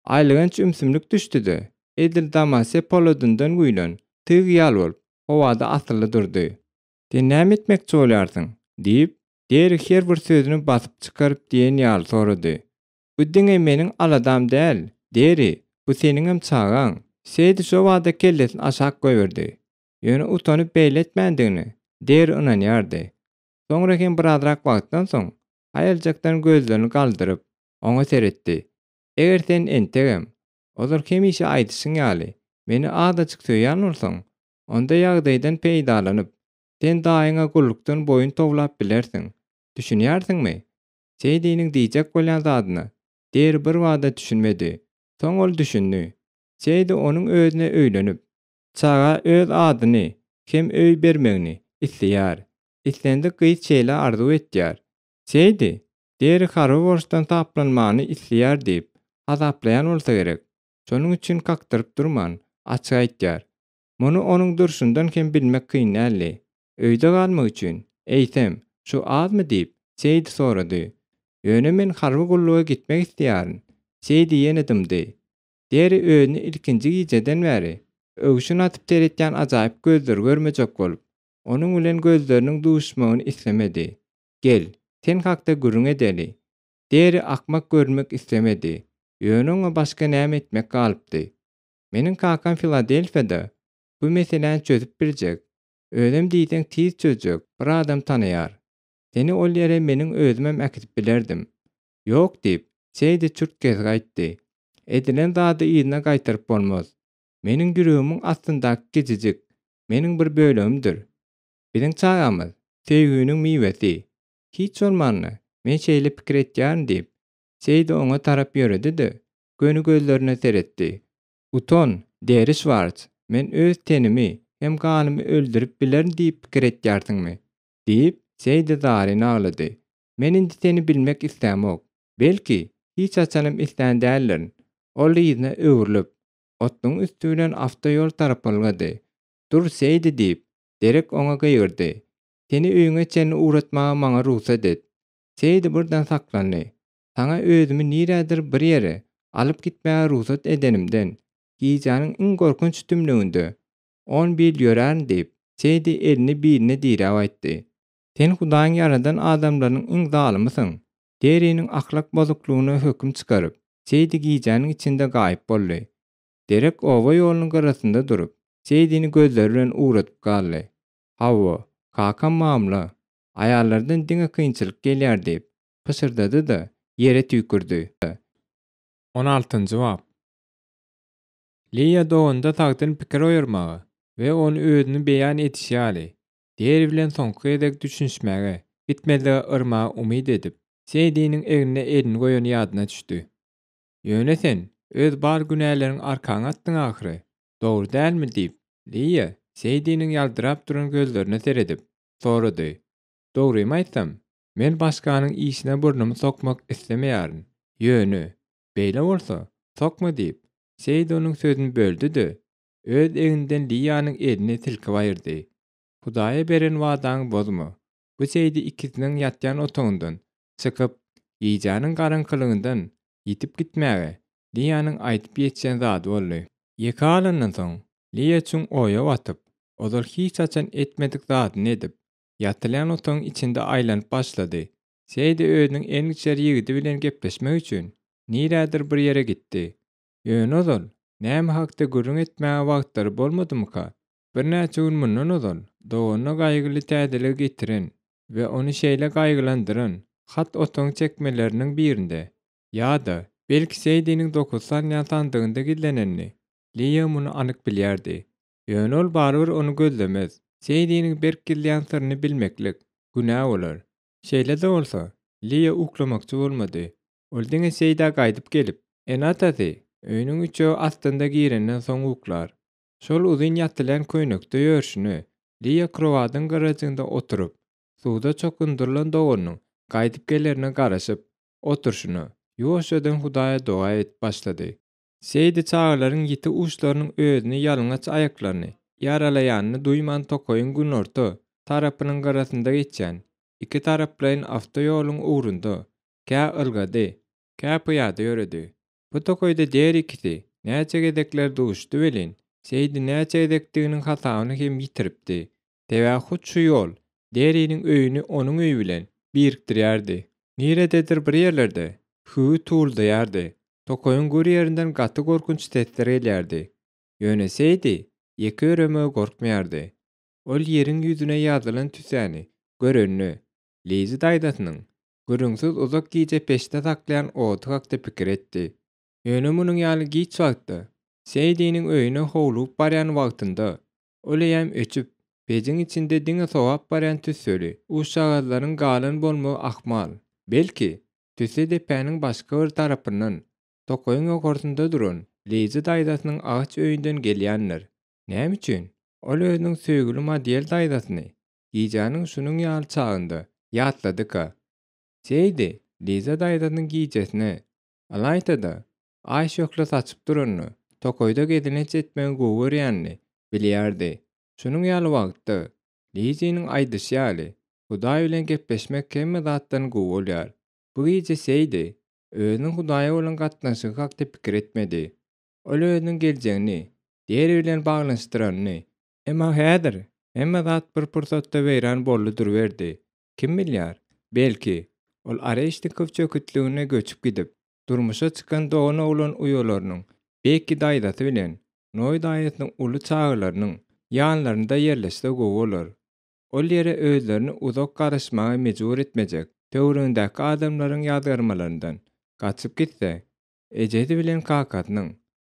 S1: Aýylganç ümsümlik düşdi-de, edil Damase poladyndan guýlan tyg ýaly bolup, howada asylly durdy. Sen näme etmekçi bolýarsyň? diýip, Deri her bir sözüni basyp çykaryp diýen ýaly sorady. Bu diňe meniň aladam däl, Deri, bu seniňem çagaň. Seýdi şo bada kellesini aşak goýberdi. Ýöne utanyp beýle etmändigine Deri ynanýardy. Soňra hem birazrak wagtdan soň, haýaljakdan gözlerini galdyryp, oňa seretdi. Eger sen entegem, ozal hemişe aýdyşyň ýaly, meni azajyk söýýän bolsaň, onda ýagdaýdan peýdalanyp, sen daýyňa gullukdan boýun towlap bilersiň. Düşünýärsiňmi? Seýdiniň diýjek bolýan zadyna Deri birbada düşünmedi. Soň ol düşündi. Seýdi onuň özüne öýlenip, çaga öz adyny hem öý bermegini isleýär. Islendik gyz şeýle arzuw etýär. Seýdi, Deri harby borçdan saplanmany isleýär diýip, hasaplaýan bolsa gerek. Şonuň üçin kakdyryp durman, açyk aýtýar. Muny onuň durşundan hem bilmek kyn däldi. Öýde galmak üçin, eýsem, şu azmy diýip, Seýdi sorady. Ýöne men harby gulluga gitmek isleýärin. Seýdi ýene dymdy. Deri özüni ilkinji gijeden bäri öwşün atyp seretýän ajaýyp gözleri görmejek bolup, onuň bilen gözleriniň duşmagyny islemedi. Gel, sen hakda gürrüň edeli. Deri akmak görünmek islemedi. Ýöne oňa başga näme etmek galypdy? Meniň kakam Filadelfiýada bu meseläni çözüp biljek, özem diýseň tiz çözjek bir adam tanaýar. Seni ol ýere meniň özümem äkidip bilerdim. Ýok diýip, Seýdi çürt-kesik aýtdy. Edilen zady yzyna gaýtaryp bolmaz. Meniň ýüregimiň astyndaky kiçijik, meniň bir bölegimdir. Biziň çagamyz, söýginiň miwesi. Hiç bolmanda, men şeýle pikir etýärin diýip, Seýdi oňa tarap ýöredi-de, göni gözlerine seretdi. Utan, Deri Şwarts, men öz tenimi hem ganymy öldürip bilerin diýip pikir etýärsiňmi? diýip, Seýdi zaryn aglady. Men indi seni bilmek islämok. Belki, hiç haçanam islän däldirin. Ol yzyna öwrülip, otlyň üsti bilen awtoýol tarapa ylgady. Dur, Seýdi! diýip, Derek oňa gygyrdy. Seni öýüňe çenli ugratmaga maňa rugsat et. Seýdi birden saklandy. Saňa özümi nirädir bir ýere alyp gitmäge rugsat edenimden, gijäniň iň gorkunç tümlüginde on mil ýörärin diýip, Seýdi elini biline diräp aýtdy. Sen Hudaýyň ýaradan adamlarynyň iň zalymysyň. Deriniň ahlak bozuklygyna höküm çykaryp, Seýdi gijäniň içinde gaýyp boldy. Derek oba ýolunyň gyrasynda durup, Seýdini gözleri bilen ugradyp galdy. Hawa, kakam mamla. Aýallardan diňe kynçylyk gelýär diýip, pyşyrdady-da, ýere tüýkürdi.
S2: On altynjy bap. Liýa doganda sagdyn pikir oýarmaga we ony özüni beýan edişi ýaly, Deri bilen soňky gezek düşünişmäge, gitmezlige yrmaga umyt edip, Seýdiniň egnine elini goýany ýadyna düşdi. Ýöne sen öz bar günäleriňi arkaňa atdyň ahyry, dogry dälmi? diýip. Liýa Seýdiniň ýaldyrap duran gözlerine seredip, sorady. Dogrymy aýtsam, men başganyň işine burnumy sokmak islemeýärin. Ýöne, beýle bolsa, sokma diýip, Seýdi onuň sözüni böldi-de, öz egninden Liýanyň elini silkip aýyrdy. Hudaýa beren wadaňy bozma. Bu Seýdi ikisiniň ýatýan otagyndan çykyp, gijäniň garaňkylygyndan ýitip gitmäge Liýanyň aýdyp ýetişen zady boldy. Ýeke galandan soň, Liýa çuň oýa batyp, ozal hiç haçan etmedik zadyny edip, ýatylýan otagyň içinde aýlanyp başlady. Seýdi özüniň engiçer ýigidi bilen gepleşmek üçin nirädir bir ýere gitdi. Ýöne ozal näme hakda gürrüň etmäge wagtlary bolmadymyka? Birnäçe gün mundan ozal doganyna gaýgyly täzeligi getiren we ony şeýle gaýgylandyran hat otagyň çekmeleriniň birinde ýa-da, belki Seýdiniň dokuz salynýan sandygynda gizlenenini Liýa muny anyk bilýärdi. Ýöne ol barybir ony gözlemez. Seýdiniň berk gizleýän syryny bilmeklik, günä bolar. Şeýle-de bolsa, Liýa uklamakçy bolmady. Ol diňe Seýdä gaýdyp gelip, ene-atasy öýüniň üçegi astynda girenden soň uklar. Şol uzyn ýatylýan köýnekde ýörşüne, Liýa krowadyň gyrajygynda oturyp, suwda çokundyrylan doganynyň gaýdyp gelerine garaşyp oturyşyna, ýuwaşjadan Hudaýa doga edip başlady. Seýdi çagalaryň ýiti uçlarynyň özüni ýalňaç aýaklaryny ýaralaýanyny duýman tokaýyň günorta tarapynyň gyrasynda geçýän ikitaraplaýyn awtoýoluň ugrunda kä ylgady, kä pyýada ýöredi. Bu tokaýda der ikisi näçe gezekler duşdy welin, Seýdi näçe gezekdiginiň hasabyny hem ýitiripdi. Sebäbi hut şu ýol Deriniň öýüni onuň öýi bilen birikdirýärdi. Nirededir bir ýerlerde hüwi tuwuldaýardy. Tokaýyň gür ýerinden gaty gorkunç sesler gelýärdi. Ýöne Seýdi ýeke ýöremege gorkmaýardy. Ol ýeriň ýüzüne ýazylan tüssäni görende, Lizi daýzasynyň gürrüňsiz uzak gije peçde saklaýan ody hakda pikir etdi. Ýöne munuň ýaly giç wagtda, Seýdiniň öýüne howlugyp barýan wagtynda, ol eýýäm öçüp, pejiň içinde diňe sowap barýan tüsseli uşjagazlaryň galan bolmagy ahmal. Belki, tüsse depäniň başga bir tarapyndan, tokaýyň ýokarsynda duran Lizi daýzasynyň agaç öýünden gelýändir. Näme üçin? Ol özüniň söýgüli Madiýel daýzasyny gijäniň şunuň ýaly çagynda ýatladyka? Seýdi, Liza daýzasynyň gijesine, ylaýta-da, Aý şöhle saçyp duranyny, tokaýda gezelenç etmegi gowy görýänini bilýärdi. Şunuň ýaly wagtda, Liziniň aýdyşy ýaly, Hudaý bilen gepleşmek hemme zatdan gowy bolýar. Bu gije Seýdi özüniň Hudaýa bolan gatnaşygy hakda pikir etmedi. Ol özüniň geljegini Deri bilen baglanyşdyranyny, Emma häzir hemme zat bir pursatda weýran boldy duruberdi. Kim bilýär, belki, ol Areşnikow çöketligine göçüp gidip, durmuşa çykan dogan-oglan uýalarynyň Bekki daýzasy bilen Noý daýysynyň uly çagalarynyň ýanlarynda ýerleşse gowy bolar. Ol ýere özlerini uzak garaşmaga mejbur etmejek töweregindäki adamlaryň ýazgarmalaryndan gaçyp gitse, ejesi bilen kakasynyň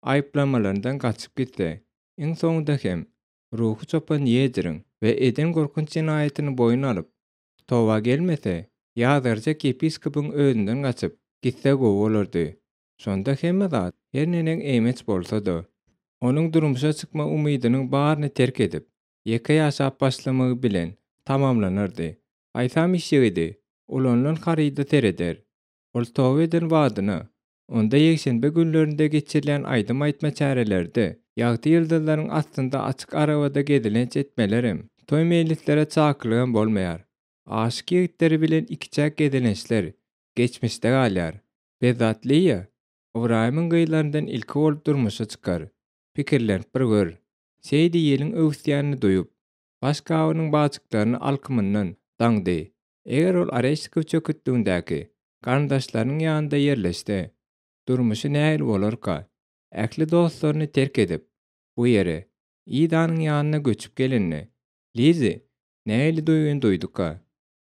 S2: aýyplamalaryndan gaçyp gitse, iň soňunda hem ruhy çopan Ýejiriň we eden gorkunç jenaýatyny boýun alyp, toba gelmese, ýazgarjak ýepiskopyň özünden gaçyp gitse gowy bolardy. Şonda hemme zat her neneň eýmenç bolsa-da, onuň durmuşa çykma umydynyň baryny terk edip, ýeke ýaşap başlamagy bilen tamamlanardy. Haýsam iş ýigidi ulanylan haryda sereder. Ol toba eden badyna Onda ýekşenbe günlerinde geçirilýän aýdym aýtma çäreleri-de, ýagty ýyldyzlaryň astynda açyk arabada gezelenç etmelerem, toý-meýlislere çakylygam bolmaýar. Aşyk ýigitleri bilen ikiçäk gezelençler geçmişde galýar. Bezzat Liýa Ybraýymyň gyzlaryndan ilki bolup durmuşa çykar. Pikirlenip bir gör. Seýdi ýeliň öwüsýänini duýup, baş gabynyň bagjyklaryny alkymyndan daňdy. Eger ol Oreşnikow çöketligindäki garyndaşlarynyň ýanynda ýerleşse, durmuşy nähili bolarka? Ähli dostlaryny terk edip, bu ýere, Idanyň ýanyna göçüp gelende, Lizi nähili duýgyny duýduka?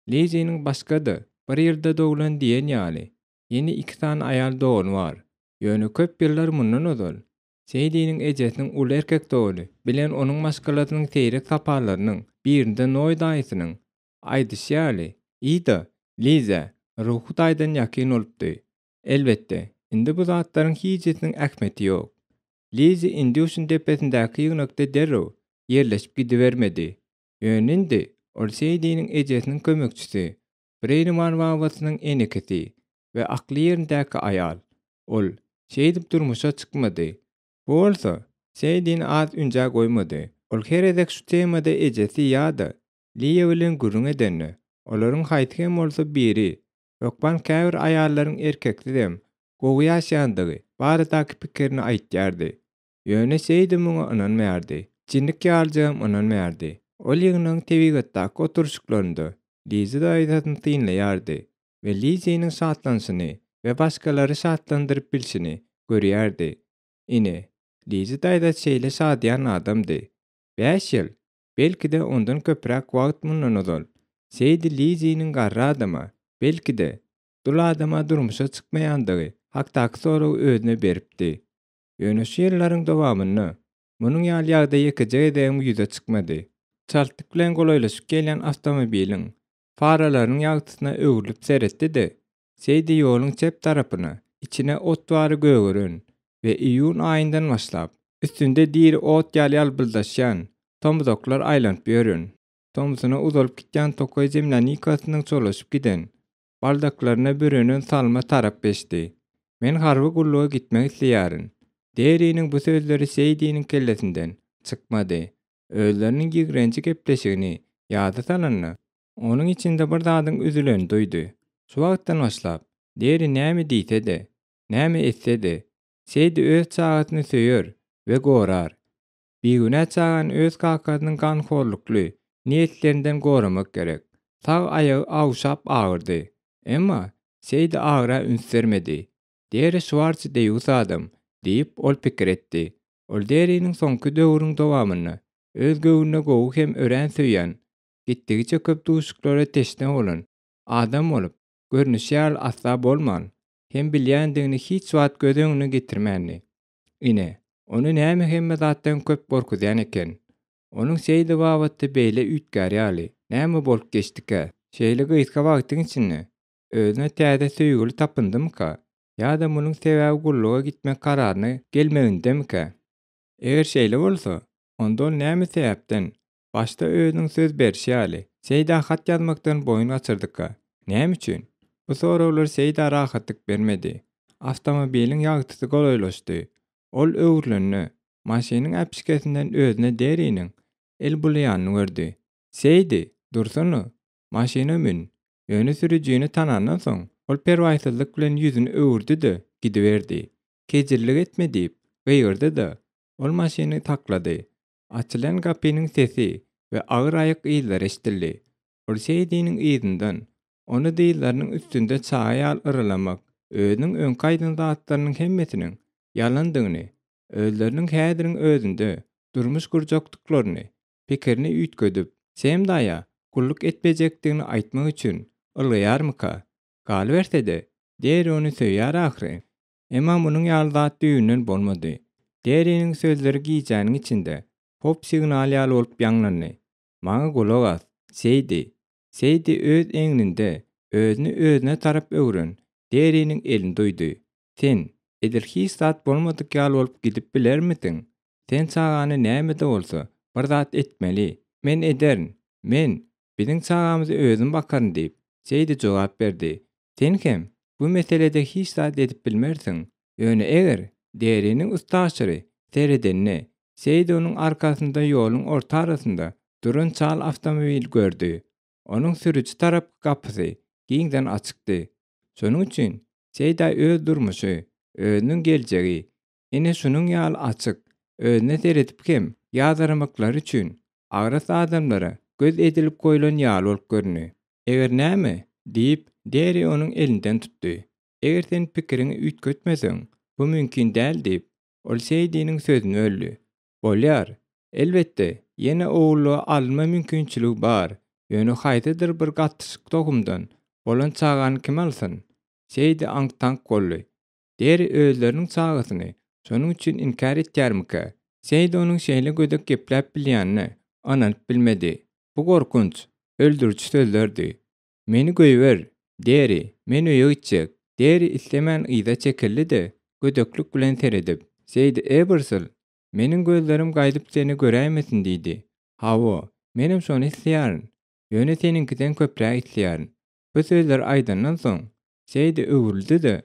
S2: Liziniň başga-da bir ýylda doglan diýen ýaly, ýene iki sany aýal dogany bar. Ýöne köp ýyllar mundan ozal, Seýdiniň ejesiniň uly erkek dogany bilen onuň maşgalasynyň seýrek saparlarynyň birinde Noý daýysynyň Aýdyşy ýaly, Ida Lizä ruhy taýdan ýakyn bolupdy. Elbetde, indi bu zatlaryň hijesiniň ähmiýeti ýok. Lizi Indýuşin depesindäki ýygnakda derrew.
S1: ýerleşip gidibermedi. Ýöne indi ol Seýdiniň ejesiniň kömekçisi, Breýliman babasynyň enekesi we akly ýerindäki aýal. Ol şeýdip durmuşa çykmady. Bu bolsa Seýdini az ünjä goýmady. Ol her gezek şu temada ejesi ýa-da Liýa bilen gürrüň edende, olaryň haýsy hem bolsa biri hökman käbir aýallaryň erkeksizem gowy ýaşaýandygy baradaky pikirini aýtýardy. Ýöne Seýdi muňa ynanmaýardy. Jinnik ýalyjagam ynanmaýardy. Ol ýygnagyň tebigatdaky oturyşyklarynda Lizi daýzasyny synlaýardy we Liziniň şatlanyşyny we başgalary şatlandyryp bilşini görýärdi. Ine, Lizi daýza şeýle şadyýan adamdy. Bäş ýyl, belki-de ondan köpräk wagt mundan ozal, Seýdi Liziniň garry adama, belki-de, dul adama durmuşa çykmaýandygy hakdaky soragy özüne beripdi. Ýöne şu ýyllaryň dowamynda munuň ýaly ýagdaý ýekeje gezegem ýüze çykmady. Çaltlyk bilen golaýlaşyp gelýän awtomobiliň faralarynyň ýagtysyna öwrülip seretdi-de, Seýdi ýoluň çep tarapyna, içine ot bary gögeren we iýun aýyndan başlap, üstünde diri ot ýaly ýalpyldaşýan tomzaklar aýlanyp ýören, tomsuna uzalyp gidýän tokaý zemlýanikasynyň çolaşyp giden baldaklaryna bürenen salma tarap geçdi. Men harby gulluga gitmek isleýärin. Deriniň bu sözleri Seýdiniň kellesinden çykmady. Özleriniň ýigrenji gepleşigini ýada salanda, onuň içinde bir zadyň üzülenini duýdy. Şu wagtdan başlap, Deri näme diýse-de, näme etse-de, Seýdi öz çagasyny söýer we gorar. Bigünä çagany öz kakasynyň ganhorlukly niýetlerinden goramak gerek. Sag aýagy awuşap agyrdy. Emma Seýdi agyra üns bermedi. Deri Şwarts deýýus adam, diýip, ol pikir etdi. Ol Deriniň soňky döwrüň dowamynda öz göwnüne gowy hem örän söýýän, gitdigiçe köp duşuşyklara teşne bolan adam bolup, görnüşi ýaly asla bolman hem bilýändigini hiç wagt göz öňüne getirmändi. Ine, ony näme hemme zatdan köp gorkuzýan eken? Onuň Seýdi babatda beýle üýtgär ýaly, näme bolup geçdikä? Şeýle gysga wagtyň içinde özüne täze söýgüli tapyndymyka ýa-da munuň sebäbi gulluga gitmek kararyna gelmegindemikä? Eger şeýle bolsa, onda ol näme sebäpden, başda özüniň söz berşi ýaly, Seýdä hat ýazmakdan boýun gaçyrdyka? Näme üçin? Bu soraglar Seýdä rahatlyk bermedi. Awtomobiliň ýagtysy golaýlaşdy. Ol öwrülende, maşynyň äpişgesinden özüne Deriniň el bulaýanyny gördi. Seýdi, dursana! Maşyna mün! Ýöne sürüjini tanandan soň, ol perwaýsyzlyk bilen ýüzüni öwürdi-de, gidiberdi. Kejirlik etme diýip, gygyrdy-da, ol maşyny saklady. Açylan gapynyň sesi we agyr aýak yzlary eşidildi. Ol Seýdiniň yzyndan, ony dyzlarynyň üstünde çaga ýaly yralamak, özüniň öňki aýdan zatlarynyň hemmesiniň ýalandygyny, özleriniň häziriň özünde durmuş gurjakdyklaryny, pikirini üýtgedip, Sem daýa gulluk etmejekdigini aýtmak üçin ylgaýarmyka? Galyberse-de, Deri ony söýýär ahyry. Emma munuň ýaly zat düýbünden bolmady. Deriniň sözleri gijäniň içinde pop signaly ýaly bolup ýaňlandy. Maňa gulak as, Seýdi. Seýdi öz egninde özüni özüne tarap öwren Deriniň elini duýdy. Sen, edil hiç zat bolmadyk ýaly bolup gidip bilermisiň? Sen çagany näme-de bolsa, bir zat etmeli. Men ederin. Men, biziň çagamyzy özüm bakaryn diýip, Seýdi jogap berdi. Sen hem bu meselede hiç zat edip bilmersiň. Ýöne eger Deriniň üstaşyry seredende, Seýdi onuň arkasynda ýoluň orta arasynda duran çal awtomobili gördi. Onuň sürüji tarapky gapysy giňden açykdy. Şonuň üçin Seýdä öz durmuşy, özüniň geljegi, ine şunuň ýaly açyk, özüne seredip hem ýazaramaklary üçin agras adamlara göz edilip goýlan ýaly bolup göründi. Eger näme? diýip, Deri onuň elinden tutdy. Eger sen pikiriňi üýtgetmeseň, bu mümkin däl diýip, ol Seýdiniň sözüni böldi. Bolýar. Elbetde, ýene ogullyga alynma mümkinçiligi bar, ýöne haýsydyr bir gatyşyk tohumdan bolan çagany kim alsyn? Seýdi aňk-taňk boldy. Deri özleriniň çagasyny şonuň üçin inkär etýärmikä? Seýdi onuň şeýle gödek gepläp bilýänine ynanyp bilmedi. Bu gorkunç, öldüriji sözlerdi. Meni goýber, Deri, men öýe gitjek. Deri islemän yza çekildi-de, gödeklik bilen seredip, Seýdi Ebersol! Meniň gözlerim gaýdyp seni göräýmesin diýdi. Hawa, menem şony isleýärin. Ýöne seniňkiden köpräk isleýärin. Bu sözleri aýdandan soň, Seýdi öwrüldi-de,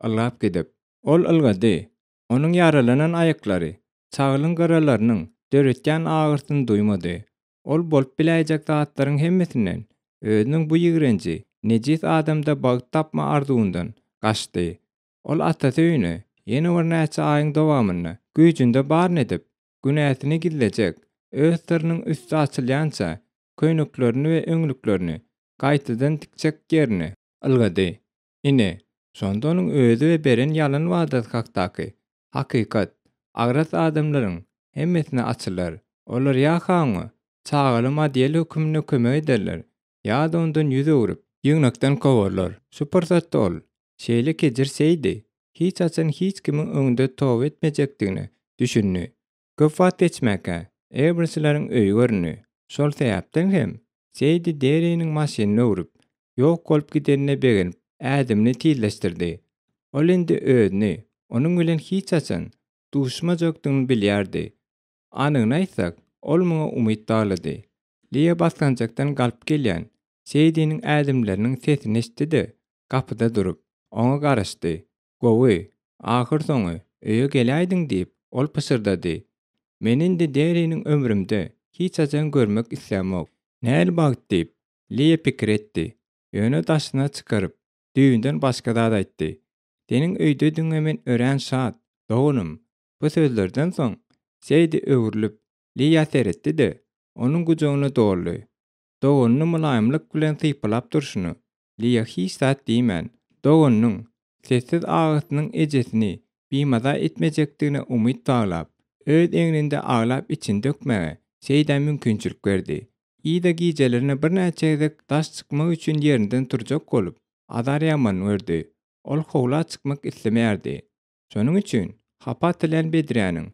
S1: ylgap gidip. Ol ylgady. Onuň ýaralanan aýaklary çagylyň gyralarynyň döretýän agyrsyny duýmady. Ol bolup biläýjek zatlaryň hemmesinden, özüniň bu ýigrenji, nejis adamda bagt tapma arzuwyndan gaçdy. Ol atasy öýüne ýene birnäçe aýyň dowamynda güýjünde baryny edip, günäsini gizlejek, öz syrynyň üsti açylýança köýneklerini we öňlüklerini gaýtadan tikjek ýerine ylgady. Ine, şonda onuň özi we beren ýalan wadasy hakdaky hakykat agras adamlaryň hemmesine açylar. Olar ýa-ha oňa çagaly model höküminde kömek ederler, ýa-da ondan ýüz öwrüp, ýygnakdan kowarlar. Şu pursatda ol şeýle kejir Seýdi hiç haçan hiç kimiň öňünde toba etmejekdigine düşündi. Köp wagt geçmäkä, Ewrislerň öýi göründi. Şol sebäpden hem Seýdi Deriniň maşynyny öwrüp, ýok bolup gidenine begenip, ädimini tizleşdirdi. Ol indi özüni onuň bilen hiç haçan duşmajakdygyny bilýärdi. Anygyny aýtsak, ol muňa umyt baglady. Liýa basgançakdan galyp gelýän Seýdiniň ädimleriniň sesini eşitdi-de, gapyda durup, oňa garaşdy. Gowy, ahyrsoňy, öýe geläýdiň diýip, ol pyşyrdady. Men indi Deriniň ömrümde hiç haçan görmek islämok. Näl bagt diýip, Liýa pikir etdi. Ýöne daşyna çykaryp, düýbünden başga zat aýtdy. Seniň öýdedigiňe men örän şat, doganym. Bu sözlerden soň, Seýdi öwrülip, Liýa seretdi-de, onuň gujagyna doldy. Doganyny mylaýymlyk bilen sypalap durşuna, Liýa hiç zat diýmän, doganynyň, sessiz agasynyň ejesini bimaza etmejekdigine umyt baglap, öz egninde aglap içini dökmäge Seýdä mümkinçilik berdi. Ida gijelerine birnäçe gezek daş çykmak üçin ýerinden turjak bolup, azar ýaman gördi. Ol howla çykmak islemeýärdi. Şonuň üçin hapa atylýan bedräniň,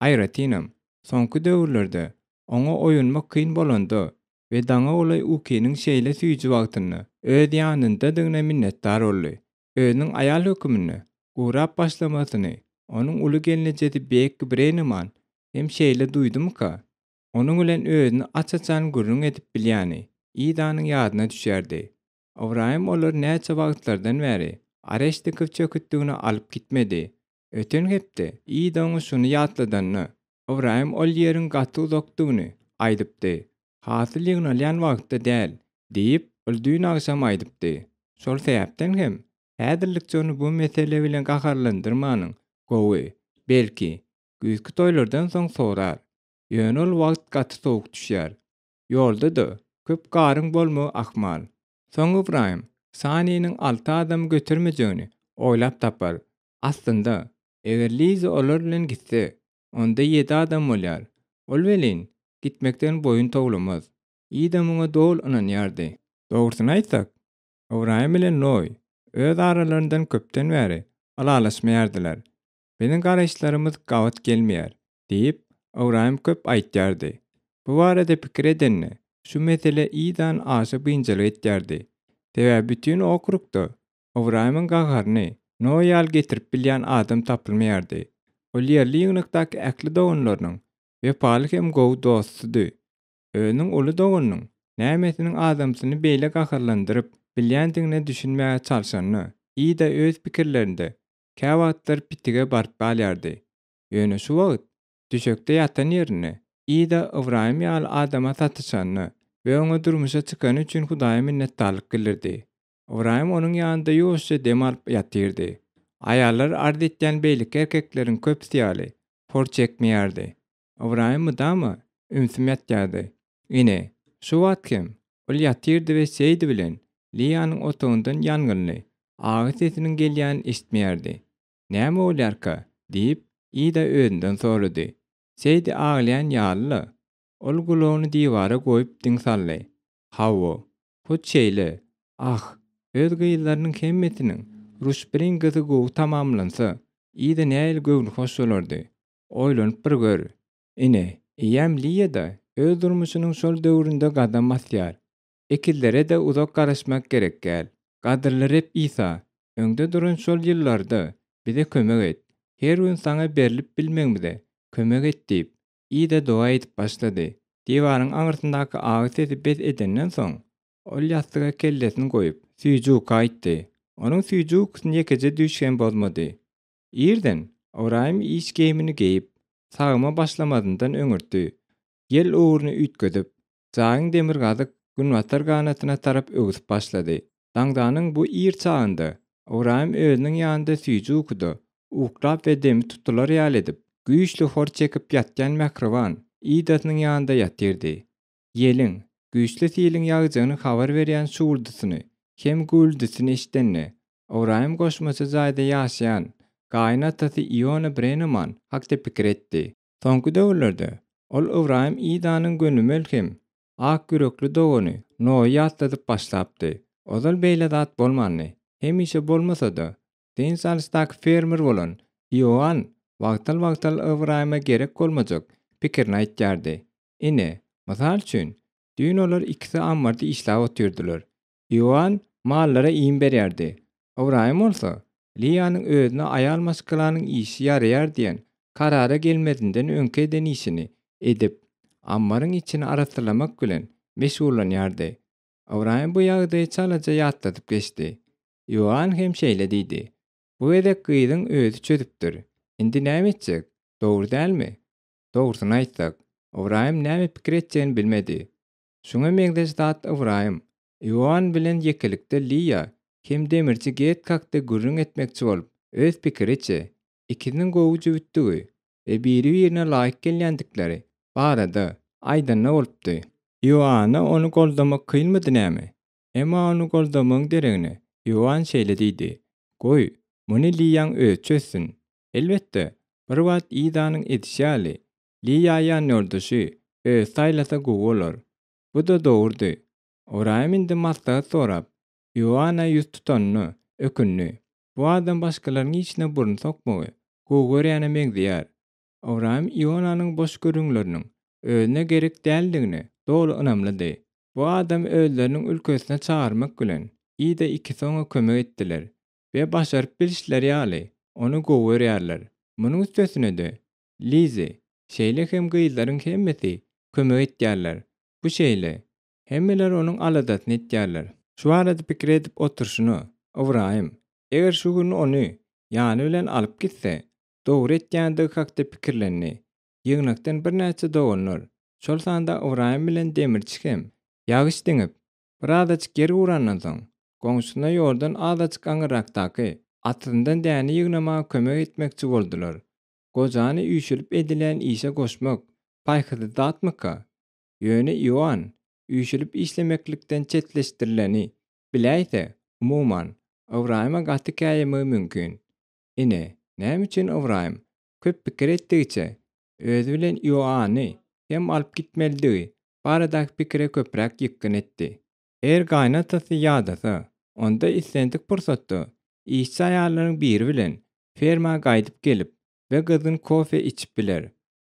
S1: aýratynam, soňky döwürlerde oňa oýanmak kyn bolanda we daňa golaý ukynyň şeýle süýji wagtynda öz ýanyndadygyna minnetdar boldy. Özüniň aýal höküminde gurap başlamasyny onuň uly gelnejesi Bekki Breneman hem şeýle duýdumyka? Onuň bilen özüni aç-açan gürrüň edip bilýäni Idanyň ýadyna düşýärdi. Ybraýym olary näçe wagtlardan bäri Areşnikow çöketligine alyp gitmedi. Öten hepde Ida oňa şuny ýatladanda, Ybraýym ol ýeriň gaty uzakdygyny aýdypdy. Hasyl ýygnalýan wagtda däl, diýip, ol düýn agşam aýdypdy. Şol sebäpden hem, häzirlikçe ony bu mesele bilen gaharlandyrmanyň gowy. Belki, güýzki toýlardan soň sorar. Ýöne ol wagt gaty sowuk düşýär. Ýolda-da köp garyň bolmagy ahmal. Soň Ybraýym Saniniň alty adam götermejegini oýlap tapar. Aslynda, eger Liza olar bilen gitse, onda ýedi adam bolýar. Ol welin, gitmekden boýun towlamaz. Ida muňa doly ynanýardy. Dogrusyny aýtsak, Ybraýym bilen Noý öz aralaryndan köpden bäri ylalaşmaýardylar. Biziň garaýyşlarymyz gabat gelmeýär, diýip, Ybraýym köp aýtýardy. Bu barada pikir edende, şu mesele Idany aşa biynjalyk etýärdi. Sebäbi bütin okrugda Ybraýymyň gaharyny Noý ýaly getirip bilýän adam tapylmaýardy. Ol ýerli ýygnakdaky ähli doganlarynyň wepaly hem gowy dostudy. Özüniň uly doganynyň nämesiniň adamsyny beýle gaharlandyryp bilýändigine düşünmäge çalşanda, Ida öz pikirlerinde käwagtlar pitige baryp galýardy. Ýöne şu wagt düşekde ýatan ýerinde Ida Ybraýym ýaly adama satyşanyna we oňa durmuşa çykany üçin Hudaýa minnetdarlyk bildirdi. Ybraýym onuň ýanynda ýuwaşja dem alyp ýatyrdy. Aýallar arz etýän beýleki erkekleriň köpüsi ýaly, hor çekmeýärdi. Ybraýym mydama ümsüm ýatýardy. Ine, şu wagt hem ol ýatyrdy we Seýdi bilen Liýanyň otagyndan ýangynly agy sesiniň gelýänini eşitmeýärdi. Näme bolýarka? diýip, Ida özünden sorady. Seýdi aglaýan ýaly-la. Ol gulagyny diwara goýup diň saldy. Hawa, hut şeýle. Ah, öz gyzlarynyň hemmesiniň Ruşbringasy gowy tamamlansa, Ida nähili göwnühoş bolardy. Oýlanyp bir gör. Ine, eýýäm Liýa-da öz durmuşynyň şol döwründe gadam basýar. Ekizlere-de uzak garaşmak gerek däl. Gadyrly Reb Isa, öňde duran şol ýyllarda bize kömek et. Her gün Saňa berlip bilmegimize. Kömek et diýip, Ida doga edip başlady. Diwaryň aňyrsyndaky agy sesi bes edenden soň, ol ýassyga kellesini goýup, süýji uka gitdi. Onuň süýji ukusyny ýekeje düýş hem bozmady. Irden Ybraýym iş geýmini geýip, sagyma başlamazyndan öňürti, ýel ugruny üýtgedip, jaýyň demirgazyk, günbatar ganatyna tarap öwsüp başlady. Daňdanyň bu ir çagynda Ybraýym özüniň ýanynda süýji ukuda, uklap we demi tutular ýaly edip, güýçli hor çekip ýatýan mähriban Idasynyň ýanynda ýatyrdy. Ýeliň, güýçli siliň ýagjagyny habar berýän şuwuldysyny hem güwüldisini eşidende, Ybraýym goşmaça jaýda ýaşaýan gaýyn atasy Iona Breneman hakda pikir etdi. Soňky döwürlerde ol Ybraýym Idanyň gönümel hem ak ýürekli dogany Noýy ýatladyp başlapdy. Ozal beýle zat bolmandy. Hemişe bolmasa-da, dynç alyşdaky fermer bolan Ioann wagtal-wagtal Ybraýyma gerek bolmajak pikirini aýtýardy. Ine, mysal üçin, düýn olar ikisi ammarda işläp otyrdylar. Ioann mallara iým berýärdi. Ybraýym bolsa, Liýanyň özüne aýal maşgalanyň işi ýaraýar diýen karara gelmezinden öňki eden işini edip, ammaryň içini arassalamak bilen meşgullanýardy. Ybraýym bu ýagdaýy çalaja ýatladyp geçdi. Ioann hem şeýle diýdi, Bu gezek gyzyň özi çözüpdir. Indi näme etjek? Dogry dälmi? Dogrusyny aýtsak, Ybraýym näme pikir etjegini bilmedi. Şuňa meňzeş zat Ybraýym, Ioann bilen ýekelikde Liýa hem demirçi Get hakda gürrüň etmekçi bolup, öz pikiriçe, ikisiniň gowy jübütdigi we biri-birine laýyk gelýändikleri barada aýdanda bolupdy. Ioanna ony goldamak kynmydy näme? Emma ony goldamagyň deregine, Ioann şeýle diýdi, Goý, muny Liýaň özi çözsün. Elbetde, bir wagt Idanyň edişi ýaly, Liýa ýanýoldaşy özi saýlasa gowy bolar. Bu-da dogrudy. Ybraýym indi maslahat sorap, Ioanna ýüz tutanyna ökündi. Bu adam başgalaryň işine burun sokmagy gowy görýäne meňzeýär. Ybraýym Ionanyň boş gürrüňleriniň özüne gerek däldigine doly ynamlydy. Bu adamy özleriniň ülkesine çagyrmak bilen, Ida ikisi oňa kömek etdiler we başaryp bilişleri ýaly, ony gowy görýärler. Munuň üstesine-de, Lizi, şeýle hem gyzlaryň hemmesi kömek etýärler. Bu şeýle. Hemmeler onuň aladasyny etýärler. Şu barada pikir edip oturyşyna, Ybraýym, eger şu gün ony ýany bilen alyp gitse, dogry etýändigi hakda pikirlendi. Ýygnakdan birnäçe doganlar, şol sanda Ybraýym bilen demirçi hem, ýagyş diňip, birazajyk ýer gurandan soň, goňşusyna ýoldan azajyk aňyrrakdaky atyzyndan däne ýygnamaga kömek etmekçi boldular. Gojany üýşülip edilýän işe goşmak paýhasly zatmyka? Ýöne Ioann üýşülip işlemeklikden çetleşdirileni biläýse, umuman, Ybraýyma gaty käýemegi mümkin. Ine, näme üçin Ybraýym köp pikir etdigiçe, özi bilen Ioanny hem alyp gitmelidigi baradaky pikire köpräk ýykgyn etdi. Eger gaýynatasy ýadasa, onda islendik pursatda işçi aýallaryň biri bilen ferma gaýdyp gelip we gyzgyn kofe içip biler.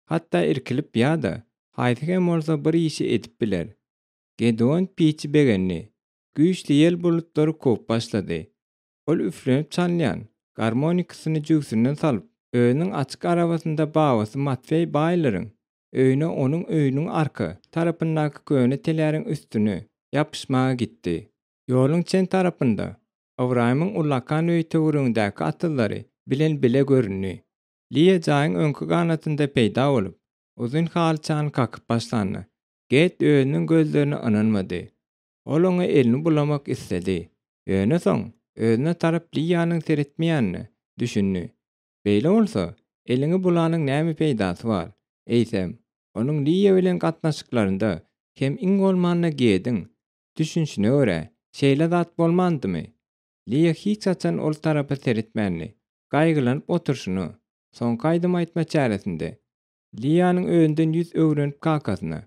S1: Hatda irkilip ýa-da haýsy hem bolsa bir işi edip biler. Gedeon piçi begendi. Güýçli ýel bulutlary kowup başlady. Ol üflenip çalynýan garmonikasyny jübsünden salyp, özüniň açyk arabasynda babasy Matfeý Baýleriň öýüne onuň öýüniň arka tarapyndaky köne teläriň üstüne ýapyşmaga gitdi. Ýoluň çen tarapynda Ybraýymyň ullakan öýi töweregindäki atyzlary bilen bile göründi. Liýa jaýyň öňki ganatynda peýda bolup, uzyn halyçany kakyp başlanda, Get özüniň gözlerine ynanmady. Ol oňa elini bulamak isledi. Ýöne soň özüne tarap Liýanyň seretmeýänine düşündi. Beýle bolsa, eliňi bulanyň näme peýdasy bar? Eýsem, onuň Liýa bilen gatnaşyklarynda hem iň bolmanda Gediň düşünişine görä, şeýle zat bolmandymy? Liýa hiç haçan ol tarapa seretmändi. Gaýgylanyp oturyşyna, soňky aýdym aýtma çäresinde Liýanyň özünden ýüz öwrenip kakasyna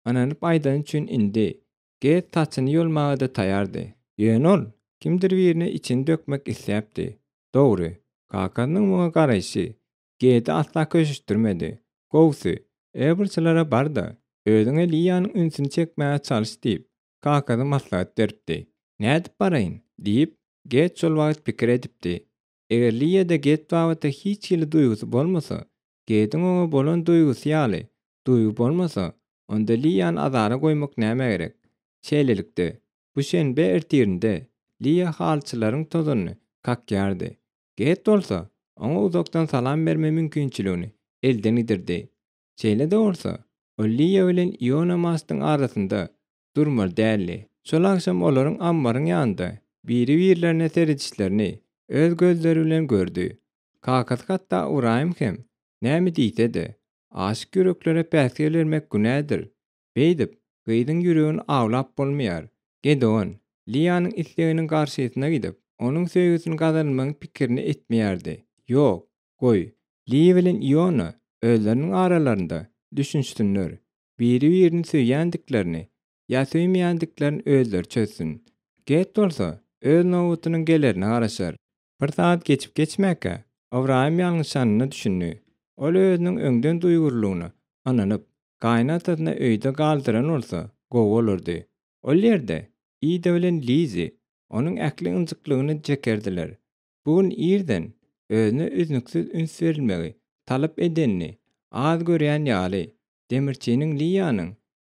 S1: ynanyp aýdany üçin indi Ged saçyny ýolmaga-da taýardy. Ýöne ol kimdir birine içini dökmek isläpdi. Dogry, kakasynyň muňa garaýşy Gedi asla köşeşdirmedi. Gowusy, Ebrçilere bar-da, özüňe Liýanyň ünsüni çekmäge çalyş diýip, kakasy maslahat beripdi. Nädip baraýyn? diýip, Ged şol wagt pikir edipdi. Eger Liýada Ged babatda hiç hili duýgusy bolmasa, Gediň oňa bolan duýgusy ýaly duýgy bolmasa, onda Liýany azara goýmak nämä gerek? Şeýlelikde, bu şenbe ertirinde Liýa halyçylaryň tozanyny kakýardy. Ged bolsa, oňa uzakdan salam berme mümkinçiligini elden gidirdi. Şeýle-de bolsa, ol Liýa bilen Iona Mastyň arasynda durmaly däldi. Şol agşam olaryň ammaryň ýanynda biri-birlerine seredişlerini öz gözleri bilen gördi. Kakasy hatda Ybraýym hem näme diýse-de, aşyk ýüreklere päsgel bermek günädir. Beýdip, gyzyň ýüregini awlap bolmaýar. Gedeon, Liýanyň isleginiň garşysyna gidip, onuň söýgüsini gazanmagyň pikirini etmeýärdi. Ýok, goý, Liýa bilen Iona özleriniň aralarynda düşünişsinler. Biri-birini söýýändiklerini ýa söýmeýändiklerini özleri çözsün. Get bolsa, öz nobatynyň gelerine garaşar. Bir sagat geçip-geçmäkä, Ybraýym ýalňyşanyna düşündi. Ol özüniň öňden duýgurlygyna ynanyp, gaýynatasyny öýde galdyran bolsa, gowy bolardy. Ol ýerde Ida bilen Lizi onuň ähli ynjyklygyny çekerdiler. Bu gün irden özüne üznüksiz üns berilmegi talap edenini az görýän ýaly, demirçiniň Liýanyň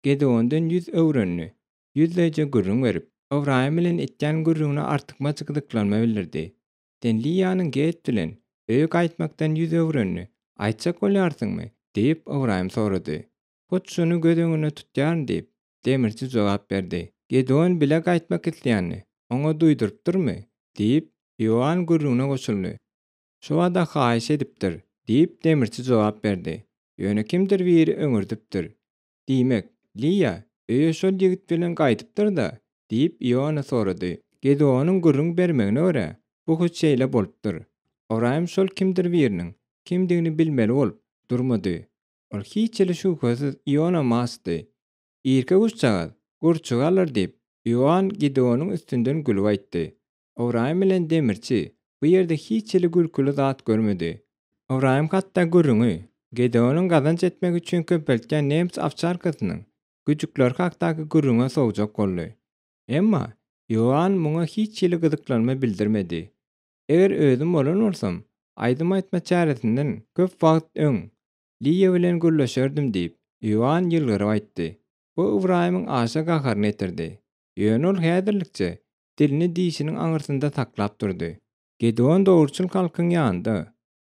S1: Gedeondan ýüz öwrenini ýüzleýje gürrüň berip, Ybraýym bilen etýän gürrüňine artykmaç gyzyklanma bildirdi. Sen Liýanyň Get bilen öýe gaýtmakdan ýüz öwrenini aýtjak bolýarsyňmy? diýip, Ybraýym sorady. Hut şuny göz öňünde tutýaryn diýip, demirçi jogap berdi. Gedeon bile gaýtmak isleýänini oňa duýdurypdyrmy? diýip, Ioann gürrüňine goşuldy. Şobada haýyş edipdir, diýip, demirçi jogap berdi. Ýöne kimdir biri öňürdipdir. Diýmek, Liýa öýe şol ýigit bilen gaýdypdyr-da? diýip, Iona sorady. Gedeonyň gürrüň bermegine görä, bu hut şeýle bolupdyr. Ybraýym şol kimdir biriniň kimdigini bilmeli bolup durmady. Ol hiç hili şübhesiz Iona Masdy. Irki guşjagaz gurçugy alar diýip, Ioan Gedeonyň üstünden gülüp aýtdy. Ybraýym bilen demirçi bu ýerde hiç hili gülküli zat görmedi. Ybraýym hatda gürrüňi Gedeonyň gazanç etmek üçin köpeltýän nemes owçarkasynyň güjükleri hakdaky gürrüňe sowjak boldy. Emma Ioann muňa hiç hili gyzyklanma bildirmedi. Eger özüm bolan bolsam, aýdym aýtma çäresinden köp wagt öň Liýa bilen gürleşerdim diýip, Ioann ýylgyryp aýtdy. Bu Ybraýymyň aşa gaharyny getirdi. Ýöne ol häzirlikçe dilini dişiniň aňyrsynda saklap durdy. Gedeon dogruçyl halkyň ýanynda,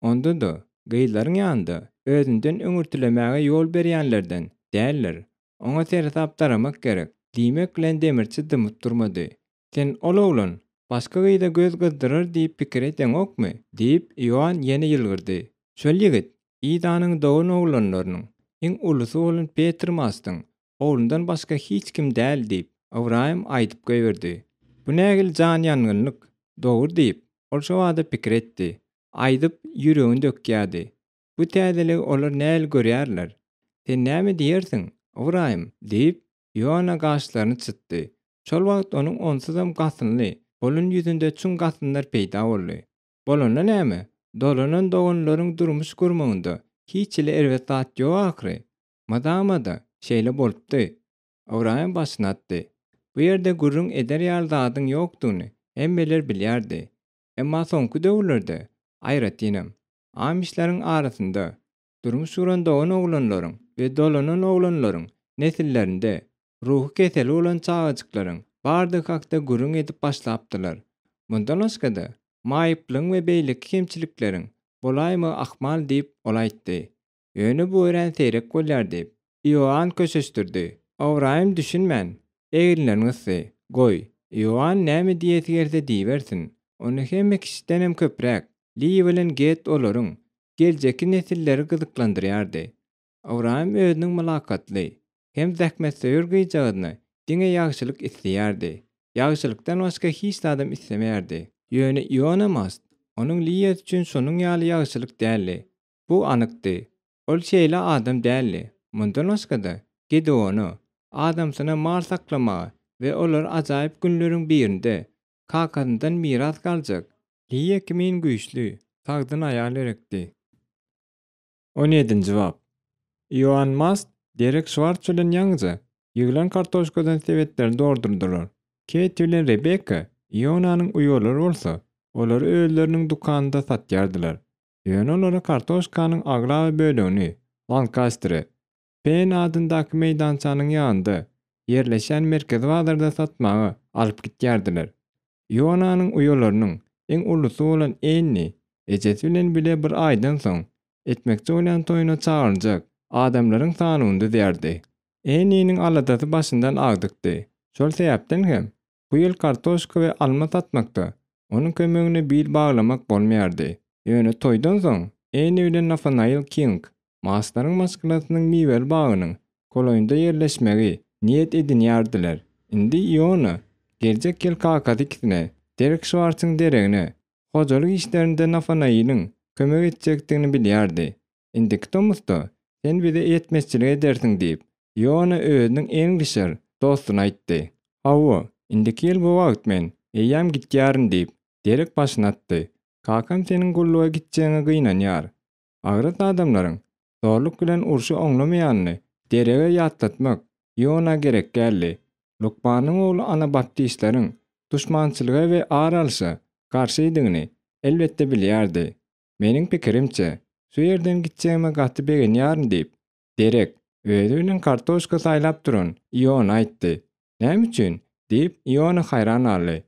S1: onda-da, gyzlaryň ýanynda özünden öňürtilemäge ýol berýänlerden däldir. Oňa seresap daramak gerek, diýmek bilen demirçi dymyp durmady. Sen ol oglan başga gyza göz gyzdyrar diýip pikir edeňokmy? diýip, Ioann ýene ýylgyrdy. Şol ýigit Idanyň dogan oglanlarynyň iň ulusy bolan Petr Mastyň oglundan başga hiç kim däl diýip, Ybraýym aýdyp goýberdi. Bu nähili janyýangynlyk, dogry diýip, ol şobada pikir etdi. Aýdyp, ýüregini dökýärdi. Bu täzeligi olar nähili görýärler? Sen näme diýersiň, Ybraýym? diýip, Iona gaşlaryny çytdy. Şol wagt onuň onsuzam gasynly bolan ýüzünde çuň gasynlar peýda boldy. Bolanda näme? Dolanan doganlaryň durmuş gurmagynda hiç hili erbet zat ýok ahyry. Mydama-da şeýle bolupdy. Ybraýym başyny atdy. Bu ýerde gürrüň eder ýaly zadyň ýokdugyny hemmeler bilýärdi. Emma soňky döwürlerde, aýratynam, amişleriň arasynda durmuş guran dogan oglanlaryň we dolanan oglanlaryň nesillerinde ruhy keseli bolan çagajyklaryň bardygy hakda gürrüň edip başlapdylar. Mundan başga-da, maýyplygyň we beýleki kemçilikleriň bolaýmagy ahmal diýip, ol aýtdy. Ýöne bu örän seýrek bolýar diýip, Ioann köşeşdirdi. Ybraýym düşünmän, eginlerini gysdy. Goý, Ioann näme diýesi gelse diýibersin. Ony hemme kişidenem köpräk, Liýa bilen Get olaryň geljekki nesilleri gyzyklandyrýardy. Ybraýym özüniň mylakatly hem zähmetsöýer gyzjagazyna diňe ýagşylyk isleýärdi. Ýagşylykdan başga hiç zadam islemeýärdi. Ýöne Iona Mast onuň Liýasy üçin şonuň ýaly ýagşylyk däldi. Bu anykdy. Ol şeýle adam däldi. Mundan başga-da, Gedeona, adamsyna mal saklamaga we olary ajaýyp günleriň birinde kakasyndan miras galjak Liýa kimin güýçli, sagdyn aýal gerekdi. On ýedinji bap. Ioann Mast Derek Şwarts bilen ýaňyja ýyglan kartoşkadan sebetlerini doldurdylar. Keýti bilen Rebekka, Ionanyň uýalary bolsa, olary özleriniň dükanynda satýardylar. Ýöne olara kartoşkanyň aglaba bölegini Lankastere, Penn adyndaky meýdançanyň ýanynda ýerleşýän merkezi bazarda satmaga alyp gitýärdiler. Ionanyň uýalarynyň iň ulusy bolan Enni ejesi bilen bile bir aýdan soň etmekçi bolýan toýuna çagyryljak adamlaryň sanyny düzýärdi. Enniniň aladasy başyndan agdykdy. Şol sebäpden hem bu ýyl kartoşka we alma satmakda onuň kömegine bil baglamak bolmaýardy. Ýöne toýdan soň Enni bilen Nafanail King Maslaryň maşgalasynyň miweli bagynyň golaýynda ýerleşmegi niýet edinýärdiler. Indi Iona geljek ýyl kakasy ikisine Derek Şwartsyň deregine hojalyk işlerinde Nafanailiň kömek etjekdigini bilýärdi. Indiki tomusda sen bize ýetmezçilik edersiň diýip, Iona özüniň Englişer dostuna aýtdy. Hawa, indiki ýyl bu wagt men eýýäm gitýärin diýip, Derek başyny atdy. Kakam seniň gulluga gitjegiňe gynanýar. Agras adamlaryň zorluk bilen urşy oňlamaýanyny Derege ýatlatmak Iona gerek däldi. Lukmanyň ogly anabaptistleriň duşmançylyga we ar alşa garşydygyny elbetde bilýärdi. Meniň pikirimçe, şu ýerden gitjegime gaty begenýärin diýip, Derek, özi bilen kartoşka saýlap duran Iona aýtdy. Näme üçin? diýip, Iona haýran galdy.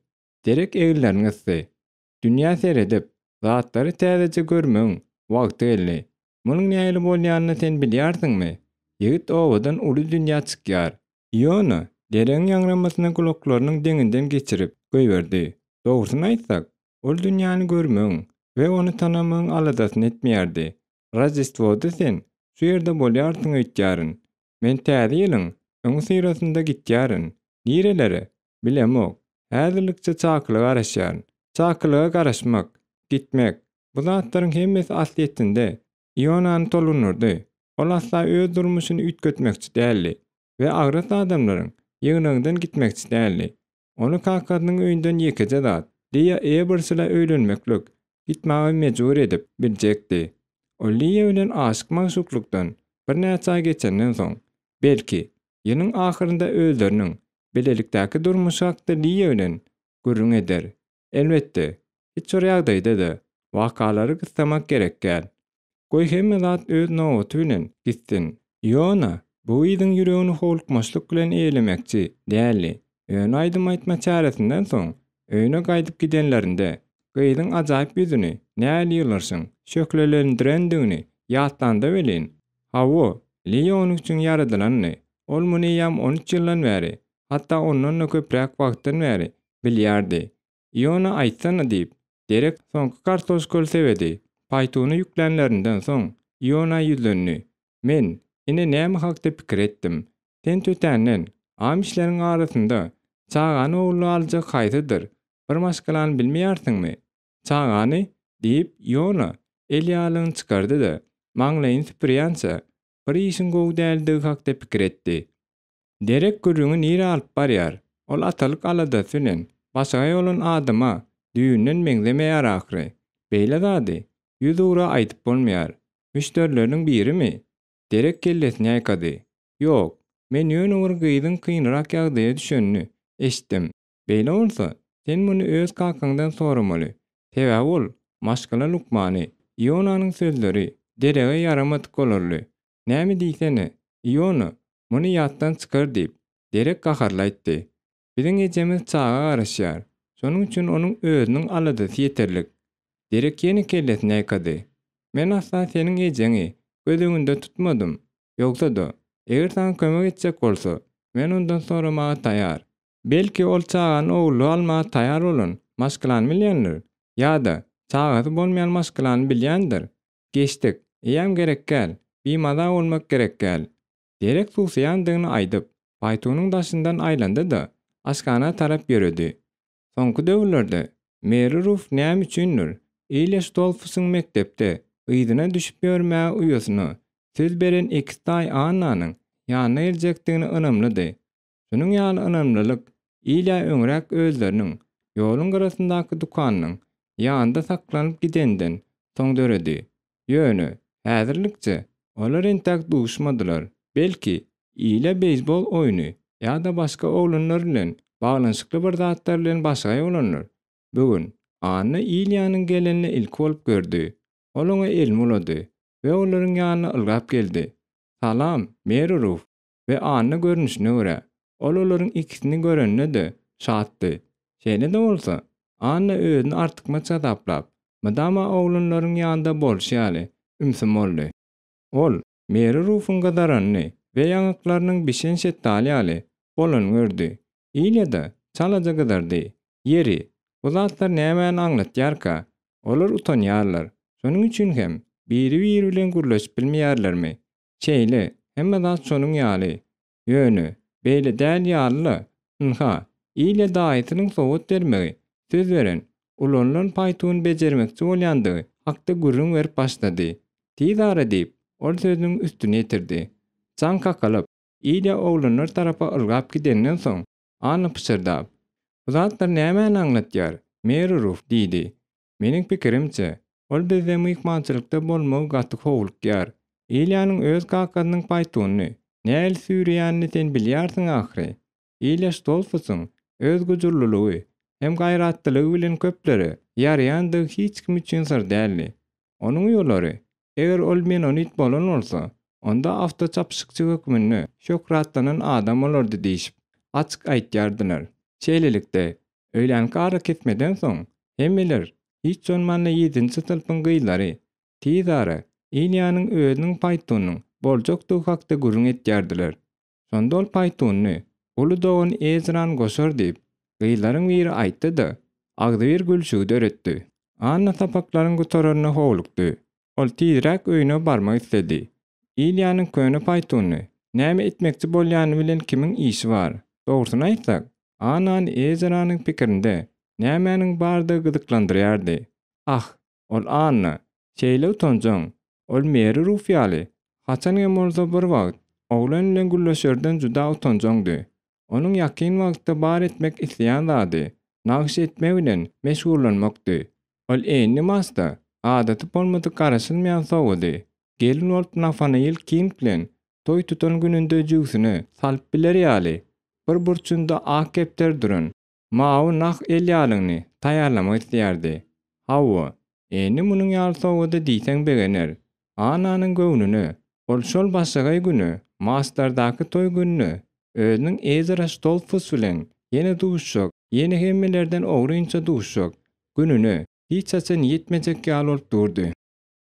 S1: Derek eginlerini gysdy. Dünýä seredip, zatlary täzeçe görmegiň wagty geldi. Munuň nähili bolýanyny sen bilýärsiňmi? Ýigit obadan uly dünýä çykýar. Iona deregiň ýaňramasyny gulaklarynyň deňinden geçirip goýberdi. Dogrusyny aýtsak, ol dünýäni görmegiň we ony tanamagyň aladasyny etmeýärdi. Roždestwoda sen şu ýerde bolýarsyň öýtýärin. Men Täze ýylyň öňüsyrasynda gitýärin. Nirelere? Bilemok. Häzirlikçe çakylyga garaşýaryn. Çakylyga garaşmak, gitmek, bu zatlaryň hemmesi aslyýetinde Ionany tolgundyrdy. Ol asla öz durmuşyny üýtgetmekçi däldi we agras adamlaryň ýygnagydan gitmekçi däldi. Ony kakasynyň öýünden ýekeje zat, Liýa Ebersile öýlenmeklik, gitmäge mejbur edip biljekdi. Ol Liýa bilen aşyk-magşuklykdan birnäçe aý geçenden soň, belki, ýylyň ahyrynda özleriniň bilelikdäki durmuşy hakda Liýa bilen gürrüň eder. Elbetde, hiç bir ýagdaýda-da wakalary gyssamak gerek däl. Goý hemme zat öz nobaty bilen gitsin. Ýona bu gyzyň ýüregini howlukmaçlyk bilen eýelemekçi däldi. Ýöne aýdym aýtma çäresinden soň öýüne gaýdyp gidenlerinde, gyzyň ajaýyp ýüzüni nähili ýylgyrşyň şöhlelendirendigini ýatlanda welin, hawa, Liýa onuň üçin ýaradylandy. Ol muny eýýäm on üç ýyldan bäri, hatda ondan-da köpräk wagtdan bäri bilýärdi. Iona aýtsana diýip, Derek soňky kartoşkaly sebedi paýtuna ýüklänlerinden soň Iona ýüzlendi. Men, ine näme hakda pikir etdim. Sen tötänden, amişleriň arasynda çagany ogullyga aljak haýsydyr bir maşgalany bilmeýärsiňmi? Çagany? diýip, Iona el ýaglygyny çykardy-da, maňlaýyny süpürýänçä, bir işiň gowy däldigi hakda pikir etdi. Derek gürrüňi nirä alyp barýar? Ol atalyk aladasy bilen başagaý bolan adama düýbünden meňzemeýär ahyry. Beýle zady ýüzugra aýdyp bolmaýar. Müşderileriniň birimi? Derek kellesini ýaýkady. Ýok, men ýöne bir gyzyň kynrak ýagdaýa düşenini eşitdim. Beýle bolsa, sen muny öz kakaňdan soramaly. Sebäbi ol maşgala lukmany. Ionanyň sözleri Derege ýaramadyk bolarly. Näme diýsene, Iona, muny ýatdan çykar diýip, Derek gaharly aýtdy. Biziň ejemiz çaga garaşýar. Şonuň üçin onuň özüniň aladasy ýeterlik. Derek ýene kellesini ýaýkady. Men asla seniň ejeňi göz öňünde tutmadym. Ýogsa-da, eger saňa kömek etjek bolsa, men ondan soramaga taýar. Belki, ol çagany ogullyga almaga taýar bolan maşgalany bilýändir? Ýa-da, çagasy bolmaýan maşgalany bilýändir? Geçdik. Eýýäm gerek däl. Bimaza bolmak gerek däl. Derek suwsaýandygyny aýdyp, paýtunyň daşyndan aýlandy-da, aşhana tarap ýöredi. Soňky döwürlerde Meri Ruf näme üçindir, Ilýa Ştolfusyň mekdepde yzyna düşüp ýörmäge uýasyna söz beren ekiztaý Annanyň ýanyna geljekdigine ynamlydy. Şunuň ýaly ynamlylyk Ilýa öňräk özleriniň ýoluň gyrasyndaky dükanynyň ýanynda saklanyp gidenden soň döredi. Ýöne, häzirlikçe olar entäk duşmadylar. Belki, Ilýa beýsbol oýny ýa-da başga oglanlar bilen baglanyşykly bir zatlar bilen başagaý bolandyr. Bu gün Anna Ilýanyň gelenini ilki bolup gördi. Ol oňa elini bulady we olaryň ýanyna ylgap geldi. Salam, Meri Ruf! We Anna görnüşine görä, ol olaryň ikisini görenine-de şatdy. Şeýle-de bolsa, Anna özüni artykmaç hasaplap, mydama oglanlaryň ýanynda bolşy ýaly, ümsüm boldy. Ol Meri Rufuň gyzaranyny we ýaňaklarynyň bişen şetdaly ýaly bolanyny gördi. Ilýa-da çalaja gyzardy. Ýeri, bu zatlar nämäni aňlatýarka? Olar utanýarlar. Şonuň üçin hem biri-biri bilen gürleşip bilmeýärlermi? Şeýle, hemme zat şonuň ýaly. Ýöne, beýle däl ýaly-la. Ynha, Ilýa daýysynyň sowgat bermegi söz beren, ulanylan paýtuny bejermekçi bolýandygy hakda gürrüň berip başlady. Tiz ara diýip, ol sözüniň üstüni ýetirdi. Jaň kakalyp, Ilýa oglanlar tarapa ylgap gidenden soň, Anna pyşyrdap, Bu zatlar nämäni aňlatýar, Meri Ruf? diýdi. Meniň pikirimçe, ol bizde myhmançylykda bolmagy gaty howlukýar. Ilýanyň öz kakasynyň paýtunyny nähili süýreýänini sen bilýärsiň ahyry. Ilýa Ştolfusyň öz gujurlylygy hem gaýratlylygy bilen köplere ýaraýandygy hiç kim üçin syr däldi. Onuň uýalary, eger ol menonit bolan bolsa, onda awtoçapyşykçy hökmünde şöhratlanan adam bolardy diýşip, açyk aýtýardylar. Şeýlelikde, öýlänki arakesmeden soň, hemmeler, hiç bolmanda ýedinji synpyň gyzlary, tiz ara Ilýanyň özüniň paýtunynyň boljakdygy hakda gürrüň etýärdiler. Şonda ol paýtunyny uly dogany Ezran goşar diýip, gyzlaryň biri aýtdy-da, agzybir gülşügi döretdi. Anna sapaklaryň gutararyna howlukdy. Ol tizräk öýüne barmak isledi. Ilýanyň köne paýtunyny näme etmekçi bolýany bilen kimiň işi bar? Dogrusyny aýtsak, Annany Ezranyň pikirinde nämäniň bardygy gyzyklandyrýardy. Ah, ol Anna, şeýle utanjaň, Ol Meri Ruf ýaly, haçan hem bolsa bir wagt, oglan bilen gürleşerden juda utanjaňdy. Onuň ýakyn wagtda bar etmek isleýän zady, nagyş etme bilen meşgullanmakdy. Ol Enni Masta adaty bolmadyk garaşylmaýan sowgady, gelin bolup Nafanail King bilen toý tutan gününde jübsüne salyp biler ýaly, bir burçunda ak kepderi duran, Mawy nah el ýalyny taýýarlamak isleýärdi. Hawa, Enni munuň ýaly sowgada diýseň begener. Annanyň göwnüne, ol şol başagaý güni, Mastardaky toý gününe özüniň Ezra Ştolfus bilen ýene duşjak, ýene hemmelerden ogrynça duşjak gününe hiç haçan ýetmejek ýaly bolup durdy.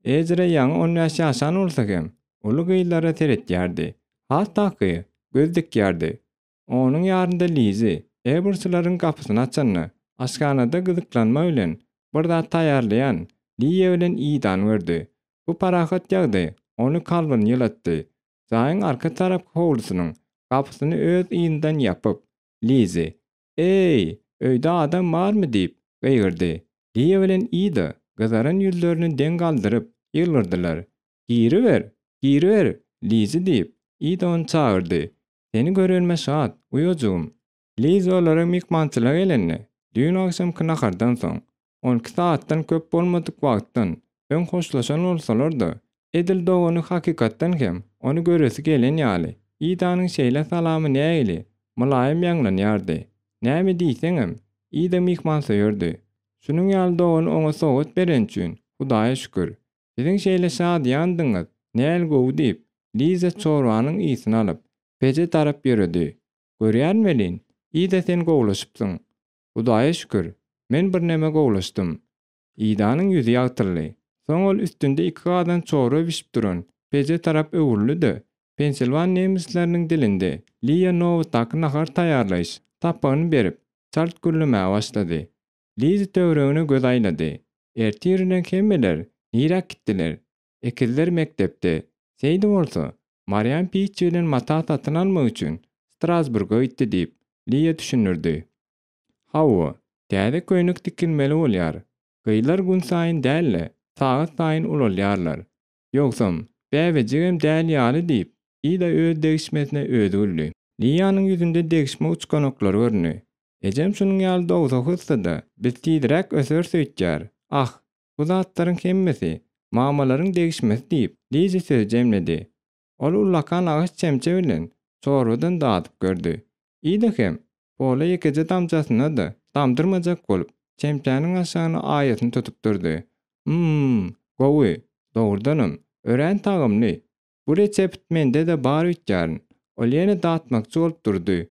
S1: Ezra ýaňy on bäş ýaşan bolsa hem, uly gyzlara seretýärdi. Has takygy, göz dikýärdi. Onuň ýarynda Lizi Ebersleryň gapysyny açanda, aşhanada gyzyklanma bilen bir zat taýýarlaýan Liýa bilen Idany gördi. Bu parahat ýagdaý ony kalbyny ýylatdy. Jaýyň arka tarapky howlusynyň gapysyny öz yzyndan ýapyp, Lizi, Eý, öýde adam barmy? diýip, gygyrdy. Liýa bilen Ida gyzaran ýüzlerini deň galdyryp, ýylgyrdylar. Giriber, giriber, Lizi diýip, Ida ony çagyrdy. Seni görenime şat, uýajygym. Liza olara myhmançylyga gelende, düýn agşamky nahardan soň, on iki sagatdan köp bolmadyk wagtdan öň hoşlaşan bolsalar-da, edil dogany hakykatdan hem ony göresi gelen ýaly, Idanyň şeýle salamy nägili, mylaýym ýaňlanýardy. Näme diýseňem, Ida myhmansöýerdi. Şunuň ýaly dogany oňa sowgat bereni üçin Hudaýa şükür. Siziň şeýle şadyýandygyňyz näl gowy diýip, Liza çorbanyň ysyny alyp, peje tarap ýöredi. Görýän welin, Ida sen gowulaşypsyň. Hudaýa şükür, men birneme gowulaşdym. Idanyň ýüzi ýagtyldy. Soň ol üstünde iki gazan çorba bişip duran peje tarap öwrüldi-de, Pensilwan nemisleriniň dilinde Liýa nobatdaky nahar taýýarlaýyş sapagyny berip, çalt gürlemäge başlady. Lizi töweregine göz aýlady. Ertir bilen hemmeler niräk gitdiler? Ekizler mekdepde. Seýdi bolsa, Marian Piççi bilen mata satyn almak üçin Strasburga gitdi diýip, Liýa düşündirdi. Hawa, täze köýnek tikilmeli bolýar. Gyzlar günsaýyn däl-de, sagat saýyn ulalýarlar. Ýogsam, bäbejigem däl ýaly diýip, Ida öz degişmesine özi güldi. Liýanyň ýüzünde degişme uçganaklary göründi. Ejem şunuň ýaly dowzahy yssada biz tizräk öseris öýtýär. Ah, bu zatlaryň hemmesi mamalaryň degişmesi diýip, Lizi sözi jemledi. Ol ullakan agaç çemçe bilen çorbadan dadyp gördi. Ida hem pola ýekeje damjasyna-da damdyrmajak bolup, çemçäniň aşagyna aýasyny tutup durdy. Hum-m-m! Gowy, dogrudanam, örän tagamly. Bu resept mende-de bar öýtýärin. Ol ýene datmakçy bolup durdy.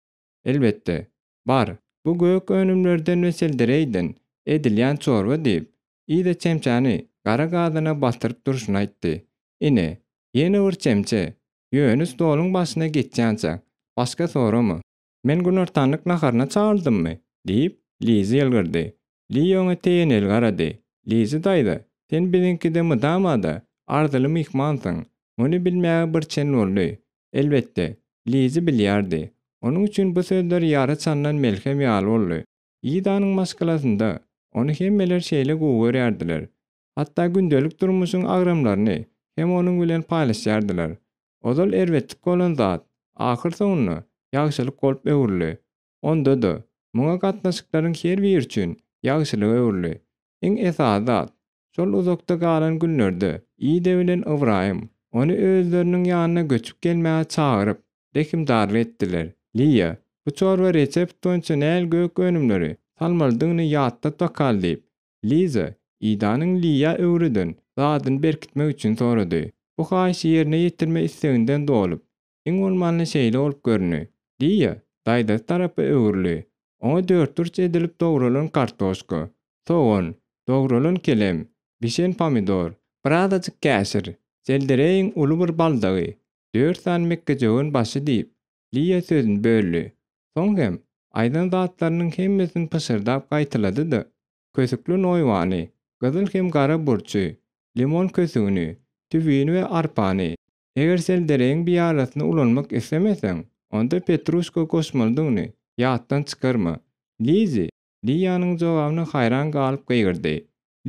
S1: Elbetde, bar. Bu gök önümlerden we seldereýden edilýän çorba diýip, Ida çemçäni gara gazana batyryp durşuna aýtdy. Ine, ýene bir çemçe. Ýöne stoluň başyna geçýänçäň, başga sorama. Men günortanlyk naharyna çagyryldymmy? diýip, Lizi ýylgyrdy. Liýa oňa teýeneli garady. Lizi daýza, sen biziňkide mydama-da arzyly myhmansyň. Muny bilmäge bir çen boldy. Elbetde, Lizi bilýärdi. Onuň üçin bu sözler ýara çalnan melhem ýaly boldy. Idanyň maşgalasynda ony hemmeler şeýle gowy görýärdiler. Hatda gündelik durmuşyň agramlaryny hem onuň bilen paýlaşýardylar. Ozal erbetlik bolan zat, ahyrsoňunda, ýagşylyk bolup öwrüldi. Onda-da, muňa gatnaşyklaryň her biri üçin ýagşylyga öwrüldi. Iň esasy zat, şol uzakda galan günlerde Ida bilen Ybraýym ony özleriniň ýanyna göçüp gelmäge çagyryp, rehimdarlyk etdiler. Liýa, bu çorba resept boýunça näl gök önümleri salmalydygyny ýatlat bakaly diýip, Liza, Idanyň Liýa öwreden zadyny berkitmek üçin sorady. Bu haýyşy ýerine ýetirme isleginden dolup, iň bolmanda şeýle bolup göründi. Liýa daýzasy tarapa öwrüldi. Oňa dörtburç edilip dogralan kartoşka, sogan, dogralan kelem, bişen pomidor, birazajyk käşir, seldereýiň uly bir baldagy, dört sany mekgejöwen başy diýip, Liýa sözüni böldi. Soň hem aýdan zatlarynyň hemmesini pyşyrdap gaýtalady-da, kösükli noýbany, gyzyl hem gara burçy, limon kösügini, tüwini we arpany, eger seldereýiň biýarasyny ulanmak islemeseň, onda petruşka goşmalydygyny ýatdan çykarma. Lizi Liýanyň jogabyna haýran galyp gygyrdy.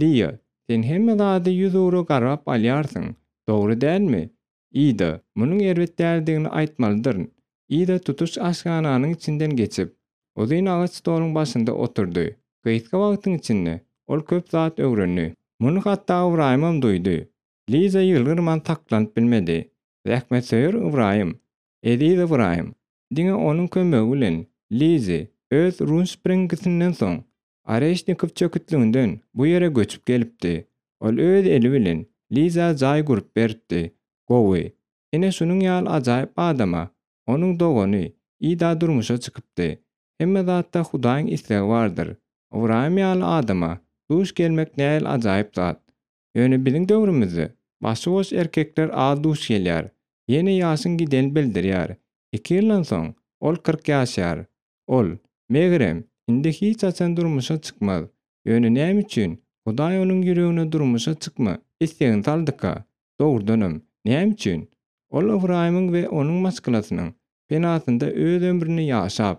S1: Liýa, sen hemme zady ýüzugra garbap alýarsyň, dogry dälmi? Ida, munuň erbet däldigini aýtmalydyryn. Ida tutuş aşhananyň içinden geçip, uzyn agaç stoluň başynda oturdy. Gysga wagtyň içinde ol köp zat öwrendi. Muny hatda Ybraýymam duýdy. Liza ýylgyrman saklanyp bilmedi. Zähmetsöýer Ybraýym, eziz Ybraýym, diňe onuň kömegi bilen Lizi öz Runspringisinden soň Oreşnikow çöketliginden bu ýere göçüp gelipdi. Ol öz eli bilen Liza jaý gurup beripdi. Gowy. Ine şunuň ýaly ajaýyp adama onuň dogany Ida durmuşa çykypdy. Hemme zatda Hudaýyň islegi bardyr. Ybraýym ýaly adama duş gelmek nähili ajaýyp zat. Ýöne biziň döwrümizde başy boş erkekler az duş gelýär. Ýene ýaşyň gideni bildirýär. Iki ýyldan soň ol 40 ýaşar. Ol, megerem, indi hiç haçan durmuşa çykmaz. Ýöne näme üçin Hudaý onuň ýüregine durmuşa çykma islegini saldyka? Dogrudanam, näme üçin? Ol Ybraýymyň we onuň maşgalasynyň penasynda öz ömrüni ýaşap,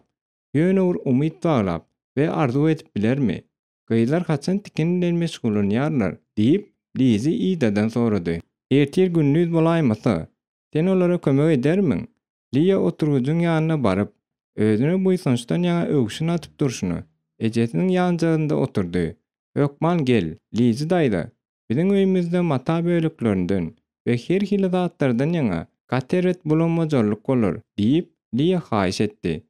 S1: ýöne bir umyt baglap we arzuw edip bilermi? Gyzlar haçan tikin bilen meşgullanýarlar? diýip, Lizi Idadan sorady. Ertir gündiz bolaýmasa, sen olara kömek edermiň? Liýa oturgyjyň ýanyna baryp, özüne buýsançdan ýaňa öwşün atyp durşuna, ejesiniň ýanjagynda oturdy. Hökman gel, Lizi daýza. Biziň öýümizde mata böleklerinden we her hili zatlardan ýaňa gaty erbet bulammajarlyk bolar, diýip, Liýa haýyş etdi.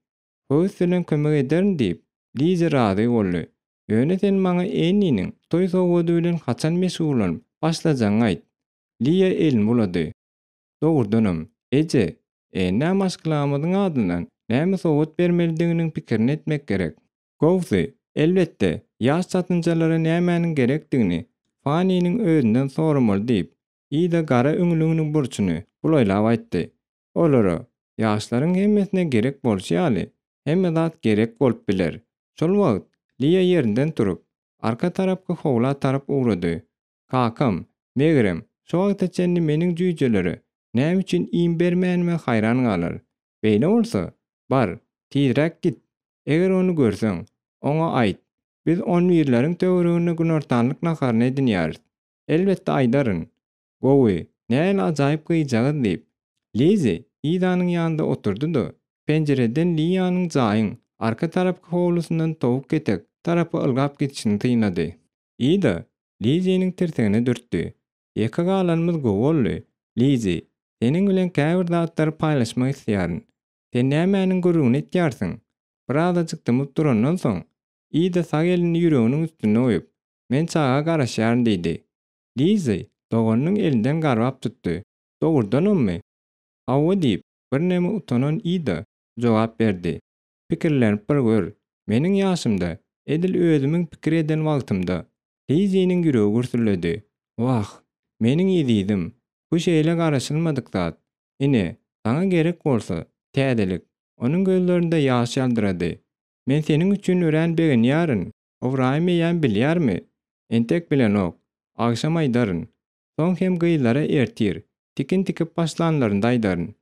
S1: Höwes bilen kömek ederin diýip, Lizi razy boldy. Ýöne sen maňa Enniniň toý sowgady bilen haçan meşgullanyp başlajagyňy aýt. Liýa elini bulady. Dogrudanam, eje, Ennä maşgalamyzyň adyndan näme sowgat bermelidiginiň pikirini etmek gerek. Gowusy, elbetde, ýaş çatynjalara nämäniň gerekdigini Fanniniň özünden soramaly diýip, Ida gara öňlüginiň burçuny bulaýlap aýtdy. Olara, ýaşlaryň hemmesine gerek bolşy ýaly, hemme zat gerek bolup biler. Şol wagt Liýa ýerinden turup, arka tarapky howla tarap ugrady. Kakam, megerem, şu wagta çenli meniň jüýjelere näme üçin iým bermänime haýran galar. Beýle bolsa, bar, tizräk git. Eger ony görseň, oňa aýt, biz on birleriň töwereginde günortanlyk naharyny edinýäris. Elbetde aýdaryn. Gowy, nähili ajaýyp gyzjagaz diýip, Lizi Idanyň ýanynda oturdy-da, penjireden Liýanyň jaýyň arka tarapky howlusyndan towuk ketek tarapa ylgap gidişini synlady. Ida Liziniň tirsegine dürtdi. Ýeke galanymyz gowy boldy. Lizi, seniň bilen käbir zatlary paýlaşmak isleýärin. Sen nämäniň gürrüňini etýärsiň? Birazajyk dymyp durandan soň, Ida sag elini ýüreginiň üstünde goýup, Men çaga garaşýaryn diýdi. Lizi! doganynyň elinden garbap tutdy. Dogrudanammy? Hawa diýip, birneme utanan Ida jogap berdi. Pikirlenip bir gör, meniň ýaşymda, edil özümiň pikir eden wagtymda, Liziniň ýüregi gürsüldedi. Wah, meniň ezizim, bu şeýle garaşylmadyk zat. Ine, saňa gerek bolsa, täzelik. Onuň gözlerinde ýaş ýaldyrady. Men seniň üçin örän begenýärin. Ybraýym eýýäm bilýärmi? Entek bilenok. Agşam aýdaryn. Soň hem gyzlara ertir, tikin tikip başlanlarynda aýdaryn.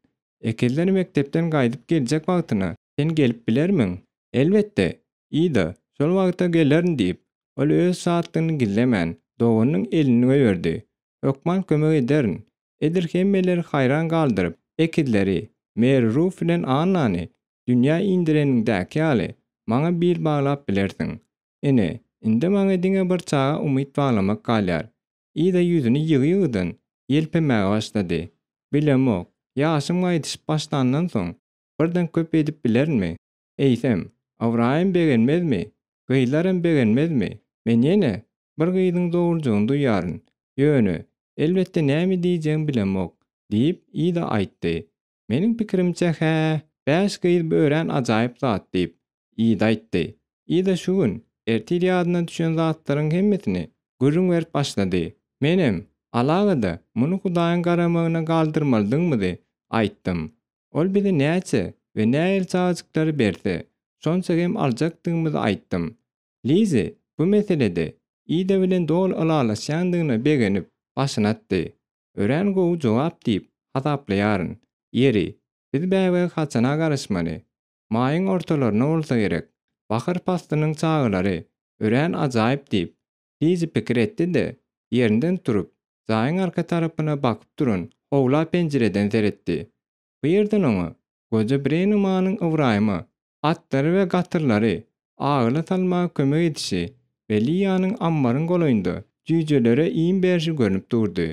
S1: Ekizler mekdepden gaýdyp geljek wagtyna sen gelip bilermiň? Elbetde, Ida, şol wagta gelerin diýip, ol öz şatlygyny gizlemän, doganynyň elini goýberdi. Hökman kömek ederin. Edil hemmeleri haýran galdyryp, ekizleri, Meri Ruf bilen Annany dünýä indireniňdäki ýaly, maňa bil baglap bilersiň. Ine, indi maňa diňe bir çaga umyt baglamak galýar. Ida ýüzüni ýygy-ýygydan ýelpemäge başlady. Bilemok, ýaşym gaýdyşyp başlandan soň, birden köp edip bilerinmi? Eýsem, Ybraýym begenmezmi? Gyzlaram begenmezmi? Men ýene bir gyzyň doguljagyny duýýaryn. Ýöne, elbetde näme diýjegimi bilemok, diýip, Ida aýtdy. Meniň pikirimçe-hä, bäş gyz bu örän ajaýyp zat, diýip, Ida aýtdy. Ida şu gün, ertir ýadyna düşen zatlaryň hemmesini gürrüň berip başlady. Menem, alaga-da, muny Hudaýyň garamagyna galdyrmalydygymyzy aýtdym. Ol bize näçe we nähili çagajyklary berse, şonça hem aljakdygymyzy aýtdym. Lizi bu meselede Ida bilen doly ylalaşýandygyna begenip, başyny atdy. Örän gowy jogap diýip hasaplaýaryn. Ýeri, biz bäbege haçana garaşmaly? Maýyň ortalaryna bolsa gerek. Bahar paslynyň çagalary örän ajaýyp diýip, Lizi pikir etdi-de, ýerinden turup, jaýyň arka tarapyna bakyp duran howla penjireden seretdi. Bu ýerden oňa goja Brenemanyň Ybraýyma atlary we gatyrlary agyla salmaga kömek edişi we Liýanyň ammaryň golaýynda jüýjelere iým berşi görnüp durdy.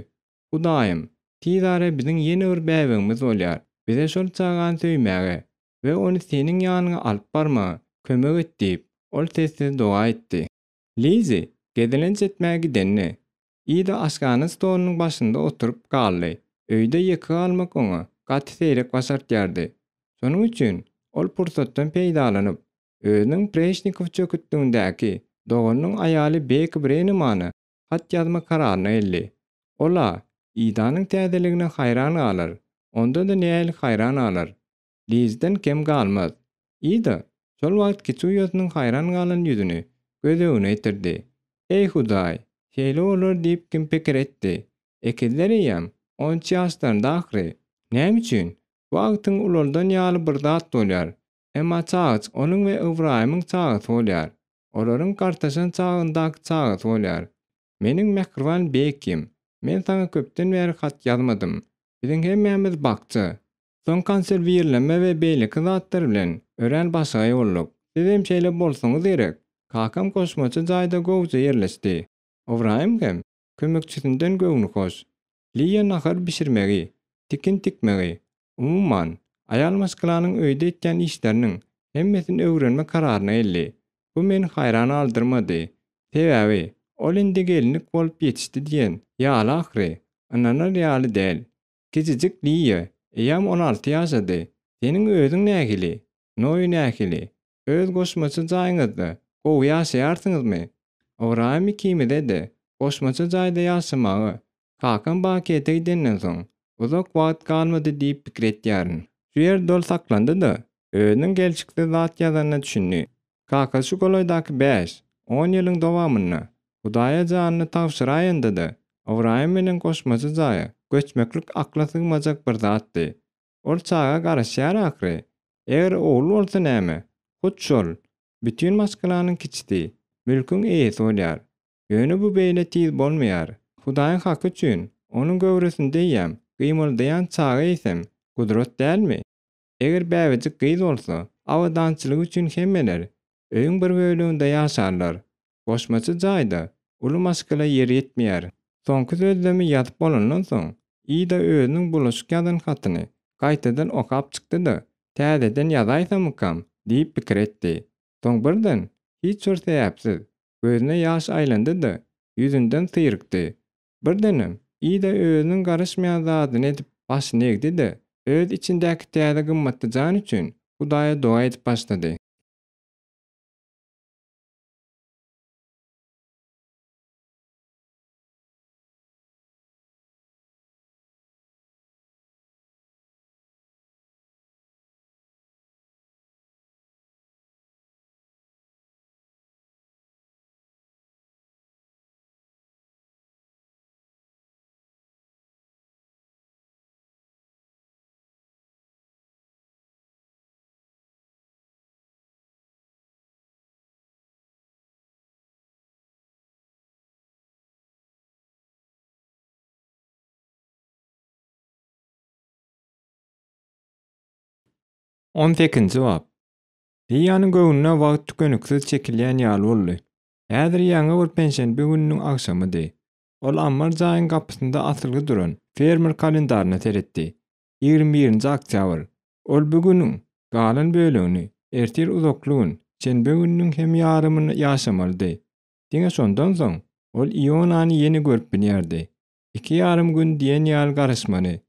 S1: Hudaýym, tizara biziň ýene bir bäbegimiz bolýar. Bize şol çagany söýmäge we ony Seniň ýanyňa alyp barmaga kömek et diýip, ol sessiz doga etdi. Lizi gezelenç etmäge gidende, Ida aşhana stolunyň başynda oturyp galdy. Öýde ýeke galmak oňa gaty seýrek başartýardy. Şonuň üçin ol pursatdan peýdalanyp, özüniň Preşnikow çöketligindäki doganynyň aýaly Beki Brenemana hat ýazma kararyna geldi. Ol-a Idanyň täzeligine haýran galar, onda-da nähili haýran galar. Lizden kem galmaz. Ida şol wagt kiçi uýasynyň haýran galan ýüzüni göz öňüne getirdi. Eý, Hudaý, şeýle bolar diýip kim pikir etdi? Ekizler eýýäm on üç ýaşlarynda ahyry. Näme üçin bu agtyň ulaldan ýaly bir zat bolýar, emma çagajyk onuň we Ybraýymyň çagasy bolýar. Olaryň gartaşan çagyndaky çagasy bolýar. Meniň mähriban Bekim, men saňa köpden bäri hat ýazmadym. Biziň hemmämiz bakja, Soň konserwirleme we beýleki zatlar bilen örän başagaý bolduk. Sizem şeýle bolsaňyz gerek. Kakam goşmaça jaýda gowuja ýerleşdi. Ybraýym hem kömekçisinden göwni hoş. Liýa nahar bişirmegi, tikin tikmegi, umuman, aýal maşgalanyň öýde etýän işleriniň hemmesini öwrenme kararyna geldi. Bu meni haýran galdyrmady. Sebäbi, ol indi gelinlik bolup ýetişdi diýen ýaly ahyry. Ynanar ýaly däl. Kiçijik Liýa eýýäm 16 ýaşady. Seniň özüň nähili? Noýi nähili? Öz goşmaça jaýyňyzda gowy ýaşaýarsyňyzmy? Ybraýym ikimize-de goşmaça jaýda ýaşamaga kakam Bakyýete gidenden soň uzak wagt galmady diýip pikir etýärin. Şu ýerde ol saklandy-da, özüniň gelşiksiz zat ýazanyna düşündi. Kakasy şu golaýdaky bäş, on ýylyň dowamynda Hudaýa janyny tabşyraýanda-da, Ybraýym bilen goşmaça jaýa göçmeklik akla sygmajak bir zatdy. Ol çaga garaşýar ahyry. Eger ogul bolsa näme? Hut şol, bütin maşgalanyň kiçisi, mülküň eýesi bolýar. Ýöne bu beýle tiz bolmaýar. Hudaýyň haky üçin, onuň göwresinde eýýäm gymyldaýan çaga eýsem gudrat dälmi? Eger bäbejik gyz bolsa, abadançylygy üçin hemmeler öýüň bir böleginde ýaşarlar. Goşmaça jaýda uly maşgala ýer ýetmeýär. Soňky sözlemi ýazyp bolandan soň, Ida özüniň bulaşyk ýazan hatyny gaýtadan okap çykdy-da, täzeden ýazaýsammykam diýip pikir etdi. Soň birden, hiç bir sebäpsiz, gözüne ýaş aýlandy-da, ýüzünden syrykdy. Birdenem, Ida özüniň garaşmaýan zadyny edip, başyny egdi-de, öz içindäki täze gymmatly jan üçin Hudaýa doga edip başlady. On sekizinji bap. Liýanyň göwnüne wagt tükeniksiz çekilýän ýaly boldy. Häzir ýaňy bir penşenbe gününiň agşamydy. Ol ammar jaýyň gapysynda asylgy duran fermer kalendaryna seretdi. 21-nji oktýabr. Ol bu günüň galan bölegini, ertir uzakly gün, şenbe gününiň hem ýarymyny ýaşamalydy. Diňe şondan soň ol Ionany ýene görüp bilýärdi. Iki ýarym gün diýen ýaly garaşmaly.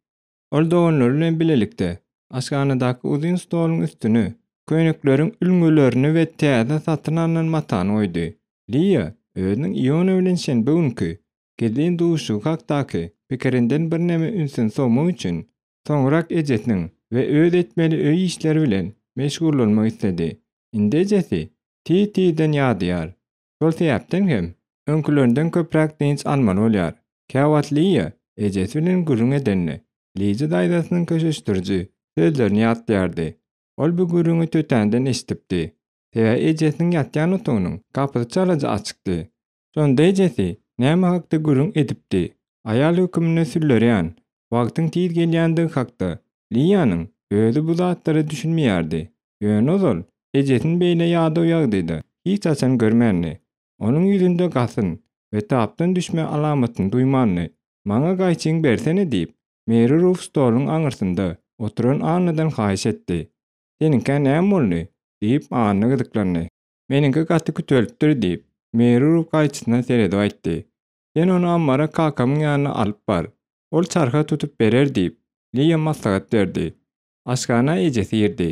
S1: Ol doganlary bilen bilelikde aşhanadaky uzyn stoluň üstüne köýnekleriň ülňülerini we täze satyn alnan matany goýdy. Liýa özüniň Iona bilen şenbe günki gizlin duşuşygy hakdaky pikirinden birneme ünsüni sowmak üçin, soňrak ejesiniň we öz etmeli öý işleri bilen meşgullanmak isledi. Indi ejesi tiz-tizden ýadaýar. Şol sebäpden hem öňkülerinden köpräk dynç almaly bolýar. Käwagt Liýa ejesi bilen gürrüň edende, Liji daýzasynyň köşeşdiriji sözlerini ýatlaýardy. Ol bu gürrüňi tötänden eşidipdi. Sebäbi ejesiniň ýatýan otagynyň gapysy çalaja açykdy. Şonda ejesi näme hakda gürrüň edipdi? Aýal höküminde süllerýän wagtyň tiz gelýändigi hakda. Liýanyň özi bu zatlara düşünmeýärdi. Ýöne ozal ejesini beýle ýadaw ýagdaýda hiç haçan görmändi. Onuň ýüzünde gasyn we tapdan düşme alamatyny duýmandy. Maňa gaýçyňy bersene diýip, Meri Ruf stoluň aňyrsynda oturan Annadan haýyş etdi. Seniňkä näme boldy? diýip, Anna gyzyklandy. Meniňki gaty kütelipdir diýip, Meri Ruf gaýçysyna seredip aýtdy. Sen ony ammara kakamyň ýanyna alyp bar. Ol çarha tutup berer diýip, Liýa maslahat berdi. Aşhana ejesi girdi.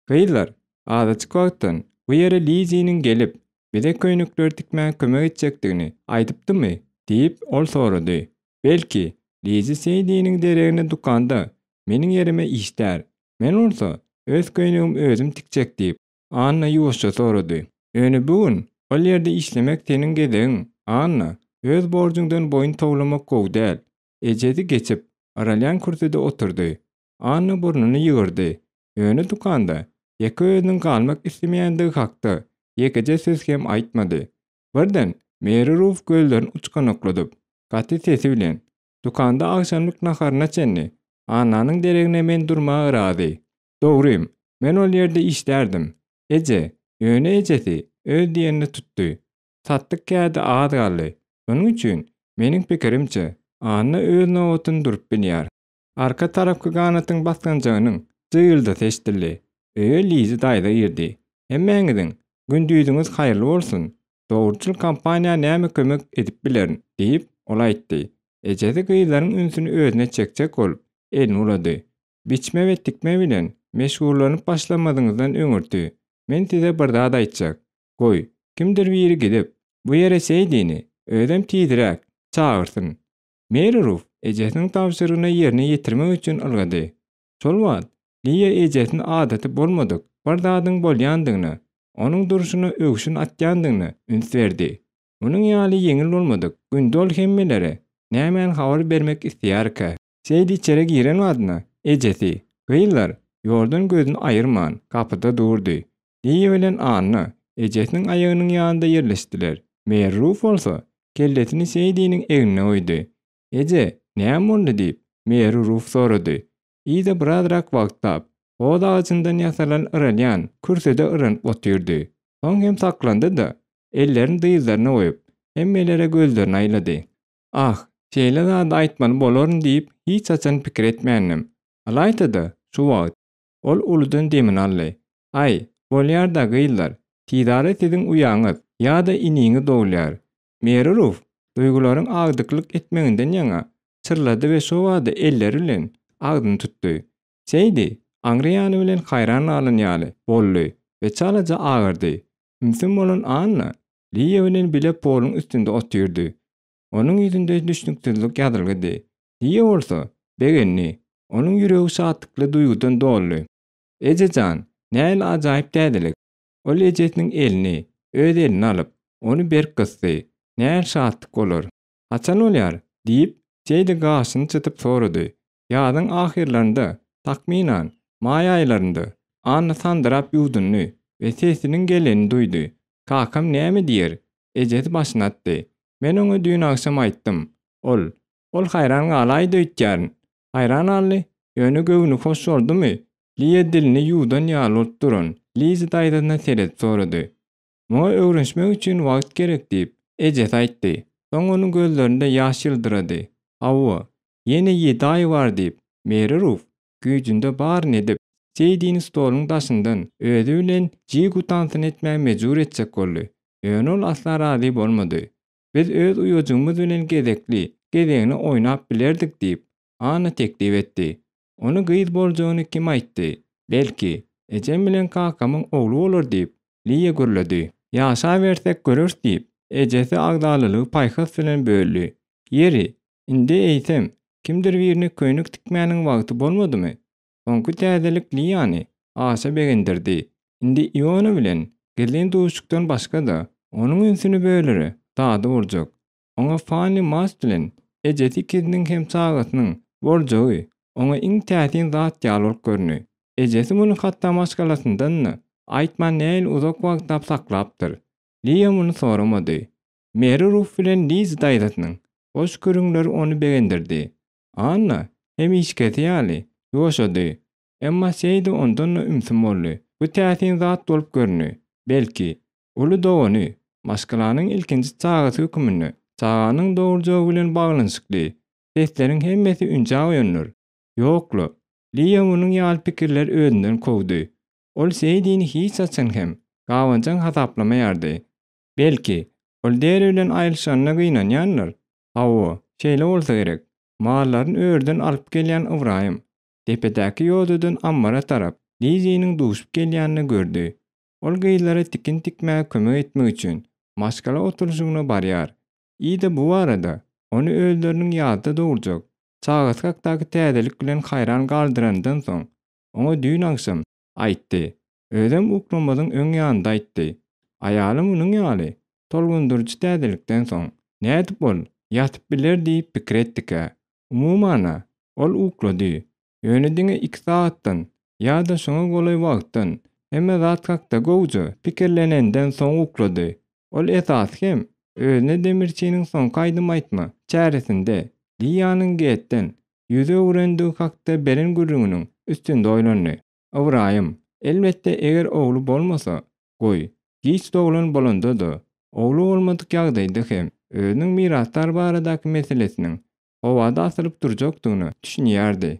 S1: Gyzlar, azajyk wagtdan bu ýere Liziniň gelip, bize köýnekleri tikmäge kömek etjekdigini aýdypdymy? diýip, ol sorady. Belki, Lizi Seýdiniň deregine dükanda meniň ýerime işlär. Men bolsa, öz köýnegimi özüm tikjek diýip, Anna ýuwaşja sorady. Ýöne bu gün ol ýerde işlemek seniň gezegiň, Anna. Öz borjuňdan boýun towlamak gowy däl. Ejesi geçip, yralýan kürsüde oturdy. Anna burnuny ýygyrdy. Ýöne dükanda ýeke özüniň galmak islemeýändigi hakda ýekeje söz hem aýtmady. Birden Meri Ruf gözlerini uçganakladyp, gaty sesi bilen, Dükanda agşamlyk naharyna çenli Annanyň deregine men durmaga razy. Dogrym, men ol ýerde işlärdim. Eje, ýöne ejesi öz diýenini tutdy. Satdyk kädi az galdy. Şonuň üçin, meniň pikirimçe, Anna öz nobatyny durup bilýär. Arka tarapky ganatyň basgançagynyň jygyldysy eşidildi. Öýe Lizi daýza girdi. Hemmäňiziň gündiziňiz haýyrly bolsun! Dogruçyl kompaniýa näme kömek edip bilerin? diýip, ol aýtdy. Ejesi gyzlaryň ünsüni özüne çekjek bolup, elini ulady. Biçme we tikme bilen meşgullanyp başlamazyňyzdan öňürti, men size bir zat aýtjak. Goý, kimdir biri gidip, bu ýere Seýdini, özem tizräk, çagyrsyn. Meri Ruf ejesiniň tabşyrygyny ýerine ýetirmek üçin ylgady. Şol wagt Liýa ejesine adaty bolmadyk bir zadyň bolýandygyna, onuň durşuna öwşün atýandygyna üns berdi. Munuň ýaly ýeňil bolmadyk günde ol hemmelere nämäni habar bermek isleýärkä? Seýdi içeri giren badyna ejesi, Gyzlar, ýoldan gözüni aýyrman, gapyda durdy. Liýa bilen Anna ejesiniň aýagynyň ýanynda ýerleşdiler. Meri Ruf bolsa kellesini Seýdiniň egnine goýdy. Eje, näme boldy diýip, Meri Ruf sorady. Ida birazrak wagtlap, hoz agajyndan ýasalan yralýan kürsüde yranyp otyrdy. Soň hem saklandy-da, ellerini dyzlaryna goýup, hemmelere gözlerini aýlady. Ah, şeýle zady aýtmaly bolaryn diýip hiç haçan pikir etmändim. Ylaýta-da, şu wagt. Ol uludan demini aldy. Aý, bolýar-da, gyzlar. Tizara siziň uýaňyz ýa-da iniňiz dogulýar. Meri Ruf duýgularyň agdyklyk etmeginden ýaňa. çyrlady we şobada elleri bilen agzyny tutdy. Seýdi, aňry ýany bilen haýran galan ýaly boldy we çalaja agyrdy. Ümsüm bolan Anna Liýa bilen bile poluň üstünde otyrdy. Onuň ýüzünde düşnüksizlik ýazylgydy. Liýa bolsa, begendi. Onuň ýüregi şatlykly duýgudan doldy. Eje jan, nähili ajaýyp täzelik! Ol ejesiniň elini öz eline alyp, ony berk gysdy. Nähili şatlyk bolar! Haçan bolýar? diýip, Seýdi gaşyny çytyp sorady. Ýazyň ahyrlarynda, takmynan, maý aýlarynda, Anna sandyrap ýuwdundy we sesiniň gelenini duýdy. Kakam näme diýer? Ejesi başyny atdy. Men oňa düýn agşam aýtdym. Ol, Ol haýran galaýdy öýtýärin. Haýran galdy, ýöne göwni hoş boldumy? Liýa dilini ýuwdan ýaly bolup duran Lizi daýzasyna seredip sorady. Muňa öwrenişmek üçin wagt gerek diýip, ejesi aýtdy. Soň onuň gözlerinde ýaş ýyldyrady. Hawa, ýene ýedi aý bar diýip, Meri Ruf güýjünde baryny edip, Seýdini stoluň daşyndan özi bilen jig utansyny etmäge mejbur etjek boldy. Ýöne ol asla razy bolmady. Biz öz uýajygymyz bilen gezekli, gezegine oýnap bilerdik diýip, Anna teklip etdi. Ony gyz boljagyny kim aýtdy? Belki, ejem bilen kakamyň ogly bolar diýip, Liýa gürledi. Ýaşabersek göreris diýip, ejesi agzalylygy paýhas bilen böldi. Ýeri, indi eýsem, kimdir birine köýnek tikmäniň wagty bolmadymy? Soňky täzelik Liýany aşa begendirdi. Indi Iona bilen gizlin duşuşykdan başga-da, onuň ünsüni bölere zady boljak. Oňa Fanni Mast bilen ejesi ikisiniň hem çagasynyň boljagy oňa iň täsin zat ýaly bolup göründi. Ejesi muny hatda maşgalasyndan-da aýtman nähili uzak wagtlap saklapdyr. Liýa muny soramady. Meri Ruf bilen Liz daýzasynyň hoş gürrüňleri ony begendirdi. Anna, hemişekisi ýaly, ýuwaşady. Emma Seýdi ondan-da ümsüm boldy. Bu täsin zat bolup göründi. Belki, uly dogany, maşgalanyň ilkinji çagasy höküminde, çaganyň doguljagy bilen baglanyşykly sesleriň hemmesi ünjä goýandyr. Ýok-la, Liýa munuň ýaly pikirleri özünden kowdy. Ol Seýdini hiç haçan hem gabanjaň hasaplamaýardy. Belki, ol Deri bilen aýrylyşanyna gynanýandyr? Hawa, şeýle bolsa gerek. Mallaryny örüden alyp gelýän Ybraýym, depedäki ýodadan ammara tarap Liziniň duşup gelýänini gördi. Ol gyzlara tikin tikmäge kömek etmek üçin maşgala oturyşygyna barýar. Ida bu barada ony özleriniň ýazda dogurjak çagasy hakdaky täzelik bilen haýran galdyrandan soň, oňa düýn agşam aýtdy. Özem uklamazyň öň ýanynda aýtdy. Aýaly munuň ýaly tolgundyryjy täzelikden soň, nädip ol ýatyp biler diýip pikir etdikä? Umuman-a, ol uklady. Ýöne diňe iki sagatdan ýa-da şoňa golaý wagtdan, hemme zat hakda gowuja pikirlenenden soň uklady. Ol esasy hem, özüne demirçiniň soňky aýdym aýtma çäresinde Liýanyň Getden ýüz öwürendigi hakda beren gürrüňiniň üstünde oýlandy. Ybraýym, elbetde, eger ogly bolmasa, goý, giç doglan bolanda-da, ogly bolmadyk ýagdaýda hem özüniň mirasdar baradaky meselesiniň howada asylyp durjakdygyna düşünýärdi.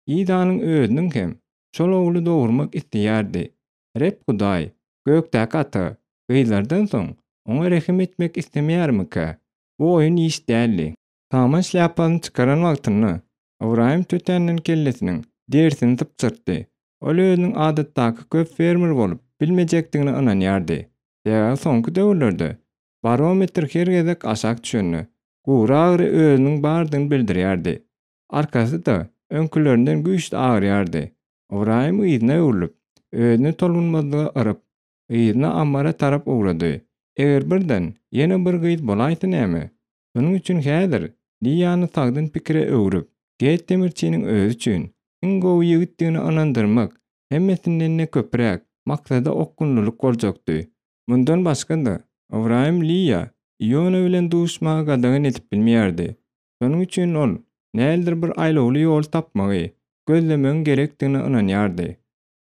S1: Idanyň özüniň hem şol ogly dogurmak isleýärdi. Reb Hudaý, gökdäki Ata, gyzlardan soň oňa rehim etmek islemeýärmikä? Bu oýun iş däldi. Saman şlýapasyny çykaran wagtynda, Ybraýym tötänden kellesiniň derisini sypjyrtdy. Ol özüniň adatdaky köp fermer bolup bilmejekdigine ynanýardy. Sebäbi soňky döwürlerde barometr her gezek aşak düşende, gury agyry özüniň bardygyny bildirýärdi. Arkasy-da öňkülerinden güýçli agyrýardy. Ybraýym yzyna öwrülip, özüni tolgunmazlyga yryp, yzyna ammara tarap ugrady. Eger birden ýene bir gyz bolaýsa näme? Şonuň üçin häzir Liýany sagdyn pikire öwrüp, Geýt demirçiniň özi üçin iň gowy ýigitdigine ynandyrmak hemmesinden-de köpräk maksada okgunlylyk boljakdy. Mundan başga-da, Ybraýym Liýa Iona bilen duşmagy gadagan edip bilmeýärdi. Şonuň üçin ol nälidir bir aýlawly ýol tapmagy, gözlemegiň gerekdigine ynanýardy.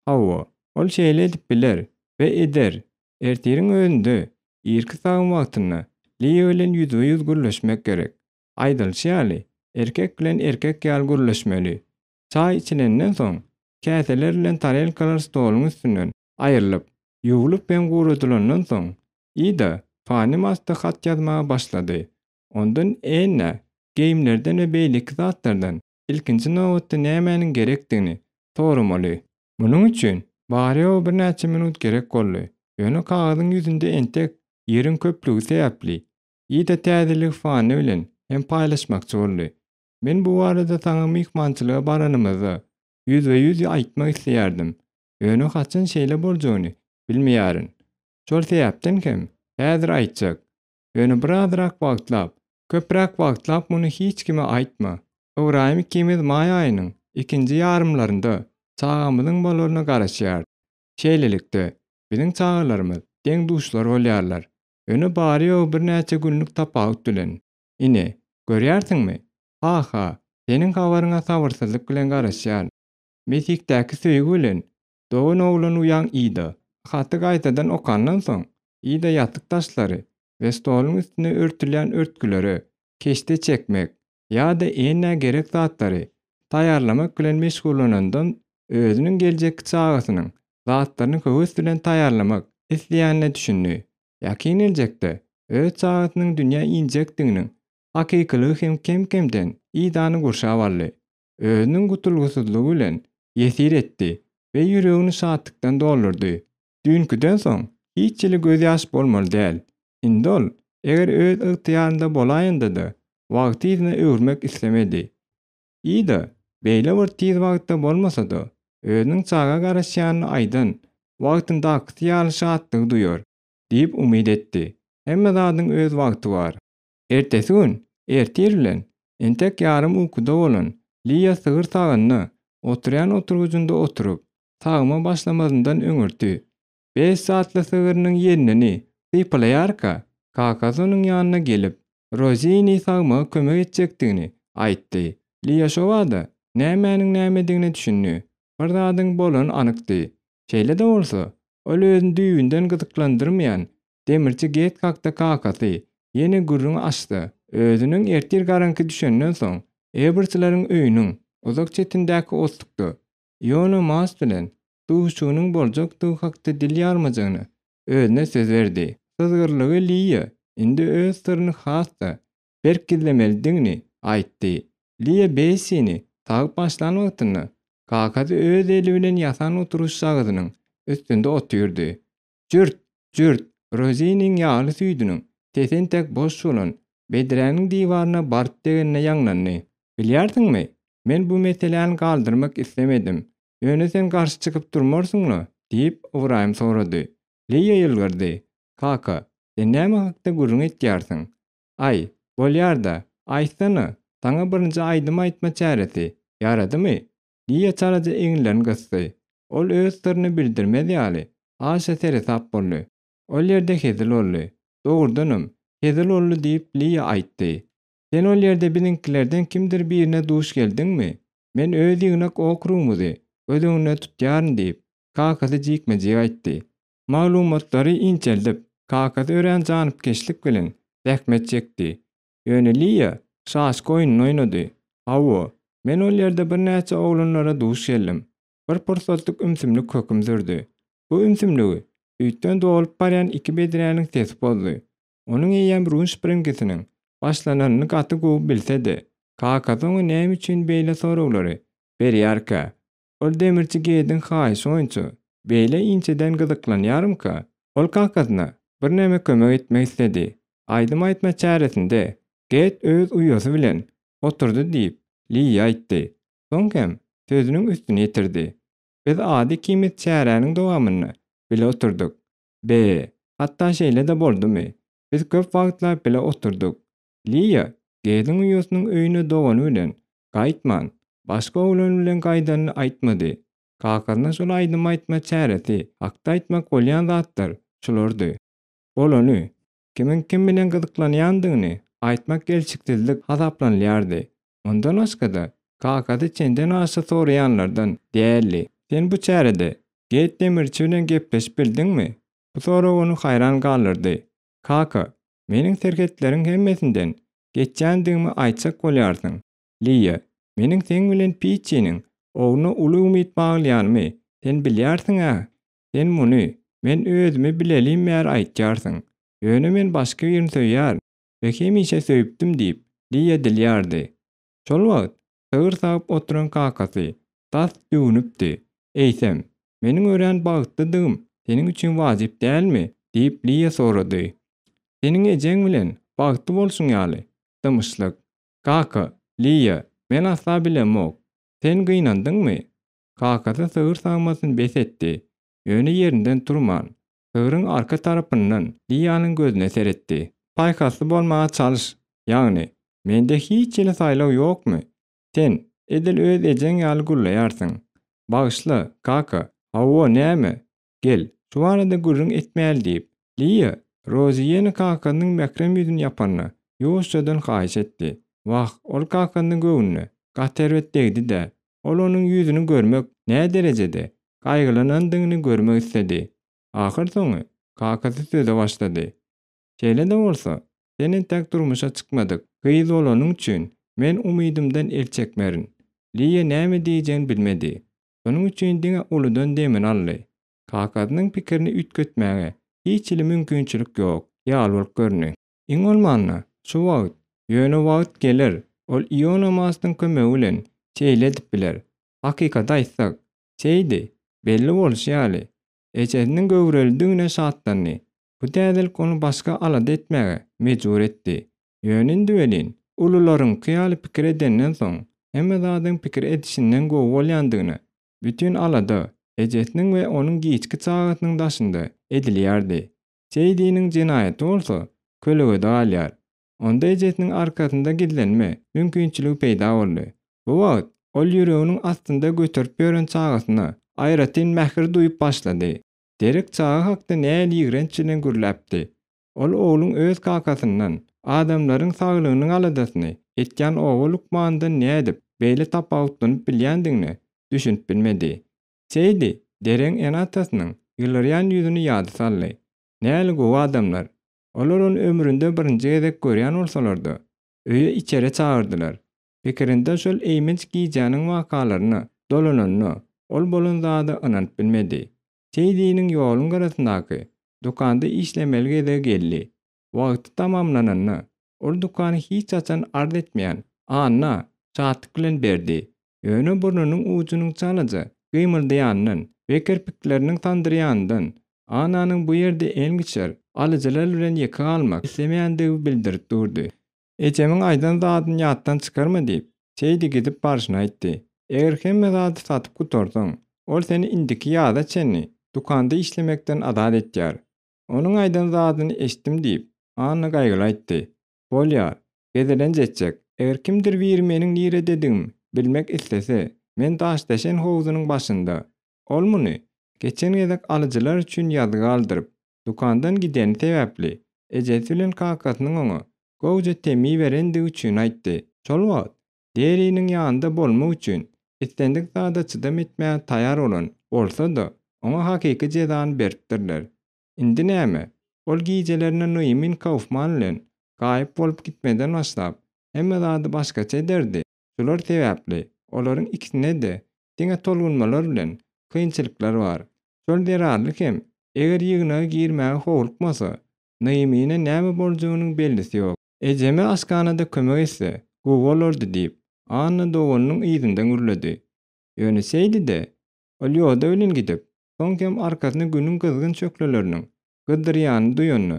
S1: Hawa, ol şeýle edip biler we eder. Ertiriň özünde, irki sagym wagtynda Liýa bilen ýüzbe-ýüz gürleşmek gerek. Aýdylyşy ýaly, erkek bilen erkek ýaly gürleşmeli. Çaý içilenden soň, käseler bilen tarelkalar stoluň üstünden aýrylyp, ýuwlup hem guradylandan soň, Ida Fanny Masta hat ýazmaga başlady. Ondan Enna. geýimlerden we beýleki zatlardan ilkinji nobatda nämäniň gerekdigini soramaly. Munuň üçin bary-ýogy birnäçe minut gerek boldy, ýöne kagyzyň ýüzünde entek ýeriň köplügi sebäpli, Ida täzeligi Fanni bilen hem paýlaşmakçy boldy. Men bu barada saňa myhmançylyga baranymyzda ýüzbe-ýüz aýtmak isleýärdim, ýöne haçan şeýle boljagyny bilmeýärin. Şol sebäpden hem häzir aýtjak. Ýöne birazrak wagtlap, köpräk wagtlap muny hiç kime aýtma. Ybraýym ikimiz maý aýynyň ikinji ýarymlarynda çagamyzyň bolaryna garaşýarys. Şeýlelikde, biziň çagalarymyz deň-duşlar bolýarlar. Ýöne bary-ýogy birnäçe günlük tapawut bilen. Ine, görýärsiňmi? Ha-ha, seniň habaryňa sabyrsyzlyk bilen garaşýaryn. Mesihdaky söýgi bilen dogan oglan uýaň Ida. Haty gaýtadan okandan soň, Ida ýatyk daşlary we stoluň üstüne örtülýän örtgülere keşde çekmek ýa-da Ennä gerek zatlary taýýarlamak bilen meşgullanandan özüniň geljekki çagasynyň zatlaryny höwes bilen taýýarlamak isleýänine düşündi. Ýakyn geljekde öz çagasynyň dünýä injekdiginiň hakykylygy hem kem-kemden Idany gurşap aldy. Özüniň gutulgysyzlygy bilen ýesir etdi we ýüregini şatlykdan doldurdy. Düýnküden soň hiç hili gözýaş bolmaly däl. Indi ol, eger öz ygtyýarynda bolaýanda-da, wagty yzyna öwürmek islemedi. Ida, beýle bir tiz wagtda bolmasa-da, özüniň çaga garaşýanyny aýdan wagtyndakysy ýaly şatlygy duýar diýip umyt etdi. Hemme zadyň öz wagty bar. Ertesi gün ertir bilen entek ýarym ukuda bolan Liýa sygyr sagynda oturýan oturgyjynda oturyp, sagyma başlamazyndan öňürti, Bes atly sygyrynyň ýelnini sypalaýarka, kakasy onuň ýanyna gelip, Rozini sagmaga kömek etjekdigini aýtdy. Liýa şobada nämäniň nämedigine düşündi. Bir zadyň bolany anykdy. Şeýle-de bolsa, ol özüni düýbünden gyzyklandyrmaýan demirçi Get hakda kakasy ýene gürrüň açsa, özüniň ertir garaňky düşenden soň Ebertsleriň öýüniň uzak çetindäki otlukda Iona Mas bilen duşuşygynyň boljakdygy hakda dil ýarmajagyna özüne söz berdi. Syzgyrlygy Liýa indi öz syryny has-da berk gizlemelidigini aýtdy. Liýa Bessini sagyp başlan wagtynda, kakasy öz eli bilen ýasan oturyşjagazynyň üstünde otyrdy. Jürt! Jürt! Roziniň ýagly süýdüniň sesi entek boş bolan bedräniň diwaryna baryp degenine ýaňlandy. Bilýärsiňmi, men bu meseläni galdyrmak islemedim. Ýöne sen garşy çykyp durmarsyň-la? diýip, Ybraýym sorady. Liýa ýylgyrdy. Kaka, sen näme hakda gürrüň etýärsiň? Aý, bolýar-da, aýtsana, saňa birinji aýdym aýtma çäresi ýaradymy? Liýa çalaja eginlerini gysdy. Ol öz syryny bildirmez ýaly, aşa seresap boldy. Ol ýerde hezil boldy. Dogrudanam, hezil boldy diýip, Liýa aýtdy. Sen ol ýerde biziňkilerden kimdir birine duş geldiňmi? Men öz ýygnak okrugymyzy göz öňünde tutýaryn diýip, kakasy jikme-jik aýtdy. Maglumatlary inçeldip, kakasy örän janypkeşlik bilen zähmet çekdi. Ýöne Liýa şaşka oýnuny oýnady. Hawa, men ol ýerde birnäçe oglanlara duş geldim. Bir pursatlyk ümsümlik höküm sürdi. Bu ümsümligi süýtden dolup barýan iki bedräniň sesi bozdy. Onuň eýýäm Runşpringisiniň başlananyny gaty gowy bilse-de, kakasy oňa näme üçin beýle soraglary berýärkä? Ol demirçi Gediň haýyşy boýunça beýle inçeden gyzyklanýarmyka? Ol kakasyna birneme kömek etmek isledi. Aýdym aýtma çäresinde Ged öz uýasy bilen oturdy diýip, Liýa aýtdy. Soň hem sözüniň üstüni ýetirdi. Biz ady ikimiz çäräniň dowamynda bile oturdyk. Be, hatda şeýle-de boldumy? Biz köp wagtlap bile oturdyk. Liýa Gediň uýasynyň öýüne dogany bilen gaýtman, başga oglan bilen gaýdanyny aýtmady. Kakasyna şol aýdym aýtma çäresi hakda aýtmak bolýan zatlar şulardy. Bolany, kimiň kim bilen gyzyklanýandygyny aýtmak gelşiksizlik hasaplanylýardy. Ondan başga-da, kakasy çenden-aşa soraýanlardan däldi. Sen bu çärede Geýt demirçi bilen gepleşip bildiňmi? Bu sorag ony haýran galdyrdy. Kaka, meniň serhetleriň hemmesinden geçýändigimi aýtjak bolýarsyň. Liýa, meniň seň bilen Piçiniň ogluna uly umyt baglaýanymy sen bilýärsiň-ä? Sen muny men özümi bilelim bäri aýtýarsyň. Ýöne men başga birini söýýärin we hemişe söýüpdim diýip, Liýa dil ýardy. Şol wagt sygyr sagyp oturan kakasy tas düwnüpdi. Eýsem, meniň örän bagtlydygym seniň üçin wajyp dälmi? diýip, Liýa sorady. Seniň ejeň bilen bagtly bolşuň ýaly. Dymyşlyk. Kaka, Liýa, men asla bilemok. Sen gynandyňmy? Kakasy sygyr sagmasyny bes etdi. Ýöne ýerinden turman, sygryň arka tarapyndan Liýanyň gözüne seretdi. Paýhasly bolmaga çalyş, ýagny, mende hiç hili saýlaw ýokmy? Sen, edil öz ejeň ýaly gürleýärsiň. Bagyşla, kaka. Hawa, näme? Gel, şu barada gürrüň etmäli diýip, Liýa, Rozi ýene kakasynyň mährem ýüzüni ýapanda, ýuwaşjadan haýyş etdi. Wah, ol kakasynyň göwnüne gaty erbet degdi-dä. Ol onuň ýüzüni görmek näderejede gaýgylanandygyny görmek isledi. Ahyrsoňy, kakasy söze başlady. Şeýle-de bolsa, sen entäk durmuşa çykmadyk gyz bolanyň üçin, men umydymdan el çekmerin. Liýa näme diýjegini bilmedi. Şonuň üçin diňe uludan demini aldy. Kakasynyň pikirini üýtgetmäge hiç hili mümkinçilik ýok ýaly bolup göründi. Iň bolmanda, şu wagt, ýöne wagt geler, ol Iona Mastyň kömegi bilen şeýle edip biler. Hakykaty aýtsak, Seýdi, belli bolşy ýaly, ejesiniň göwrelidigine şatlandy. Bu täzelik ony başga alada etmäge mejbur etdi. Ýöne indi welin, ulularyňky ýaly pikir edenden soň, hemme zadyň pikir edişinden gowy bolýandygyna bütin alada ejesiniň we onuň giçki çagasynyň daşynda edilýärdi. Seýdiniň jenaýaty bolsa kölegede galýar. Onda ejesiniň arkasynda gizlenme mümkinçiligi peýda boldy. Bu wagt ol ýüreginiň astynda göterip ýören çagasyna aýratyn mähir duýup başlady. Derek çaga hakda nähili ýigrenç bilen gürläpdi. Ol ogluň öz kakasyndan, adamlaryň saglygynyň aladasyny etýän oba lukmanyndan nädip beýle tapawutlanyp bilýändigine düşünip bilmedi. Seýdi Deregiň ene-atasynyň ýylyrýan ýüzüni ýada saldy. Näli gowy adamlar. Olar ony ömründe birinji gezek görýän bolsalar-da, öýe içeri çagyrdylar. Pikirinde şol eýmenç gijäniň wakalaryna dolananda, ol bolan zada ynanyp bilmedi. Seýdiniň ýoluň gyrasyndaky dükanda işlemeli gezegi geldi. Wagty tamamlananda, ol dükany hiç haçan arz etmeýän Anna şatlyk bilen berdi. Ýöne burnunyň ujunyň çalaja gymyldaýanyndan we kirpikleriniň sandyraýanyndan Annanyň bu ýerde elgiçer alyjylar bilen ýeke galmak islemeýändigi bildirip durdy. Ejemiň aýdan zadyny ýatdan çykarma diýip, Seýdi gidip barşyna aýtdy. Eger hemme zady satyp gutarsaň, ol seni indiki ýaza çenli dükanda işlemekden azat etýär. Onuň aýdan zadyny eşitdim diýip, Anna gaýgyly aýtdy. Bolýar, gezelenç etjek. Eger kimdir biri meniň nirededigimi bilmek islese, men Daşdeşen howzunyň başynda. Ol muny geçen gezek alyjylar üçin ýazgy galdyryp, dükandan gideni sebäpli, ejesi bilen kakasynyň oňa gowja temmi berendigi üçin aýtdy. Şol wagt Deriniň ýanynda bolmak üçin islendik zada çydam etmäge taýar bolan bolsa-da, oňa hakyky jezany beripdirler. Indi näme, ol gijelerine Noýemin Kaufman bilen gaýyp bolup gitmeden başlap, hemme zady başgaça ederdi. Şular sebäpli, olaryň ikisinde-de diňe tolgunmalar bilen kynçylyklar bar. Şol zerarly hem, eger ýygnaga girmäge howlukmasa, Noýemine näme boljagynyň bellisi ýok. Ejeme aşhanada kömek etse, gowy bolardy diýip, Anna doganynyň yzyndan gürledi. Ýöne şeýdi-de, ol ýoda bilen gidip, soň hem arkasyny günüň gyzgyn şöhleleriniň gyzdyrýanyny duýanda,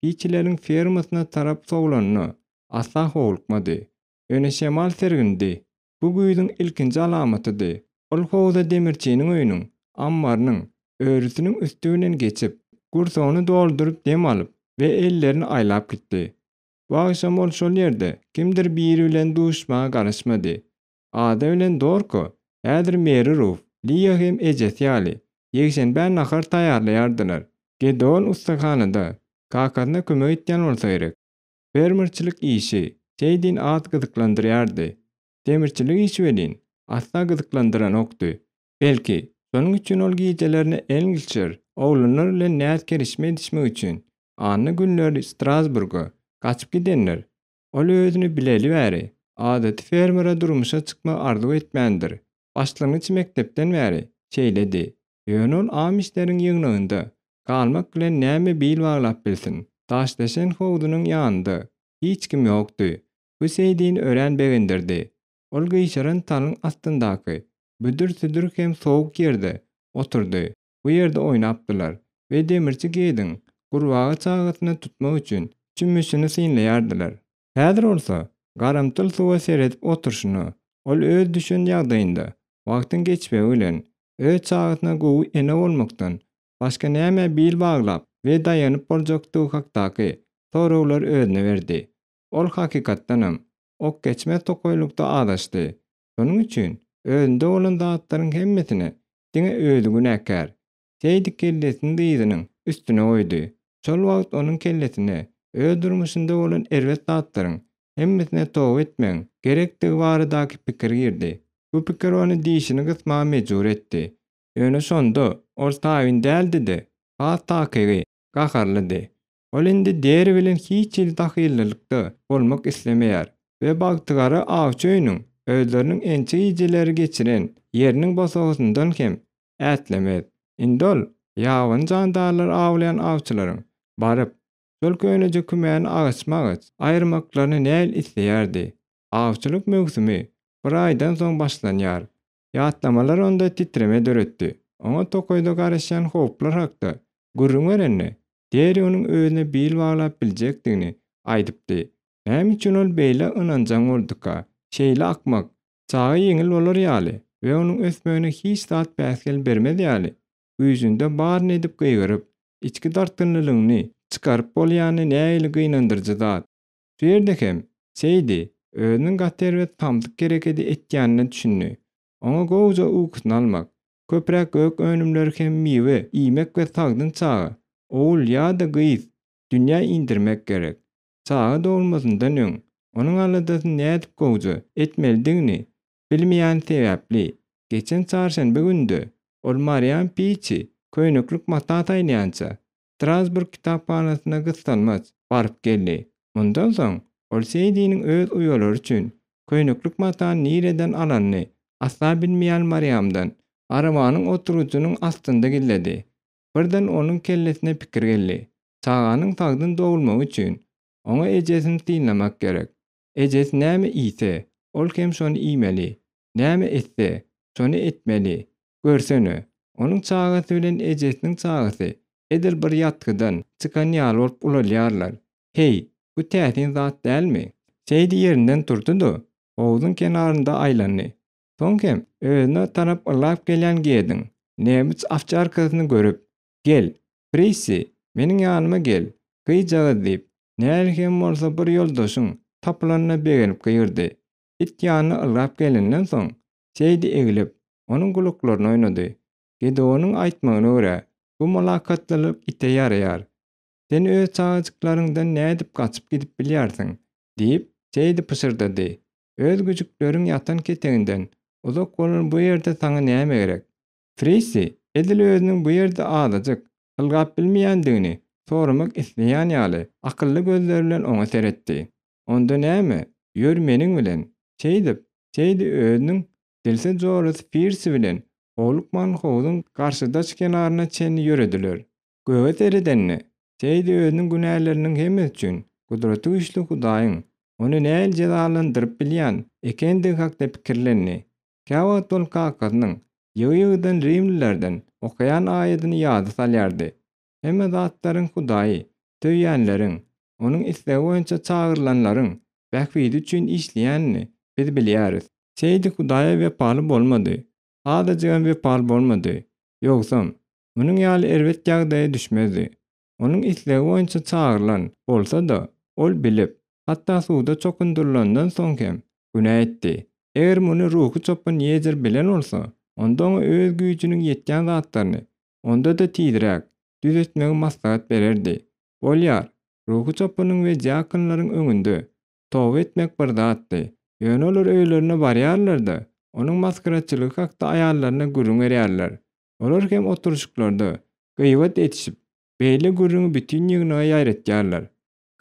S1: piçileriň fermasyna tarap sowlanyna asla howlukmady. Ýöne şemal sergindi. Bu güýzüň ilkinji alamatydy. Ol howza demirçiniň öýüniň, ammarynyň, örüsiniň üsti bilen geçip, gursagyny dolduryp dem alyp we ellerini aýlap gitdi. Bu agşam ol şol ýerde kimdir biri bilen duşuşmaga garaşmady. Ada bilen Dorko, häzir Meri Ruf, Liýa hem ejesi ýaly, ýekşenbä nahar taýýarlaýardylar. Gedeon ussahanada kakasyna kömek etýän bolsa gerek. Fermerçilik işi Seýdini az gyzyklandyrýardy. Demirçilik işi welin, asla gyzyklandyranokdy. Belki, şonuň üçin ol gijelerine Englşir oglanlar bilen näz-kerişme edişmek üçin anna günleri Strasburga gaçyp gidendir. Ol özüni bileli bäri, adaty fermere durmuşa çykmagy arzuw etmändir. Başlangyç mekdepden bäri şeýledi. Ýöne ol amişleriň ýygnagynda galmak bilen näme bil baglap bilsin? Daşdeşen howzunyň ýanynda hiç kim ýokdy. Bu Seýdini örän begendirdi. Ol gyşaran talyň astyndaky büdür-südür hem sowuk ýerde oturdy. Bu ýerde oýnapdylar we demirçi Gediň gurbaga çagasyny tutmak üçin çümmüşini synlaýardylar. Häzir bolsa garamtyl suwa seredip oturyşyna, ol öz düşen ýagdaýynda wagtyň geçmegi bilen öz çagasyna gowy ene bolmakdan başga nämä bil baglap we daýanyp boljakdygy hakdaky soraglary özüne berdi. Ol hakykatdanam, okgeçmez tokaýlykda azaşdy. Şonuň üçin özünde bolan zatlaryň hemmesine diňe özi günäkär. Seýdi kellesini dyzynyň üstüne goýdy. Şol wagt onuň kellesine öz durmuşynda bolan erbet zatlaryň hemmesine toba etmegiň gerekdigi baradaky pikir girdi. Bu pikir ony dişini gysmaga mejbur etdi. Ýöne şonda ol tabyn däldi-de, has takygy, gaharlydy. Ol indi deri bilen hiç hili dahillylykda bolmak islemeýär we bagtygara awçy öýüniň özleriniň ençe gijeleri geçiren ýeriniň bosagasyndan hem ätlemez. Indi ol ýabany jandarlary awlaýan awçylaryň baryp, şol köneje kümäni agaçma-agaç aýyrmaklaryny näl isleýärdi. Awçylyk möwsümi bir aýdan soň başlanýar. Ýatlamalar onda titreme döretdi. Oňa tokaýda garaşýan howplar hakda gürrüň berende, Derri onuň özüne bil baglap biljekdigini aýdypdy. Näme üçin ol beýle ynanjaň bolduka? Şeýle akmak! Çaga ýeňil bolar ýaly we onuň ösmegine hiç zat päsgel bermez ýaly, güýjünde baryny edip gygyryp, içki dartgynlylygyny çykaryp bolýany nähili gynandyryjy zat! Şu ýerde hem Seýdi özüniň gaty erbet samsyk herekedi etýänine düşündi. Oňa gowuja ukusyny almak, köpräk gök önümleri hem miwe iýmek we sagdyn çaga, ogul ýa-da gyz, dünýä indirmek gerek. Çaga dogulmazyndan öň, onuň aladasyny nädip gowuja etmelidigini bilmeýäni sebäpli, geçen çarşenbe günde ol Marian Piçi köýneklik mata saýlaýança, Strasburg kitaphanasyna gyssanmaç baryp geldi. Mundan soň, ol Seýdiniň öz uýalary üçin köýneklik matany nireden alanyny asla bilmeýän Mariamdan arabanyň oturgyjynyň astynda gizledi. Birden onuň kellesine pikir geldi. Çaganyň sagdyn dogulmagy üçin, oňa ejesini synlamak gerek. Ejesi näme iýse, ol hem şony iýmeli. Näme etse, şony etmeli. Görsene, onuň çagasy bilen ejesiniň çagasy edil bir ýatgydan çykan ýaly bolup ulalýarlar. Heý, bu täsin zat dälmi? Seýdi ýerinden turdy-da, howzuň kenarynda aýlandy. Soň hem özüne tarap ylgap gelýän Gediň nemes owçarkasyny görüp, Gel, Prissi, meniň ýanyma gel, gyzjagaz diýip, nähili hem bolsa bir ýoldaşyň tapylanyna begenip gygyrdy. It ýanyna ylgap gelenden soň, Seýdi eglip, onuň gulaklaryny oýnady. Gedeonyň aýtmagyna görä, bu mylakatlylyk ite ýaraýar. Sen öz çagajyklaryňdan nädip gaçyp gidip bilýärsiň? diýip, Seýdi pyşyrdady. Öz güjükleriň ýatan keteginden uzak bolan bu ýerde saňa näme gerek? Frissi edil özüniň bu ýerde azajyk ylgap bilmeýändigini soramak isleýän ýaly akylly gözleri bilen oňa seretdi. Onda näme, ýör meniň bilen. Şeýdip, Seýdi özüniň dilsiz jorasy Firsi bilen howlukman howzuň garşydaş kenaryna çenli ýörediler. Göge seredende, Seýdi özüniň günäleriniň hemmesi üçin Gudratygüýçli Hudaýyň ony nähili jezalandyryp bilýän ekendigi hakda pikirlendi. Käwagt ol kakasynyň ýygy-ýygydan rimlilerden okaýan aýadyny ýada salýardy, Hemme zatlaryň Hudaýy, söýýänleriň, Onuň islegi boýunça çagyrylanlaryň bähbidi üçin işleýänini biz bilýäris. Seýdi Hudaýa wepaly bolmady. Azajygam wepaly bolmady. Ýogsam, munuň ýaly erbet ýagdaýa düşmezdi. Onuň islegi boýunça çagyrylan bolsa-da, ol bilip, hatda suwda çokundyrylandan soň hem günä etdi. Eger muny ruhy çopan Ýezer bilen bolsa, onda oňa öz güýjüniň ýetýän zatlaryny, onda-da tizräk, düzetmegi maslahat bererdi. Bolýar, ruhy çopanyň we diakonlaryň öňünde toba etmek bir zatdy. Ýöne olar öýlerine barýarlar-da, onuň masgaraçylygy hakda aýallaryna gürrüň berýärler. Olar hem oturyşyklarda gybat edişip, beýle gürrüňi bütin ýygnaga ýaýratýarlar.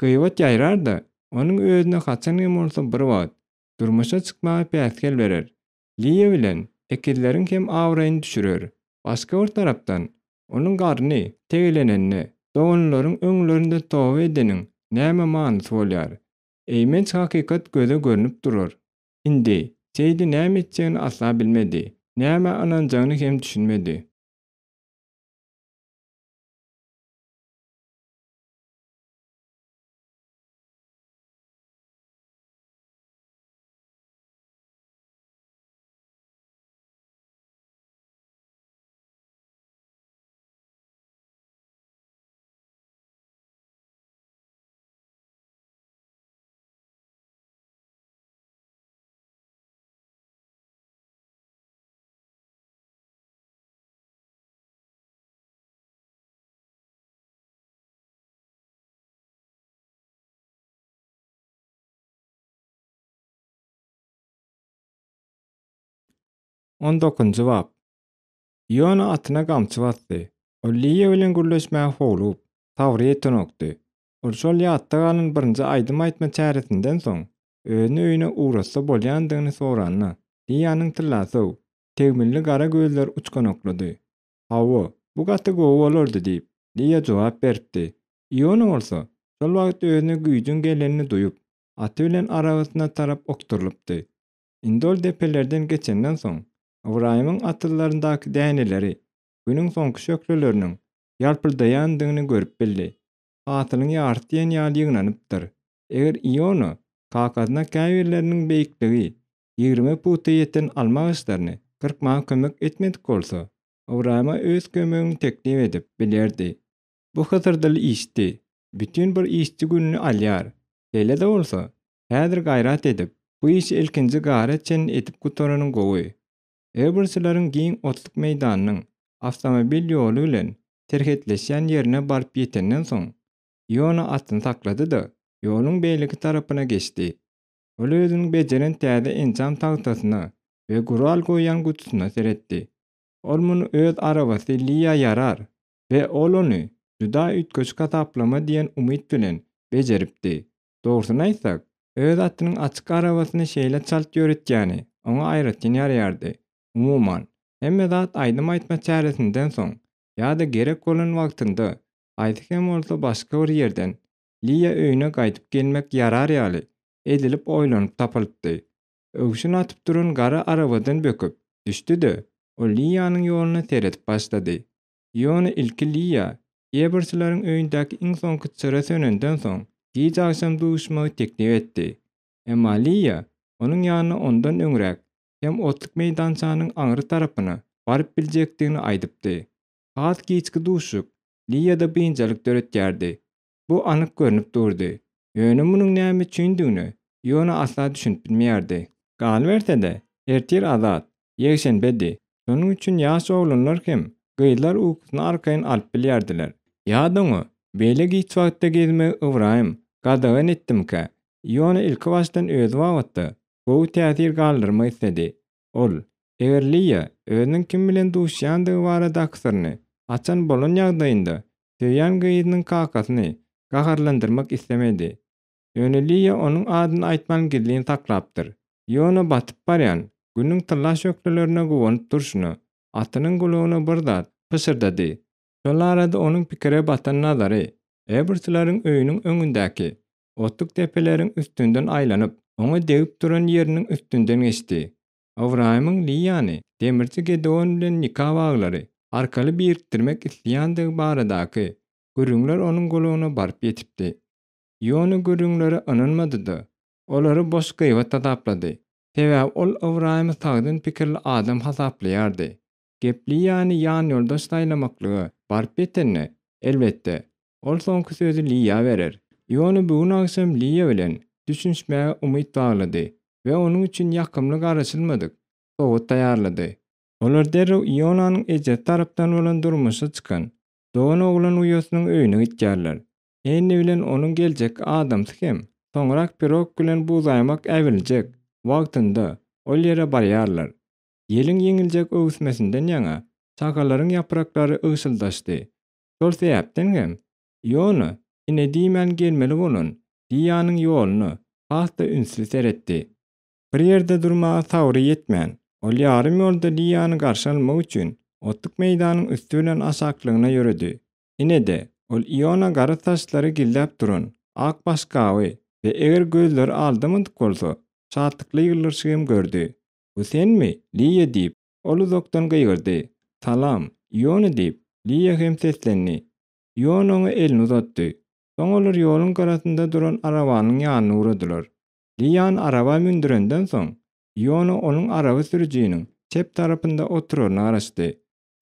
S1: Gybat ýaýrar-da, onuň özüne haçan hem bolsa bir wagt durmuşa çykmaga päsgel berer. Liýa bilen ekizleriň hem abraýyny düşürer. Başga bir tarapdan, onuň garny tegelenende, doganlaryň öňlerinde toba edeniň näme manysy bolýar? Eýmenç hakykat göze görnüp durar. Indi, Seýdi näme etjegini asla bilmedi. Nämä ynanjagyny hem düşünmedi. On dokuzynjy bap. Iona atyna gamçy basdy. Ol Liýa bilen gürleşmäge howlugyp, sabry ýetenokdy. Ol şol ýatda galan birinji aýdym aýtma çäresinden soň, özüni öýüne ugratsa bolýandygyny soranda, Liýanyň tyllasow, tegmilli gara gözleri uçganaklady. Hawa, bu gaty gowy bolardy diýip, Liýa jogap beripdi. Iona bolsa, şol wagt özüne güýjüň gelenini duýup, aty bilen arabasyna tarap okdurylypdy. Indi ol depelerden geçenden soň, Ybraýymyň atyzlaryndaky däneleri Günüň soňky şöhleleriniň ýalpyldaýandygyny görüp bildi. Hasylyň ýarysy diýen ýaly ýygnanypdyr. Eger Iona kakasyna käbirleriniň beýikligi 20 puta ýeten alma agaçlaryny gyrkmaga kömek etmedik bolsa, Ybraýyma öz kömegini teklip edip bilerdi. Bu hysyrdyly işdi. Bütin bir işçi gününi alýar. Şeýle-de bolsa, häzir gaýrat edip, bu işi ilkinji gara çenli edip gutaranyň gowy. Ewersileriň giň otluk meýdanynyň awtomobil ýoly bilen serhetleşýän ýerine baryp ýetenden soň, Iona atyny saklady-da, ýoluň beýleki tarapyna geçdi. Ol özüniň bejeren täze enjam tagtasyna we gural goýýan gutusyna seretdi. Ol muny öz arabasy Liýa ýarar we ol ony juda üýtgeşik hasaplama diýen umyt bilen bejeripdi. Dogrusyny aýtsak, öz atynyň açyk arabasyny şeýle çalt ýöretýäni oňa aýratyn ýaraýardy. Umuman, hemme zat aýdym aýtma çäresinden soň ýa-da gerek bolan wagtynda haýsy hem bolsa başga bir ýerden Liýa öýüne gaýdyp gelmek ýarar ýaly edilip oýlanyp tapylypdy. Öwşün atyp duran gara arabadan böküp düşdi-de, ol Liýanyň ýoluna seredip başlady. Ýöne ilki Liýa Ebersleriň öýündäki iň soňky çyra sönenden soň, giç agşam duşuşmagy teklip etdi. Emma Liýa onuň ýanyna ondan öňräk hem otluk meýdançanyň aňry tarapyna baryp biljekdigini aýdypdy. Has giçki duşuşyk Liýada biynjalyk döretýärdi. Bu anyk görnüp durdy. Ýöne munuň näme üçindigine Iona asla düşünip bilmeýärdi. Galyberse-de, ertir azat, ýekşenbedi. Şonuň üçin ýaş oglanlar hem gyzlar ukusyny arkaýyn alyp bilýärdiler. Ýa-da oňa beýle giç wagtda gezmegi Ybraýym gadagan etdimikä? Iona ilkibaşdan özi babatda gowy täsir galdyrmak isledi. Ol, eger Liýa özüniň kim bilen duşýandygy baradaky syryny açan bolan ýagdaýynda, söýýän gyzynyň kakasyny gaharlandyrmak islemedi. Ýöne Liýa onuň adyny aýtman gizlin saklapdyr. Iona batyp barýan Günüň tylla şöhlelerine guwanyp durşuna, atynyň gulagyna bir zat pyşyrdady. Şol arada onuň pikire batan nazary Ebersleriň öýüniň öňündäki otluk depeleriň üstünden aýlanyp, oňa degip duran ýeriniň üstünden geçdi. Ybraýymyň Liýany demirçi Gedeon bilen nika baglary arkaly birikdirmek isleýändigi baradaky gürrüňler onuň gulagyna baryp ýetipdi. Iona gürrüňlere ynanmady-da, olary boş gybat hasaplady. Sebäbi ol Ybraýymy sagdyn pikirli adam hasaplaýardy. Gep Liýany ýanýoldaş saýlamaklyga baryp ýetende, elbetde, ol soňky sözi Liýa berer. Iona bu gün agşam Liýa bilen düşünişmäge umyt baglady we onuň üçin ýakymly garaşylmadyk sowgat taýýarlady. Olar derrew Ionanyň ejesi tarapdan bolan durmuşa çykan dogan oglan uýasynyň öýüne gitýärler. Enni bilen onuň geljekki adamsy hem soňrak pirog bilen buzaýmak äwiriljek wagtynda ol ýere barýarlar. Ýeliň ýeňiljek öwüsmesinden ýaňa şahalaryň ýapraklary ygşyldaşdy. Şol sebäpden hem Iona ine diýmän gelmeli bolan Diýanyň ýoluna has-da ünsli seretdi. Bir ýerde durmaga sabry ýetmän, ol ýarym ýolda Liýany garşy almak üçin otluk meýdanyň üsti bilen aşaklygyna ýöredi. Ine-de, ol Iona gara saçlary gizläp duran ak başgaby. we eger gözleri aldamadyk bolsa, şatlykly ýylgyryşy hem gördi. Bu senmi, Liýa diýip, ol uzakdan gygyrdy. Salam, Iona diýip, Liýa hem seslendi. Iona oňa elini uzatdy. Soň olar ýoluň gyrasynda duran arabanyň ýanyna ugradylar. Liýany araba mündürenden soň, Iona onuň araba sürüjiniň çep tarapynda oturaryna garaşdy.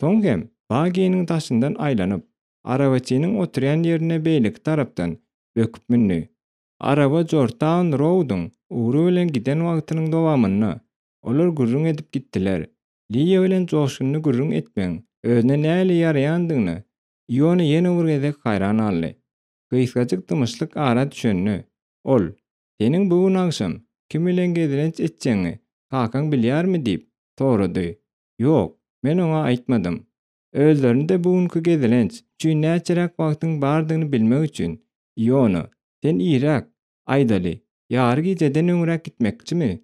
S1: Soň hem baginiň daşyndan aýlanyp, arabaçynyň oturýan ýerine beýleki tarapdan böküp mündi. Araba Jortaun Roudyň ugry bilen giden wagtynyň dowamynda olar gürrüň edip gitdiler. Liýa bilen joşgunly gürrüň etmegiň özüne nähili ýaraýandygyna Iona ýene bir gezek haýran galdy. Gysgajyk dymyşlyk ara düşende, ol, Seniň bu gün agşam kim bilen gezelenç etjegiňi kakaň bilýärmi diýip, sorady. Ýok, men oňa aýtmadym. Özlerinde bu günki gezelenç üçin näçeräk wagtyň bardygyny bilmek üçin, Iona, sen irräk, aýdaly, ýary gijeden öňräk gitmekçimi?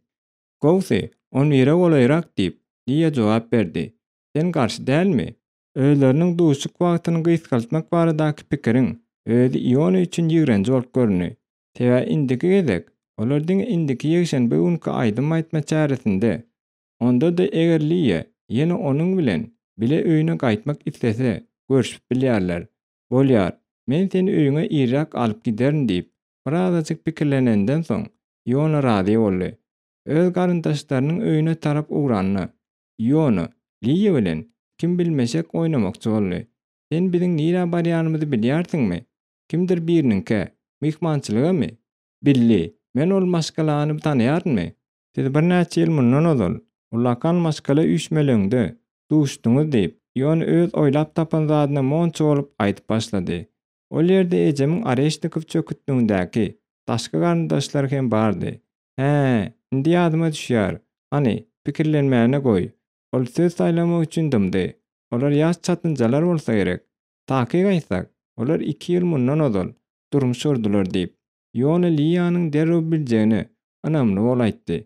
S1: Gowusy, on bire golaýrak diýip, Liýa jogap berdi. Sen garşy dälmi? Özleriniň duşuşyk wagtyny gysgaltmak baradaky pikiriň özi Iona üçin ýigrenji bolup göründi. Sebäbi indiki gezek olar diňe indiki ýekşenbe günki aýdym aýtma çäresinde, onda-da eger Liýa ýene onuň bilen bile öýüne gaýtmak islese, görşüp bilýärler. Bolýar, men seni öýüňe irräk alyp giderin diýip, birazajyk pikirlenenden soň, Iona razy boldy. Öz garyndaşlarynyň öýüne tarap ugranda, Iona, Liýa bilen kim bilmeşek oýnamakçy boldy. Sen biziň nirä barýanymyzy bilýärsiňmi? Kimdir biriniňkä, myhmançylygamy? Billi, men ol maşgalany tanaýarynmy? Siz birnäçe ýyl mundan ozal, ullakan maşgala üýşmeleňde duşduňyz diýip, Iona öz oýlap tapan zadyna monça bolup aýdyp başlady. Ol ýerde ejemiň Oreşnikow çöketligindäki daşky garyndaşlary hem bardy. Hä, indi ýadyma düşýär. Hany, pikirlenmäni goý. Ol söz saýlamak üçin dymdy. Olar ýaş çatynjalar bolsa gerek. Takyk aýtsak, olar iki ýyl mundan ozal durmuş gurdular diýip, Iona Liýanyň derrew biljegine ynamly bol aýtdy.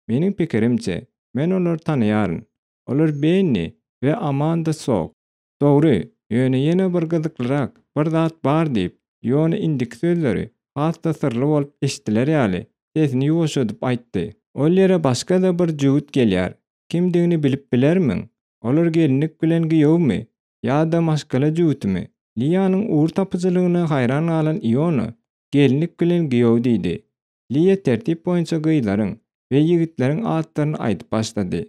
S1: Meniň pikirimçe, men olary tanaýaryn. Olar Benni we Amanda Sok. Dogry, ýöne ýene bir gyzyklyrak bir zat bar diýip, Iona indiki sözleri has-da syrly bolup eşidiler ýaly, sesini ýuwaşadyp aýtdy. Ol ýere başga-da bir jübüt gelýär. Kimdigini bilip bilermiň? Olar gelinlik bilen giýewmi ýa-da maşgala jübütimi? Liýanyň ugur tapyjylygyna haýran galan Iona, Gelinlik bilen giýew diýdi. Liýa tertip boýunça gyzlaryň we ýigitleriň atlaryny aýdyp başlady.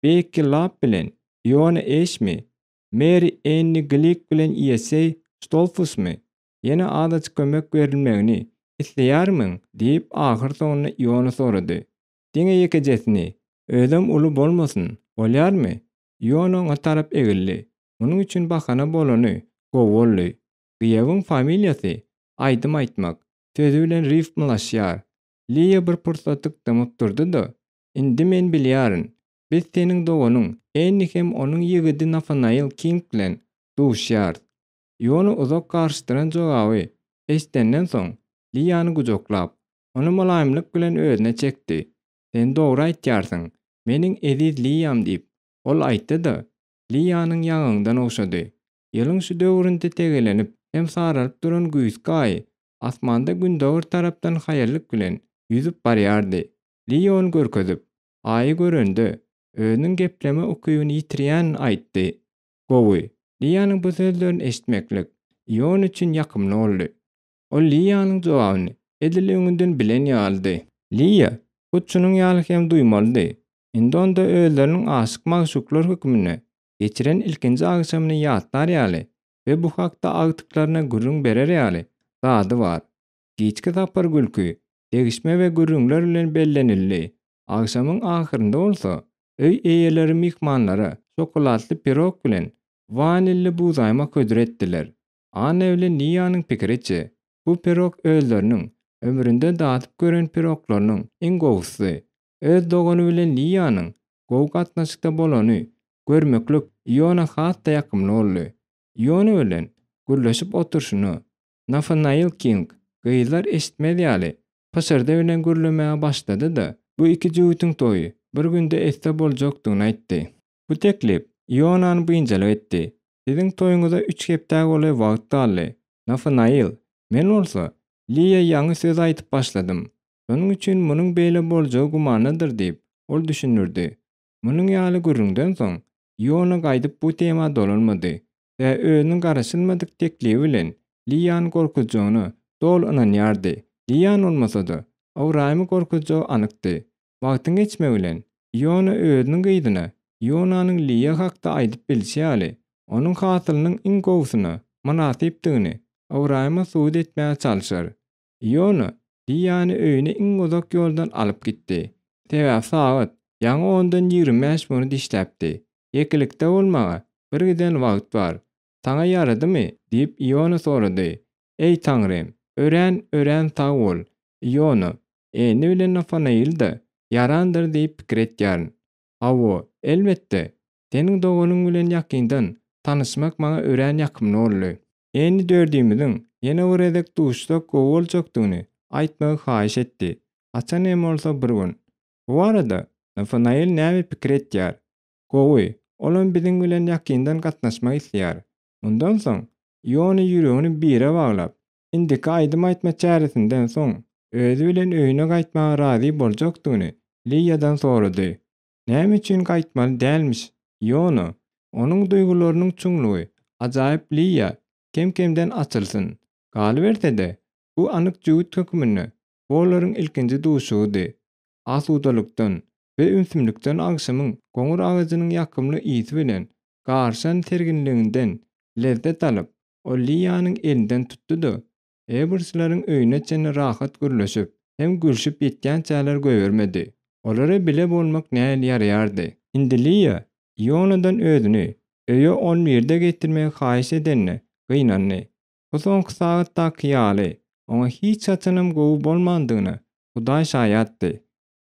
S1: Bekki Lap bilen Iona Eşmi, Meri Enni Glik bilen Iýeseý Stolfusmy? Ýene azajyk kömek berilmegini isleýärmiň? diýip, ahyrsoňunda Iona sorady. Diňe ýekejesini, özem uly bolmasyn, bolýarmy? Iona oňa tarap egildi. Munuň üçin bahana bolany gowy boldy. Gyýawyň familiýasy aýdym aýtmak sözi bilen rifmlaşýar. Liýa bir pursatlyk dymyp durdy-da, Indi men bilýärin. Biz seniň doganyň Enni hem onuň ýigidi Nafanail King bilen duşýarys. Iona uzak garyşdyran jogaby eşidenden soň, Liýany gujaklap, ony mylaýymlyk bilen özüne çekdi. Sen dogry aýtýarsyň, meniň eziz Liýam diýip, ol aýtdy-da, Liýanyň ýaňagyndan ogşady. Ýylyň şu döwründe tegelenip hem saralyp duran güýzki aýy asmanda gündogar tarapdan haýallyk bilen ýüzüp barýardy. Liýa ony görkezip, aýy görende, özüniň gepleme ukybyny ýitirýänini aýtdy. Gowy, Liýanyň bu sözlerini eşitmeklik Ion üçin ýakymly boldy. Ol Liýanyň jogabyny edil öňünden bilen ýalydy. Liýa hut şunuň ýaly hem duýmalydy. Indi onda özleriniň aşyk-magşuklar hökmünde geçiren ilkinji agşamyny ýatlar ýaly we bu hakda agtyklaryna gürrüň berer ýaly zady bar. Giçki sapar gülki, degişme we gürrüňler bilen bellenildi. Agşamyň ahyrynda bolsa, öý eýeleri myhmanlara şokoladly pirog bilen wanilli buzgaýmak hödür etdiler. Anna bilen Niýanyň pikiriçe, bu pirog özleriniň ömründe dadyp gören piroglarynyň iň gowusy. Öz dogany bilen Liýanyň gowy gatnaşykda bolany görmeklik Iona has-da ýakymly boldy. Iona bilen gürleşip oturyşyna, Nafanail King gyzlar eşitmez ýaly pyşyrdy bilen gürlemäge başlady-da, bu iki jübütiň toýy bir günde etse boljakdygyny aýtdy. Bu teklip Ionany biynjalyk etdi. Siziň toýuňyza üç hepdä golaý wagt galdy, Nafanail, men bolsa. Liýa ýaňy söz aýdyp başladym. Şonuň üçin munuň beýle boljagy gümandadyr diýip, ol düşündirdi. Munuň ýaly gürrüňden soň, Iona gaýdyp bu tema dolanmady we özüniň garaşylmadyk teklibi bilen Liýany gorkuzjagyna doly ynanýardy. Liýany bolmasa-da, Ybraýymy gorkuzjagy anykdy. Wagtyň geçmegi bilen, Iona özüniň gyzyna Ionanyň Liýa hakda aýdyp bilşi ýaly, onuň hasylynyň iň gowusyna mynasypdygyny Ybraýyma subut etmäge çalşar. Iona Liýany öýüne iň uzak ýoldan alyp gitdi. Sebäbi sagat ýaňy ondan 25 minut işläpdi. Ýekelikde bolmaga birgiden wagt bar. Saňa ýaradymy? diýip, Iona sorady. Eý, Taňrym, örän, örän sag bol, Iona. Enni bilen Nafanail-de ýarandyr diýip pikir etýärin. Hawa, elbetde, seniň doganyň bilen ýakyndan tanyşmak maňa örän ýakymly boldy. Enni dördümiziň ýene bir gezek duşsak gowy boljakdygyny aýtmagy haýyş etdi. Haçan hem bolsa bir gün. Bu barada Nafanail näme pikir etýär? Gowy, olam biziň bilen ýakyndan gatnaşmak isleýär. Mundan soň, Iona ýüregini bire baglap, indiki aýdym aýtma çäresinden soň, özi bilen öýüne gaýtmaga razy boljakdygyny Liýadan sorady. Näme üçin gaýtmaly dälmiş, Iona? Onuň duýgularynyň çuňlugy ajaýyp Liýa kem-kemden açylsyn. Galyberse-de, bu anyk jübüt hökmünde bu olaryň ilkinji duşugydy. Asudalykdan we ümsümlikden agşamyň goňur agajynyň ýakymly ysy bilen garyşan serginliginden lezzet alyp, ol Liýanyň elinden tutdy-da, Eberslerň öýüne çenli rahat gürleşip hem gülşüp ýetýänçäler goýbermedi. Olara bile bolmak nähili ýaraýardy. Indi Liýa Ionadan özüni öýe on birde getirmegi haýyş edenine gynandy. Bu soňky sagatdaky ýaly oňa hiç haçanam gowy bolmandygyna Hudaý şaýatdy.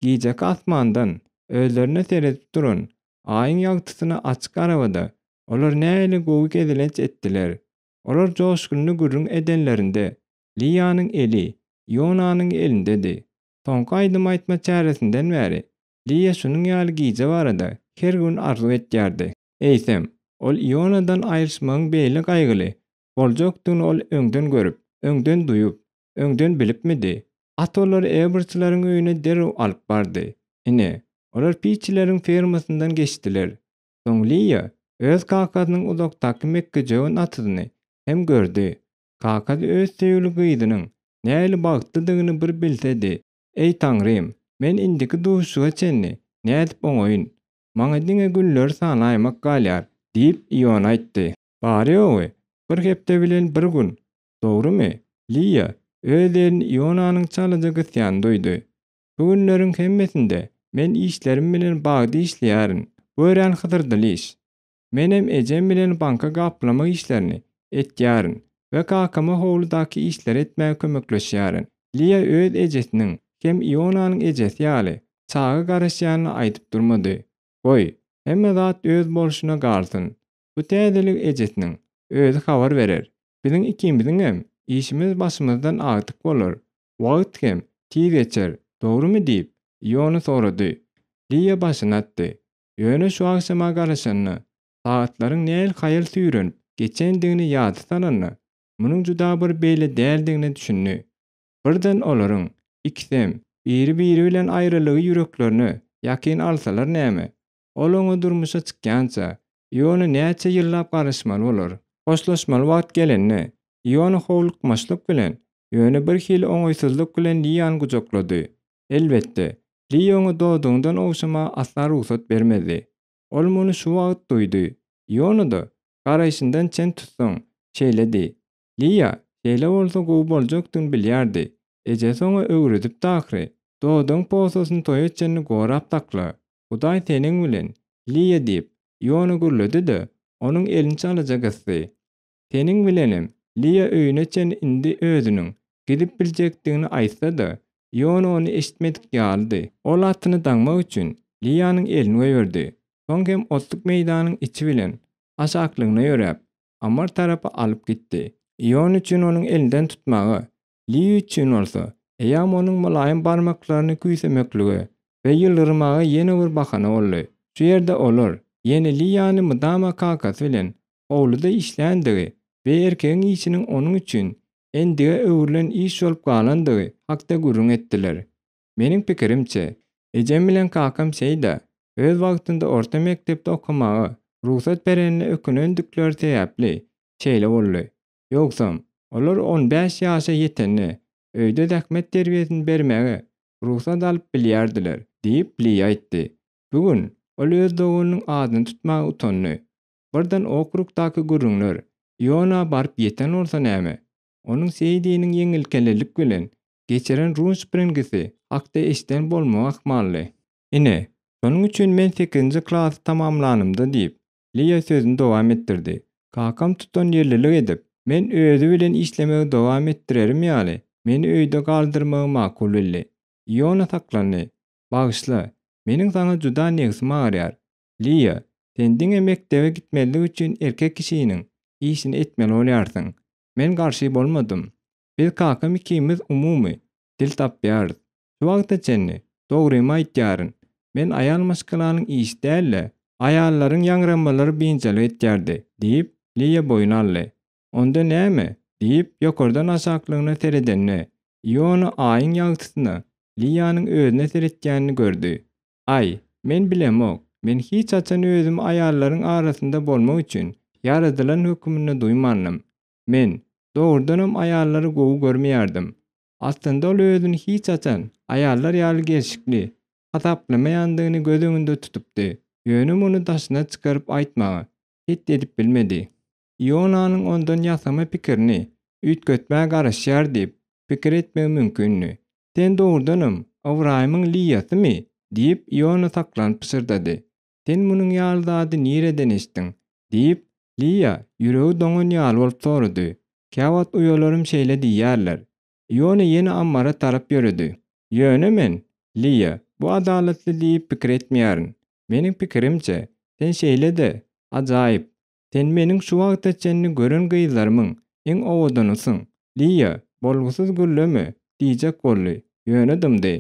S1: Gijeki asmandan özlerine seredip duran Aýyň ýagtysyna açyk arabada olar nähili gowy gezelenç etdiler. Olar joşgunly gürrüň edenlerinde, Liýanyň eli Ionanyň elindedi. Soňky aýdym aýtma çäresinden bäri Liýa şunuň ýaly gije barada her gün arzuw etýärdi. Eýsem, ol Ionadan aýryşmagyň beýle gaýgyly boljakdygyny ol öňden görüp, öňden duýup, öňden bilipmidi? At olary Ebertsleriň öýüne derrew alyp bardy. Ine, olar Piçileriň fermasyndan geçdiler. Soň Liýa öz kakasynyň uzakdaky mekgejöwen atyzyny hem gördi. Kakasy öz söýgüli gyzynyň nähili bagtlydygyny bir bilsedi. Eý, Taňrym, men indiki duşuşyga çenli nädip oňaýyn? Maňa diňe günleri sanaýmak galýar, diýip, Iona aýtdy. Bary-ýogy bir hepde bilen bir gün, dogrumy? Liýa öz elini Ionanyň çalaja gysýanyny duýdy. Bu günleriň hemmesinde men işlerim bilen bagda işleýärin. Bu örän hysyrdyly iş. Menem ejem bilen banka gaplama işlerini etýärin we kakama howludaky işleri etmäge kömekleşýärin. Liýa öz ejesiniň hem Ionanyň ejesi ýaly çaga garaşýanyny aýdyp durmady. Goý, hemme zat öz bolşuna galsyn. Bu täzeligi ejesiniň özi habar berer. Biziň ikimiziňem işimiz başymyzdan agdyk bolar. Wagt hem tiz geçer, dogrumy diýip, Iona sorady. Liýa başyny atdy. Ýöne şu agşama garaşanda, sagatlaryň nähili haýal süýrenip geçendigini ýada salanda, munuň juda bir beýle däldigine düşündi. Birden olaryň ikisem biri-biri bilen aýralygy ýüreklerine ýakyn alsalar näme? Ol oňa durmuşa çykýança, Iona näçe ýyllap garaşmaly bolar? Hoşlaşmaly wagt gelende, Iona howlukmaçlyk bilen, ýöne bir hili oňaýsyzlyk bilen Liýany gujaklady. Elbetde, Liýa oňa dodagyňdan ogşamaga asla rugsat bermezdi. Ol muny şu wagt duýdy. Iona-da, garaýşyndan çen tutsaň, şeýledi. Liýa, şeýle bolsa gowy boljakdygyny bilýärdi. Ejesi oňa öwredipdi ahyry, Dodagyň posasyny toýa çenli gorap sakla. Hudaý seniň bilen, Liýa diýip, Iona gürledi-de, onuň elini çalaja gysdy. Seniň bilenem, Liýa öýüne çenli indi özüniň gidip biljekdigini aýtsa-da, Iona ony eşitmedik ýalydy. Ol atyny daňmak üçin Liýanyň elini goýberdi. Soň hem otluk meýdanyň içi bilen aşaklygyna ýöräp, ammar tarapa alyp gitdi. Iona üçin onuň elinden tutmaga, Liýa üçin bolsa, eýýäm onuň mylaýym barmaklaryny küýsemeklige we ýylgyrmaga ýene bir bahana boldy. Şu ýerde olar ýene Liýany mydama kakasy bilen howluda işländigi we erkegiň işiniň onuň üçin. endige öwrülen iş bolup galandygy hakda gürrüň etdiler. Meniň pikirimçe, ejem bilen kakam şeýdä, öz wagtynda orta mekdepde okamaga rugsat berenine ökünendikleri sebäpli şeýle boldy. Ýogsam, olar on bäş ýaşa ýetende, öýde zähmet terbiýesini bermäge rugsat alyp bilýärdiler, diýip, Li aýtdy. Bu gün ol öz doganynyň adyny tutmaga utandy. Birden okrugdaky gürrüňler Iona baryp ýeten bolsa näme? Onuň Seýdiniň ýeňilkelelik bilen geçiren Runspringisi hakda eşiden bolmagy ahmaldy. Ine, şonuň üçin men sekizinji klasy tamamlanymda diýip, Liýa sözüni dowam etdirdi. Kakam tutanýerlilik edip, men özi bilen işlemegi dowam etdirerim ýaly, meni öýde galdyrmagy makul bildi. Iona saklandy. Bagyşla, meniň saňa juda nebsim agyrýar. Liýa, sen diňe mekdebe gitmezlik üçin erkek kişiniň işini etmeli bolýarsyň. Men garşy bolmadym. Biz kakam ikimiz umumy dil tapýarys. Şu wagta çenli, dogrymy aýtýaryn, men aýal maşgalanyň işi däl-de, aýallaryň ýaňramalary biynjalyk etýärdi, diýip, Liýa boýun aldy. Onda näme? diýip, ýokardan aşaklygyna seredende, Iona Aýyň ýagtysyna Liýanyň özüne seretýänini gördi. Aý, men bilemok, men hiç haçan özümi aýallaryň arasynda bolmak üçin ýaradylan höküminde duýmandym. Men, dogrudanam aýallary gowy görmeýärdim. Aslynda ol özüni hiç haçan aýallar ýaly gelşikli hasaplamaýandygyny göz öňünde tutupdy, ýöne muny daşyna çykaryp aýtmaga het edip bilmedi. Ionanyň ondan ýasama pikirini üýtgetmäge garaşýar diýip pikir etmegi mümkindi. Sen dogrudanam Ybraýymyň Liýasymy? diýip, Iona saklanyp pyşyrdady. Sen munuň ýaly zady nireden eşitdiň? diýip, Liýa ýüregi doňan ýaly bolup sorady. Käwagt uýalarym şeýle diýýärler. Iona ýene ammara tarap ýöredi. Ýöne men, Liýa, bu adalatly diýip pikir etmeýärin. Meniň pikirimçe, sen şeýle-de ajaýyp. Sen meniň şu wagta çenli gören gyzlarymyň iň owadanysyň. Liýa, bolgusyz gürleme, diýjek boldy, ýöne dymdy.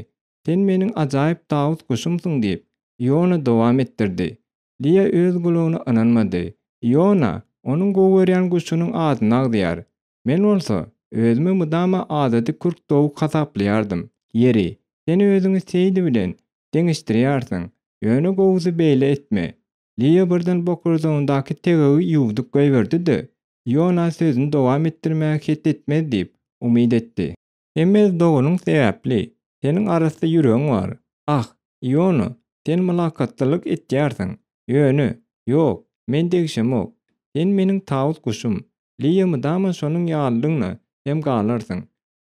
S1: Sen meniň ajaýyp tawus guşumsyň diýip, Iona dowam etdirdi. Liýa öz gulagyna ynanmady. Iona onuň gowy görýän guşunyň adyny agzaýar. Men bolsa, özümi mydama adaty kürk towuk hasaplaýardym. Ýeri, sen özüňi Seýdi bilen deňeşdirýärsiň. Ýöne gowusy beýle etme. Liýa birden bokurdagyndaky tegegi ýuwdup goýberdi-de, Iona sözüni dowam etdirmäge het etmez diýip, umyt etdi. Hemmesi doganyň sebäpli. Seniň arassa ýüregiň bar. Ah, Iona, sen mylakatlylyk etýärsiň. Ýöne, ýok, men degişemok. Sen meniň tawus guşum. Liýa mydama şonuň ýalydygyna hem galarsyň.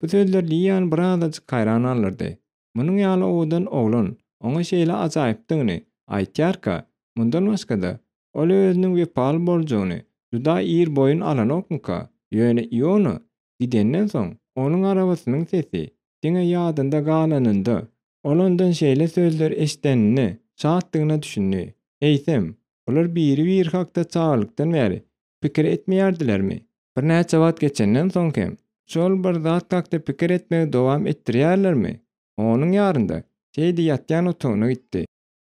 S1: Bu sözler Liýany birazajyk haýran galdyrdy. Munuň ýaly owadan oglan oňa şeýle ajaýypdygyny aýtýarka, mundan başga-da, ol özüniň wepaly boljagyny juda ir boýun alanokmyka? Ýöne Iona gidenden soň, onuň arabasynyň sesi diňe ýadynda galanynda, ol ondan şeýle sözleri eşidenine şatdygyna düşündi. Eýsem, olar biri-biri hakda çagalykdan bäri pikir etmeýärdilermi? Birnäçe wagt geçenden soň hem şol bir zat hakda pikir etmegi dowam etdirýärlermi? Onuň ýarynda Seýdi ýatýan otagyna gitdi.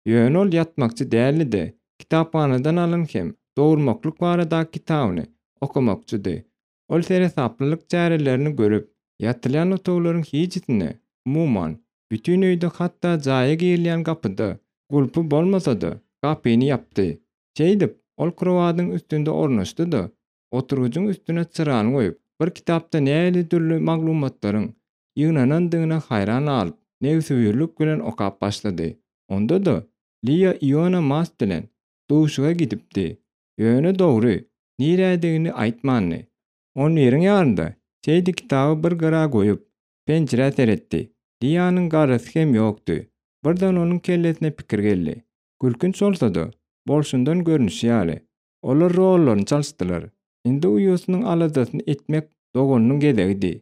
S1: Ýöne ol ýatmakçy däldi-de, kitaphanadan alan hem dogurmaklyk baradaky kitabyny okamakçydy. Ol seresaplylyk çärelerini görüp, ýatylýan otaglaryň hijisinde, umuman, bütin öýde hatda jaýa girilýän gapyda gulpy bolmasa-da, gapyny ýapdy. Şeýdip, ol krowadyň üstünde ornaşdy-da, oturgyjyň üstüne çyrany goýup, bir kitapda nähili dürli maglumatlaryň ýygnanandygyna haýran galyp, nebsewürlik bilen okap başlady. Onda-da, Liýa Iona Mast bilen duşuga gidipdi. Ýöne dogry, nirädigini aýtmandy. On biriň ýarynda Seýdi kitaby bir gyra goýup, penjirä seretdi. Liýanyň garasy hem ýokdy. Birden onuň kellesine pikir geldi. Gülkünç bolsa-da, bolşundan görnüşi ýaly, olar rollaryny çalyşdylar. Indi uýasynyň aladasyny etmek doganynyň gezegidi.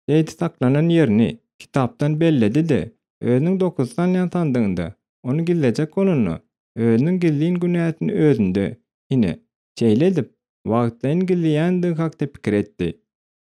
S1: Seýdi saklanan ýerini kitapdan belledi-de, özüniň dokuz salýan sandygynda ony gizlejek bolanda, özüniň gizlin günäsini özünde, ine, şeýle edip, wagtlaýyn gizleýändigi hakda pikir etdi.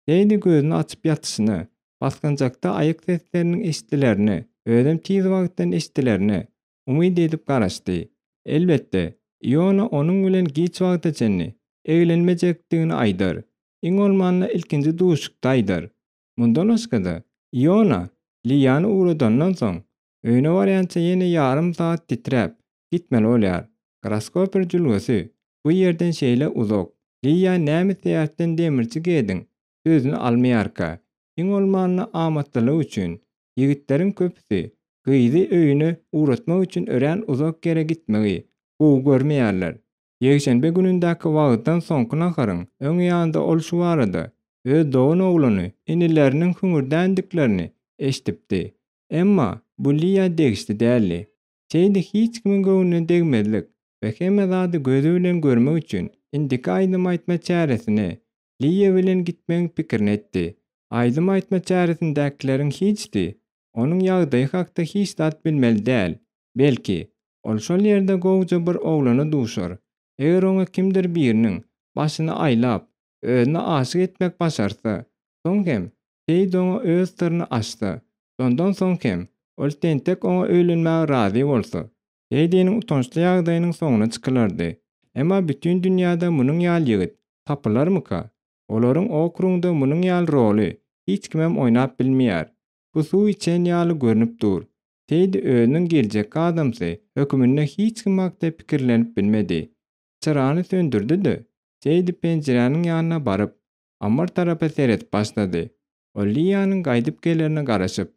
S1: Seýdi gözüni açyp ýatyşyna, basgançakda aýak sesleriniň eşidilerine, özem tiz wagtdan eşidilerine umyt edip garaşdy. Elbetde, Iona onuň bilen giç wagta çenli eglenmejekdigini aýdar. Iň bolmanda ilkinji duşuşykda aýdar. Mundan başga-da, Iona Liýany ugradandan soň, öýüne barýança ýene ýarym sagat titräp gitmeli bolýar. Graskoper jülgesi bu ýerden şeýle uzak. Liýa näme sebäpden demirçi Gediň sözüni almaýarka? Iň bolmanda amatlylyk üçin. Ýigitleriň köpüsi gyzy öýüne ugratmak üçin örän uzak ýere gitmegi gowy görmeýärler. Ýekşenbe günündäki wagyzdan soňky naharyň öň ýanynda ol şu barada öz dogan oglany inileriniň hüňürdändiklerini eşidipdi. Emma bu Liýa degişli däldi. Şeýdi hiç kimiň göwnüne degmezlik we hemme zady gözi bilen görmek üçin indiki aýdym aýtma çäresine Liýa bilen gitmegiň pikirini etdi. Aýdym aýtma çäresindäkileriň hiçsi onuň ýagdaýy hakda hiç zat bilmeli däl. Belki, ol şol ýerde gowuja bir oglana duşar. Eger oňa kimdir biriniň başyny aýlap, özüne aşyk etmek başarsa, soň hem Seýit oňa öz syryny açsa, şondan soň hem ol tentek oňa öýlenmäge razy bolsa, Seýdiniň utançly ýagdaýynyň soňuna çykylardy. Emma bütin dünýäde munuň ýaly ýigit tapylarmyka? Olaryň okrugynda munuň ýaly roly hiç kimem oýnap bilmeýär. Bu suw içen ýaly görnüp dur. Seýdi özüniň geljekki adamsy höküminde hiç kim hakda pikirlenip bilmedi. Çyrany söndürdi-de, Seýdi penjiräniň ýanyna baryp, ammar tarapa seredip başlady. Ol Liýanyň gaýdyp gelerine garaşyp,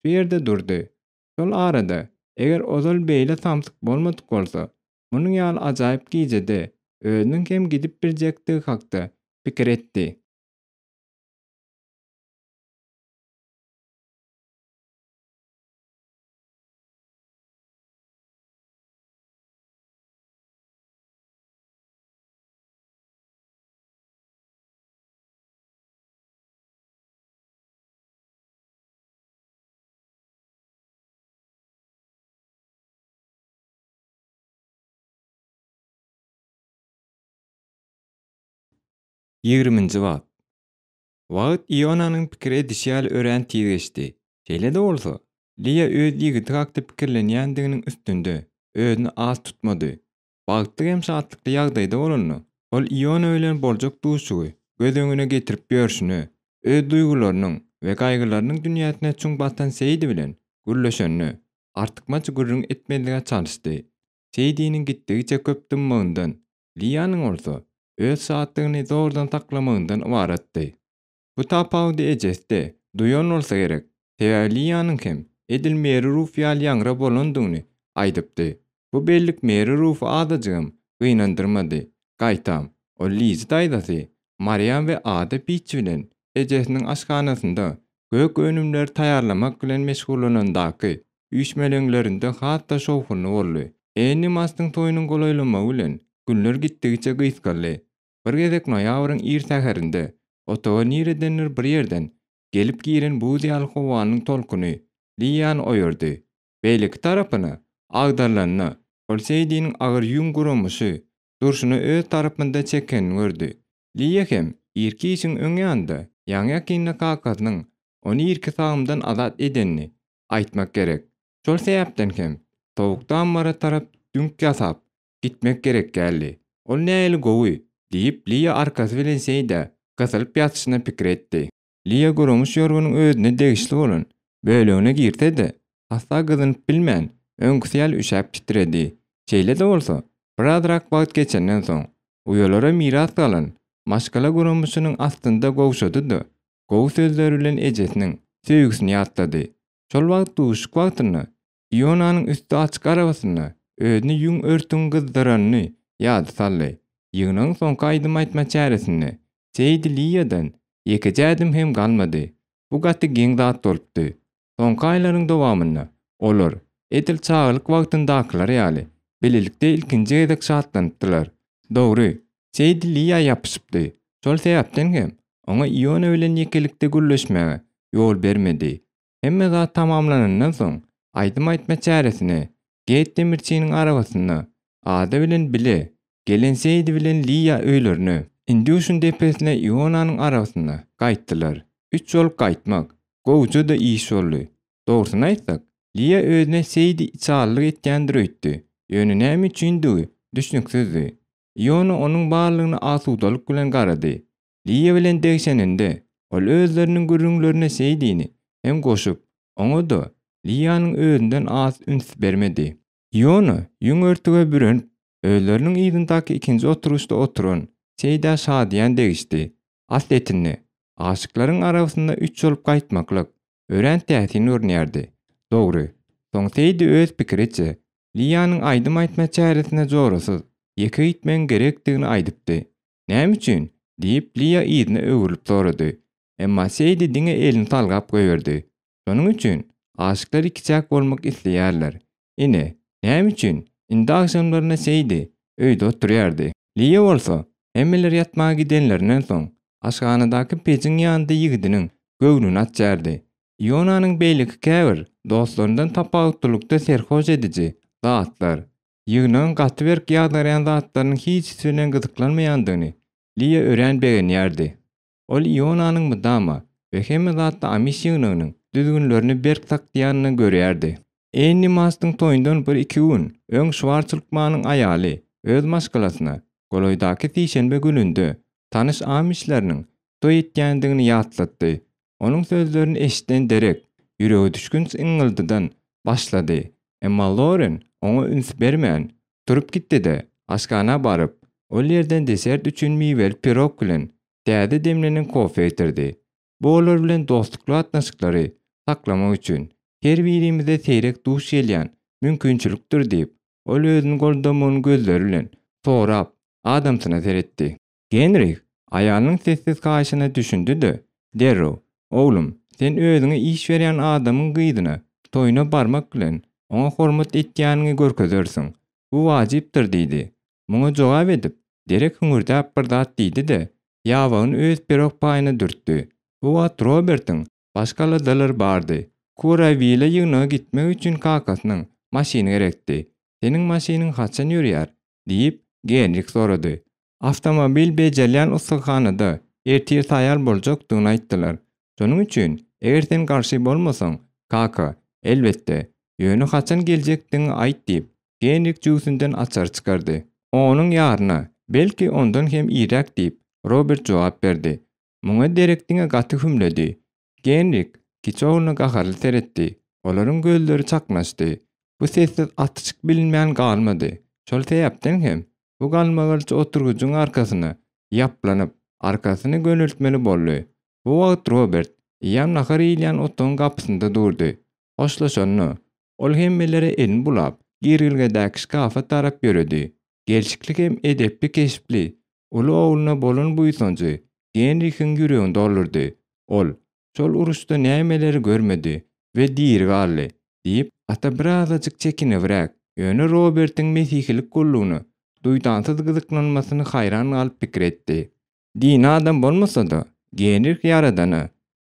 S1: şu ýerde durdy. Şol arada, eger ozal beýle samsyk bolmadyk bolsa, munuň ýaly ajaýyp gijede özüniň hem gidip biljekdigi hakda pikir etdi. Ýigriminji bap. Wagt Ionanyň pikir edişi ýaly örän tiz geçdi. Şeýle-de bolsa, Liýa öz ýigidi hakda pikirlenýändiginiň üstünde özüni az tutmady. Bagtly hem şatlykly ýagdaýda bolanda, ol Iona bilen boljak duşuşygy göz öňüne getirip ýörşüne, öz duýgularynyň we gaýgylarynyň dünýäsine çuň batan Seýdi bilen gürleşende, artykmaç gürrüň etmezlige çalyşdy. Seýdiniň gitdigiçe köp dymmagyndan, Liýanyň bolsa öz şatlygyny zordan saklamagyndan ybaratdy. Bu tapawudy ejesi-de duýan bolsa gerek, sebäbi Liýanyň hem edil Meri Ruf ýaly ýaňra bolandygyny aýdypdy. Bu bellik Meri Rufy azajygam gynandyrmady. Gaýtam, ol Lizi daýzasy Mariam we Ada Piç bilen ejesiniň aşhanasynda gök önümleri taýýarlamak bilen meşgullanandaky üýşmeleňlerinde has-da şowhunly boldy. Enni Mastyň toýunyň golaýlamagy bilen günler gitdigiçe gysgaldy. Bir gezek noýabryň ir säherinde otaga niredendir bir ýerden gelip giren buz ýaly howanyň tolkuny Liýany oýardy. Beýleki tarapyna agdarylanda, ol Seýdiniň agyr ýüň guramyşy durşuna öz tarapynda çekenini gördi. Liýa hem irki işiň öň ýanynda ýaňy-ýakynda kakasynyň ony irki sagymdan azat edenini aýtmak gerek. Şol sebäpden hem sowukda ammara tarap düňk ýasap gitmek gerek däldi. Ol nähili gowy! diýip, Liýa arkasy bilen Seýdä gysylyp ýatyşyna pikir etdi. Liýa guramyş ýorganyň özüne degişli bolan bölegine girse-de, asla gyzynyp bilmän, öňküsi ýaly üşäp titredi. Şeýle-de bolsa, birazrak wagt geçenden soň, uýalara miras galan maşgala guramyşynyň astynda gowşady-da, gowy sözleri bilen ejesiniň söýgüsini ýatlady. Şol wagt duşuşyk wagtynda Ionanyň üsti açyk arabasynda özüni ýüň örtügiň gyzdyranyny ýada saldy. Ýygnagyň soňky aýdym aýtma çäresinde Seýdi Liýadan ýekeje ädim hem galmady. Bu gaty geň zat bolupdy. Soňky aýlaryň dowamynda olar, edil çagalyk wagtyndakylar ýaly, bilelikde ilkinji gezek şatlanypdylar. Dogry, Seýdi Liýa ýapyşypdy. Şol sebäpden hem oňa Iona bilen ýekelikde gürleşmäge ýol bermedi. Hemme zat tamamlanandan soň, aýdym aýtma çäresine Geýt demirçiniň arabasynda Ada bilen bile gelen Seýdi bilen Liýa öýlerine, Indýuşyň depesine Ionanyň arabasynda gaýtdylar. Üç bolup gaýtmak, gowuja-da iş boldy. Dogrusyny aýtsak, Liýa özüne Seýdi içalylyk etýändir öýtdi, ýöne näme üçindigi düşnüksizdi. Iona onuň barlygyna asudalyk bilen garady. Liýa bilen degşeninde. Ol özleriniň gürrüňlerine Seýdini hem goşup, oňa-da Liýanyň özünden az üns bermedi. Iona ýüň örtüge bürenip, özleriniň yzyndaky ikinji oturgyçda oturan Seýdä şadyýan degişdi. Aslyýetinde, aşyklaryň arabasynda üç bolup gaýtmaklyk örän täsin görünýärdi. Dogry, soň Seýdi öz pikiriçe, Liýanyň aýdym aýtma çäresine jorasyz, ýeke gitmegiň gerekdigini aýdypdy. Näme üçin? diýip, Liýa yzyna öwrülip sorady. Emma Seýdi diňe elini salgap goýberdi. Şonuň üçin, aşyklar ikiçäk bolmak isleýärler. Ine, näme üçin, indi agşamlaryna Seýdi öýde oturýardy. Liýa bolsa, hemmeler ýatmaga gidenlerinden soň, aşhanadaky pejiň ýanynda ýigidiniň göwnüni açýardy. Ionanyň beýleki käbir dostlaryndan tapawutlylykda serhoş ediji zatlar, ýygnagyň gaty berk ýazgarýan zatlarynyň hiçisi bilen gyzyklanmaýandygyny Liýa örän begenýärdi. Ol Ionanyň mydama we hemme zatda amiş ýygnagynyň düzgünlerini berk saklaýanyny görýärdi. Enni Mastyň toýundan bir-iki gün öň Şwarts lukmanyň aýaly öz maşgalasyna golaýdaky sişenbe gününde tanyş amişleriniň toý etýändigini ýatlatdy. Onuň sözlerini eşiden Derek ýüregedüşgünç yňňyldydan başlady. Emma Loren oňa üns bermän, turup gitdi-de, aşhana baryp, ol ýerden desert üçin miweli pirog bilen täze demlenen kofe getirdi. Bu olar bilen dostlukly gatnaşyklary saklamak üçin her birimize seýrek duş gelýän mümkinçilikdir diýip, ol özüni goldamagyny gözleri bilen sorap, adamsyna seretdi. Genrih aýalynyň sessiz haýyşyna düşündi-de, derrew, Oglum, sen özüňe iş berýän adamyň gyzyna toýuna barmak bilen, oňa hormat etýäniňi görkezersiň. Bu wajypdyr diýdi. Muňa jogap edip, Derek hüňürdäp bir zat diýdi-de, ýabagyny öz pirog paýyna dürtdi. Bu wagt Robertiň başga aladalary bardy. Kurawile ýygnaga gitmek üçin kakasynyň maşyny gerekdi. Seniň maşynyň haçan ýörýär? Diýip, Genrik sorady. Awtomobil bejerilýän ussahanada ertir taýýar boljakdygyny aýtdylar. Şonuň üçin, eger sen garşy bolmasaň, kaka, elbetde, ýöne haçan geljekdigiňi aýt diýip, Genrik jübüsinden açary çykardy. Onuň ýaryna, belki, ondan hem irräk diýip, Robert jogap berdi. Muňa derek diňe gaty hümledi. Genrik kiçi ogluna gaharly seretdi. Olaryň gözleri çaknyşdy. Bu sessiz atyşyk bilinmän galmady. Şol sebäpden hem bu galmagalçy oturgyjyň arkasyna ýaplanyp, arkasyny göneltmeli boldy. Bu wagt Robert eýýäm nahar iýilýän otagyň gapysynda durdy. Hoşlaşanda, ol hemmelere elini bulap, girelgedäki şkafa tarap ýöredi. Gelşikli hem edepli keşpli uly ogluna bolan buýsanjy Genrihiň ýüregini doldurdy. Ol, Şol uruşda nämeleri görmedi we diri galdy, diýip, ata birazajyk çekinibräk, ýöne Robertiň mesihilik gullugyna duýdansyz gyzyklanmasyny haýran galyp pikir etdi. Dini adam bolmasa-da, Genrih Ýaradana,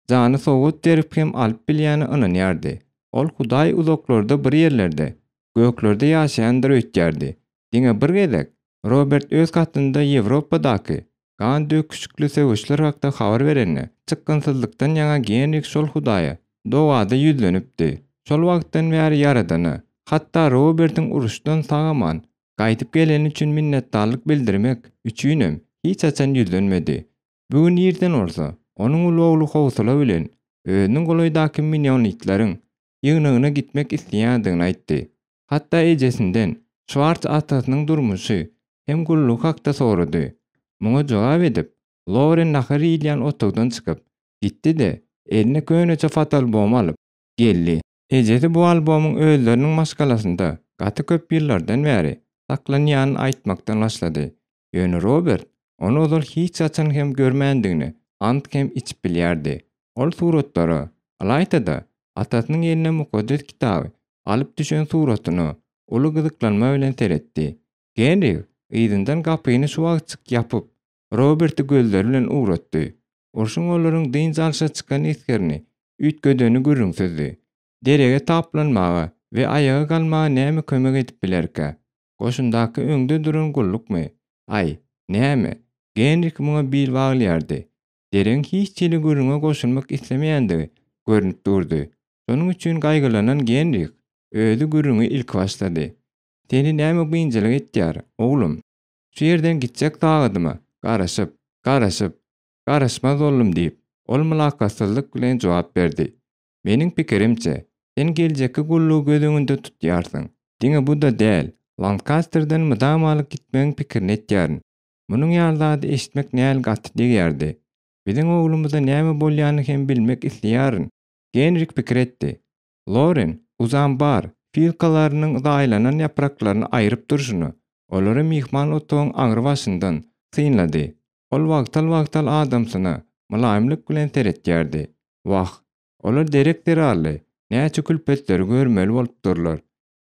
S1: jany sowgat berip hem alyp bilýäne ynanýardy. Ol Hudaý uzaklarda bir ýerlerde, göklerde ýaşaýandyr öýtýärdi. Diňe bir gezek Robert öz hatynda Ýewropadaky gan döküşikli söweşler hakda habar berende, çykgynsyzlykdan ýaňa Genrih şol Hudaýa dogada ýüzlenipdi. Şol wagtdan bäri Ýaradana, hatda Robertiň uruşdan sag-aman gaýdyp geleni üçin minnetdarlyk bildirmek üçinem hiç haçan ýüzlenmedi. Bu gün irden bolsa, onuň uly ogly howsala bilen özüniň golaýdaky minonitleriň ýygnagyna gitmek isleýändigini aýtdy. Hatda ejesinden Şwarts atasynyň durmuşy hem gullugy hakda sorady. Muňa jogap edip, Loren nahar iýilýän otagdan çykyp, gitdi-de, eline köneje fotoalbomy alyp, geldi. Ejesi bu albomyň özleriniň maşgalasynda gaty köp ýyllardan bäri saklanýanyny aýtmakdan başlady. Ýöne Robert ony ozal hiç haçan hem görmändigine ant hem içip bilýärdi. Ol suratlara, ylaýta-da, atasynyň eline Mukaddes Kitaby alyp düşen suratyna uly gyzyklanma bilen seretdi. Genrih yzyndan gapyny şu wagtjyk ýapyp, Roberti gözleri bilen ugratdy. Urşuň olaryň dynç alşa çykan esgerini üýtgedeni gürrüňsizdi. Derege taplanmaga we aýaga galmaga näme kömek edip bilerkä? Goşundaky öňde duran gullukmy? Aý, näme, Genrih muňa bil baglaýardy. Deregiň hiç hili gürrüňe goşulmak islemeýändigi görnüp durdy. Şonuň üçin gaýgylanan Genrih özi gürrüňi ilki başlady. Seni näme biynjalyk etýär, oglum? Şu ýerden gitjek sagadyma garaşyp, garaşyp, garaşmaz boldum diýip, Ol mylakatsyzlyk bilen jogap berdi. Meniň pikirimçe, sen geljekki gullugy göz öňünde tutýarsyň. Diňe bu-da däl, Lankasterden mydamalyk gitmegiň pikirini etýärin. Munuň ýaly zady eşitmek näl gaty degýärdi. Biziň oglumyza näme bolýanyny hem bilmek isleýärin. Genrik pikir etdi. Loren, uzam bar, filkalarynyň zaýalanan ýapraklaryny aýryp durşuna, olary myhman otagyň aňry başyndan synlady. Ol wagtal-wagtal adamsyna mylaýymlyk bilen seretýärdi. Wah, olar derek zerarly näçe külpetleri görmeli bolup durlar.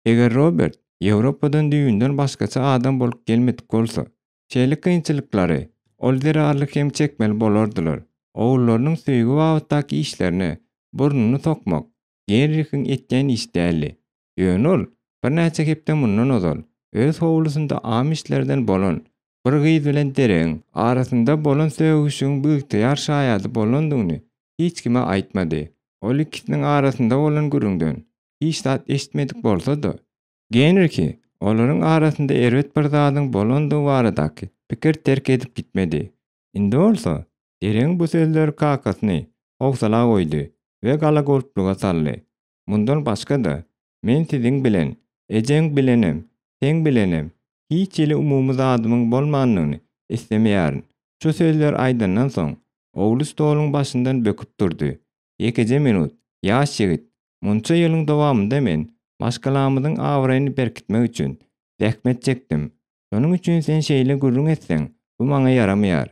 S1: Eger Robert Ýewropadan düýbünden başgaça adam bolup gelmedik bolsa, şeýle kynçylyklary ol zerarly hem çekmeli bolardylar. Ogullarynyň söýgi babatdaky işlerine burnuny sokmak Genrihiň etýän işi däldi. Ýöne ol birnäçe hepde mundan ozal öz howlusynda amişlerden bolan bir gyz bilen Deregiň arasynda bolan sögüşigiň biygtyýar şaýady bolandygyny hiç kime aýtmady. Ol ikisiniň arasynda bolan gürrüňden hiç zat eşitmedik bolsa-da, Genrihi olaryň arasynda erbet bir zadyň bolandygy baradaky pikir terk edip gitmedi. Indi bolsa, Deregiň bu sözleri kakasyny howsala goýdy we galagolpluga saldy. Mundan başga-da, men siziň bilen, ejeň bilenem, seň bilenem hiç hili umumy zadymyň bolmandygyny islemeýärin. Şu sözleri aýdandan soň, ogly stoluň başyndan böküp turdy. Ýekeje minut, ýaş ýigit, munça ýylyň dowamynda men maşgalamyzyň abraýyny berkitmek üçin zähmet çekdim. Şonuň üçin sen şeýle gürrüň etseň, bu maňa ýaramaýar.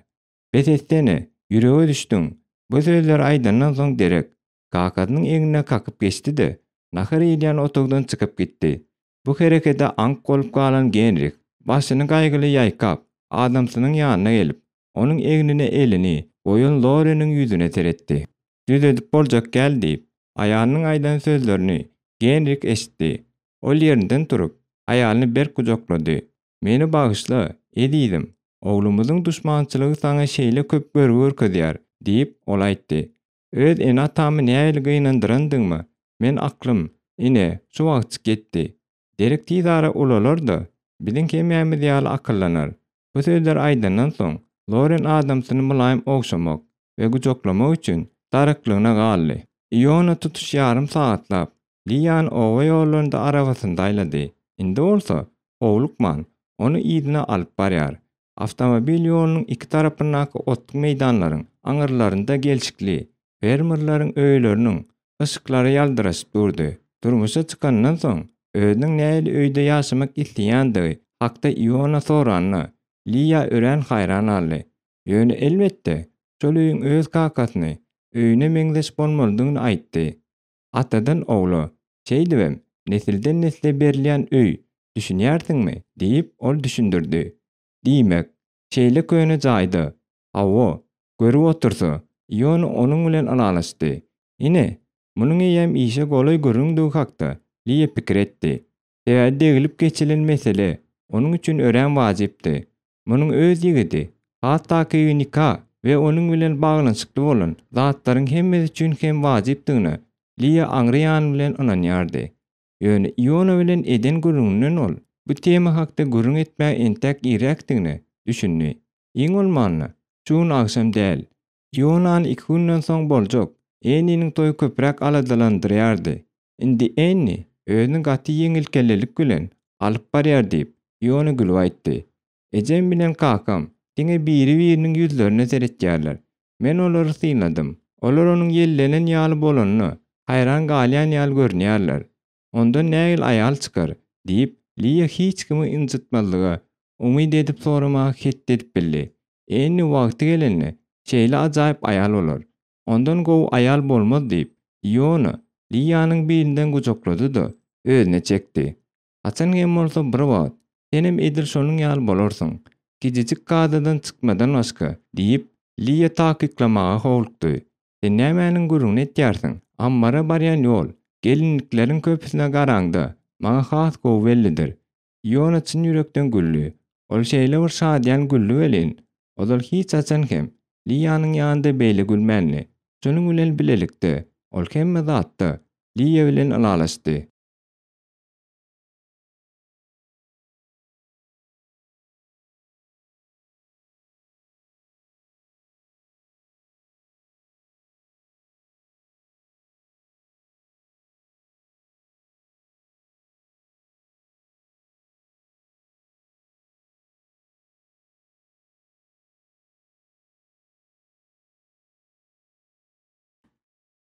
S1: Bes etsene, ýürege düşdüň. Bu sözleri aýdandan soň Derek, kakasynyň egnine kakyp geçdi-de, nahar iýilýän otagdan çykyp gitdi. Bu herekede aňk bolup galan Genrih, başyny gaýgyly ýaýkap, adamsynyň ýanyna gelip, onuň egnine elini goýan Loreniň ýüzüne seretdi. Düzedip boljak däl diýip, aýalynyň aýdan sözlerini Genrih eşitdi. Ol ýerinden turup, aýalyny berk gujaklady. Meni bagyşla, ezizim, oglumyzyň duşmançylygy saňa şeýle köp görgi görkezýär, diýip, ol aýtdy. Öz ene-atamy nähili gynandyrandygyma men aklym, ine, şu wagtjyk ýetdi. Derek tizara ulalar-da, biziň hemmämiz ýaly akyllanar. Bu sözleri aýdandan soň, Loren adamsyny mylaýym ogşamak we gujaklamak üçin daraklygyna galdy. Iona tutuş ýarym sagatlap, Liýany oba ýollarynda arabasynda aýlady. Indi bolsa, howlukman, ony yzyna alyp barýar. Awtomobil ýolunyň iki tarapyndaky otluk meýdanlaryň aňyrlarynda gelşikli fermerleriň öýleriniň yşyklary ýaldyraşyp durdy. Durmuşa çykanyndan soň, özüniň nähili öýde ýaşamak isleýändigi hakda Iona soranda, Liýa örän haýran galdy. Ýöne, elbetde, şol öýüň öz kakasyny öýüne meňzeş bolmalydygyny aýtdy. Atadan ogla, şeýdibem, nesilden-nesle berilýän öý, düşünýärsiňmi? diýip, ol düşündirdi. Diýmek, şeýle köne jaýda, hawa, görüp otursa, Iona onuň bilen ylalaşdy. Ine, munuň eýýäm işe golaý gürrüňdigi hakda Liýa pikir etdi. Sebäbi deglip geçilen mesele onuň üçin örän wajypdy. Munuň öz ýigidi, has takygy nika we onuň bilen baglanyşykly bolan zatlaryň hemmesi üçin hem wajypdygyna Liýa aňry ýany bilen ynanýardy. Ýöne Iona bilen eden gürrüňinden ol bu tema hakda gürrüň etmäge entäk irräkdigine düşündi. Iň bolmanda, şu gün agşam däl. Ionany iki günden soň boljak Enniniň toýy köpräk aladalandyrýardy. Indi Enni özüni gaty ýeňilkellelik bilen alyp barýar diýip, Iona gülüp aýtdy. Ejem bilen kakam diňe biri-biriniň ýüzlerine seretýärler. Men olary synladym. Olar onuň ýellenen ýaly bolanyna haýran galýan ýaly görünýärler. Ondan nähili aýal çykar? diýip, Liýa hiç kimi ynjytmazlyga umyt edip soramaga hetdi edip bildi. Enni wagty gelende şeýle ajaýyp aýal bolar. Ondan gowy aýal bolmaz diýip, Iona Liýanyň bilinden gujaklady-da, özüne çekdi. Haçan hem bolsa bir wagt senem edil şonuň ýaly bolarsyň. Kiçijik kadadan çykmadan başga, diýip, Liýa takyklamaga howlukdy. Sen nämäniň gürrüňini etýärsiň? Ammara barýan ýol, gelinlikleriň köpüsine garaňda, maňa has gowy bellidir. Iona çyn ýürekden güldi. Ol şeýle bir şadyýan güldi welin, ozal hiç haçan hem Liýanyň ýanynda beýle gülmändi. Şonuň bilen bilelikde, ol hemme zatda Liýa bilen ylalaşdy.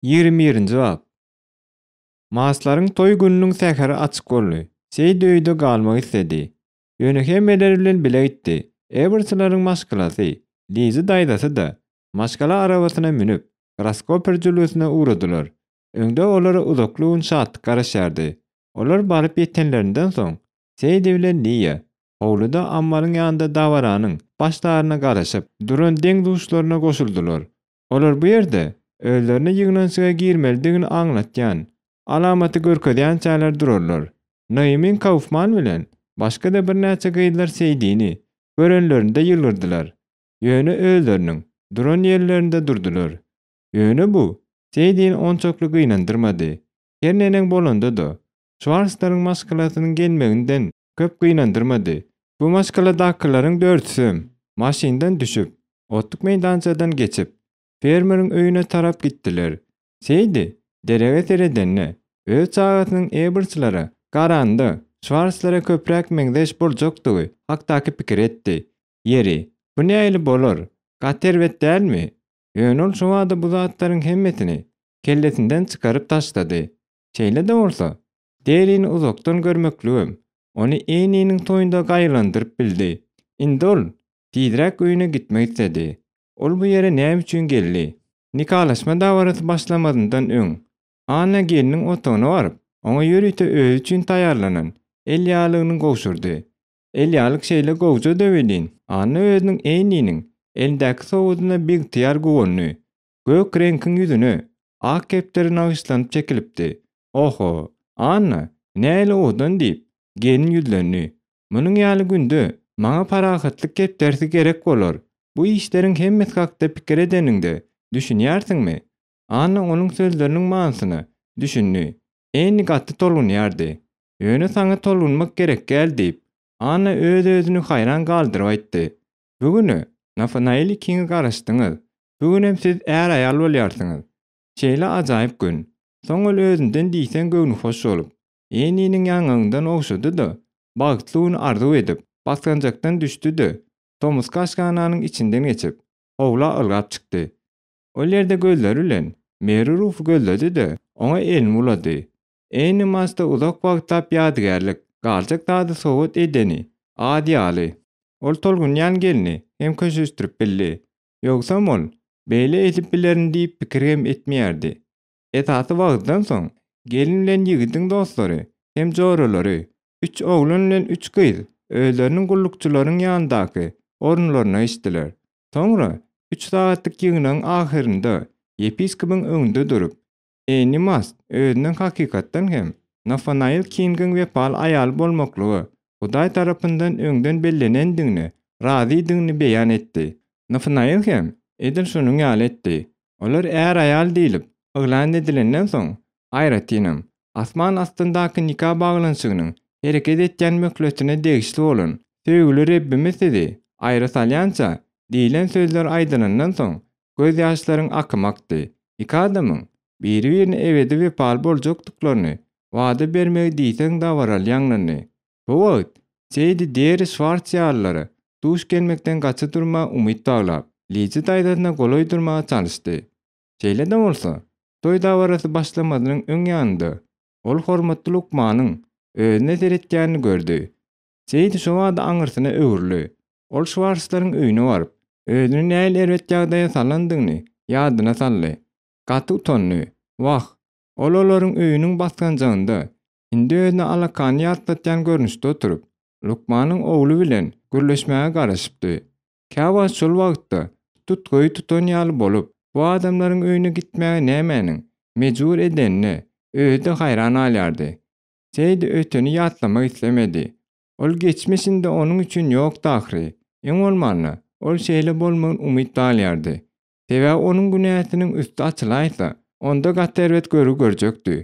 S1: 21-nji bap. Maslaryň toý gününiň säheri açyk boldy. Seýdi öýde galmak isledi. Ýöne hemmeler bilen bile gitdi. Ewerslaryň maşgalasy, Lizi daýzasy-da, maşgala arabasyna münüp, Graskoper jülgesine ugradylar. Öňde olara uzakly gün şatlyk garaşýardy. Olar baryp ýetenlerinden soň, Seýdi bilen Liýa howluda ammaryň ýanynda dabaranyň başlaryna garaşyp duran deň-duşlaryna goşuldylar. Olar bu ýerde özlerine ýygnanyşyga girmelidigini aňlatýan alamaty görkezýänçäler durarlar. Noemin Kaufman bilen başga-da birnäçe gyzlar Seýdini görenlerinde ýylgyrdylar. Ýöne özleriniň duran ýerlerinde durdular. Ýöne bu Seýdini onçakly gynandyrmady. Her neneň bolanda-da, Şwarslaryň maşgalasynyň gelmeginden köp gynandyrmady. Bu maşgaladakylaryň dördüsem maşyndan düşüp, otluk meýdançadan geçip, fermeriň öýüne tarap gitdiler. Seýdi derege seredende, öz çagasynyň Eberslara garanda Şwarslara köpräk meňzeş boljakdygy hakdaky pikiri etdi. Ýeri, bu nähili bolar? Gaty erbet dälmi? Ýöne ol şobada bu zatlaryň hemmesini kellesinden çykaryp taşlady. Şeýle-de bolsa, Derini uzakdan görmekligem ony Eniniň toýunda gaýgylandyryp bildi. Indi ol tizräk öýüne gitmek isledi. Ol bu ýere näme üçin geldi? Nikalaşma dabarasy başlamazyndan öň, Anna gelniň otagyna baryp, oňa ýörite özi üçin taýýarlanan elýaglygyny gowşurdy. Elýaglyk şeýle gowja-da welin, Anna özüniň Eniniň elindäki sowudyna biygtyýar guwandy. Gök reňkiň ýüzüne ak kepderi nagyşlanyp çekilipdi. Oho, Anna, nähili owadan diýip, gelin ýüzlendi. Munuň ýaly günde maňa parahatlyk kepderisi gerek bolar. Bu işleriň hemmesi hakda pikir edeniňde, düşünýärsiňmi? Anna onuň sözleriniň manysyna düşündi. Enni gaty tolgunýardy. Ýöne saňa tolgunmak gerek däl diýip, Anna öz-özüni haýran galdyryp aýtdy. Bu güne Nafanail ikiňiz garaşdyňyz. Bu günem siz är-aýal bolýarsyňyz. Şeýle ajaýyp gün. Soň ol özünden diýseň göwnühoş bolup, Enniniň ýaňagyndan ogşady-da, bagtly gün arzuw edip, basgançakdan düşdi-de, tomusky aşhananyň içinden geçip, howla ylgap çykdy. Ol ýerde gözleri bilen Meri Rufy gözledi-de, oňa elini bulady. Enni Masta uzak wagtlap ýadygärlik galjak zady sowgat edeni az ýaly. Ol tolgunýan gelni hem köşeşdirip bildi. Ýogsam ol beýle edip bilerin diýip pikir hem etmeýärdi. Esasy wagyzdan soň gelin bilen ýigidiň dostlary hem joralary, üç oglan bilen üç gyz özleriniň gullukçylaryň ýanyndaky orunlaryna geçdiler. Soňra üç sagatlyk ýygnagyň ahyrynda ýepiskopyň öňünde durup, Enni Mast özüniň hakykatdan hem Nafanail Kingiň wepaly aýaly bolmaklyga Hudaý tarapyndan öňden bellenendigine razydygyny beýan etdi. Nafanail hem edil şonuň ýaly etdi. Olar är-aýal diýlip yglan edilenden soň, aýratynam, asman astyndaky nika baglanyşygynyň hereket etýän möhletine degişli bolan Söýgüli Rebbimiz sizi aýra salýança diýlen sözler aýdylandan soň, gözýaşlaryň akymy akdy. Iki adamyň biri-birine ebedi wepaly boljakdyklaryny wada bermegi diýseň dabaraly ýaňlandy. Bu wagt Seýdi Deri Şwarts ýalylara duş gelmekden gaça durmaga umyt baglap, Liji daýzasyna golaý durmaga çalyşdy. Şeýle-de bolsa, toý dabarasy başlamazynyň öň ýanynda ol hormatly lukmanyň özüne seretýänini gördi. Seýdi şobada aňyrsyna öwrüldi. Ol Şwarslaryň öýüne baryp, özüni nähili erbet ýagdaýa salandygyny ýadyna saldy. Gaty utandy. Wah, ol olaryň öýüniň basgançagynda, indi özüne alakany ýatlatýan görnüşde oturyp, lukmanyň ogly bilen gürleşmäge garaşypdy. Käwagt şol wagtda tutgaýy tutan ýaly bolup, bu adamlaryň öýüne gitmäge nämäniň mejbur edenine özi-de haýran galýardy. Seýdi öteni ýatlamak islemedi. Ol geçmiş indi onuň üçin ýokdy ahyry. Iň bolmanda, ol şeýle bolmagyny umyt galýardy. Sebäbi onuň günäsiniň üsti açylaýsa, onda gaty erbet görgi görjekdi.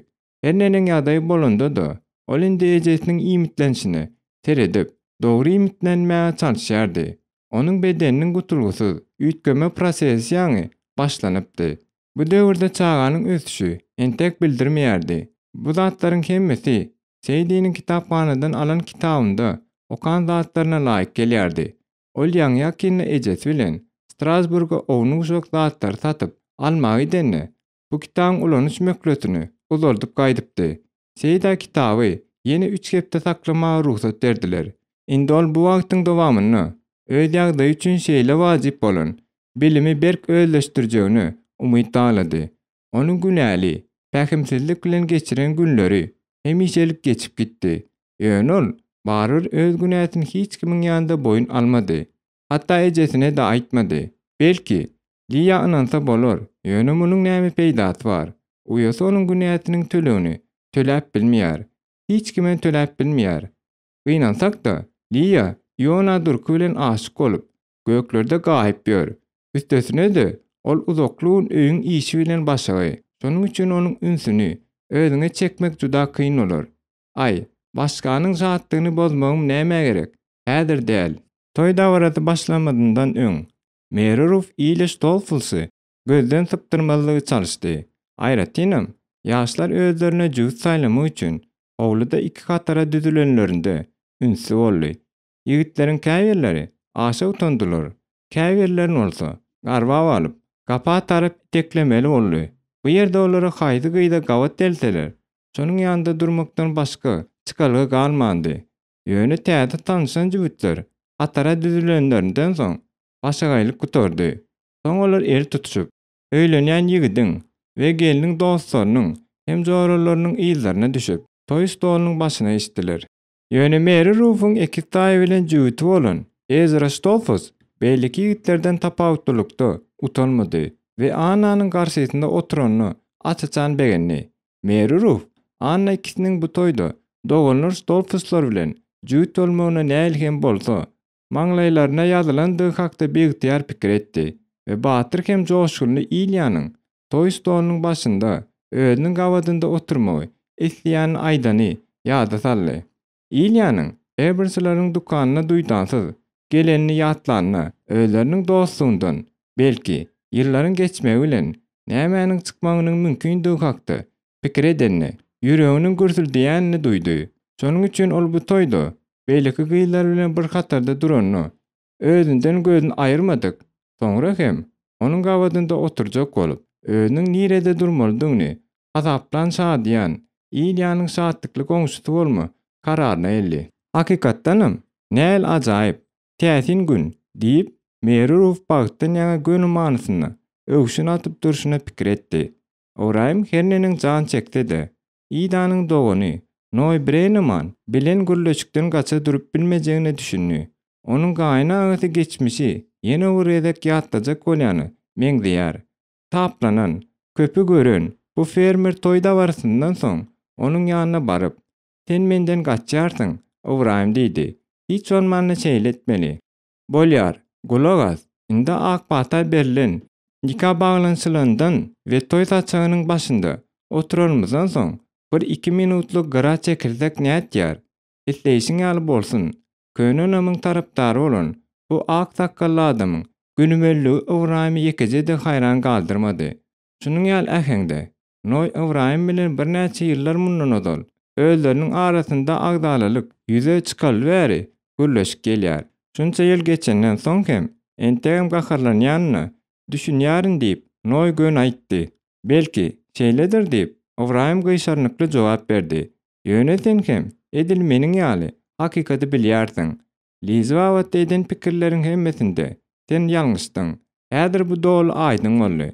S1: Her neneň ýagdaý bolanda-da, ol indi ejesiniň iýmitlenişine seredip, dogry iýmitlenmäge çalyşýardy. Onuň bedeniniň gutulgysyz üýtgeme prosesi ýaňy başlanypdy. Bu döwürde çaganyň ösüşi entek bildirmeýärdi. Bu zatlaryň hemmesi Seýdiniň kitaphanadan alan kitabynda okan zatlaryna laýyk gelýärdi. Ol ýaňy-ýakynda ejesi bilen Strasburga ownuk-uşak zatlary satyp almaga gidende. bu kitabyň ulanyş möhletini uzaldyp gaýdypdy. Seýdä kitaby ýene üç hepde saklamaga rugsat berdiler. Indi ol bu wagtyň dowamynda öz ýagdaýy üçin şeýle wajyp bolan bilimi berk özleşdirjegine umyt baglady. Onuň günäli, pähimsizlik bilen geçiren günleri hemişelik geçip gitdi. Ýöne ol barybir öz günäsini hiç kimiň ýanynda boýun almady. Hatda ejesine-de aýtmady. Belki, Liýa ynansa bolar, ýöne munuň näme peýdasy bar? Uýasy onuň günäsiniň tölegini töläp bilmeýär. Hiç kimem töläp bilmeýär. Gynansak-da, Liýa Iona durky bilen aşyk bolup, göklerde gaýyp ýör. Üstesine-de, ol uzakly gün öýüň işi bilen başagaý. Şonuň üçin onuň ünsüni özüňe çekmek juda kyn bolar. Aý, başganyň şatlygyny bozmagym nämä gerek? Häzir däl. Toý dabarasy başlamazyndan öň, Meri Ruf Ile Ştolflsy gözden sypdyrmazlygy çalyşdy. Aýratynam, ýaşlar özlerine jübüt saýlamak üçin howluda iki hatara düzülenlerinde ünsli boldy. Ýigitleriň käbirleri aşa utandylar, käbirlerini bolsa garbap alyp, gapa tarap iteklemeli boldy. Bu ýerde olara haýsy gyza gabat gelseler, şonuň ýanynda durmakdan başga çykalga galmandy. Ýöne täze tanyşan jübütler hatara düzülenlerinden soň başagaýlyk gutardy. Soň olar el tutuşyp, öýlenýän ýigidiň we gelniň dostlarynyň hem joralarynyň yzlaryna düşüp, toý stolunyň başyna geçdiler. Ýöne Meri Rufuň ekiz taýy bilen jübüti bolan Ezra Stolfus beýleki ýigitlerden tapawutlylykda utanmady we Annanyň garşysynda oturanyna aç-açan begendi. Meri Ruf, Anna ikisiniň bu toýda doganlar Stolfuslar bilen jübüt bolmagyna nähili hem bolsa, maňlaýlaryna ýazylandygy hakda biygtyýar pikir etdi we batyr hem joşgunly Ilýanyň toý stolunyň başynda özüniň gabadynda oturmagy isleýänini aýdany ýada saldy. Ilýanyň Ebersleriniň dükanyna duýdansyz gelenini ýatlanda, özleriniň dostlugyndan, belki, ýyllaryň geçmegi bilen nämäniň çykmagynyň mümkindigi hakda pikir edende, ýüreginiň gürsüldeýänini duýdy. Şonuň üçin ol bu toýda beýleki gyzlar bilen bir hatarda duranda, özünden gözüni aýyrmadyk, soňra hem onuň gabadynda oturjak bolup, özüniň nirede durmalydygyny hasaplan şadyýan Ilýanyň şatlykly goňşusy bolma kararyna geldi. Hakykatdanam, näl ajaýyp, täsin gün, diýip, Meri Ruf bagtdan ýaňa göni manysynda öwşün atyp durşuna pikir etdi. Ybraýym her neneň jan çekse-de, Idanyň dogany Noý Breneman bilen gürleşikden gaça durup bilmejegine düşündi. Onuň gaýyn agasy geçmişi ýene bir gezek ýatlajak bolýana meňzeýär. Taplanan, köpi gören bu fermer toý dabarasyndan soň onuň ýanyna baryp, Sen menden gaçýarsyň, Ybraýym diýdi. Hiç bolmanda şeýle etmeli. Bolýar, gulak as, indi ak pata berlen, nika baglanyşylandan we toý saçagynyň başynda oturanymyzdan soň, bir-iki minutlyk gyra çekilsek nätýär? Isleýşiň ýaly bolsun. Köne ynamyň tarapdary bolan bu ak sakgally adamyň gönümelligi Ybraýymy ýekeje-de haýran galdyrmady. Şunuň ýaly äheňde, Noý Ybraýym bilen birnäçe ýyllar mundan ozal, özleriniň arasynda agzalalyk ýüze çykaly bäri gürleşip gelýär. Şunça ýyl geçenden soň hem, entegem gaharlanýanyna düşünýärin diýip, Noý göni aýtdy. Belki, şeýledir diýip, Ybraýym gyşarnykly jogap berdi. Ýöne sen hem, edil meniň ýaly, hakykaty bilýärsiň. Lizi babatda eden pikirleriň hemmesinde sen ýalňyşdyň. Häzir bu doly aýdyň boldy.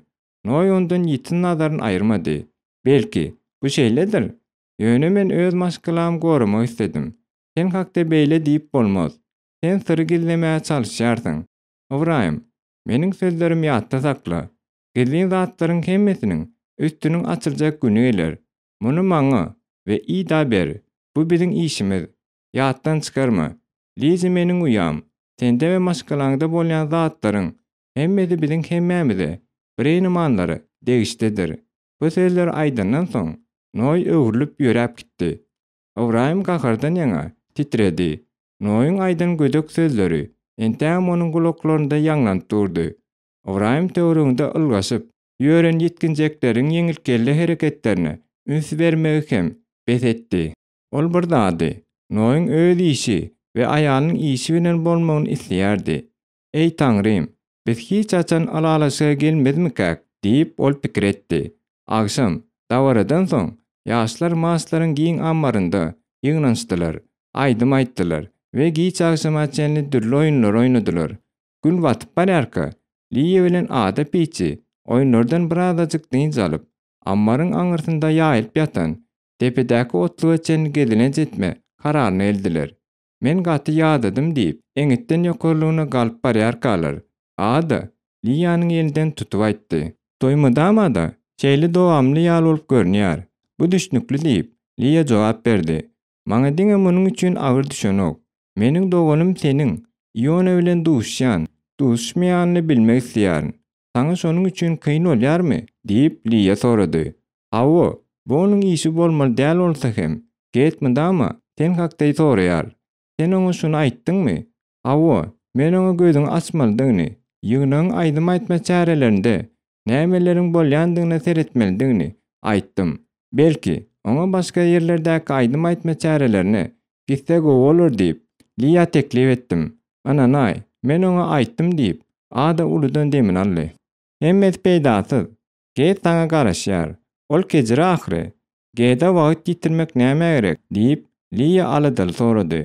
S1: Noý ondan ýiti nazaryny aýyrmady. Belki, bu şeýledir? Ýöne men öz maşgalamy goramak isledim. Sen hakda beýle diýip bolmaz. Sen syry gizlemäge çalyşýarsyň. Ybraýym, meniň sözlerimi ýatda sakla. Gizlin zatlaryň hemmesiniň üstüniň açyljak güni geler. Muny maňa we Ida ber. Bu biziň işimiz. Ýatdan çykarma. Lizi meniň uýam. Sende we maşgalaňda bolýan zatlaryň hemmesi biziň hemmämize, Breýnemanlara, degişlidir. Bu sözleri aýdandan soň, Noý öwrülip ýöräp gitdi. Ybraýym gahardan ýaňa titredi. Noýuň aýdan gödek sözleri entägem onuň gulaklarynda ýaňlanyp durdy. Ybraýym töwereginde ylgaşyp ýören ýetginjekleriň ýeňilkelle hereketlerine üns bermegi hem bes etdi. Ol bir zady, Noýuň öz işi we aýalynyň işi bilen bolmagyny isleýärdi. Eý, Taňrym, biz hiç haçan ylalaşyga gelmezmikäk? diýip, ol pikir etdi. Agşam, dabaradan soň, ýaşlar Maslaryň giň ammarynda ýygnanyşdylar, aýdym aýtdylar we giç agşama çenli dürli oýunlary oýnadylar. Gün batyp barýarka, Liýa bilen Ada piçi oýunlardan birazajyk dynç alyp, ammaryň aňyrsynda ýaýylyp ýatan depedäki otluga çenli gezelenç etme kararyna geldiler. Men gaty ýadadym diýip, eňňitden ýokarlygyna galyp barýarkalar, Ada Liýanyň elinden tutup aýtdy. Toý mydama-da şeýle dowamly ýaly bolup görünýär. Bu düşnükli diýip, Liýa jogap berdi. Maňa diňe munuň üçin agyr düşenok. Meniň doganym seniň Iona bilen duşýan, duşmaýanyny bilmek isleýärin. Saňa şonuň üçin kyn bolýarmy? diýip, Liýa sorady. Hawa, bu onuň işi bolmaly däl bolsa hem, Geýt mydama sen hakda soraýar. Sen oňa şuny aýtdyňmy? Hawa, men oňa gözüňi açmalydygyny, ýygnagyň aýdym aýtma çärelerinde nämeleriň bolýandygyna seretmelidigini aýtdym. Belki, oňa başga ýerlerdäki aýdym aýtma çärelerine gitse gowy bolar diýip, Liýa teklip etdim. Ynanaý, men oňa aýtdym diýip, Ada uludan demini aldy. Hemmesi peýdasyz. Ged saňa garaşýar. Ol kejir ahyry. Gede wagt ýitirmek nämä gerek? diýip, Liýa aladaly sorady.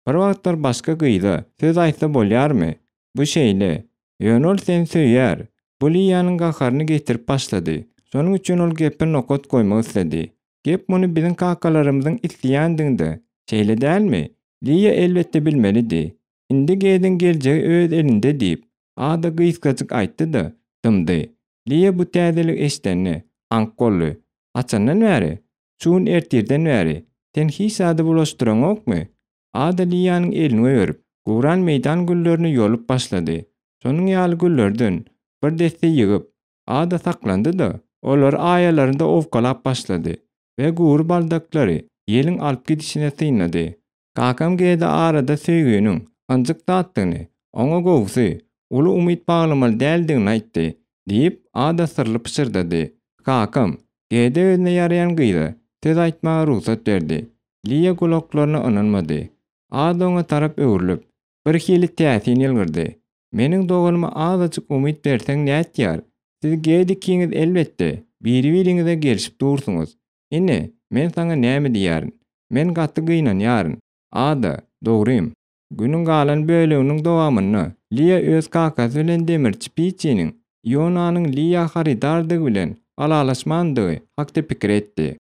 S1: Bir wagtlar başga gyza söz aýtsa bolýarmy? Bu şeýle. Ýöne ol seni söýýär. Bu Liýanyň gaharyny getirip başlady. Şonuň üçin ol gepe nokat goýmak isledi. Gep muny biziň kakalarymyzyň isleýändiginde, şeýle dälmi? Liýa elbetde bilmelidi. Indi Gediň geljegi öz elinde diýip, Ada gysgajyk aýtdy-da, dymdy. Liýa bu täzeligi eşidende, aňk boldy. Haçandan bäri? Şu gün ertirden bäri. Sen hiç zady bulaşdyraňokmy? Ada Liýanyň elini goýberip, guran meýdan güllerini ýolup başlady. Şonuň ýaly güllerden bir desse ýygyp, Ada saklandy-da, olary aýalarynda owkalap başlady we gury baldaklary ýeliň alyp gidişine synlady. Kakam Gede arada söýginiň ynjyk zatdygyny, oňa gowusy, uly umyt baglamaly däldigini aýtdy, diýip, Ada syrly pyşyrdady. Kakam, Gede özüne ýaraýan gyza söz aýtmaga rugsat berdi. Liýa gulaklaryna ynanmady. Ada oňa tarap öwrülip, birhili täsin ýylgyrdy. Meniň doganyma azajyk umyt berseň nätýär? Siz Ged ikiňiz elbetde, biri-biriňize gelşip dursuňyz. Ine, men saňa näme diýýärin. Men gaty gynanýaryn. Ada, dogrym. Günüň galan böleginiň dowamynda Liýa öz kakasy bilen demirçi Piçiniň Ionanyň Liýa hyrydardygy bilen ylalaşmandygy hakda pikir etdi.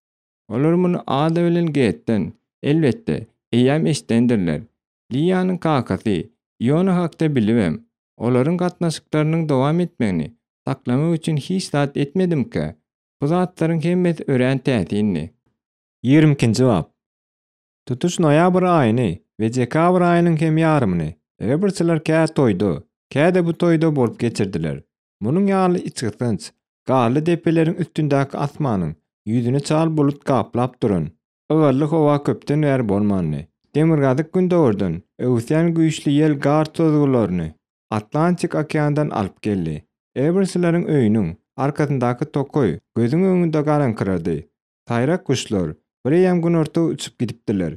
S1: Olar muny Ada bilen Getden, elbetde, eýýäm eşidendirler. Liýanyň kakasy Iona hakda bilibem, olaryň gatnaşyklarynyň dowam etmegini saklamak üçin hiç zat etmedimikä? Bu zatlaryň hemmesi örän täsindi.
S2: Ýigrimi ikinji bap. Tutuş noýabr aýyny we dekabr aýynyň hem ýarymyny Eberçiler kä toýda, kä-de bu toýda bolup geçirdiler. Munuň ýaly içgysgynç, garly depeleriň üstündäki asmanyň ýüzüni çal bulut gaplap duran, ygally howa köpden bäri bolmandy. Demirgazyk-gündogardan öwüsýän güýçli ýel gar tozgularyny Atlantik okeandan alyp geldi. Ewersleriň öýüniň arkasyndaky tokaý gözüň öňünde garaňkyrady. Saýrak guşlar bireýýäm günorta uçup gidipdiler.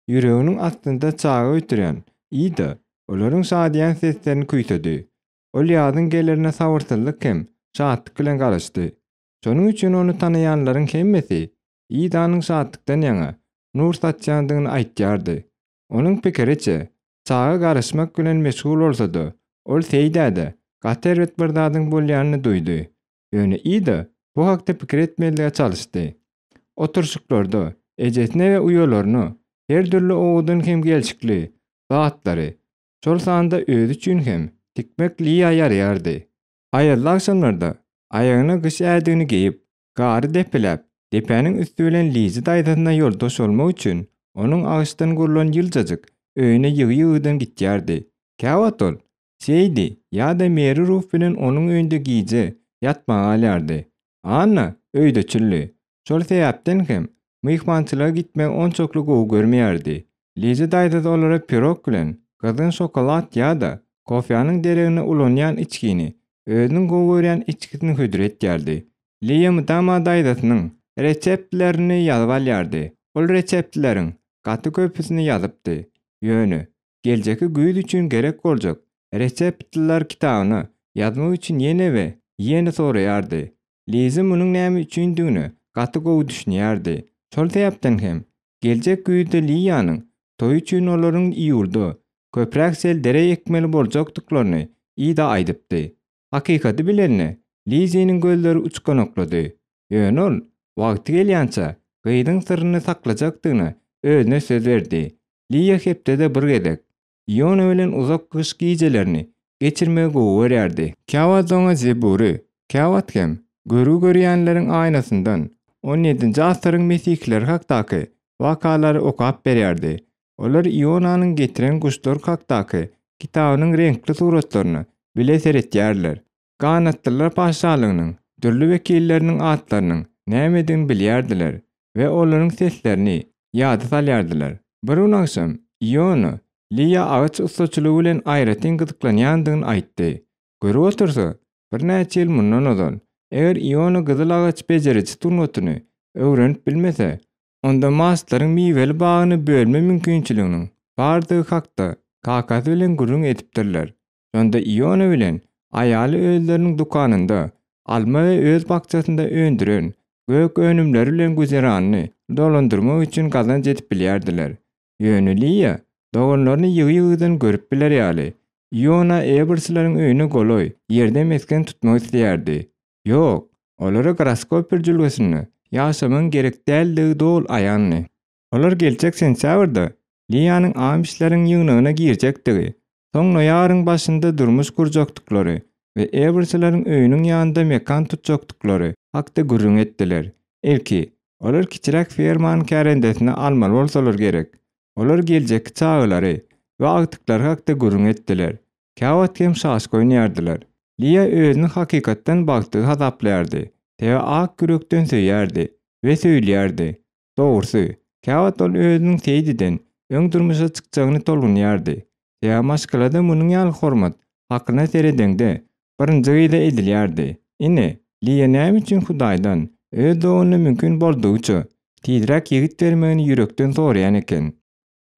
S2: Ýüreginiň astynda çaga öýtürýän Ida olaryň şadyýan seslerini küýsedi. Ol ýazyň gelerine sabyrsyzlyk hem şatlyk bilen garaşdy. Şonuň üçin ony tanaýanlaryň hemmesi Idanyň şatlykdan ýaňa nur saçýandygyny aýtýardy. Onuň pikiriçe, çaga garaşmak bilen meşgul bolsa-da, ol Seýdä-de gaty erbet bir zadyň bolýanyny duýdy. Ýöne Ida bu hakda pikir etmezlige çalyşdy. Oturyşyklarda ejesine we uýalaryna her dürli owadan hem gelşikli zatlary, şol sanda özi üçin hem tikmek Liýa ýaraýardy. Aýazly agşamlarda aýagyna gyş ädigini geýip, Gary depeläp, depäniň üsti bilen Lizi daýzasyna ýoldaş bolmak üçin, onuň agaçdan gurlan ýyljajyk öýüne ýygy-ýygydan gitýärdi. Käwagt ol Seýdi ýa-da Meri Ruf bilen onuň öýünde gije ýatmaga galýardy. Anna öýdeçildi. Şol sebäpden hem myhmançylyga gitmegi onçakly gowy görmeýärdi. Lizi daýzasy olara pirog bilen gyzgyn şokolad ýa-da kofýanyň deregine ulanýan içgini Özüniň gowy görýän içgisini hödür etýärdi. Liýa mydama daýzasynyň reseptlerini ýazyp alýardy. Ol reseptleriň gaty köpüsini ýazypdy. Ýöne, geljekki güýz üçin gerek boljak reseptler kitabyna ýazmak üçin ýene we ýene soraýardy.
S1: Lizi munuň näme üçindigine gaty gowy düşünýärdi. Şol sebäpden hem, geljek güýzde Liýanyň toýy üçin olaryň iýulda köpräk seldereý ekmeli boljakdyklaryny Ida aýdypdy. Hakykaty bilende, Liziniň gözleri uçganaklady. Ýöne ol, wagty gelýänçä, gyzyň syryny saklajakdygyna özüne söz berdi. Liýa hepdede bir gezek, Iona bilen uzak gyş gijelerini geçirmegi gowy görýärdi. Käwagt oňa Zebury, käwagt hem Görgi görýänleriň aýnasyndan on ýedinji asyryň mesihileri hakdaky wakalary okap berýärdi. Olar Ionanyň getiren guşlar hakdaky kitabynyň reňkli suratlaryna bile seretýärler. Ganatlylar patyşalygynyň dürli wekilleriniň atlarynyň nämedigini bilýärdiler we olaryň seslerini ýada salýardylar. Bir gün agşam Iona Liýa agaç ussaçylygy bilen aýratyn gyzyklanýandygyny aýtdy. Görüp otursa, birnäçe ýyl mundan ozal, eger Iona gyzyl agaç bejeriji sungatyny öwrenip bilmese, onda Mastlaryň miweli bagyny bölme mümkinçiliginiň bardygy hakda kakasy bilen gürrüň edipdirler. Şonda Iona bilen aýaly özleriniň dükanynda alma we öz bakjasynda öndüren gök önümleri bilen güzeranyny dolandyrmak üçin gazanç edip bilýärdiler. Ýöne Liýa doganlaryny ýygy-ýygydan görüp biler ýaly, Iona Ebersleriň öýüne golaý ýerde mesgen tutmak isleýärdi. Ýok, olara Graskoper jülgesinde ýaşamagyň gerek däldigi doly aýandy. Olar geljek sentýabrda Liýanyň amişleriň ýygnagyna girjekdigi, soň noýabryň başynda durmuş gurjakdyklary we Ewersleriň öýüniň ýanynda mekan tutjakdyklary hakda gürrüň etdiler. Ilki, olar kiçiräk fermany kärendesine almaly bolsalar gerek. Olar geljekki çagalary we agtyklary hakda gürrüň etdiler. Käwagt hem şaşka oýnaýardylar. Liýa özüni hakykatdan bagtly hasaplaýardy, sebäbi ak ýürekden söýýärdi we söýülýärdi. Dogrusy, käwagt ol özüniň Seýdiden öň durmuşa çykjagyny tolgunýardy. Sebäbi maşgalada munuň ýaly hormat, hakyna seredeňde, birinji gyza edilýärdi. Ine, Liýa näme üçin Hudaýdan öz doganyna mümkin boldugyça tizräk ýigit bermegini ýürekden soraýan eken.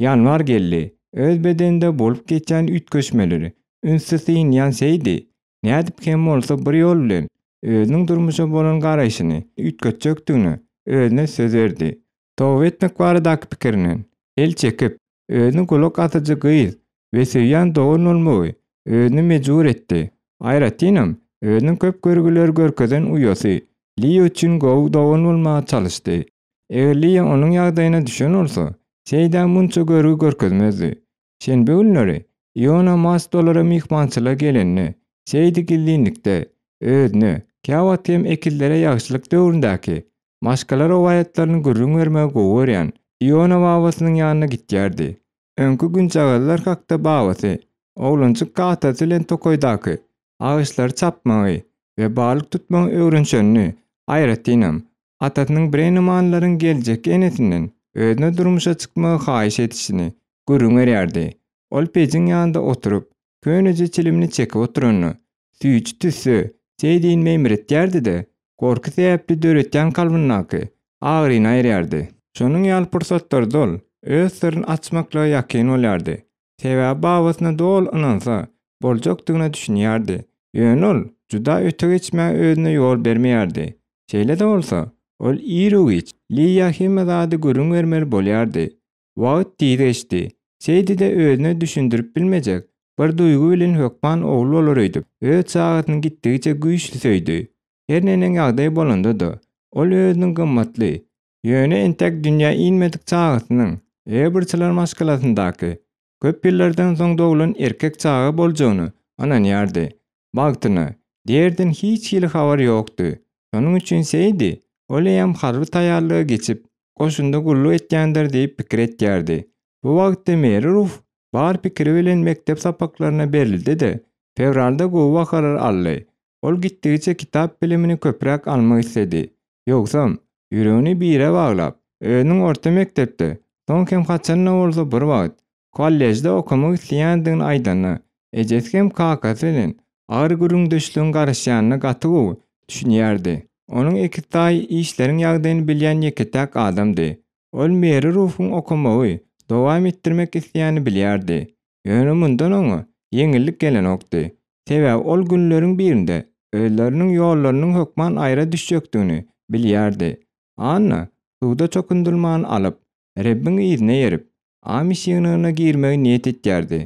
S1: Ýanwar geldi. Öz bedeninde bolup geçýän üýtgeşmeleri ünsli synlaýan Seýdi, nädip hem bolsa bir ýol bilen özüniň durmuşa bolan garaýşyny üýtgetjekdigine özüne söz berdi. Toba etmek baradaky pikirinden el çekip, özüni gulak asyjy gyz we söýýän dogan bolmagy özüni mejbur etdi. Aýratynam, özüniň köp görgüleri görkezen uýasy Liýa üçin gowy dogan bolmaga çalyşdy. Eger Liýa onuň ýagdaýyna düşen bolsa, Seýdä munça görgi görkezmezdi. Şenbe günleri Iona Mast olara myhmançylyga gelende, Seýdi gizlinlikde, özüne, käwagt hem ekizlere ýagşylyk döwründäki maşgala rowaýatlaryny gürrüň bermegi gowy görýän Iona babasynyň ýanyna gitýärdi. Öňki günjagazlar hakda babasy, oglanjyk atasy bilen tokaýdaky agaçlary çapmagy we balyk tutmagy öwrenişenini, aýratynam, atasynyň Brennemanlaryň geljekki enesinden özüne durmuşa çykmagy haýyş edişini gürrüň berýärdi. Ol pejiň ýanynda oturyp, köneje çilimini çekip oturanda, süýji tüsse Seýdini meýmiretýärdi-de, gorky sebäpli döretýän kalbyndaky agyryny aýyrýardy. Şonuň ýaly pursatlarda ol öz syryny açmaklyga ýakyn bolýardy. Sebäbi babasyna doly ynansa, boljakdygyna düşünýärdi. Ýöne ol juda öte geçmäge özüne ýol bermeýärdi. Şeýle-de bolsa, ol iru-giç Liýa hemme zady gürrüň bermeli bolýardy. Wagt tiz geçdi. Şeýdi-de özüne düşündirip bilmejek bir duýgy bilen hökman ogul bolar öýdüp, öz çagasyny gitdigiçe güýçli söýdi. Her neneň ýagdaý bolanda-da, ol özüniň gymmatly, ýöne entek dünýä inmedik çagasynyň Eberçiler maşgalasyndaky köp ýyllardan soň doglan erkek çaga boljagyna ynanýardy. Bagtyna, Derden hiç hili habar ýokdy. Şonuň üçin Seýdi ol eýýäm harby taýýarlyga geçip, goşunda gulluk etýändir diýip pikir etýärdi. Bu wagtda Meri Ruf bar pikiri bilen mekdep sapaklaryna berildi-de, fewralda gowy bahalar aldy. Ol gitdigiçe kitap bilimini köpräk almak isledi. Ýogsam, ýüregini bire baglap, özüniň orta mekdepde, soň hem haçan-da bolsa bir wagt, kolležde okamak isleýändigini aýdanda, ejesi hem kakasy bilen agyr gürrüňdeşligiň garaşýanyna gaty gowy düşünýärdi. Onuň ekiztaýy işleriň ýagdaýyny bilýän ýeke-täk adamdy. Ol Meri Rufuň okamagy dowam etdirmek isleýänini bilýärdi. Ýöne mundan oňa ýeňillik gelenokdy. Sebäbi ol günleriň birinde. Özleriniň ýollarynyň hökman aýra düşjekdigini bilýärdi. Anna suwda çokundyrmany alyp, Rebbiň yzyna eýerip, Amiş ýygnagyna girmegi niýet etýärdi.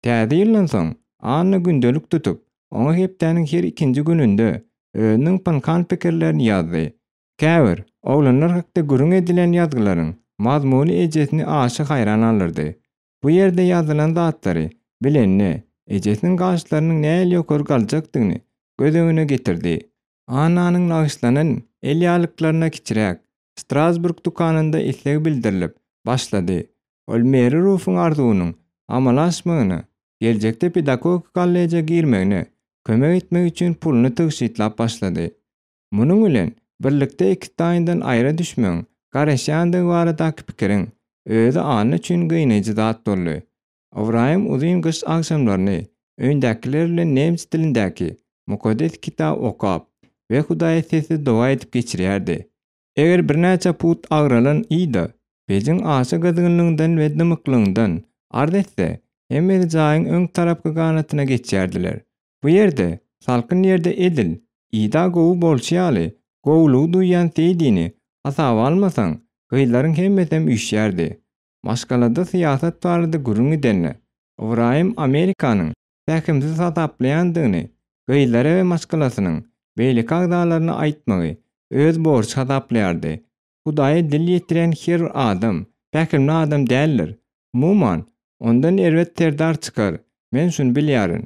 S1: Täze ýyldan soň Anna gündelik tutup, oňa hepdäniň her ikinji gününde özüniň pynhan pikirlerini ýazdy. Käbir oglanlar hakda gürrüň edilen ýazgylaryň mazmuny ejesini aşa haýran galdyrdy. Bu ýerde ýazylan zatlary bilende, ejesiniň gaşlarynyň nähili ýokary galjakdygyny göz öňüne getirdi. Annanyň nagyşlanan elýaglyklaryna kiçiräk Strasburg dükanynda isleg bildirilip başlady. Ol Meri Rufuň arzuwynyň amala aşmagyna, geljekde pedagogik kolleje girmegine kömek etmek üçin puluny tygşytlap başlady. Munuň bilen birlikde ekitaýyndan aýra düşmegiň garaşýandygy baradaky pikiriň özi Anna üçin gynaýjy zat boldy. Ybraýym uzyn gyş agşamlaryny öýündäkiler bilen nemes dilindäki Mukaddes Kitaby okap we Hudaýa sessiz doga edip geçirýärdi. Eger birnäçe put agralan Ida pejiň aşa gyzgynlygyndan we dymyklygyndan arz etse, hemmesi jaýyň öň tarapky ganatyna geçýärdiler. Bu ýerde, salkyn ýerde edil, Ida gowy bolşy ýaly, gowulygy duýýan Seýdini hasaba almasaň, gyzlaryň hemmesem üýşýärdi. Maşgalada syýasat barada gürrüň gidende, Ybraýym Amerikanyň pähimsiz hasaplaýandygyny gyzlara we maşgalasynyň beýleki agzalaryna aýtmagy öz borjy hasaplaýardy. Hudaýa dil ýetirýän her bir adam pähimli adam däldir. Umuman, ondan erbet serdar çykar, men şuny bilýärin.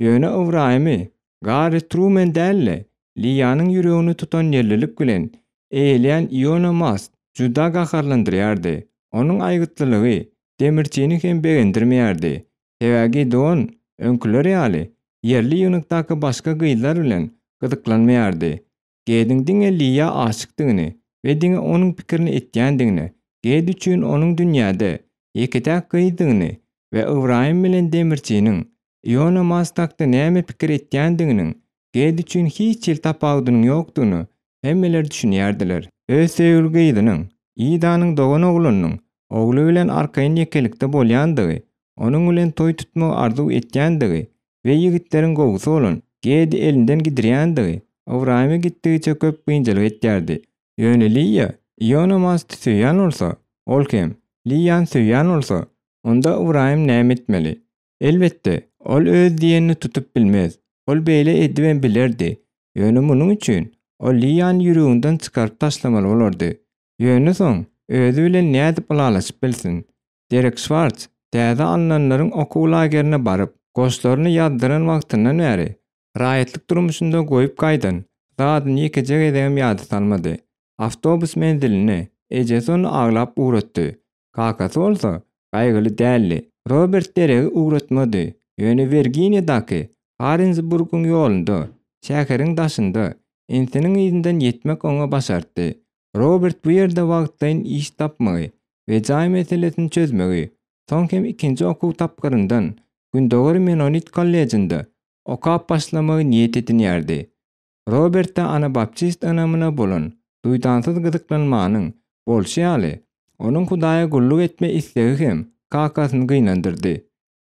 S1: Ýöne Ybraýymy Garri Trumen däl-de, Liýanyň ýüregini tutan ýerlilik bilen eýeleýän Iona Mast juda gaharlandyrýardy. Onuň aýgytlylygy demirçini hem begendirmeýärdi. Sebäbi Gideon öňküler ýaly ýerli ýygnakdaky başga gyzlar bilen gyzyklanmaýardy. Gediň diňe Liýa aşykdygyny we diňe onuň pikirini etýändigini, Ged üçin onuň dünýäde ýeke-täk gyzdygyny we Ybraýym bilen demirçiniň Iona Mast hakda näme pikir etýändiginiň Ged üçin hiç hili tapawudynyň ýokdugyna hemmeler düşünýärdiler. Öz söýgüli gyzynyň, Idanyň dogan oglanynyň ogly bilen arkaýyn ýekelikde bolýandygy, onuň bilen toý tutmagy arzuw etýändigi we ýigitleriň gowusy bolan Gedi elinden gidirýändigi Ybraýymy gitdigiçe köp biynjalyk etýärdi. Ýöne Liýa Iona Masty söýýän bolsa, ol hem Liýany söýýän bolsa, onda Ybraýym näme etmeli? Elbetde, ol öz diýenini tutup bilmez. Ol beýle edibem bilerdi. Ýöne munuň üçin ol Liýany ýüreginden çykaryp taşlamaly bolardy. Ýöne soň özi bilen nädip ylalaşyp bilsin? Derek Şwarts täze alnanlaryň okuw lagerine baryp, goşlaryny ýazdyran wagtyndan bäri, raýatlyk durmuşynda goýup gaýdan zadyny ýekeje gezegem ýada salmady. Awtobus menziline ejesi ony aglap ugratdy. Kakasy bolsa gaýgyly däldi. Robert Deregi ugratmady, ýöne Wirginiýadaky Harrinsburgyň ýolunda, şäheriň daşynda, inisiniň yzyndan ýetmek oňa başartdy. Robert bu ýerde wagtlaýyn iş tapmagy we jaý meselesini çözmegi, soň hem ikinji okuw tapgyryndan Gündogar Menonit kollejinde okap başlamagy niýet edinýärdi. Robertde anabaptist ynamyna bolan duýdansyz gyzyklanmanyň bolşy ýaly, onuň Hudaýa gulluk etme islegi hem kakasyny gynandyrdy.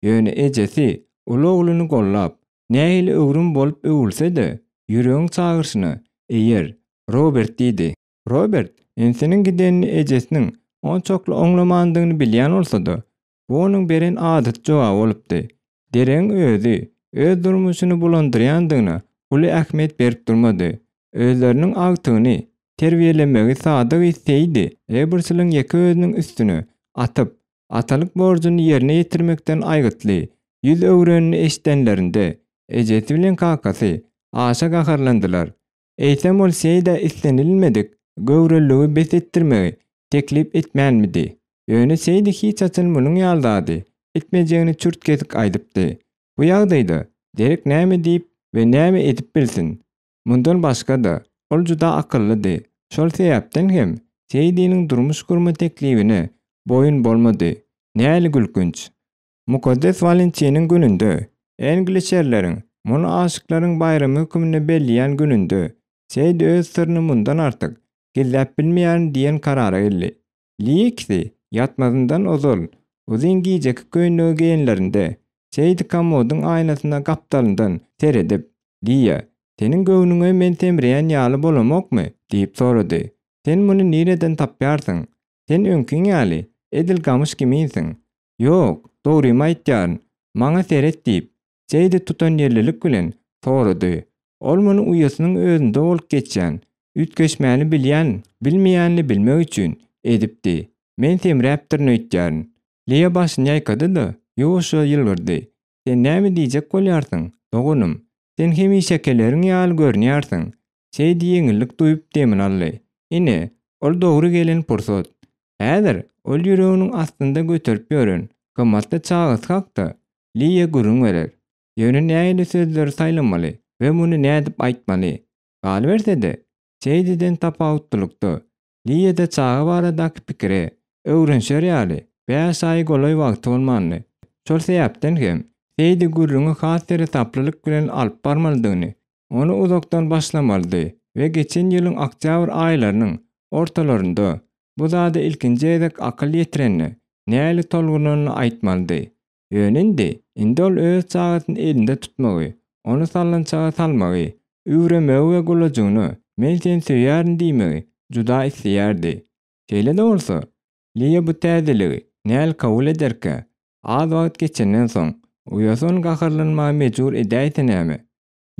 S1: Ýöne ejesi uly ogluny gollap, nähili öwrüm bolup öwülse-de, ýüregiň çagyryşyna eýer, Robert diýdi. Robert inisiniň gidenini ejesiniň onçakly oňlamandygyny bilýän bolsa-da, bu onuň beren adaty jogaby bolupdy. Deregiň özi öz durmuşyny bulandyrýandygyna uly ähmiýet berip durmady. Özleriniň agtygyny terbiýelemegi sada gyz Seýdi Ebersiliň ýeke özüniň üstüne atyp, atalyk borjuny ýerine ýetirmekden aýgytly ýüz öwrenini eşidenlerinde, ejesi bilen kakasy aşa gaharlandylar. Eýsem ol Seýdä islenilmedik göwreliligi bes etdirmegi teklip etmänmidi? Ýöne Seýdi hiç haçan munuň ýaly zady etmejegini çürt-kesik aýdypdy. Bu ýagdaýda Derek näme diýip we näme edip bilsin? Mundan başga-da, ol juda akyllydy. Şol sebäpden hem Seýdiniň durmuş gurma teklibine boýun bolmady. Näli gülkünç! Mukaddes Walentiniň gününde, engliçerleriň muny aşyklaryň baýramy hökmünde belleýän gününde, Seýdi öz syryny mundan artyk gizläp bilmeýärin diýen karara geldi. Li ikisi ýatmazyndan ozal uzyn gijeki köýnegi geýenlerinde, Seýdi komodyň aýnasyna gapdalyndan seredip, Liýa! Seniň göwnüňe men semreýän ýaly bolamokmy? diýip sorady. Sen muny nireden tapýarsyň? Sen öňkiň ýaly, edil gamyş kiminsiň. Ýok, dogrymy aýtýaryn. Maňa seret diýip, Seýdi tutanýerlilik bilen sorady. Ol muny uýasynyň özünde bolup geçýän üýtgeşmäni bilýän, bilmeýänini bilmek üçin edipdi. Men semräpdirin öýtýärin. Liýa başyny ýaýkady-da, ýuwaşja ýylgyrdy. Sen näme diýjek bolýarsyň, doganym? Sen hemişekeleriň ýaly görünýärsiň. Seýdi ýeňillik duýup demini aldy. Ine, ol dogry gelen pursat. Häzir ol ýüreginiň astynda göterip ýören gymmatly çagasy hakda Liýa gürrüň berer. Ýöne nähili sözleri saýlamaly we muny nädip aýtmaly? Galyberse-de, Seýdiden tapawutlylykda, Liýada çaga baradaky pikire öwrenişer ýaly bäş aýa golaý wagty bolmandy. Şol sebäpden hem Seýdi gürrüňi has seresaplylyk bilen alyp barmalydygyny, ony uzakdan başlamalydy we geçen ýylyň oktýabr aýlarynyň ortalarynda bu zada ilkinji gezek akyl ýetirende nähili tolgunanyny aýtmalydy. Ýöne indi, indi ol öz çagasyny elinde tutmagy, ony sallançaga salmagy, üwremegi we gulajygyna Men seni söýýärin diýmegi juda isleýärdi. Şeýle-de bolsa, Liýa bu täzeligi näl kabul ederkä? Az wagt geçenden soň, uýasy ony gaharlanmaga mejbur edäýse näme?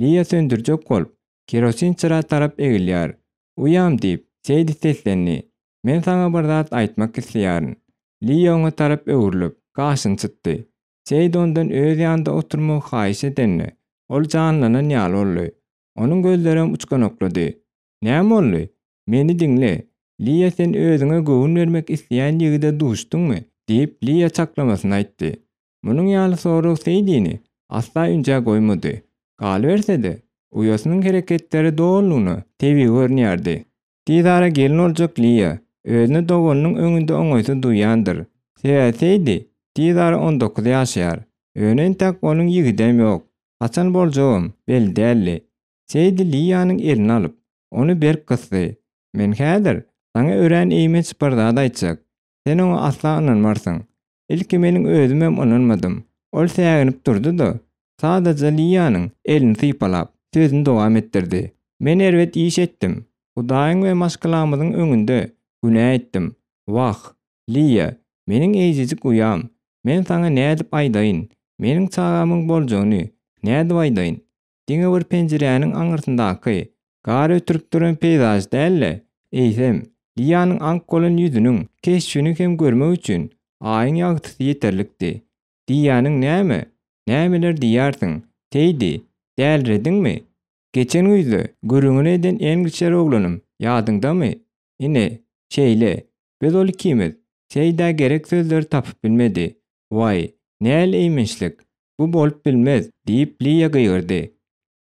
S1: Liýa söndürjek bolup, kerosin çyra tarap egilýär. Uýam, diýip, Seýdi seslendi. Men saňa bir zat aýtmak isleýärin. Liýa oňa tarap öwrülip, gaşyny çytdy. Seýdi ondan öz ýanynda oturmagy haýyş edende, ol janlanan ýaly boldy. Onuň gözlerem uçganaklady. Näme boldy? Meni diňle. Liýa sen özüňe göwün bermek isleýän ýigide duşduňmy? diýip, Liýa çaklamasyny aýtdy. Munuň ýaly sorag Seýdini asla ünjä goýmady. Galyberse-de, uýasynyň hereketleri dolulygyna tebigy görünýärdi. Tizara gelin boljak Liýa, özüni doganynyň öňünde oňaýsyz duýýandyr. Sebäbi Seýdi tizara 19 ýaşaýar. Ýöne entäk onuň ýigidem ýok. Haçan boljagam belli däldi. Seýdi Liýanyň elini alyp, ony berk gysdy. Men häzir saňa örän eýmenç bir zat aýtjak. Sen oňa asla ynanmarsyň. Ilki meniň özümem ynanmadym. Ol säginip durdy-da, sadaja Liýanyň elini sypalap, sözüni dowam etdirdi. Men erbet iş etdim. Hudaýyň we maşgalamyzyň öňünde günä etdim. Wah, Liýa, meniň eýjejik uýam, men saňa nädip aýdaýyn? Meniň çagamyň boljagyny nädip aýdaýyn? Diňe bir penjiräniň aňyrsyndaky gar ötürip duran peýzaž däl-de, eýsem, Liýanyň aňk bolan ýüzüniň keşbini hem görmek üçin Aýyň ýagtysy ýeterlikdi. Diýýäniň näme? Nämeler diýýärsiň, Seýdi? Dälirediňmi? Geçen güýzde gürrüňini eden engliçer oglanym ýadyňdamy? Ine, şeýle. Biz ol ikimiz Seýdä gerek sözleri tapyp bilmedi. Waý, näl eýmençlik! Bu bolup bilmez! diýip, Liýa gygyrdy.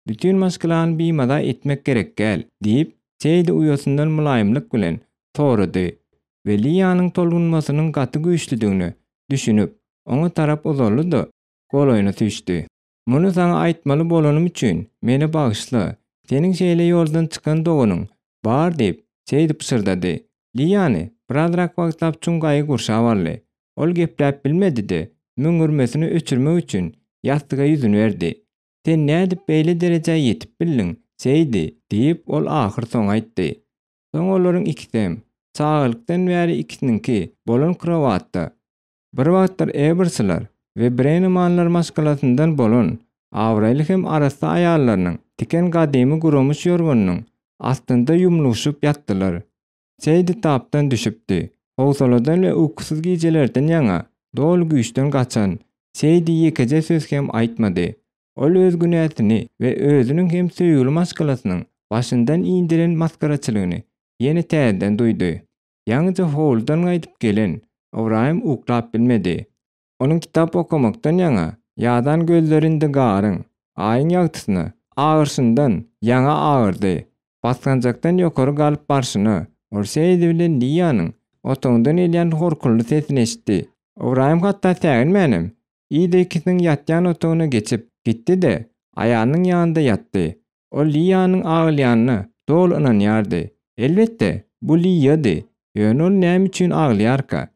S1: Bütin maşgalany bimaza etmek gerek däl, diýip, Seýdi uýasyndan mylaýymlyk bilen sorady we Liýanyň tolgunmasynyň gaty güýçlüdigine düşünip, oňa tarap uzaldy-da, golaýyna süýşdi. Muny saňa aýtmaly bolanym üçin meni bagyşla. Seniň şeýle ýoldan çykan doganyň bar diýip, şeýdip pyşyrdady. Liýany birazrak wagtlap çuň gaýgy gurşap aldy. Ol gepläp bilmedi-de, müňňürmesini öçürmek üçin ýassyga ýüzüni berdi. Sen nädip beýle derejä ýetip bildiň, Seýdi? diýip, ol ahyrsoňy aýtdy. Soň olaryň ikisem, çagalykdan bäri ikisiniňki bolan krowatda, Bir wagtlar Ebersler we Brennemanlar maşgalasyndan bolan abraýly hem arassa aýallarynyň tiken gadymy guramyş ýorganynyň astynda ýumlugşyp ýatdylar. Seýdi tapdan düşüpdi. Howsaladan we ukusyz gijelerden ýaňa doly güýçden gaçan Seýdi ýekeje söz hem aýtmady. Ol öz günäsini we özüniň hem söýgüli maşgalasynyň başyndan indiren masgaraçylygyny ýene täzeden duýdy. Ýaňyja howludan gaýdyp gelen Ybraýym uklap bilmedi. Onuň kitap okamakdan ýaňa ýadan gözleri indi garyň, Aýyň ýagtysyna agyrşyndan ýaňa agyrdy. Basgançakdan ýokary galyp barşyna, ol Seýdi bilen Liýanyň otagyndan gelýän horkully sesini eşitdi. Ybraýym hatda säginmänem, Ida ikisiniň ýatýan otagyna geçip gitdi-de, aýalynyň ýanynda ýatdy. Ol Liýanyň aglaýanyna doly ynanýardy. Elbetde, bu Liýady, ýöne ol näme üçin aglaýarka?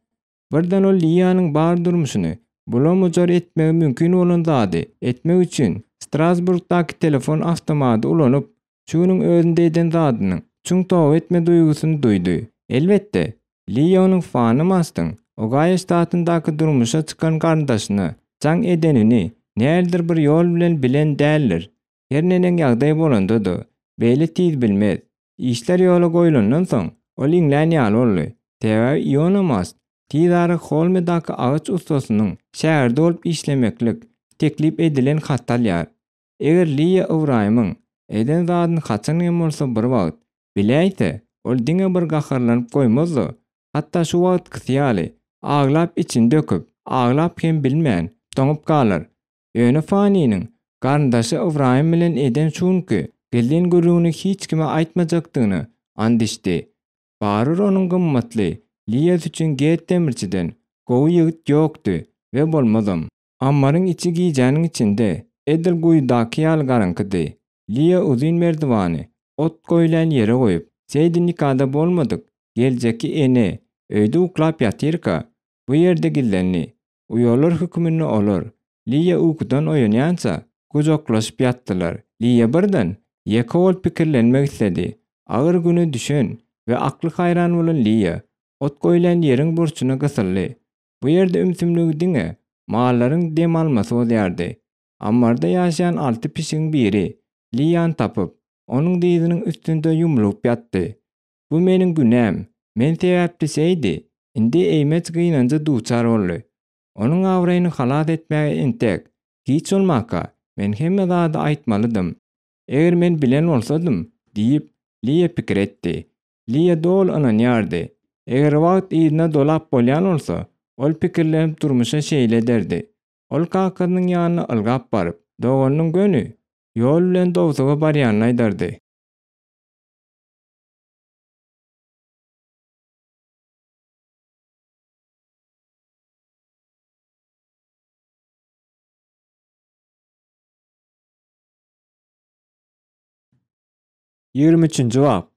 S1: Birden ol Liýanyň bar durmuşyny bulam-bujar etmegi mümkin bolan zady etmek üçin Strasburgdaky telefon awtomady ulanyp, şu günüň özünde eden zadynyň çuň toba etme duýgusyny duýdy. Elbetde, Lionyň Fanny Mastyň Ogaýo ştatyndaky durmuşa çykan garyndaşyna jaň edenini nähilidir bir ýol bilen bilen däldir. Her neneň ýagdaý bolanda-da, beýle tiz bilmez. Işler ýola goýlandan soň, ol iňlän ýaly boldy. Sebäbi Iona Mast tizara Holmedaky agaç ussasynyň şägirdi bolup işlemeklik teklip edilen haty alýar. Eger Liýa Ybraýymyň eden zadyny haçan hem bolsa bir wagt biläýse, ol diňe bir gaharlanyp goýmaz-da, hatda şu wagtkysy ýaly, aglap içini döküp, aglap hem bilmän, doňup galar. Ýöne Faniniň garyndaşy Ybraýym bilen eden şu günki gizlin gürrüňini hiç kime aýtmajakdygyna and içdi. Barybir onuň gymmatly Liýasy üçin Get demirçiden gowy ýigit ýokdy we bolmazam. Ammaryň içi gijäniň içinde edil guýudaky ýaly garaňkydy. Liýa uzyn merdiwany ot goýlan ýere goýup, Seýdi nikada bolmadyk geljekki ene öýde uklap ýatyrka, bu ýerde gizlendi. Uýalar höküminde olar, Liýa ukudan oýanýança, gujaklaşyp ýatdylar. Liýa birden, ýeke bolup pikirlenmek isledi. Agyr güne düşen we akly haýran bolan Liýa, ot goýlan ýeriň burçuna gysyldy. Bu ýerde ümsümligi diňe mallaryň dem almasy bozýardy. Ammarda ýaşaýan alty pişigiň biri Liýany tapyp, onuň dyzynyň üstünde ýumlugyp ýatdy. Bu meniň günäm. Men sebäpli şeýdi. Indi eýmeç gynanja duçar boldy. Onuň abraýyny halas etmäge entek giç bolmaka, men hemme zady aýtmalydym. Eger men bilen bolsadym, diýip, Liýa pikir etdi. Liýa doly ynanýardy. Eger wagt yzyna dolap bolýan bolsa, ol pikirlenip durmuşa şeýle ederdi. Ol kakasynyň ýanyna ylgap baryp, doganynyň göni ýol bilen dowzaha barýanyny aýdardy.
S2: 23-nji bap.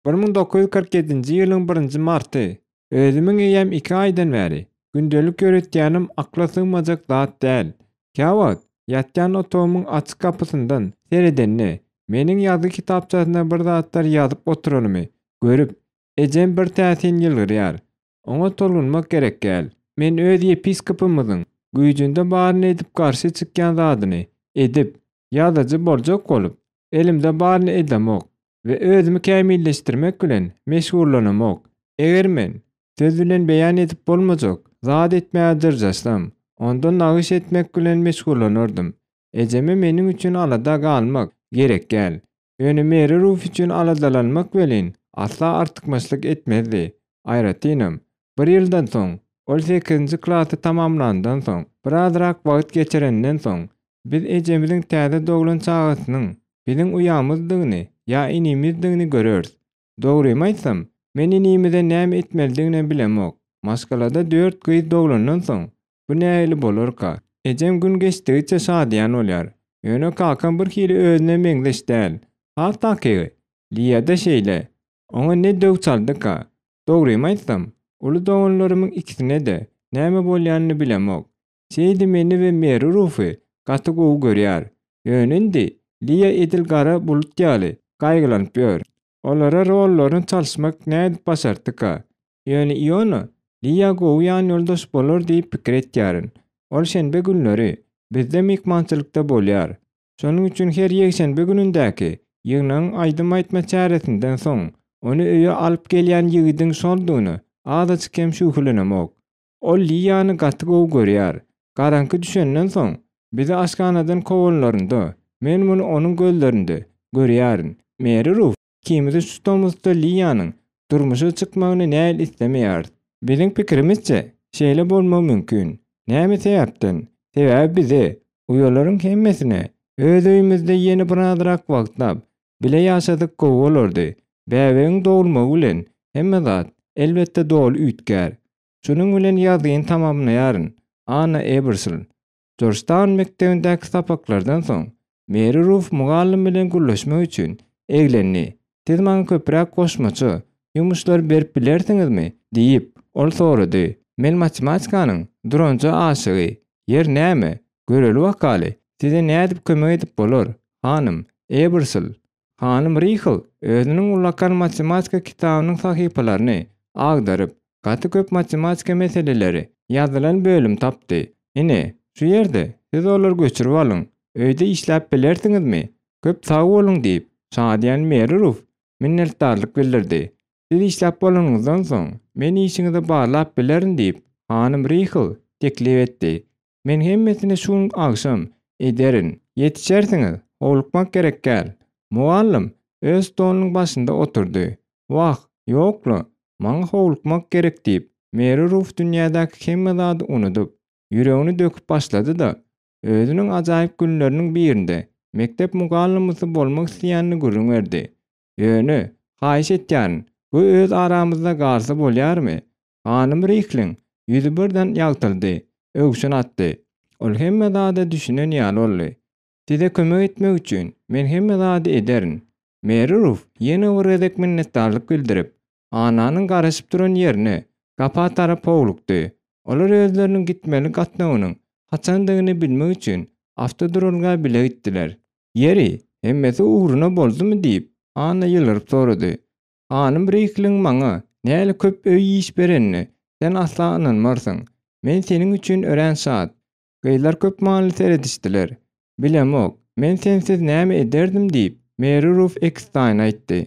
S2: 1947-nji ýylyň birinji marty. Özümiň eýýäm iki aýdan bäri gündelik ýöretýänim akla sygmajak zat däl. Käwagt ýatýan otagymyň açyk gapysyndan seredende, meniň ýazgy kitapçasyna bir zatlar ýazyp oturanymy görüp, ejem bir täsin ýylgyrýar. Oňa tolgunmak gerek däl. Men öz ýepiskopymyzyň güýjünde baryny edip garşy çykýan zadyny edip, ýazyjy boljak bolup, elimde baryny edemok we özümi kämilleşdirmek bilen meşgullanamok. Eger men söz bilen beýan edip bolmajak zat etmäge dyrjaşsam, onda nagyş etmek bilen meşgullanardym. Ejeme meniň üçin alada galmak gerek däl. Ýöne Meri Ruf üçin aladalanmak welin, asla artykmaçlyk etmezdi. Aýratynam, bir ýyldan soň, ol sekizinji klasy tamamlandan soň, birazrak wagt geçirenden soň, biz ejemiziň täze doglan çagasynyň biziň uýamyzdygyny ýa inimizdigini göreris. Dogrymy aýtsam, men inimize näme etmelidiginem bilemok. Maşgalada dört gyz doglandan soň, bu nähili bolarka? Ejem gün geçdigiçe şadyýan bolýar. Ýöne kakam bir hili özüne meňzeş däl. Has takygy, Liýa-da şeýle. Oňa ne döw çaldyka? Dogrymy aýtsam, uly doganlarymyň ikisine-de näme bolýanyny bilemok. Seýdi meni we Meri Rufy gaty gowy görýär. Ýöne indi Liýa edil gara bulut ýaly gaýgylanyp ýör. Olara rollaryny çalyşmak nädip başartdyka? Ýöne Iona Liýa gowy ýanýoldaş bolar diýip pikir etýärin. Ol şenbe günleri bizde myhmançylykda bolýar. Şonuň üçin her ýekşenbe günündäki ýygnagyň aýdym aýtma çäresinden soň, ony öýe alyp gelýän ýigidiň şoldugyna azajyk hem şübhelenemok. Ol Liýany gaty gowy görýär. Garaňky düşenden soň, bizi aşhanadan kowanlarynda, men muny onuň gözlerinde görýärin. Meri Ruf ikimizi şu tomusda Liýanyň durmuşa çykmagyny näl islemeýäris. Biziň pikirimizçe, şeýle bolmagy mümkin. Näme sebäpden? Sebäbi bize, uýalaryň hemmesine, öz öýümizde ýene birazrak wagtlap, bile ýaşadyk gowy bolardy. Bäbegiň dogulmagy bilen hemme zat, elbetde, doly üýtgär. Şunuň bilen ýazgyny tamamlaýaryn. Anna Ebersl. Jorjtaun mekdebindäki sapaklardan soň, Meri Ruf mugallym bilen gürleşmek üçin eglendi. Siz maňa köpräk goşmaça ýumuşlary berip bilersiňizmi? diýip, ol sorady. Men matematikanyň duranja aşygy. Ýer näme, göreli bakaly.
S1: Size nädip kömek edip bolar, hanym Ebersol? Hanym Rihl özüniň ullakan matematika kitabynyň sahypalaryny agdaryp, gaty köp matematika meseleleri ýazylan bölüm tapdy. Ine, şu ýerde siz olary göçürip alyň. Öýde işläp bilersiňizmi? Köp sag boluň diýip, şadyýan Meri Ruf minnetdarlyk bildirdi. Siz işläp bolanyňyzdan soň, men işiňizi barlap bilerin diýip, hanym Rihl teklip etdi. Men hemmesini şu gün agşam ederin. Ýetişersiňiz, howlukmak gerek däl. Mugallym öz stolunyň başynda oturdy. Wah, ýok-la, maňa howlukmak gerek diýip, Meri Ruf dünýädäki hemme zady unudyp, ýüregini döküp başlady-da, özüniň ajaýyp günleriniň birinde mekdep mugallymysy bolmak isleýänini gürrüň berdi. Ýöne, haýyş etýärin, bu öz aramyzda galsa bolýarmy? Hanym Rihliň ýüzi birden ýagtyldy, öwşün atdy. Ol hemme zada düşünen ýaly boldy. Size kömek etmek üçin men hemme zady ederin. Meri Ruf ýene bir gezek minnetdarlyk bildirip, Annanyň garaşyp duran ýerine, gapa tarap howlukdy. Olar özleriniň gitmeli gatnawynyň haçandygyny bilmek üçin awtoduralga bile gitdiler. Ýeri, hemmesi ugruna boldumy diýip, Anna ýylgyryp sorady. Hanym Rikliň maňa näli köp öý iş berenine sen asla ynanmarsyň. Men seniň üçin örän şat. Gyzlar köp manyly seredişdiler. Bilemok, men sensiz näme ederdim diýip, Meri Ruf Ekstaýn aýtdy.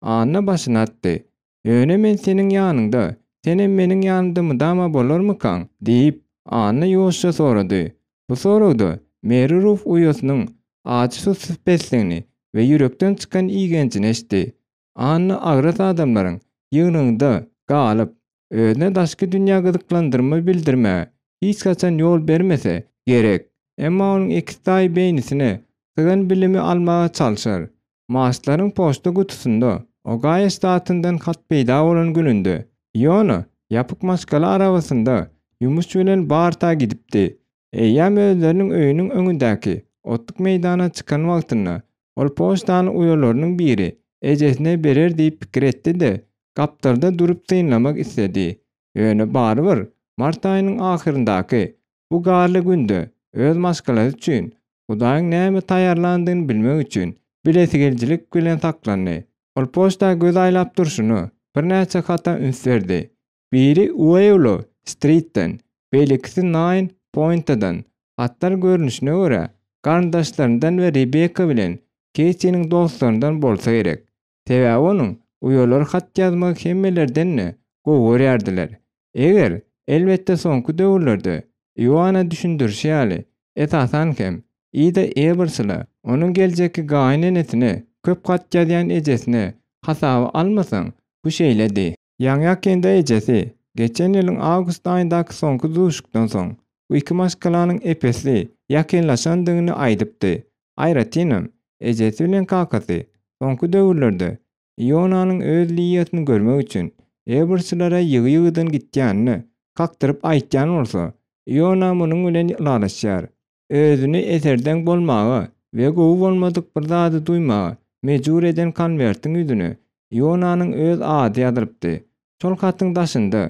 S1: Anna başyny atdy. Ýöne men seniň ýanyňda, senem meniň ýanymda mydama bolarmykaň? diýip, Anna ýuwaşja sorady. Bu soragda Meri Ruf uýasynyň ajy sussupesligini we ýürekden çykan igenjini eşitdi. Anna agras adamlaryň ýygnagynda galyp, özüne daşky dünýä gyzyklandyrma bildirmäge hiç haçan ýol bermese gerek. Emma onuň ekiztaýy beýnisine sygan bilimi almaga çalşar. Maşlaryň poçta gutusynda Ogaýo ştatyndan hat peýda bolan gününde, Iona ýapyk maşgala arabasynda ýumuş bilen Barta gidipdi. Eýýäm özleriniň öýüniň öňündäki otluk meýdana çykan wagtynda, ol poçtany uýalarynyň biri ejesine berer diýip pikir etdi-de, gapdalda durup synlamak isledi. Ýöne barybir, mart aýynyň ahyryndaky bu garly günde öz maşgalasy üçin Hudaýyň näme taýýarlandygyny bilmek üçin bilesigelijilik bilen saklandy. Ol poçta göz aýlap durşuna, birnäçe hata üns berdi. Biri Ueýlo Stritden, beýlekisi Naýn Poýntadan. Hatlar görnüşine görä, garyndaşlaryndan we Rebekka bilen Keýtiniň dostlaryndan bolsa gerek. Sebäbi onuň uýalary hat ýazmagy hemmelerden-de gowy görýärdiler. Eger, elbetde soňky döwürlerde Ioanna düşündirişi ýaly, esasan hem, Ida Ebersle onuň geljekki gaýynenesine köp hat ýazýan ejesine hasaba almasaň, bu şeýledi. Ýaňy-ýakynda ejesi, geçen ýylyň awgust aýyndaky soňky duşuşykdan soň, bu iki maşgalanyň ep-esli ýakynlaşandygyny aýdypdy. Aýratynam, ejesi bilen kakasy soňky döwürlerde Ionanyň öz Liýasyny görmek üçin Eberslara ýygy-ýygydan gitýänini kakdyryp aýtýan bolsa, Iona munuň bilen ylalaşýar. Özüni eserdeň bolmaga we gowy bolmadyk bir zady duýmaga mejbur eden konwertiň ýüzüne Ionanyň öz ady ýazylypdy. Şol hatyň daşynda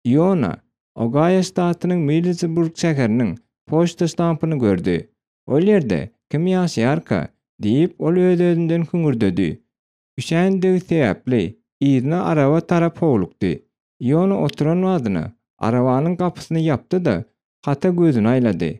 S1: Iona Ogaýo ştatynyň Millsburg şäheriniň poçta ştampyny gördi. Ol ýerde kim ýaşaýarka? diýip, ol öz-özünden hüňürdedi. Üşändigi sebäpli, yzyna araba tarap howlukdy. Iona oturan badyna, arabanyň gapysyny ýapdy-da, hata gözüni aýlady.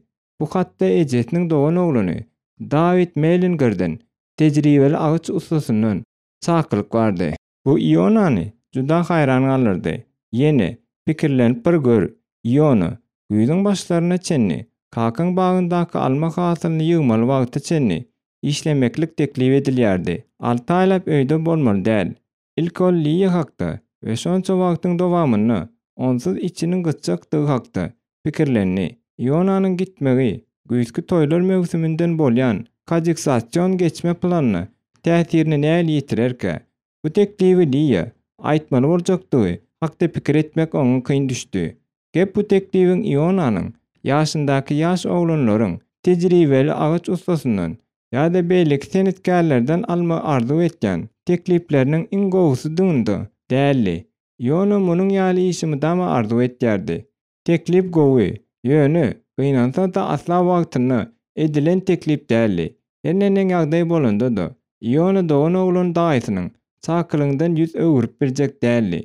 S1: Bu hatda ejesiniň doganoglany Dawid Mellingerden, tejribeli agaç ussasyndan, çakylyk bardy. Bu Ionany juda haýran galdyrdy. Ýene, pikirlenip bir gör, Iona, güýzüň başlaryna çenli, kakaň bagyndaky alma hasylyny ýygmaly wagta çenli işlemeklik teklip edilýärdi. Alty aýlap öýde bolmaly däl. Ilki ol Liýa hakda we şonça wagtyň dowamynda onsuz içiniň gytjakdygy hakda pikirlendi. Ionanyň gitmegi güýzki toýlar möwsüminden bolýan kadiksasion geçme planyna täsirini nähili ýetirerkä? Bu teklibi Liýa aýtmaly boljakdygy hakda pikir etmek oňa kyn düşdi. Gep bu teklibiň Ionanyň ýaşyndaky ýaş oglanlaryň tejribeli agaç ussasyndan ýa-da beýleki senetkärlerden almagy arzuw etýän teklipleriniň iň gowusydygynda däldi. Iona munuň ýaly işi mydama arzuw etýärdi. Teklip gowy, ýöne, gynansa-da asla wagtynda. edilen teklip däldi. Her neneň ýagdaý bolanda-da, Iona dogan oglan daýysynyň çakylygyndan ýüz öwrüp biljek däldi.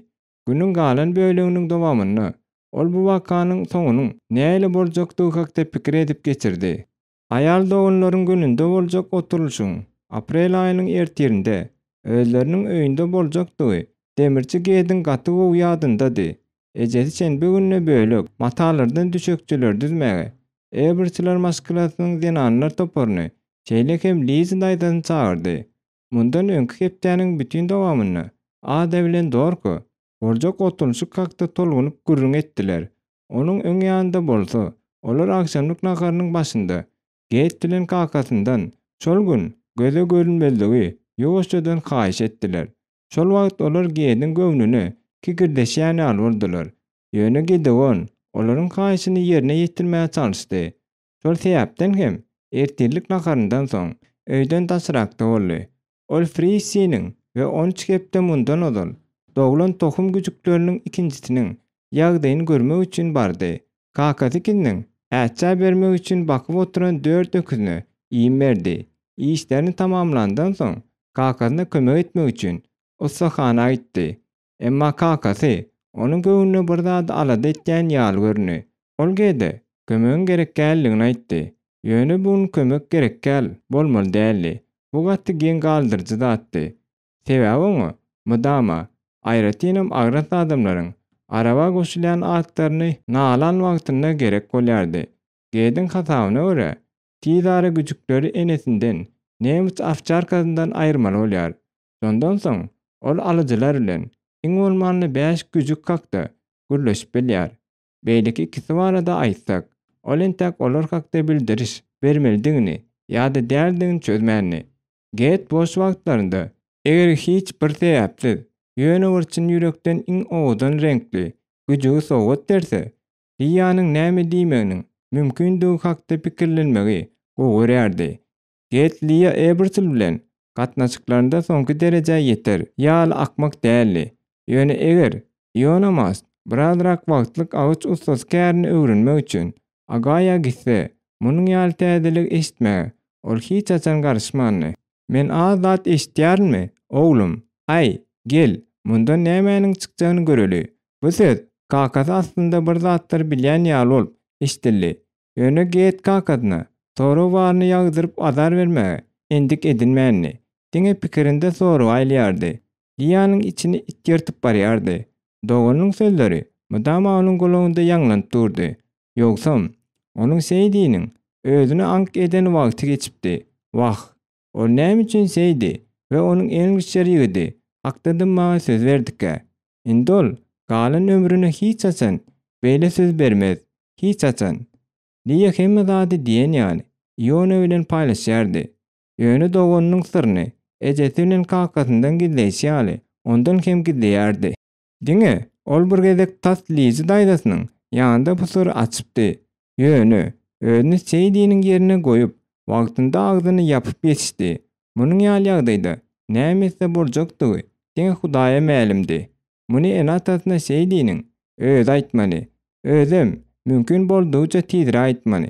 S1: Günüň galan böleginiň dowamynda ol bu wakanyň soňunyň nähili boljakdygy hakda pikir edip geçirdi. Aýal doganlaryň gününde boljak oturylyşygyň aprel aýynyň ertirinde özleriniň öýünde boljakdygy demirçi Gediň gaty gowy ýadyndady. Ejesi şenbe gününe bölek matalardan düşekçeleri düzmäge, Eberçiler maşgalasynyň zenanlar toparyny, şeýle hem Lizi daýzasyny çagyrdy. Mundan öňki hepdäniň bütin dowamynda Ada bilen Dorka boljak oturylyşyk hakda tolgunyp gürrüň etdiler. Onuň öň ýanynda bolsa, olar agşamlyk naharynyň başynda Geýt bilen kakasyndan şol gün göze görünmezligi ýuwaşjadan haýyş etdiler. Şol wagt olar Gediň göwnüne kikirdeşýän ýaly boldular. Ýöne Gedeon olaryň haýyşyny ýerine ýetirmäge çalyşdy. Şol sebäpden hem ertirlik naharyndan soň öýden daşrakda boldy. Ol Frissiniň we 13 hepde mundan ozal doglan tohum güjükleriniň ikinjisiniň ýagdaýyny görmek üçin bardy. Kakasy ikisiniň ätjä bermek üçin bakyp oturan dört öküzine iým berdi. Işlerini tamamlandan soň, kakasyna kömek etmek üçin ussahana gitdi. Emma kakasy onuň göwnüne bir zady alada etýän ýaly göründi. Ol Gede kömegiň gerek däldigini aýtdy. Ýöne bu gün kömek gerek däl bolmaly däldi. Bu gaty geň galdyryjy zatdy. Sebäbi oňa mydama, aýratynam agras adamlaryň araba goşulýan atlaryny nalan wagtynda gerek bolýardy. Gediň hasabyna görä, tizara güjükleri enesinden, nemes owçarkasyndan aýyrmaly bolýar. Şondan soň ol alyjylar bilen iň bolmanda bäş güjük hakda gürleşip bilýär. Beýleki ikisi barada aýtsak, ol entäk olar hakda bildiriş bermelidigini ýa-da däldigini çözmändi. Get boş wagtlarynda, eger hiç bir sebäpsiz, ýöne bir çyn ýürekden iň owadan reňkli güjügi sowgat berse, Liýanyň näme diýmeginiň mümkindigi hakda pikirlenmegi gowy görýärdi. Get Liýa Ebersil bilen gatnaşyklarynda soňky derejä ýeter ýaly akmak däldi. Ýöne eger Iona Mast birazrak wagtlyk agaç ussasy kärini öwrenmek üçin Agaýa gitse, munuň ýaly täzeligi eşitmäge ol hiç haçan garyşmandy. Men az zat eşitýärinmi, oglum? Aý, gel, mundan nämäniň çykjagyny göreli. Bu söz kakasy aslynda bir zatlar bilýän ýaly bolup eşidildi. Ýöne Geýt kakasyna sorag baryny ýagdyryp azar bermäge endik edinmändi. Diňe pikirinde sorag aýlaýardy. Liýanyň içini it ýyrtyp barýardy. Doganynyň sözleri mydama onuň gulagynda ýaňlanyp durdy. Ýogsam, onuň Seýdiniň özüne aňk eden wagty geçipdi. Wah, ol näme üçin Seýdi we onuň englişçer ýigidi hakda dymmaga söz berdikä? Indi ol galan ömrüne hiç haçan beýle söz bermez. Hiç haçan. Liýa hemme zady diýen ýaly Iona bilen paýlaşýardy. Ýöne doganynyň syryny ejesi bilen kakasyndan gizleýşi ýaly, ondan hem gizleýärdi. Diňe ol bir gezek tas Lizi daýzasynyň ýanynda bu syry açypdy. Ýöne, özüni Seýdiniň ýerine goýup, wagtynda agzyny ýapyp ýetişdi. Munuň ýaly ýagdaýda näme etse boljakdygy diňe Hudaýa mälimdi. Muny ene-atasyna Seýdiniň özi aýtmaly. Özem, mümkin boldugyça tizräk aýtmaly.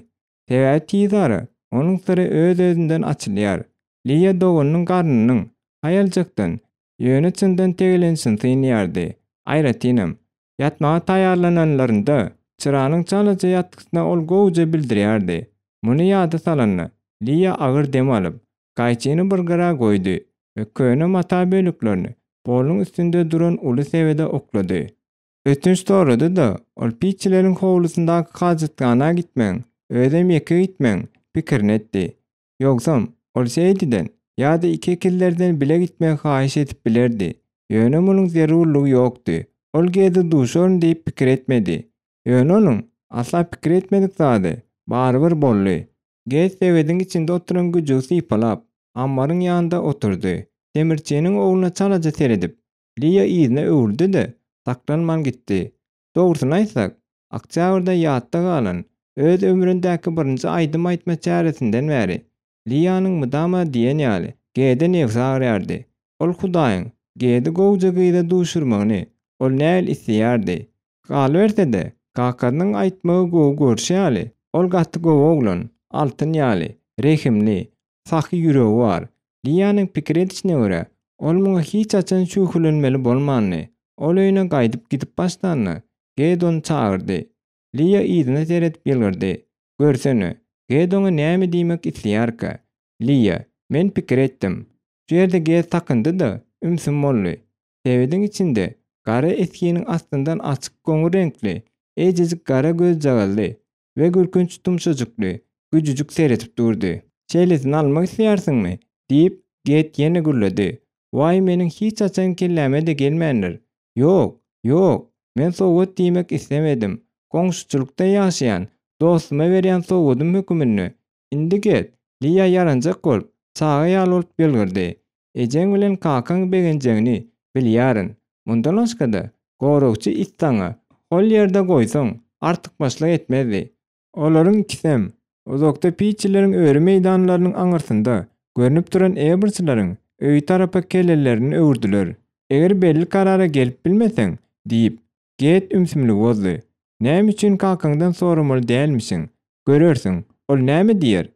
S1: Sebäbi tizara onuň syry öz-özünden açylýar. Liýa doganynyň garnynyň haýaljakdan, ýöne çyndan tegelenişini synlaýardy. Aýratynam, ýatmaga taýýarlananlarynda çyranyň çalaja ýatgysyna ol gowuja bildirýärdi. Muny ýada salanda, Liýa agyr dem alyp, gaýçyny bir gyra goýdy we köne mata böleklerini poluň üstünde duran uly sebede oklady. Ötünç sorady-da, ol pitçileriň howlusyndaky hajathana gitmegiň, özem ýeke gitmegiň pikirini etdi. Ýogsam, ol Seýdiden ýa-da iki ekizlerden bile gitmegi haýyş edip bilerdi. Ýöne munuň zerurlygy ýokdy. Ol Gede duşaryn diýip pikir etmedi. Ýöne onuň asla pikir etmedik zady barybir boldy. Ged sebediň içinde oturan güjügi sypalap, ammaryň ýanynda oturdy. Demirçiniň ogluna çalaja seredip, Liýa yzyna öwrüldi-de, saklanman gitdi. Dogrusyny aýtsak, oktýabrda ýatda galan, öz ömründäki birinji aýdym aýtma çäresinden bäri, Liýanyň mydama diýen ýaly Gede nebsi agyrýardy. Ol Hudaýyň Gedi gowuja gyza duşurmagyny ol nähili isleýärdi. Galyberse-de, kakasynyň aýtmagy gowy görşi ýaly, ol gaty gowy oglan. altyn ýaly, rehimli, sahy ýüregi bar. Liýanyň pikir edişine görä, ol muňa hiç haçan şübhelenmeli bolmandy. Ol öýüne gaýdyp gidip başlanda, Ged ony çagyrdy. Liýa yzyna seredip ýylgyrdy. Görsene, Ged oňa näme diýmek isleýärkä? Liýa, men pikir etdim. Şu ýerde Ged sakyndy-da, ümsüm boldy. Sebediň içinde gara esginiň astyndan açyk goňur reňkli, eýjejik gara gözjagazly we gülkünç tumşujykly güjüjik seredip durdy. Şeýlesini almak isleýärsiňmi? diýip, Ged ýene gürledi. Waý, meniň hiç haçan kelläme-de gelmändir. Ýok, ýok, men sowgat diýmek islemedim. Goňşuçylykda ýaşaýan dostuma berýän sowgadym höküminde. Indi Ged, Liýa ýaranjak bolup, çaga ýaly bolup ýylgyrdy. Ejeň bilen kakaň begenjegini bilýärin. Mundan başga-da, goragçy it saňa, hol ýerde goýsaň, artykmaçlyk etmezdi. Olaryň ikisem, uzakda piçileriň öri meýdanlarynyň aňyrsynda görnüp duran ebrçileriň öýi tarapa kellelerini öwürdiler. Eger belli karara gelip bilmeseň, diýip, Ged ümsümligi bozdy. Näme üçin kakaňdan soramaly dälmişiň? Görersiň, ol näme diýer?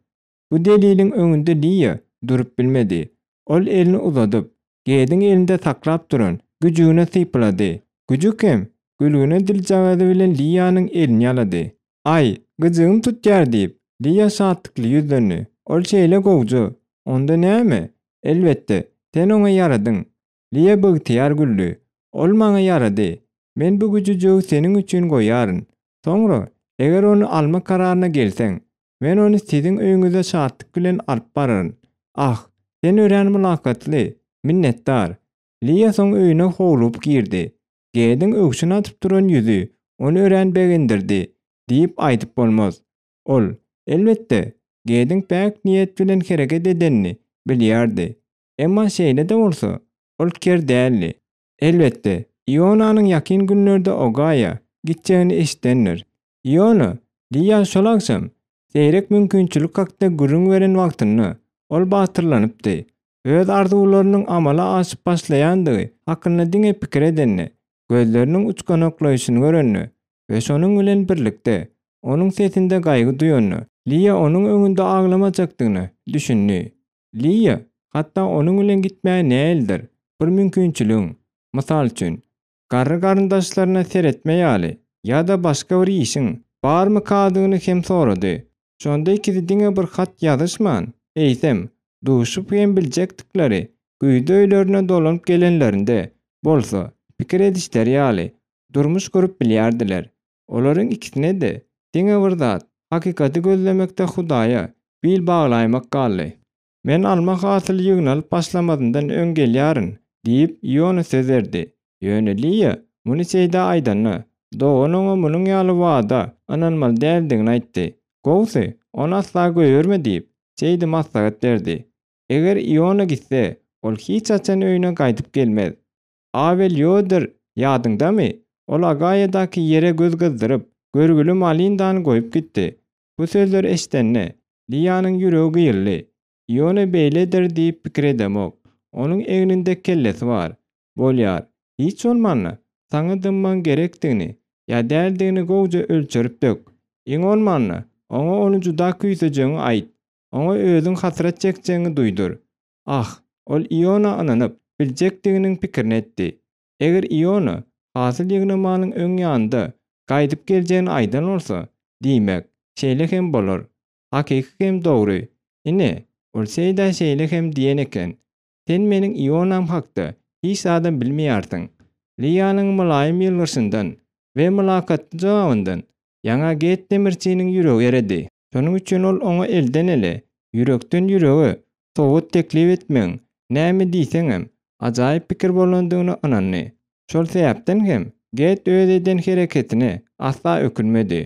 S1: Bu deliliň öňünde Liýa durup bilmedi. Ol elini uzadyp, Gediň elinde saklap duran güjügine sypalady. Güjük hem gülgüne diljagazy bilen Liýanyň elini ýalady. Aý, gyjygym tutýar diýip, Liýa şatlykly ýüzlendi. Ol şeýle gowja. Onda näme? Elbetde, sen oňa ýaradyň. Liýa biygtyýar güldi. Ol maňa ýarady. Men bu güjüjegi seniň üçin goýaryn. Soňra, eger ony alma kararyna gelseň, men ony siziň öýüňize şatlyk bilen alyp bararyn. Ah, sen örän mylakatly, minnetdar. Liýa soň öýüne howlugyp girdi. Gediň öwşün atyp duran ýüzi ony örän begendirdi diýip aýdyp bolmaz. Ol, elbetde, Gediň päk niýet bilen hereket edenini bilýärdi. Emma şeýle-de bolsa, ol ker däldi. Elbetde, Ionanyň ýakyn günlerde Ogaýa gitjegini eşidendir. Iona Liýa şol agşam seýrek mümkinçilik hakda gürrüň beren wagtynda, ol batyrlanypdy. Öz arzuwlarynyň amala aşyp başlaýandygy hakynda diňe pikir edende, gözleriniň uçganaklaýşyny görende we şonuň bilen birlikde, onuň sesinde gaýgy duýanda, Liýa onuň öňünde aglamajakdygyna düşündi. Liýa, hatda onuň bilen gitmäge nähilidir bir mümkinçiligiň, mysal üçin, garry garyndaşlaryna seretme ýaly ýa-da başga bir işiň barmykadygyny hem sorady. Şonda ikisi diňe bir hat ýazyşman, eýsem, duşup hem biljekdikleri güýzde öýlerine dolanyp gelenlerinde bolsa, pikir edişleri ýaly, durmuş gurup bilýärdiler. Olaryň ikisine-de diňe bir zat, hakykaty gözlemekde Hudaýa bil baglaýmak galdy. Men alma hasyly ýygnalyp başlamazyndan öň gelýärin, diýip, Iona söz berdi. Ýöne Liýa muny Seýdä aýdanda, dogany oňa munuň ýaly wada ynanmaly däldigini aýtdy. Gowusy, ony asla goýberme diýip, Seýdi maslahat berdi. Eger Iona gitse, ol hiç haçan öýüne gaýdyp gelmez. Abel Ýoder ýadyňdamy? Ol Agaýadaky ýere göz gyzdyryp, görgüli Malindany goýup gitdi. Bu sözleri eşidende, Liýanyň ýüregi gyýyldy. Iona beýle eder diýip pikir edemok. Onuň egninde kellesi bar. Bolýar. Hiç bolmanda, saňa dymmagyň gerekdigini ýa däldigini gowuja ölçerip dök. Iň bolmanda, oňa ony juda küýsejegiňi aýt. Oňa özüň hasrat çekjegiňi duýdur. Ah, ol Iona ynanyp biljekdiginiň pikirini etdi. Eger Iona hasyl ýygnamanyň öň ýanynda gaýdyp geljegini aýdan bolsa, diýmek, şeýle hem bolar. Hakyky hem dogry. Ine, ol Seýdä şeýle hem diýen eken, Sen meniň Ionam hakda hiç zadam bilmeýärsiň. Liýanyň mylaýym ýylgyrşyndan we mylakatly jogabyndan ýaňa Get demirçiniň ýüregi eredi. Şonuň üçin ol oňa elden-ele, ýürekden ýürege sowgat teklip etmegiň, näme diýseňem, ajaýyp pikir bolandygyna ynandy. Şol sebäpden hem Get öz eden hereketine asla ökünmedi.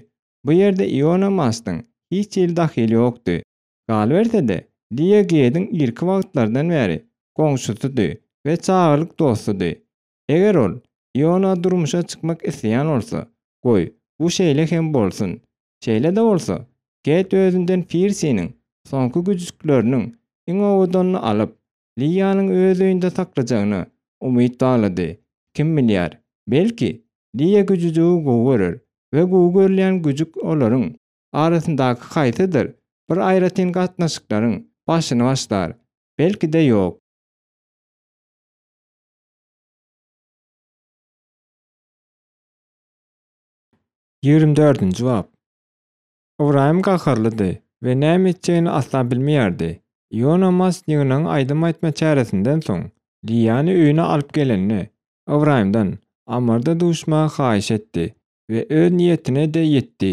S1: Bu ýerde Iona Mastyň hiç hili dahyly ýokdy. Galyberse-de, Liýa Gediň irki wagtlardan bäri goňşusydy we çagalyk dostudy. Eger ol Iona durmuşa çykmak isleýän bolsa, goý, bu şeýle hem bolsun. Şeýle-de bolsa, Get özünden Firsiniň soňky güjükleriniň iň owadanyny alyp, Liýanyň öz öýünde saklajagyna umyt baglady. Kim bilýär, belki, Liýa güjüjegi gowy görer we gowy görülýän güjük olaryň arasyndaky haýsydyr? bir aýratyn gatnaşyklaryň başyny başlar, belki-de ýok. 24-nji bap. Ybraýym gaharlydy we näme etjegini asla bilmeýärdi. Iona Mas ýygnagyň aýdym aýtma çäresinden soň, Liýany öýüne alyp gelende, Ybraýymdan ammarda duşmagy haýyş etdi we öz niýetine-de ýetdi.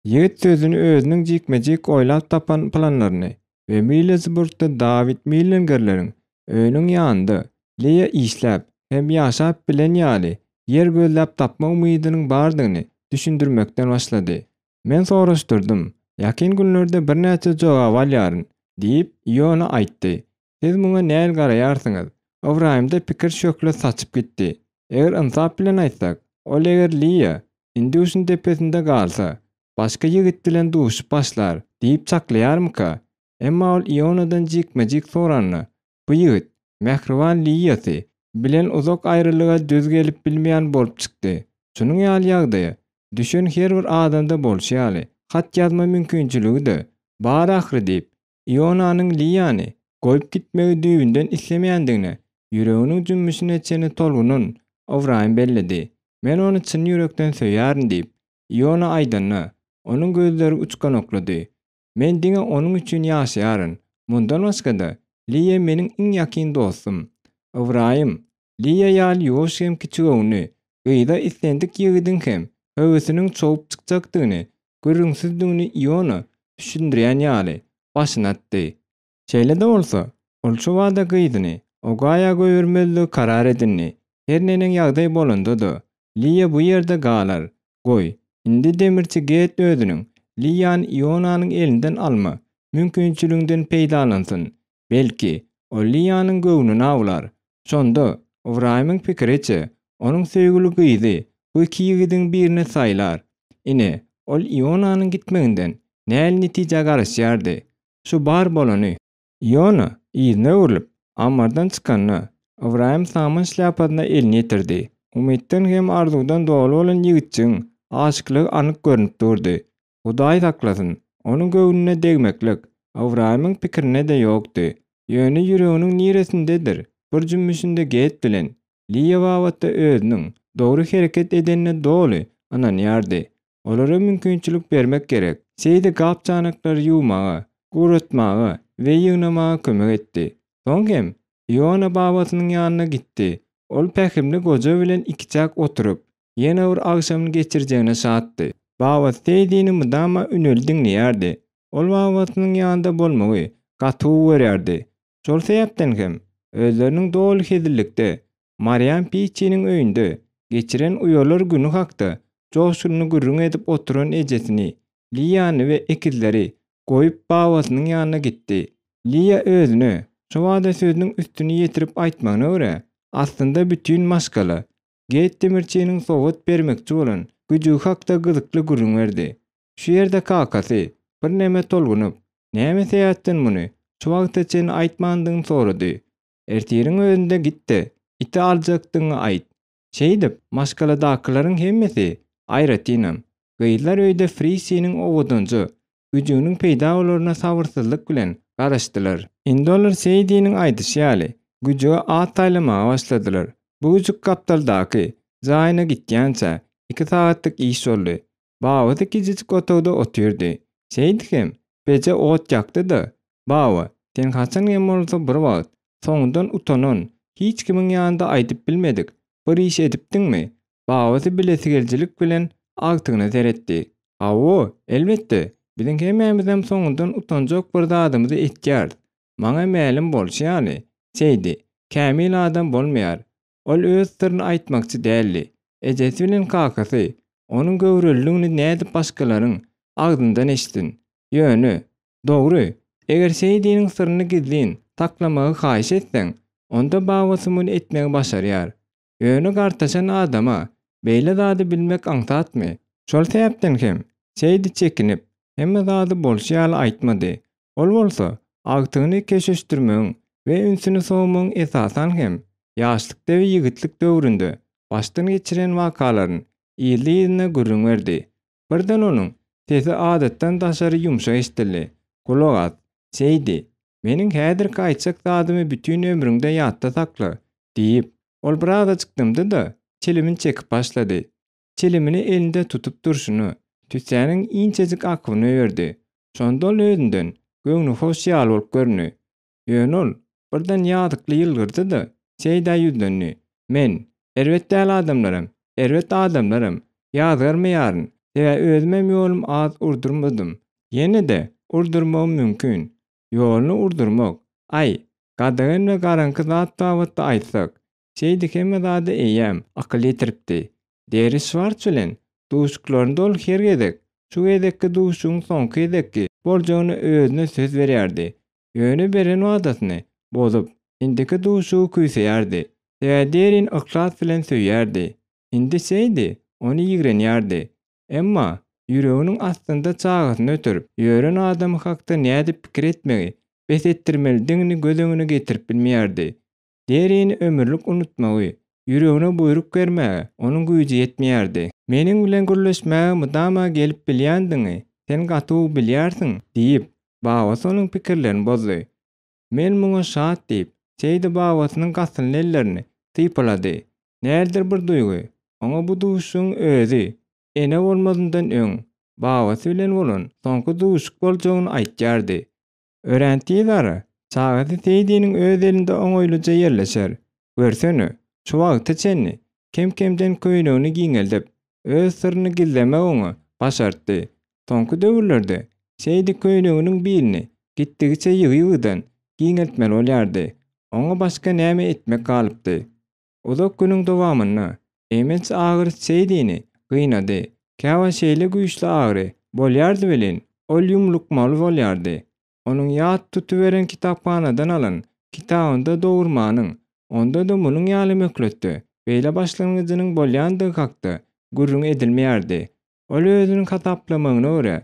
S1: Ýigit sözüni özüniň jikme-jik oýlap tapan planlaryny we Millesburgda Dawid Millengerleriň öýüniň ýanynda Leýa işläp hem ýaşap bilen ýaly ýer gözläp tapma umydynyň bardygyny düşündirmekden başlady. Men soraşdyrdym, ýakyn günlerde birnäçe jogap alýaryn, diýip, Iona aýtdy. Siz muňa nähili garaýarsyňyz? Ybraýymda pikir şöhle saçyp gitdi. Eger ynsap bilen aýtsak, ol eger Liýa Induşyň depesinde galsa, başga ýigit bilen duşup başlar diýip çaklaýarmyka? Emma ol Ionadan jikme-jik soranda, bu ýigit, mähriban Liýasy bilen uzak aýralyga döz gelip bilmeýän bolup çykdy. Şunuň ýaly ýagdaýa düşen her bir adamda bolşy ýaly, hat ýazma mümkinçiligi-de bar ahyry diýip, Ionanyň Liýany goýup gitmegi düýbünden islemeýändigine ýüreginiň jümmüşine çenli tolgunan Ybraýym belledi. Men ony çyn ýürekden söýýärin diýip, Iona aýdanda, onuň gözleri uçganaklady. Men diňe onuň üçin ýaşaýaryn. Mundan başga-da, Liýa meniň iň ýakyn dostum. Ybraýym, Liýa ýaly ýuwaş hem kiçigöwünli gyza islendik ýigidiň hem höwesiniň çowup çykjakdygyny gürrüňsizdigini Iona düşündirýän ýaly, başyny atdy. Şeýle-de bolsa, ol şu bada gyzyny Ogaýa goýbermezligi karar edindi. Her neneň ýagdaý bolanda-da, Liýa bu ýerde galar. Goý, indi demirçi Get özüniň Liýany Ionanyň elinden alma mümkinçiliginden peýdalansyn. Belki, ol Liýanyň göwnüni awlar. Şonda, Ybraýymyň pikiriçe, onuň söýgüli gyzy bu iki ýigidiň birini saýlar. Ine, ol Ionanyň gitmeginden nähili netijä garaşýardy. Şu bar bolany. Iona yzyna öwrülip, ammardan çykanda, Ybraýym saman şlýapasyna elini ýetirdi. Umytdan hem arzuwdan doly bolan ýigitjigiň aşyklygy anyk görnüp durdy. Hudaý saklasyn, onuň göwnüne degmeklik Ybraýymyň pikirinde-de ýokdy. Ýöne ýüreginiň niresindedir bir jümmüşinde Get bilen Liýa babatda özüniň dogry hereket edenine doly ynanýardy. Olara mümkinçilik bermek gerek. Seýdi gap-çanaklary ýuwmaga, guratmaga we ýygnamaga kömek etdi. Soň hem Iona babasynyň ýanyna gitdi. Ol pähimli goja bilen ikiçäk oturyp, ýene bir agşamyny geçirjegine şatdy. Babasy Seýdini mydama üneli diňleýärdi. Ol babasynyň ýanynda bolmagy gaty gowy görýärdi. Şol sebäpden hem, özleriniň doly hezillikde Marýam Piçiniň öýünde geçiren uýalar güni hakda joşgunly gürrüň edip oturan ejesini, Liýany we ekizleri goýup babasynyň ýanyna gitdi. Liýa özüne şobada sözüniň üstüni ýetirip aýtmagyna görä, aslynda bütin maşgala Geýt demirçiniň sowgat bermekçi bolan güjügi hakda gyzykly gürrüň berdi. Şu ýerde kakasy, birneme tolgunyp, näme sebäpden muny şu wagta çenli aýtmandygyny sorady. Ertiriň özünde git-de, iti aljakdygyňy aýt. Şeýdip, maşgaladakylaryň hemmesi, aýratynam, gyzlar öýde Frisiniň owadanja güjüginiň peýda bolaryna sabyrsyzlyk bilen garaşdylar. Indi olar Seýdiniň aýdyşy ýaly, güjüge at saýlamaga başladylar. Bu güjük gapdaldaky jaýyna gitýänçä, iki sagatlyk iş boldy. Babasy kiçijik otagda otyrdy. Seýdi hem peje ot ýakdy-da, Baba, sen haçan hem bolsa bir wagt, soňundan utanan, hiç kimiň ýanynda aýdyp bilmedik bir iş edipdiňmi? Babasy bilesigelijilik bilen agtygyna seretdi. Hawa, elbetde, biziň hemmämizem soňundan utanjak bir zadymyzy etýäris. Maňa mälim bolşy ýaly, Seýdi, kämil adam bolmaýar. Ol öz syryny aýtmakçy däldi. Ejesi bilen kakasy onuň göwreliligini nädip başgalaryň agzyndan eşitsin? Ýöne, dogry, eger Seýdiniň syryny gizlin saklamagy haýyş etseň, onda babasy muny etmegi başarýar. Ýöne gartaşan adama beýle zady bilmek aňsatmy? Şol sebäpden hem Seýdi çekinip, hemme zady bolşy ýaly aýtmady. Ol bolsa agtygyny köşeşdirmegiň we ünsüni sowmagyň esasan hem ýaşlykda we ýigitlik döwründe başdan geçiren wakalaryny yzly-yzyna gürrüň berdi. Birden onuň sesi adatdan daşary ýumşak eşidildi. Gulak as, Seýdi, meniň häzirki aýtjak zadymy bütin ömrüňde ýatda sakla, diýip, ol birazajyk dymdy-da, çilimini çekip başlady. Çilimini elinde tutup durşuna, tüssäniň inçejik akybyny öýerdi. Şonda ol özünden göwnühoş ýaly bolup göründi. Ýöne ol birden ýazykly ýylgyrdy-da, Seýdä ýüzlendi, Men, erbet däl adamlaram, erbet adamlaram ýazgarmaýaryn, sebäbi özümem ýolum az urdurmadym. Ýene-de urdurmagym mümkin. Ýoluny urdurmak, aý, gadagan we garaňky zat babatda aýtsak, Seýdi hemme zada eýýäm akyl ýetiripdi. Deri Şwarts bilen duşuşyklarynda ol her gezek şu gezekki duşuşygyň soňky gezekki boljagyna özüne söz berýärdi. Ýöne beren wadasyny bozup, indiki duşuşygy küýseýärdi. Sebäbi Derin yhlas bilen söýýärdi. Indi Seýdi ony ýigrenýärdi. Emma ýüreginiň astynda çagasyny ötürip ýören adamy hakda nädip pikir etmegi bes etdirmelidigini göz öňüne getirip bilmeýärdi. Derini ömürlik unutmagy, ýüregine buýruk bermäge onuň güýji ýetmeýärdi. Meniň bilen gürleşmäge mydama gelip bilýändigiňi sen gaty gowy bilýärsiň, diýip, babasy onuň pikirlerini bozdy. Men muňa şat, diýip, Seýdi babasynyň gasynly ellerini sypalady. Nälidir bir duýgy oňa bu duşuşygyň özi ene bolmazyndan öň babasy bilen bolan soňky duşuşyk boljagyny aýtýardy. Örän tiz ara, çagasy Seýdiniň öz elinde oňaýlyja ýerleşer. Görsene, şu wagta çenli kem-kemden köýnegini giňeldip, öz syryny gizlemek oňa başartdy. Soňky döwürlerde Seýdi köýneginiň bilini gitdigiçe ýygy-ýygydan giňeltmeli bolýardy. Oňa başga näme etmek galypdy? Uzak günüň dowamynda eýmenç agyry Seýdini gynady. Käwagt şeýle güýçli agyry bolýardy welin, ol ýumlukmaly bolýardy. Onuň ýat tutuberen kitaphanadan alan kitabynda dogurmanyň, onda-da munuň ýaly möhletde beýle başlangyjynyň bolýandygy hakda gürrüň edilmeýärdi. Ol özüniň hasaplamagyna görä,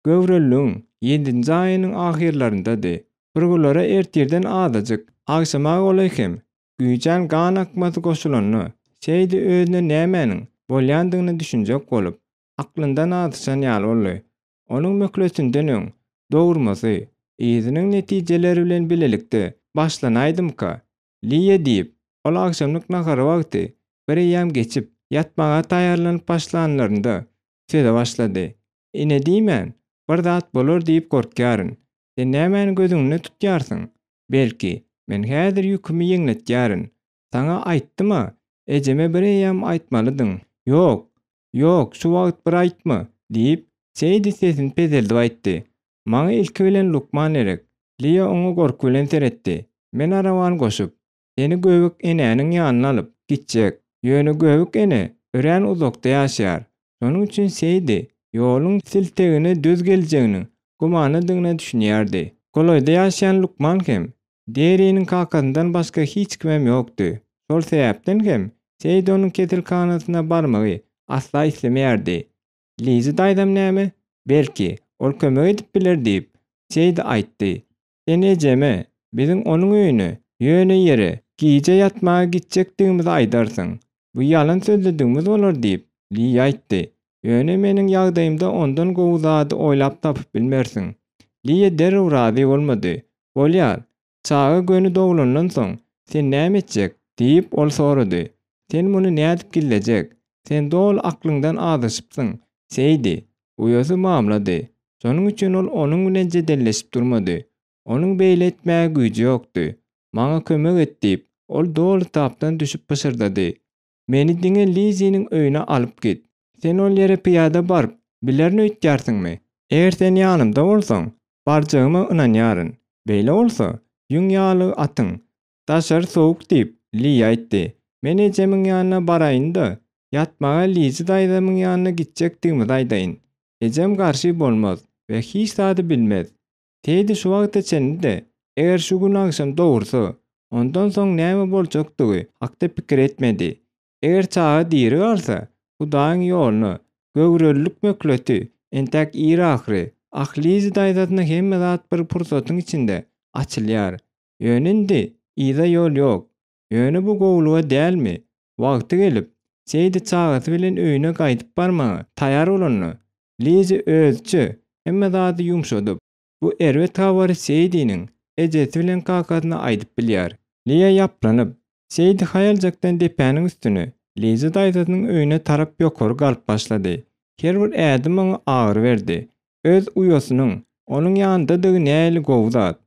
S1: göwreliligiň ýedinji aýynyň ahyrlaryndady. Burgulara ertirden azajyk, agşama golaý hem Güýjän gan akmasy goşulanda, Seýdi özüne nämäniň bolýandygyna düşünjek bolup, aklyndan azaşan ýaly boldy. Onuň möhletinden öň dogurmasy, yzynyň netijeleri bilen bilelikde başlanaýdymyka? Liýa diýip, ol agşamlyk nahary wagty bireýýäm geçip, ýatmaga taýýarlanyp başlanlarynda söze başlady. Ene diýmän, bir zat bolar diýip gorkýaryn. Sen nämäni göz öňünde tutýarsyň? Belki, men häzir ýükümi ýeňletýärin. Saňa aýtdym-a, ejeme bireýýäm aýtmalydyň. Ýok, ýok, şu wagt bir aýtma, diýip, Seýdi sesini peseldip aýtdy. Maňa ilki bilen lukman gerek. Liýa oňa gorky bilen seretdi. Men arabany goşup, seni göbek enäniň ýanyna alyp gitjek. Ýöne göbek ene örän uzakda ýaşaýar. Şonuň üçin Seýdi ýoluň siltegine düz geljeginiň gümanadygyna düşünýärdi. Golaýda ýaşaýan lukman hem Deriniň kakasyndan başga hiç kimem ýokdy. Şol sebäpden hem Seýdi onuň keselhanasyna barmagy asla islemeýärdi. Lizi daýzam näme? Belki, ol kömek edip biler diýip, Seýdi aýtdy. Sen ejeme, biziň onuň öýüne, ýöne ýere, gije ýatmaga gitjekdigimizi aýdarsyň. Bu ýalan sözledigimiz bolar diýip, Liýa aýtdy. Ýöne meniň ýagdaýymda ondan gowy zady oýlap tapyp bilmersiň. Liýa derrew razy bolmady. Bolýar. Çaga göni doglandan soň, sen näme etjek? diýip, ol sorady. Sen muny nädip gizlejek? Sen doly aklyňdan azaşypsyň, Seýdi. Uýasy mamlady. Şonuň üçin ol onuň bilen jedelleşip durmady. Onuň beýle etmäge güýji ýokdy. Maňa kömek et diýip, ol doly tapdan düşüp pyşyrdady. Meni diňe Liziniň öýüne alyp git. Sen ol ýere pyýada baryp bilerin öýtýärsiňmi? Eger sen ýanymda bolsaň, barjagyma ynanýaryn. Beýle bolsa, ýüň ýalygy atyň. Daşary sowuk diýip, Li aýtdy. Men ejemiň ýanyna baraýyn-da, ýatmaga Lizi daýzamyň ýanyna gitjekdigimizi aýdaýyn. Ejem garşy bolmaz we hiç zady bilmez. Tedi şu wagta çenli-de, eger şu gün agşam dogursa, ondan soň näme boljakdygy hakda pikir etmedi. Eger çaga diri galsa, Hudaýyň ýoluna, göwrelilik möhleti entäk ir ahyry. Ah, Lizi daýzasyna hemme zat bir pursatyň içinde açylýar. Ýöne indi yza ýol ýok. Ýöne bu gowulyga dälmi? Wagty gelip, Seýdi çagasy bilen öýüne gaýdyp barmaga taýar bolanda, Lizi özüçe hemme zady ýumşadyp. bu erbet habary Seýdiniň ejesi bilen kakasyna aýdyp bilýär. Liýa ýaplanyp, Seýdi haýaljakdan depäniň üstüne, Liza daýzasynyň öýüne tarap ýokary galyp başlady. Her bir ädim oňa agyry berdi. Öz uýasynyň onuň ýanyndadygy nähili gowy zat.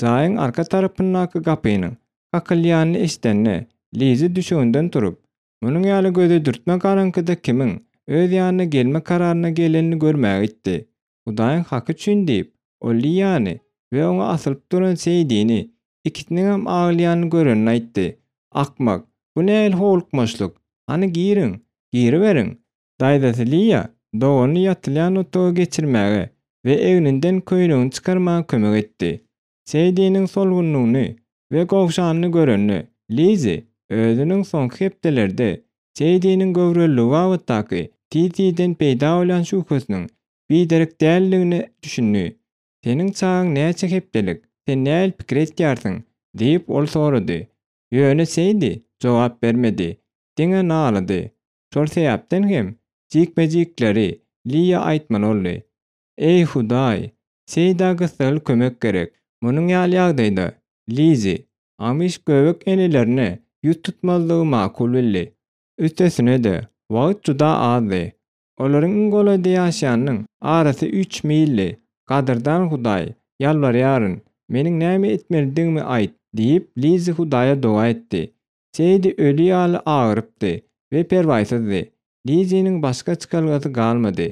S1: Jaýyň arka tarapyndaky gapynyň kakylýanyny eşidende, Liza düşeginden turup, munuň ýaly göze dürtme garaňkyda kimiň öz ýanyna gelme kararyna gelenini görmäge gitdi. Hudaýyň haky üçin diýip, ol Liýany we oňa asylyp duran Seýdini, ikisiniňem aglaýanyny görenini aýtdy. Akmak, bu nähili howlukmaçlyk? Hany giriň, giriberiň! Daýzasy Liýa doganyny ýatylýan otaga geçirmäge we egninden köýnegini çykarmaga kömek etdi. Seýdiniň solgunlygyny we gowşanyny görende, Lizi özüniň soňky hepdelerde Seýdiniň göwreliligi babatdaky tiz-tizden peýda bolýan şübhesiniň biderek däldigine düşündi. Seniň çagaň näçe hepdelik? Sen nähili pikir etýärsiň? diýip, ol sorady. Ýöne Seýdi jogap bermedi. Diňe nalady. Şol sebäpden hem jikme-jikleri Liýa aýtmaly boldy. Eý, Hudaý! Seýdä gyssagly kömek gerek. Munuň ýaly ýagdaýda Lizi Amiş göbek enelerine ýüz tutmazlygy makul bildi. Üstesine-de, wagt juda azdy. Olaryň iň golaýda ýaşaýanynyň arasy üç mildi. Gadyrdan Hudaý, ýalbarýaryn, meniň näme etmelidigimi aýt, diýip, Lizi Hudaýa doga etdi. Seýdi öli ýaly agyrypdy we perwaýsyzdy. Liziniň başga çykalgasy galmady.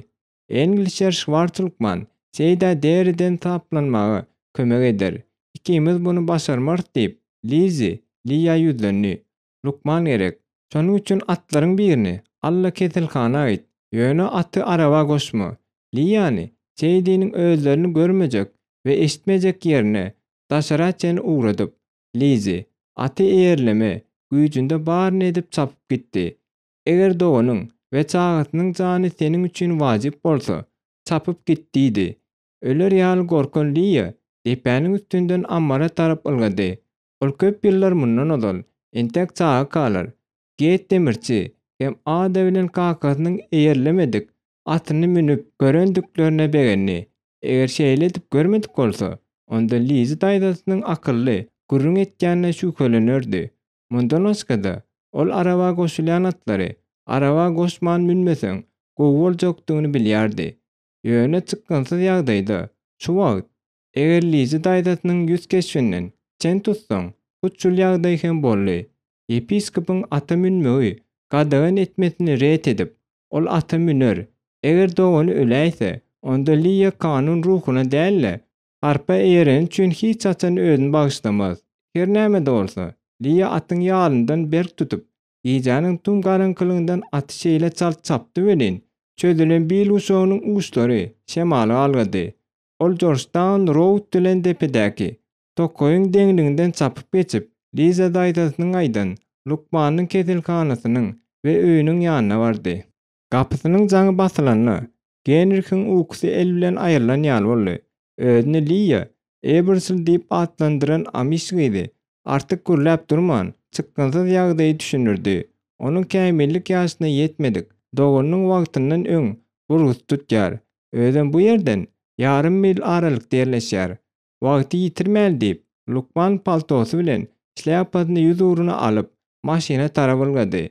S1: Englişer Şwarts lukman Seýdä deriden saplanmaga kömek eder. Ikimiz muny başarmarys diýip, Lizi Liýa ýüzlendi. Lukman gerek. Şonuň üçin atlaryň birini al-da keselhana git. Ýöne aty araba goşma. Liýany Seýdiniň özlerini görmejek we eşitmejek ýerine, daşara çenli ugradyp, Lizi, aty eýerleme, güýjünde baryny edip çapyp gitdi. Eger doganyň we çagasynyň jany seniň üçin wajyp bolsa, çapyp git diýdi. Öler ýaly gorkan Liýa depäniň üstünden ammara tarap ylgady. Ol köp ýyllar mundan ozal, entek çagakalar, Geýt demirçi hem Ada bilen kakasynyň eýerlemedik atyny münüp görendiklerine begendi. Eger şeýle edip görmedik bolsa, onda Lizi daýzasynyň akylly gürrüň etýänine şübhelenerdi. Mundan başga-da, ol araba goşulýan atlary araba goşman münmeseň gowy boljakdygyny bilýärdi. Ýöne çykgynsyz ýagdaýda, şu wagt, eger Lizi daýzasynyň ýüz keşbinden çen tutsaň, hut şul ýagdaý hem boldy. Ýepiskopyň ata münmegi gadagan etmesini ret edip, ol ata müner. Eger dogany öläýse, onda Liýa kanun ruhuna däl-de, harpa eýereni üçin hiç haçan özüni bagyşlamaz. Her näme-de bolsa, Liýa atyň ýalyndan berk tutup, gijäniň tüm garaňkylygyndan aty şeýle çalt çapdy welin, çözülen bil guşagynyň uçlary şemala galgady. Ol Jorjtaun Roud bilen depedäki Tokaýyň deňliginden çapyp geçip, Liza daýzasynyň aýdan lukmanynyň keselhanasynyň we öýüniň ýanyna bardy. Gapysynyň jaňy basylanda, Genrihiň ukusy el bilen aýrylan ýaly boldy. Özüni Liýa Ebersl diýip atlandyran amiş gyzy artyk gürläp durman, çykgynsyz ýagdaýy düşündirdi. Onuň kämillik ýaşyna ýetmedik doganynyň wagtyndan öň burgusy tutýar. Özem bu ýerden ýarym mil aralykda ýerleşýär. Wagty ýitirmäli diýip, lukman paltosy bilen şlýapasyny ýüz ugruna alyp, maşyna tarap ylgady.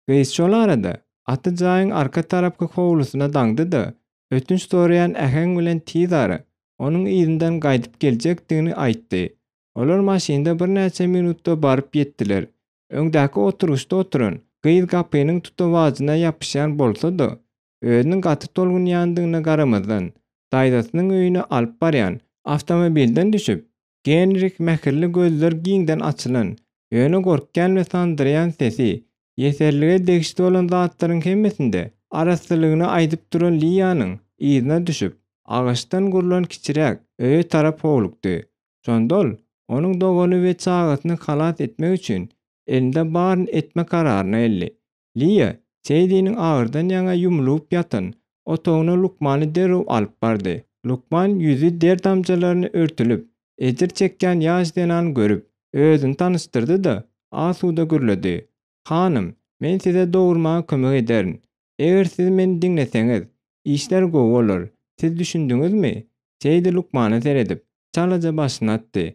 S1: Gyz şol arada, aty jaýyň arka tarapky howlusyna daňdy-da, ötünç soraýan äheň bilen tizara onuň yzyndan gaýdyp geljekdigini aýtdy. Olar maşynda birnäçe minutda baryp ýetdiler. Öňdäki oturgyçda oturan gyz gapynyň tutawajyna ýapyşýan bolsa-da, Özüniň gaty tolgunýandygyna garamazdan, daýzasynyň öýüne alyp barýan awtomobilden düşüp, Genrih mähirli gözler giňden açylan, ýöne gorkýan we sandyraýan sesi, ýeserlige degişli bolan zatlaryň hemmesinde arassalygyny aýdyp duran Liýanyň yzyna düşüp, agaçdan gurlan kiçiräk öýe tarap howlukdy. Şonda ol onuň dogany we çagasyny halas etmek üçin elinde baryny etme kararyna geldi. Liýa Seýdiniň agyrdan ýaňa ýumlugyp ýatan otagyna lukmany derrew alyp bardy. Lukman ýüzi der damjalaryna örtülip, ejir çekýän ýaş zenany görüp, özüni tanyşdyrdy-da, asuda gürledi, Hanym, men size dogurmaga kömek ederin. Eger siz meni diňleseňiz, işler gowy bolar. Siz düşündiňizmi? Seýdi lukmana seredip, çalaja başyny atdy.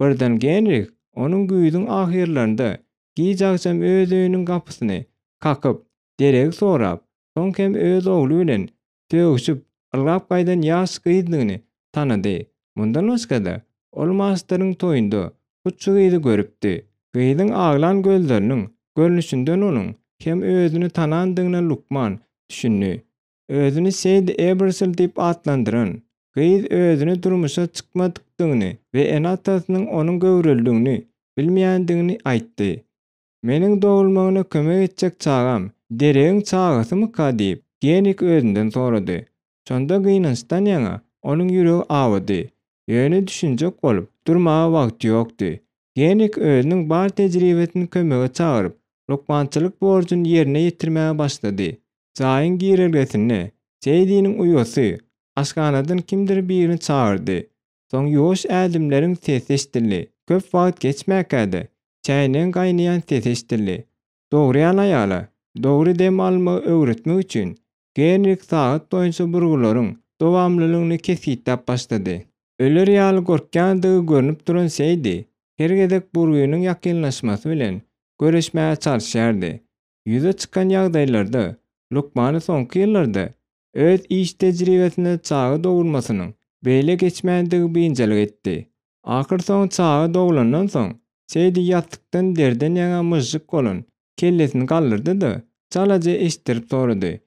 S1: Birden Genrih onuň güýzüň ahyrlarynda giç agşam öz öýüniň gapysyny kakyp, deregi sorap, soň hem öz ogly bilen sögüşip, ylgap gaýdan ýaş gyzdygyny tanady. Mundan başga-da, ol masteryň toýunda hut şu gyzy görüpdi. Gyzyň aglan gözleriniň görnüşinden onuň hem özüni tanandygyna lukman düşündi. Özüni Seýdi Ebersel diýip atlandyran gyz özüni durmuşa çykmadykdygyny we ene-atasynyň onuň göwrelidigini bilmeýändigini aýtdy. Meniň dogulmagyna kömek etjek çagam Deregiň çagasymyka diýip, Genik özünden sorady. Şonda gynançdan ýaňa onuň ýüregi awady. Ýöne düşünjek bolup durmaga wagty ýokdy. Genik özüniň bar tejribesini kömege çagyryp, lukmançylyk borjuny ýerine ýetirmäge başlady. Jaýyň girelgesinde Seýdiniň uýasy aşhanadan kimdir birini çagyrdy. Soň ýuwaş ädimleriň sesi eşidildi. Köp wagt geçmäkä-de, çäýnegiň gaýnaýan sesi eşidildi. Dogurýan aýala dogry dem almagy öwretmek üçin Genrik sagat boýunça burgularyň dowamlylygyny kesgitläp başlady. Öler ýaly gorkýandygy görnüp duran Seýdi her gezek burgynyň ýakynlaşmasy bilen göreşmäge çalyşýardy. Ýüze çykan ýagdaýlarda lukmany soňky ýyllarda öz iş tejribesinde çaga dogurmasynyň beýle geçmändigi biynjalyk etdi. Ahyrsoňy çaga doglandan soň, Seýdi ýassykdan derden ýaňa myžžyk bolan kellesini galdyrdy-da, çalaja eşitdirip sorady,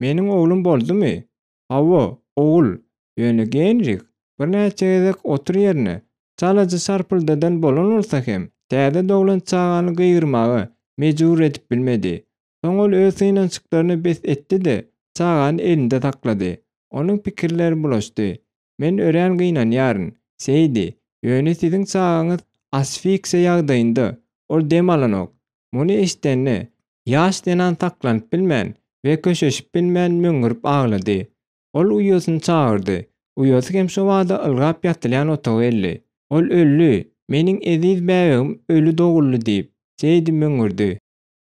S1: Meniň oglum boldumy? Hawa, ogul. Ýöne Genrih birnäçe gezek otur ýerine çalaja şarpyldadan bolan bolsa hem, täze doglan çagany gygyrmaga mejbur edip bilmedi. Soň ol öz synanyşyklaryny bes etdi-de, çagany elinde saklady. Onuň pikirleri bulaşdy. Men örän gynanýaryn, Seýdi, ýöne siziň çagaňyz asfiksiýa ýagdaýynda, ol dem alanok. Muny eşidende, ýaş zenan saklanyp bilmän we köşeşip bilmän möňňürip aglady. Ol uýasyny çagyrdy. Uýasy hem şo bada ylgap ýatylýan otaga geldi. Ol öldi, meniň eziz bäbegim öli doguldy diýip, Seýdi möňňürdi.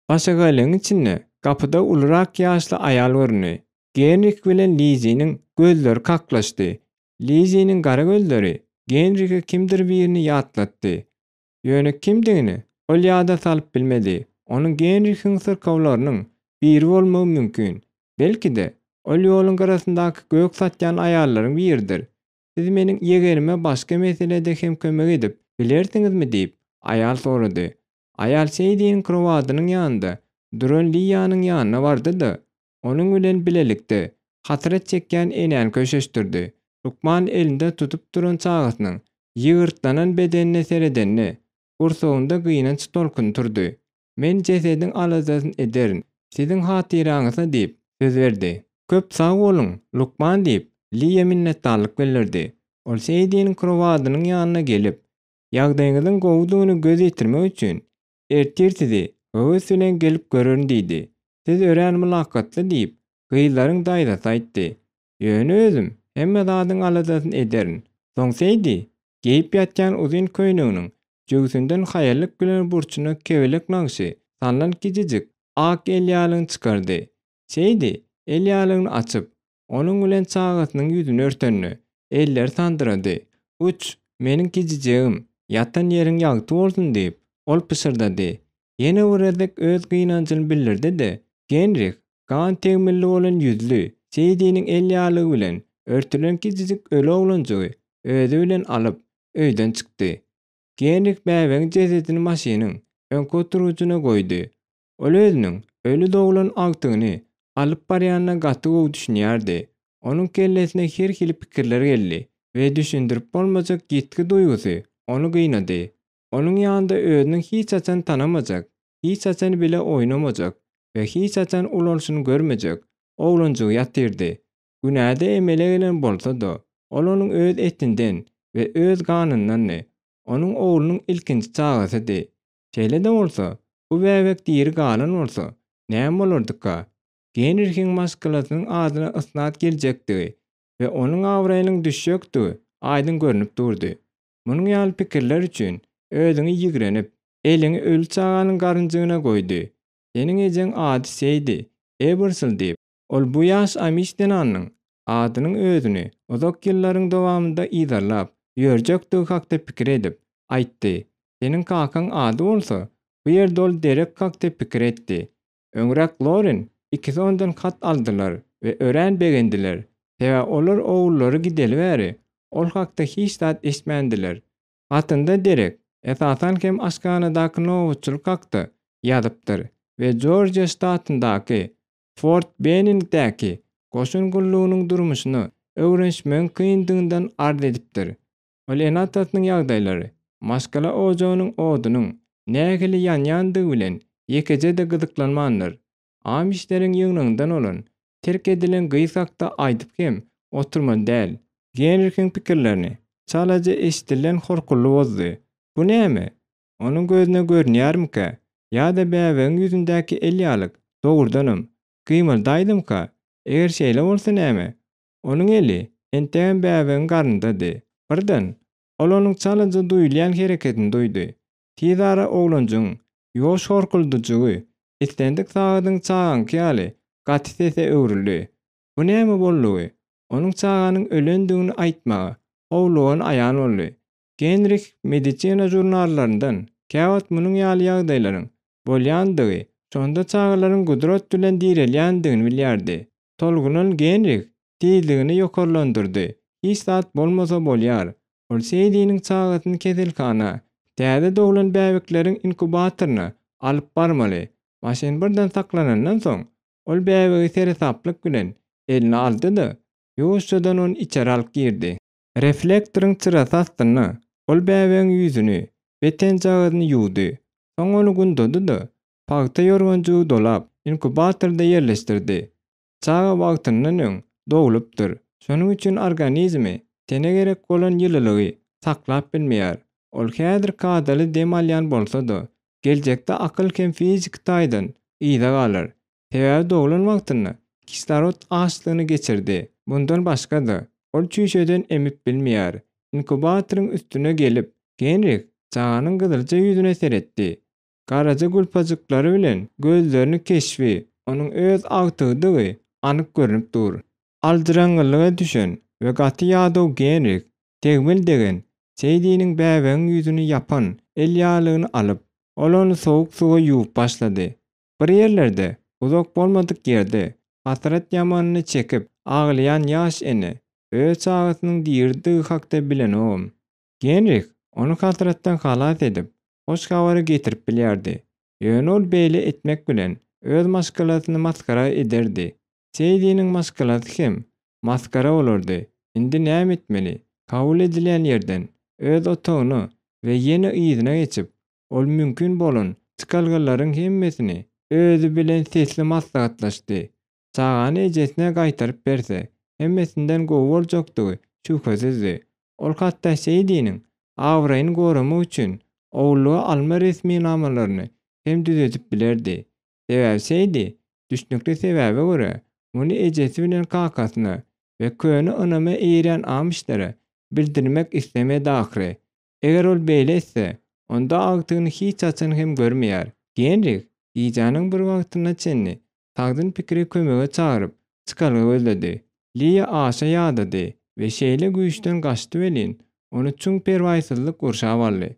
S1: Başagaýlygyň içinde gapyda ulurak ýaşly aýal göründi. Genrih bilen Liziniň gözleri kaklyşdy. Liziniň gara gözleri Genrihe kimdir birini ýatlatdy. Ýöne kimdigini ol ýada salyp bilmedi. Onuň Genrihiň syrkawlarynyň biri bolmagy mümkin. Belki-de, ol ýoluň gyrasyndaky gök satýan aýallaryň biridir. Siz meniň ýegenime başga meselede hem kömek edip bilersiňizmi diýip, aýal sorady. Aýal Seýdiniň krowadynyň ýanynda duran Liýanyň ýanyna bardy-da, onuň bilen bilelikde hasrat çekýän enäni köşeşdirdi. Lukman elinde tutup duran çagasynyň ýygyrtlanan bedenine seredende, gursagynda gynanç tolkuny turdy. Men jesediň aladasyny ederin, siziň hatyraňyza diýip, söz berdi. Köp sag boluň, lukman diýip, Liýa minnetdarlyk bildirdi. Ol Seýdiniň krowadynyň ýanyna gelip, Ýagdaýyňyzyň gowudygyny göz ýetirmek üçin, ertir sizi höwes bilen gelip görerin diýdi. Siz örän mylakatly diýip, gyzlaryň daýzasy aýtdy. Ýöne özüm hemme zadyň aladasyny ederin. Soň Seýdi geýip ýatýan uzyn köýneginiň jübüsinden haýallyk bilen burçuna kebelek nagşy salnan kiçijik ak elýaglygyny çykardy. Seýdi elýaglygyny açyp, onuň bilen çagasynyň ýüzüni örtende, elleri sandyrady. Uç, meniň kijijegim, ýatan ýeriň ýagty bolsun diýip, ol pyşyrdady. Ýene bir gezek öz gynanjyny bildirdi-de, Genrih gan tegmilli bolan ýüzli, Seýdiniň elýaglygy bilen örtülen kiçijik öli oglanjygy özi bilen alyp, öýden çykdy. Genrih bäbegiň jesedini maşynyň öňki oturgyjyna goýdy. Ol özüniň öli doglan agtygyny alyp barýanyna gaty gowy düşünýärdi. Onuň kellesine her hili pikirler geldi we düşündirip bolmajak ýitgi duýgusy ony gynady. Onuň ýanynda özüniň hiç haçan tanamajak, hiç haçan bile oýnamajak we hiç haçan ulalyşyny görmejek oglanjygy ýatyrdy. Günäde emele gelen bolsa-da, ol onuň öz etinden we öz ganyndandy, onuň oglunyň ilkinji çagasydy. Şeýle-de bolsa, bu bäbek diri galan bolsa, näme bolardyka? Genrihiň maşgalasynyň adyna ysnat geljekdigi we onuň abraýynyň düşjekdigi aýdyň görnüp durdy. Munuň ýaly pikirler üçin özüňi ýigrenip, eliňi öli çaganyň garynjygyna goýdy. Seniň ejeň ady Seýdi Ebersl diýip, ol bu ýaş amiş zenanynyň. adynyň özüni uzak ýyllaryň dowamynda yzarlap ýörjekdigi hakda pikir edip, aýtdy. Seniň kakaň ady bolsa, bu ýerde ol Derek hakda pikir etdi. Öňräk Loren ikisi ondan hat aldylar we örän begendiler, sebäbi olar ogullary gideli bäri ol hakda hiç zat eşitmändiler. Hatynda Derek, esasan hem aşhanadaky nobatçylyk hakda ýazypdyr we Jorjiýa ştatyndaky Fort Benningdäki goşun gullugynyň durmuşyna öwrenişmegiň kyndygyndan arz edipdir. Ol ene-atasynyň ýagdaýlary, maşgala ojagynyň odunyň nähili ýanýandygy bilen ýekeje-de gyzyklanmandyr. Amişleriň ýygnagyndan bolan, terk edilen gyz hakda aýdyp hem oturmaly däl. Genrihiň pikirlerini çalaja eşidilen horkuldy bozdy. Bu näme? Onuň gözüne görünýärmikä? Ýa-da bäbegiň ýüzündäki el ýalyk, dogrudanam, gymyldaýdymyka? Eger şeýle bolsa näme? Onuň eli entegem bäbegiň garnyndady. Birden, ol onuň çalaja duýulýan hereketini duýdy. Tizara oglanjygyň ýuwaş horkuldyjygy islendik sagadyň çagaňky ýaly gaty sese öwrüldi. Bu näme boldugy? Onuň çaganyň ölendigini aýtmaga howlugan aýan boldy. Genrih medisina žurnallaryndan käwagt munuň ýaly ýagdaýlaryň bolýandygy, şonda çagalaryň gudrat bilen direlýändigini bilýärdi. Tolgunan Genrih tizligini ýokarlandyrdy. Hiç zat bolmasa bolýar. Ol Seýdiniň çagasyny keselhana, täze doglan bäbekleriň inkubatoryna alyp barmaly. Maşyn birden saklanandan soň, ol bäbegi seresaplyk bilen eline aldy-da, ýuwaşjadan ony içeri alyp girdi. Reflektoryň çyrasy astynda ol bäbegiň ýüzüni we tenjagazyny ýuwdy. Soň ony gundady-da, pagta ýorganjygy dolap, inkubatorda ýerleşdirdi. Çaga wagtyndan öň doglupdyr, şonuň üçin organizmi tene gerek bolan ýylylygy saklap bilmeýär. Ol häzir kadaly dem alýan bolsa-da, geljekde akyl hem fiziki taýdan yza galar. Sebäbi doglan wagtynda kislorod açlygyny geçirdi. Mundan başga-da, ol çüýşeden emip bilmeýär. Inkubatoryň üstüne gelip, Genrih çaganyň gyzylja ýüzüne seretdi. Garaja gulpajyklary bilen gözlerini keşbi onuň öz agtygydygy anyk görnüp dur. Aljyraňňylyga düşen we gaty ýadaw Genrih tegmil degen Seýdiniň bäbegiň ýüzüni ýapan el ýaglygyny alyp, ol ony sowuk suwa ýuwup başlady. Bir ýerlerde, uzak bolmadyk ýerde hasrat ýamanyny çekip aglaýan ýaş ene öz çagasynyň diridigi hakda bilenogam. Genrih ony hasratdan halas edip, hoş habary getirip bilýärdi. Ýöne ol beýle etmek bilen öz maşgalasyny masgara ederdi. Seýdiniň maşgalasy hem masgara bolardy. Indi näme etmeli? Kabul edilýän ýerden öz otagyna we ýene yzyna geçip, Ol mümkin bolan çykalgalaryň hemmesini özi bilen sesli maslahatlaşdy. Çagany ejesine gaýtaryp berse, hemmesinden gowy boljakdygy şübhesizdi. Ol hatda Seýdiniň abraýyny goramak üçin ogullyga alma resminamalaryny hem düzedip bilerdi. Sebäbi Seýdi, düşnükli sebäbe görä, muny ejesi bilen kakasyna we köne ynama eýerýän amişlere bildirmek islemedi ahyry. Eger ol beýle etse, onda agtygyny hiç haçan hem görmeýär. Genrih gijäniň bir wagtyna çenli sagdyn pikiri kömege çagyryp, çykalga gözledi. Liýa aşa ýadady we şeýle güýçden gaçdy welin, ony çuň perwaýsyzlyk gurşap aldy.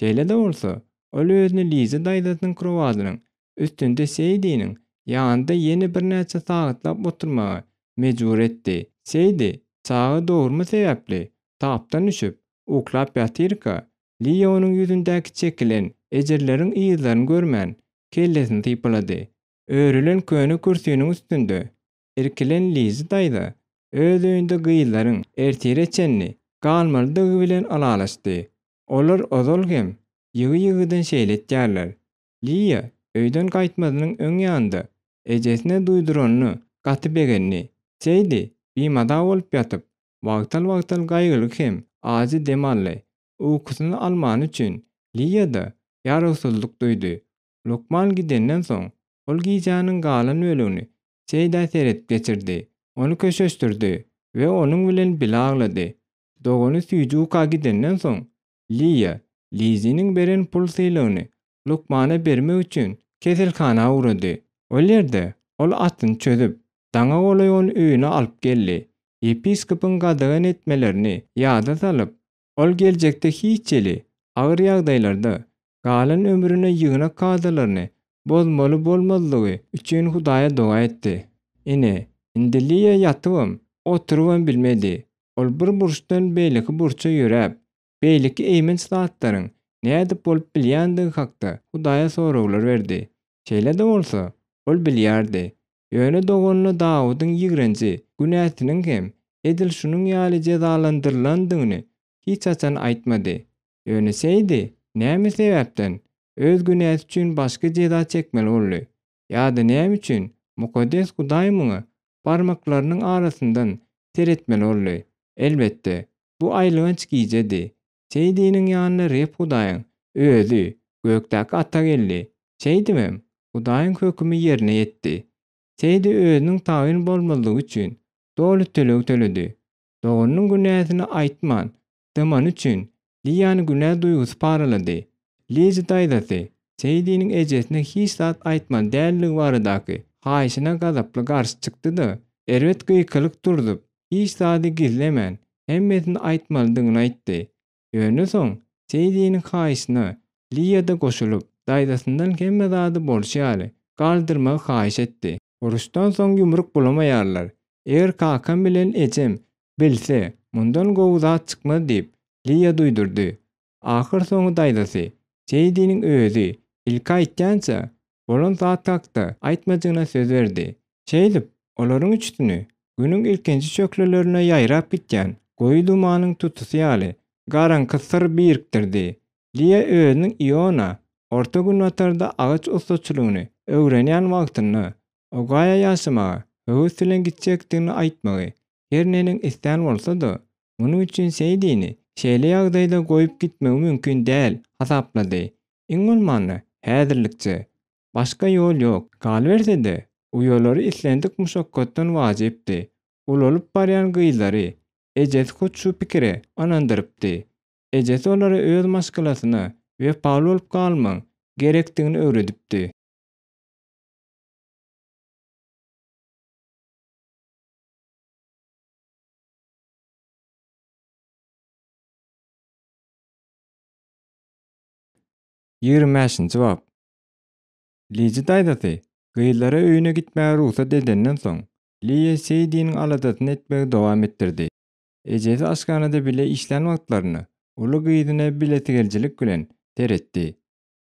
S1: Şeýle-de bolsa, ol özüni Liza daýzasynyň krowadynyň üstünde Seýdiniň ýanynda ýene birnäçe sagatlap oturmaga mejbur etdi. Seýdi çaga dogrumy sebäpli tapdan düşüp, uklap ýatyrka, Liýa onuň ýüzündäki çekilen ejirleriň yzlaryny görmän, kellesini sypalady. Örülen köne kürsiniň üstünde irkilen Lizi daýza öz öýünde gyzlaryň ertire çenli galmalydygy bilen ylalaşdy. Olar ozal hem ýygy-ýygydan şeýle etýärler. Liýa öýden gaýtmazynyň öň ýanynda ejesine duýduranyna gaty begendi. Seýdi bimaza bolup ýatyp, wagtal-wagtal gaýgyly hem ajy dem aldy. Ukusyny almany üçin Liýa-da ýarawsyzlyk duýdy. Lukman gidenden soň, ol gijäniň galan bölegini Seýdä seredip geçirdi. Ony köşeşdirdi we onuň bilen bile aglady. Dogany süýji uka gidenden soň, Liýa, Liziniň beren pul sylagyny lukmana bermek üçin keselhana ugrady. Ol ýerde ol atyny çözüp, daňa golaý ony öýüne alyp geldi. Ýepiskopyň gadagan etmelerini ýada salyp, ol geljekde hiç hili agyr ýagdaýlarda galan ömrüne ýygnak kadalaryny bozmaly bolmazlygy üçin Hudaýa doga etdi. Ine, indi Liýa ýatybam, oturybam bilmedi. Ol bir burçdan beýleki burça ýöräp, beýleki eýmenç zatlaryň nädip bolup bilýändigi hakda Hudaýa soraglar berdi. Şeýle-de bolsa, ol bilýärdi. Ýöne doganyna Dawudyň ýigrenji günäsiniň hem edil şunuň ýaly jezalandyrylandygyny hiç haçan aýtmady. Ýöne Seýdi näme sebäpden öz günäsi üçin başga jeza çekmeli boldy? Ýa-da näme üçin Mukaddes Hudaý muňa barmaklarynyň arasyndan seretmeli boldy? Elbetde, bu aýylganç gijedi. Seýdiniň ýanyna Reb Hudaýyň Özi, gökdäki Ata geldi. Şeýdibem, Hudaýyň hökümi ýerine ýetdi. Seýdi özüniň tabyn bolmazlygy üçin doly töleg töledi. Doganynyň günäsini aýtman, dymany üçin Liýany günä duýgusy paralady. Lizi daýzasy Seýdiniň ejesine hiç zat aýtmaly däldigi baradaky haýyşyna gazaply garşy çykdy-da, erbet gykylyk turzup, hiç zady gizlemän, hemmesini aýtmalydygyny aýtdy. Ýöne soň Seýdiniň haýyşyna Liýa-da goşulyp, daýzasyndan hemme zady bolşy ýaly galdyrmagy haýyş etdi. Uruşdan soň ýumruk bulamaýarlar. Eger kakam bilen ejem bilse, mundan gowy zat çykmaz diýip, Liýa duýdurdy. Ahyrsoňy daýzasy, Seýdiniň özi ilki aýtýança, bolan zat hakda aýtmajygyna söz berdi. Şeýdip, olaryň üçüsini Günüň ilkinji şöhlelerine ýaýrap gitýän goýy dumanyň tutusy ýaly garaňky syr birikdirdi. Liýa özüniň Iona, Orta Günbatarda agaç ussaçylygyny öwrenýän wagtynda Ogaýa ýaşamaga höwes bilen gitjekdigini aýtmagy her neneň islän bolsa-da, munuň üçin Seýdini şeýle ýagdaýda goýup gitmegi mümkin däl hasaplady. Iň bolmanda, häzirlikçe. Başga ýol ýok. Galyberse-de, uýalary islendik muşakgatdan wajypdy. Ulalyp barýan gyzlary ejesi hut şu pikire ynandyrypdy. Ejesi olara öz maşgalasyna wepaly bolup galmagyň gerekdigini öwredipdi. Ýigrimi bäşinji bap. Liji daýzasy gyzlara öýüne gitmäge rugsat edenden soň, Liýa Seýdiniň aladasyny etmegi dowam etdirdi. Ejesi aşhanada bile işlän wagtlarynda uly gyzyna bilesigelijilik bilen seretdi.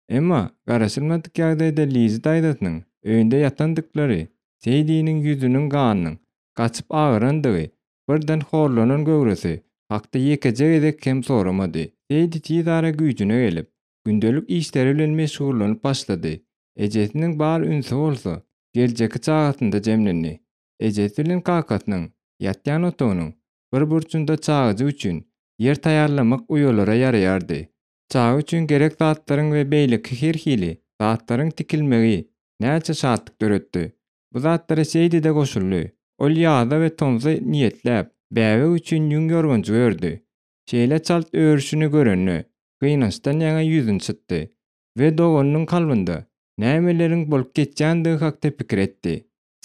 S1: Emma garaşylmadyk ýagdaýda Liji daýzasynyň öýünde ýatandyklary, Seýdiniň ýüzüniň ganynyň gaçyp agyrandygy, birden horlanan göwresi hakda ýekeje gezek hem soramady. Seýdi tizara güýjüne gelip, gündelik işleri bilen meşgullanyp başlady. Ejesiniň bar ünsi bolsa geljekki çagasynda jemlendi. Ejesi bilen kakasynyň ýatýan otagynyň bir burçunda çagajyk üçin ýer taýýarlamak uýalara ýaraýardy. Çaga üçin gerek zatlaryň we beýleki her hili zatlaryň tikilmegi näçe şatlyk döretdi. Bu zatlara Seýdi-de goşuldy. Ol ýaza we tomsa niýetläp, bäbek üçin ýüň ýorganjyk ördi. Şeýle çalt örüşini görende, gynançdan ýaňa ýüzüni çytdy we doganynyň kalbynda nämeleriň bolup geçýändigi hakda pikir etdi.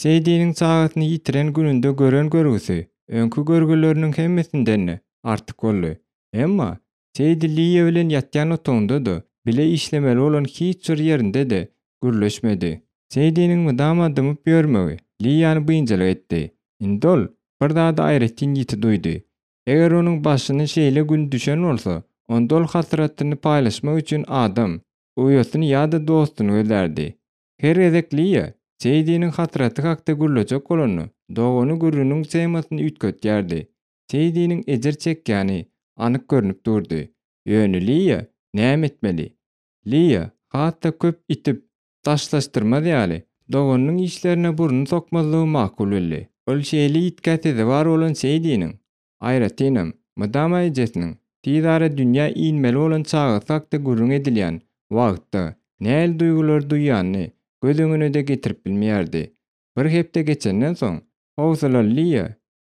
S1: Seýdiniň çagasyny ýitiren gününde gören görgüsi öňki görgüleriniň hemmesinden-de artyk boldy. Emma Seýdi Liýa bilen ýatýan otagynda-da, bile işlemeli bolan hiç bir ýerinde-de gürleşmedi. Seýdiniň mydama dymyp ýörmegi Liýany biynjalyk etdi. Indi ol bir zady aýratyn ýiti duýdy. Eger onuň başyna şeýle gün düşen bolsa, onda ol hasratyny paýlaşmak üçin adam, uýasyny ýa-da dostuny gözlärdi. Her gezek Liýa Seýdiniň hasraty hakda gürlejek bolanda, dogany gürrüňiň temasyny üýtgetýärdi. Seýdiniň ejir çekýäni anyk görnüp durdy. Ýöne Liýa näme etmeli? Liýa has-da köp itip, daşlaşdyrmaz ýaly, doganynyň işlerine burnuny sokmazlygy makul bildi. Ol şeýle ýitgä sezewar bolan Seýdiniň, aýratynam, mydama ejesiniň tizara dünýä inmeli bolan çagasy hakda gürrüň edilýän wagtda nähili duýgulary duýýanyny göz öňüne-de getirip bilmeýärdi. Bir hepde geçenden soň, howsalaly Liýa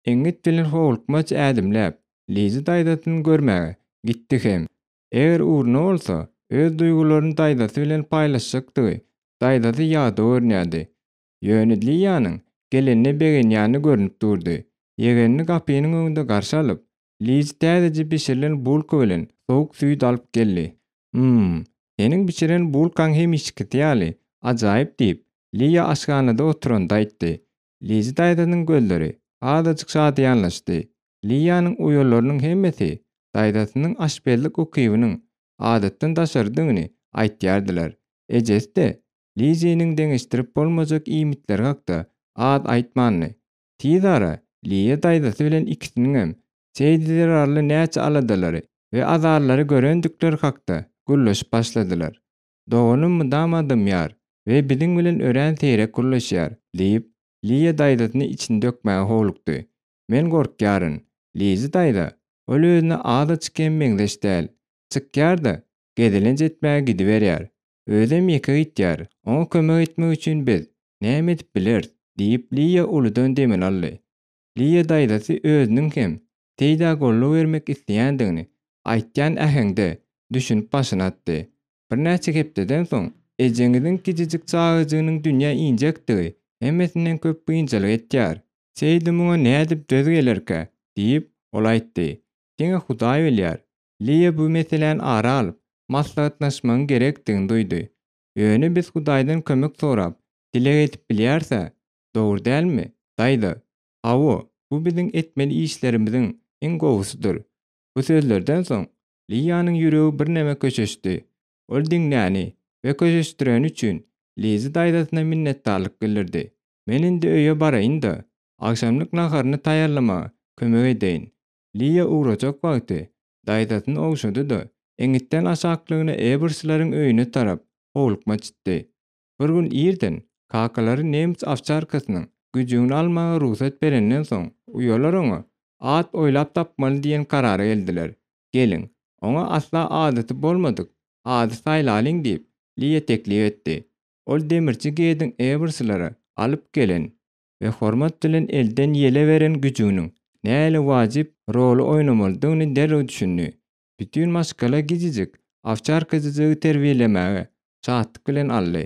S1: eňňit bilen howlukmaç ädimläp, Lizi daýzasyny görmäge gitdi hem Eger ugruna bolsa, öz duýgularyny daýzasy bilen paýlaşjakdygy daýzasy ýadaw görünýärdi. Ýöne Liýanyň gelenine begenýäni görnüp durdy. Ýegenini gapynyň öňünde garşy alyp, Lizi täzeje bişirilen bulka bilen sowuk süýt alyp geldi. Hum, seniň bişiren bulkaň hemişekisi ýaly, ajaýyp diýip, Liýa aşhanada oturanda aýtdy. Lizi daýzasynyň gözleri azajyk şadyýanlaşdy. Liýanyň uýalarynyň hemmesi daýzasynyň aşpezlik ukybynyň adatdan daşarydygyny aýtýardylar. Ejesi-de Liziniň deňeşdirip bolmajak iýmitleri hakda az aýtmandy. Tiz ara Liýa daýzasy bilen ikisiniňem Seýdi zerarly näçe aladalary we azarlary görendikleri hakda gürleşip başladylar. Doganym mydama dymýar we biziň bilen örän seýrek gürleşýär, diýip, Liýa daýzasyny içini dökmäge howlukdy. Men gorkýaryn, Lizi daýza, ol özüne azajyk hem meňzeş däl. Çykýar-da, gezelenç etmäge gidiberýär. Özem ýeke gitýär. Oňa kömek etmek üçin biz näme edip bileris? diýip, Liýa uludan demini aldy. Liýa daýzasy özüniň hem Seýdä goldaw bermek isleýändigini aýtýan äheňde düşünip başyny atdy. Birnäçe hepdeden soň, ejeňiziň kiçijik çagajygynyň dünýä injekdigi hemmesinden köp biynjalyk etýär. Seýdi muňa nädip döz gelerkä? diýip, ol aýtdy. Diňe Hudaý bilýär. Liýa bu meseläni ara alyp, maslahatlaşmagyň gerekdigini duýdy. Ýöne biz Hudaýdan kömek sorap, dileg edip bilýäris-ä, dogry dälmi, daýza? Hawa, bu biziň etmeli işlerimiziň iň gowusydyr. Bu sözlerden soň, Liýanyň ýüregi birneme köşeşdi. Ol diňläni we köşeşdireni üçin Lizi daýzasyna minnetdarlyk bildirdi. Men indi öýe baraýyn-da, agşamlyk naharyny taýýarlamaga kömek edeýin. Liýa ugrajak wagty daýzasyny ogşady-da, eňňitden aşaklygyna Ebersleriň öýüne tarap howlukmaç çykdy. Bir gün irden kakalary nemes owçarkasynyň güjügini almaga rugsat berenden soň, uýalar oňa at oýlap tapmaly diýen karara geldiler. Geliň, oňa asla adaty bolmadyk ady saýlalyň diýip, Liýa teklip etdi. Ol demirçi Gediň Eberslere alyp gelen we hormat bilen elden ýele beren güjüginiň nähili wajyp roly oýnamalydygyny derrew düşündi. Bütin maşgala gijijik owçarkajyjygy terbiýelemäge şatlyk bilen aldy.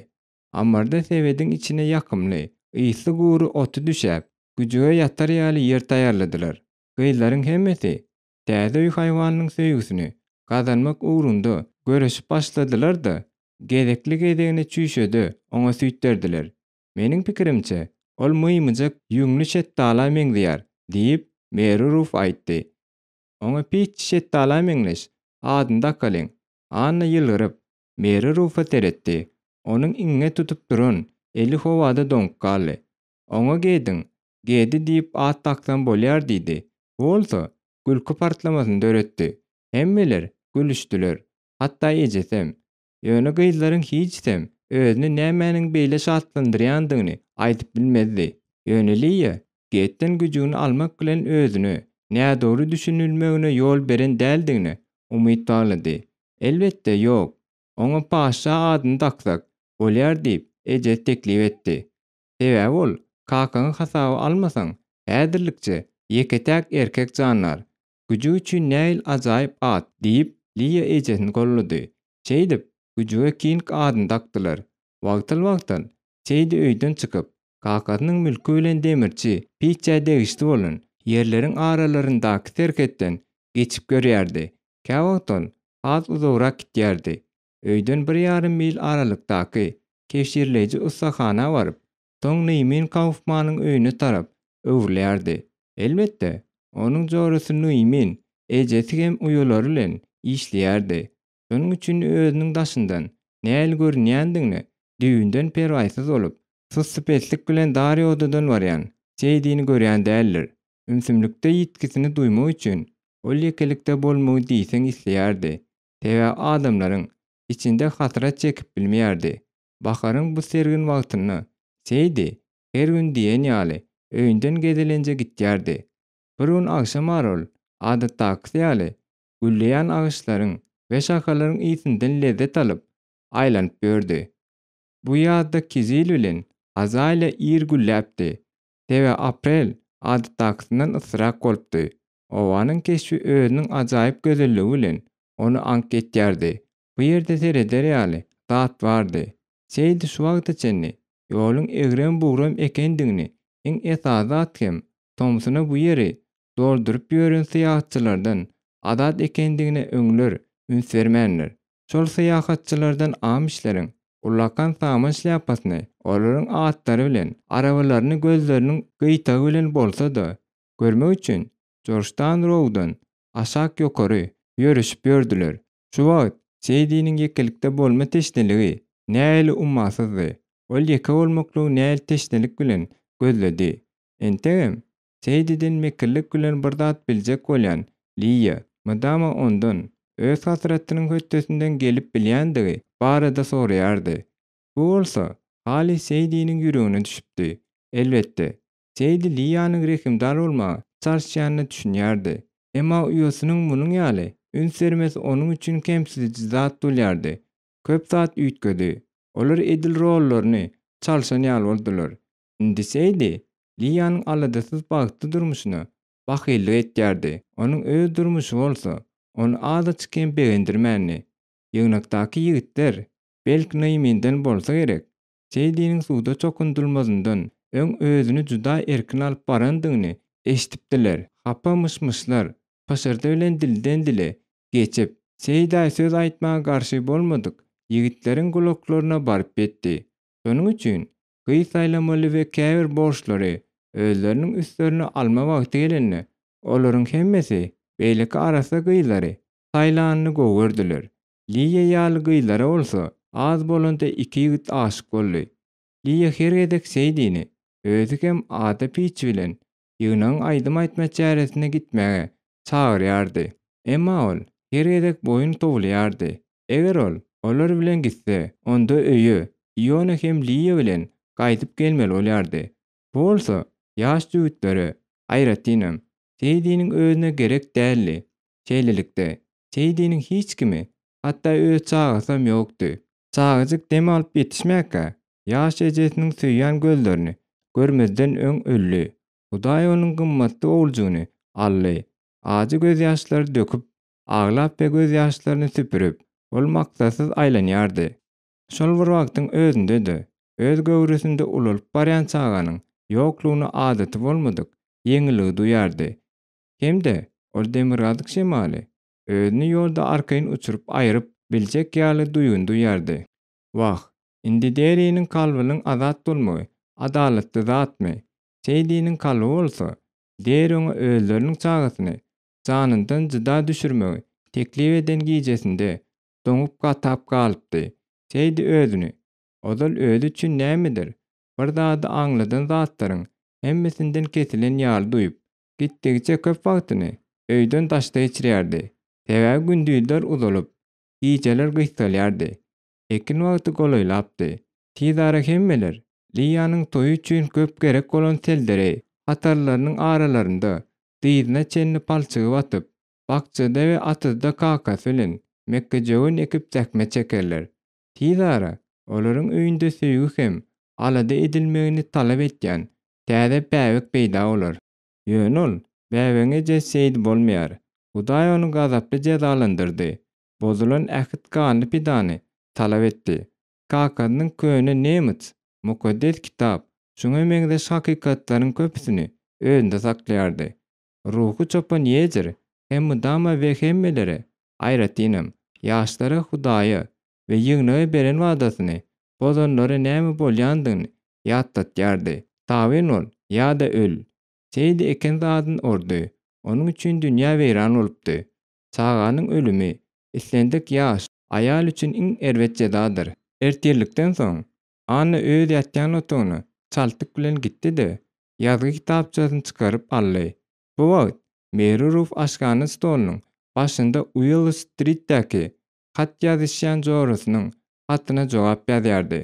S1: Ammarda sebediň içine ýakymly, ysly gury oty düşäp, güjüge ýatar ýaly ýer taýýarladylar. Gyzlaryň hemmesi täze öý haýwanynyň söýgüsini gazanmak ugrunda göreşip başladylar-da, gezekli-gezegine çüýşede oňa süýt berdiler. Meniň pikirimçe, ol mymyjak ýüňli şetdala meňzeýär, diýip, Meri Ruf aýtdy. Oňa Pitçi şetdala meňzeş adyny dakalyň. Anna ýylgyryp, Meri Rufa seretdi. Onuň iňňe tutup duran eli howada doňup galdy. Oňa Gediň, Gedi diýip at daksam bolýar diýdi. Bu bolsa, gülki partlamasyny döretdi. Hemmeler gülüşdiler. Hatda ejesem. Ýöne gyzlaryň hiçisem özüni nämäniň beýle şatlandyrýandygyny aýdyp bilmezdi. Ýöne Liýa Getden güjügini almak bilen özüne nädogry düşünilmegine ýol beren däldigine umyt baglady. Elbetde, ýok. Oňa Paşşa adyny daksak, bolýar diýip, ejesi teklip etdi. Sebäbi ol, Kakaňy hasaba almasaň, häzirlikçe ýeke-täk erkek jandar. Güjük üçin nähili ajaýyp at! diýip, Liýa ejesini gollady. Şeýdip, güjüge King adyny dakdylar. Wagtal-wagtal Seýdi öýden çykyp, kakasynyň mülki bilen demirçi Pitçä degişli bolan ýerleriň aralaryndaky serhetden geçip görýärdi. Käwagt ol has uzagrak gitýärdi. Öýden bir ýarym mil aralykdaky kebşirleýji ussahana baryp, soň Nyýmin Kaufmanyň öýüne tarap öwrülýärdi. Elbetde, onuň jorasy Nyýmin ejesi hem uýalary bilen işleýärdi. Şonuň üçin özüniň daşyndan nähili görünýändigine düýbünden perwaýsyz bolup, sussupeslik bilen dar ýodadan barýan Seýdini görýän däldir. Ümsümlikde ýitgisini duýmak üçin ol ýekelikde bolmagy diýseň isleýärdi. Sebäbi adamlaryň içinde hasrat çekip bilmeýärdi. Baharyň bu sergin wagtynda Seýdi her gün diýen ýaly öýünden gezelenje gitýärdi. Bir gün agşamara ol, adatdakysy ýaly, gülleýän agaçlaryň we şahalaryň ysyndan lezzet alyp, aýlanyp ýördi. Bu ýazda kizil bilen azaliýa ir gülläpdi. Sebäbi aprel adatdakysyndan yssyrak bolupdy. Obanyň keşbi özüniň ajaýyp gözelligi bilen ony aňk etýärdi. Bu ýerde sereder ýaly zat bardy. Seýdi şu wagta çenli ýoluň egrem-bugram ekendigini, iň esasy zat hem. tomsuna bu ýeri dolduryp ýören syýahatçylardan azat ekendigine öňler üns bermändir. Şol syýahatçylardan amişleriň ullakan saman şlýapasyny olaryň atlary bilen arabalaryny gözleriniň gyýtagy bilen bolsa-da görmek üçin Jorjtan Rowdan aşak-ýokary ýörüşip ýördüler. Şu wagt Seýdiniň ýekelikde bolma teşneligi nähili ummasyzdy. Ol ýeke bolmaklygy nähili teşnelik bilen gözledi. Entegem Seýdiden mekirlik bilen bir zat biljek bolýan Liýa mydama ondan öz hasratynyň hötdesinden gelip bilýändigi barada soraýardy. Bu bolsa halys Seýdiniň ýüregine düşüpdi. Elbetde, Seýdi Liýanyň rehimdar bolmaga çalyşýanyna düşünýärdi. Emma uýasynyň munuň ýaly üns bermesi onuň üçin kemsidiji zat bolýardy. Köp zat üýtgedi. Olar edil rollaryny çalşan ýaly boldular. Indi Seýdi Liýanyň aladasyz bagtly durmuşyna bahyllyk etýärdi. Onuň öz durmuşy bolsa, ony azajyk hem begendirmändi. Ýygnakdaky ýigitler, belki Nyýminden bolsa gerek, Seýdiniň suwda çokundylmazyndan öň özüni juda erkin alyp barandygyny eşidipdiler. Hapa myş-myşlar pyşyrdy bilen dilden-dile geçip, Seýdä söz aýtmaga garşy bolmadyk ýigitleriň gulaklaryna baryp ýetdi. Şonuň üçin gyz saýlamaly we käbir borçlary özleriniň üstlerine alma wagty gelende, olaryň hemmesi beýleki arassa gyzlary saýlanyny gowy gördüler. Liýa ýaly gyzlara bolsa az bolanda iki ýigit aşyk boldy. Liýa her gezek Seýdini, özi hem Ada Piç bilen ýygnagyň aýdym aýtma çäresine gitmäge çagyrýardy. Emma ol her gezek boýun towlaýardy. Eger ol olar bilen gitse, onda öýe Iona hem Liýa bilen gaýdyp gelmeli bolýardy. Bu bolsa ýaş jübütlere, aýratynam, Seýdiniň özüne gerek däldi. Şeýlelikde, Seýdiniň hiç kimi, hatda öz çagasam ýokdy. Çagajyk dem alyp ýetişmäkä, ýaş ejesiniň söýýän gözlerini görmezden öň öldi. Hudaý onuň gymmatly oguljygyny aldy. Ajy gözýaşlary döküp, aglap we gözýaşlaryny süpürip, ol maksatsyz aýlanýardy. Şol bir wagtyň özünde-de, öz göwresinde ulalyp barýan çaganyň ýoklugyna adaty bolmadyk ýeňilligi duýardy. Hem-de ol demirgazyk şemaly özüni ýolda arkaýyn uçuryp aýryp biljek ýaly duýgyny duýardy. Wah, indi Deriniň kalbynyň azat bolmagy adalatly zatmy? Seýdiniň kalby bolsa, Deri oňa özleriniň çagasyny janyndan jyda düşürmegi teklip eden gijesinde doňup-gatap galypdy. Seýdi özüni, ozal özi üçin nämedir bir zady aňladan zatlaryň hemmesinden kesilen ýaly duýup, gitdigiçe köp wagtyny öýden daşda geçirýärdi. Sebäbi gündizler uzalyp, gijeler gysgalýardy. Ekin wagty golaýlapdy. Tizara hemmeler Liýanyň toýy üçin köp gerek bolan seldereý hatarlarynyň aralarynda dyzyna çenli palçygy batyp, bakjada we atyzda kakasy bilen mekgejöwen ekip zähmet çekerler. Tizara olaryň öýünde söýgi hem alada edilmegini talap etýän täze bäbek peýda bolar. Ýöne ol bäbegiň ejesi Seýdi bolmaýar. Hudaý ony gazaply jezalandyrdy, bozulan ähit ganly pidany talap etdi. Kakasynyň köne nemets Mukaddes Kitap şuňa meňzeş hakykatlaryň köpüsini özünde saklaýardy. Ruhy çopan Ýezer hem mydama we hemmelere, aýratynam, ýaşlara Hudaýa we ýygnaga beren wadasyny bozanlara näme bolýandygyny ýatlatýardy, Tabyn bol ýa-da öl! Seýdi eken zadyny ordy, onuň üçin dünýä weýran bolupdy. Çaganyň ölümi islendik ýaş aýal üçin iň erbet jezadyr. Ertirlikden soň, Anna öz ýatýan otagyna çaltlyk bilen gitdi-de, ýazgy kitapçasyny çykaryp aldy. Bu wagt Meri Ruf aşhana stolunyň başynda Uills-stritdäki hat ýazyşýan jorasynyň hatyna jogap ýazýardy.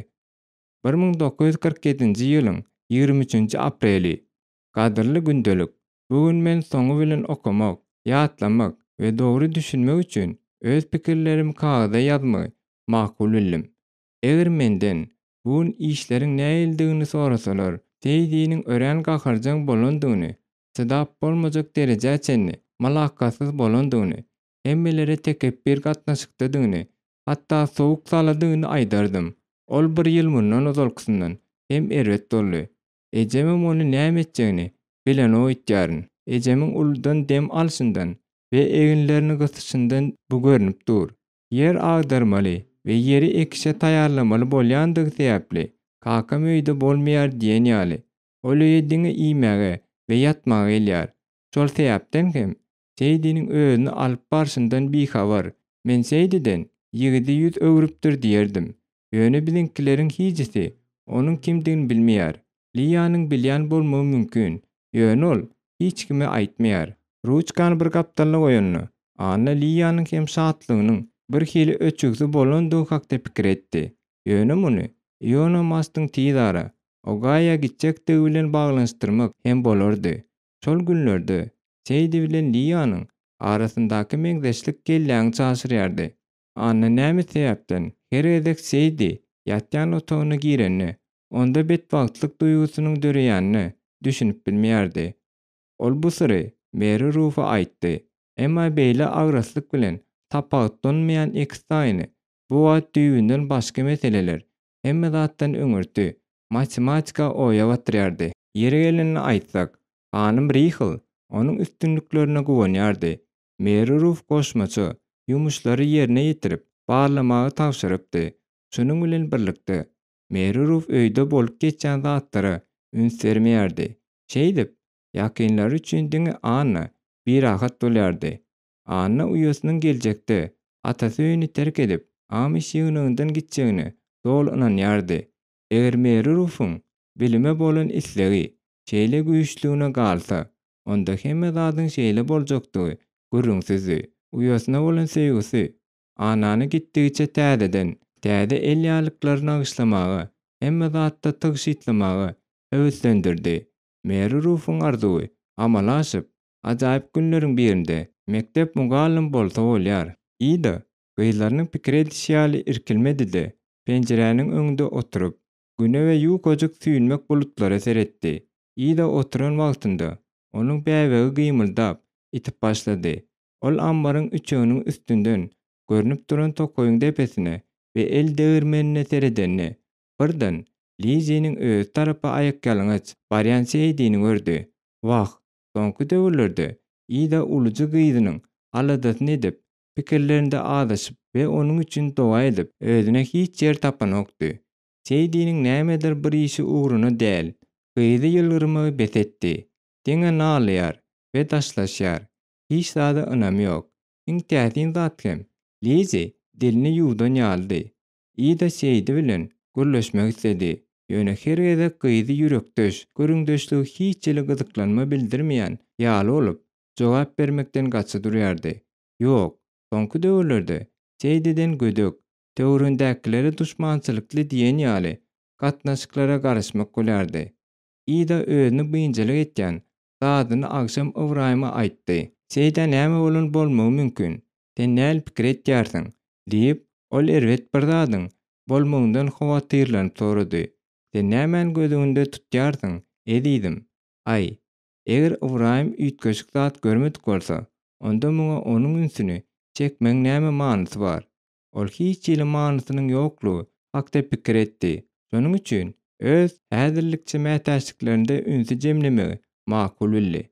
S1: 1947-nji ýylyň 23-nji apreli. Gadyrly gündelik, bu gün men soňy bilen okamak, ýatlamak we dogry düşünmek üçin öz pikirlerimi kagyza ýazmagy makul bildim. Eger menden bu gün işleriň nähilidigini sorasalar, Seýdiniň örän gaharjaň bolandygyny, çydap bolmajak derejä çenli mylakatsyz bolandygyny, hemmelere tekepbir gatnaşykdadygyny, hatda sowuk-saladygyny aýdardym. Ol bir ýyl mundan ozalkysyndan hem erbet boldy. Ejemem ony näme etjegini. Bilenok öýtýärin. Ejemiň uludan dem alşyndan we eginlerini gysyşyndan bu görnüp dur. Ýer agdarmaly we ýeri ekişe taýýarlamaly bolýandygy sebäpli, kakam öýde bolmaýar diýen ýaly. Ol öýe diňe iýmäge we ýatmaga gelýär. Şol sebäpden hem, Seýdiniň özüni alyp barşyndan bihabar. Men Seýdiden, Ýigidi ýüz öwrüpdir diýerdim. Ýöne biziňkileriň hijisi onuň kimdigini bilmeýär. Liýanyň bilýän bolmagy mümkin, ýöne ol hiç kime aýtmaýar. Ruçkany bir gapdalda goýanda, Anna Liýanyň hem şatlygynyň bir hili öçügsi bolandygy hakda pikir etdi. Ýöne muny Iona Mastyň tiz ara Ogaýa gitjekdigi bilen baglanyşdyrmak hem bolardy. Şol günlerde Seýdi bilen Liýanyň arasyndaky meňzeşlik kelläňi çaşyrýardy. Anna näme sebäpden her gezek Seýdi ýatýan otagyna girende, onda betbagtlyk duýgusynyň döreýänine düşünip bilmeýärdi. Ol bu syry Meri Rufa aýtdy. Emma beýle agraslyk bilen tapawutlanmaýan ekiztaýyny bu wagt düýbünden başga meseleler, hemme zatdan öňürti, matematika oýa batyrýardy. Ýeri gelende aýtsak, hanym Rihl onuň üstünliklerine guwanýardy. Meri Ruf goşmaça ýumuşlary ýerine ýetirip, barlamagy tabşyrypdy. Şunuň bilen birlikde, Meri Ruf öýde bolup geçýän zatlara üns bermeýärdi. Şeýdip, ýakynlary üçin diňe Anna birahat bolýardy. Anna uýasynyň geljekde atasy öýüni terk edip, Amiş ýygnagyndan gitjegine doly ynanýardy. Eger Meri Rufuň bilime bolan islegi şeýle güýçlügine galsa, onda hemme zadyň şeýle boljakdygy gürrüňsizdi. Uýasyna bolan söýgüsi Annany gitdigiçe täzeden, täze elýarlyklary nagyşlamaga, hemme zatda tygşytlamaga höweslendirdi. Meri Rufuň arzuwy amala aşyp, ajaýyp günleriň birinde mekdep mugallymy bolsa bolýar. Ida gyzlarynyň pikir edişi ýaly irkilmedi-de, penjiräniň öňünde oturyp, Güne we ýukajyk süýnmek bulutlara seretdi. Ida oturan wagtynda, onuň bäbegi gymyldap, itip başlady. Ol ammaryň üçeginiň üstünden görnüp duran tokaýyň depesine we el degirmenine seredende, birden Liziniň özi tarapa aýakýalaňaç barýan Seýdini gördi. Wah, soňky döwürlerde Ida uluja gyzynyň aladasyny edip, pikirlerinde azaşyp we onuň üçin doga edip, özüne hiç ýer tapanokdy. Seýdiniň nämedir bir işi ugruna däl, gyzy ýylgyrmagy bes etdi. Diňe nalaýar we daşlaşýar. Hiç zada ynamy ýok. Iň täsin zat hem, Lizi dilini ýuwdan ýalydy. Ida Seýdi bilen gürleşmek isledi, ýöne her gezek gyzy ýürekdeş, gürrüňdeşlige hiç hili gyzyklanma bildirmeýän ýaly bolup, jogap bermekden gaça durýardy. Ýok, soňky döwürlerde Seýdiden gödek, töweregindäkilere duşmançylykly diýen ýaly gatnaşyklara garaşmak bolýardy. Ida özüni biynjalyk etýän zadyny agşam Ybraýyma aýtdy. Seýdä näme bolan bolmagy mümkin? Sen näl pikir etýärsiň? diýip, ol erbet bir zadyň bolmagyndan howatyrlanyp sorady. Sen nämäni göz öňünde tutýarsyň, ezizim? Aý, Eger Ybraýym üýtgeşik zat görmedik bolsa, onda muňa onuň ünsüni çekmegiň näme manysy bar? Ol hiç hili manysynyň ýoklugy hakda pikir etdi. Şonuň üçin öz häzirlikçe mätäçliklerinde ünsi jemlemegi makul bildi.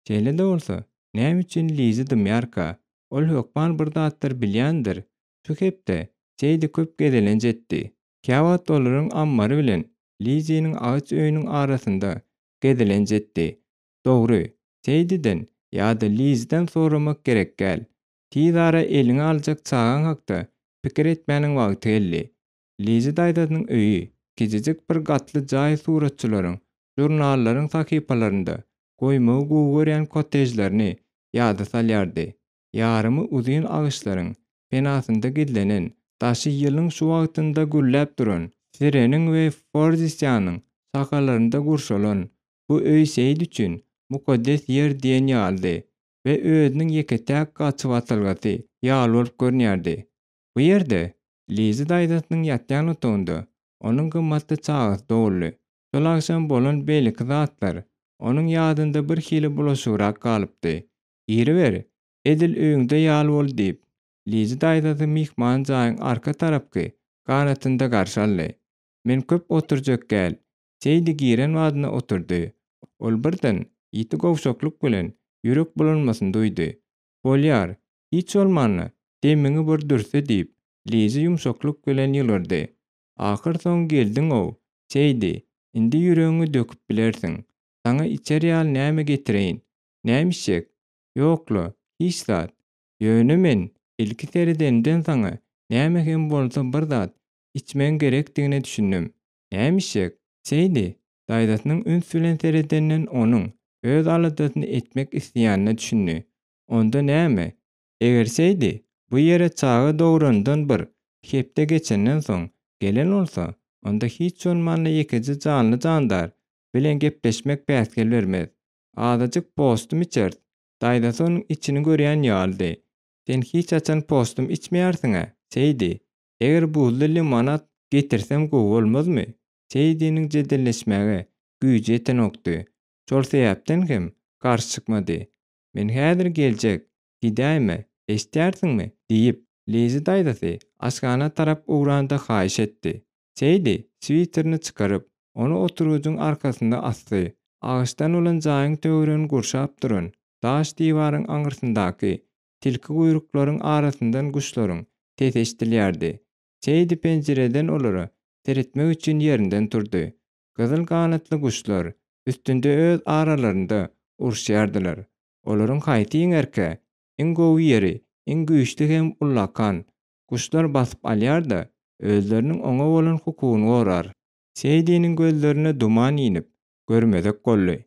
S1: Şeýle-de bolsa, näme üçin Lizi dymýarka? Ol hökman bir zatlar bilýändir. Şu hepde Seýdi köp gezelenç etdi. Käwagt olaryň ammary bilen Liziniň agaç öýüniň arasynda gezelenç etdi. Dogry, Seýdiden ýa-da Liziden soramak gerek däl. Tiz ara eliňe aljak çagaň hakda pikir etmäniň wagty geldi. Lizi daýzasynyň öýi, kiçijik bir gatly jaý suratçylaryň, žurnallaryň sahypalarynda goýmagy gowy görýän kottežlerini ýada salýardy. Ýarymy uzyn agaçlaryň penasynda gizlenen, daşy ýylyň şu wagtynda gülläp duran sireniň we forzisiýanyň şahalarynda gurşalan bu öý Seýit üçin mukaddes ýer diýen ýalydy we özüniň ýeke-täk gaçybatalgasy ýaly bolup görünýärdi. Bu ýerde, Lizi daýzasynyň ýatýan otagynda onuň gymmatly çagasy doguldy. Şol agşam bolan beýleki zatlar onuň ýadynda birhili bulaşygrak galypdy. Giriber, edil öýüňde ýaly bol diýip, Lizi daýzasy myhman jaýyň arka tarapky ganatynda garşy aldy. Men köp oturjak däl. Seýdi giren badyna oturdy. Ol birden. Ýiti gowşaklyk bilen ýürek bulanmasyny duýdy. Bolýar, hiç bolmanda, demiňi bir dürse diýip, Lizi ýumşaklyk bilen ýylgyrdy. Ahyrsoňy geldiň-ow, Seýdi, indi ýüregiňi döküp bilersiň. Saňa içer ýaly näme getireýin? Näme içjek? Ýok-la, hiç zat. Ýöne men ilki seredenimden saňa näme hem bolsa bir zat içmegiň gerekdigine düşündim. Näme içjek? Seýdi, daýzasynyň üns bilen seredenden onuň öz aladasyny etmek isleýänine düşündi. Onda näme, eger Seýdi bu ýere çaga dogranyndan bir hepde geçenden soň gelen bolsa, onda hiç bolmanda ýekeje janly-jandar bilen gepleşmek päsgel bermez. Azajyk postum içeris. Daýzasy onuň içini görýän ýalydy. Sen hiç haçan postum içmeýärsiň-ä, Seýdi. Eger buzly limonad getirsem gowy bolmazmy? Seýdiniň jedelleşmäge güýji ýetenokdy. Şol sebäpden hem garşy çykmady. Men häzir geljek, gidäýme, eşidýärsiňmi? diýip, Lizi daýzasy aşhana tarap ugranda haýyş etdi. Seýdi switerini çykaryp, ony oturgyjyň arkasynda asdy. Agaçdan bolan jaýyň töweregini gurşap duran daş diwaryň aňyrsyndaky tilki guýruklaryň arasyndan guşlaryň sesi eşidilýärdi. Seýdi penjireden olara seretmek üçin ýerinden turdy. Gyzyl ganatly guşlar üstünde öz aralarynda uruşýardylar. Olaryň haýsy ýeňerkä? Iň gowy ýeri, iň güýçli hem ullakan guşlar basyp alýar-da, özleriniň oňa bolan hukugyny gorar. Seýdiniň gözlerine duman inip, görmezek boldy.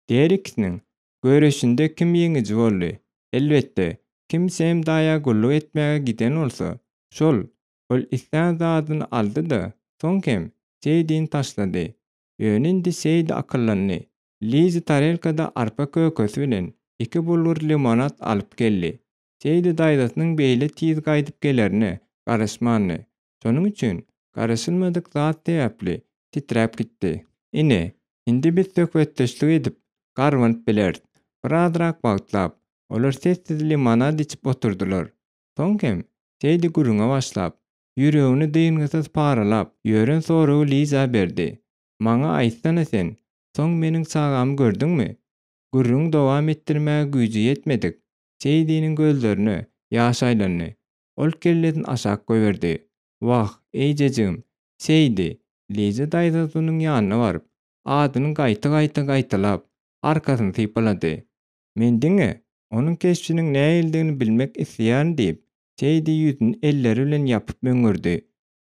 S1: Diğer ikisiniň göreşinde kim ýeňiji boldy? Elbetde, kim Sem daýa gulluk etmäge giden bolsa, şol. Ol islän zadyny aldy-da, soň hem Seýdini taşlady. Ýöne indi Seýdi akyllandy. Lizi tarelkada arpa kökesi bilen iki bulgur limonad alyp geldi. Seýdi daýzasynyň beýle tiz gaýdyp gelerine garaşmandy. Şonuň üçin garaşylmadyk zat sebäpli titräp gitdi. Ine, indi biz söhbetdeşlik edip, garbanyp bileris. Birazrak wagtlap, olar sessiz limonad içip oturdylar. Soň hem Seýdi gürrüňe başlap, ýüregini dyngysyz paralap ýören soragy Liza berdi, Maňa aýtsana sen, soň meniň çagamy gördüňmi? Gürrüňi dowam etdirmäge güýji ýetmedik Seýdiniň gözlerine ýaş aýlandy. Ol kellesini aşak goýberdi. Wah, eýjejigim, Seýdi! Liza daýzasynyň ýanyna baryp, adyny gaýta-gaýta gaýtalap, arkasyny sypalady. Men diňe onuň keşbiniň nähilidigini bilmek isleýärin diýip, Seýdi ýüzüni elleri bilen ýapyp möňňürdi.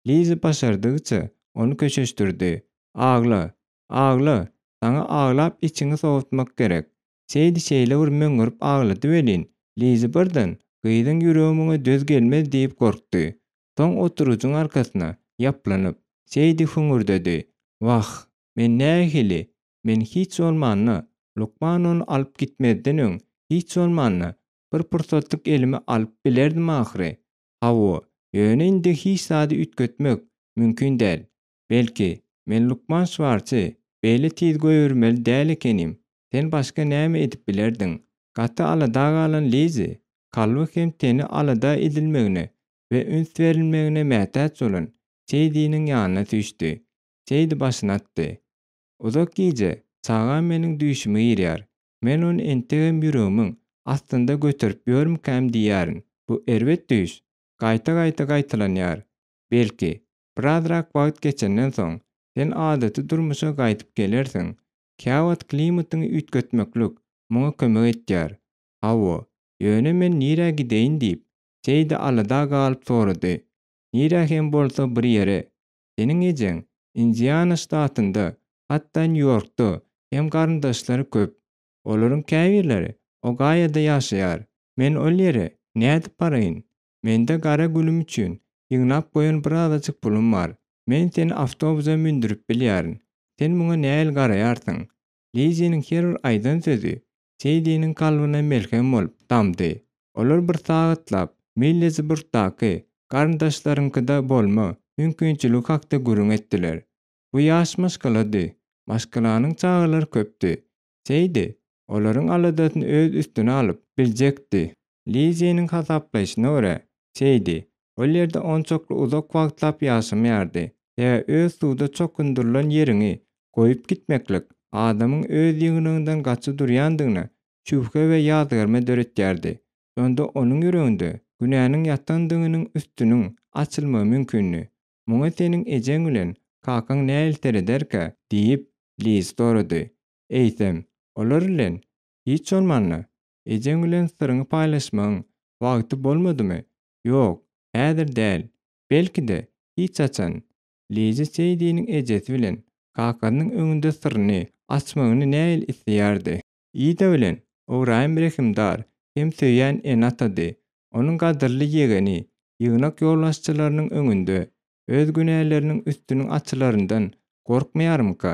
S1: Liza başardygyça ony köşeşdirdi. Agla, agla, saňa aglap içiňi sowatmak gerek. Seýdi şeýle bir möňňürip aglady welin, Lizi birden, gyzyň ýüregi muňa döz gelmez diýip gorkdy. Soň oturgyjyň arkasyna ýaplanyp, Seýdi hüňürdedi, Wah, men nähili, men hiç bolmanda, lukman ony alyp gitmezden öň, hiç bolmanda, bir pursatlyk elime alyp bilerdim ahyry. Hawa, ýöne indi hiç zady üýtgetmek mümkin däl. Belki, men lukman Şwartsy beýle tiz goýbermeli däl ekenim. Sen başga näme edip bilerdiň? Gaty alada galan Lizi, kalby hem teni alada edilmegine we üns berilmegine mätäç bolan Seýdiniň ýanyna süýşdi. Seýdi başyny atdy. Uzak gije çagam meniň düýşüme girýär. Men ony entegem ýüregimiň astynda göterip ýörmükäm diýýärin. Bu erbet düýş gaýta-gaýta gaýtalanýar. Belki, birazrak wagt geçenden soň, sen adaty durmuşa gaýdyp gelersiň. Käwagt klimatyňy üýtgetmeklik muňa kömek etýär. Hawa, ýöne men nirä gideýin diýip, Seýdi alada galyp sorady. Nirä hem bolsa bir ýere. Seniň ejeň Indiana ştatynda, hatda Nýu-Ýorkda hem garyndaşlary köp. Olaryň käbirleri Ogaýada ýaşaýar. Men ol ýere nädip baraýyn? Mende gara gülüm üçin ýygnap goýan birazajyk pulum bar. Men seni awtobusa mündürip bilýärin. Sen muňa nähili garaýarsyň? Liziniň her bir aýdan sözi Seýdiniň kalbyna melhem bolup damdy. Olar bir sagatlap Millesburgdaky garyndaşlaryňkyda bolma mümkinçiligi hakda gürrüň etdiler. Bu ýaş maşgalady. Maşgalanyň çagalary köpdi. Seýdi olaryň aladasyny öz üstüne alyp biljekdi. Liziniň hasaplaýşyna görä, Seýdi ol ýerde onçakly uzak wagtlap ýaşamaýardy, sebäbi öz suwda çokundyrylan ýeriňi goýup gitmeklik. adamyň öz ýygnagyndan gaça durýandygyna şübhe we ýazgarma döretýärdi. Şonda onuň ýüreginde günäniň ýatandygynyň üstüniň açylmagy mümkindi. Muňa seniň ejeň bilen kakaň nähili serederkä? diýip, Liz sorady. Eýsem, olar bilen, hiç bolmanda, ejeň bilen syryňy paýlaşmagyň wagty bolmadymy? Ýok, häzir däl. Belki-de, hiç haçan. Lizi Seýdiniň ejesi bilen kakasynyň öňünde syryny açmagyny nähili isleýärdi. Ida bilen Ybraýym rehimdar hem söýýän ene-atady. Onuň gadyrly ýegeni ýygnak ýolbaşçylarynyň öňünde öz günäleriniň üstüniň açylaryndan gorkmaýarmyka?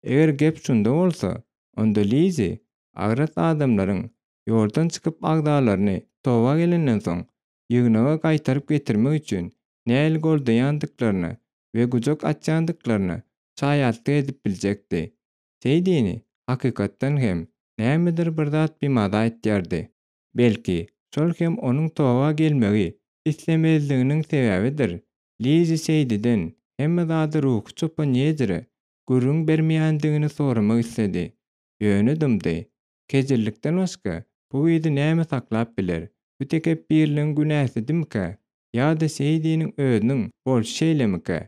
S1: Eger gep şunda bolsa, onda Lizi agras adamlaryň ýoldan çykyp agzalaryny toba gelenden soň ýygnaga gaýtaryp getirmek üçin nähili goldaýandyklaryna we gujak açýandyklaryna şaýatlyk edip biljekdi. Seýdini, hakykatdan hem, nämedir bir zat bimaza etýärdi. Belki, şol hem onuň toba gelmegi islemezliginiň sebäbidir. Lizi Seýdiden hemme zady ruhy çopan Ýezire gürrüň bermeýändigini soramak isledi. Ýöne dymdy. Kejirlikden başga bu gyzy näme saklap biler? Bu tekepbirligiň günäsidimikä ýa-da Seýdiniň özüniň bolşy şeýlemikä?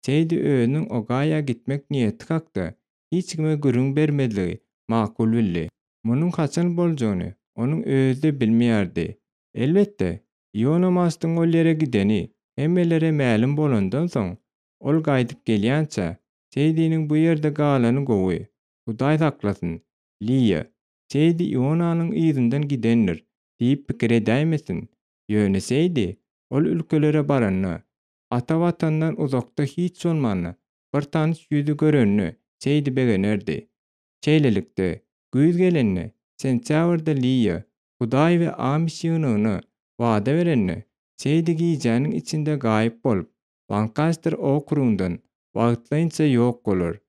S1: Seýdi özüniň Ogaýa gitmek niýeti hakda hiç kime gürrüň bermezligi makul bildi. Munuň haçan boljagyny onuň özi-de bilmeýärdi. Elbetde, Iona Mastyň ol ýere gideni hemmelere mälim bolandan soň, ol gaýdyp gelýänçä, Seýdiniň bu ýerde galany gowy. Hudaý saklasyn, Liýa, Seýdi Ionanyň yzyndan gidendir diýip pikir edäýmesin. Ýöne Seýdi ol ülkelere baranda, ata Watandan uzakda hiç bolmanda bir tanyş ýüzi görenine Seýdi begenerdi. Şeýlelikde, güýz gelende, sentýabrda Liýa Hudaý we Amiş ýygnagyna wada berende, Seýdi gijäniň içinde gaýyp bolup, Lankaster okrugyndan wagtlaýynça ýok bolar.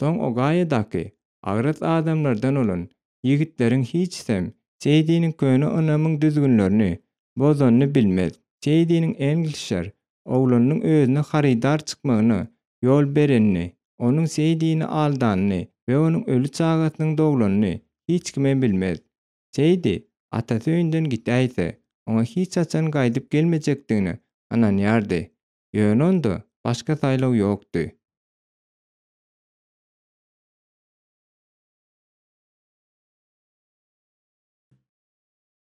S1: Soň Ogaýadaky agras adamlardan bolan ýigitleriň hiçisem Seýdiniň köne ynamyň düzgünlerini bozanyny bilmez. Seýdiniň Englişer oglanynyň özüne harydar çykmagyna ýol berenini, onuň Seýdini aldanyny we onuň öli çagasynyň doglanyny hiç kimem bilmez. Seýdi atasy öýünden gitäýse, oňa hiç haçan gaýdyp gelmejekdigine ynanýardy. Ýöne onda başga saýlaw ýokdy.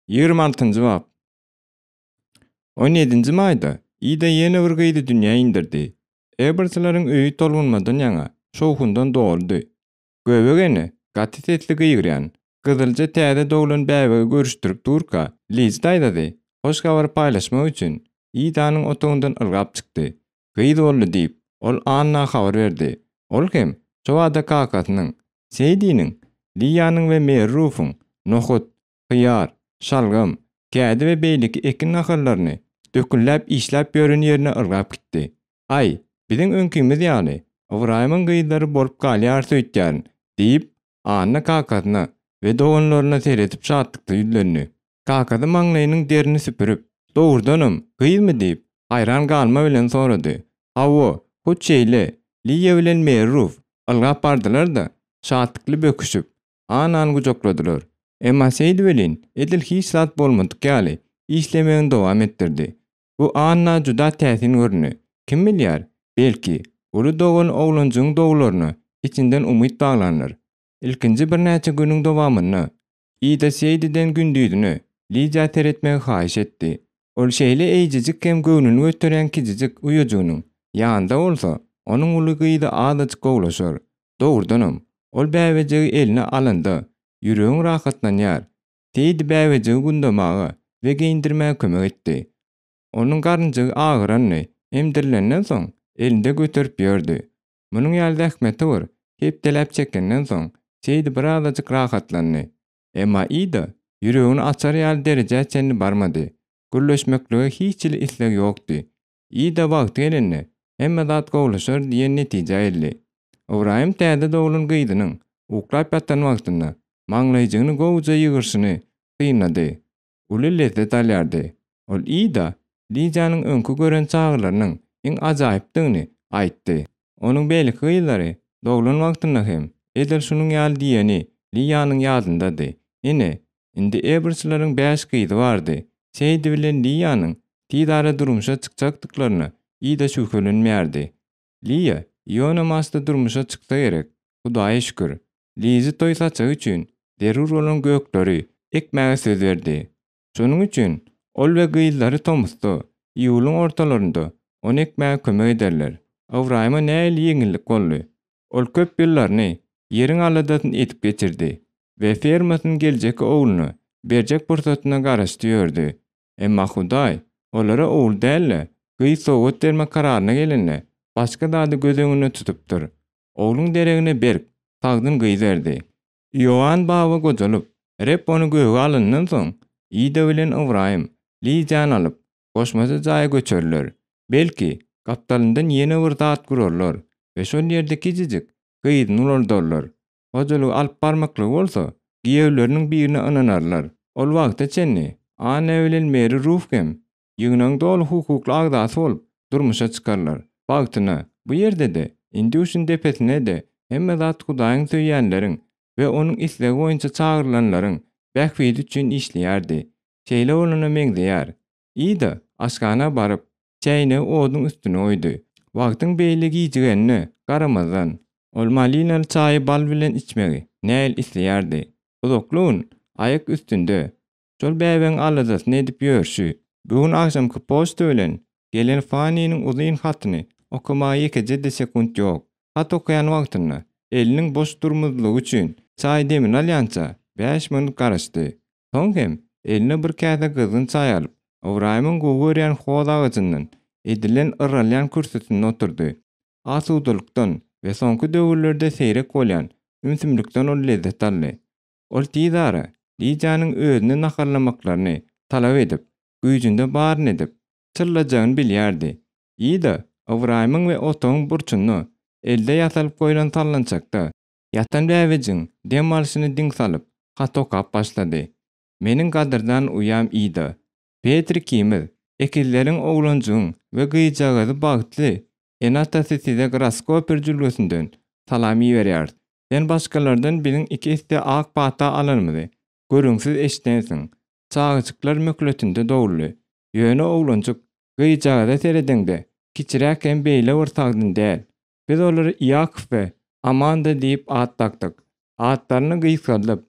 S1: 26-njy bap. 17-nji maýda Ida ýene bir gyzy dünýä indirdi. Ebersalaryň öýi tolgunmadan ýaňa şowhundan doludy. Göbek ene gaty sesli gygyrýan, gyzylja täze doglan bäbegi görüşdirip durka, Liz daýzasy hoş habary paýlaşmak üçin Idanyň otagyndan ylgap çykdy. Gyz boldy diýip, ol Anna habar berdi. Ol hem şobada kakasynyň, Seýdiniň, Liýanyň we Meri Rufuň nohut, hyýar, şalgam, kädi we beýleki ekin nahallaryny dökünläp işläp ýören ýerine ylgap gitdi. Aý, biziň öňkimiz ýaly, Ybraýymyň gyzlary bolup galýarys öýtýärin, diýip, Anna kakasyna we doganlaryna seredip şatlykly ýüzlendi. Kakasy maňlaýynyň derini süpürip, Dogrudanam, gyzmy diýip, haýran galma bilen sorady. Hawa, hut şeýle, Liýa bilen Meri Ruf ylgap bardylar-da, şatlykly böküşip, Annany gujakladylar. Emma Seýdi welin, edil hiç zat bolmadyk ýaly, işlemegini dowam etdirdi. Bu Anna juda täsin göründi. Kim bilýär, belki, uly dogany oglanjygyň dogularyna içinden umyt baglandyr. Ilkinji birnäçe günüň dowamynda Ida Seýdiden gündizine Lidiýa seretmegi haýyş etdi. Ol şeýle eýjejik hem göwnüni göterýän kiçijik uýajygynyň ýanynda bolsa, onuň uly gyzy azajyk gowlaşar. Dogrudanam, ol bäbejigi eline alanda, ýüregiň rahatlanýar. Seýdi bäbejigi gundamaga we geýindirmäge kömek etdi. Onuň garynjygy agyrandy, emdirilenden soň, elinde göterip ýördi. Munuň ýaly zähmeti bir hepdeläp çekenden soň, Seýdi birazajyk rahatlandy. Emma Ida ýüregini açar ýaly derejä çenli barmady. Gürleşmeklige hiç hili isleg ýokdy. Ida wagty gelende, hemme zat gowulaşar diýen netijä geldi. Ybraýym täze doglan gyzynyň uklap ýatan wagtynda maňlaýjygyny gowuja ýygyrşyny synlady. Uly lezzet alýardy. Ol Ida Lidiýanyň öňki gören çagalarynyň iň ajaýypdygyny aýtdy. Onuň beýleki gyzlary doglan wagtynda hem. edil şunuň ýaly diýeni Liýanyň ýadyndady. Ine, indi Eberslerň bäş gyzy bardy. Seýdi bilen Liýanyň tizara durmuşa çykjakdyklaryna Ida şübhelenmeýärdi. Liýa Iona Masda durmuşa çyksa gerek, Hudaýa şükür. Lizi toý saçagy üçin zerur bolan gökleri ekmäge söz berdi. Şonuň üçin ol we gyzlary tomusda, iýulyň ortalarynda ony ekmäge kömek ederler. Ybraýyma nähili ýeňillik boldy! Ol köp ýyllaryny ýeriň aladasyny edip geçirdi we fermasyny geljekki ogluna berjek pursatyna garaşdy ýördi. Emma Hudaý olara ogul däl-de, gyz sowgat bermek kararyna gelende, başga zady göz öňünde tutupdyr. Ogluň deregine berk, sagdyn gyz berdi. Ioann baba gojalyp, Reb ony göge alandan soň, Ida bilen Ybraýym Lidiýany alyp, goşmaça jaýa göçerler. Belki, gapdalyndan ýene bir zat gurarlar we şol ýerde kiçijik gyzyny ulaldarlar. Hojalygy alyp barmaklygy bolsa, giýewleriniň birine ynanarlar. Ol wagta çenli Anna bilen Meri Ruf hem Ýygnagyň doly hukukly agzasy bolup, durmuşa çykarlar. Bagtyna, bu ýerde-de, Indýuşin depesinde-de hemme zat Hudaýyň söýýänleriň we Onuň islegi boýunça çagyrylanlaryň bähbidi üçin işleýärdi. Şeýle bolana meňzeýär. Ida aşhana baryp, çäýnegi oduň üstüne goýdy. Wagtyň beýle gijigenine garamazdan, ol malinaly çaýy bal bilen içmegi näil isleýärdi. Uzakly gün aýak üstünde Şol bäbegiň aladasyny edip ýörşi. Bu gün agşamky poçta bilen gelen Fanniniň uzyn hatyny okamaga ýekeje-de sekunt ýok. Hat okaýan wagtynda, eliniň boş durmazlygy üçin, çaý demini alýança, bäş minut garaşdy. Soň hem eline bir käse gyzgyn çaý alyp, Ybraýymyň gowy görýän hoz agajyndan edilen yralýan kürsüsinde oturdy. Asudalykdan we soňky döwürlerde seýrek bolýan ümsümlikden ol lezzet aldy. Ol tizara Lidiýanyň özüni naharlamaklaryny talap edip, güýjünde baryny edip, çyllajagyny bilýärdi. Ida Ybraýymyň we otagyň burçunda elde ýasalyp goýlan sallançakda ýatan bäbejigiň dem alşyny diň salyp, hat okap başlady. Meniň gadyrdan uýam Ida. Petr ikimiz, ekizleriň oglanjygyň we gyzjagazy bagtly ene-atasy size Graskoper jülgesinden salam iberýäris. Sen başgalardan biziň iki esse ak pata alanymyzy gürrüňsiz eşidensiň. Çagajyklar möhletinde doguldy. Ýöne oglanjyk, gyzjagaza seredeňde, kiçiräk hem beýle bir sagdyn däl. Biz olara Iakow we Amanda diýip at dakdyk. Atlaryny gysgaldyp,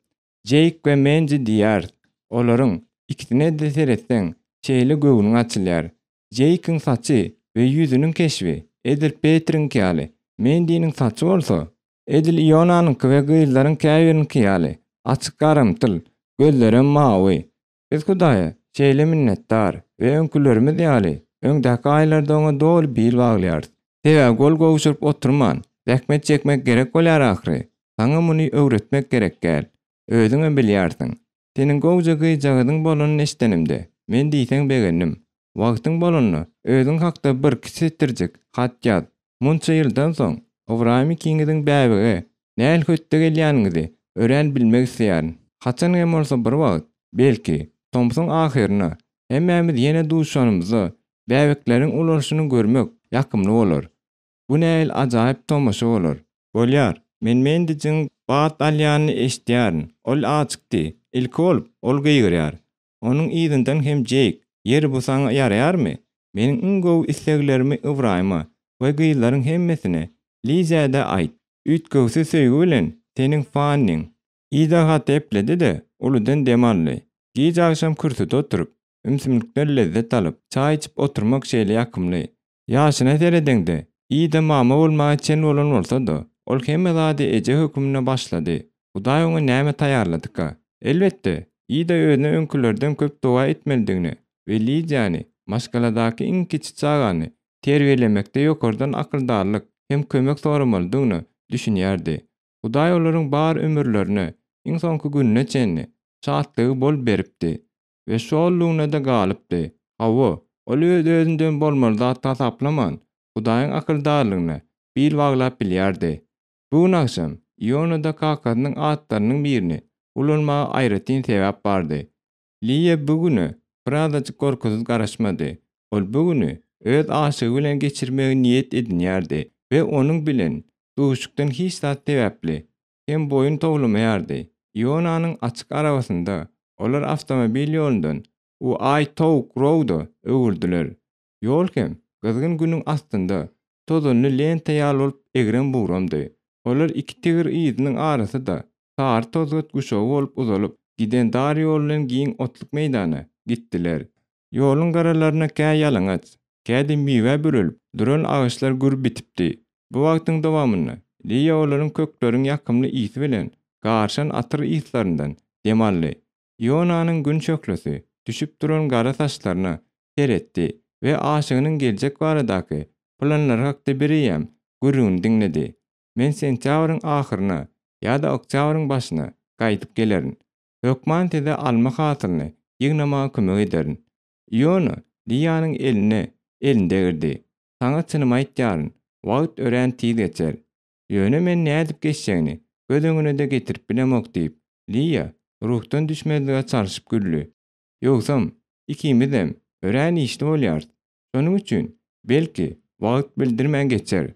S1: Jeýk we Menji diýýäris. Olaryň ikisine-de seretseň, şeýle göwnüň açylýar. Jeýkiň saçy we ýüzüniň keşbi edil Petriňki ýaly, Mendiniň saçy bolsa, edil Ionanyňky we gyzlaryň käbiriniňki ýaly, açyk garamtyl, gözlerem mawy. Biz Hudaýa şeýle minnetdar we öňkülerimiz ýaly, öňdäki aýlarda oňa doly bil baglaýarys. Sebäbi gol gowşuryp oturman, zähmet çekmek gerek bolýar ahyry. Saňa muny öwretmek gerek däl. Özüňem bilýärsiň. Seniň gowja gyzjagazyň bolanyny eşidenimde, men diýseň begendim. Wagtyň bolanda, özüň hakda birki setirjik hat ýaz. Munça ýyldan soň, Ybraýym ikiňiziň bäbege nähili hötde gelýäniňizi örän bilmek isleýärin. Haçan hem bolsa bir wagt, belki, tomsuň ahyryna, hemmämiz ýene duşanymyzda, bäbekleriň ulalyşyny görmek ýakymly bolar. Bu nähili ajaýyp tomaşa bolar! Bolýar, men Mendijiň bat alýanyny eşidýärin. Ol ajykdy. Ilki bolup, ol gygyrýar. Onuň yzyndan hem Jeýk, Ýeri bu saňa ýaraýarmy? Meniň iň gowy isleglerimi Ybraýyma we gyzlaryň hemmesine, Lizä-de aýt. Üýtgewsiz söýgi bilen, seniň Fanniň. Ida haty epledi-de, uludan dem aldy. Gij agşam kürsüde oturyp, ümsümlikden lezzet alyp, çaý içip oturmak şeýle ýakymly. Ýaşyna seredeňde, Ida mama bolmaga çen bolan bolsa-da, ol hemme zady eje höküminde başlady. Hudaý oňa näme taýýarladyka? Elbetde, Ida özüne öňkülerden köp doga etmelidigine we Lidiýany, maşgaladaky iň kiçi çagany, terbiýelemekde ýokardan akyldarlyk hem kömek soramalydygyna düşünýärdi. Hudaý olaryň bar ömürlerine, iň soňky gününe çenli, şatlygy bol beripdi we şollugyna-da galypdy. Hawa, ol öz-özünden bolmaly zat hasaplaman, Hudaýyň akyldarlygyna bil baglap bilýärdi. Bu gün agşam Ionada kakasynyň atlarynyň birini ulanmaga aýratyn sebäp bardy. Liýa bu güne birazajyk gorkusyz garaşmady. Ol bu güni öz aşygy bilen geçirmegi niýet edinýärdi we onuň bilen duşuşykdan hiç zat sebäpli. hem boýun towlamaýardy. Ionanyň açyk arabasynda olar awtomobil ýolundan Uaý-Touk Rouda öwürdiler. Ýol hem gyzgyn günüň astynda tozanly lenta ýaly bolup egrem-bugramdy. Olar iki tigir yzynyň arasy-da sary tozgat guşagy bolup uzalyp giden dar ýol bilen giň otluk meýdana gitdiler. Ýoluň gyralaryna kä ýalaňaç, käde miwä bürelip duran agaçlar gür bitipdi. Bu wagtyň dowamynda Liýa olaryň kökleriň ýakymly ysy bilen garyşan atyr yslaryndan dem aldy. Ionanyň gün şöhlesi düşüp duran gara saçlaryna seretdi we aşygynyň geljek baradaky planlary hakda bireýýäm gürrüňini diňledi. Men sentýabryň ahyryna ýa-da oktýabryň başyna gaýdyp gelerin. Hökman size alma hasylyny ýygnamaga kömek ederin. Iona Liýanyň eline elini degirdi. Saňa çynymy aýtýaryn, wagt örän tiz geçer. Ýöne men nädip geçjegini göz öňüne-de getirip bilemok diýip, Liýa ruhdan düşmezlige çalşyp güldi. Ýogsam, ikimizem örän işli bolýarys. Şonuň üçin, belki, wagt bildirmän geçer.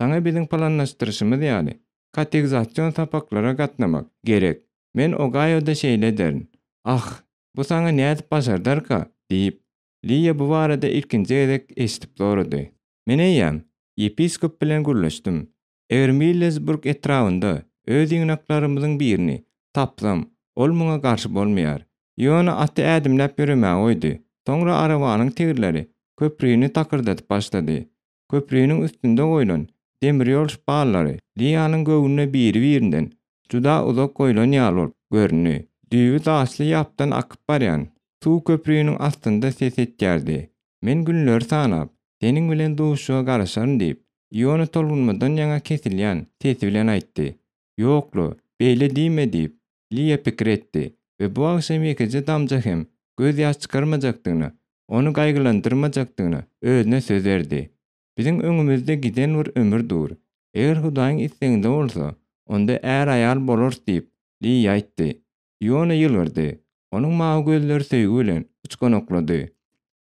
S1: Saňa biziň planlaşdyryşymyz ýaly, kategizasion sapaklara gatnamak gerek. Men Ogaýoda şeýle ederin. Ah, bu saňa nädip başardarka? diýip, Liýa bu barada ilkinji gezek eşidip sorady. Men eýýäm ýepiskop bilen gürleşdim. Eger Millesburg etrabynda öz ýygnaklarymyzyň birini tapsam, ol muňa garşy bolmaýar. Iona aty ädimläp ýöremäge goýdy. Soňra arabanyň tigirleri köprüni takyrdadyp başlady. Köprüniň üstünde goýlan demir ýol şpallary Liýanyň göwnüne biri-birinden juda uzak goýlan ýaly bolup göründi. Düýbi daşly ýapdan akyp barýan suw köprüniň astynda ses etýärdi. Men günleri sanap, seniň bilen duşuşyga garaşaryn diýip, Iona tolgunmadan ýaňa kesilýän sesi bilen aýtdy. Ýok-la, beýle diýme diýip, Liýa pikir etdi we bu agşam ýekeje damja hem gözýaş çykarmajakdygyna, ony gaýgylandyrmajakdygyna özüne söz berdi. Biziň öňümizde giden bir ömür dur. Eger Hudaýyň isleginde bolsa, onda är-aýal bolarys diýip, Liýa aýtdy. Iona ýylgyrdy. Onuň mawy gözleri söýgi bilen uçganaklady.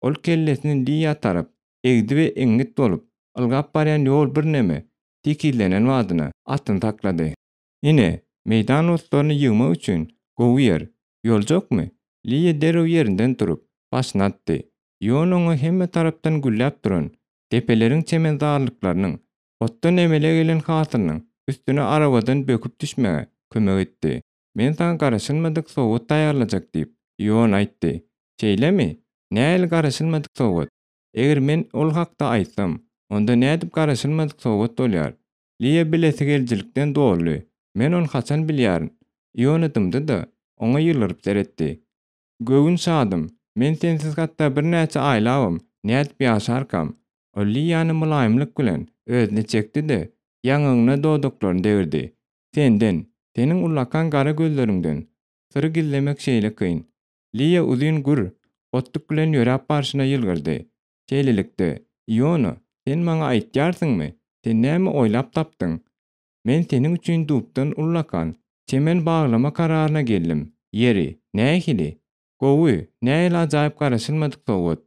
S1: Ol kellesini Liýa tarap egdi we eňňit bolup, ylgap barýan ýol birneme tekizlenen badyna atyny saklady. Ine, meýdan otlaryny ýygmak üçin gowy ýer. Ýoljakmy? Liýa derrew ýerinden turup, başyny atdy. Ion oňa hemme tarapdan gülläp duran depeleriň çemenzarlyklarynyň, otdan emele gelen hasylynyň üstüne arabadan böküp düşmäge kömek etdi. Men saňa garaşylmadyk sowgat taýýarlajak diýip, Ion aýtdy. Şeýlemi? Nähili garaşylmadyk sowgat? Eger men ol hakda aýtsam, onda nädip garaşylmadyk sowgat bolýar? Liýa bilesigelijilikden doldy. Men ony haçan bilýärin? Iona dymdy-da, oňa ýylgyryp seretdi. Göwün şadym, men sensiz hatda birnäçe aýlabam nädip ýaşarkam? Ol Liýany mylaýymlyk bilen özüne çekdi-de, ýaňagyna dodaklaryny degirdi. Senden, seniň ullakan gara gözleriňden syry gizlemek şeýle kyn. Liýa uzyn gür otluk bilen ýöräp barşyna ýylgyrdy. Şeýlelikde, Iona, sen maňa aýtýarsyňmy, sen näme oýlap tapdyň? Men seniň üçin dubdan ullakan çemen baglama kararyna geldim. Ýeri, nähili? Gowy, nähili ajaýyp garaşylmadyk sowgat.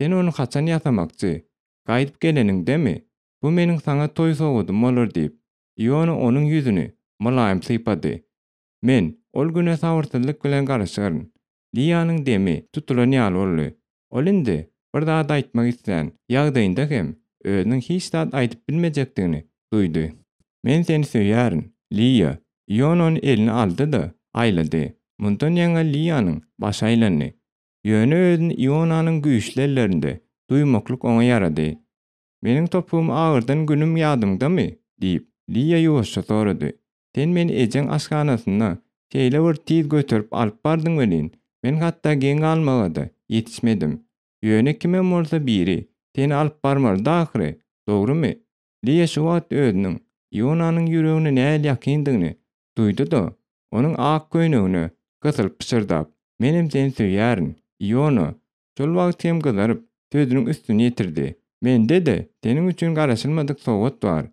S1: Sen ony haçan ýasamakçy? Gaýdyp geleniňdemi? Bu meniň saňa toý sowgadym bolar diýip, Iona onuň ýüzüni mylaýym sypady. Men ol güne sabyrsyzlyk bilen garaşaryn. Liýanyň demi tutulan ýaly boldy. Ol indi bir zat aýtmak islän ýagdaýynda hem özüniň hiç zat aýdyp bilmejekdigini duýdy. Men seni söýýärin, Liýa. Ion ony eline aldy-da, aýlady. Mundan ýaňa Liýanyň başy aýlandy. Ýöne özüni Ionanyň güýçli ellerinde duýmaklyk oňa ýarady. Meniň topugymy agyrdan günüm ýadyňdamy? diýip, Liýa ýuwaşja sorady. Sen meni ejeň aşhanasynda şeýle bir tiz göterip alyp bardyň welin, men hatda geň galmaga-da ýetişmedim. Ýöne kimem bolsa biri seni alyp barmalydy ahyry, dogrumy? Liýa şu wagt özüniň Ionanyň ýüregine nähili ýakyndygyny duýdy-da, onuň ak köýnegine gysylyp pyşyrdap, Menem seni söýýärin, Iona! Şol wagt hem gyzaryp, sözüniň üstüni ýetirdi, Mende-de seniň üçin garaşylmadyk sowgat bar.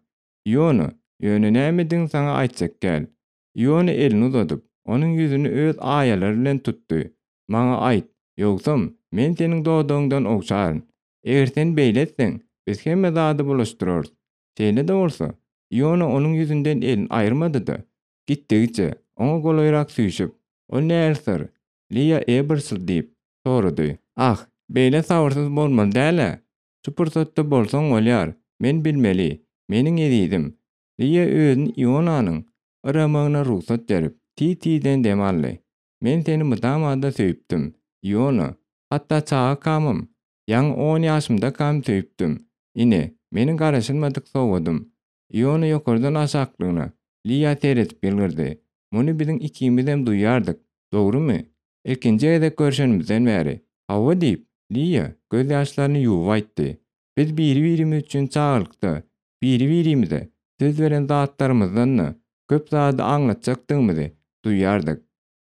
S1: Iona, ýöne nämedigini saňa aýtjak däl. Iona elini uzadyp, onuň ýüzüni öz aýalary bilen tutdy. Maňa aýt, ýogsam, men seniň dodagyňdan ogşaryn. Eger sen beýle etseň, biz hemme zady bulaşdyrarys. Şeýle-de bolsa, Iona onuň ýüzünden elini aýyrmady-da. Gitdigiçe, oňa golaýrak süýşüp, Ol nähili syr, Liýa Ebersl diýip, sorady. Ah, beýle sabyrsyz bolmaly däl-ä! Şu pursatda bolsaň bolýar, men bilmeli, meniň ezizim. Liýa özüni Ionanyň yramagyna rugsat berip, tiz-tizden dem aldy. Men seni mydama-da söýüpdim, Iona, hatda çagakamam, ýaňy on ýaşymdakam söýüpdim. Ine, meniň garaşylmadyk sowgadym. Iona ýokardan aşaklygyna Liýa seredip ýylgyrdy. Muny biziň ikimizem duýýardyk, dogrumy? Ilkinji gezek görşenimizden bäri. Hawa diýip, Liýa gözýaşlaryny ýuwup aýtdy. Biz biri-birimiz üçin çagalykda biri-birimize söz beren zatlarymyzdan-da köp zady aňlatjakdygymyzy duýýardyk.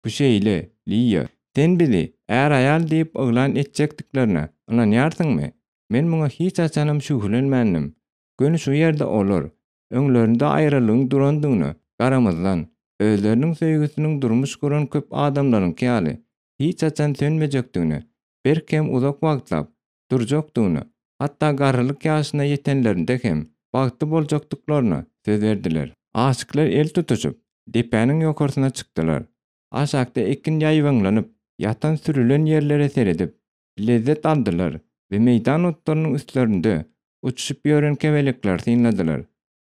S1: Bu şeýle, Liýa. Sen bizi är-aýal diýip yglan etjekdiklerine ynanýarsyňmy? Men muňa hiç haçanam şübhelenmändim. Göni şu ýerde olar, öňlerinde aýralygyň durandygyna garamazdan, özleriniň söýgüsiniň durmuş guran köp adamlaryňky ýaly, hiç haçan sönmejekdigine, berk hem uzak wagtlap durjakdygyna, hatda garrylyk ýaşyna ýetenlerinde hem bagtly boljakdyklaryna söz berdiler. Aşyklar el tutuşyp, depäniň ýokarsyna çykdylar. Aşakda ekin ýaýbaňlanyp ýatan sürülen ýerlere seredip, lezzet aldylar we meýdan otlarynyň üstlerinde uçuşyp ýören kebelekleri synladylar.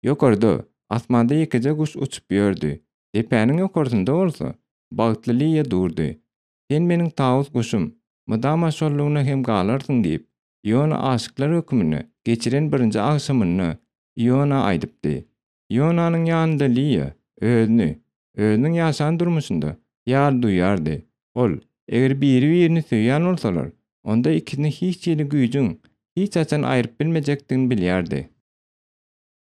S1: Ýokarda, asmanda ýekeje guş uçup ýördi. Depäniň ýokarsynda bolsa, bagtly Liýa durdy. Sen meniň tawus guşum, mydama şollugyna hem galarsyň diýip, Iona aşyklar höküminde geçiren birinji agşamynda Iona aýdypdy. Ionanyň ýanynda Liýa özüni, özüniň ýaşan durmuşynda ýaly duýýardy. Ol, eger biri-birini söýýän bolsalar, onda ikisini hiç hili güýjüň hiç haçan aýryp bilmejekdigini bilýärdi.